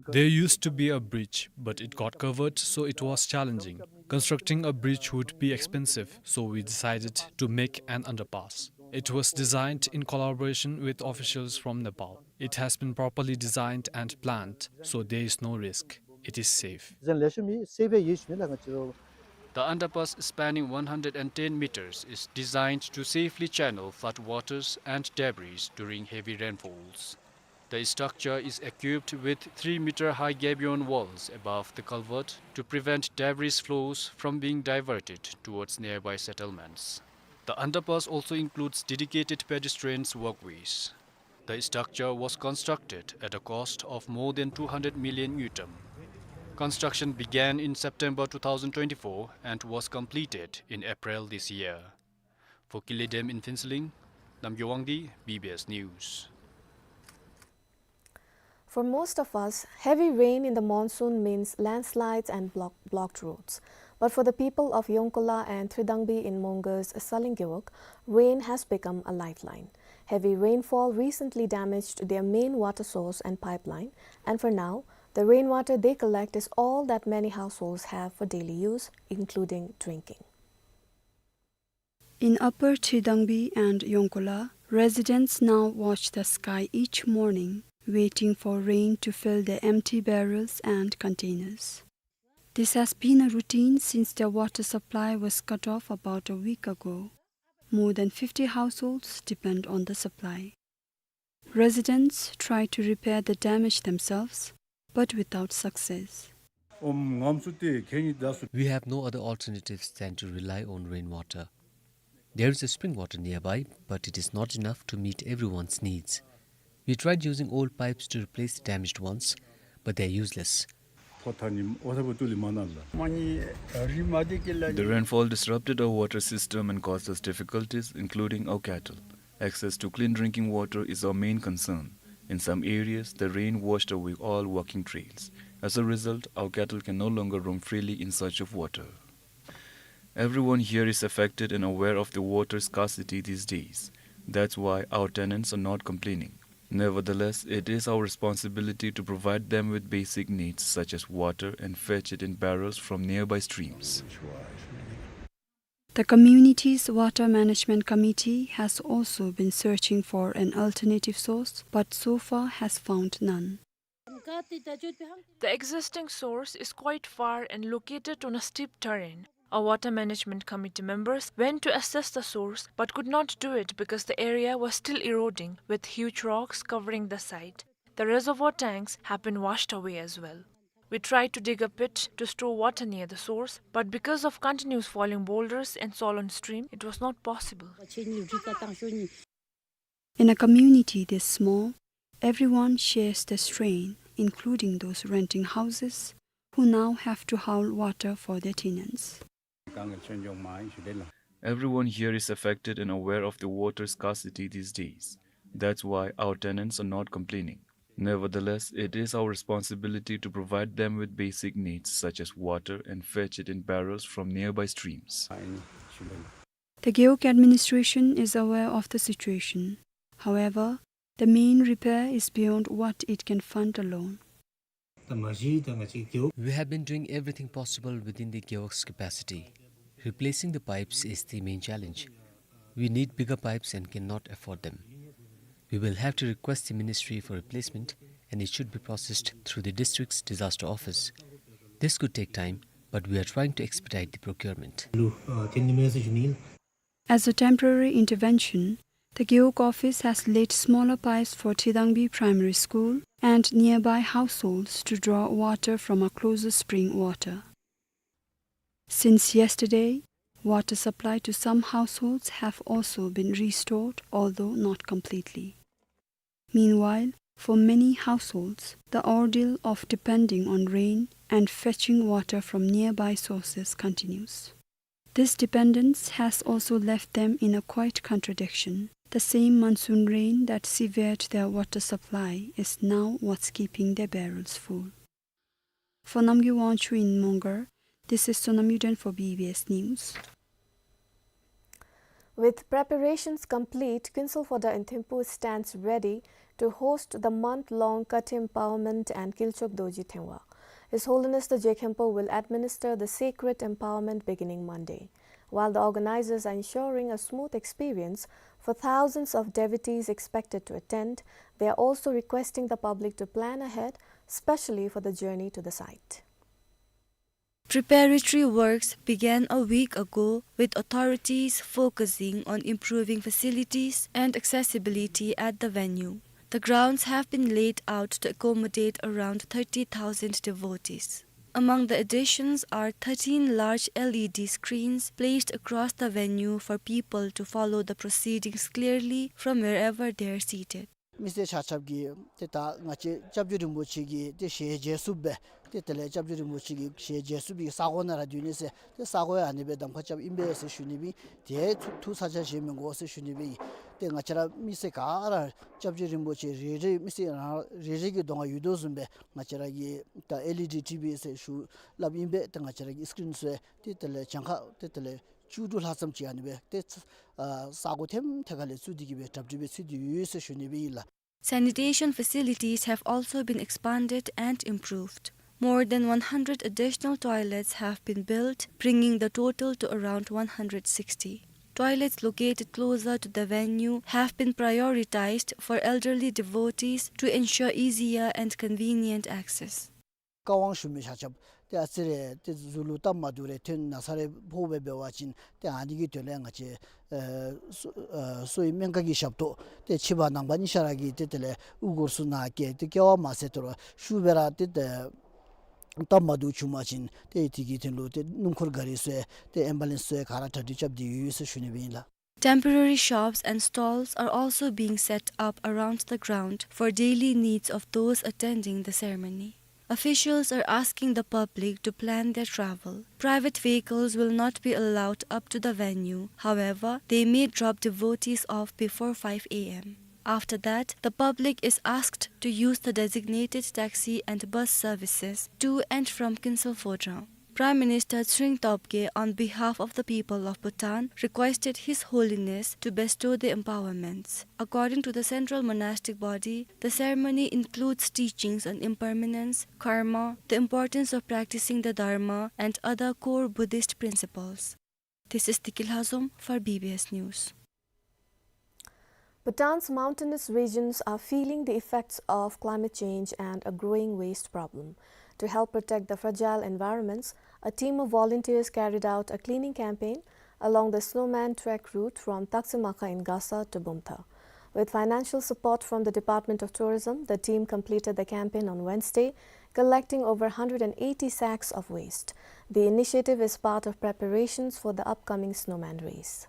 There used to be a bridge, but it got covered, so it was challenging. Constructing a bridge would be expensive, so we decided to make an underpass. It was designed in collaboration with officials from Nepal. It has been properly designed and planned, so there is no risk. It is safe. The underpass, spanning one hundred and ten meters, is designed to safely channel flood waters and debris during heavy rainfalls. The structure is equipped with three-meter-high gabion walls above the culvert to prevent debris flows from being diverted towards nearby settlements. The underpass also includes dedicated pedestrians walkways. The structure was constructed at a cost of more than two hundred million ngultrum. Construction began in September two thousand twenty-four and was completed in April this year. For Kile Dam in Phuentsholing, Namgay Wangdi, B B S News. For most of us, heavy rain in the monsoon means landslides and block-, blocked roads. But for the people of Yongkhola and Thridangbi in Mongar's Saling Gewog, rain has become a lifeline. Heavy rainfall recently damaged their main water source and pipeline, and for now, the rainwater they collect is all that many households have for daily use, including drinking. In Upper Thridangbi and Yongkhola, residents now watch the sky each morning, waiting for rain to fill their empty barrels and containers. This has been a routine since their water supply was cut off about a week ago. More than fifty households depend on the supply. Residents try to repair the damage themselves, but without success. We have no other alternatives than to rely on rainwater. There is a spring water nearby, but it is not enough to meet everyone's needs. We tried using old pipes to replace the damaged ones, but they are useless. The rainfall disrupted our water system and caused us difficulties, including our cattle. Access to clean drinking water is our main concern. In some areas, the rain washed away all walking trails. As a result, our cattle can no longer roam freely in search of water. Everyone here is affected and aware of the water scarcity these days. That's why our tenants are not complaining. Nevertheless, it is our responsibility to provide them with basic needs such as water and fetch it in barrels from nearby streams. The community's water management committee has also been searching for an alternative source, but so far has found none. The existing source is quite far and located on a steep terrain. Our water management committee members went to assess the source but could not do it because the area was still eroding, with huge rocks covering the site. The reservoir tanks have been washed away as well. We tried to dig a pit to store water near the source, but because of continuous falling boulders and soil on stream, it was not possible. In a community this small, everyone shares the strain, including those renting houses, who now have to haul water for their tenants. Everyone here is affected and aware of the water scarcity these days. That's why our tenants are not complaining. Nevertheless, it is our responsibility to provide them with basic needs such as water and fetch it in barrels from nearby streams. The Gewog administration is aware of the situation. However, the main repair is beyond what it can fund alone. We have been doing everything possible within the Gewog's capacity. Replacing the pipes is the main challenge. We need bigger pipes and cannot afford them. We will have to request the ministry for replacement, and it should be processed through the district's disaster office. This could take time, but we are trying to expedite the procurement. As a temporary intervention, the Gewog office has laid smaller pipes for Thidangbi Primary School and nearby households to draw water from a closer spring water. Since yesterday, water supply to some households have also been restored, although not completely. Meanwhile, for many households, the ordeal of depending on rain and fetching water from nearby sources continues. This dependence has also left them in a quiet contradiction. The same monsoon rain that severed their water supply is now what's keeping their barrels full. For Namgay Wangchuk in Mongar, this is Sonam Yuden for B B S News. With preparations complete, Kuensel Phodrang in Thimphu stands ready to host the month-long Kutch Empowerment and Kilchog Dorji Thengwar. His Holiness the Je Khenpo will administer the sacred empowerment beginning Monday. While the organizers are ensuring a smooth experience for thousands of devotees expected to attend, they are also requesting the public to plan ahead, specially for the journey to the site. Preparatory works began a week ago, with authorities focusing on improving facilities and accessibility at the venue. The grounds have been laid out to accommodate around thirty thousand devotees. Among the additions are thirteen large L E D screens placed across the venue for people to follow the proceedings clearly from wherever they are seated. མི་སེར་ཆ་ཁྱབ་ཀྱིས་ཏེ་ད་ང་བཅས་སྐྱབས་རྗེ་རིན་པོ་ཆེ་གི་ཏེ་ཞལ་མཇལ་ཚུགསཔ་སྦེ་ཏེ་དེ་ལས་སྐྱབས་རྗེ་རིན་པོ་ཆེ་གི་ཞལ་མཇལ་ཚུགས་པའི་ས་གོ་ནང་ར་སྡོད་ནི་ཟེར་ཏེ་ས་གོ་ཡང་ཨ་ནི་སྦེ་གདམ་ཁ་རྐྱབ་ཨིན་པས་ཟེར་ཞུ་ནི་སྦེ་ཏེ་ཐུགས་ཐུགས་ཚ་གྱང་བཞེས་མི་དགོ་ཟེར་ཞུ་ནི་སྦེ་ཏེ་ང་བཅས་ར་མི་སེར་ག་ར་སྐྱབས་རྗེ་རིན་པོ་ཆེ་རེ་རེ་མི་སེར་རང་རེ་རེ་གི་གདོང་ཁར་ཡོད་དོ་བཟུམ་སྦེ་ང་བཅས་ར་གི་ད་ཨེལ་ཨི་ཌི་ཊི་བི་ཟེར་ཞུ་སླབ་ཨིན་པས། ཏེ་ང་བཅས་ར་གི་སི་ཀི་རིན་ཚུ་ཏེ་དེ་ལས་གྱངས་ཁ་ཏེ་དེ་ལས་བཅུ་དྲུག་ལྷག་ཙམ་ཅིག་ཨ་ནི་སྦེ་ཏེ་ཨ་ས་གོ་ཐེམ་ཐད་ཁ་ལས་བཙུགས་ཏེ་གི་སྦེ་གྲ་སྒྲིག་སྦེ་ཚུད་དེ་ཡོད་ཟེར་ཞུ་ནི་སྦེ་ཨིན་ལགས། Sanitation facilities have also been expanded and improved. More than one hundred additional toilets have been built, bringing the total to around one hundred sixty. Toilets located closer to the venue have been prioritized for elderly devotees to ensure easier and convenient access. བཀའ་དབང་ཞུ་མི་ཆ་ཁྱབ་ཏེ་ཨ་ཙི་རེ་ཏེ་གཟུགས་ལུ་སྟབས་མ་བདེཝ་རེ་ཐོན་ན་ས་རེ་ཕོག་སྦེ་འབད་བ་ཅིན་ཏེ་ཨ་ནི་གི་དོན་ལས་ང་བཅས་ཨེ་གསོ་ཨེ་གསོ་བའི་སྨན་ཁང་གི་ཞབས་ཏོག་ཏེ་ཕྱི་པ་ནང་པ་གཉིས་ཆ་ར་གི་ཏེ་དེ་ལས་དབུ་སྐོར་ཚུ་ནང་བསྐྱལ་ཏེ་བསྐྱལ་བ་མ་ཚད་དོ་རུང་ཤུལ་སྦེ་ར་ཏེ་ཏེ་སྟབས་མ་བདེཝ་བྱུང་པ་ཅིན་ཏེ་དེ་གི་དོན་ལུ་ཏེ་སྣུམ་འཁོར་ག་རི་ཚུ་ཡང་ཏེ་ཨེམ་བ་ལེནསི་ཚུ་ཡང་ག་ར་གྲ་སྒྲིག་རྐྱབ་སྟེ་ཡོད་ཟེར་ཞུ་ནི་སྦེ་ཨིན་ལགས། Temporary shops and stalls are also being set up around the ground for daily needs of those attending the ceremony. Officials are asking the public to plan their travel. Private vehicles will not be allowed up to the venue. However, they may drop devotees off before five A M. After that, the public is asked to use the designated taxi and bus services to and from Kuensel Phodrang. Prime Minister Tshering Tobgay, on behalf of the people of Bhutan, requested His Holiness to bestow the empowerments. According to the Central Monastic Body, the ceremony includes teachings on impermanence, karma, the importance of practicing the Dharma, and other core Buddhist principles. This is Deki Lhazom for B B S News. Bhutan's mountainous regions are feeling the effects of climate change and a growing waste problem. To help protect the fragile environments, a team of volunteers carried out a cleaning campaign along the Snowman Trek route from Taktsing Makha in Gasa to Bumthang. With financial support from the Department of Tourism, the team completed the campaign on Wednesday, collecting over hundred and eighty sacks of waste. The initiative is part of preparations for the upcoming Snowman Race.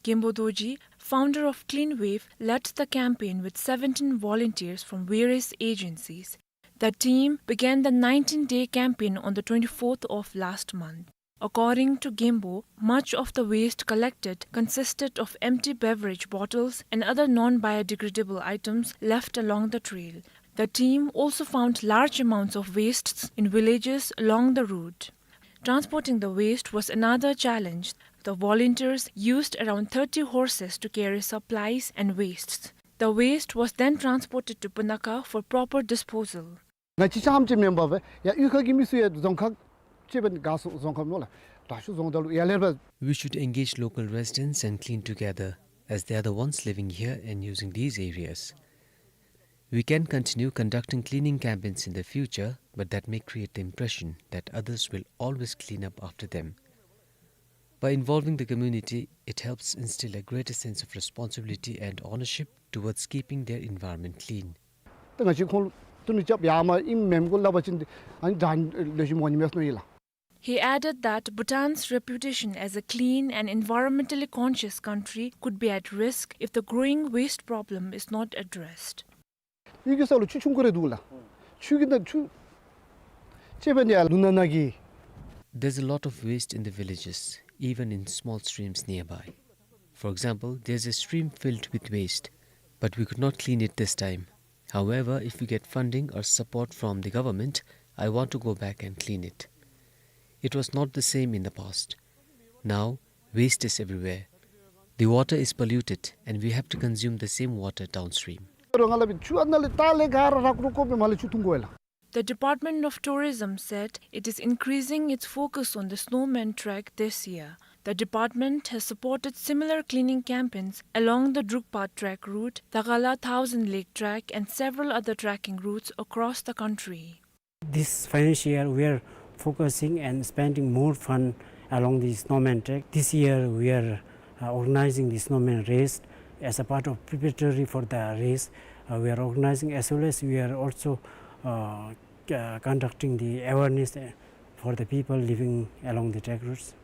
Genpo Dorji, founder of Clean Wave, led the campaign with seventeen volunteers from various agencies. The team began the nineteen-day campaign on the twenty-fourth of last month. According to Gembo, much of the waste collected consisted of empty beverage bottles and other non-biodegradable items left along the trail. The team also found large amounts of wastes in villages along the route. Transporting the waste was another challenge. The volunteers used around thirty horses to carry supplies and wastes. The waste was then transported to Punakha for proper disposal. ང་གཅིག་རྐྱངམ་ཅིག་མེན་པར་སྦེ་ཡར་གཡུས་ཁ་གི་མི་ཚུ་ཡང་རྫོང་ཁག་ཅིག་སྦེ་དགའ་སོང་། རྫོང་ཁག་ནང་ལུ་དྲག་ཤོས་རྫོང་བདག་ལུ་ཡར་ལས་སྦེ། We should engage local residents and clean together, as they are the ones living here and using these areas. We can continue conducting cleaning campaigns in the future, but that may create the impression that others will always clean up after them. By involving the community, it helps instill a greater sense of responsibility and ownership towards keeping their environment clean. ཏེ་ང་བཅས་ཁོང་ལུ་ཏེ་མི་རྐྱབ་ཡར་མར་ཨིནམ་མེནམ་གུ་སླབ་པ་ཅིན་ཨ་ནི་དྲག་ལེགས་ཤོམ་འོང་ནི་མས་མནོ་ཡི་ལགས། He added that Bhutan's reputation as a clean and environmentally conscious country could be at risk if the growing waste problem is not addressed. གཡུས་ཀྱི་ས་ལུ་ཆུ་ཆུང་ཀུ་རེ་འདུག་ལགས། ཆུ་གི་ནང་ཆུ་ཅིག་སྦེ་ནི་ཡར་ལུང་ནང་ན་གི། There's a lot of waste in the villages, even in small streams nearby. For example, there's a stream filled with waste, but we could not clean it this time. However, if we get funding or support from the government, I want to go back and clean it. It was not the same in the past. Now, waste is everywhere. The water is polluted, and we have to consume the same water downstream. རོ་ང་ལ་བི་ཆུ་ཨ་ནཱ་ལས་ད་ལས་ག་ར་རག་རོ་ཀོ་པེ་མ་ལས་ཆུ་འཐུང་དགོ་ལགས། The Department of Tourism said it is increasing its focus on the snowman trek this year. The department has supported similar cleaning campaigns along the Drukpa trek route, Dagala Thousand Lake Trek, and several other trekking routes across the country. This financial year, we are focusing and spending more fund along the snowman trek. This year, we are, uh, organizing the snowman race. As a part of preparatory for the race, uh, we are organizing, as well as we are also, uh, c-, uh, conducting the awareness, uh, for the people living along the trek routes.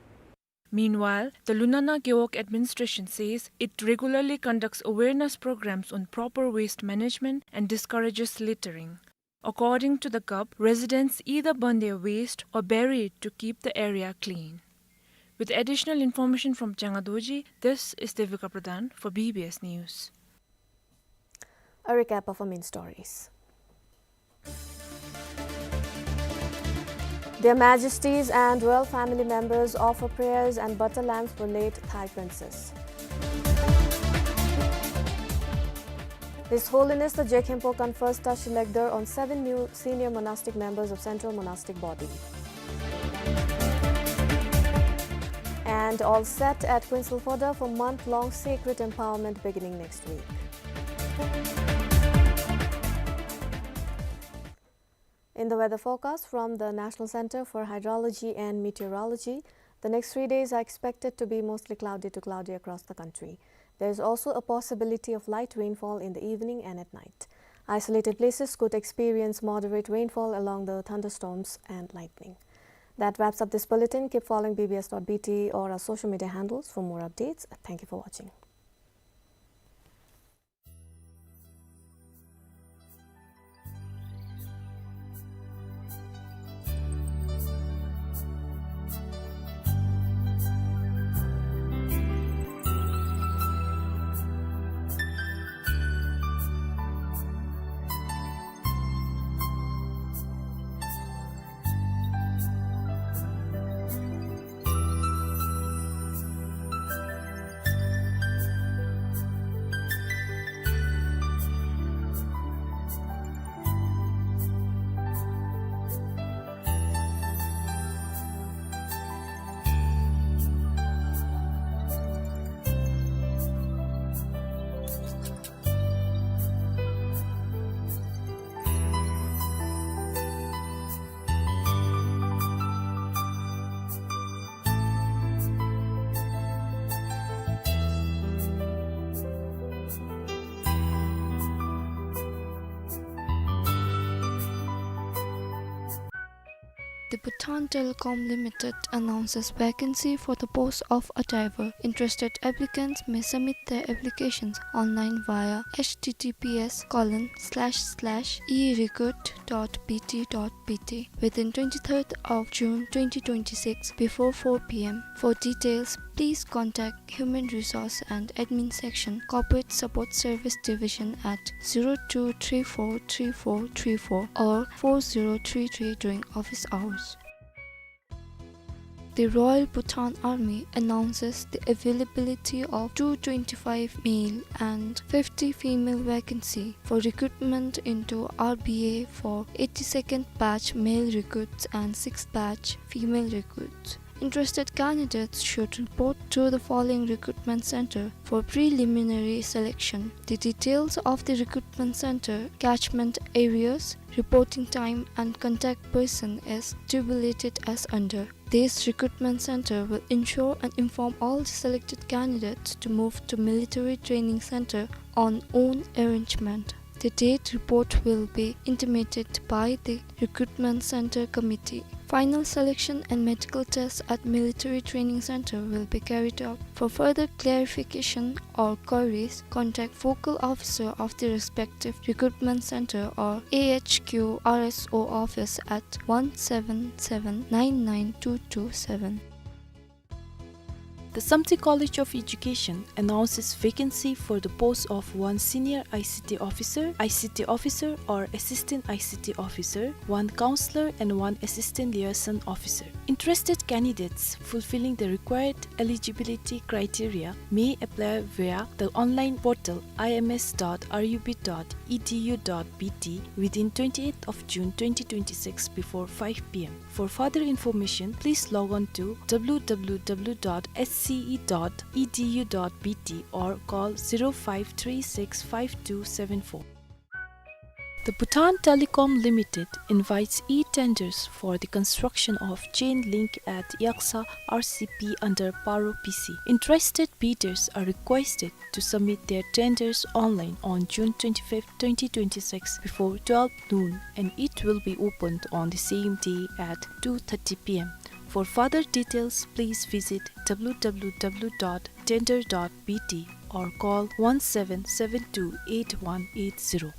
Meanwhile, the Lunana Gewog administration says it regularly conducts awareness programs on proper waste management and discourages littering. According to the G O B, residents either burn their waste or bury it to keep the area clean. With additional information from Changa Dorji, this is Devika Pradhan for B B S News. A recap of our main stories. Their Majesties and royal family members offer prayers and butter lamps for late Thai princess. His Holiness the Je Khenpo confers Tashi Legder on seven new senior monastic members of Central Monastic Body. And all set at Queensland Fodder for month-long sacred empowerment beginning next week. In the weather forecast from the National Centre for Hydrology and Meteorology, the next three days are expected to be mostly cloudy to cloudy across the country. There is also a possibility of light rainfall in the evening and at night. Isolated places could experience moderate rainfall along the thunderstorms and lightning. That wraps up this bulletin. Keep following B B S dot B T or our social media handles for more updates. Thank you for watching. The Bhutan Telecom Limited announces vacancy for the post of a diver. Interested applicants may submit their applications online via H T T P S colon slash slash e recruit dot B T dot B T within twenty-third of June twenty twenty-six before four P M. For details, please contact Human Resource and Admin Section, Corporate Support Service Division at zero two three four three four three four or four zero three three during office hours. The Royal Bhutan Army announces the availability of two twenty-five male and fifty female vacancy for recruitment into R B A for eighty-second batch male recruits and sixth batch female recruits. Interested candidates should report to the following recruitment center for preliminary selection. The details of the recruitment center, catchment areas, reporting time and contact person is tabulated as under. This recruitment center will ensure and inform all the selected candidates to move to military training center on own arrangement. The date report will be intimated by the Recruitment Center Committee. Final selection and medical tests at Military Training Center will be carried out. For further clarification or queries, contact focal officer of the respective recruitment center or A H Q R S O office at one seven seven nine nine two two seven. The Samtse College of Education announces vacancy for the post of one senior I C T officer, I C T officer or assistant I C T officer, one counselor and one assistant liaison officer. Interested candidates fulfilling the required eligibility criteria may apply via the online portal I M S dot R U B dot E D U dot B T within twenty-eighth of June twenty twenty-six before five P M. For further information, please log on to W W W dot S C E dot E D U dot B T or call zero five three six five two seven four. The Bhutan Telecom Limited invites e-tenders for the construction of chain link at Yaksa R C P under Paro P C. Interested bidders are requested to submit their tenders online on June twenty-fifth, twenty twenty-six before twelve noon, and it will be opened on the same day at two thirty P M. For further details, please visit W W W dot tender dot B T or call one seven seven two eight one eight zero.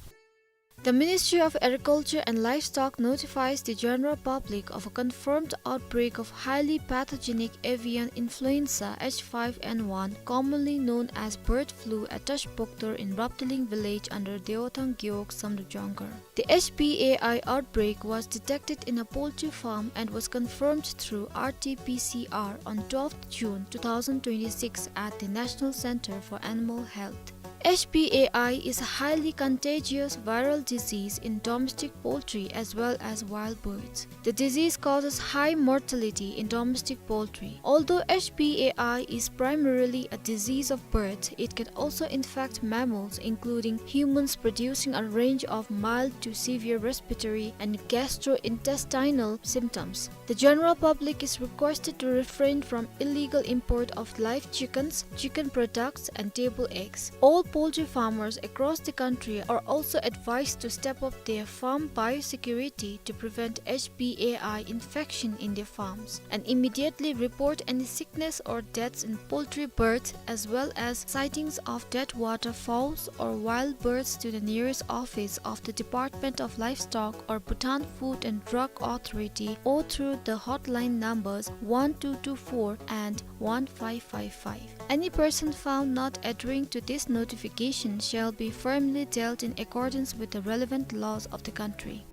The Ministry of Agriculture and Livestock notifies the general public of a confirmed outbreak of highly pathogenic avian influenza H five N one, commonly known as bird flu, at Tashpoktor in Raptaling village under Deothang Gewog Samdrup Jongkhar. The H P A I outbreak was detected in a poultry farm and was confirmed through R T P C R on twelfth June two thousand twenty-six at the National Center for Animal Health. H P A I is a highly contagious viral disease in domestic poultry as well as wild birds. The disease causes high mortality in domestic poultry. Although H P A I is primarily a disease of birds, it can also infect mammals, including humans, producing a range of mild to severe respiratory and gastrointestinal symptoms. The general public is requested to refrain from illegal import of live chickens, chicken products, and table eggs. All poultry farmers across the country are also advised to step up their farm biosecurity to prevent H P A I infection in their farms and immediately report any sickness or deaths in poultry birds, as well as sightings of dead waterfowls or wild birds, to the nearest office of the Department of Livestock or Bhutan Food and Drug Authority, or through the hotline numbers one two two four and one five five five. Any person found not adhering to this notification shall be firmly dealt in accordance with the relevant laws of the country.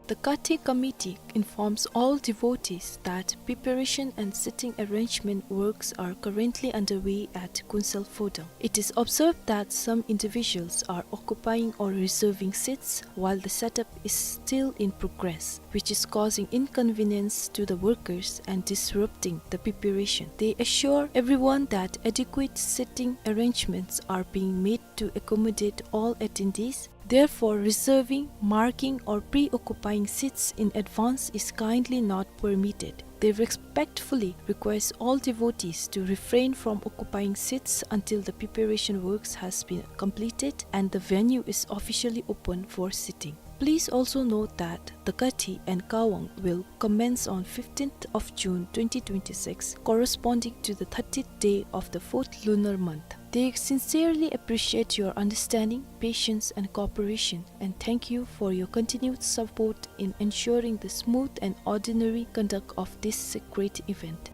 The Kate Committee informs all devotees that preparation and seating arrangement works are currently underway at Kunsal Phodang. It is observed that some individuals are occupying or reserving seats while the setup is still in progress, which is causing inconvenience to the workers and disrupting the preparation. They assure everyone that adequate seating arrangements are being made to accommodate all attendees. Therefore, reserving, marking, or pre-occupying seats in advance is kindly not permitted. They respectfully request all devotees to refrain from occupying seats until the preparation works has been completed and the venue is officially open for sitting. Please also note that the Kathi and Kawang will commence on fifteenth of June twenty twenty-six, corresponding to the thirtieth day of the fourth lunar month. They sincerely appreciate your understanding, patience, and cooperation, and thank you for your continued support in ensuring the smooth and ordinary conduct of this sacred event.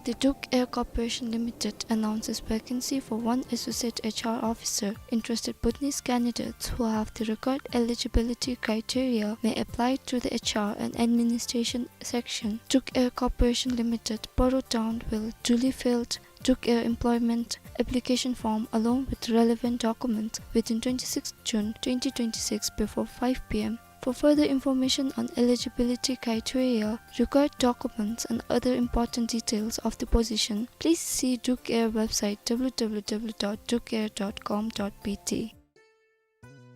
The Dukh Air Corporation Limited announces vacancy for one associate H R officer. Interested Bhutanese candidates who have the required eligibility criteria may apply through the H R and Administration section, Dukh Air Corporation Limited, Paro Town, will duly filled. Dukh Air employment application form along with relevant documents within twenty-sixth June twenty twenty-six before five P M. For further information on eligibility criteria, required documents, and other important details of the position, please see Dukh Air website, W W W dot dukh air dot com dot B T.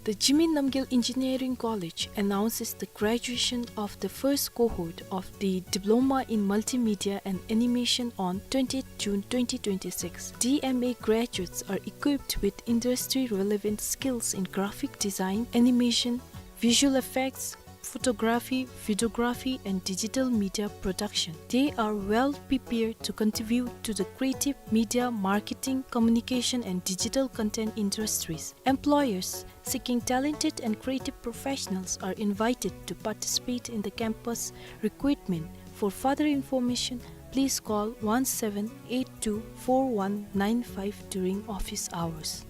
The Jigme Namgyel Engineering College announces the graduation of the first cohort of the Diploma in Multimedia and Animation on twentieth June twenty twenty-six. D M A graduates are equipped with industry-relevant skills in graphic design, animation, visual effects, photography, videography, and digital media production. They are well prepared to contribute to the creative media, marketing, communication, and digital content industries. Employers seeking talented and creative professionals are invited to participate in the campus recruitment. For further information, please call one seven eight two four one nine five during office hours.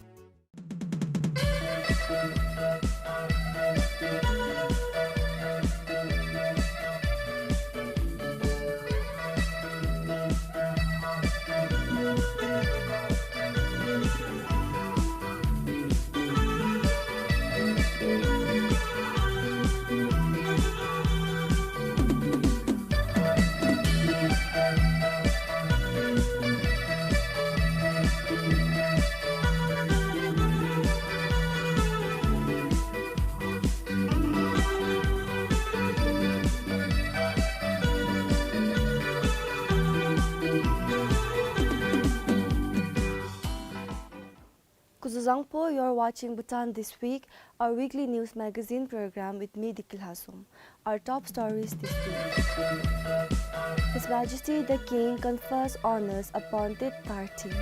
Kuzuzangpo, you're watching Bhutan This Week, our weekly news magazine program with me, Diki Lhasum. Our top stories this week. His Majesty the King confers honors upon Tetar team.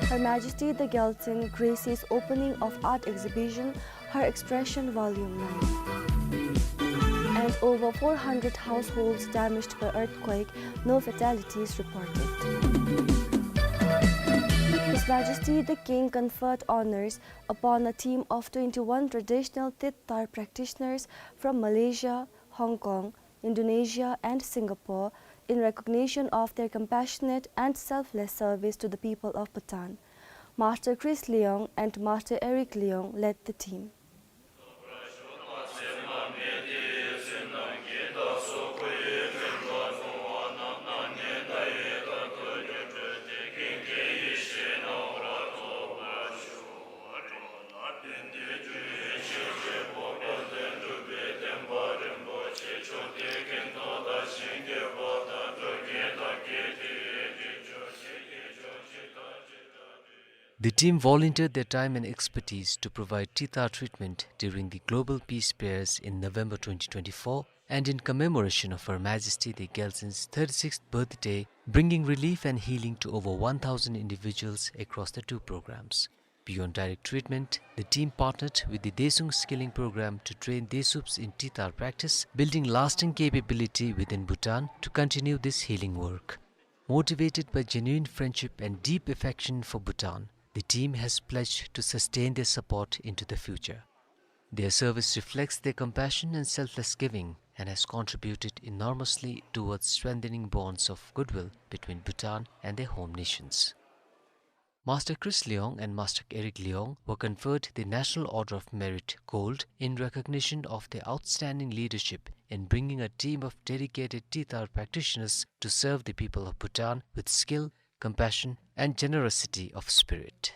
Her Majesty the Gyaltsuen graces opening of art exhibition, Her Expression Volume nine. And over four hundred households damaged by earthquake, no fatalities reported. His Majesty the King conferred honors upon a team of twenty-one traditional Tetar practitioners from Malaysia, Hong Kong, Indonesia and Singapore in recognition of their compassionate and selfless service to the people of Bhutan. Master Chris Leong and Master Eric Leong led the team. The team volunteered their time and expertise to provide Tetar treatment during the Global Peace Prayers in November twenty twenty-four, and in commemoration of Her Majesty the Gyaltsuen's thirty-sixth birthday, bringing relief and healing to over one thousand individuals across the two programs. Beyond direct treatment, the team partnered with the Daesung Skilling Program to train Daesups in Tetar practice, building lasting capability within Bhutan to continue this healing work. Motivated by genuine friendship and deep affection for Bhutan, the team has pledged to sustain their support into the future. Their service reflects their compassion and selfless giving and has contributed enormously towards strengthening bonds of goodwill between Bhutan and their home nations. Master Chris Leong and Master Eric Leong were conferred the National Order of Merit Gold in recognition of their outstanding leadership in bringing a team of dedicated Tetar practitioners to serve the people of Bhutan with skill, compassion, and generosity of spirit.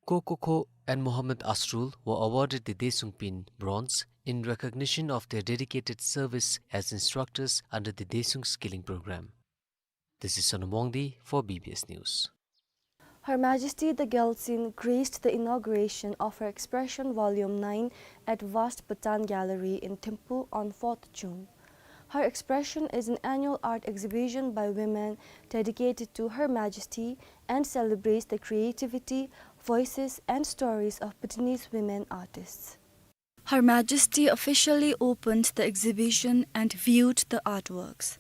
Ko Ko Kho and Mohammad Asrul were awarded the Daesung Pin Bronze in recognition of their dedicated service as instructors under the Daesung Skilling Program. This is Sonam Wangdi for B B S News. Her Majesty the Gyaltsuen graced the inauguration of Her Expression Volume nine at Vast Bhutan Gallery in Thimphu on fourth June. Her Expression is an annual art exhibition by women dedicated to Her Majesty and celebrates the creativity, voices, and stories of Bhutanese women artists. Her Majesty officially opened the exhibition and viewed the artworks.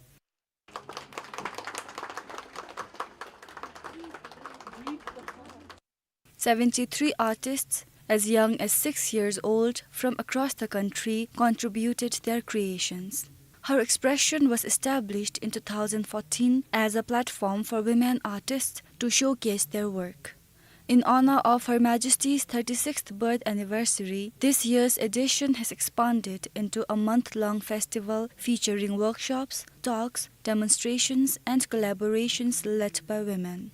Seventy-three artists, as young as six years old, from across the country contributed their creations. Her Expression was established in two thousand fourteen as a platform for women artists to showcase their work. In honor of Her Majesty's thirty-sixth birth anniversary, this year's edition has expanded into a month-long festival featuring workshops, talks, demonstrations, and collaborations led by women.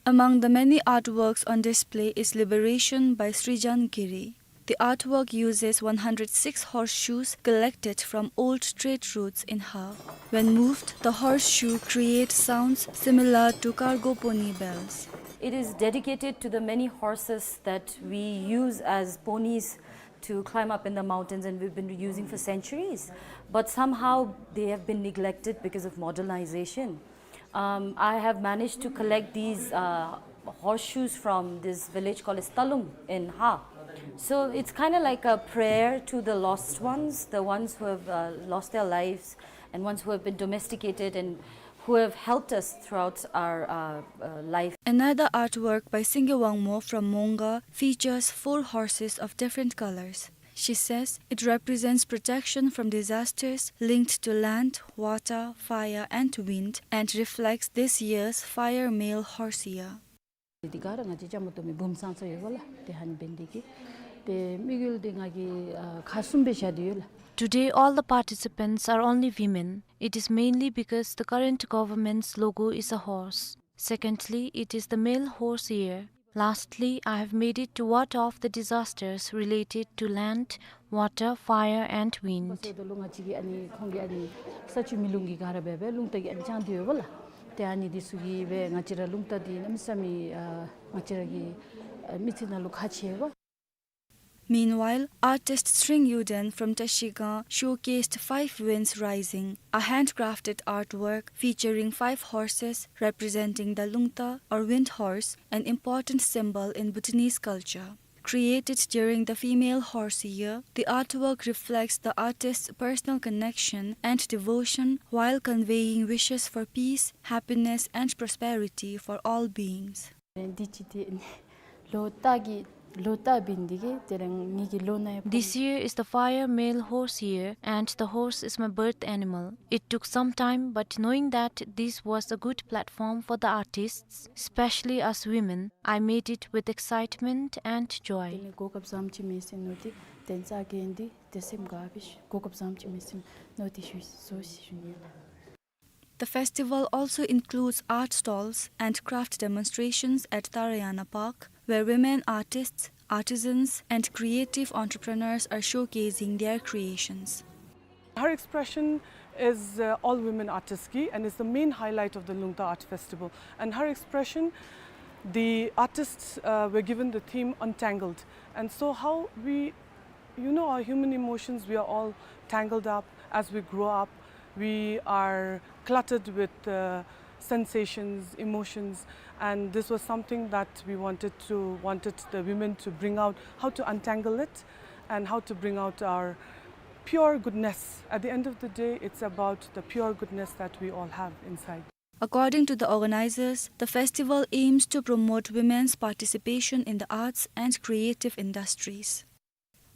Among the many artworks on display is Liberation by Srijan Giri. The artwork uses one hundred six horseshoes collected from old trade routes in Har. When moved, the horseshoe creates sounds similar to cargo pony bells. It is dedicated to the many horses that we use as ponies to climb up in the mountains, and we've been using for centuries. But somehow they have been neglected because of modernization. Um, I have managed to collect these, uh, horseshoes from this village called Stalung in Har. So it's kinda like a prayer to the lost ones, the ones who have, uh, lost their lives and ones who have been domesticated and who have helped us throughout our, uh, uh, life. Another artwork by Singye Wangmo from Monga features four horses of different colors. She says it represents protection from disasters linked to land, water, fire, and wind, and reflects this year's Fire Male Horse Year. འདི་ག་ར་ང་བཅས་ལྕམ་མོ་ཏོ་མི་འབུམ་ཚང་ཚང་ཡོད་པ་ལགས། དེ་ཧན་བན་དེ་གི་དེ་དམིགས་ཡུལ་དེ་ང་གིས་ཨ་ཁག་གསུམ་སྦེ་བཞག་སྟེ་ཡོད་ལགས། Today, all the participants are only women. It is mainly because the current government's logo is a horse. Secondly, it is the male horse year. Lastly, I have made it to ward off the disasters related to land, water, fire, and wind. སོ་དོ་ལུ་ང་བཅས་ཀྱི་ཨ་ནི་ཁོང་གི་ཨ་ནི་ས་ཆུ་མེ་རླུང་གི་ག་ར་འབད་བའི་རླུང་རྟ་གི་ཨ་ནི་དཔྱང་སྟེ་ཡོད་པ་ལགས། ཏེ་ཨ་ནི་འདི་ཚུ་གིས་སྦེ་ང་བཅས་ར་རླུང་རྟ་འདི་གནམ་མེད་ས་མེད་ཨ་ང་བཅས་ར་གི་ཨ་མི་ཚེ་ནང་ལུ་ཁག་ཆེ་བ། Meanwhile, artist Sring Yuden from Trashigang showcased Five Winds Rising, a handcrafted artwork featuring five horses representing the rlungta or wind horse, an important symbol in Bhutanese culture. Created during the Female Horse Year, the artwork reflects the artist's personal connection and devotion while conveying wishes for peace, happiness, and prosperity for all beings. འདི་ཅི་དེ་ལོ་རྟ་གི་ལོ་རྟ་བན་དེ་གི་དེ་རང་ངེ་གི་ལོ་ན་ཡ། This year is the Fire Male Horse Year, and the horse is my birth animal. It took some time, but knowing that this was a good platform for the artists, especially us women, I made it with excitement and joy. དེ་ནི་གོ་སྐབས་བཟངམ་ཅིག་མེད་ཟེར་མནོ་སྟེ་དེ་ཙ་གི་འདི་དེ་སེམས་དགའ་བའི་གོ་སྐབས་བཟངམ་ཅིག་མེད་ཟེར་མནོ་སྟེ་ཞུ་ཟེར་ཞུ་ནི་ལགས། The festival also includes art stalls and craft demonstrations at Tarayana Park, where women artists, artisans, and creative entrepreneurs are showcasing their creations. Her Expression is, uh, all women artistry and is the main highlight of the Lungta Art Festival. And Her Expression, the artists, uh, were given the theme Untangled. And so how we, you know, our human emotions, we are all tangled up as we grow up. We are cluttered with, uh, sensations, emotions, and this was something that we wanted to, wanted the women to bring out, how to untangle it and how to bring out our pure goodness. At the end of the day, it's about the pure goodness that we all have inside. According to the organizers, the festival aims to promote women's participation in the arts and creative industries.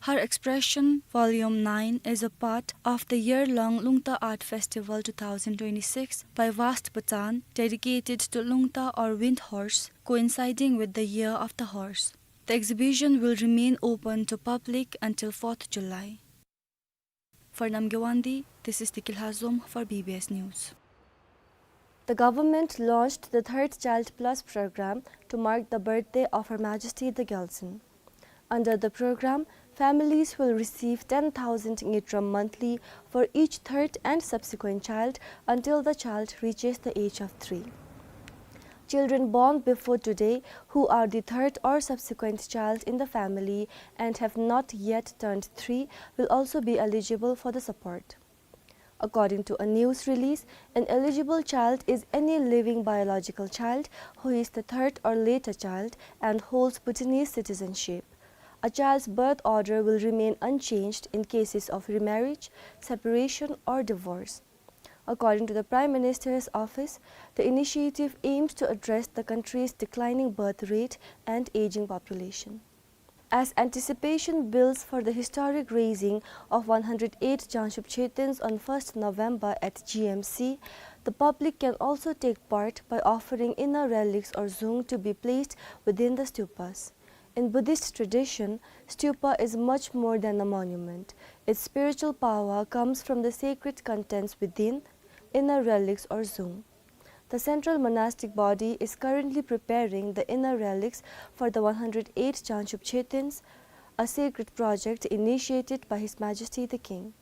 Her Expression Volume nine is a part of the year-long Lungta Art Festival two thousand twenty-six by Vast Bhutan, dedicated to Lungta or Wind Horse, coinciding with the Year of the Horse. The exhibition will remain open to public until fourth July. For Namgay Wangdi, this is Deki Lhazom for B B S News. The government launched the Third Child Plus program to mark the birthday of Her Majesty the Gyaltsuen. Under the program, families will receive ten thousand ngultrum monthly for each third and subsequent child until the child reaches the age of three. Children born before today who are the third or subsequent child in the family and have not yet turned three will also be eligible for the support. According to a news release, an eligible child is any living biological child who is the third or later child and holds Bhutanese citizenship. A child's birth order will remain unchanged in cases of remarriage, separation, or divorce. According to the Prime Minister's office, the initiative aims to address the country's declining birth rate and aging population. As anticipation builds for the historic raising of one hundred eight Jangshub Chetans on first November at G M C, the public can also take part by offering inner relics or zung to be placed within the stupas. In Buddhist tradition, stupa is much more than a monument. Its spiritual power comes from the sacred contents within, inner relics or zung. The Central Monastic Body is currently preparing the inner relics for the one hundred eight Jangshub Chetans, a sacred project initiated by His Majesty the King.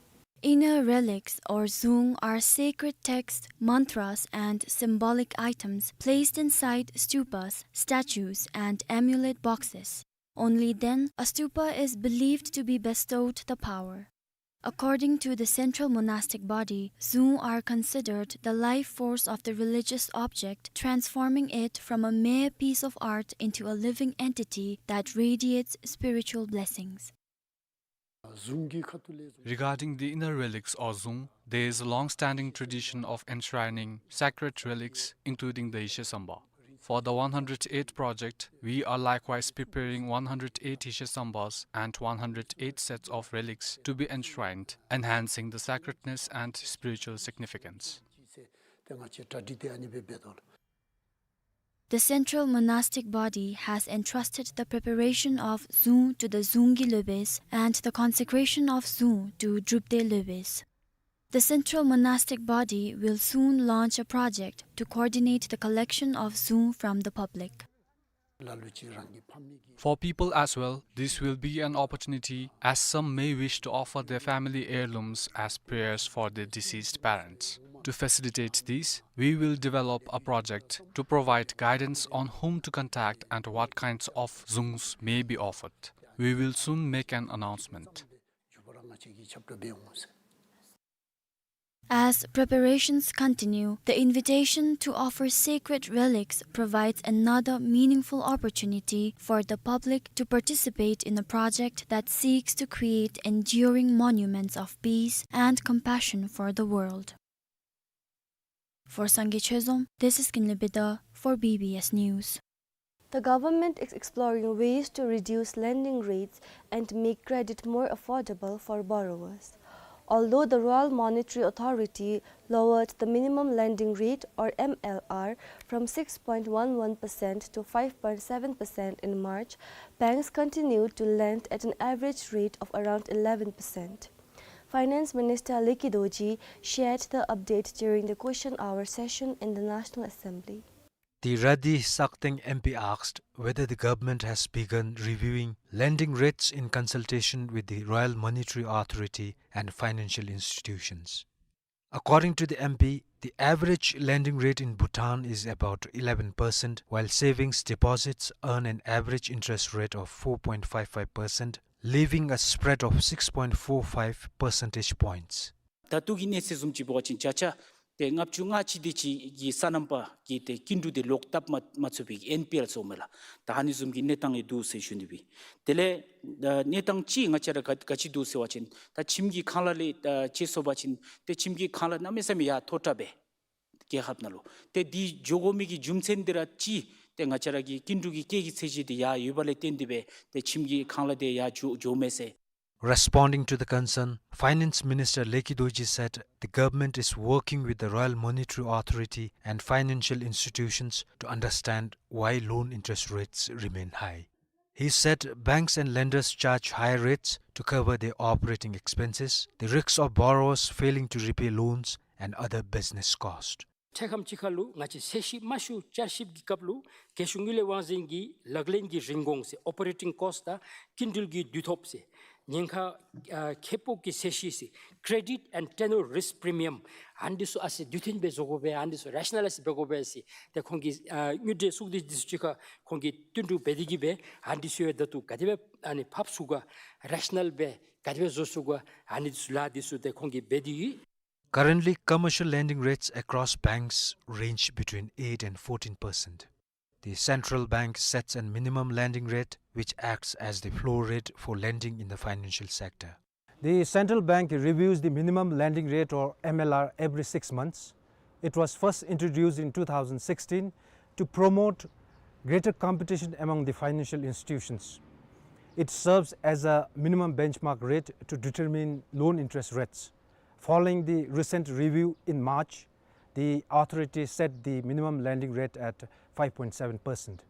Inner relics or zung are sacred texts, mantras, and symbolic items placed inside stupas, statues, and amulet boxes. Only then a stupa is believed to be bestowed the power. According to the Central Monastic Body, zung are considered the life force of the religious object, transforming it from a mere piece of art into a living entity that radiates spiritual blessings. Regarding the inner relics or zung, there is a long-standing tradition of enshrining sacred relics, including the Yeshe Samba. For the one hundred eight project, we are likewise preparing one hundred eight Yeshe Sambas and one hundred eight sets of relics to be enshrined, enhancing the sacredness and spiritual significance. The Central Monastic Body has entrusted the preparation of zung to the Zunggi Lobes and the consecration of zung to Drupde Lobes. The Central Monastic Body will soon launch a project to coordinate the collection of zung from the public. For people as well, this will be an opportunity, as some may wish to offer their family heirlooms as prayers for their deceased parents. To facilitate this, we will develop a project to provide guidance on whom to contact and what kinds of zungs may be offered. We will soon make an announcement. As preparations continue, the invitation to offer sacred relics provides another meaningful opportunity for the public to participate in a project that seeks to create enduring monuments of peace and compassion for the world. For Sangay Chezom, this is Kinley Bida for B B S News. The government is exploring ways to reduce lending rates and make credit more affordable for borrowers. Although the Royal Monetary Authority lowered the minimum lending rate, or M L R, from six point one one percent to five point seven percent in March, banks continued to lend at an average rate of around eleven percent. Finance Minister Leki Dorji shared the update during the question hour session in the National Assembly. The Radi Sakteng M P asked whether the government has begun reviewing lending rates in consultation with the Royal Monetary Authority and financial institutions. According to the M P, the average lending rate in Bhutan is about eleven percent, while savings deposits earn an average interest rate of four point five five percent, leaving a spread of six point four five percentage points. ད་ལྟོ་གི་གནས་ཚུལ་བཟུམ་ཅིག་འབད་བ་ཅིན་བརྒྱ་ཆ་ཏེ་ལྔ་བཅུ་ང་གཅིག་དེ་ཅིག་གི་སོ་ནམ་པ་གིས་ཏེ་སྐྱིན་འགྲུལ་དེ་ལོག་བཏབ་མ་མ་ཚུགས་པའི་ཨེན་པི་ཨེལ་ཟེར་མས་ལགས། ད་ཨ་ནི་བཟུམ་གྱི་གནས་སྟངས་ཡང་འདུག་ཟེར་ཞུ་ནི་སྦེ། དེ་ལས་ཨ་གནས་སྟངས་ཅིག་ང་བཅས་ར་ག་ག་ཅི་འདུག་ཟེར་བ་ཅིན་ད་ཁྱིམ་གྱི་ཁང་གླ་ལས་ཨ་ཅིག་སོང་པ་ཅིན་ཏེ་ཁྱིམ་གྱི་ཁང་གླ་གནམ་མེད་ས་མེད་ཡར་མཐོ་དྲགས་སྦེ་རྒྱལ་ཁབ་ནང་ལུ། ཏེ་འདི་འགྱོ་དགོ་མི་གི་རྒྱུ་མཚན་འདི་ར་ཅིག་ཏེ་ང་བཅས་ར་གི་སྐྱིན་འགྲུལ་གྱི་སྐྱེད་ཀྱི་ཚད་གཞི་འདི་ཡར་ཡོདཔ་ལས་བརྟེན་ཏེ་སྦེ་ཏེ་ཁྱིམ་གྱི་ཁང་གླ་འདི་ཡར་འགྱོ་འགྱོཝ་མས་ཟེར། Responding to the concern, Finance Minister Leki Dorji said the government is working with the Royal Monetary Authority and financial institutions to understand why loan interest rates remain high. He said banks and lenders charge higher rates to cover their operating expenses, the risks of borrowers failing to repay loans, and other business costs. འཕྲལ་ཁམས་ཅིག་ཁར་ལུ་ང་བཅས་ཚེས་བཞི་མ་ཤུ་བཅར་གཅིག་གི་སྐབས་ལུ་རྒྱལ་གཞུང་དངུལ་ལས་དབང་འཛིན་གྱིས་ལག་ལེན་གྱི་རིན་གོང་ཟེར་ཨོ་པ་རེ་ཊིང་ཀོསཊ་དང་སྐྱིན་འགྲུལ་གྱི་དུས་ཐོབ་ཟེར་ ཉེན་ཁ་ཨ་ཁེ་སྤོགས་ཀྱི་ཚད་གཞི་ཟེར་credit and tenor risk premium ཨ་ནི་འདི་ཚུ་ཨ་ཙི་དུས་མཐུན་སྦེ་བཟོ་དགོ་པས། ཨ་ནི་འདི་ཚུ་རེ་ཤ་ནཱ་ལའིཛ་འབད་དགོ་པས་ཟེར་ཏེ་ཁོང་གིས་ཨ་དངུལ་འབྲེལ་གཙུག་སྡེ་འདི་ཚུ་གཅིག་ཁར་ཁོང་གིས་བསྟུན་གྲོས་འབད་དེ་གིས་སྦེ་ཨ་ནི་འདི་ཚུ་ཡང་ད་ལྟོ་ག་དེ་སྦེ་ཨ་ནི་ཕབ་ཚུགས་ག་རེ་ཤ་ནཱལ་སྦེ་ག་དེ་སྦེ་བཟོ་ཚུགས་ག་ཨ་ནི་འདི་ཚུ་ལཱ་འདི་ཚུ་ཏེ་ཁོང་གིས་འབད་དེ་ཡོད། Currently, commercial lending rates across banks range between eight and fourteen percent. The central bank sets a minimum lending rate, which acts as the floor rate for lending in the financial sector. The central bank reviews the minimum lending rate, or M L R, every six months. It was first introduced in two thousand sixteen to promote greater competition among the financial institutions. It serves as a minimum benchmark rate to determine loan interest rates. Following the recent review in March, the authority set the minimum lending rate at five point seven percent.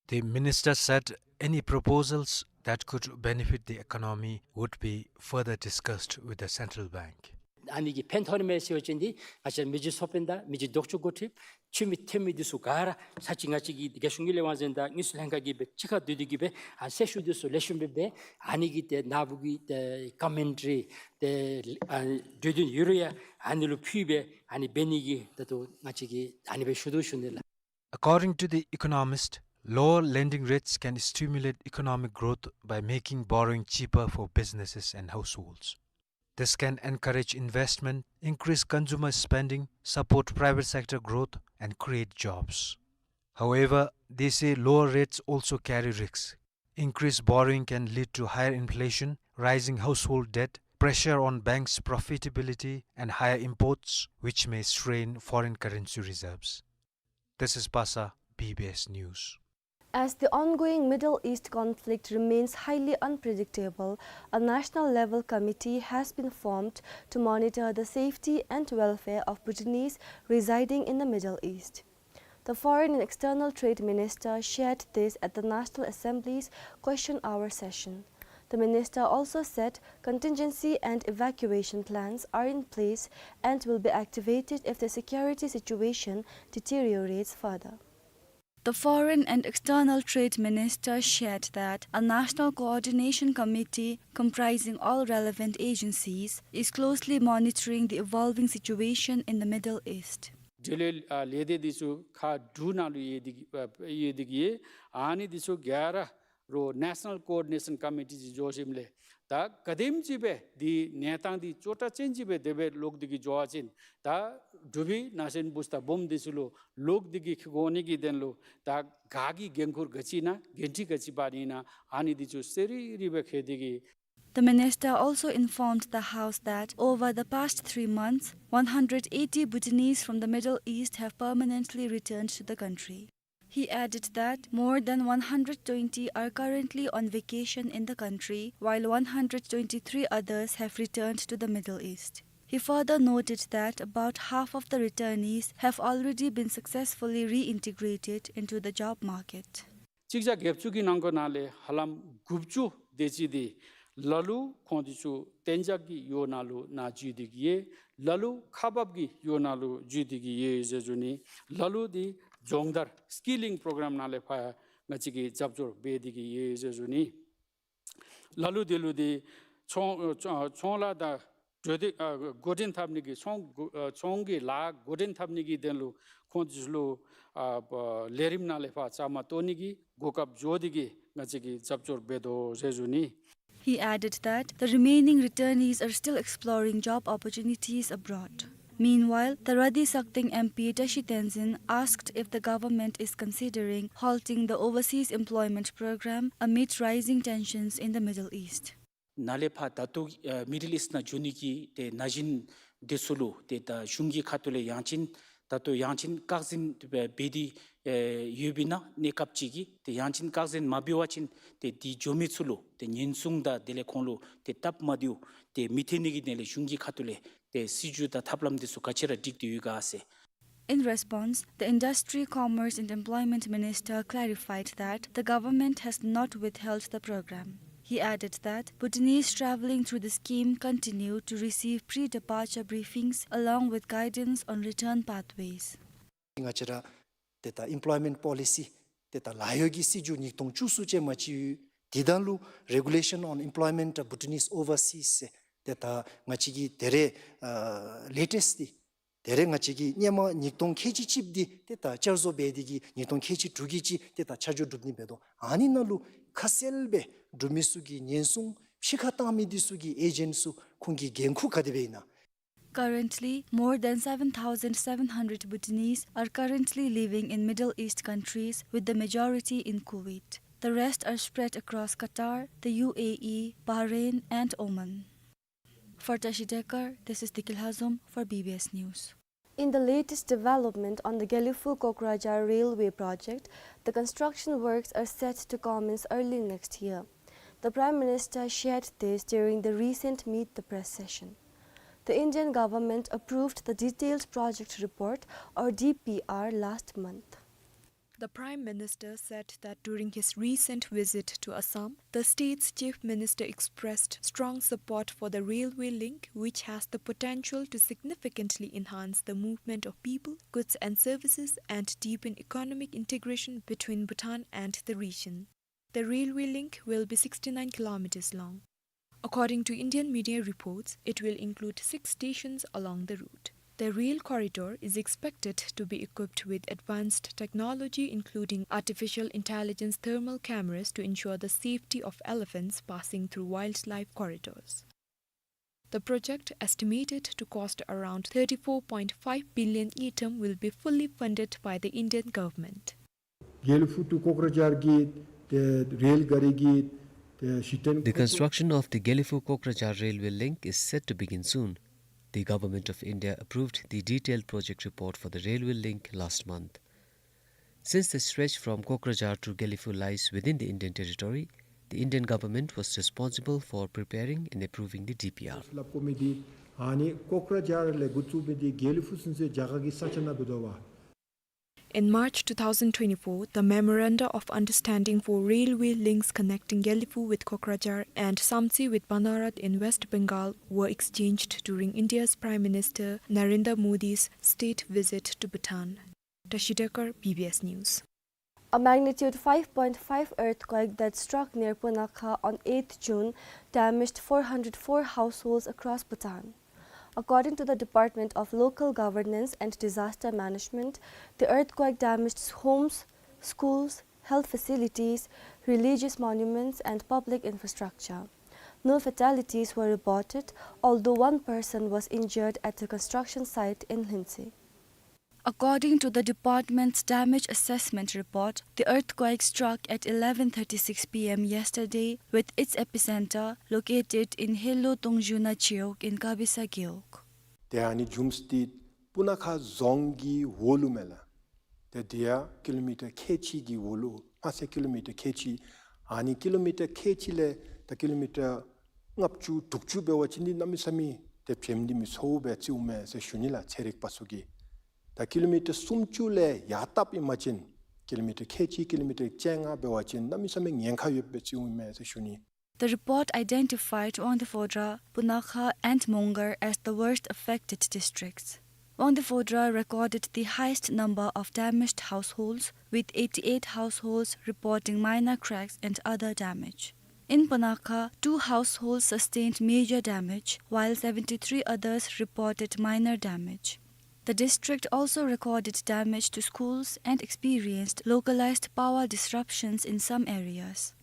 The minister said any proposals that could benefit the economy would be further discussed with the central bank. ཨ་ནི་གི་ཕན་ཐོགས་མས་ཟེར་བ་ཅིན་འདི་ང་བཅས་མི་རྗེ་ཚོགས་དཔོན་དང་མི་རྗེ་ལྡོག་ཕྱོགས་འགོ་ཁྲིདཔ་ཆེ་མི་ཐོན་མི་འདི་ཚུ་ག་ར་ཚར་གཅིག་ང་བཅས་ཀྱི་རྒྱལ་གཞུང་དངུལ་ལས་དབང་འཛིན་དང་དངུལ་རྩིས་ལྷན་ཁག་གིས་སྦེ་གཅིག་ཁར་སྡོད་དེ་གིས་སྦེ་ཨ་གསལ་ཞུ་འདི་ཚུ་ལེགས་ཤོམ་སྦེ་སྦེ་ཨ་ནི་གི་ཏེ་ནཱ་བུ་གི་ཏེ་ཀོ་མེན་ཊ་རི་ཏེ་ཨ་གྲོས་དོན་ཡོད་རུང་ཡང་ཨ་ནི་ལུ་ཕུལ་སྦེ་ཨ་ནི་འབད་ནི་གི་ད་ལྟོ་ང་བཅས་ཀྱིས་ཨ་ནི་སྦེ་ཞུ་དོ་ཞུ་ནི་ལགས། According to the economist, lower lending rates can stimulate economic growth by making borrowing cheaper for businesses and households. This can encourage investment, increase consumer spending, support private sector growth, and create jobs. However, they say lower rates also carry risks. Increased borrowing can lead to higher inflation, rising household debt, pressure on banks' profitability, and higher imports, which may strain foreign currency reserves. This is Pasa, B B S News. As the ongoing Middle East conflict remains highly unpredictable, a national-level committee has been formed to monitor the safety and welfare of Bhutanese residing in the Middle East. The Foreign and External Trade Minister shared this at the National Assembly's Question Hour session. The minister also said contingency and evacuation plans are in place and will be activated if the security situation deteriorates further. The Foreign and External Trade Minister shared that a national coordination committee comprising all relevant agencies is closely monitoring the evolving situation in the Middle East. འབྲེལ་ཡོད་ཨ་ལས་སྡེ་འདི་ཚུ་ཁག་དྲུག་ནང་ལུ་ཡོད་དེ་གི་ཨ་ཡོད་དེ་གི་ཨ་ནི་འདི་ཚུ་ག་ར་རོགས་National Coordination Committee ཅིག་འགྱོ་ཞིནམ་ལས་ད་ག་དེམ་ཅིག་སྦེ་འདི་གནས་སྟངས་འདི་སྐྱོ་དྲགས་ཅན་ཅིག་སྦེ་དེ་སྦེ་ལོག་སྟེ་གི་འགྱོ་བ་ཅིན་ད་འབྲུག་པའི་ནང་སེམས་བུ་སྟེ་སྦོམ་འདི་ཚུ་ལུ་ལོག་སྟེ་གི་འཁྱིད་དགོ་ནི་གི་དོན་ལུ་ད་ག་གི་འགན་ཁུར་ག་ཅི་ཨིན་ན་འགན་འཁྲི་ག་ཅི་འབག་ནི་ཨིན་ན་ཨ་ནི་འདི་ཚུ་གསལ་རི་རི་སྦེ་འཁོད་དེ་གི། The minister also informed the House that over the past three months, one hundred eighty Bhutanese from the Middle East have permanently returned to the country. He added that more than one hundred twenty are currently on vacation in the country, while one hundred twenty-three others have returned to the Middle East. He further noted that about half of the returnees have already been successfully reintegrated into the job market. གཅིག་བརྒྱ་བརྒྱད་ཅུ་གི་ནང་འཁོད་ནང་ལས་ཧ་ལམ་དགུ་བཅུ་དེ་ཅིག་འདི་ལ་ལུ་ཁོང་འདི་ཚུ་གཏན་འཇགས་ཀྱི་ཡོད་ནང་ལུ་ནང་འཛུལ་ཏེ་གི་ཡོད། ལ་ལུ་ཁག་འབག་གི་ཡོད་ནང་ལུ་འཛུལ་ཏེ་གི་ཡོད་ཟེར་ཞུ་ནི། ལ་ལུ་འདི་སྦྱོང་བརྡར་སི་ཀི་ལིང་པོ་རོ་གྲམ་ནང་ལས་ཕར་ང་བཅས་ཀྱིས་རྒྱབ་སྐྱོར་འབད་དེ་གི་ཡོད་ཟེར་ཞུ་ནི། ལ་ལུ་དེ་ལུ་འདི་ཚོང་ཚོང་ལཱ་དང་གྲོས་སྡེ་ཨ་འགོ་འདྲེན་འཐབ་ནི་གི་ཚོང་ཨ་ཚོང་གི་ལཱ་འགོ་འདྲེན་འཐབ་ནི་གི་དོན་ལུ་ཁོང་འདི་ཚུ་ལུ་ཨ་ལས་རིམ་ནང་ལས་ཕར་བཅའ་མར་གཏོགས་ནི་གི་གོ་སྐབས་འབྱོར་ཏེ་གི་ང་བཅས་ཀྱིས་རྒྱབ་སྐྱོར་འབད་དོ་ཟེར་ཞུ་ནི། He added that the remaining returnees are still exploring job opportunities abroad. Meanwhile, the Radhi Sakteng M P Tashi Tenzin asked if the government is considering halting the overseas employment program amid rising tensions in the Middle East. ནཱ་ལས་ཕར་ད་ལྟོ་ཨ་མི་ཌལ་ཨིསཊ་ནང་འགྱོ་ནི་གི་ཏེ་ན་གཞོན་འདི་ཚུ་ལུ་ཏེ་ད་གཞུང་གི་ཁ་ཐུག་ལས་ཡང་ཅིན་ད་ལྟོ་ཡང་ཅིན་བཀག་འཛིན་འབད་དེ་ཨེ་ཡོདཔ་ཨིན་ན་གནས་སྐབས་ཅིག་གི་ཏེ་ཡང་ཅིན་བཀག་འཛིན་མ་འབད་བ་ཅིན་ཏེ་འདི་འགྱོ་མི་ཚུ་ལུ་ཏེ་ཉེན་སྲུང་དང་དེ་ལས་ཁོང་ལུ་ཏེ་སྟབས་མ་བདེཝ་ཏེ་མི་ཐོན་ནི་གི་དོན་ལས་གཞུང་གི་ཁ་ཐུག་ལས་ཏེ་སྲིད་བྱུས་དང་ཐབས་ལམ་འདི་ཚུ་ག་ཅི་ར་སྒྲིག་སྟེ་ཡོད་ག་ཟེར། In response, the Industry, Commerce and Employment Minister clarified that the government has not withheld the program. He added that Bhutanese traveling through the scheme continue to receive pre-departure briefings along with guidance on return pathways. ང་བཅས་ར་ཏེ་ད་ཨེམ་པོལོའི་མེནཊ་པོ་ལི་སི་ཏེ་ད་ལཱ་གཡོག་གི་སྲིད་བྱུས་ཉིས་སྟོང་བཅུ་གསུམ་ཅན་མ་ཅིག་ འདི་དང་ལུ་Regulation on Employment of Bhutanese Overseas ཟེར་ཏེ་ད་ང་བཅས་ཀྱི་ད་རེས་ཨ་ལེ་ཊེསཊ་འདི་ད་རེས་ང་བཅས་ཀྱི་སྔོན་མ་ཉིས་སྟོང་ཁལ་གཅིག་གཅིག་འདི་ཏེ་ད་བསྐྱར་བཟོ་འབད་དེ་གིས་ཉིས་སྟོང་ཁལ་གཅིག་དྲུག་གི་ཅིག་ཏེ་ད་ཆ་འཇོག་གྲུབ་ནི་འབད་དོ། ཨ་ནི་ནང་ལུ་ཁ་གསལ་སྦེ་འབྲུག་མི་ཚུ་གི་ཉེན་སྲུང་ཕྱི་ཁར་བཏང་མི་འདི་ཚུ་གི་ཨེ་ཇེནཊ་ཚུ་ཁོང་གི་འགན་ཁུར་ག་དེ་སྦེ་ཨིན་ན། Currently, more than seven thousand seven hundred Bhutanese are currently living in Middle East countries, with the majority in Kuwait. The rest are spread across Qatar, the U A E, Bahrain, and Oman. For Tashi Dekar, this is Dikil Hazum for B B S News. In the latest development on the Gelephu-Kokrajhar railway project, the construction works are set to commence early next year. The Prime Minister shared this during the recent Meet the Press session. The Indian government approved the detailed project report, or D P R, last month. The Prime Minister said that during his recent visit to Assam, the state's Chief Minister expressed strong support for the railway link, which has the potential to significantly enhance the movement of people, goods and services and deepen economic integration between Bhutan and the region. The railway link will be sixty-nine kilometers long. According to Indian media reports, it will include six stations along the route. The rail corridor is expected to be equipped with advanced technology, including artificial intelligence thermal cameras, to ensure the safety of elephants passing through wildlife corridors. The project, estimated to cost around thirty-four point five billion ngultrum, will be fully funded by the Indian government. Gelephu to Kokrajhar གི་ཏེ་རེལ་ག་རི་གི་ཏེ་གཞི་རྟེན། The construction of the Gelephu-Kokrajhar railway link is set to begin soon. The Government of India approved the detailed project report for the railway link last month. Since the stretch from Kokrajhar to Gelephu lies within the Indian territory, the Indian government was responsible for preparing and approving the D P R. སླབ་དགོ་མི་འདི་ཨ་ནི་ཀོཀ་ར་ཇཱར་ལས་འགོ་བཙུགས་མི་འདི་གེ་ལི་ཕུ་ཚུན་ཚོད་རྒྱ་གར་གྱི་ས་ཆ་ནང་འབད་དོ་བ། In March two thousand twenty-four, the Memoranda of Understanding for railway links connecting Gelephu with Kokrajhar and Samtse with Banarhat in West Bengal were exchanged during India's Prime Minister Narendra Modi's state visit to Bhutan. Tashi Dekar, B B S News. A magnitude five point five earthquake that struck near Punakha on eighth June damaged four hundred four households across Bhutan. According to the Department of Local Governance and Disaster Management, the earthquake damaged homes, schools, health facilities, religious monuments, and public infrastructure. No fatalities were reported, although one person was injured at a construction site in Lhintse. According to the department's damage assessment report, the earthquake struck at eleven thirty-six P M yesterday, with its epicenter located in Helo Tongzhuna Cheuk in Kabisa Gewog. ཏེ་ཨ་ནི་བྱུངམ་འདི་པུ་ན་ཁ་རྫོང་གི་འོག་ལུ་མས་ལགས། ཏེ་འདི་ཡང་ཀི་ལོ་མི་ཊར་ཁལ་གཅིག་གི་འོག་ལུ་མ་ཚད་ཀི་ལོ་མི་ཊར་ཁལ་གཅིག། ཨ་ནི་ཀི་ལོ་མི་ཊར་ཁལ་གཅིག་ལས་ད་ཀི་ལོ་མི་ཊར་ལྔ་བཅུ་དྲུག་ཅུ་འབད་བ་ཅིན་འདི་གནམ་མེད་ས་མེད་ཏེ་བྱེམ་འདི་མི་ཚུ་འབད་བརྩིཝ་མས་ཟེར་ཞུ་ནི་ལགས། ཚན་རིག་པ་ཚུ་གིས། ད་ཀི་ལོ་མི་ཊར་སུམ་ཅུ་ལས་ཡར་བཏབ་ཨིན་པ་ཅིན་ཀི་ལོ་མི་ཊར་ཁལ་གཅིག་ཀི་ལོ་མི་ཊར་བཅོ་ལྔ་འབད་བ་ཅིན་གནམ་མེད་ས་མེད་ཉེན་ཁ་ཡོདཔ་སྦེ་བརྩིཝ་མས་ཟེར་ཞུ་ནི། The report identified Wangdue Phodrang, Punakha, and Mongar as the worst affected districts. Wangdue Phodrang recorded the highest number of damaged households, with eighty-eight households reporting minor cracks and other damage. In Punakha, two households sustained major damage, while seventy-three others reported minor damage. The district also recorded damage to schools and experienced localized power disruptions in some areas.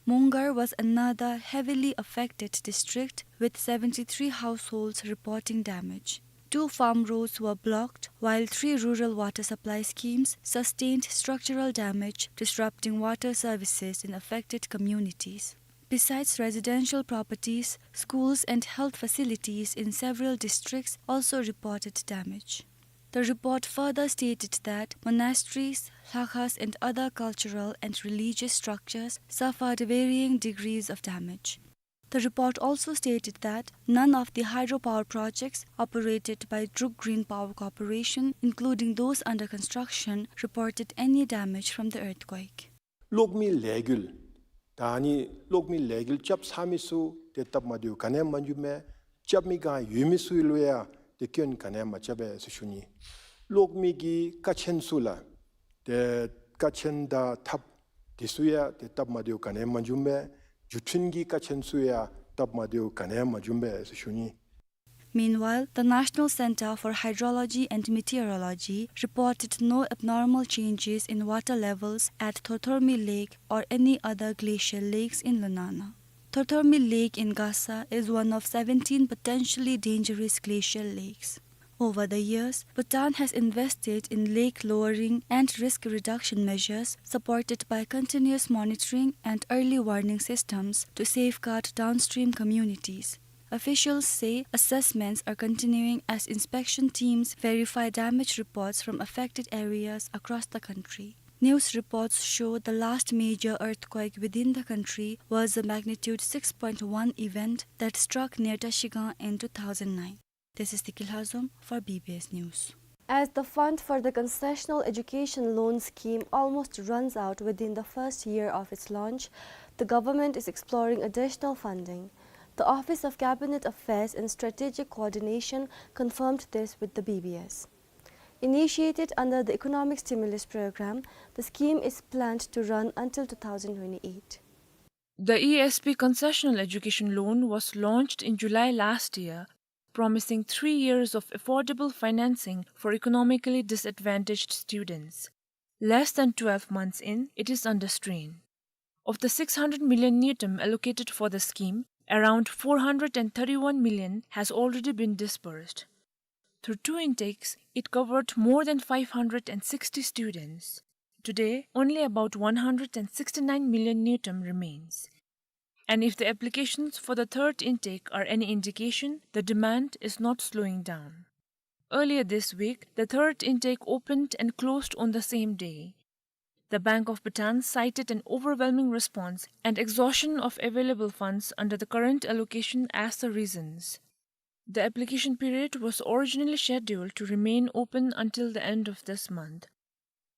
Mongar was another heavily affected district, with seventy-three households reporting damage. Two farm roads were blocked, while three rural water supply schemes sustained structural damage, disrupting water services in affected communities. Besides residential properties, schools and health facilities in several districts also reported damage. The report further stated that monasteries, lakhas, and other cultural and religious structures suffered varying degrees of damage. The report also stated that none of the hydropower projects operated by Druk Green Power Corporation, including those under construction, reported any damage from the earthquake. གློག་མེ་ལས་འགུལ། ད་ཨ་ནི་གློག་མེ་ལས་འགུལ་རྐྱབ་ཚར་མི་ཚུ་ཏེ་སྟབས་མ་བདེཝ་ག་ནི་ཡང་མ་བྱུངམ་མས། རྐྱབ་མི་གང་ཡོད་མི་ཚུ་ལུ་ཡང་ཏེ་སྐྱོན་ག་ནི་ཡང་མ་རྐྱབ་པས་ཟེར་ཞུ་ནི། གློག་མེ་གི་ཀ་ཆེན་ཚུ་ལགས། ཏེ་ཀ་ཆེན་དང་ཐབ་ དེ་ཚུ་ཡང་ཏེ་སྟབས་མ་བདེཝ་ག་ནི་ཡང་མ་བྱུང་པས། བརྒྱུད་འཕྲིན་གྱི་དཀའ་ཆེན་ཚུ་ཡང་སྟབས་མ་བདེཝ་ག་ནི་ཡང་མ་བྱུང་པས་ཟེར་ཞུ་ནི། Meanwhile, the National Centre for Hydrology and Meteorology reported no abnormal changes in water levels at Thorthormi Lake or any other glacial lakes in Lunana. Thorthormi Lake in Gasa is one of seventeen potentially dangerous glacial lakes. Over the years, Bhutan has invested in lake lowering and risk reduction measures supported by continuous monitoring and early warning systems to safeguard downstream communities. Officials say assessments are continuing as inspection teams verify damage reports from affected areas across the country. News reports show the last major earthquake within the country was a magnitude six point one event that struck near Trashigang in two thousand nine. This is Tikil Hazom for B B S News. As the fund for the concessional education loan scheme almost runs out within the first year of its launch, the government is exploring additional funding. The Office of Cabinet Affairs and Strategic Coordination confirmed this with the B B S. Initiated under the Economic Stimulus Program, the scheme is planned to run until two thousand twenty-eight. The E S P concessional education loan was launched in July last year, promising three years of affordable financing for economically disadvantaged students. Less than twelve months in, it is under strain. Of the six hundred million ngultrum allocated for the scheme, around four hundred and thirty-one million has already been disbursed. Through two intakes, it covered more than five hundred and sixty students. Today, only about one hundred and sixty-nine million ngultrum remains. And if the applications for the third intake are any indication, the demand is not slowing down. Earlier this week, the third intake opened and closed on the same day. The Bank of Bhutan cited an overwhelming response and exhaustion of available funds under the current allocation as the reasons. The application period was originally scheduled to remain open until the end of this month.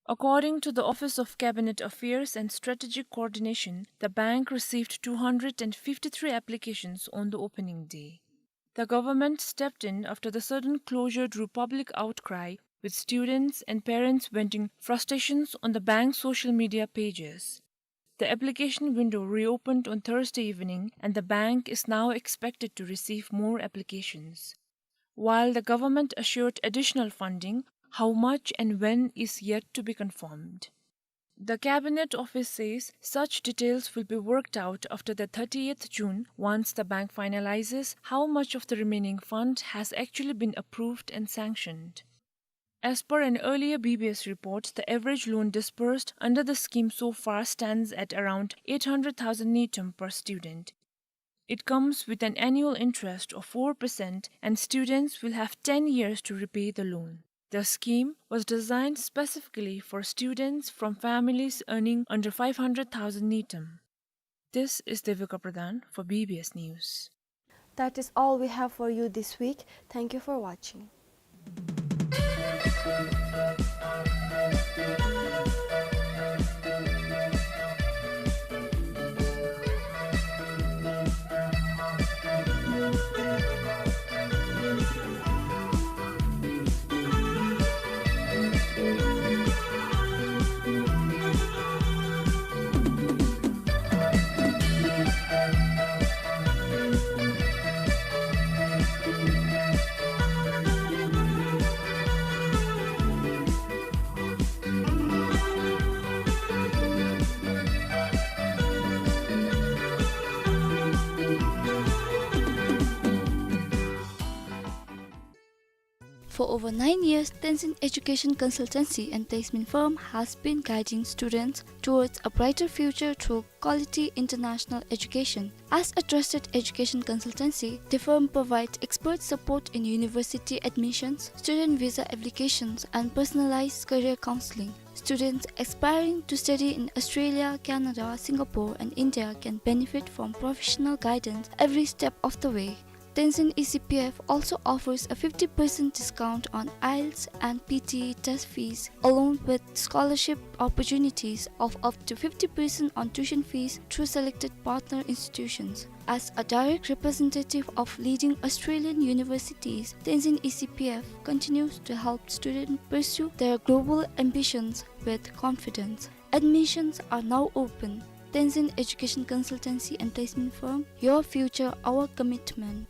According to the Office of Cabinet Affairs and Strategic Coordination, the bank received two hundred and fifty-three applications on the opening day. The government stepped in after the sudden closure drew public outcry, with students and parents venting frustrations on the bank's social media pages. The application window reopened on Thursday evening, and the bank is now expected to receive more applications. While the government assured additional funding, how much and when is yet to be confirmed. The Cabinet Office says such details will be worked out after the thirtieth June, once the bank finalizes how much of the remaining fund has actually been approved and sanctioned. As per an earlier B B S report, the average loan disbursed under the scheme so far stands at around eight hundred thousand ngultrum per student. It comes with an annual interest of four percent, and students will have ten years to repay the loan. The scheme was designed specifically for students from families earning under five hundred thousand ngultrum. This is Devika Pradhan for B B S News. That is all we have for you this week. Thank you for watching. For over nine years, Tenzin Education Consultancy and Placement Firm has been guiding students towards a brighter future through quality international education. As a trusted education consultancy, the firm provides expert support in university admissions, student visa applications, and personalized career counseling. Students aspiring to study in Australia, Canada, Singapore, and India can benefit from professional guidance every step of the way. Tenzin E C P F also offers a fifty percent discount on IELTS and P T E test fees, along with scholarship opportunities of up to fifty percent on tuition fees through selected partner institutions. As a direct representative of leading Australian universities, Tenzin E C P F continues to help students pursue their global ambitions with confidence. Admissions are now open. Tenzin Education Consultancy and Placement Firm, your future, our commitment.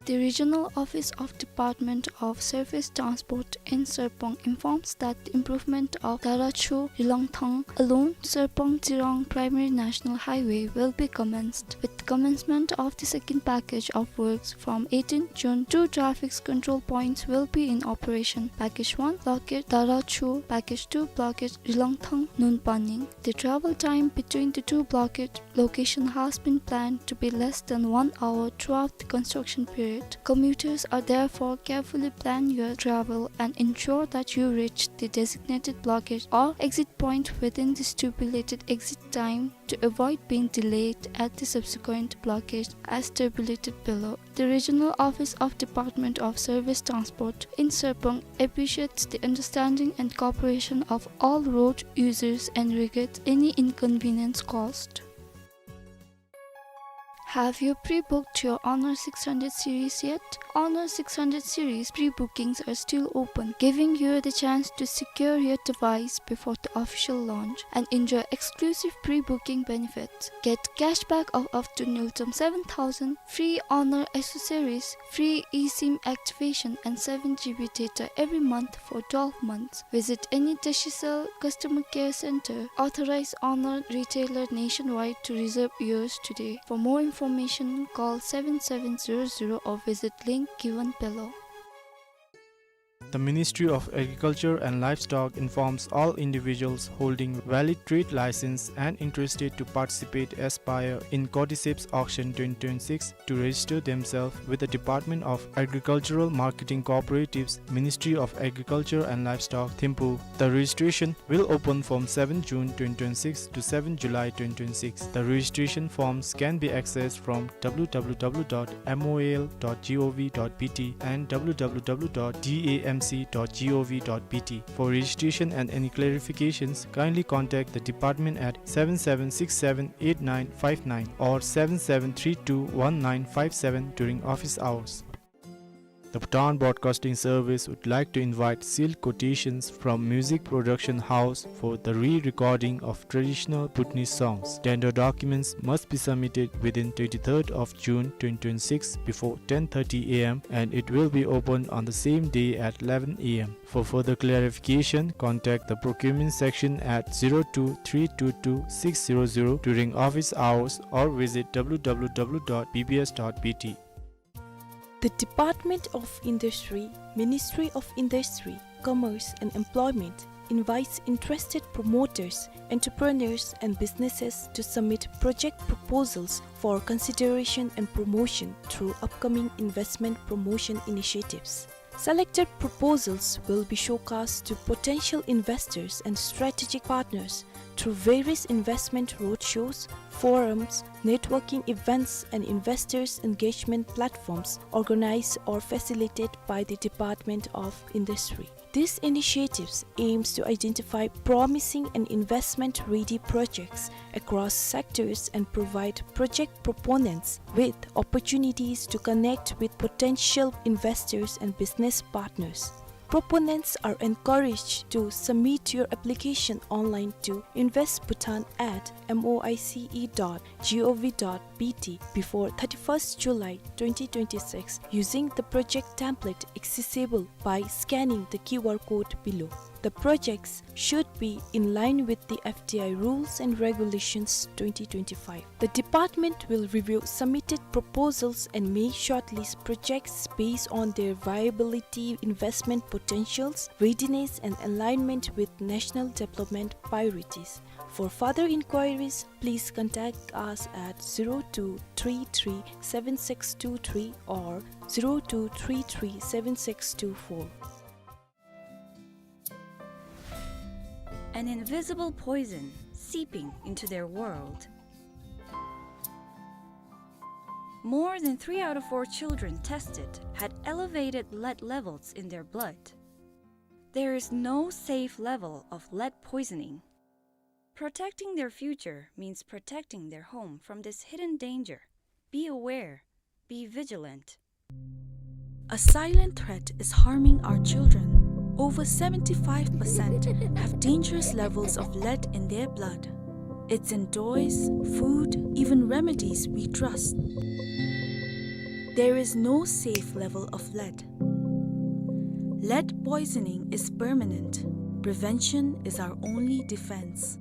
The Regional Office of Department of Surface Transport in Serpong informs that the improvement of Darachu Rilongthang along Serpong Tsirang Primary National Highway will be commenced. With commencement of the second package of works from eighteenth June, two traffic control points will be in operation. Package one, blockade Darachu. Package two, blockade Rilongthang Nunpaning. The travel time between the two blockade location has been planned to be less than one hour throughout the construction period. Commuters are therefore carefully plan your travel and ensure that you reach the designated blockade or exit point within the stipulated exit time to avoid being delayed at the subsequent blockade as tabulated below. The Regional Office of Department of Surface Transport in Serpong appreciates the understanding and cooperation of all road users and regrets any inconvenience caused. Have you pre-booked your Honor six hundred series yet? Honor six hundred series pre-bookings are still open, giving you the chance to secure your device before the official launch and enjoy exclusive pre-booking benefits. Get cashback of up to nil point seven thousand, free Honor accessories, free eSIM activation, and seven G B data every month for twelve months. Visit any Digicel customer care center, authorized Honor retailer nationwide to reserve yours today. For more information, call seven seven zero zero or visit link given below. The Ministry of Agriculture and Livestock informs all individuals holding valid trade license and interested to participate as buyer in Cordyceps Auction twenty twenty-six to register themselves with the Department of Agricultural Marketing Cooperatives, Ministry of Agriculture and Livestock, Thimphu. The registration will open from seven June twenty twenty-six to seven July twenty twenty-six. The registration forms can be accessed from W W W dot M O A L dot G O V dot B T and W W W dot D A M C dot G O V dot B T. For registration and any clarifications, kindly contact the department at seven seven six seven eight nine five nine or seven seven three two one nine five seven during office hours. The Bhutan Broadcasting Service would like to invite sealed quotations from music production house for the re-recording of traditional Bhutanese songs. Tender documents must be submitted within twenty-third of June twenty twenty-six before ten thirty A M and it will be opened on the same day at eleven A M. For further clarification, contact the procurement section at zero two three two two six zero zero during office hours or visit W W W dot B B S dot B T. The Department of Industry, Ministry of Industry, Commerce and Employment invites interested promoters, entrepreneurs and businesses to submit project proposals for consideration and promotion through upcoming investment promotion initiatives. Selected proposals will be showcased to potential investors and strategic partners through various investment roadshows, forums, networking events, and investors' engagement platforms organized or facilitated by the Department of Industry. These initiatives aims to identify promising and investment-ready projects across sectors and provide project proponents with opportunities to connect with potential investors and business partners. Proponents are encouraged to submit your application online to invest bhutan at M O I C E dot G O V dot B T before thirty-first July twenty twenty-six using the project template accessible by scanning the Q R code below. The projects should be in line with the F D I rules and regulations twenty twenty-five. The department will review submitted proposals and may shortlist projects based on their viability, investment potentials, readiness, and alignment with national development priorities. For further inquiries, please contact us at zero two three three seven six two three or zero two three three seven six two four. An invisible poison seeping into their world. More than three out of four children tested had elevated lead levels in their blood. There is no safe level of lead poisoning. Protecting their future means protecting their home from this hidden danger. Be aware, be vigilant. A silent threat is harming our children. Over seventy-five percent have dangerous levels of lead in their blood. It's in toys, food, even remedies we trust. There is no safe level of lead. Lead poisoning is permanent. Prevention is our only defense.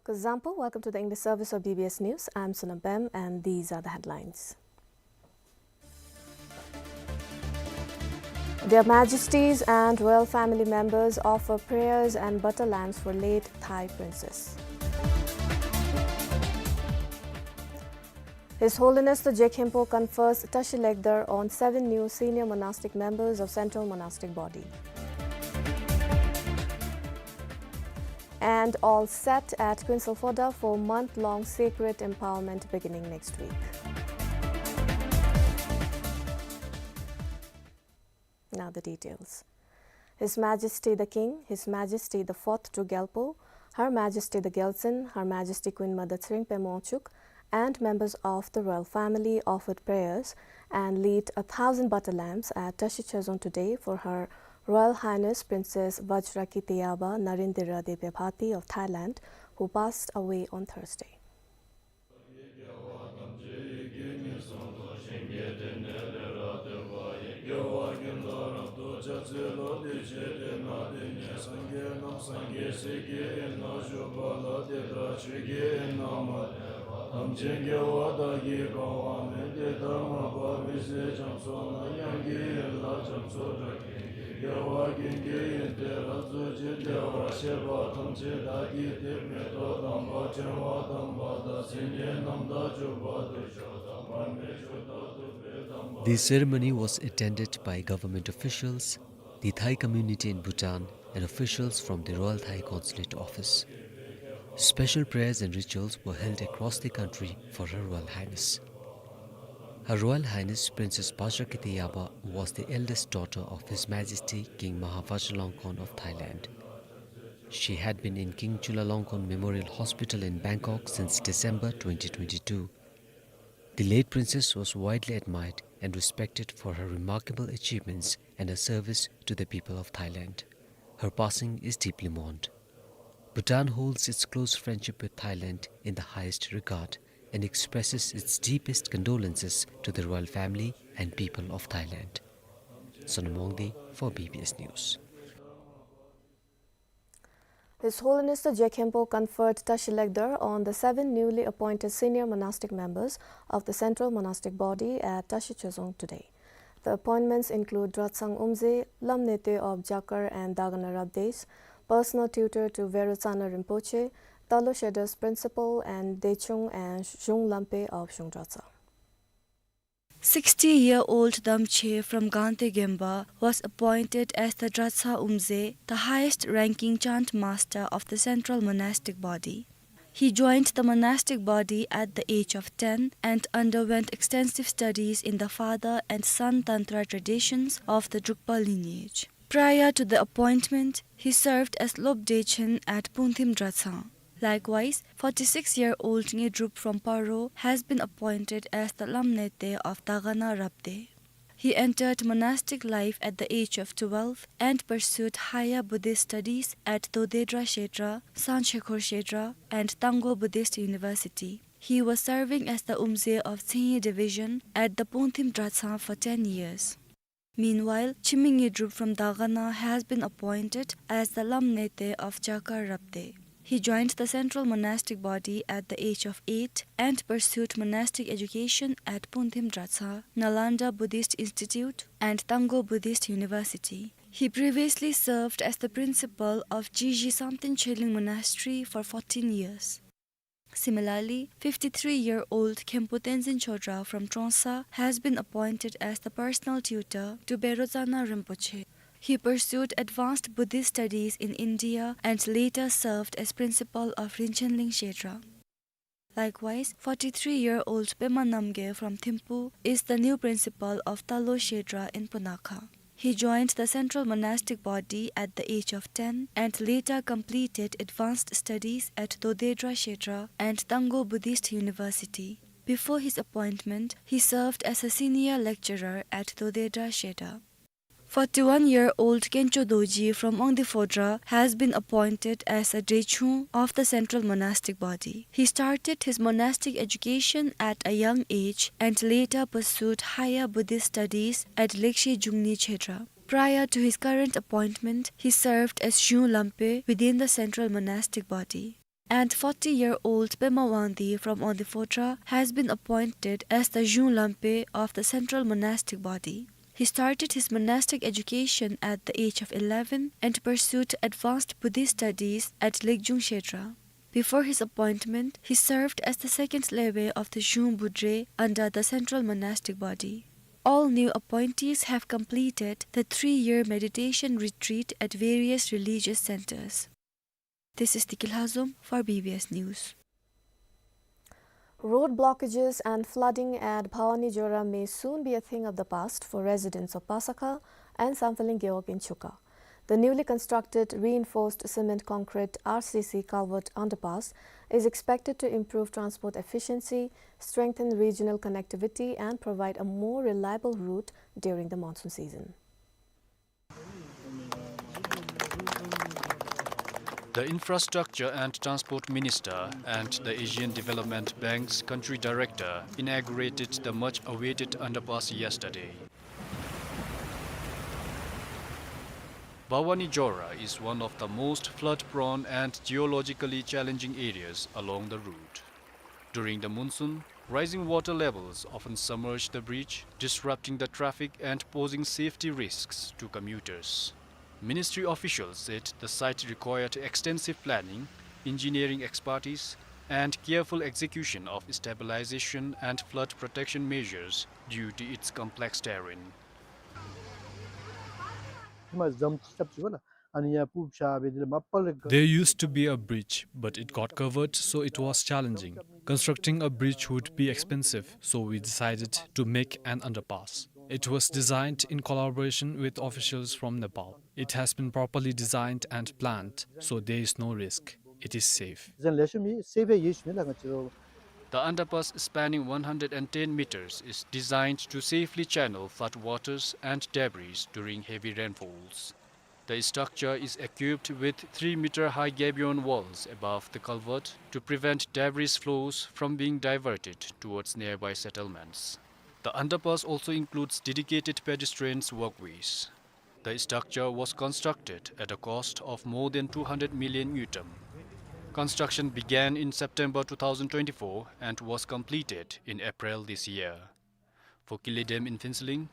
Kuzuzangpo, welcome to the English service of B B S News. I'm Sonam Bem, and these are the headlines. Their Majesties and royal family members offer prayers and butter lamps for late Thai princess. His Holiness the Je Khenpo confers Tashi Legdar on seven new senior monastic members of Central Monastic Body. And all set at Queen Salfoda for month-long sacred empowerment beginning next week. Now the details. His Majesty the King, His Majesty the Fourth Druk Gyalpo, Her Majesty the Gyaltsuen, Her Majesty Queen Mother Tshering Pema Wangchuck, and members of the royal family offered prayers and lit a thousand butter lamps at Tashi Chazong today for Her Royal Highness Princess Vajrakiteyabha Narindira Devi Bhati of Thailand, who passed away on Thursday. The ceremony was attended by government officials, the Thai community in Bhutan, and officials from the Royal Thai Consulate Office. Special prayers and rituals were held across the country for Her Royal Highness. Her Royal Highness Princess Vajrakiteyabha was the eldest daughter of His Majesty King Maha Vajiralongkorn of Thailand. She had been in King Chulalongkorn Memorial Hospital in Bangkok since December twenty twenty-two. The late princess was widely admired and respected for her remarkable achievements and her service to the people of Thailand. Her passing is deeply mourned. Bhutan holds its close friendship with Thailand in the highest regard and expresses its deepest condolences to the royal family and people of Thailand. Sonam Wangdi for B B S News. His Holiness the Je Khenpo conferred Tashi Legdar on the seven newly appointed senior monastic members of the Central Monastic Body at Tashi Chazong today. The appointments include Dratshang Umze, Lamnete of Jakar and Dagana Rabdes, personal tutor to Verotsana Rinpoche, Talo Shedras principal, and Dechung and Zhung Lampe of Zhung Dratshang. Sixty-year-old Damche from Gangte Gemba was appointed as the Dratshang Umze, the highest-ranking chant master of the Central Monastic Body. He joined the monastic body at the age of ten and underwent extensive studies in the father and son tantra traditions of the Drukpa lineage. Prior to the appointment, he served as Lobde Chen at Pungthim Dratshang. Likewise, forty-six-year-old Ngedrup from Paro has been appointed as the Lamnete of Dagana Rabde. He entered monastic life at the age of twelve and pursued higher Buddhist studies at Dodedra Kshetra, Sangchekhor Kshetra, and Tanggo Buddhist University. He was serving as the Umze of Tsinyi Division at the Pungthim Dratshang for ten years. Meanwhile, Chimi Ngedrup from Dagana has been appointed as the Lamnete of Jakar Rabde. He joined the Central Monastic Body at the age of eight and pursued monastic education at Pungthim Dratshang, Nalanda Buddhist Institute, and Tanggo Buddhist University. He previously served as the principal of Jiji Samten Cheling Monastery for fourteen years. Similarly, fifty-three-year-old Khenpo Tenzin Chodra from Trongsa has been appointed as the personal tutor to Bero Tsana Rinpoche. He pursued advanced Buddhist studies in India and later served as principal of Rinchen Ling Kshetra. Likewise, forty-three-year-old Pema Namgay from Thimphu is the new principal of Talo Kshetra in Punakha. He joined the central monastic body at the age of ten and later completed advanced studies at Dodedra Kshetra and Tango Buddhist University. Before his appointment, he served as a senior lecturer at Dodedra Kshetra. Forty-one-year-old Khencho Dorji from Wangdue Phodrang has been appointed as a Drechung of the central monastic body. He started his monastic education at a young age and later pursued higher Buddhist studies at Lekshe Jungni Kshetra. Prior to his current appointment, he served as Jung Lampe within the central monastic body. And forty-year-old Pema Wangdi from Wangdue Phodrang has been appointed as the Jung Lampe of the central monastic body. He started his monastic education at the age of eleven and pursued advanced Buddhist studies at Lekjung Kshetra. Before his appointment, he served as the second Lewe of the Jung Budre under the central monastic body. All new appointees have completed the three-year meditation retreat at various religious centers. This is Tiki Lhazom for B B S News. Road blockages and flooding at Bhawani Jora may soon be a thing of the past for residents of Pasakha and Samphalung Gewog in Chuka. The newly constructed reinforced cement concrete R C C culvert underpass is expected to improve transport efficiency, strengthen regional connectivity, and provide a more reliable route during the monsoon season. The Infrastructure and Transport Minister and the Asian Development Bank's Country Director inaugurated the much-awaited underpass yesterday. Bhawani Jora is one of the most flood-prone and geologically challenging areas along the route. During the monsoon, rising water levels often submerge the bridge, disrupting the traffic and posing safety risks to commuters. Ministry officials said the site required extensive planning, engineering expertise, and careful execution of stabilization and flood protection measures due to its complex terrain. There used to be a bridge, but it got covered, so it was challenging. Constructing a bridge would be expensive, so we decided to make an underpass. It was designed in collaboration with officials from Nepal. It has been properly designed and planned, so there is no risk. It is safe. The underpass, spanning one hundred and ten meters, is designed to safely channel flood waters and debris during heavy rainfalls. The structure is equipped with three-meter-high gabion walls above the culvert to prevent debris flows from being diverted towards nearby settlements. The underpass also includes dedicated pedestrians walkways. The structure was constructed at a cost of more than two hundred million ngultrum. Construction began in September two thousand twenty-four and was completed in April this year. For Kile Dam in Phuentsholing,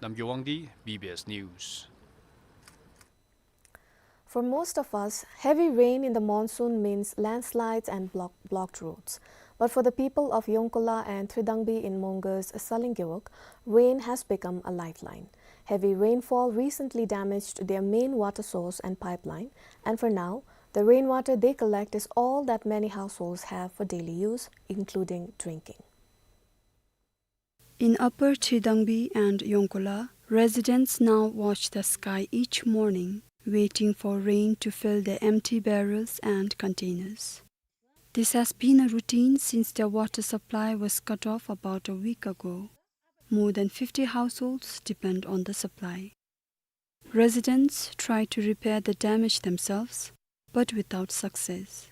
Namgay Wangdi, B B S News. For most of us, heavy rain in the monsoon means landslides and block-, blocked roads. But for the people of Yongkhola and Tridangbi in Mongar's Saling Gewog, rain has become a lifeline. Heavy rainfall recently damaged their main water source and pipeline, and for now, the rainwater they collect is all that many households have for daily use, including drinking. In Upper Tridangbi and Yongkhola, residents now watch the sky each morning, waiting for rain to fill their empty barrels and containers. This has been a routine since their water supply was cut off about a week ago. More than fifty households depend on the supply. Residents try to repair the damage themselves, but without success.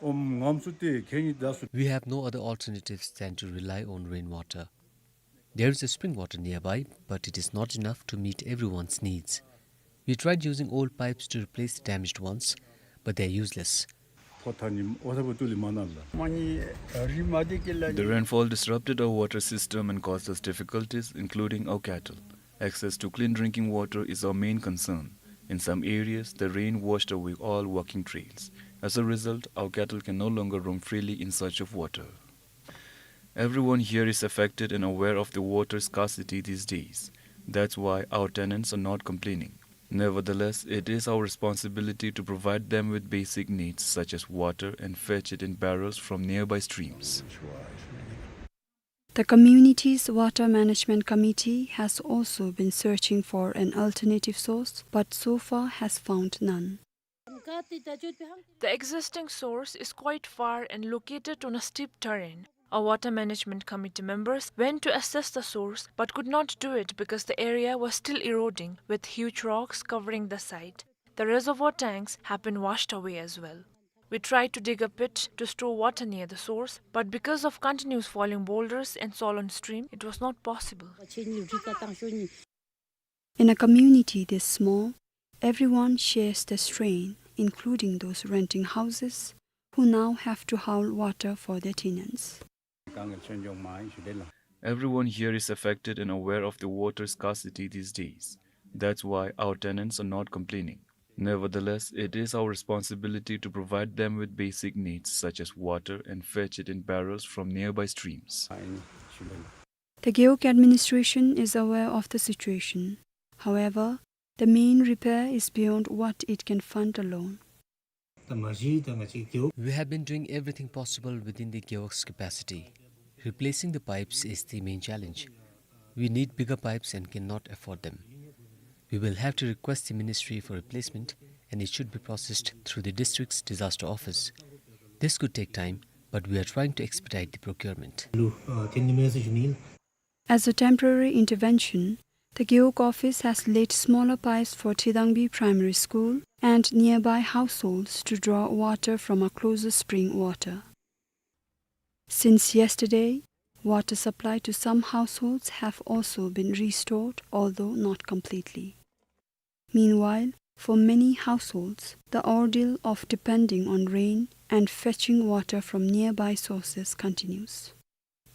We have no other alternatives than to rely on rainwater. There is a spring water nearby, but it is not enough to meet everyone's needs. We tried using old pipes to replace the damaged ones, but they are useless. The rainfall disrupted our water system and caused us difficulties, including our cattle. Access to clean drinking water is our main concern. In some areas, the rain washed away all walking trails. As a result, our cattle can no longer roam freely in search of water. Everyone here is affected and aware of the water scarcity these days. That's why our tenants are not complaining. Nevertheless, it is our responsibility to provide them with basic needs such as water and fetch it in barrels from nearby streams. The community's water management committee has also been searching for an alternative source, but so far has found none. The existing source is quite far and located on a steep terrain. Our water management committee members went to assess the source but could not do it because the area was still eroding, with huge rocks covering the site. The reservoir tanks have been washed away as well. We tried to dig a pit to store water near the source, but because of continuous falling boulders and soil on stream, it was not possible. In a community this small, everyone shares the strain, including those renting houses, who now have to haul water for their tenants. Everyone here is affected and aware of the water scarcity these days. That's why our tenants are not complaining. Nevertheless, it is our responsibility to provide them with basic needs such as water and fetch it in barrels from nearby streams. The Gewog administration is aware of the situation. However, the main repair is beyond what it can fund alone. We have been doing everything possible within the Gewog's capacity. Replacing the pipes is the main challenge. We need bigger pipes and cannot afford them. We will have to request the ministry for replacement, and it should be processed through the district's disaster office. This could take time, but we are trying to expedite the procurement. As a temporary intervention, the Gewog office has laid smaller pipes for Thidangbi Primary School and nearby households to draw water from a closer spring water. Since yesterday, water supply to some households have also been restored, although not completely. Meanwhile, for many households, the ordeal of depending on rain and fetching water from nearby sources continues.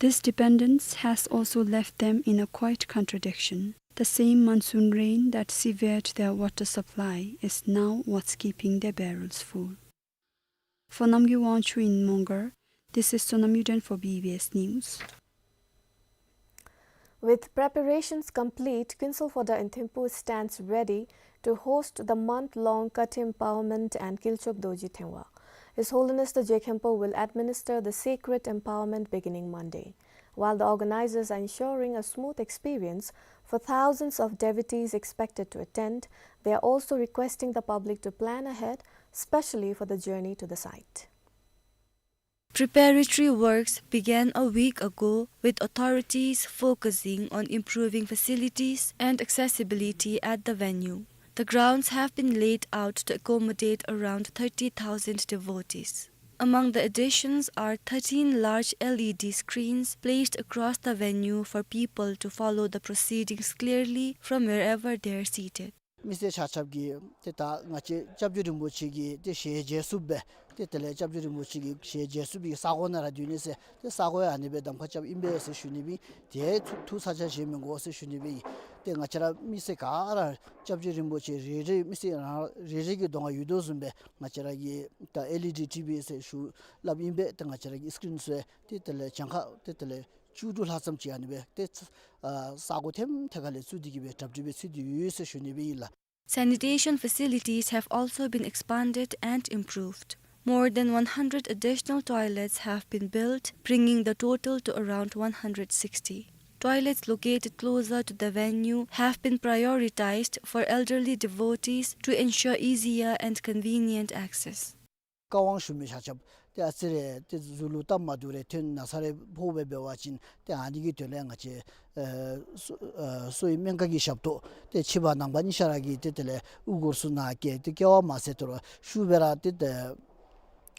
This dependence has also left them in a quiet contradiction. The same monsoon rain that severed their water supply is now what's keeping their barrels full. For Namgay Wangchuk in Mongar, this is Sonam Yuden for B B S News. With preparations complete, Kunsel Phodrang in Thimphu stands ready to host the month-long Kachin Empowerment and Kilchog Dorji Thengwar. His Holiness the Je Khenpo will administer the sacred empowerment beginning Monday. While the organizers are ensuring a smooth experience for thousands of devotees expected to attend, they are also requesting the public to plan ahead, specially for the journey to the site. Preparatory works began a week ago, with authorities focusing on improving facilities and accessibility at the venue. The grounds have been laid out to accommodate around thirty thousand devotees. Among the additions are thirteen large L E D screens placed across the venue for people to follow the proceedings clearly from wherever they are seated. མི་སེར་ཆ་ཁྱབ་ཀྱིས་ཏེ་ད་ང་བཅས་སྐྱབས་རྗེ་རིན་པོ་ཆེ་གི་ཏེ་ཞལ་མཇལ་ཚུགསཔ་སྦེ་ཏེ་དེ་ལས་སྐྱབས་རྗེ་རིན་པོ་ཆེ་གི་ཞལ་མཇལ་ཚུགསཔ་གི་ས་གོ་ནང་ར་སྡོད་ནི་ཟེར་ཏེ་ས་གོ་ཡང་ཨ་ནི་སྦེ་གདམ་ཁ་རྐྱབ་ཨིན་པས་ཟེར་ཞུ་ནི་སྦེ་ཏེ་ཐུགས་ཐུགས་ཚ་གྱང་བཞེས་མི་དགོ་ཟེར་ཞུ་ནི་སྦེ་ཨིན། ཏེ་ང་བཅས་ར་མི་སེར་ག་ར་སྐྱབས་རྗེ་རིན་པོ་ཆེ་རེ་རེ་མི་སེར་རང་རེ་རེ་གི་གདོང་ཁར་ཡོད་དོ་བཟུམ་སྦེ་ང་བཅས་ར་གི་ད་ཨེལ་ཨི་ཌི་ཊི་ཝི་ཟེར་ཞུ་སླབ་ཨིན་པས། ཏེ་ང་བཅས་ར་གི་སི་ཀི་རིན་ཚུ་ཏེ་དེ་ལས་གྱངས་ཁ་ཏེ་དེ་ལས་བཅུ་དྲུག་ལྷག་ཙམ་ཅིག་ཨ་ནི་སྦེ་ཏེ་ཨ་ས་གོ་ཐེམ་ཐད་ཁ་ལས་བཙུགས་ཏེ་གི་སྦེ་གྲ་སྒྲིག་འབད་ཚུགས་ཏེ་ཡོད་ཟེར་ཞུ་ནི་སྦེ་ཨིན་ལགས། Sanitation facilities have also been expanded and improved. More than one hundred additional toilets have been built, bringing the total to around one hundred sixty. Toilets located closer to the venue have been prioritized for elderly devotees to ensure easier and convenient access. བཀའ་དབང་ཞུ་མི་ཆ་ཁྱབ་ཏེ་ཨ་ཙི་རེ་ཏེ་གཟུགས་ལུ་སྟབས་མ་བདེཝ་རེ་ཐོན་ན་ཚ་རེ་ཕོགཔ་འབད་བ་ཅིན་ཏེ་ཨ་ནི་གི་དོན་ལས་ང་བཅས་ཨེ་གསོ་ཨེ་གསོ་བའི་སྨན་ཁང་གི་ཞབས་ཏོག་ཏེ་ཕྱི་པ་ནང་པ་གཉིས་ཆ་ར་གིས་ཏེ་དེ་ལས་དབུ་སྒོར་ཚུ་ནང་བསྐྱལ་ཏེ་བསྐྱལ་བ་མ་ཚད་དོ་རུང་ཤུལ་སྦེ་ར་ཏེ་ཏེ་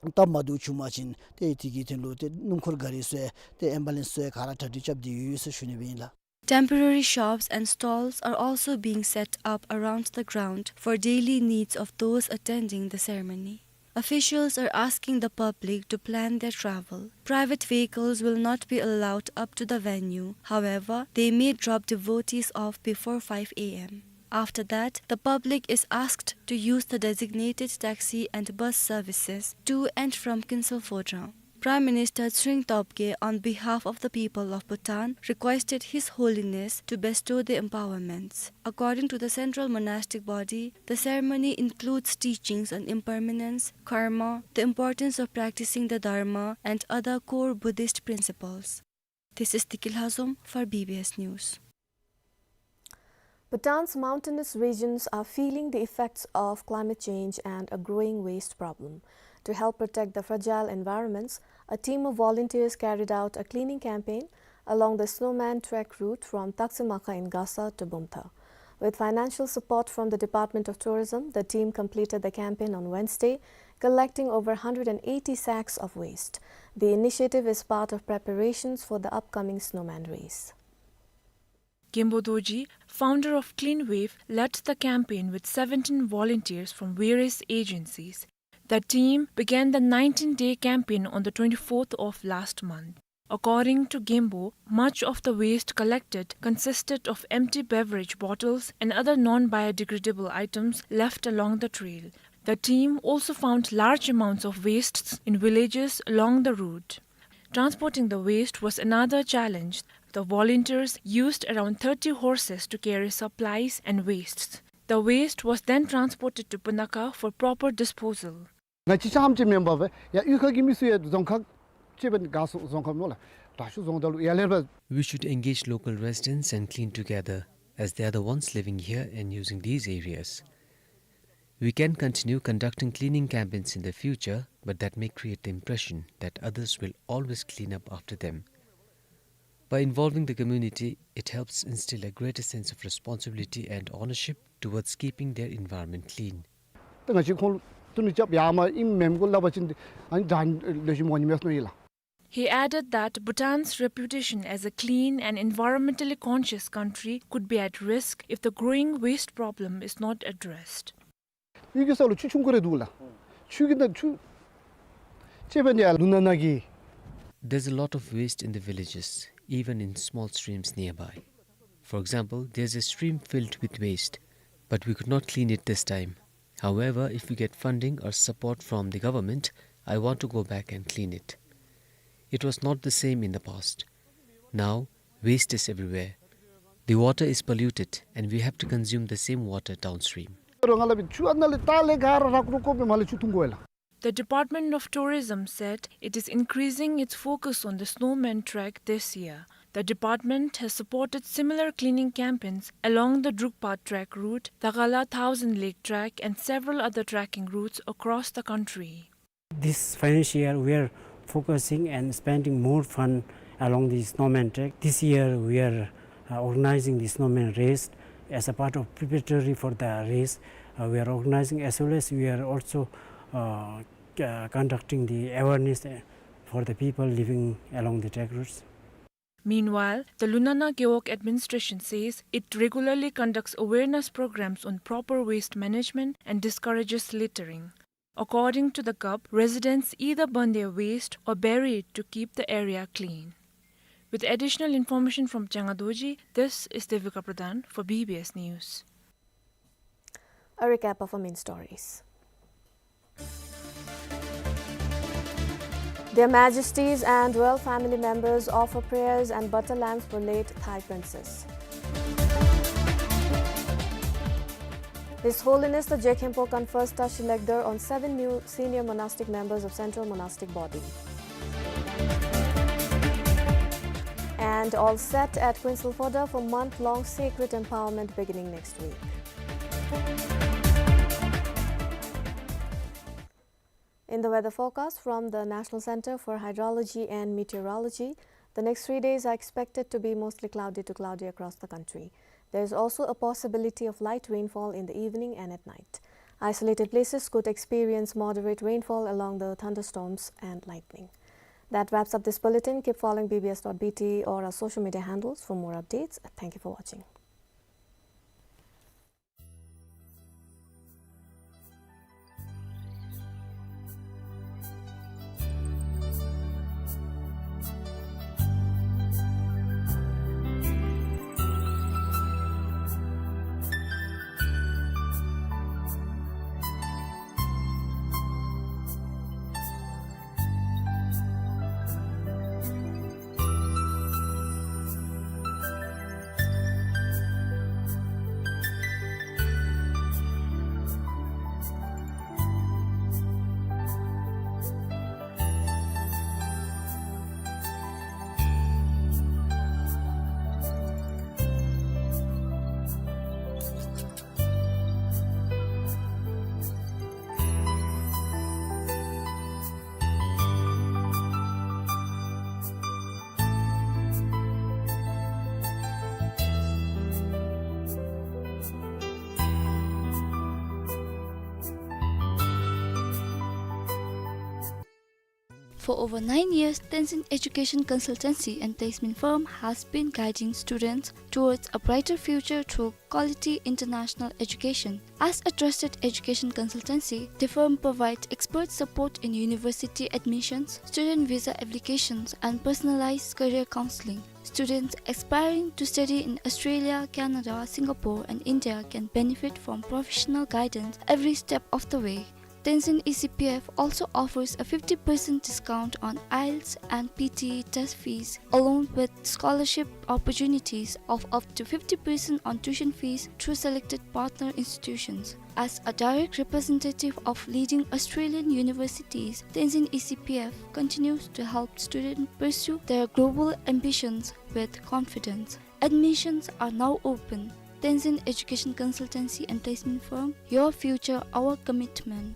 སྟབས་མ་བདེཝ་བྱུང་པ་ཅིན་ཏེ་དེ་གི་དོན་ལུ་ཏེ་སྣུམ་འཁོར་ག་རི་བཟོ་ཡང་ཏེ་ཨེམ་བ་ལེནསི་བཟོ་ཡང་ག་ར་གྲ་སྒྲིག་རྐྱབ་སྟེ་ཡོད་ཟེར་ཞུ་ནི་སྦེ་ཨིན་ལགས། Temporary shops and stalls are also being set up around the ground for daily needs of those attending the ceremony. Officials are asking the public to plan their travel. Private vehicles will not be allowed up to the venue. However, they may drop devotees off before five A M. After that, the public is asked to use the designated taxi and bus services to and from Kuensel Phodrang. Prime Minister Tshering Tobgay, on behalf of the people of Bhutan, requested His Holiness to bestow the empowerments. According to the Central Monastic Body, the ceremony includes teachings on impermanence, karma, the importance of practicing the Dharma, and other core Buddhist principles. This is Deki Lhazom for B B S News. Bhutan's mountainous regions are feeling the effects of climate change and a growing waste problem. To help protect the fragile environments, a team of volunteers carried out a cleaning campaign along the Snowman Trek route from Taktsing Makha in Gasa to Bumthang. With financial support from the Department of Tourism, the team completed the campaign on Wednesday, collecting over hundred and eighty sacks of waste. The initiative is part of preparations for the upcoming Snowman Race. Genpo Dorji, founder of Clean Wave, led the campaign with seventeen volunteers from various agencies. The team began the nineteen-day campaign on the twenty-fourth of last month. According to Genpo, much of the waste collected consisted of empty beverage bottles and other non-biodegradable items left along the trail. The team also found large amounts of wastes in villages along the route. Transporting the waste was another challenge. The volunteers used around thirty horses to carry supplies and wastes. The waste was then transported to Punakha for proper disposal. ང་གཅིག་རྐྱངམ་གཅིག་མེན་པར་སྦེ་ཡར་གཡུས་ཁ་གི་མི་ཚུ་ཡང་རྫོང་ཁག་ཅིག་སྦེ་དགའ་སོ་རྫོང་ཁག་ནང་ལུ་དྲག་ཤོས་རྫོང་བདག་ལུ་ཡར་ལས་སྦེ། We should engage local residents and clean together, as they are the ones living here and using these areas. We can continue conducting cleaning campaigns in the future, but that may create the impression that others will always clean up after them. By involving the community, it helps instill a greater sense of responsibility and ownership towards keeping their environment clean. ཏེ་ང་བཅས་ཁོང་ལུ་ཏེ་མི་རྐྱབ་ཡར་མར་ཨིནམ་མེནམ་གུ་སླབ་པ་ཅིན་ཨ་ནི་དྲག་ལེགས་ཤོམ་འོང་ནི་མས་མནོ་ཡི་ལགས། He added that Bhutan's reputation as a clean and environmentally conscious country could be at risk if the growing waste problem is not addressed. གཡུས་ཀྱི་ས་ལུ་ཆུ་ཆུང་ཀུ་རེ་འདུག་ལགས། ཆུ་གི་ནང་ཆུ་ཅིག་སྦེ་ནི་ཡར་ལུང་ནང་ན་གི། There's a lot of waste in the villages, even in small streams nearby. For example, there's a stream filled with waste, but we could not clean it this time. However, if we get funding or support from the government, I want to go back and clean it. It was not the same in the past. Now, waste is everywhere. The water is polluted, and we have to consume the same water downstream. རོ་ང་ལ་བི་ཆུ་ཨ་ནཱ་ལས་ད་ལས་ག་ར་ར་ཀུ་རུ་ཀོ་པེ་མ་ལས་ཆུ་འཐུང་དགོ་ལགས། The Department of Tourism said it is increasing its focus on the Snowman Trek this year. The department has supported similar cleaning campaigns along the Drukpa Trek route, Dagala Thousand Lake Trek, and several other trekking routes across the country. This financial year, we are focusing and spending more fund along the Snowman Trek. This year, we are, uh, organizing the Snowman Race. As a part of preparatory for the race, uh, we are organizing, as well as we are also, uh, c-, uh, conducting the awareness, uh, for the people living along the trek routes. Meanwhile, the Lunana Gewog administration says it regularly conducts awareness programs on proper waste management and discourages littering. According to the G O B, residents either burn their waste or bury it to keep the area clean. With additional information from Changa Dorji, this is Devika Pradhan for B B S News. A recap of our main stories. Their Majesties and royal family members offer prayers and butter lamps for late Thai princess. His Holiness the Jekhenpo confers Tashi Legder on seven new senior monastic members of Central Monastic Body. And all set at Kuensel Phodrang for month-long sacred empowerment beginning next week. In the weather forecast from the National Center for Hydrology and Meteorology, the next three days are expected to be mostly cloudy to cloudy across the country. There is also a possibility of light rainfall in the evening and at night. Isolated places could experience moderate rainfall along the thunderstorms and lightning. That wraps up this bulletin. Keep following B B S dot B T or our social media handles for more updates. Thank you for watching. For over nine years, Tenzin Education Consultancy and Placement Firm has been guiding students towards a brighter future through quality international education. As a trusted education consultancy, the firm provides expert support in university admissions, student visa applications, and personalized career counseling. Students aspiring to study in Australia, Canada, Singapore, and India can benefit from professional guidance every step of the way. Tenzin E C P F also offers a fifty percent discount on IELTS and P T E test fees, along with scholarship opportunities of up to fifty percent on tuition fees through selected partner institutions. As a direct representative of leading Australian universities, Tenzin E C P F continues to help students pursue their global ambitions with confidence. Admissions are now open. Tenzin Education Consultancy and Placement Firm, your future, our commitment.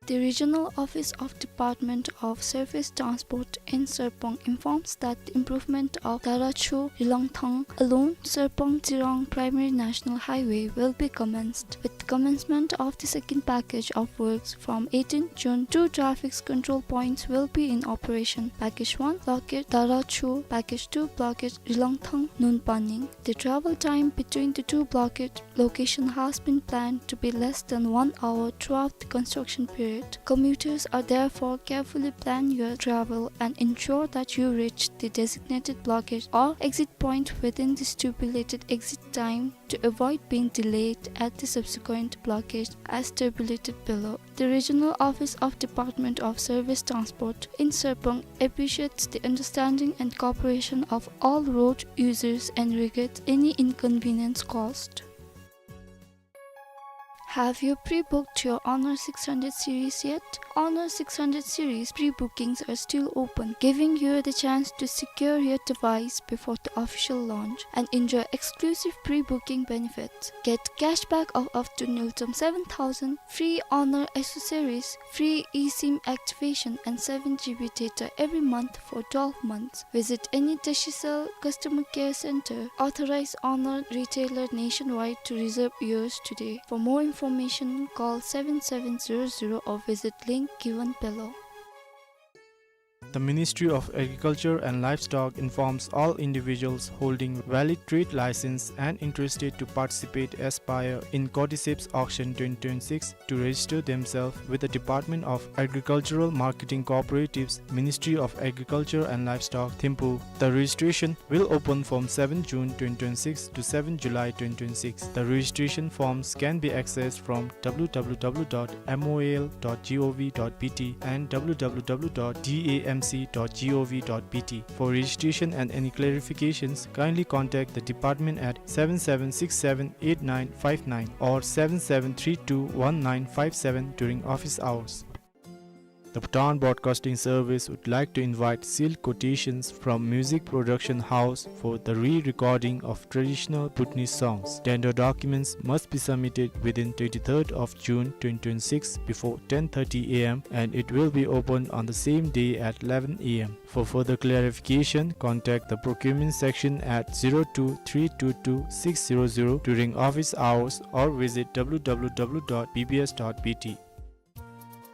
The Regional Office of Department of Surface Transport in Serpong informs that the improvement of Darachu Rilangthang along Serpong Tsirang Primary National Highway will be commenced, with commencement of the second package of works from eighteenth June. Two traffic control points will be in operation: Package one, blockade Darachu; Package two, blockade Rilangthang Nunpaning. The travel time between the two blockade location has been planned to be less than one hour throughout the construction period. Commuters are therefore carefully plan your travel and ensure that you reach the designated blockade or exit point within the stipulated exit time to avoid being delayed at the subsequent blockade as tabulated below. The Regional Office of Department of Surface Transport in Serpong appreciates the understanding and cooperation of all road users and regards any inconvenience caused. Have you pre-booked your Honor six hundred series yet? Honor six hundred series pre-bookings are still open, giving you the chance to secure your device before the official launch and enjoy exclusive pre-booking benefits. Get cashback of up to niltum seven thousand, free Honor accessories, free eSIM activation, and seven G B data every month for twelve months. Visit any Digicel customer care center, authorized Honor retailer nationwide to reserve yours today. For more information, call seven seven zero zero or visit link given below. The Ministry of Agriculture and Livestock informs all individuals holding valid trade license and interested to participate as buyer in Cordyceps Auction twenty twenty-six to register themselves with the Department of Agricultural Marketing Cooperatives, Ministry of Agriculture and Livestock, Thimphu. The registration will open from seventh June twenty twenty-six to seventh July twenty twenty-six. The registration forms can be accessed from W W W dot M O A L dot G O V dot B T and W W W dot D A M C dot G O V dot B T. For registration and any clarifications, kindly contact the department at seven seven six seven eight nine five nine or seven seven three two one nine five seven during office hours. The Bhutan Broadcasting Service would like to invite sealed quotations from music production house for the re-recording of traditional Bhutanese songs. Tender documents must be submitted within twenty-third of June twenty twenty-six before ten thirty A M and it will be opened on the same day at eleven A M. For further clarification, contact the procurement section at zero two three two two six zero zero during office hours or visit W W W dot B B S dot B T.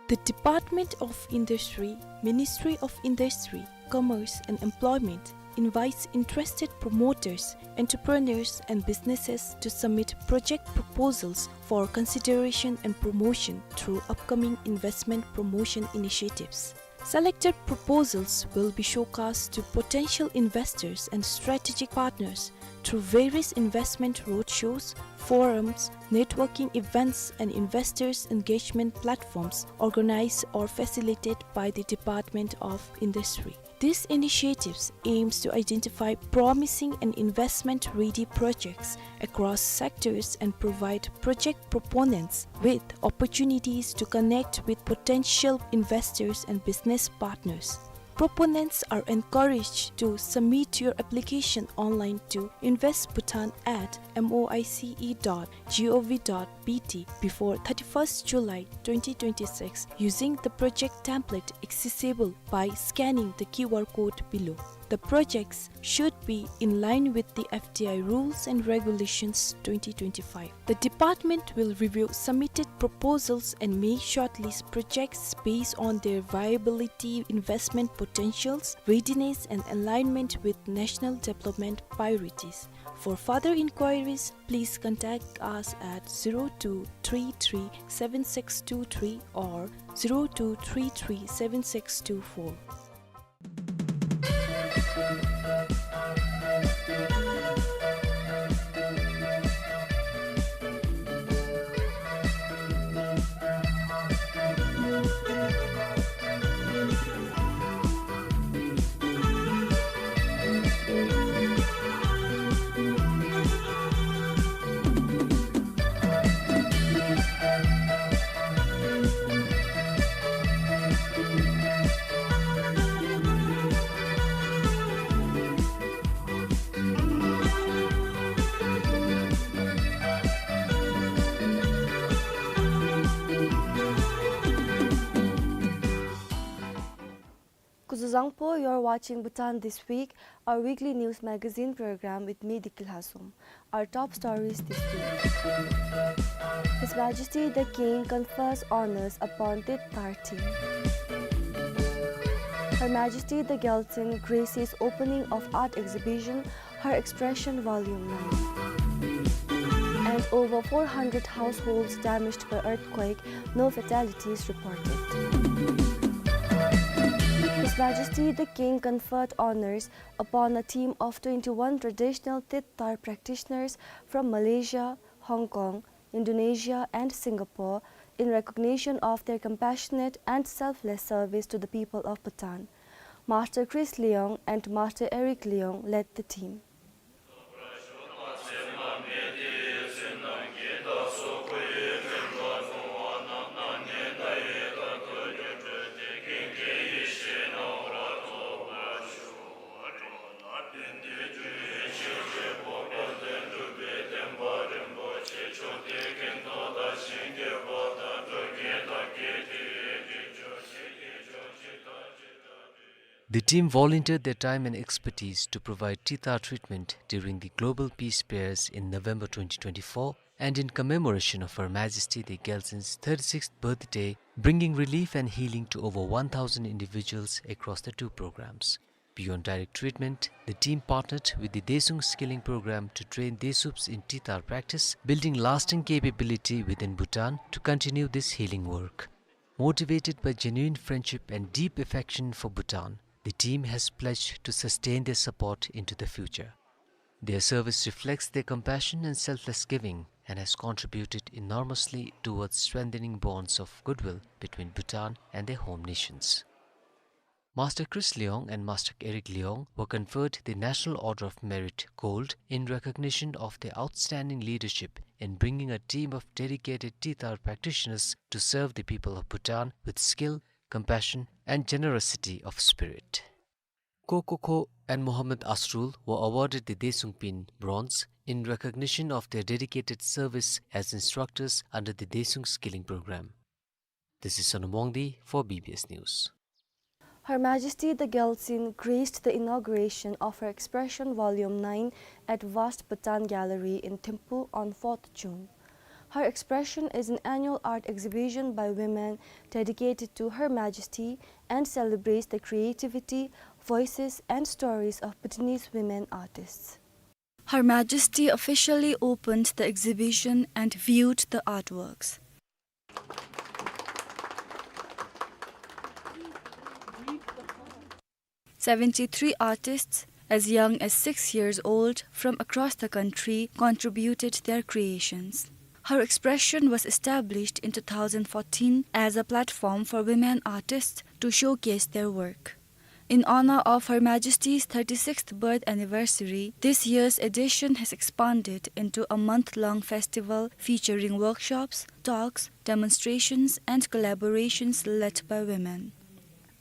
The Department of Industry, Ministry of Industry, Commerce and Employment invites interested promoters, entrepreneurs and businesses to submit project proposals for consideration and promotion through upcoming investment promotion initiatives. Selected proposals will be showcased to potential investors and strategic partners through various investment roadshows, forums, networking events, and investors' engagement platforms organized or facilitated by the Department of Industry. These initiatives aims to identify promising and investment-ready projects across sectors and provide project proponents with opportunities to connect with potential investors and business partners. Proponents are encouraged to submit your application online to invest bhutan at M O I C E dot G O V dot B T before thirty-first July twenty twenty-six using the project template accessible by scanning the Q R code below. The projects should be in line with the F D I rules and regulations twenty twenty-five. The department will review submitted proposals and may shortlist projects based on their viability, investment potentials, readiness, and alignment with national development priorities. For further inquiries, please contact us at zero two three three seven six two three or zero two three three seven six two four. Kuzuzangpo, you're watching Bhutan This Week, our weekly news magazine program with me, Diki Lhasum. Our top stories this week. His Majesty the King confers honors upon Tit Tar team. Her Majesty the Gyaltsuen graces opening of art exhibition, Her Expression Volume nine. And over four hundred households damaged by earthquake, no fatalities reported. His Majesty the King conferred honors upon a team of twenty-one traditional Tit Tar practitioners from Malaysia, Hong Kong, Indonesia, and Singapore in recognition of their compassionate and selfless service to the people of Bhutan. Master Chris Leong and Master Eric Leong led the team. The team volunteered their time and expertise to provide Tit Tar treatment during the Global Peace Prayers in November twenty twenty-four and in commemoration of Her Majesty the Gyaltsuen's thirty-sixth birthday, bringing relief and healing to over one thousand individuals across the two programs. Beyond direct treatment, the team partnered with the Daesung Skilling Program to train Daesups in Tit Tar practice, building lasting capability within Bhutan to continue this healing work. Motivated by genuine friendship and deep affection for Bhutan, the team has pledged to sustain their support into the future. Their service reflects their compassion and selfless giving and has contributed enormously towards strengthening bonds of goodwill between Bhutan and their home nations. Master Chris Leong and Master Eric Leong were conferred the National Order of Merit Gold in recognition of their outstanding leadership in bringing a team of dedicated Tit Tar practitioners to serve the people of Bhutan with skill, compassion, and generosity of spirit. Ko Ko Kho and Mohammad Asrul were awarded the Daesung Pin Bronze in recognition of their dedicated service as instructors under the Daesung Skilling Program. This is Sonam Wangdi for B B S News. Her Majesty the Gyaltsuen graced the inauguration of Her Expression Volume nine at Vast Bhutan Gallery in Thimphu on fourth June. Her Expression is an annual art exhibition by women dedicated to Her Majesty and celebrates the creativity, voices, and stories of Bhutanese women artists. Her Majesty officially opened the exhibition and viewed the artworks. Seventy-three artists, as young as six years old, from across the country contributed their creations. Her Expression was established in two thousand fourteen as a platform for women artists to showcase their work. In honor of Her Majesty's thirty-sixth birth anniversary, this year's edition has expanded into a month-long festival featuring workshops, talks, demonstrations, and collaborations led by women.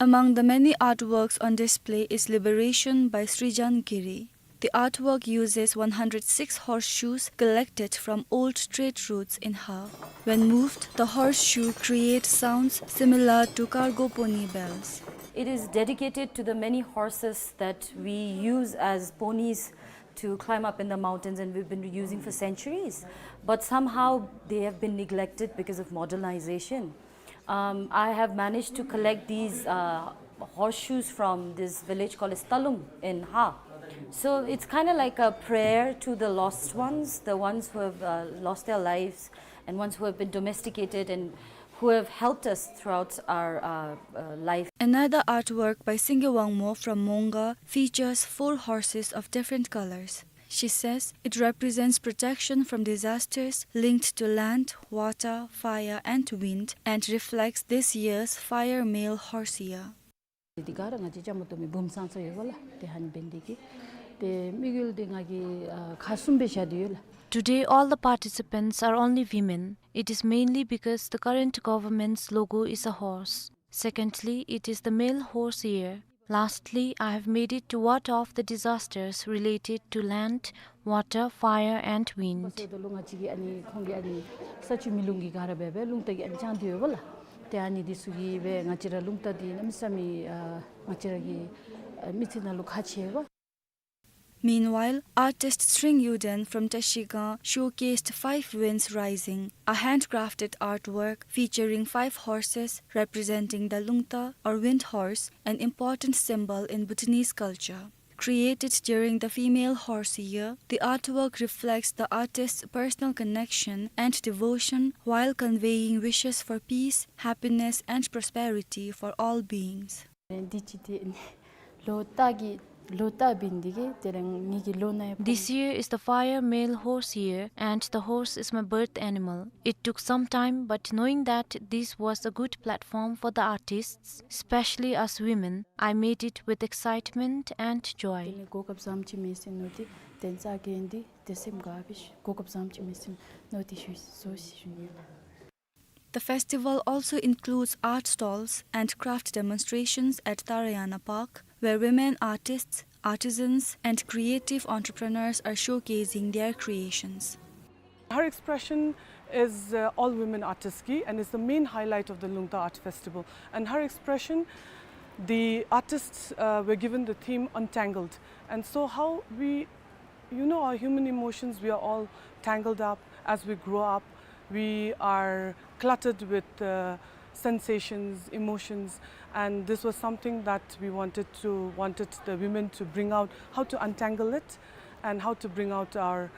Among the many artworks on display is Liberation by Srijan Giri. The artwork uses one hundred six horseshoes collected from old trade routes in Har. When moved, the horseshoe create sounds similar to cargo pony bells. It is dedicated to the many horses that we use as ponies to climb up in the mountains, and we've been using for centuries. But somehow they have been neglected because of modernization. Um, I have managed to collect these uh, horseshoes from this village called Istalum in Ha. So it's kind of like a prayer to the lost ones, the ones who have uh, lost their lives, and ones who have been domesticated and who have helped us throughout our uh, uh, life. Another artwork by Singye Wangmo from Monga features four horses of different colors. She says it represents protection from disasters linked to land, water, fire, and wind, and reflects this year's Fire Male Horse Year. འདི་ག་ར་ང་བཅས་ཅ་མ་ཏོ་མི་བུམོ་ཚང་ཚང་ཡོད་པ་ལགས། ཏེ་ཧ་ནི་འབད་ནི་འདི་གིས་ཏེ་དམིགས་ཡུལ་འདི་ང་གིས་ཨ་ཁག་གསུམ་སྦེ་བཞག་སྟེ་ཡོད་ལགས། Today, all the participants are only women. It is mainly because the current government's logo is a horse. Secondly, it is the male horse year. Lastly, I have made it to ward off the disasters related to land, water, fire, and wind. ད་ལྟོ་ལུ་ང་བཅས་ཀྱིས་ཨ་ནི་ཁོང་གི་ཨ་ནི་ས་ཆུ་མེ་རླུང་གི་ག་ར་འབད་སྦེ་རླུང་རྟ་གིས་ཨ་ནི་དཔྱང་སྟེ་ཡོད་པ་ལགས། ཏེ་ཨ་ནི་འདི་ཚུ་གིས་སྦེ་ང་བཅས་ར་རླུང་རྟ་འདི་གནམ་མེད་ས་མེད་ཨ་ང་བཅས་ར་གི་ཨ་མི་ཚེ་ནང་ལུ་ཁག་ཆེ་བས། Meanwhile, artist Sring Yuden from Tashigang showcased Five Winds Rising, a handcrafted artwork featuring five horses representing the Lungta or wind horse, an important symbol in Bhutanese culture. Created during the Female Horse Year, the artwork reflects the artist's personal connection and devotion while conveying wishes for peace, happiness, and prosperity for all beings. འདི་ཅིག་ཏེ་ལོ་རྟགས་ཀྱི་ལོ་རྟགས་འབད་ནི་འདི་གིས་དེ་རིང་ངེ་གི་ལོ་ནང་ཡང་This year is the Fire Male Horse Year, and the horse is my birth animal. It took some time, but knowing that this was a good platform for the artists, especially us women, I made it with excitement and joy. དེ་ནི་གོ་སྐབས་བཟངམ་ཅིག་མས་ཟེར་མནོ་སྟེ་དེ་རྩ་གི་འདི་དེ་སེམས་དགའ་སྦེ་གོ་སྐབས་བཟངམ་ཅིག་མས་ཟེར་མནོ་སྟེ་ཞུ་ཟེར་ཞུ་ནི་ཡོད། The festival also includes art stalls and craft demonstrations at Tarayana Park, where women artists, artisans, and creative entrepreneurs are showcasing their creations. Her expression is uh, all women artists ki and is the main highlight of the Lungta Art Festival. And her expression, the artists uh, were given the theme Untangled. And so how we, you know, our human emotions, we are all tangled up as we grow up. We are cluttered with uh, sensations, emotions, and this was something that we wanted to wanted the women to bring out, how to untangle it and how to bring out our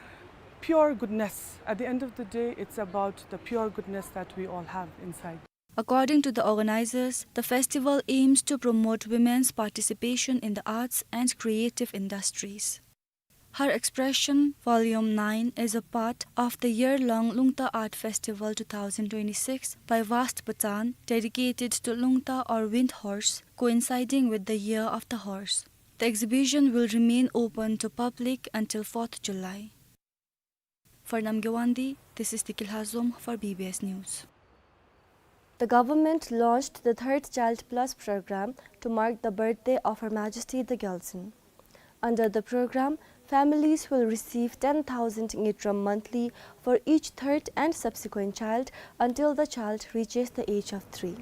pure goodness. At the end of the day, it's about the pure goodness that we all have inside. According to the organizers, the festival aims to promote women's participation in the arts and creative industries. Her Expression, Volume nine, is a part of the year-long Lungta Art Festival two thousand twenty-six by Vast Bhutan, dedicated to Lungta or Wind Horse, coinciding with the Year of the Horse. The exhibition will remain open to public until fourth July. For Namgay Wangdi, this is Diki Lhazom for B B S News. The government launched the Third Child Plus program to mark the birthday of Her Majesty the Gyaltsuen. Under the program, families will receive ten thousand ngultrum monthly for each third and subsequent child until the child reaches the age of three.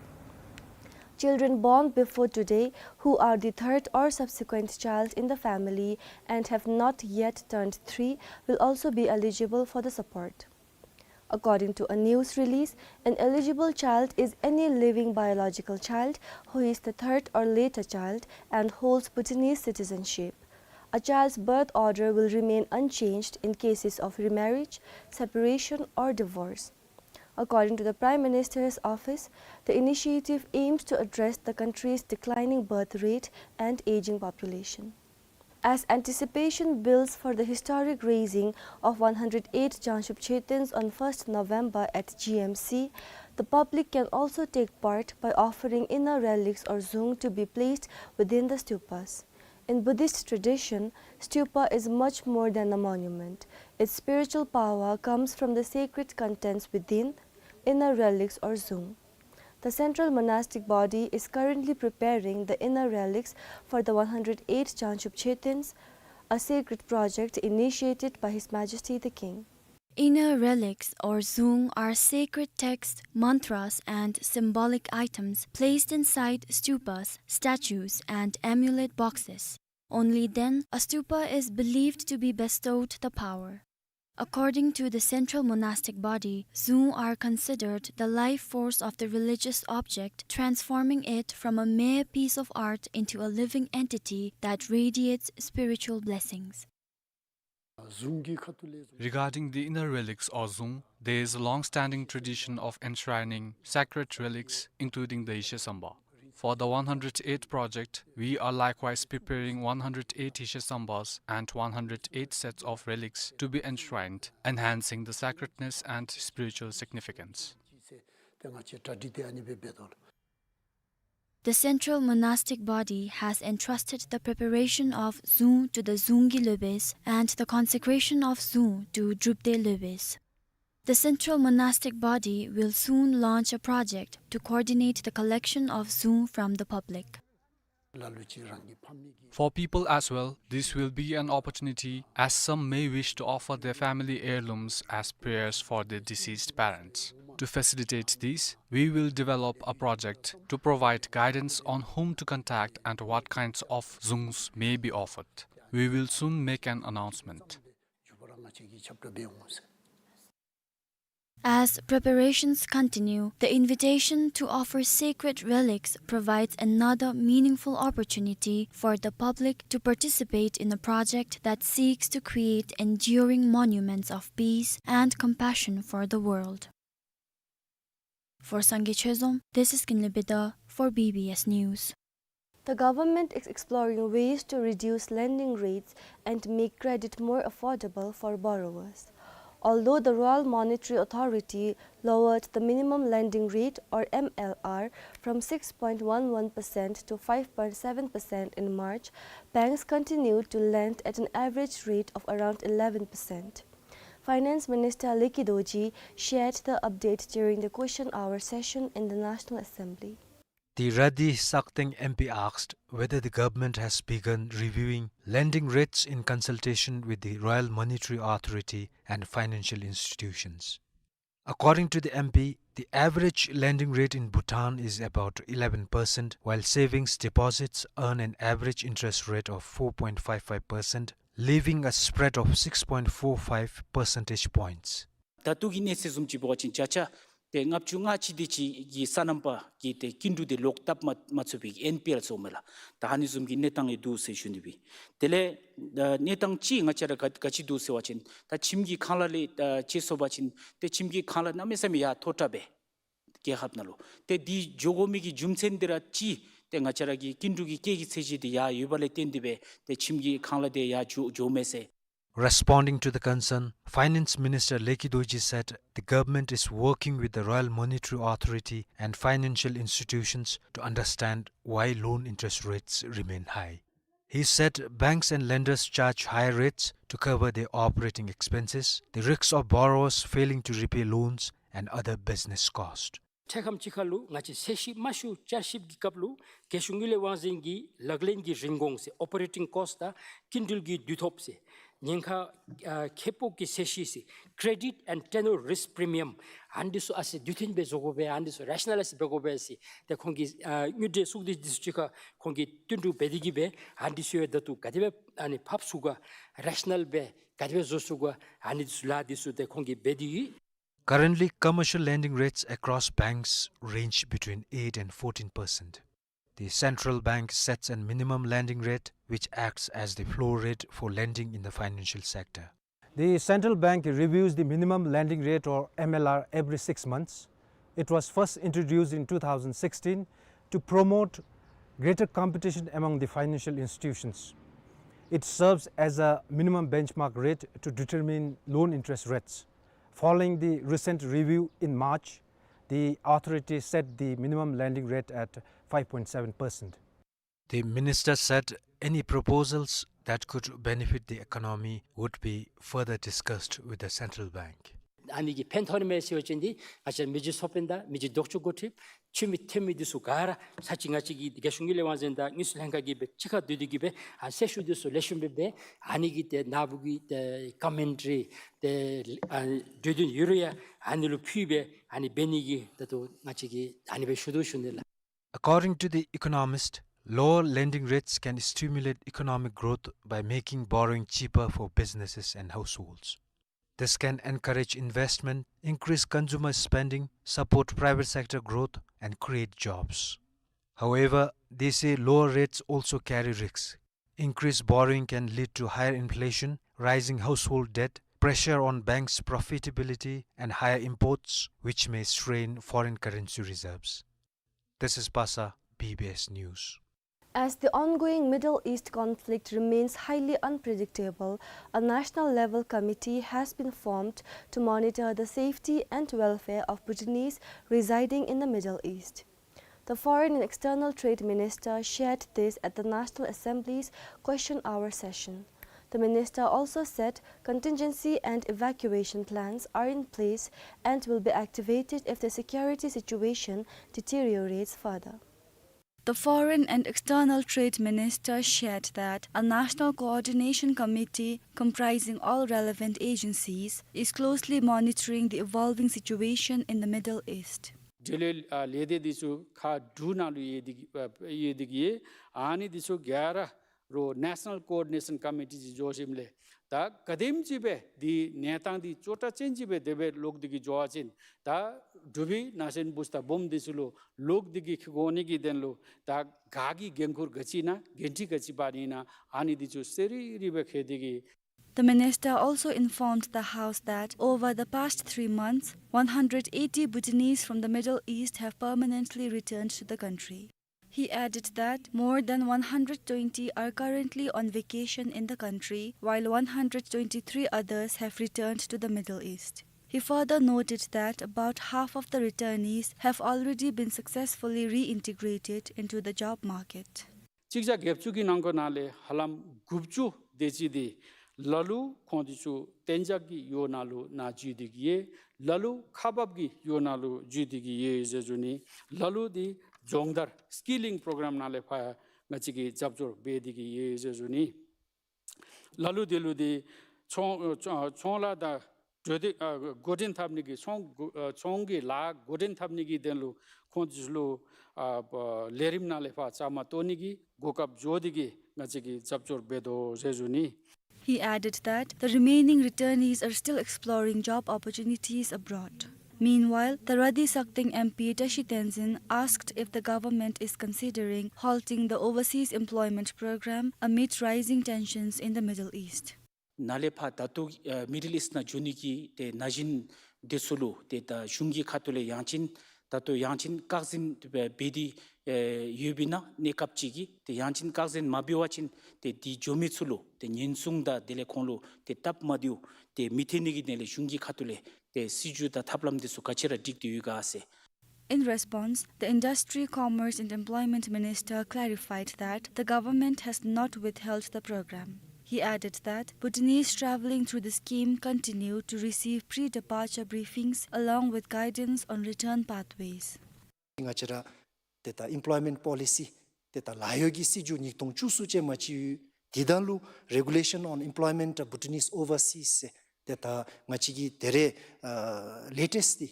Children born before today who are the third or subsequent child in the family and have not yet turned three will also be eligible for the support. According to a news release, an eligible child is any living biological child who is the third or later child and holds Bhutanese citizenship. A child's birth order will remain unchanged in cases of remarriage, separation, or divorce. According to the Prime Minister's office, the initiative aims to address the country's declining birth rate and aging population. As anticipation builds for the historic raising of one hundred eight Jangshub Chetens on first November at G M C, the public can also take part by offering inner relics or zung to be placed within the stupas. In Buddhist tradition, stupa is much more than a monument. Its spiritual power comes from the sacred contents within, inner relics or zung. The central monastic body is currently preparing the inner relics for the one hundred eight Jangshub Chetens, a sacred project initiated by His Majesty the King. Inner relics or zung are sacred texts, mantras, and symbolic items placed inside stupas, statues, and amulet boxes. Only then a stupa is believed to be bestowed the power. According to the central monastic body, zung are considered the life force of the religious object, transforming it from a mere piece of art into a living entity that radiates spiritual blessings. Regarding the inner relics or zung, there is a long-standing tradition of enshrining sacred relics, including the Yeshe Samba. For the one hundred eight project, we are likewise preparing one hundred eight Yeshe Sambas and one hundred eight sets of relics to be enshrined, enhancing the sacredness and spiritual significance. The central monastic body has entrusted the preparation of zung to the Zunggi Lobes and the consecration of zung to Drupde Lobes. The central monastic body will soon launch a project to coordinate the collection of zung from the public. For people as well, this will be an opportunity, as some may wish to offer their family heirlooms as prayers for their deceased parents. To facilitate this, we will develop a project to provide guidance on whom to contact and what kinds of zungs may be offered. We will soon make an announcement. As preparations continue, the invitation to offer sacred relics provides another meaningful opportunity for the public to participate in a project that seeks to create enduring monuments of peace and compassion for the world. For Sangay Chezom, this is Kinley Bida for B B S News. The government is exploring ways to reduce lending rates and make credit more affordable for borrowers. Although the Royal Monetary Authority lowered the minimum lending rate, or M L R, from six point one one percent to five point seven percent in March, banks continued to lend at an average rate of around eleven percent. Finance Minister Leki Dorji shared the update during the question hour session in the National Assembly. The Radi Sakteng M P asked whether the government has begun reviewing lending rates in consultation with the Royal Monetary Authority and financial institutions. According to the M P, the average lending rate in Bhutan is about eleven percent, while savings deposits earn an average interest rate of four point five five percent, leaving a spread of six point four five percentage points. ད་ལྟོ་གི་གནས་ཚུལ་བཟུམ་ཅིག་འབད་བ་ཅིན་བརྒྱ་ཆ་ཏེ་ལྔ་བཅུ་ང་གཅིག་དེ་ཅིག་གི་སོ་ནམ་པ་གིས་ཏེ་སྐྱིན་འགྲུལ་དེ་ལོག་བཏབ་མ་མ་ཚུགས་པའི་ཨེན་པི་ཨེལ་ཟེར་མས་ལགས། ད་ཨ་ནི་བཟུམ་གྱི་གནས་སྟངས་ཡང་འདུག་ཟེར་ཞུ་ནི་སྦེ། དེ་ལས་ཨ་གནས་སྟངས་ཅིག་ང་བཅས་ར་ག་ག་ཅི་འདུག་ཟེར་བ་ཅིན་ད་ཁྱིམ་གྱི་ཁང་གླ་ལས་ཨ་ཅིག་སོང་པ་ཅིན་ཏེ་ཁྱིམ་གྱི་ཁང་གླ་གནམ་མེད་ས་མེད་ཡར་མཐོ་དྲགས་སྦེ་རྒྱལ་ཁབ་ནང་ལུ། ཏེ་འདི་འགྱོ་དགོ་མི་གི་རྒྱུ་མཚན་འདི་ར་ཅིག་ཏེ་ང་བཅས་ར་གི་སྐྱིན་འགྲུལ་གྱི་སྐྱེད་ཀྱི་ཚད་གཞི་འདི་ཡར་ཡོད་པ་ལས་བརྟེན་ཏེ་སྦེ་ཏེ་ཁྱིམ་གྱི་ཁང་གླ་དེ་ཡར་འགྱོ་འགྱོཝ་མས་ཟེར། Responding to the concern, Finance Minister Leki Dorji said the government is working with the Royal Monetary Authority and financial institutions to understand why loan interest rates remain high. He said banks and lenders charge higher rates to cover their operating expenses, the risks of borrowers failing to repay loans, and other business costs. འཕྲལ་ཁམས་ཅིག་ཁར་ལུ་ང་བཅས་ཚད་གཞི་དམའ་ཤོས་བསྐྱར་ཞིབ་ཀྱི་སྐབས་ལུ་རྒྱལ་གཞུང་དངུལ་ལས་དབང་འཛིན་གྱིས་ལག་ལེན་གྱི་རིན་གོང་ཟེར་operating cost དང་སྐྱིན་འགྲུལ་གྱི་དུས་ཐོབ་ཟེར་ཉེན་ཁ་ཨ་ཁེ་སྤོགས་ཀྱི་ཚད་གཞི་ཟེར་credit and tenor risk premium ཨ་ནི་ཚུ་ཨ་ཙི་དུས་མཐུན་སྦེ་བཟོ་དགོ་པས། ཨ་ནི་ཚུ་རེ་ཤ་ནཱ་ལའིཛ་འབད་དགོ་པས་ཟེར་ཏེ་ཁོང་གིས་ཨ་དངུལ་འབྲེལ་གཙུག་སྡེ་འདི་ཚུ་གཅིག་ཁར་ཁོང་གིས་བསྟུན་གྲོས་འབད་དེ་གིས་སྦེ་ཨ་ནི་ཚུ་ཡང་ད་ལྟོ་ག་དེ་སྦེ་ཨ་ནི་ཕབ་ཚུགས་ག་རེ་ཤ་ནཱལ་སྦེ་ག་དེ་སྦེ་བཟོ་ཚུགས་ག་ཨ་ནི་ཚུ་ལཱ་འདི་ཚུ་ཏེ་ཁོང་གིས་འབད་དེ་གིས། Currently, commercial lending rates across banks range between eight and fourteen percent. The central bank sets a minimum lending rate, which acts as the floor rate for lending in the financial sector. The central bank reviews the minimum lending rate, or M L R, every six months. It was first introduced in two thousand sixteen to promote greater competition among the financial institutions. It serves as a minimum benchmark rate to determine loan interest rates. Following the recent review in March, the authority set the minimum lending rate at five point seven percent. The minister said any proposals that could benefit the economy would be further discussed with the central bank. ཨ་ནི་གི་ཕན་ཐོགས་ནི་མས་ཟེར་བ་ཅིན་འདི་ང་བཅས་མི་རྗེ་ཚོགས་དཔོན་དང་མི་རྗེ་ལྡོག་ཕྱོགས་འགོ་ཁྲིདཔ་འཐུས་མི་འཐུས་མི་འདི་ཚུ་ག་ར་ཚར་གཅིག་ང་བཅས་ཀྱི་རྒྱལ་གཞུང་གི་ལས་དབང་འཛིན་དང་དངུལ་རྩིས་ལྷན་ཁག་གི་སྦེ་གཅིག་ཁར་སྡོད་དེ་གི་སྦེ་ཨ་གསལ་ཞུ་འདི་ཚུ་ལེགས་ཤོམ་སྦེ་འབད། ཨ་ནི་གི་ཏེ་ནཱ་བུ་གི་ཏེ་ཀོ་མེན་ཊ་རི་ཏེ་ཨ་གྲོས་བསྟུན་ཡོད་རུང་ཡང་ཨ་ནི་ལུ་ཕུལ་སྦེ་ཨ་ནི་འབད་ནི་གི་ད་ལྟོ་ང་བཅས་ཀྱིས་ཨ་ནི་སྦེ་ཞུ་དོ་ཞུ་ནི་ལགས། According to the economist, lower lending rates can stimulate economic growth by making borrowing cheaper for businesses and households. This can encourage investment, increase consumer spending, support private sector growth, and create jobs. However, they say lower rates also carry risks. Increased borrowing can lead to higher inflation, rising household debt, pressure on banks' profitability, and higher imports, which may strain foreign currency reserves. This is Pasa, B B S News. As the ongoing Middle East conflict remains highly unpredictable, a national-level committee has been formed to monitor the safety and welfare of Bhutanese residing in the Middle East. The Foreign and External Trade Minister shared this at the National Assembly's question hour session. The minister also said contingency and evacuation plans are in place and will be activated if the security situation deteriorates further. The Foreign and External Trade Minister shared that a national coordination committee comprising all relevant agencies is closely monitoring the evolving situation in the Middle East. འབྲེལ་ཡོད་ཨ་ལས་སྡེ་འདི་ཚུ་ཁག་དྲུག་ནང་ལུ་ཡོད་དེ་གི་ཨ་ཡོད་དེ་གི་ཨ་ནི་འདི་ཚུ་ག་ར་རོགས་National Coordination Committee ཅིག་འགྱོ་ཞིནམ་ལས་ད་ག་དེམ་ཅིག་སྦེ་འདི་གནས་སྟངས་འདི་ཅོག་འཐདཔ་ཅན་ཅིག་སྦེ་དེ་སྦེ་ལོག་སྟེ་གི་འགྱོ་བ་ཅིན་ད་འབྲུག་པའི་ནང་ཞིན་བུ་སྟེ་སྦོམ་འདི་ཚུ་ལུ་ལོག་སྟེ་གི་འཁྱིད་འོང་ནི་གི་དོན་ལུ་ད་ག་གི་འགན་ཁུར་ག་ཅི་ཨིན་ན་འགན་འཁྲི་ག་ཅི་འབག་ནི་ཨིན་ན་ཨ་ནི་འདི་ཚུ་གསལ་རི་རི་སྦེ་མཁྱེན་ཏེ་གི། The minister also informed the House that over the past three months, one hundred eighty Bhutanese from the Middle East have permanently returned to the country. He added that more than one hundred twenty are currently on vacation in the country, while one hundred twenty-three others have returned to the Middle East. He further noted that about half of the returnees have already been successfully reintegrated into the job market. གཅིག་བརྒྱ་བརྒྱད་ཅུ་གི་ནང་འཁོད་ནང་ལས་ཧ་ལམ་དགུ་བཅུ་དེ་ཅིག་འདི་ལ་ལུ་ཁོང་འདི་ཚུ་གཏན་འཇགས་ཀྱི་ཡུལ་ནང་ལུ་ནཱ་འགྱོ་སྟེ་གི་ཡོད། ལ་ལུ་ཁག་འབག་གི་ཡུལ་ནང་ལུ་འགྱོ་སྟེ་གི་ཡོད་ཟེར་ཞུ་ནི། ལ་ལུ་འདི་སྦྱོང་བརྡར་སི་ཀི་ལིང་པོ་རོ་གརམ་ནང་ལས་ཕར་ང་བཅས་ཀྱིས་རྒྱབ་སྐྱོར་འབད་དེ་གི་ཡོད་ཟེར་ཞུ་ནི། ལ་ལུ་དེ་ལུ་འདི་ཚོང་ཨ་ཚོང་ལཱ་དང་འབྲེལ་ཏེ་ཨ་འགོ་འདྲེན་འཐབ་ནི་གི་ཚོང་འགོ་ཨ་ཚོང་གི་ལཱ་འགོ་འདྲེན་འཐབ་ནི་གི་དོན་ལུ་ཁོང་འདི་ཚུ་ལུ་ཨ་ལས་རིམ་ནང་ལས་ཕར་བཅའ་མར་གཏོགས་ནི་གི་གོ་སྐབས་འབྱོར་ཏེ་གི་ང་བཅས་ཀྱིས་རྒྱབ་སྐྱོར་འབད་དོ་ཟེར་ཞུ་ནི། He added that the remaining returnees are still exploring job opportunities abroad. Meanwhile, the Radhi Sakteng M P Tashi Tenzin asked if the government is considering halting the overseas employment program amid rising tensions in the Middle East. ནཱ་ལས་ཕར་ད་ལྟོ་ཨ་མི་ཌལ་ཨིསཊ་ནང་འགྱོ་ནི་གི་ཏེ་ན་གཞོན་འདི་ཚུ་ལུ་ཏེ་ད་གཞུང་གི་ཁ་ཐུག་ལས་ཡང་ཅིན་ད་ལྟོ་ཡང་ཅིན་བཀག་འཛིན་འབད་འབད་དེ་ཨེ་ཡོདཔ་ཨིན་ན་གནས་སྐབས་ཅིག་གི་ཏེ་ཡང་ཅིན་བཀག་འཛིན་མ་འབད་བ་ཅིན་ཏེ་འདི་འགྱོ་མི་ཚུ་ལུ་ཏེ་ཉེན་སྲུང་དང་དེ་ལས་ཁོང་ལུ་ཏེ་སྟབས་མ་བདེཝ་ཏེ་མི་ཐོན་ནི་གི་དོན་ལས་གཞུང་གི་ཁ་ཐུག་ལས་ཏེ་སྲིད་བྱུས་དང་ཐབས་ལམ་འདི་ཚུ་ག་ཅི་ར་སྒྲིག་སྟེ་ཡོད་ག་ཟེར། In response, the Industry, Commerce and Employment Minister clarified that the government has not withheld the program. He added that Bhutanese travelling through the scheme continue to receive pre-departure briefings along with guidance on return pathways. ང་བཅས་ར་ཏེ་ད་ཨེམ་པོ་ལོའི་མེནཊ་པོ་ལི་སི་ཏེ་ད་ལཱ་གཡོག་གི་སྲིད་བྱུས་ཉིས་སྟོང་བཅུ་གསུམ་ཅན་མ་ཅིག་ཡོད། དེ་ད་ལུ་Regulation on Employment of Bhutanese Overseas ཟེར་ཏེ་ད་ང་བཅས་ཀྱི་ད་རེས་ཨ་ལེ་ཊེསཊ་འདི་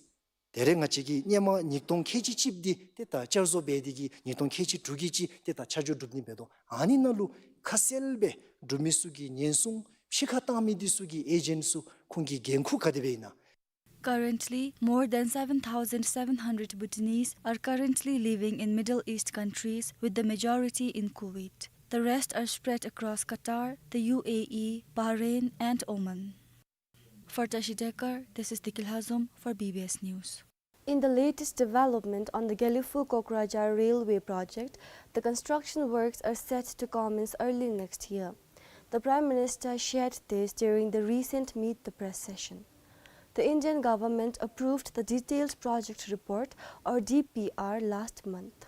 ད་རེས་ང་བཅས་ཀྱི་སྔོན་མ་ཉིས་སྟོང་ཁལ་གཅིག་གཅིག་འདི་ཏེ་ད་བསྐྱར་བཟོ་འབད་དེ་གི་ཉིས་སྟོང་ཁལ་གཅིག་དྲུག་གི་ཅིག་ཏེ་ད་ཆ་འཇོག་གྲུབ་ནི་འབད་དོ། ཨ་ནི་ནང་ལུ་ཁ་གསལ་སྦེ་འབྲུག་མི་ཚུ་གི་ཉེན་སྲུང་ཕྱི་ཁར་བཏང་མི་འདི་ཚུ་གི་ཨེ་ཇེནཊ་ཚུ་ཁོང་གི་འགན་ཁུར་ག་དེ་སྦེ་ཨིན་ན། Currently, more than seven thousand seven hundred Bhutanese are currently living in Middle East countries, with the majority in Kuwait. The rest are spread across Qatar, the U A E, Bahrain, and Oman. For Tashi Dekar, this is Dikil Hazum for B B S News. In the latest development on the Gelephu-Kokrajhar railway project, the construction works are set to commence early next year. The Prime Minister shared this during the recent Meet the Press session. The Indian government approved the detailed project report, or D P R, last month.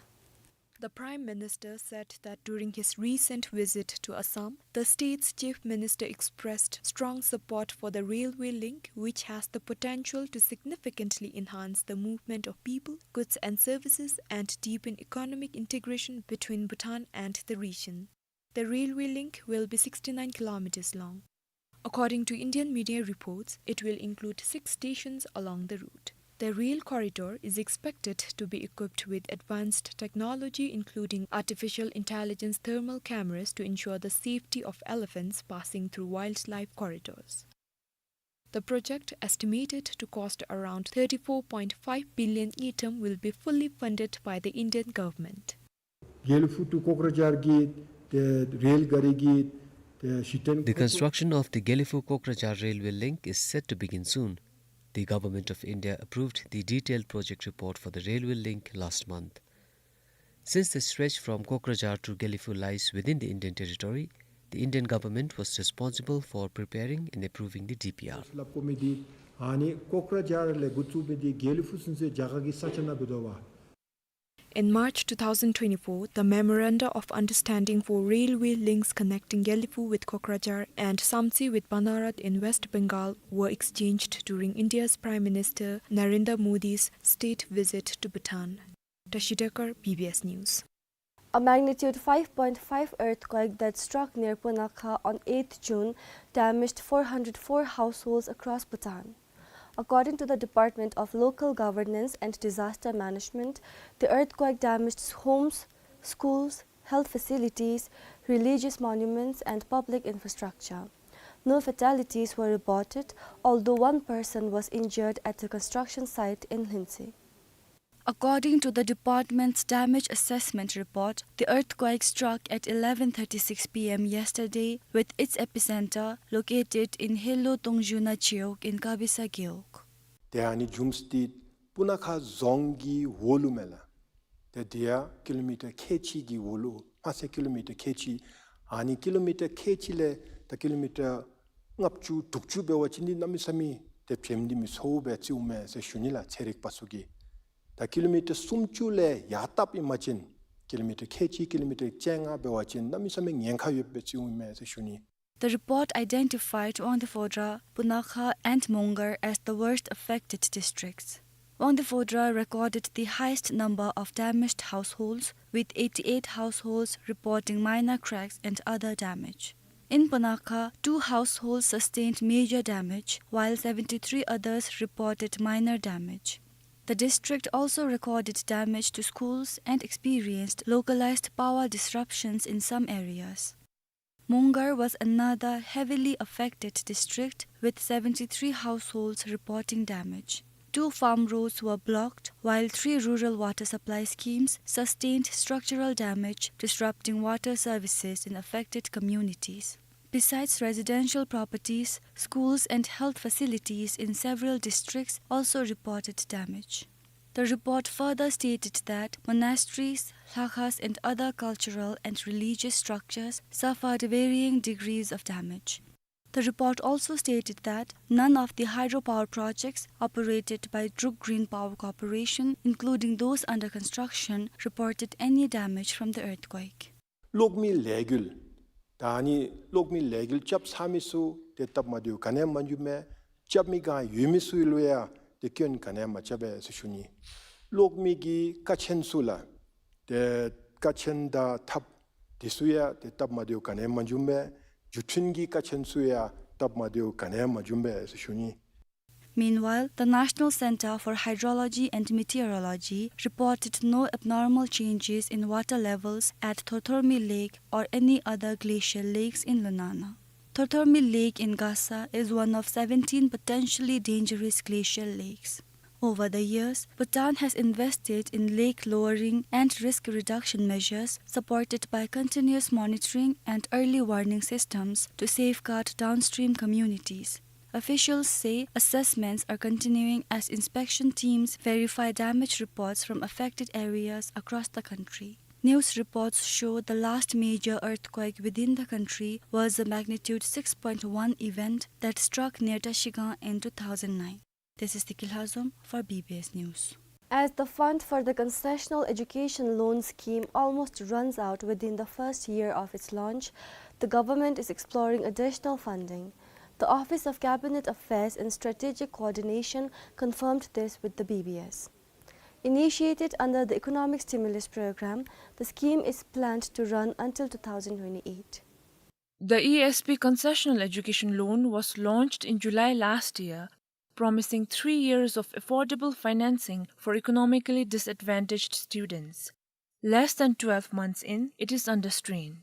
The Prime Minister said that during his recent visit to Assam, the state's Chief Minister expressed strong support for the railway link, which has the potential to significantly enhance the movement of people, goods and services and deepen economic integration between Bhutan and the region. The railway link will be sixty-nine kilometers long. According to Indian media reports, it will include six stations along the route. The rail corridor is expected to be equipped with advanced technology, including artificial intelligence thermal cameras, to ensure the safety of elephants passing through wildlife corridors. The project, estimated to cost around thirty-four point five billion ngultrum, will be fully funded by the Indian government. Gelephu to Kokrajhar གི་ཏེ་རེལ་ག་རི་གི་ཏེ་གཞི་རྟེན། The construction of the Gelephu-Kokrajhar railway link is set to begin soon. The Government of India approved the detailed project report for the railway link last month. Since the stretch from Kokrajhar to Gelephu lies within the Indian territory, the Indian government was responsible for preparing and approving the D P R. སླབ་དགོ་མི་འདི་ཨ་ནི་ཀོཀ་ར་ཇར་ལས་འགོ་བཙུགས་སྦེ་འདི་དགེ་ལེགས་ཕུ་ཚུན་ཚོད་རྒྱ་གར་གྱི་ས་ཆ་ནང་འབད་དོ་བ། In March two thousand twenty-four, the Memoranda of Understanding for Railway Links Connecting Gelephu with Kokrajhar and Samtse with Banarat in West Bengal were exchanged during India's Prime Minister Narendra Modi's state visit to Bhutan. Tashi Dekar, B B S News. A magnitude five point five earthquake that struck near Punakha on eighth June damaged four hundred four households across Bhutan. According to the Department of Local Governance and Disaster Management, the earthquake damaged homes, schools, health facilities, religious monuments, and public infrastructure. No fatalities were reported, although one person was injured at a construction site in Lhintse. According to the department's damage assessment report, the earthquake struck at eleven thirty-six P M yesterday, with its epicenter located in Helo Tongju Nacheok in Kabisa Gewog. ཏེ་ཨ་ནི་བྱུངམ་ས་འདི་སྤུ་ན་ཁ་རྫོང་གི་འོག་ལུ་མས་ལགས། ཏེ་དེ་ཡང་ཀི་ལོ་མི་ཊར་ཁལ་གཅིག་གི་འོག་ལུ་མ་ཚད་ཀི་ལོ་མི་ཊར་ཁལ་གཅིག། ཨ་ནི་ཀི་ལོ་མི་ཊར་ཁལ་གཅིག་ལས་ད་ཀི་ལོ་མི་ཊར་ལྔ་བཅུ་དྲུག་ཅུ་འབད་བ་ཅིན་འདི་གནམ་མེད་ས་མེད་ཏེ་བྱེམ་འདི་མི་ཚུ་སྦེ་རྩིཝ་མས་ཟེར་ཞུ་ནི་ལགས། ཚན་རིག་པ་ཚུ་གིས། ད་ཀི་ལོ་མི་ཊར་སུམ་ཅུ་ལས་ཡར་བཏབ་ཨིན་པ་ཅིན་ཀི་ལོ་མི་ཊར་ཁལ་གཅིག་ཀི་ལོ་མི་ཊར་བཅོ་ལྔ་འབད་བ་ཅིན་གནམ་མེད་ས་མེད་ཉེན་ཁ་ཡོདཔ་སྦེ་རྩིཝ་མས་ཟེར་ཞུ་ནི། The report identified Wangdue Phodrang, Punakha, and Mongar as the worst affected districts. Wangdue Phodrang recorded the highest number of damaged households, with eighty-eight households reporting minor cracks and other damage. In Punakha, two households sustained major damage, while seventy-three others reported minor damage. The district also recorded damage to schools and experienced localized power disruptions in some areas. Mongar was another heavily affected district, with seventy-three households reporting damage. Two farm roads were blocked, while three rural water supply schemes sustained structural damage, disrupting water services in affected communities. Besides residential properties, schools and health facilities in several districts also reported damage. The report further stated that monasteries, lakhas, and other cultural and religious structures suffered varying degrees of damage. The report also stated that none of the hydropower projects operated by Druk Green Power Corporation, including those under construction, reported any damage from the earthquake. གློག་མེ་ལས་འགུལ། ད་ཨ་ནི་གློག་མེ་ལས་འགུལ་རྐྱབ་ཚར་མི་ཚུ་ཏེ་སྟབས་མ་བདེཝ་ག་ནི་ཡང་མ་བྱུངམ་མས། རྐྱབ་མི་ག་ཡོད་མི་ཚུ་ལུ་ཡང་ཏེ་སྐྱོན་ག་ནི་ཡང་མ་རྐྱབ་པས་ཟེར་ཞུ་ནི། གློག་མེ་གི་ཀ་ཆེན་ཚུ་ལགས། ཏེ་ཀ་ཆེན་དང་ཐགཔ་འདི་ཚུ་ཡང་ཏེ་སྟབས་མ་བདེཝ་ག་ནི་ཡང་མ་བྱུངམ་མས། བརྒྱུད་འཕྲིན་གྱི་ཀ་ཆེན་ཚུ་ཡང་སྟབས་མ་བདེཝ་ག་ནི་ཡང་མ་བྱུངམ་མས་ཟེར་ཞུ་ནི། Meanwhile, the National Center for Hydrology and Meteorology reported no abnormal changes in water levels at Thorthormi Lake or any other glacial lakes in Lunana. Thorthormi Lake in Gasa is one of seventeen potentially dangerous glacial lakes. Over the years, Bhutan has invested in lake lowering and risk reduction measures supported by continuous monitoring and early warning systems to safeguard downstream communities. Officials say assessments are continuing as inspection teams verify damage reports from affected areas across the country. News reports show the last major earthquake within the country was a magnitude six point one event that struck near Tashigang in two thousand nine. This is Tiki Lhazom for B B S News. As the fund for the concessional education loan scheme almost runs out within the first year of its launch, the government is exploring additional funding. The Office of Cabinet Affairs and Strategic Coordination confirmed this with the B B S. Initiated under the Economic Stimulus Program, the scheme is planned to run until two thousand twenty-eight. The E S P concessional education loan was launched in July last year, promising three years of affordable financing for economically disadvantaged students. Less than twelve months in, it is under strain.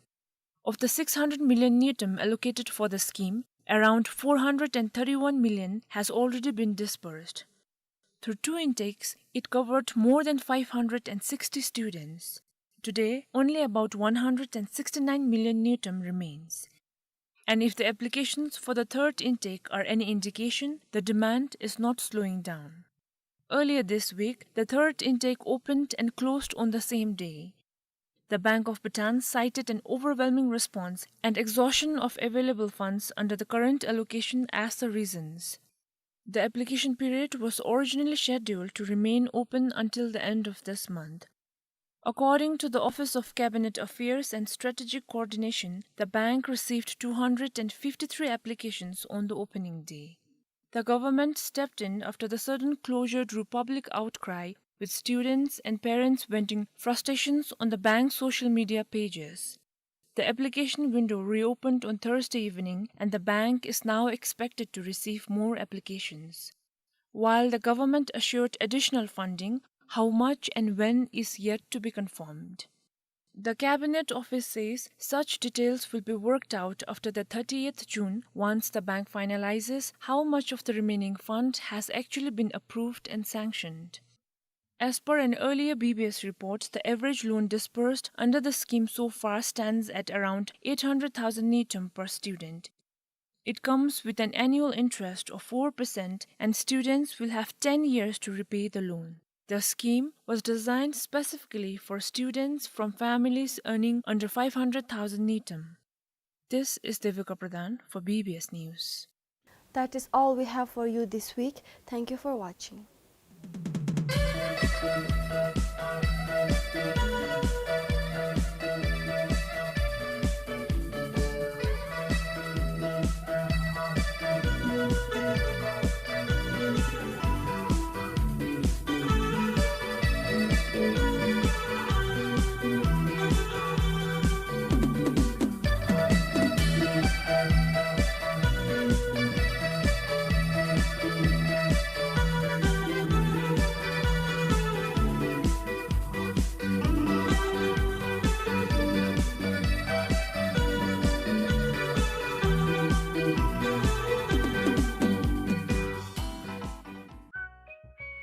Of the six hundred million ngultrum allocated for the scheme, around four hundred and thirty-one million has already been disbursed. Through two intakes, it covered more than five hundred and sixty students. Today, only about one hundred and sixty-nine million ngultrum remains. And if the applications for the third intake are any indication, the demand is not slowing down. Earlier this week, the third intake opened and closed on the same day. The Bank of Bhutan cited an overwhelming response and exhaustion of available funds under the current allocation as the reasons. The application period was originally scheduled to remain open until the end of this month. According to the Office of Cabinet Affairs and Strategic Coordination, the bank received two hundred and fifty-three applications on the opening day. The government stepped in after the sudden closure drew public outcry, with students and parents venting frustrations on the bank's social media pages. The application window reopened on Thursday evening, and the bank is now expected to receive more applications. While the government assured additional funding, how much and when is yet to be confirmed. The Cabinet Office says such details will be worked out after the thirtieth June, once the bank finalizes how much of the remaining fund has actually been approved and sanctioned. As per an earlier B B S report, the average loan disbursed under the scheme so far stands at around eight hundred thousand ngultrum per student. It comes with an annual interest of four percent, and students will have ten years to repay the loan. The scheme was designed specifically for students from families earning under five hundred thousand ngultrum. This is Devika Pradhan for B B S News. That is all we have for you this week. Thank you for watching.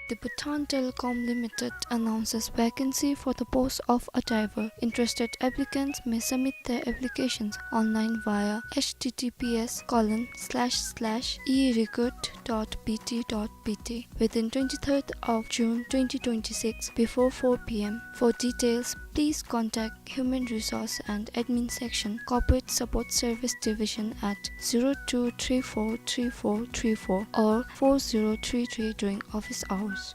The Bhutan Telecom Limited announces vacancy for the post of a diver. Interested applicants may submit their applications online via H T T P S colon slash slash e recruit dot B T dot B T within twenty-third of June twenty twenty-six before four P M. For details, please contact Human Resource and Admin Section, Corporate Support Service Division at zero two three four three four three four or four zero three three during office hours.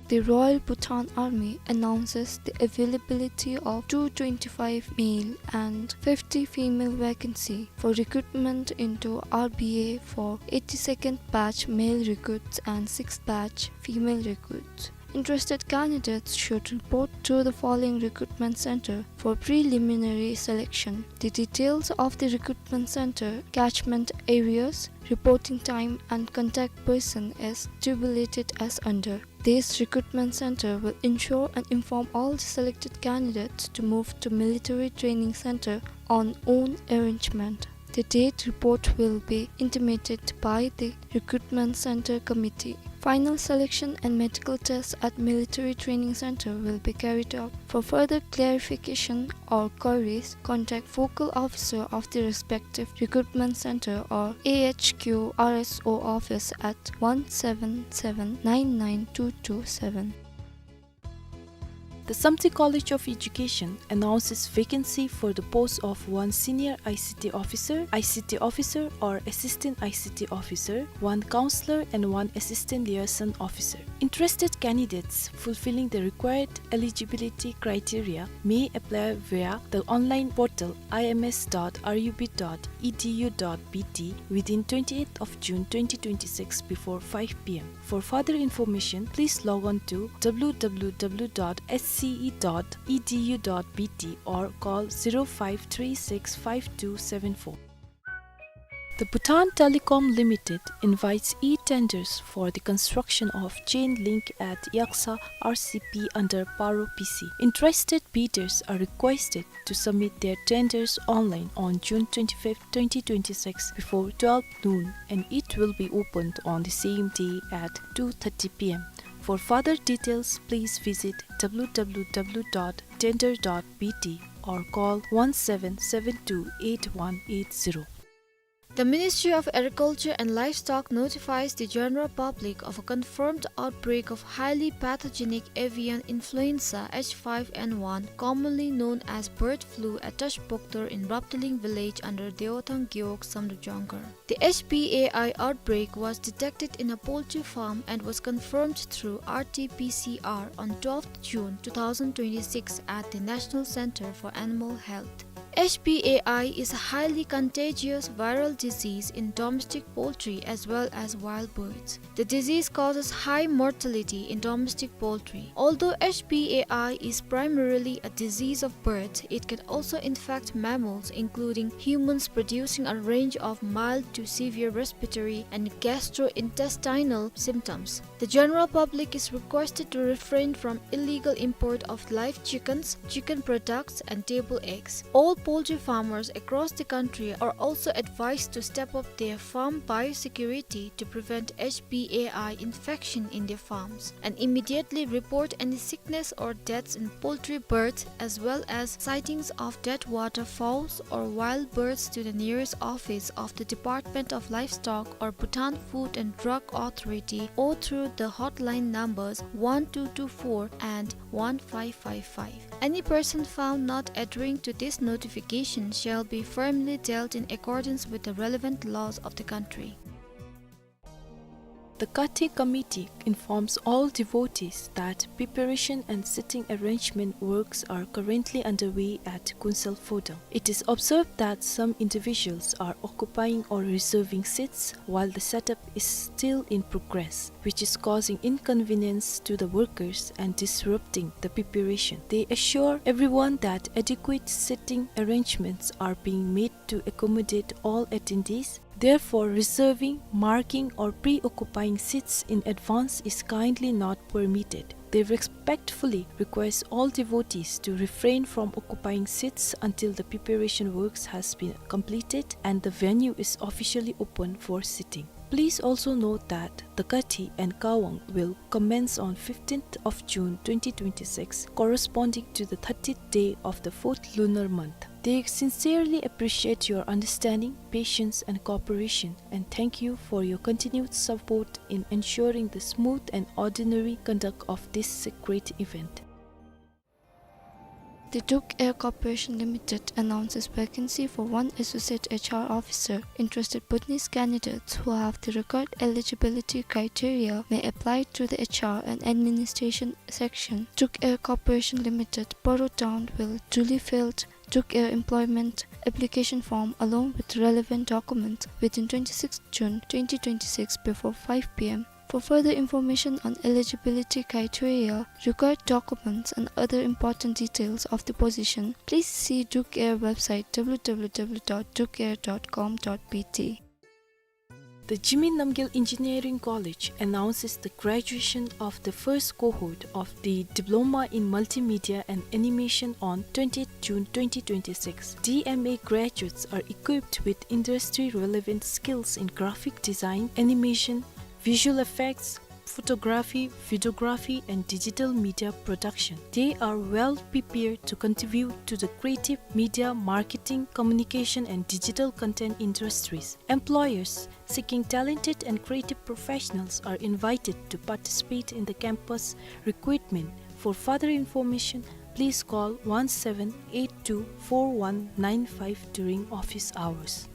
The Royal Bhutan Army announces the availability of two twenty-five male and fifty female vacancy for recruitment into R B A for eighty-second batch male recruits and sixth batch female recruits. Interested candidates should report to the following recruitment center for preliminary selection. The details of the recruitment center, catchment areas, reporting time and contact person is tabulated as under. This recruitment center will ensure and inform all the selected candidates to move to military training center on own arrangement. The date report will be intimated by the recruitment center committee. Final selection and medical tests at military training center will be carried out. For further clarification or queries, contact focal officer of the respective recruitment center or A H Q R S O office at one seven seven nine nine two two seven. The Samtse College of Education announces vacancy for the post of one senior I C T officer, I C T officer or assistant I C T officer, one counselor and one assistant liaison officer. Interested candidates fulfilling the required eligibility criteria may apply via the online portal I M S dot R U B dot E D U dot B T within twenty-eighth of June twenty twenty-six before five P M. For further information, please log on to W W W dot S C E dot E D U dot B T or call zero five three six five two seven four. The Bhutan Telecom Limited invites e-tenders for the construction of chain link at Yaksa R C P under Paro P C. Interested bidders are requested to submit their tenders online on June twenty-fifth, twenty twenty-six, before twelve noon, and it will be opened on the same day at two thirty P M. For further details, please visit W W W dot tender dot B T or call one seven seven two eight one eight zero. The Ministry of Agriculture and Livestock notifies the general public of a confirmed outbreak of highly pathogenic avian influenza H five N one, commonly known as bird flu, at Tashpoktor in Raptaling village under Deothang Gewog Samdrup Jongkhar. The H P A I outbreak was detected in a poultry farm and was confirmed through R T P C R on twelfth June two thousand twenty-six at the National Center for Animal Health. H P A I is a highly contagious viral disease in domestic poultry as well as wild birds. The disease causes high mortality in domestic poultry. Although H P A I is primarily a disease of birds, it can also infect mammals, including humans, producing a range of mild to severe respiratory and gastrointestinal symptoms. The general public is requested to refrain from illegal import of live chickens, chicken products, and table eggs. All poultry farmers across the country are also advised to step up their farm biosecurity to prevent H P A I infection in their farms and immediately report any sickness or deaths in poultry birds, as well as sightings of dead waterfowls or wild birds, to the nearest office of the Department of Livestock or Bhutan Food and Drug Authority, or through the hotline numbers one two two four and one five five five. Any person found not adhering to this notification shall be firmly dealt in accordance with the relevant laws of the country. The Kathi Committee informs all devotees that preparation and seating arrangement works are currently underway at Kunsal Phodang. It is observed that some individuals are occupying or reserving seats while the setup is still in progress, which is causing inconvenience to the workers and disrupting the preparation. They assure everyone that adequate seating arrangements are being made to accommodate all attendees. Therefore, reserving, marking, or pre-occupying seats in advance is kindly not permitted. They respectfully request all devotees to refrain from occupying seats until the preparation works has been completed and the venue is officially open for seating. Please also note that the Kathi and Kawang will commence on fifteenth of June twenty twenty-six, corresponding to the thirtieth day of the fourth lunar month. They sincerely appreciate your understanding, patience, and cooperation, and thank you for your continued support in ensuring the smooth and ordinary conduct of this sacred event. The Druk Air Corporation Limited announces vacancy for one associate H R officer. Interested Bhutanese candidates who have the required eligibility criteria may apply to the H R and administration section, Druk Air Corporation Limited, Paro Town, will duly filled Druk Air employment application form along with relevant documents within twenty-sixth June twenty twenty-six before five P M. For further information on eligibility criteria, required documents, and other important details of the position, please see Druk Air website W W W dot druk air dot com dot B T. The Jigme Namgyel Engineering College announces the graduation of the first cohort of the Diploma in Multimedia and Animation on twentieth June twenty twenty-six. D M A graduates are equipped with industry-relevant skills in graphic design, animation, visual effects, photography, videography, and digital media production. They are well prepared to contribute to the creative media, marketing, communication, and digital content industries. Employers seeking talented and creative professionals are invited to participate in the campus recruitment For further information, please call one seven eight two four one nine five during office hours.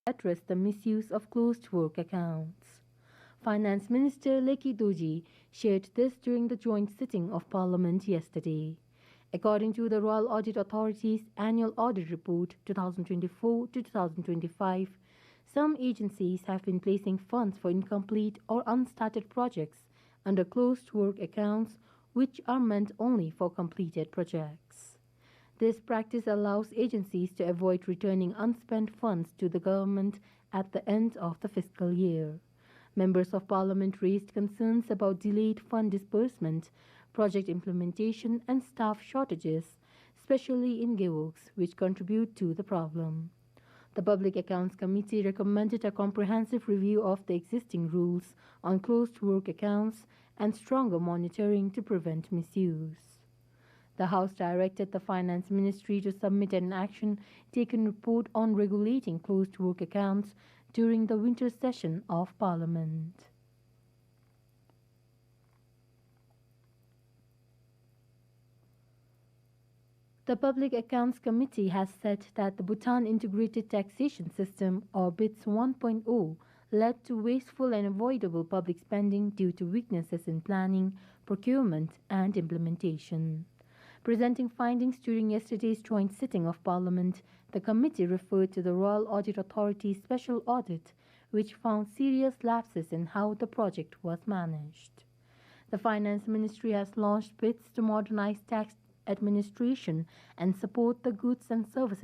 Address the misuse of closed work accounts. Finance Minister Leki Dorji shared this during the joint sitting of Parliament yesterday. According to the Royal Audit Authority's Annual Audit Report two thousand twenty-four to two thousand twenty-five, some agencies have been placing funds for incomplete or unstarted projects under closed work accounts, which are meant only for completed projects. This practice allows agencies to avoid returning unspent funds to the government at the end of the fiscal year. Members of Parliament raised concerns about delayed fund disbursement, project implementation, and staff shortages, especially in gewogs, which contribute to the problem. The Public Accounts Committee recommended a comprehensive review of the existing rules on closed work accounts and stronger monitoring to prevent misuse. The House directed the Finance Ministry to submit an action taken report on regulating closed work accounts during the winter session of Parliament. The Public Accounts Committee has said that the Bhutan Integrated Taxation System, or BITS one point oh, led to wasteful and avoidable public spending due to weaknesses in planning, procurement, and implementation. Presenting findings during yesterday's joint sitting of Parliament, the committee referred to the Royal Audit Authority's special audit, which found serious lapses in how the project was managed. The Finance Ministry has launched BITS to modernize tax administration and support the goods and services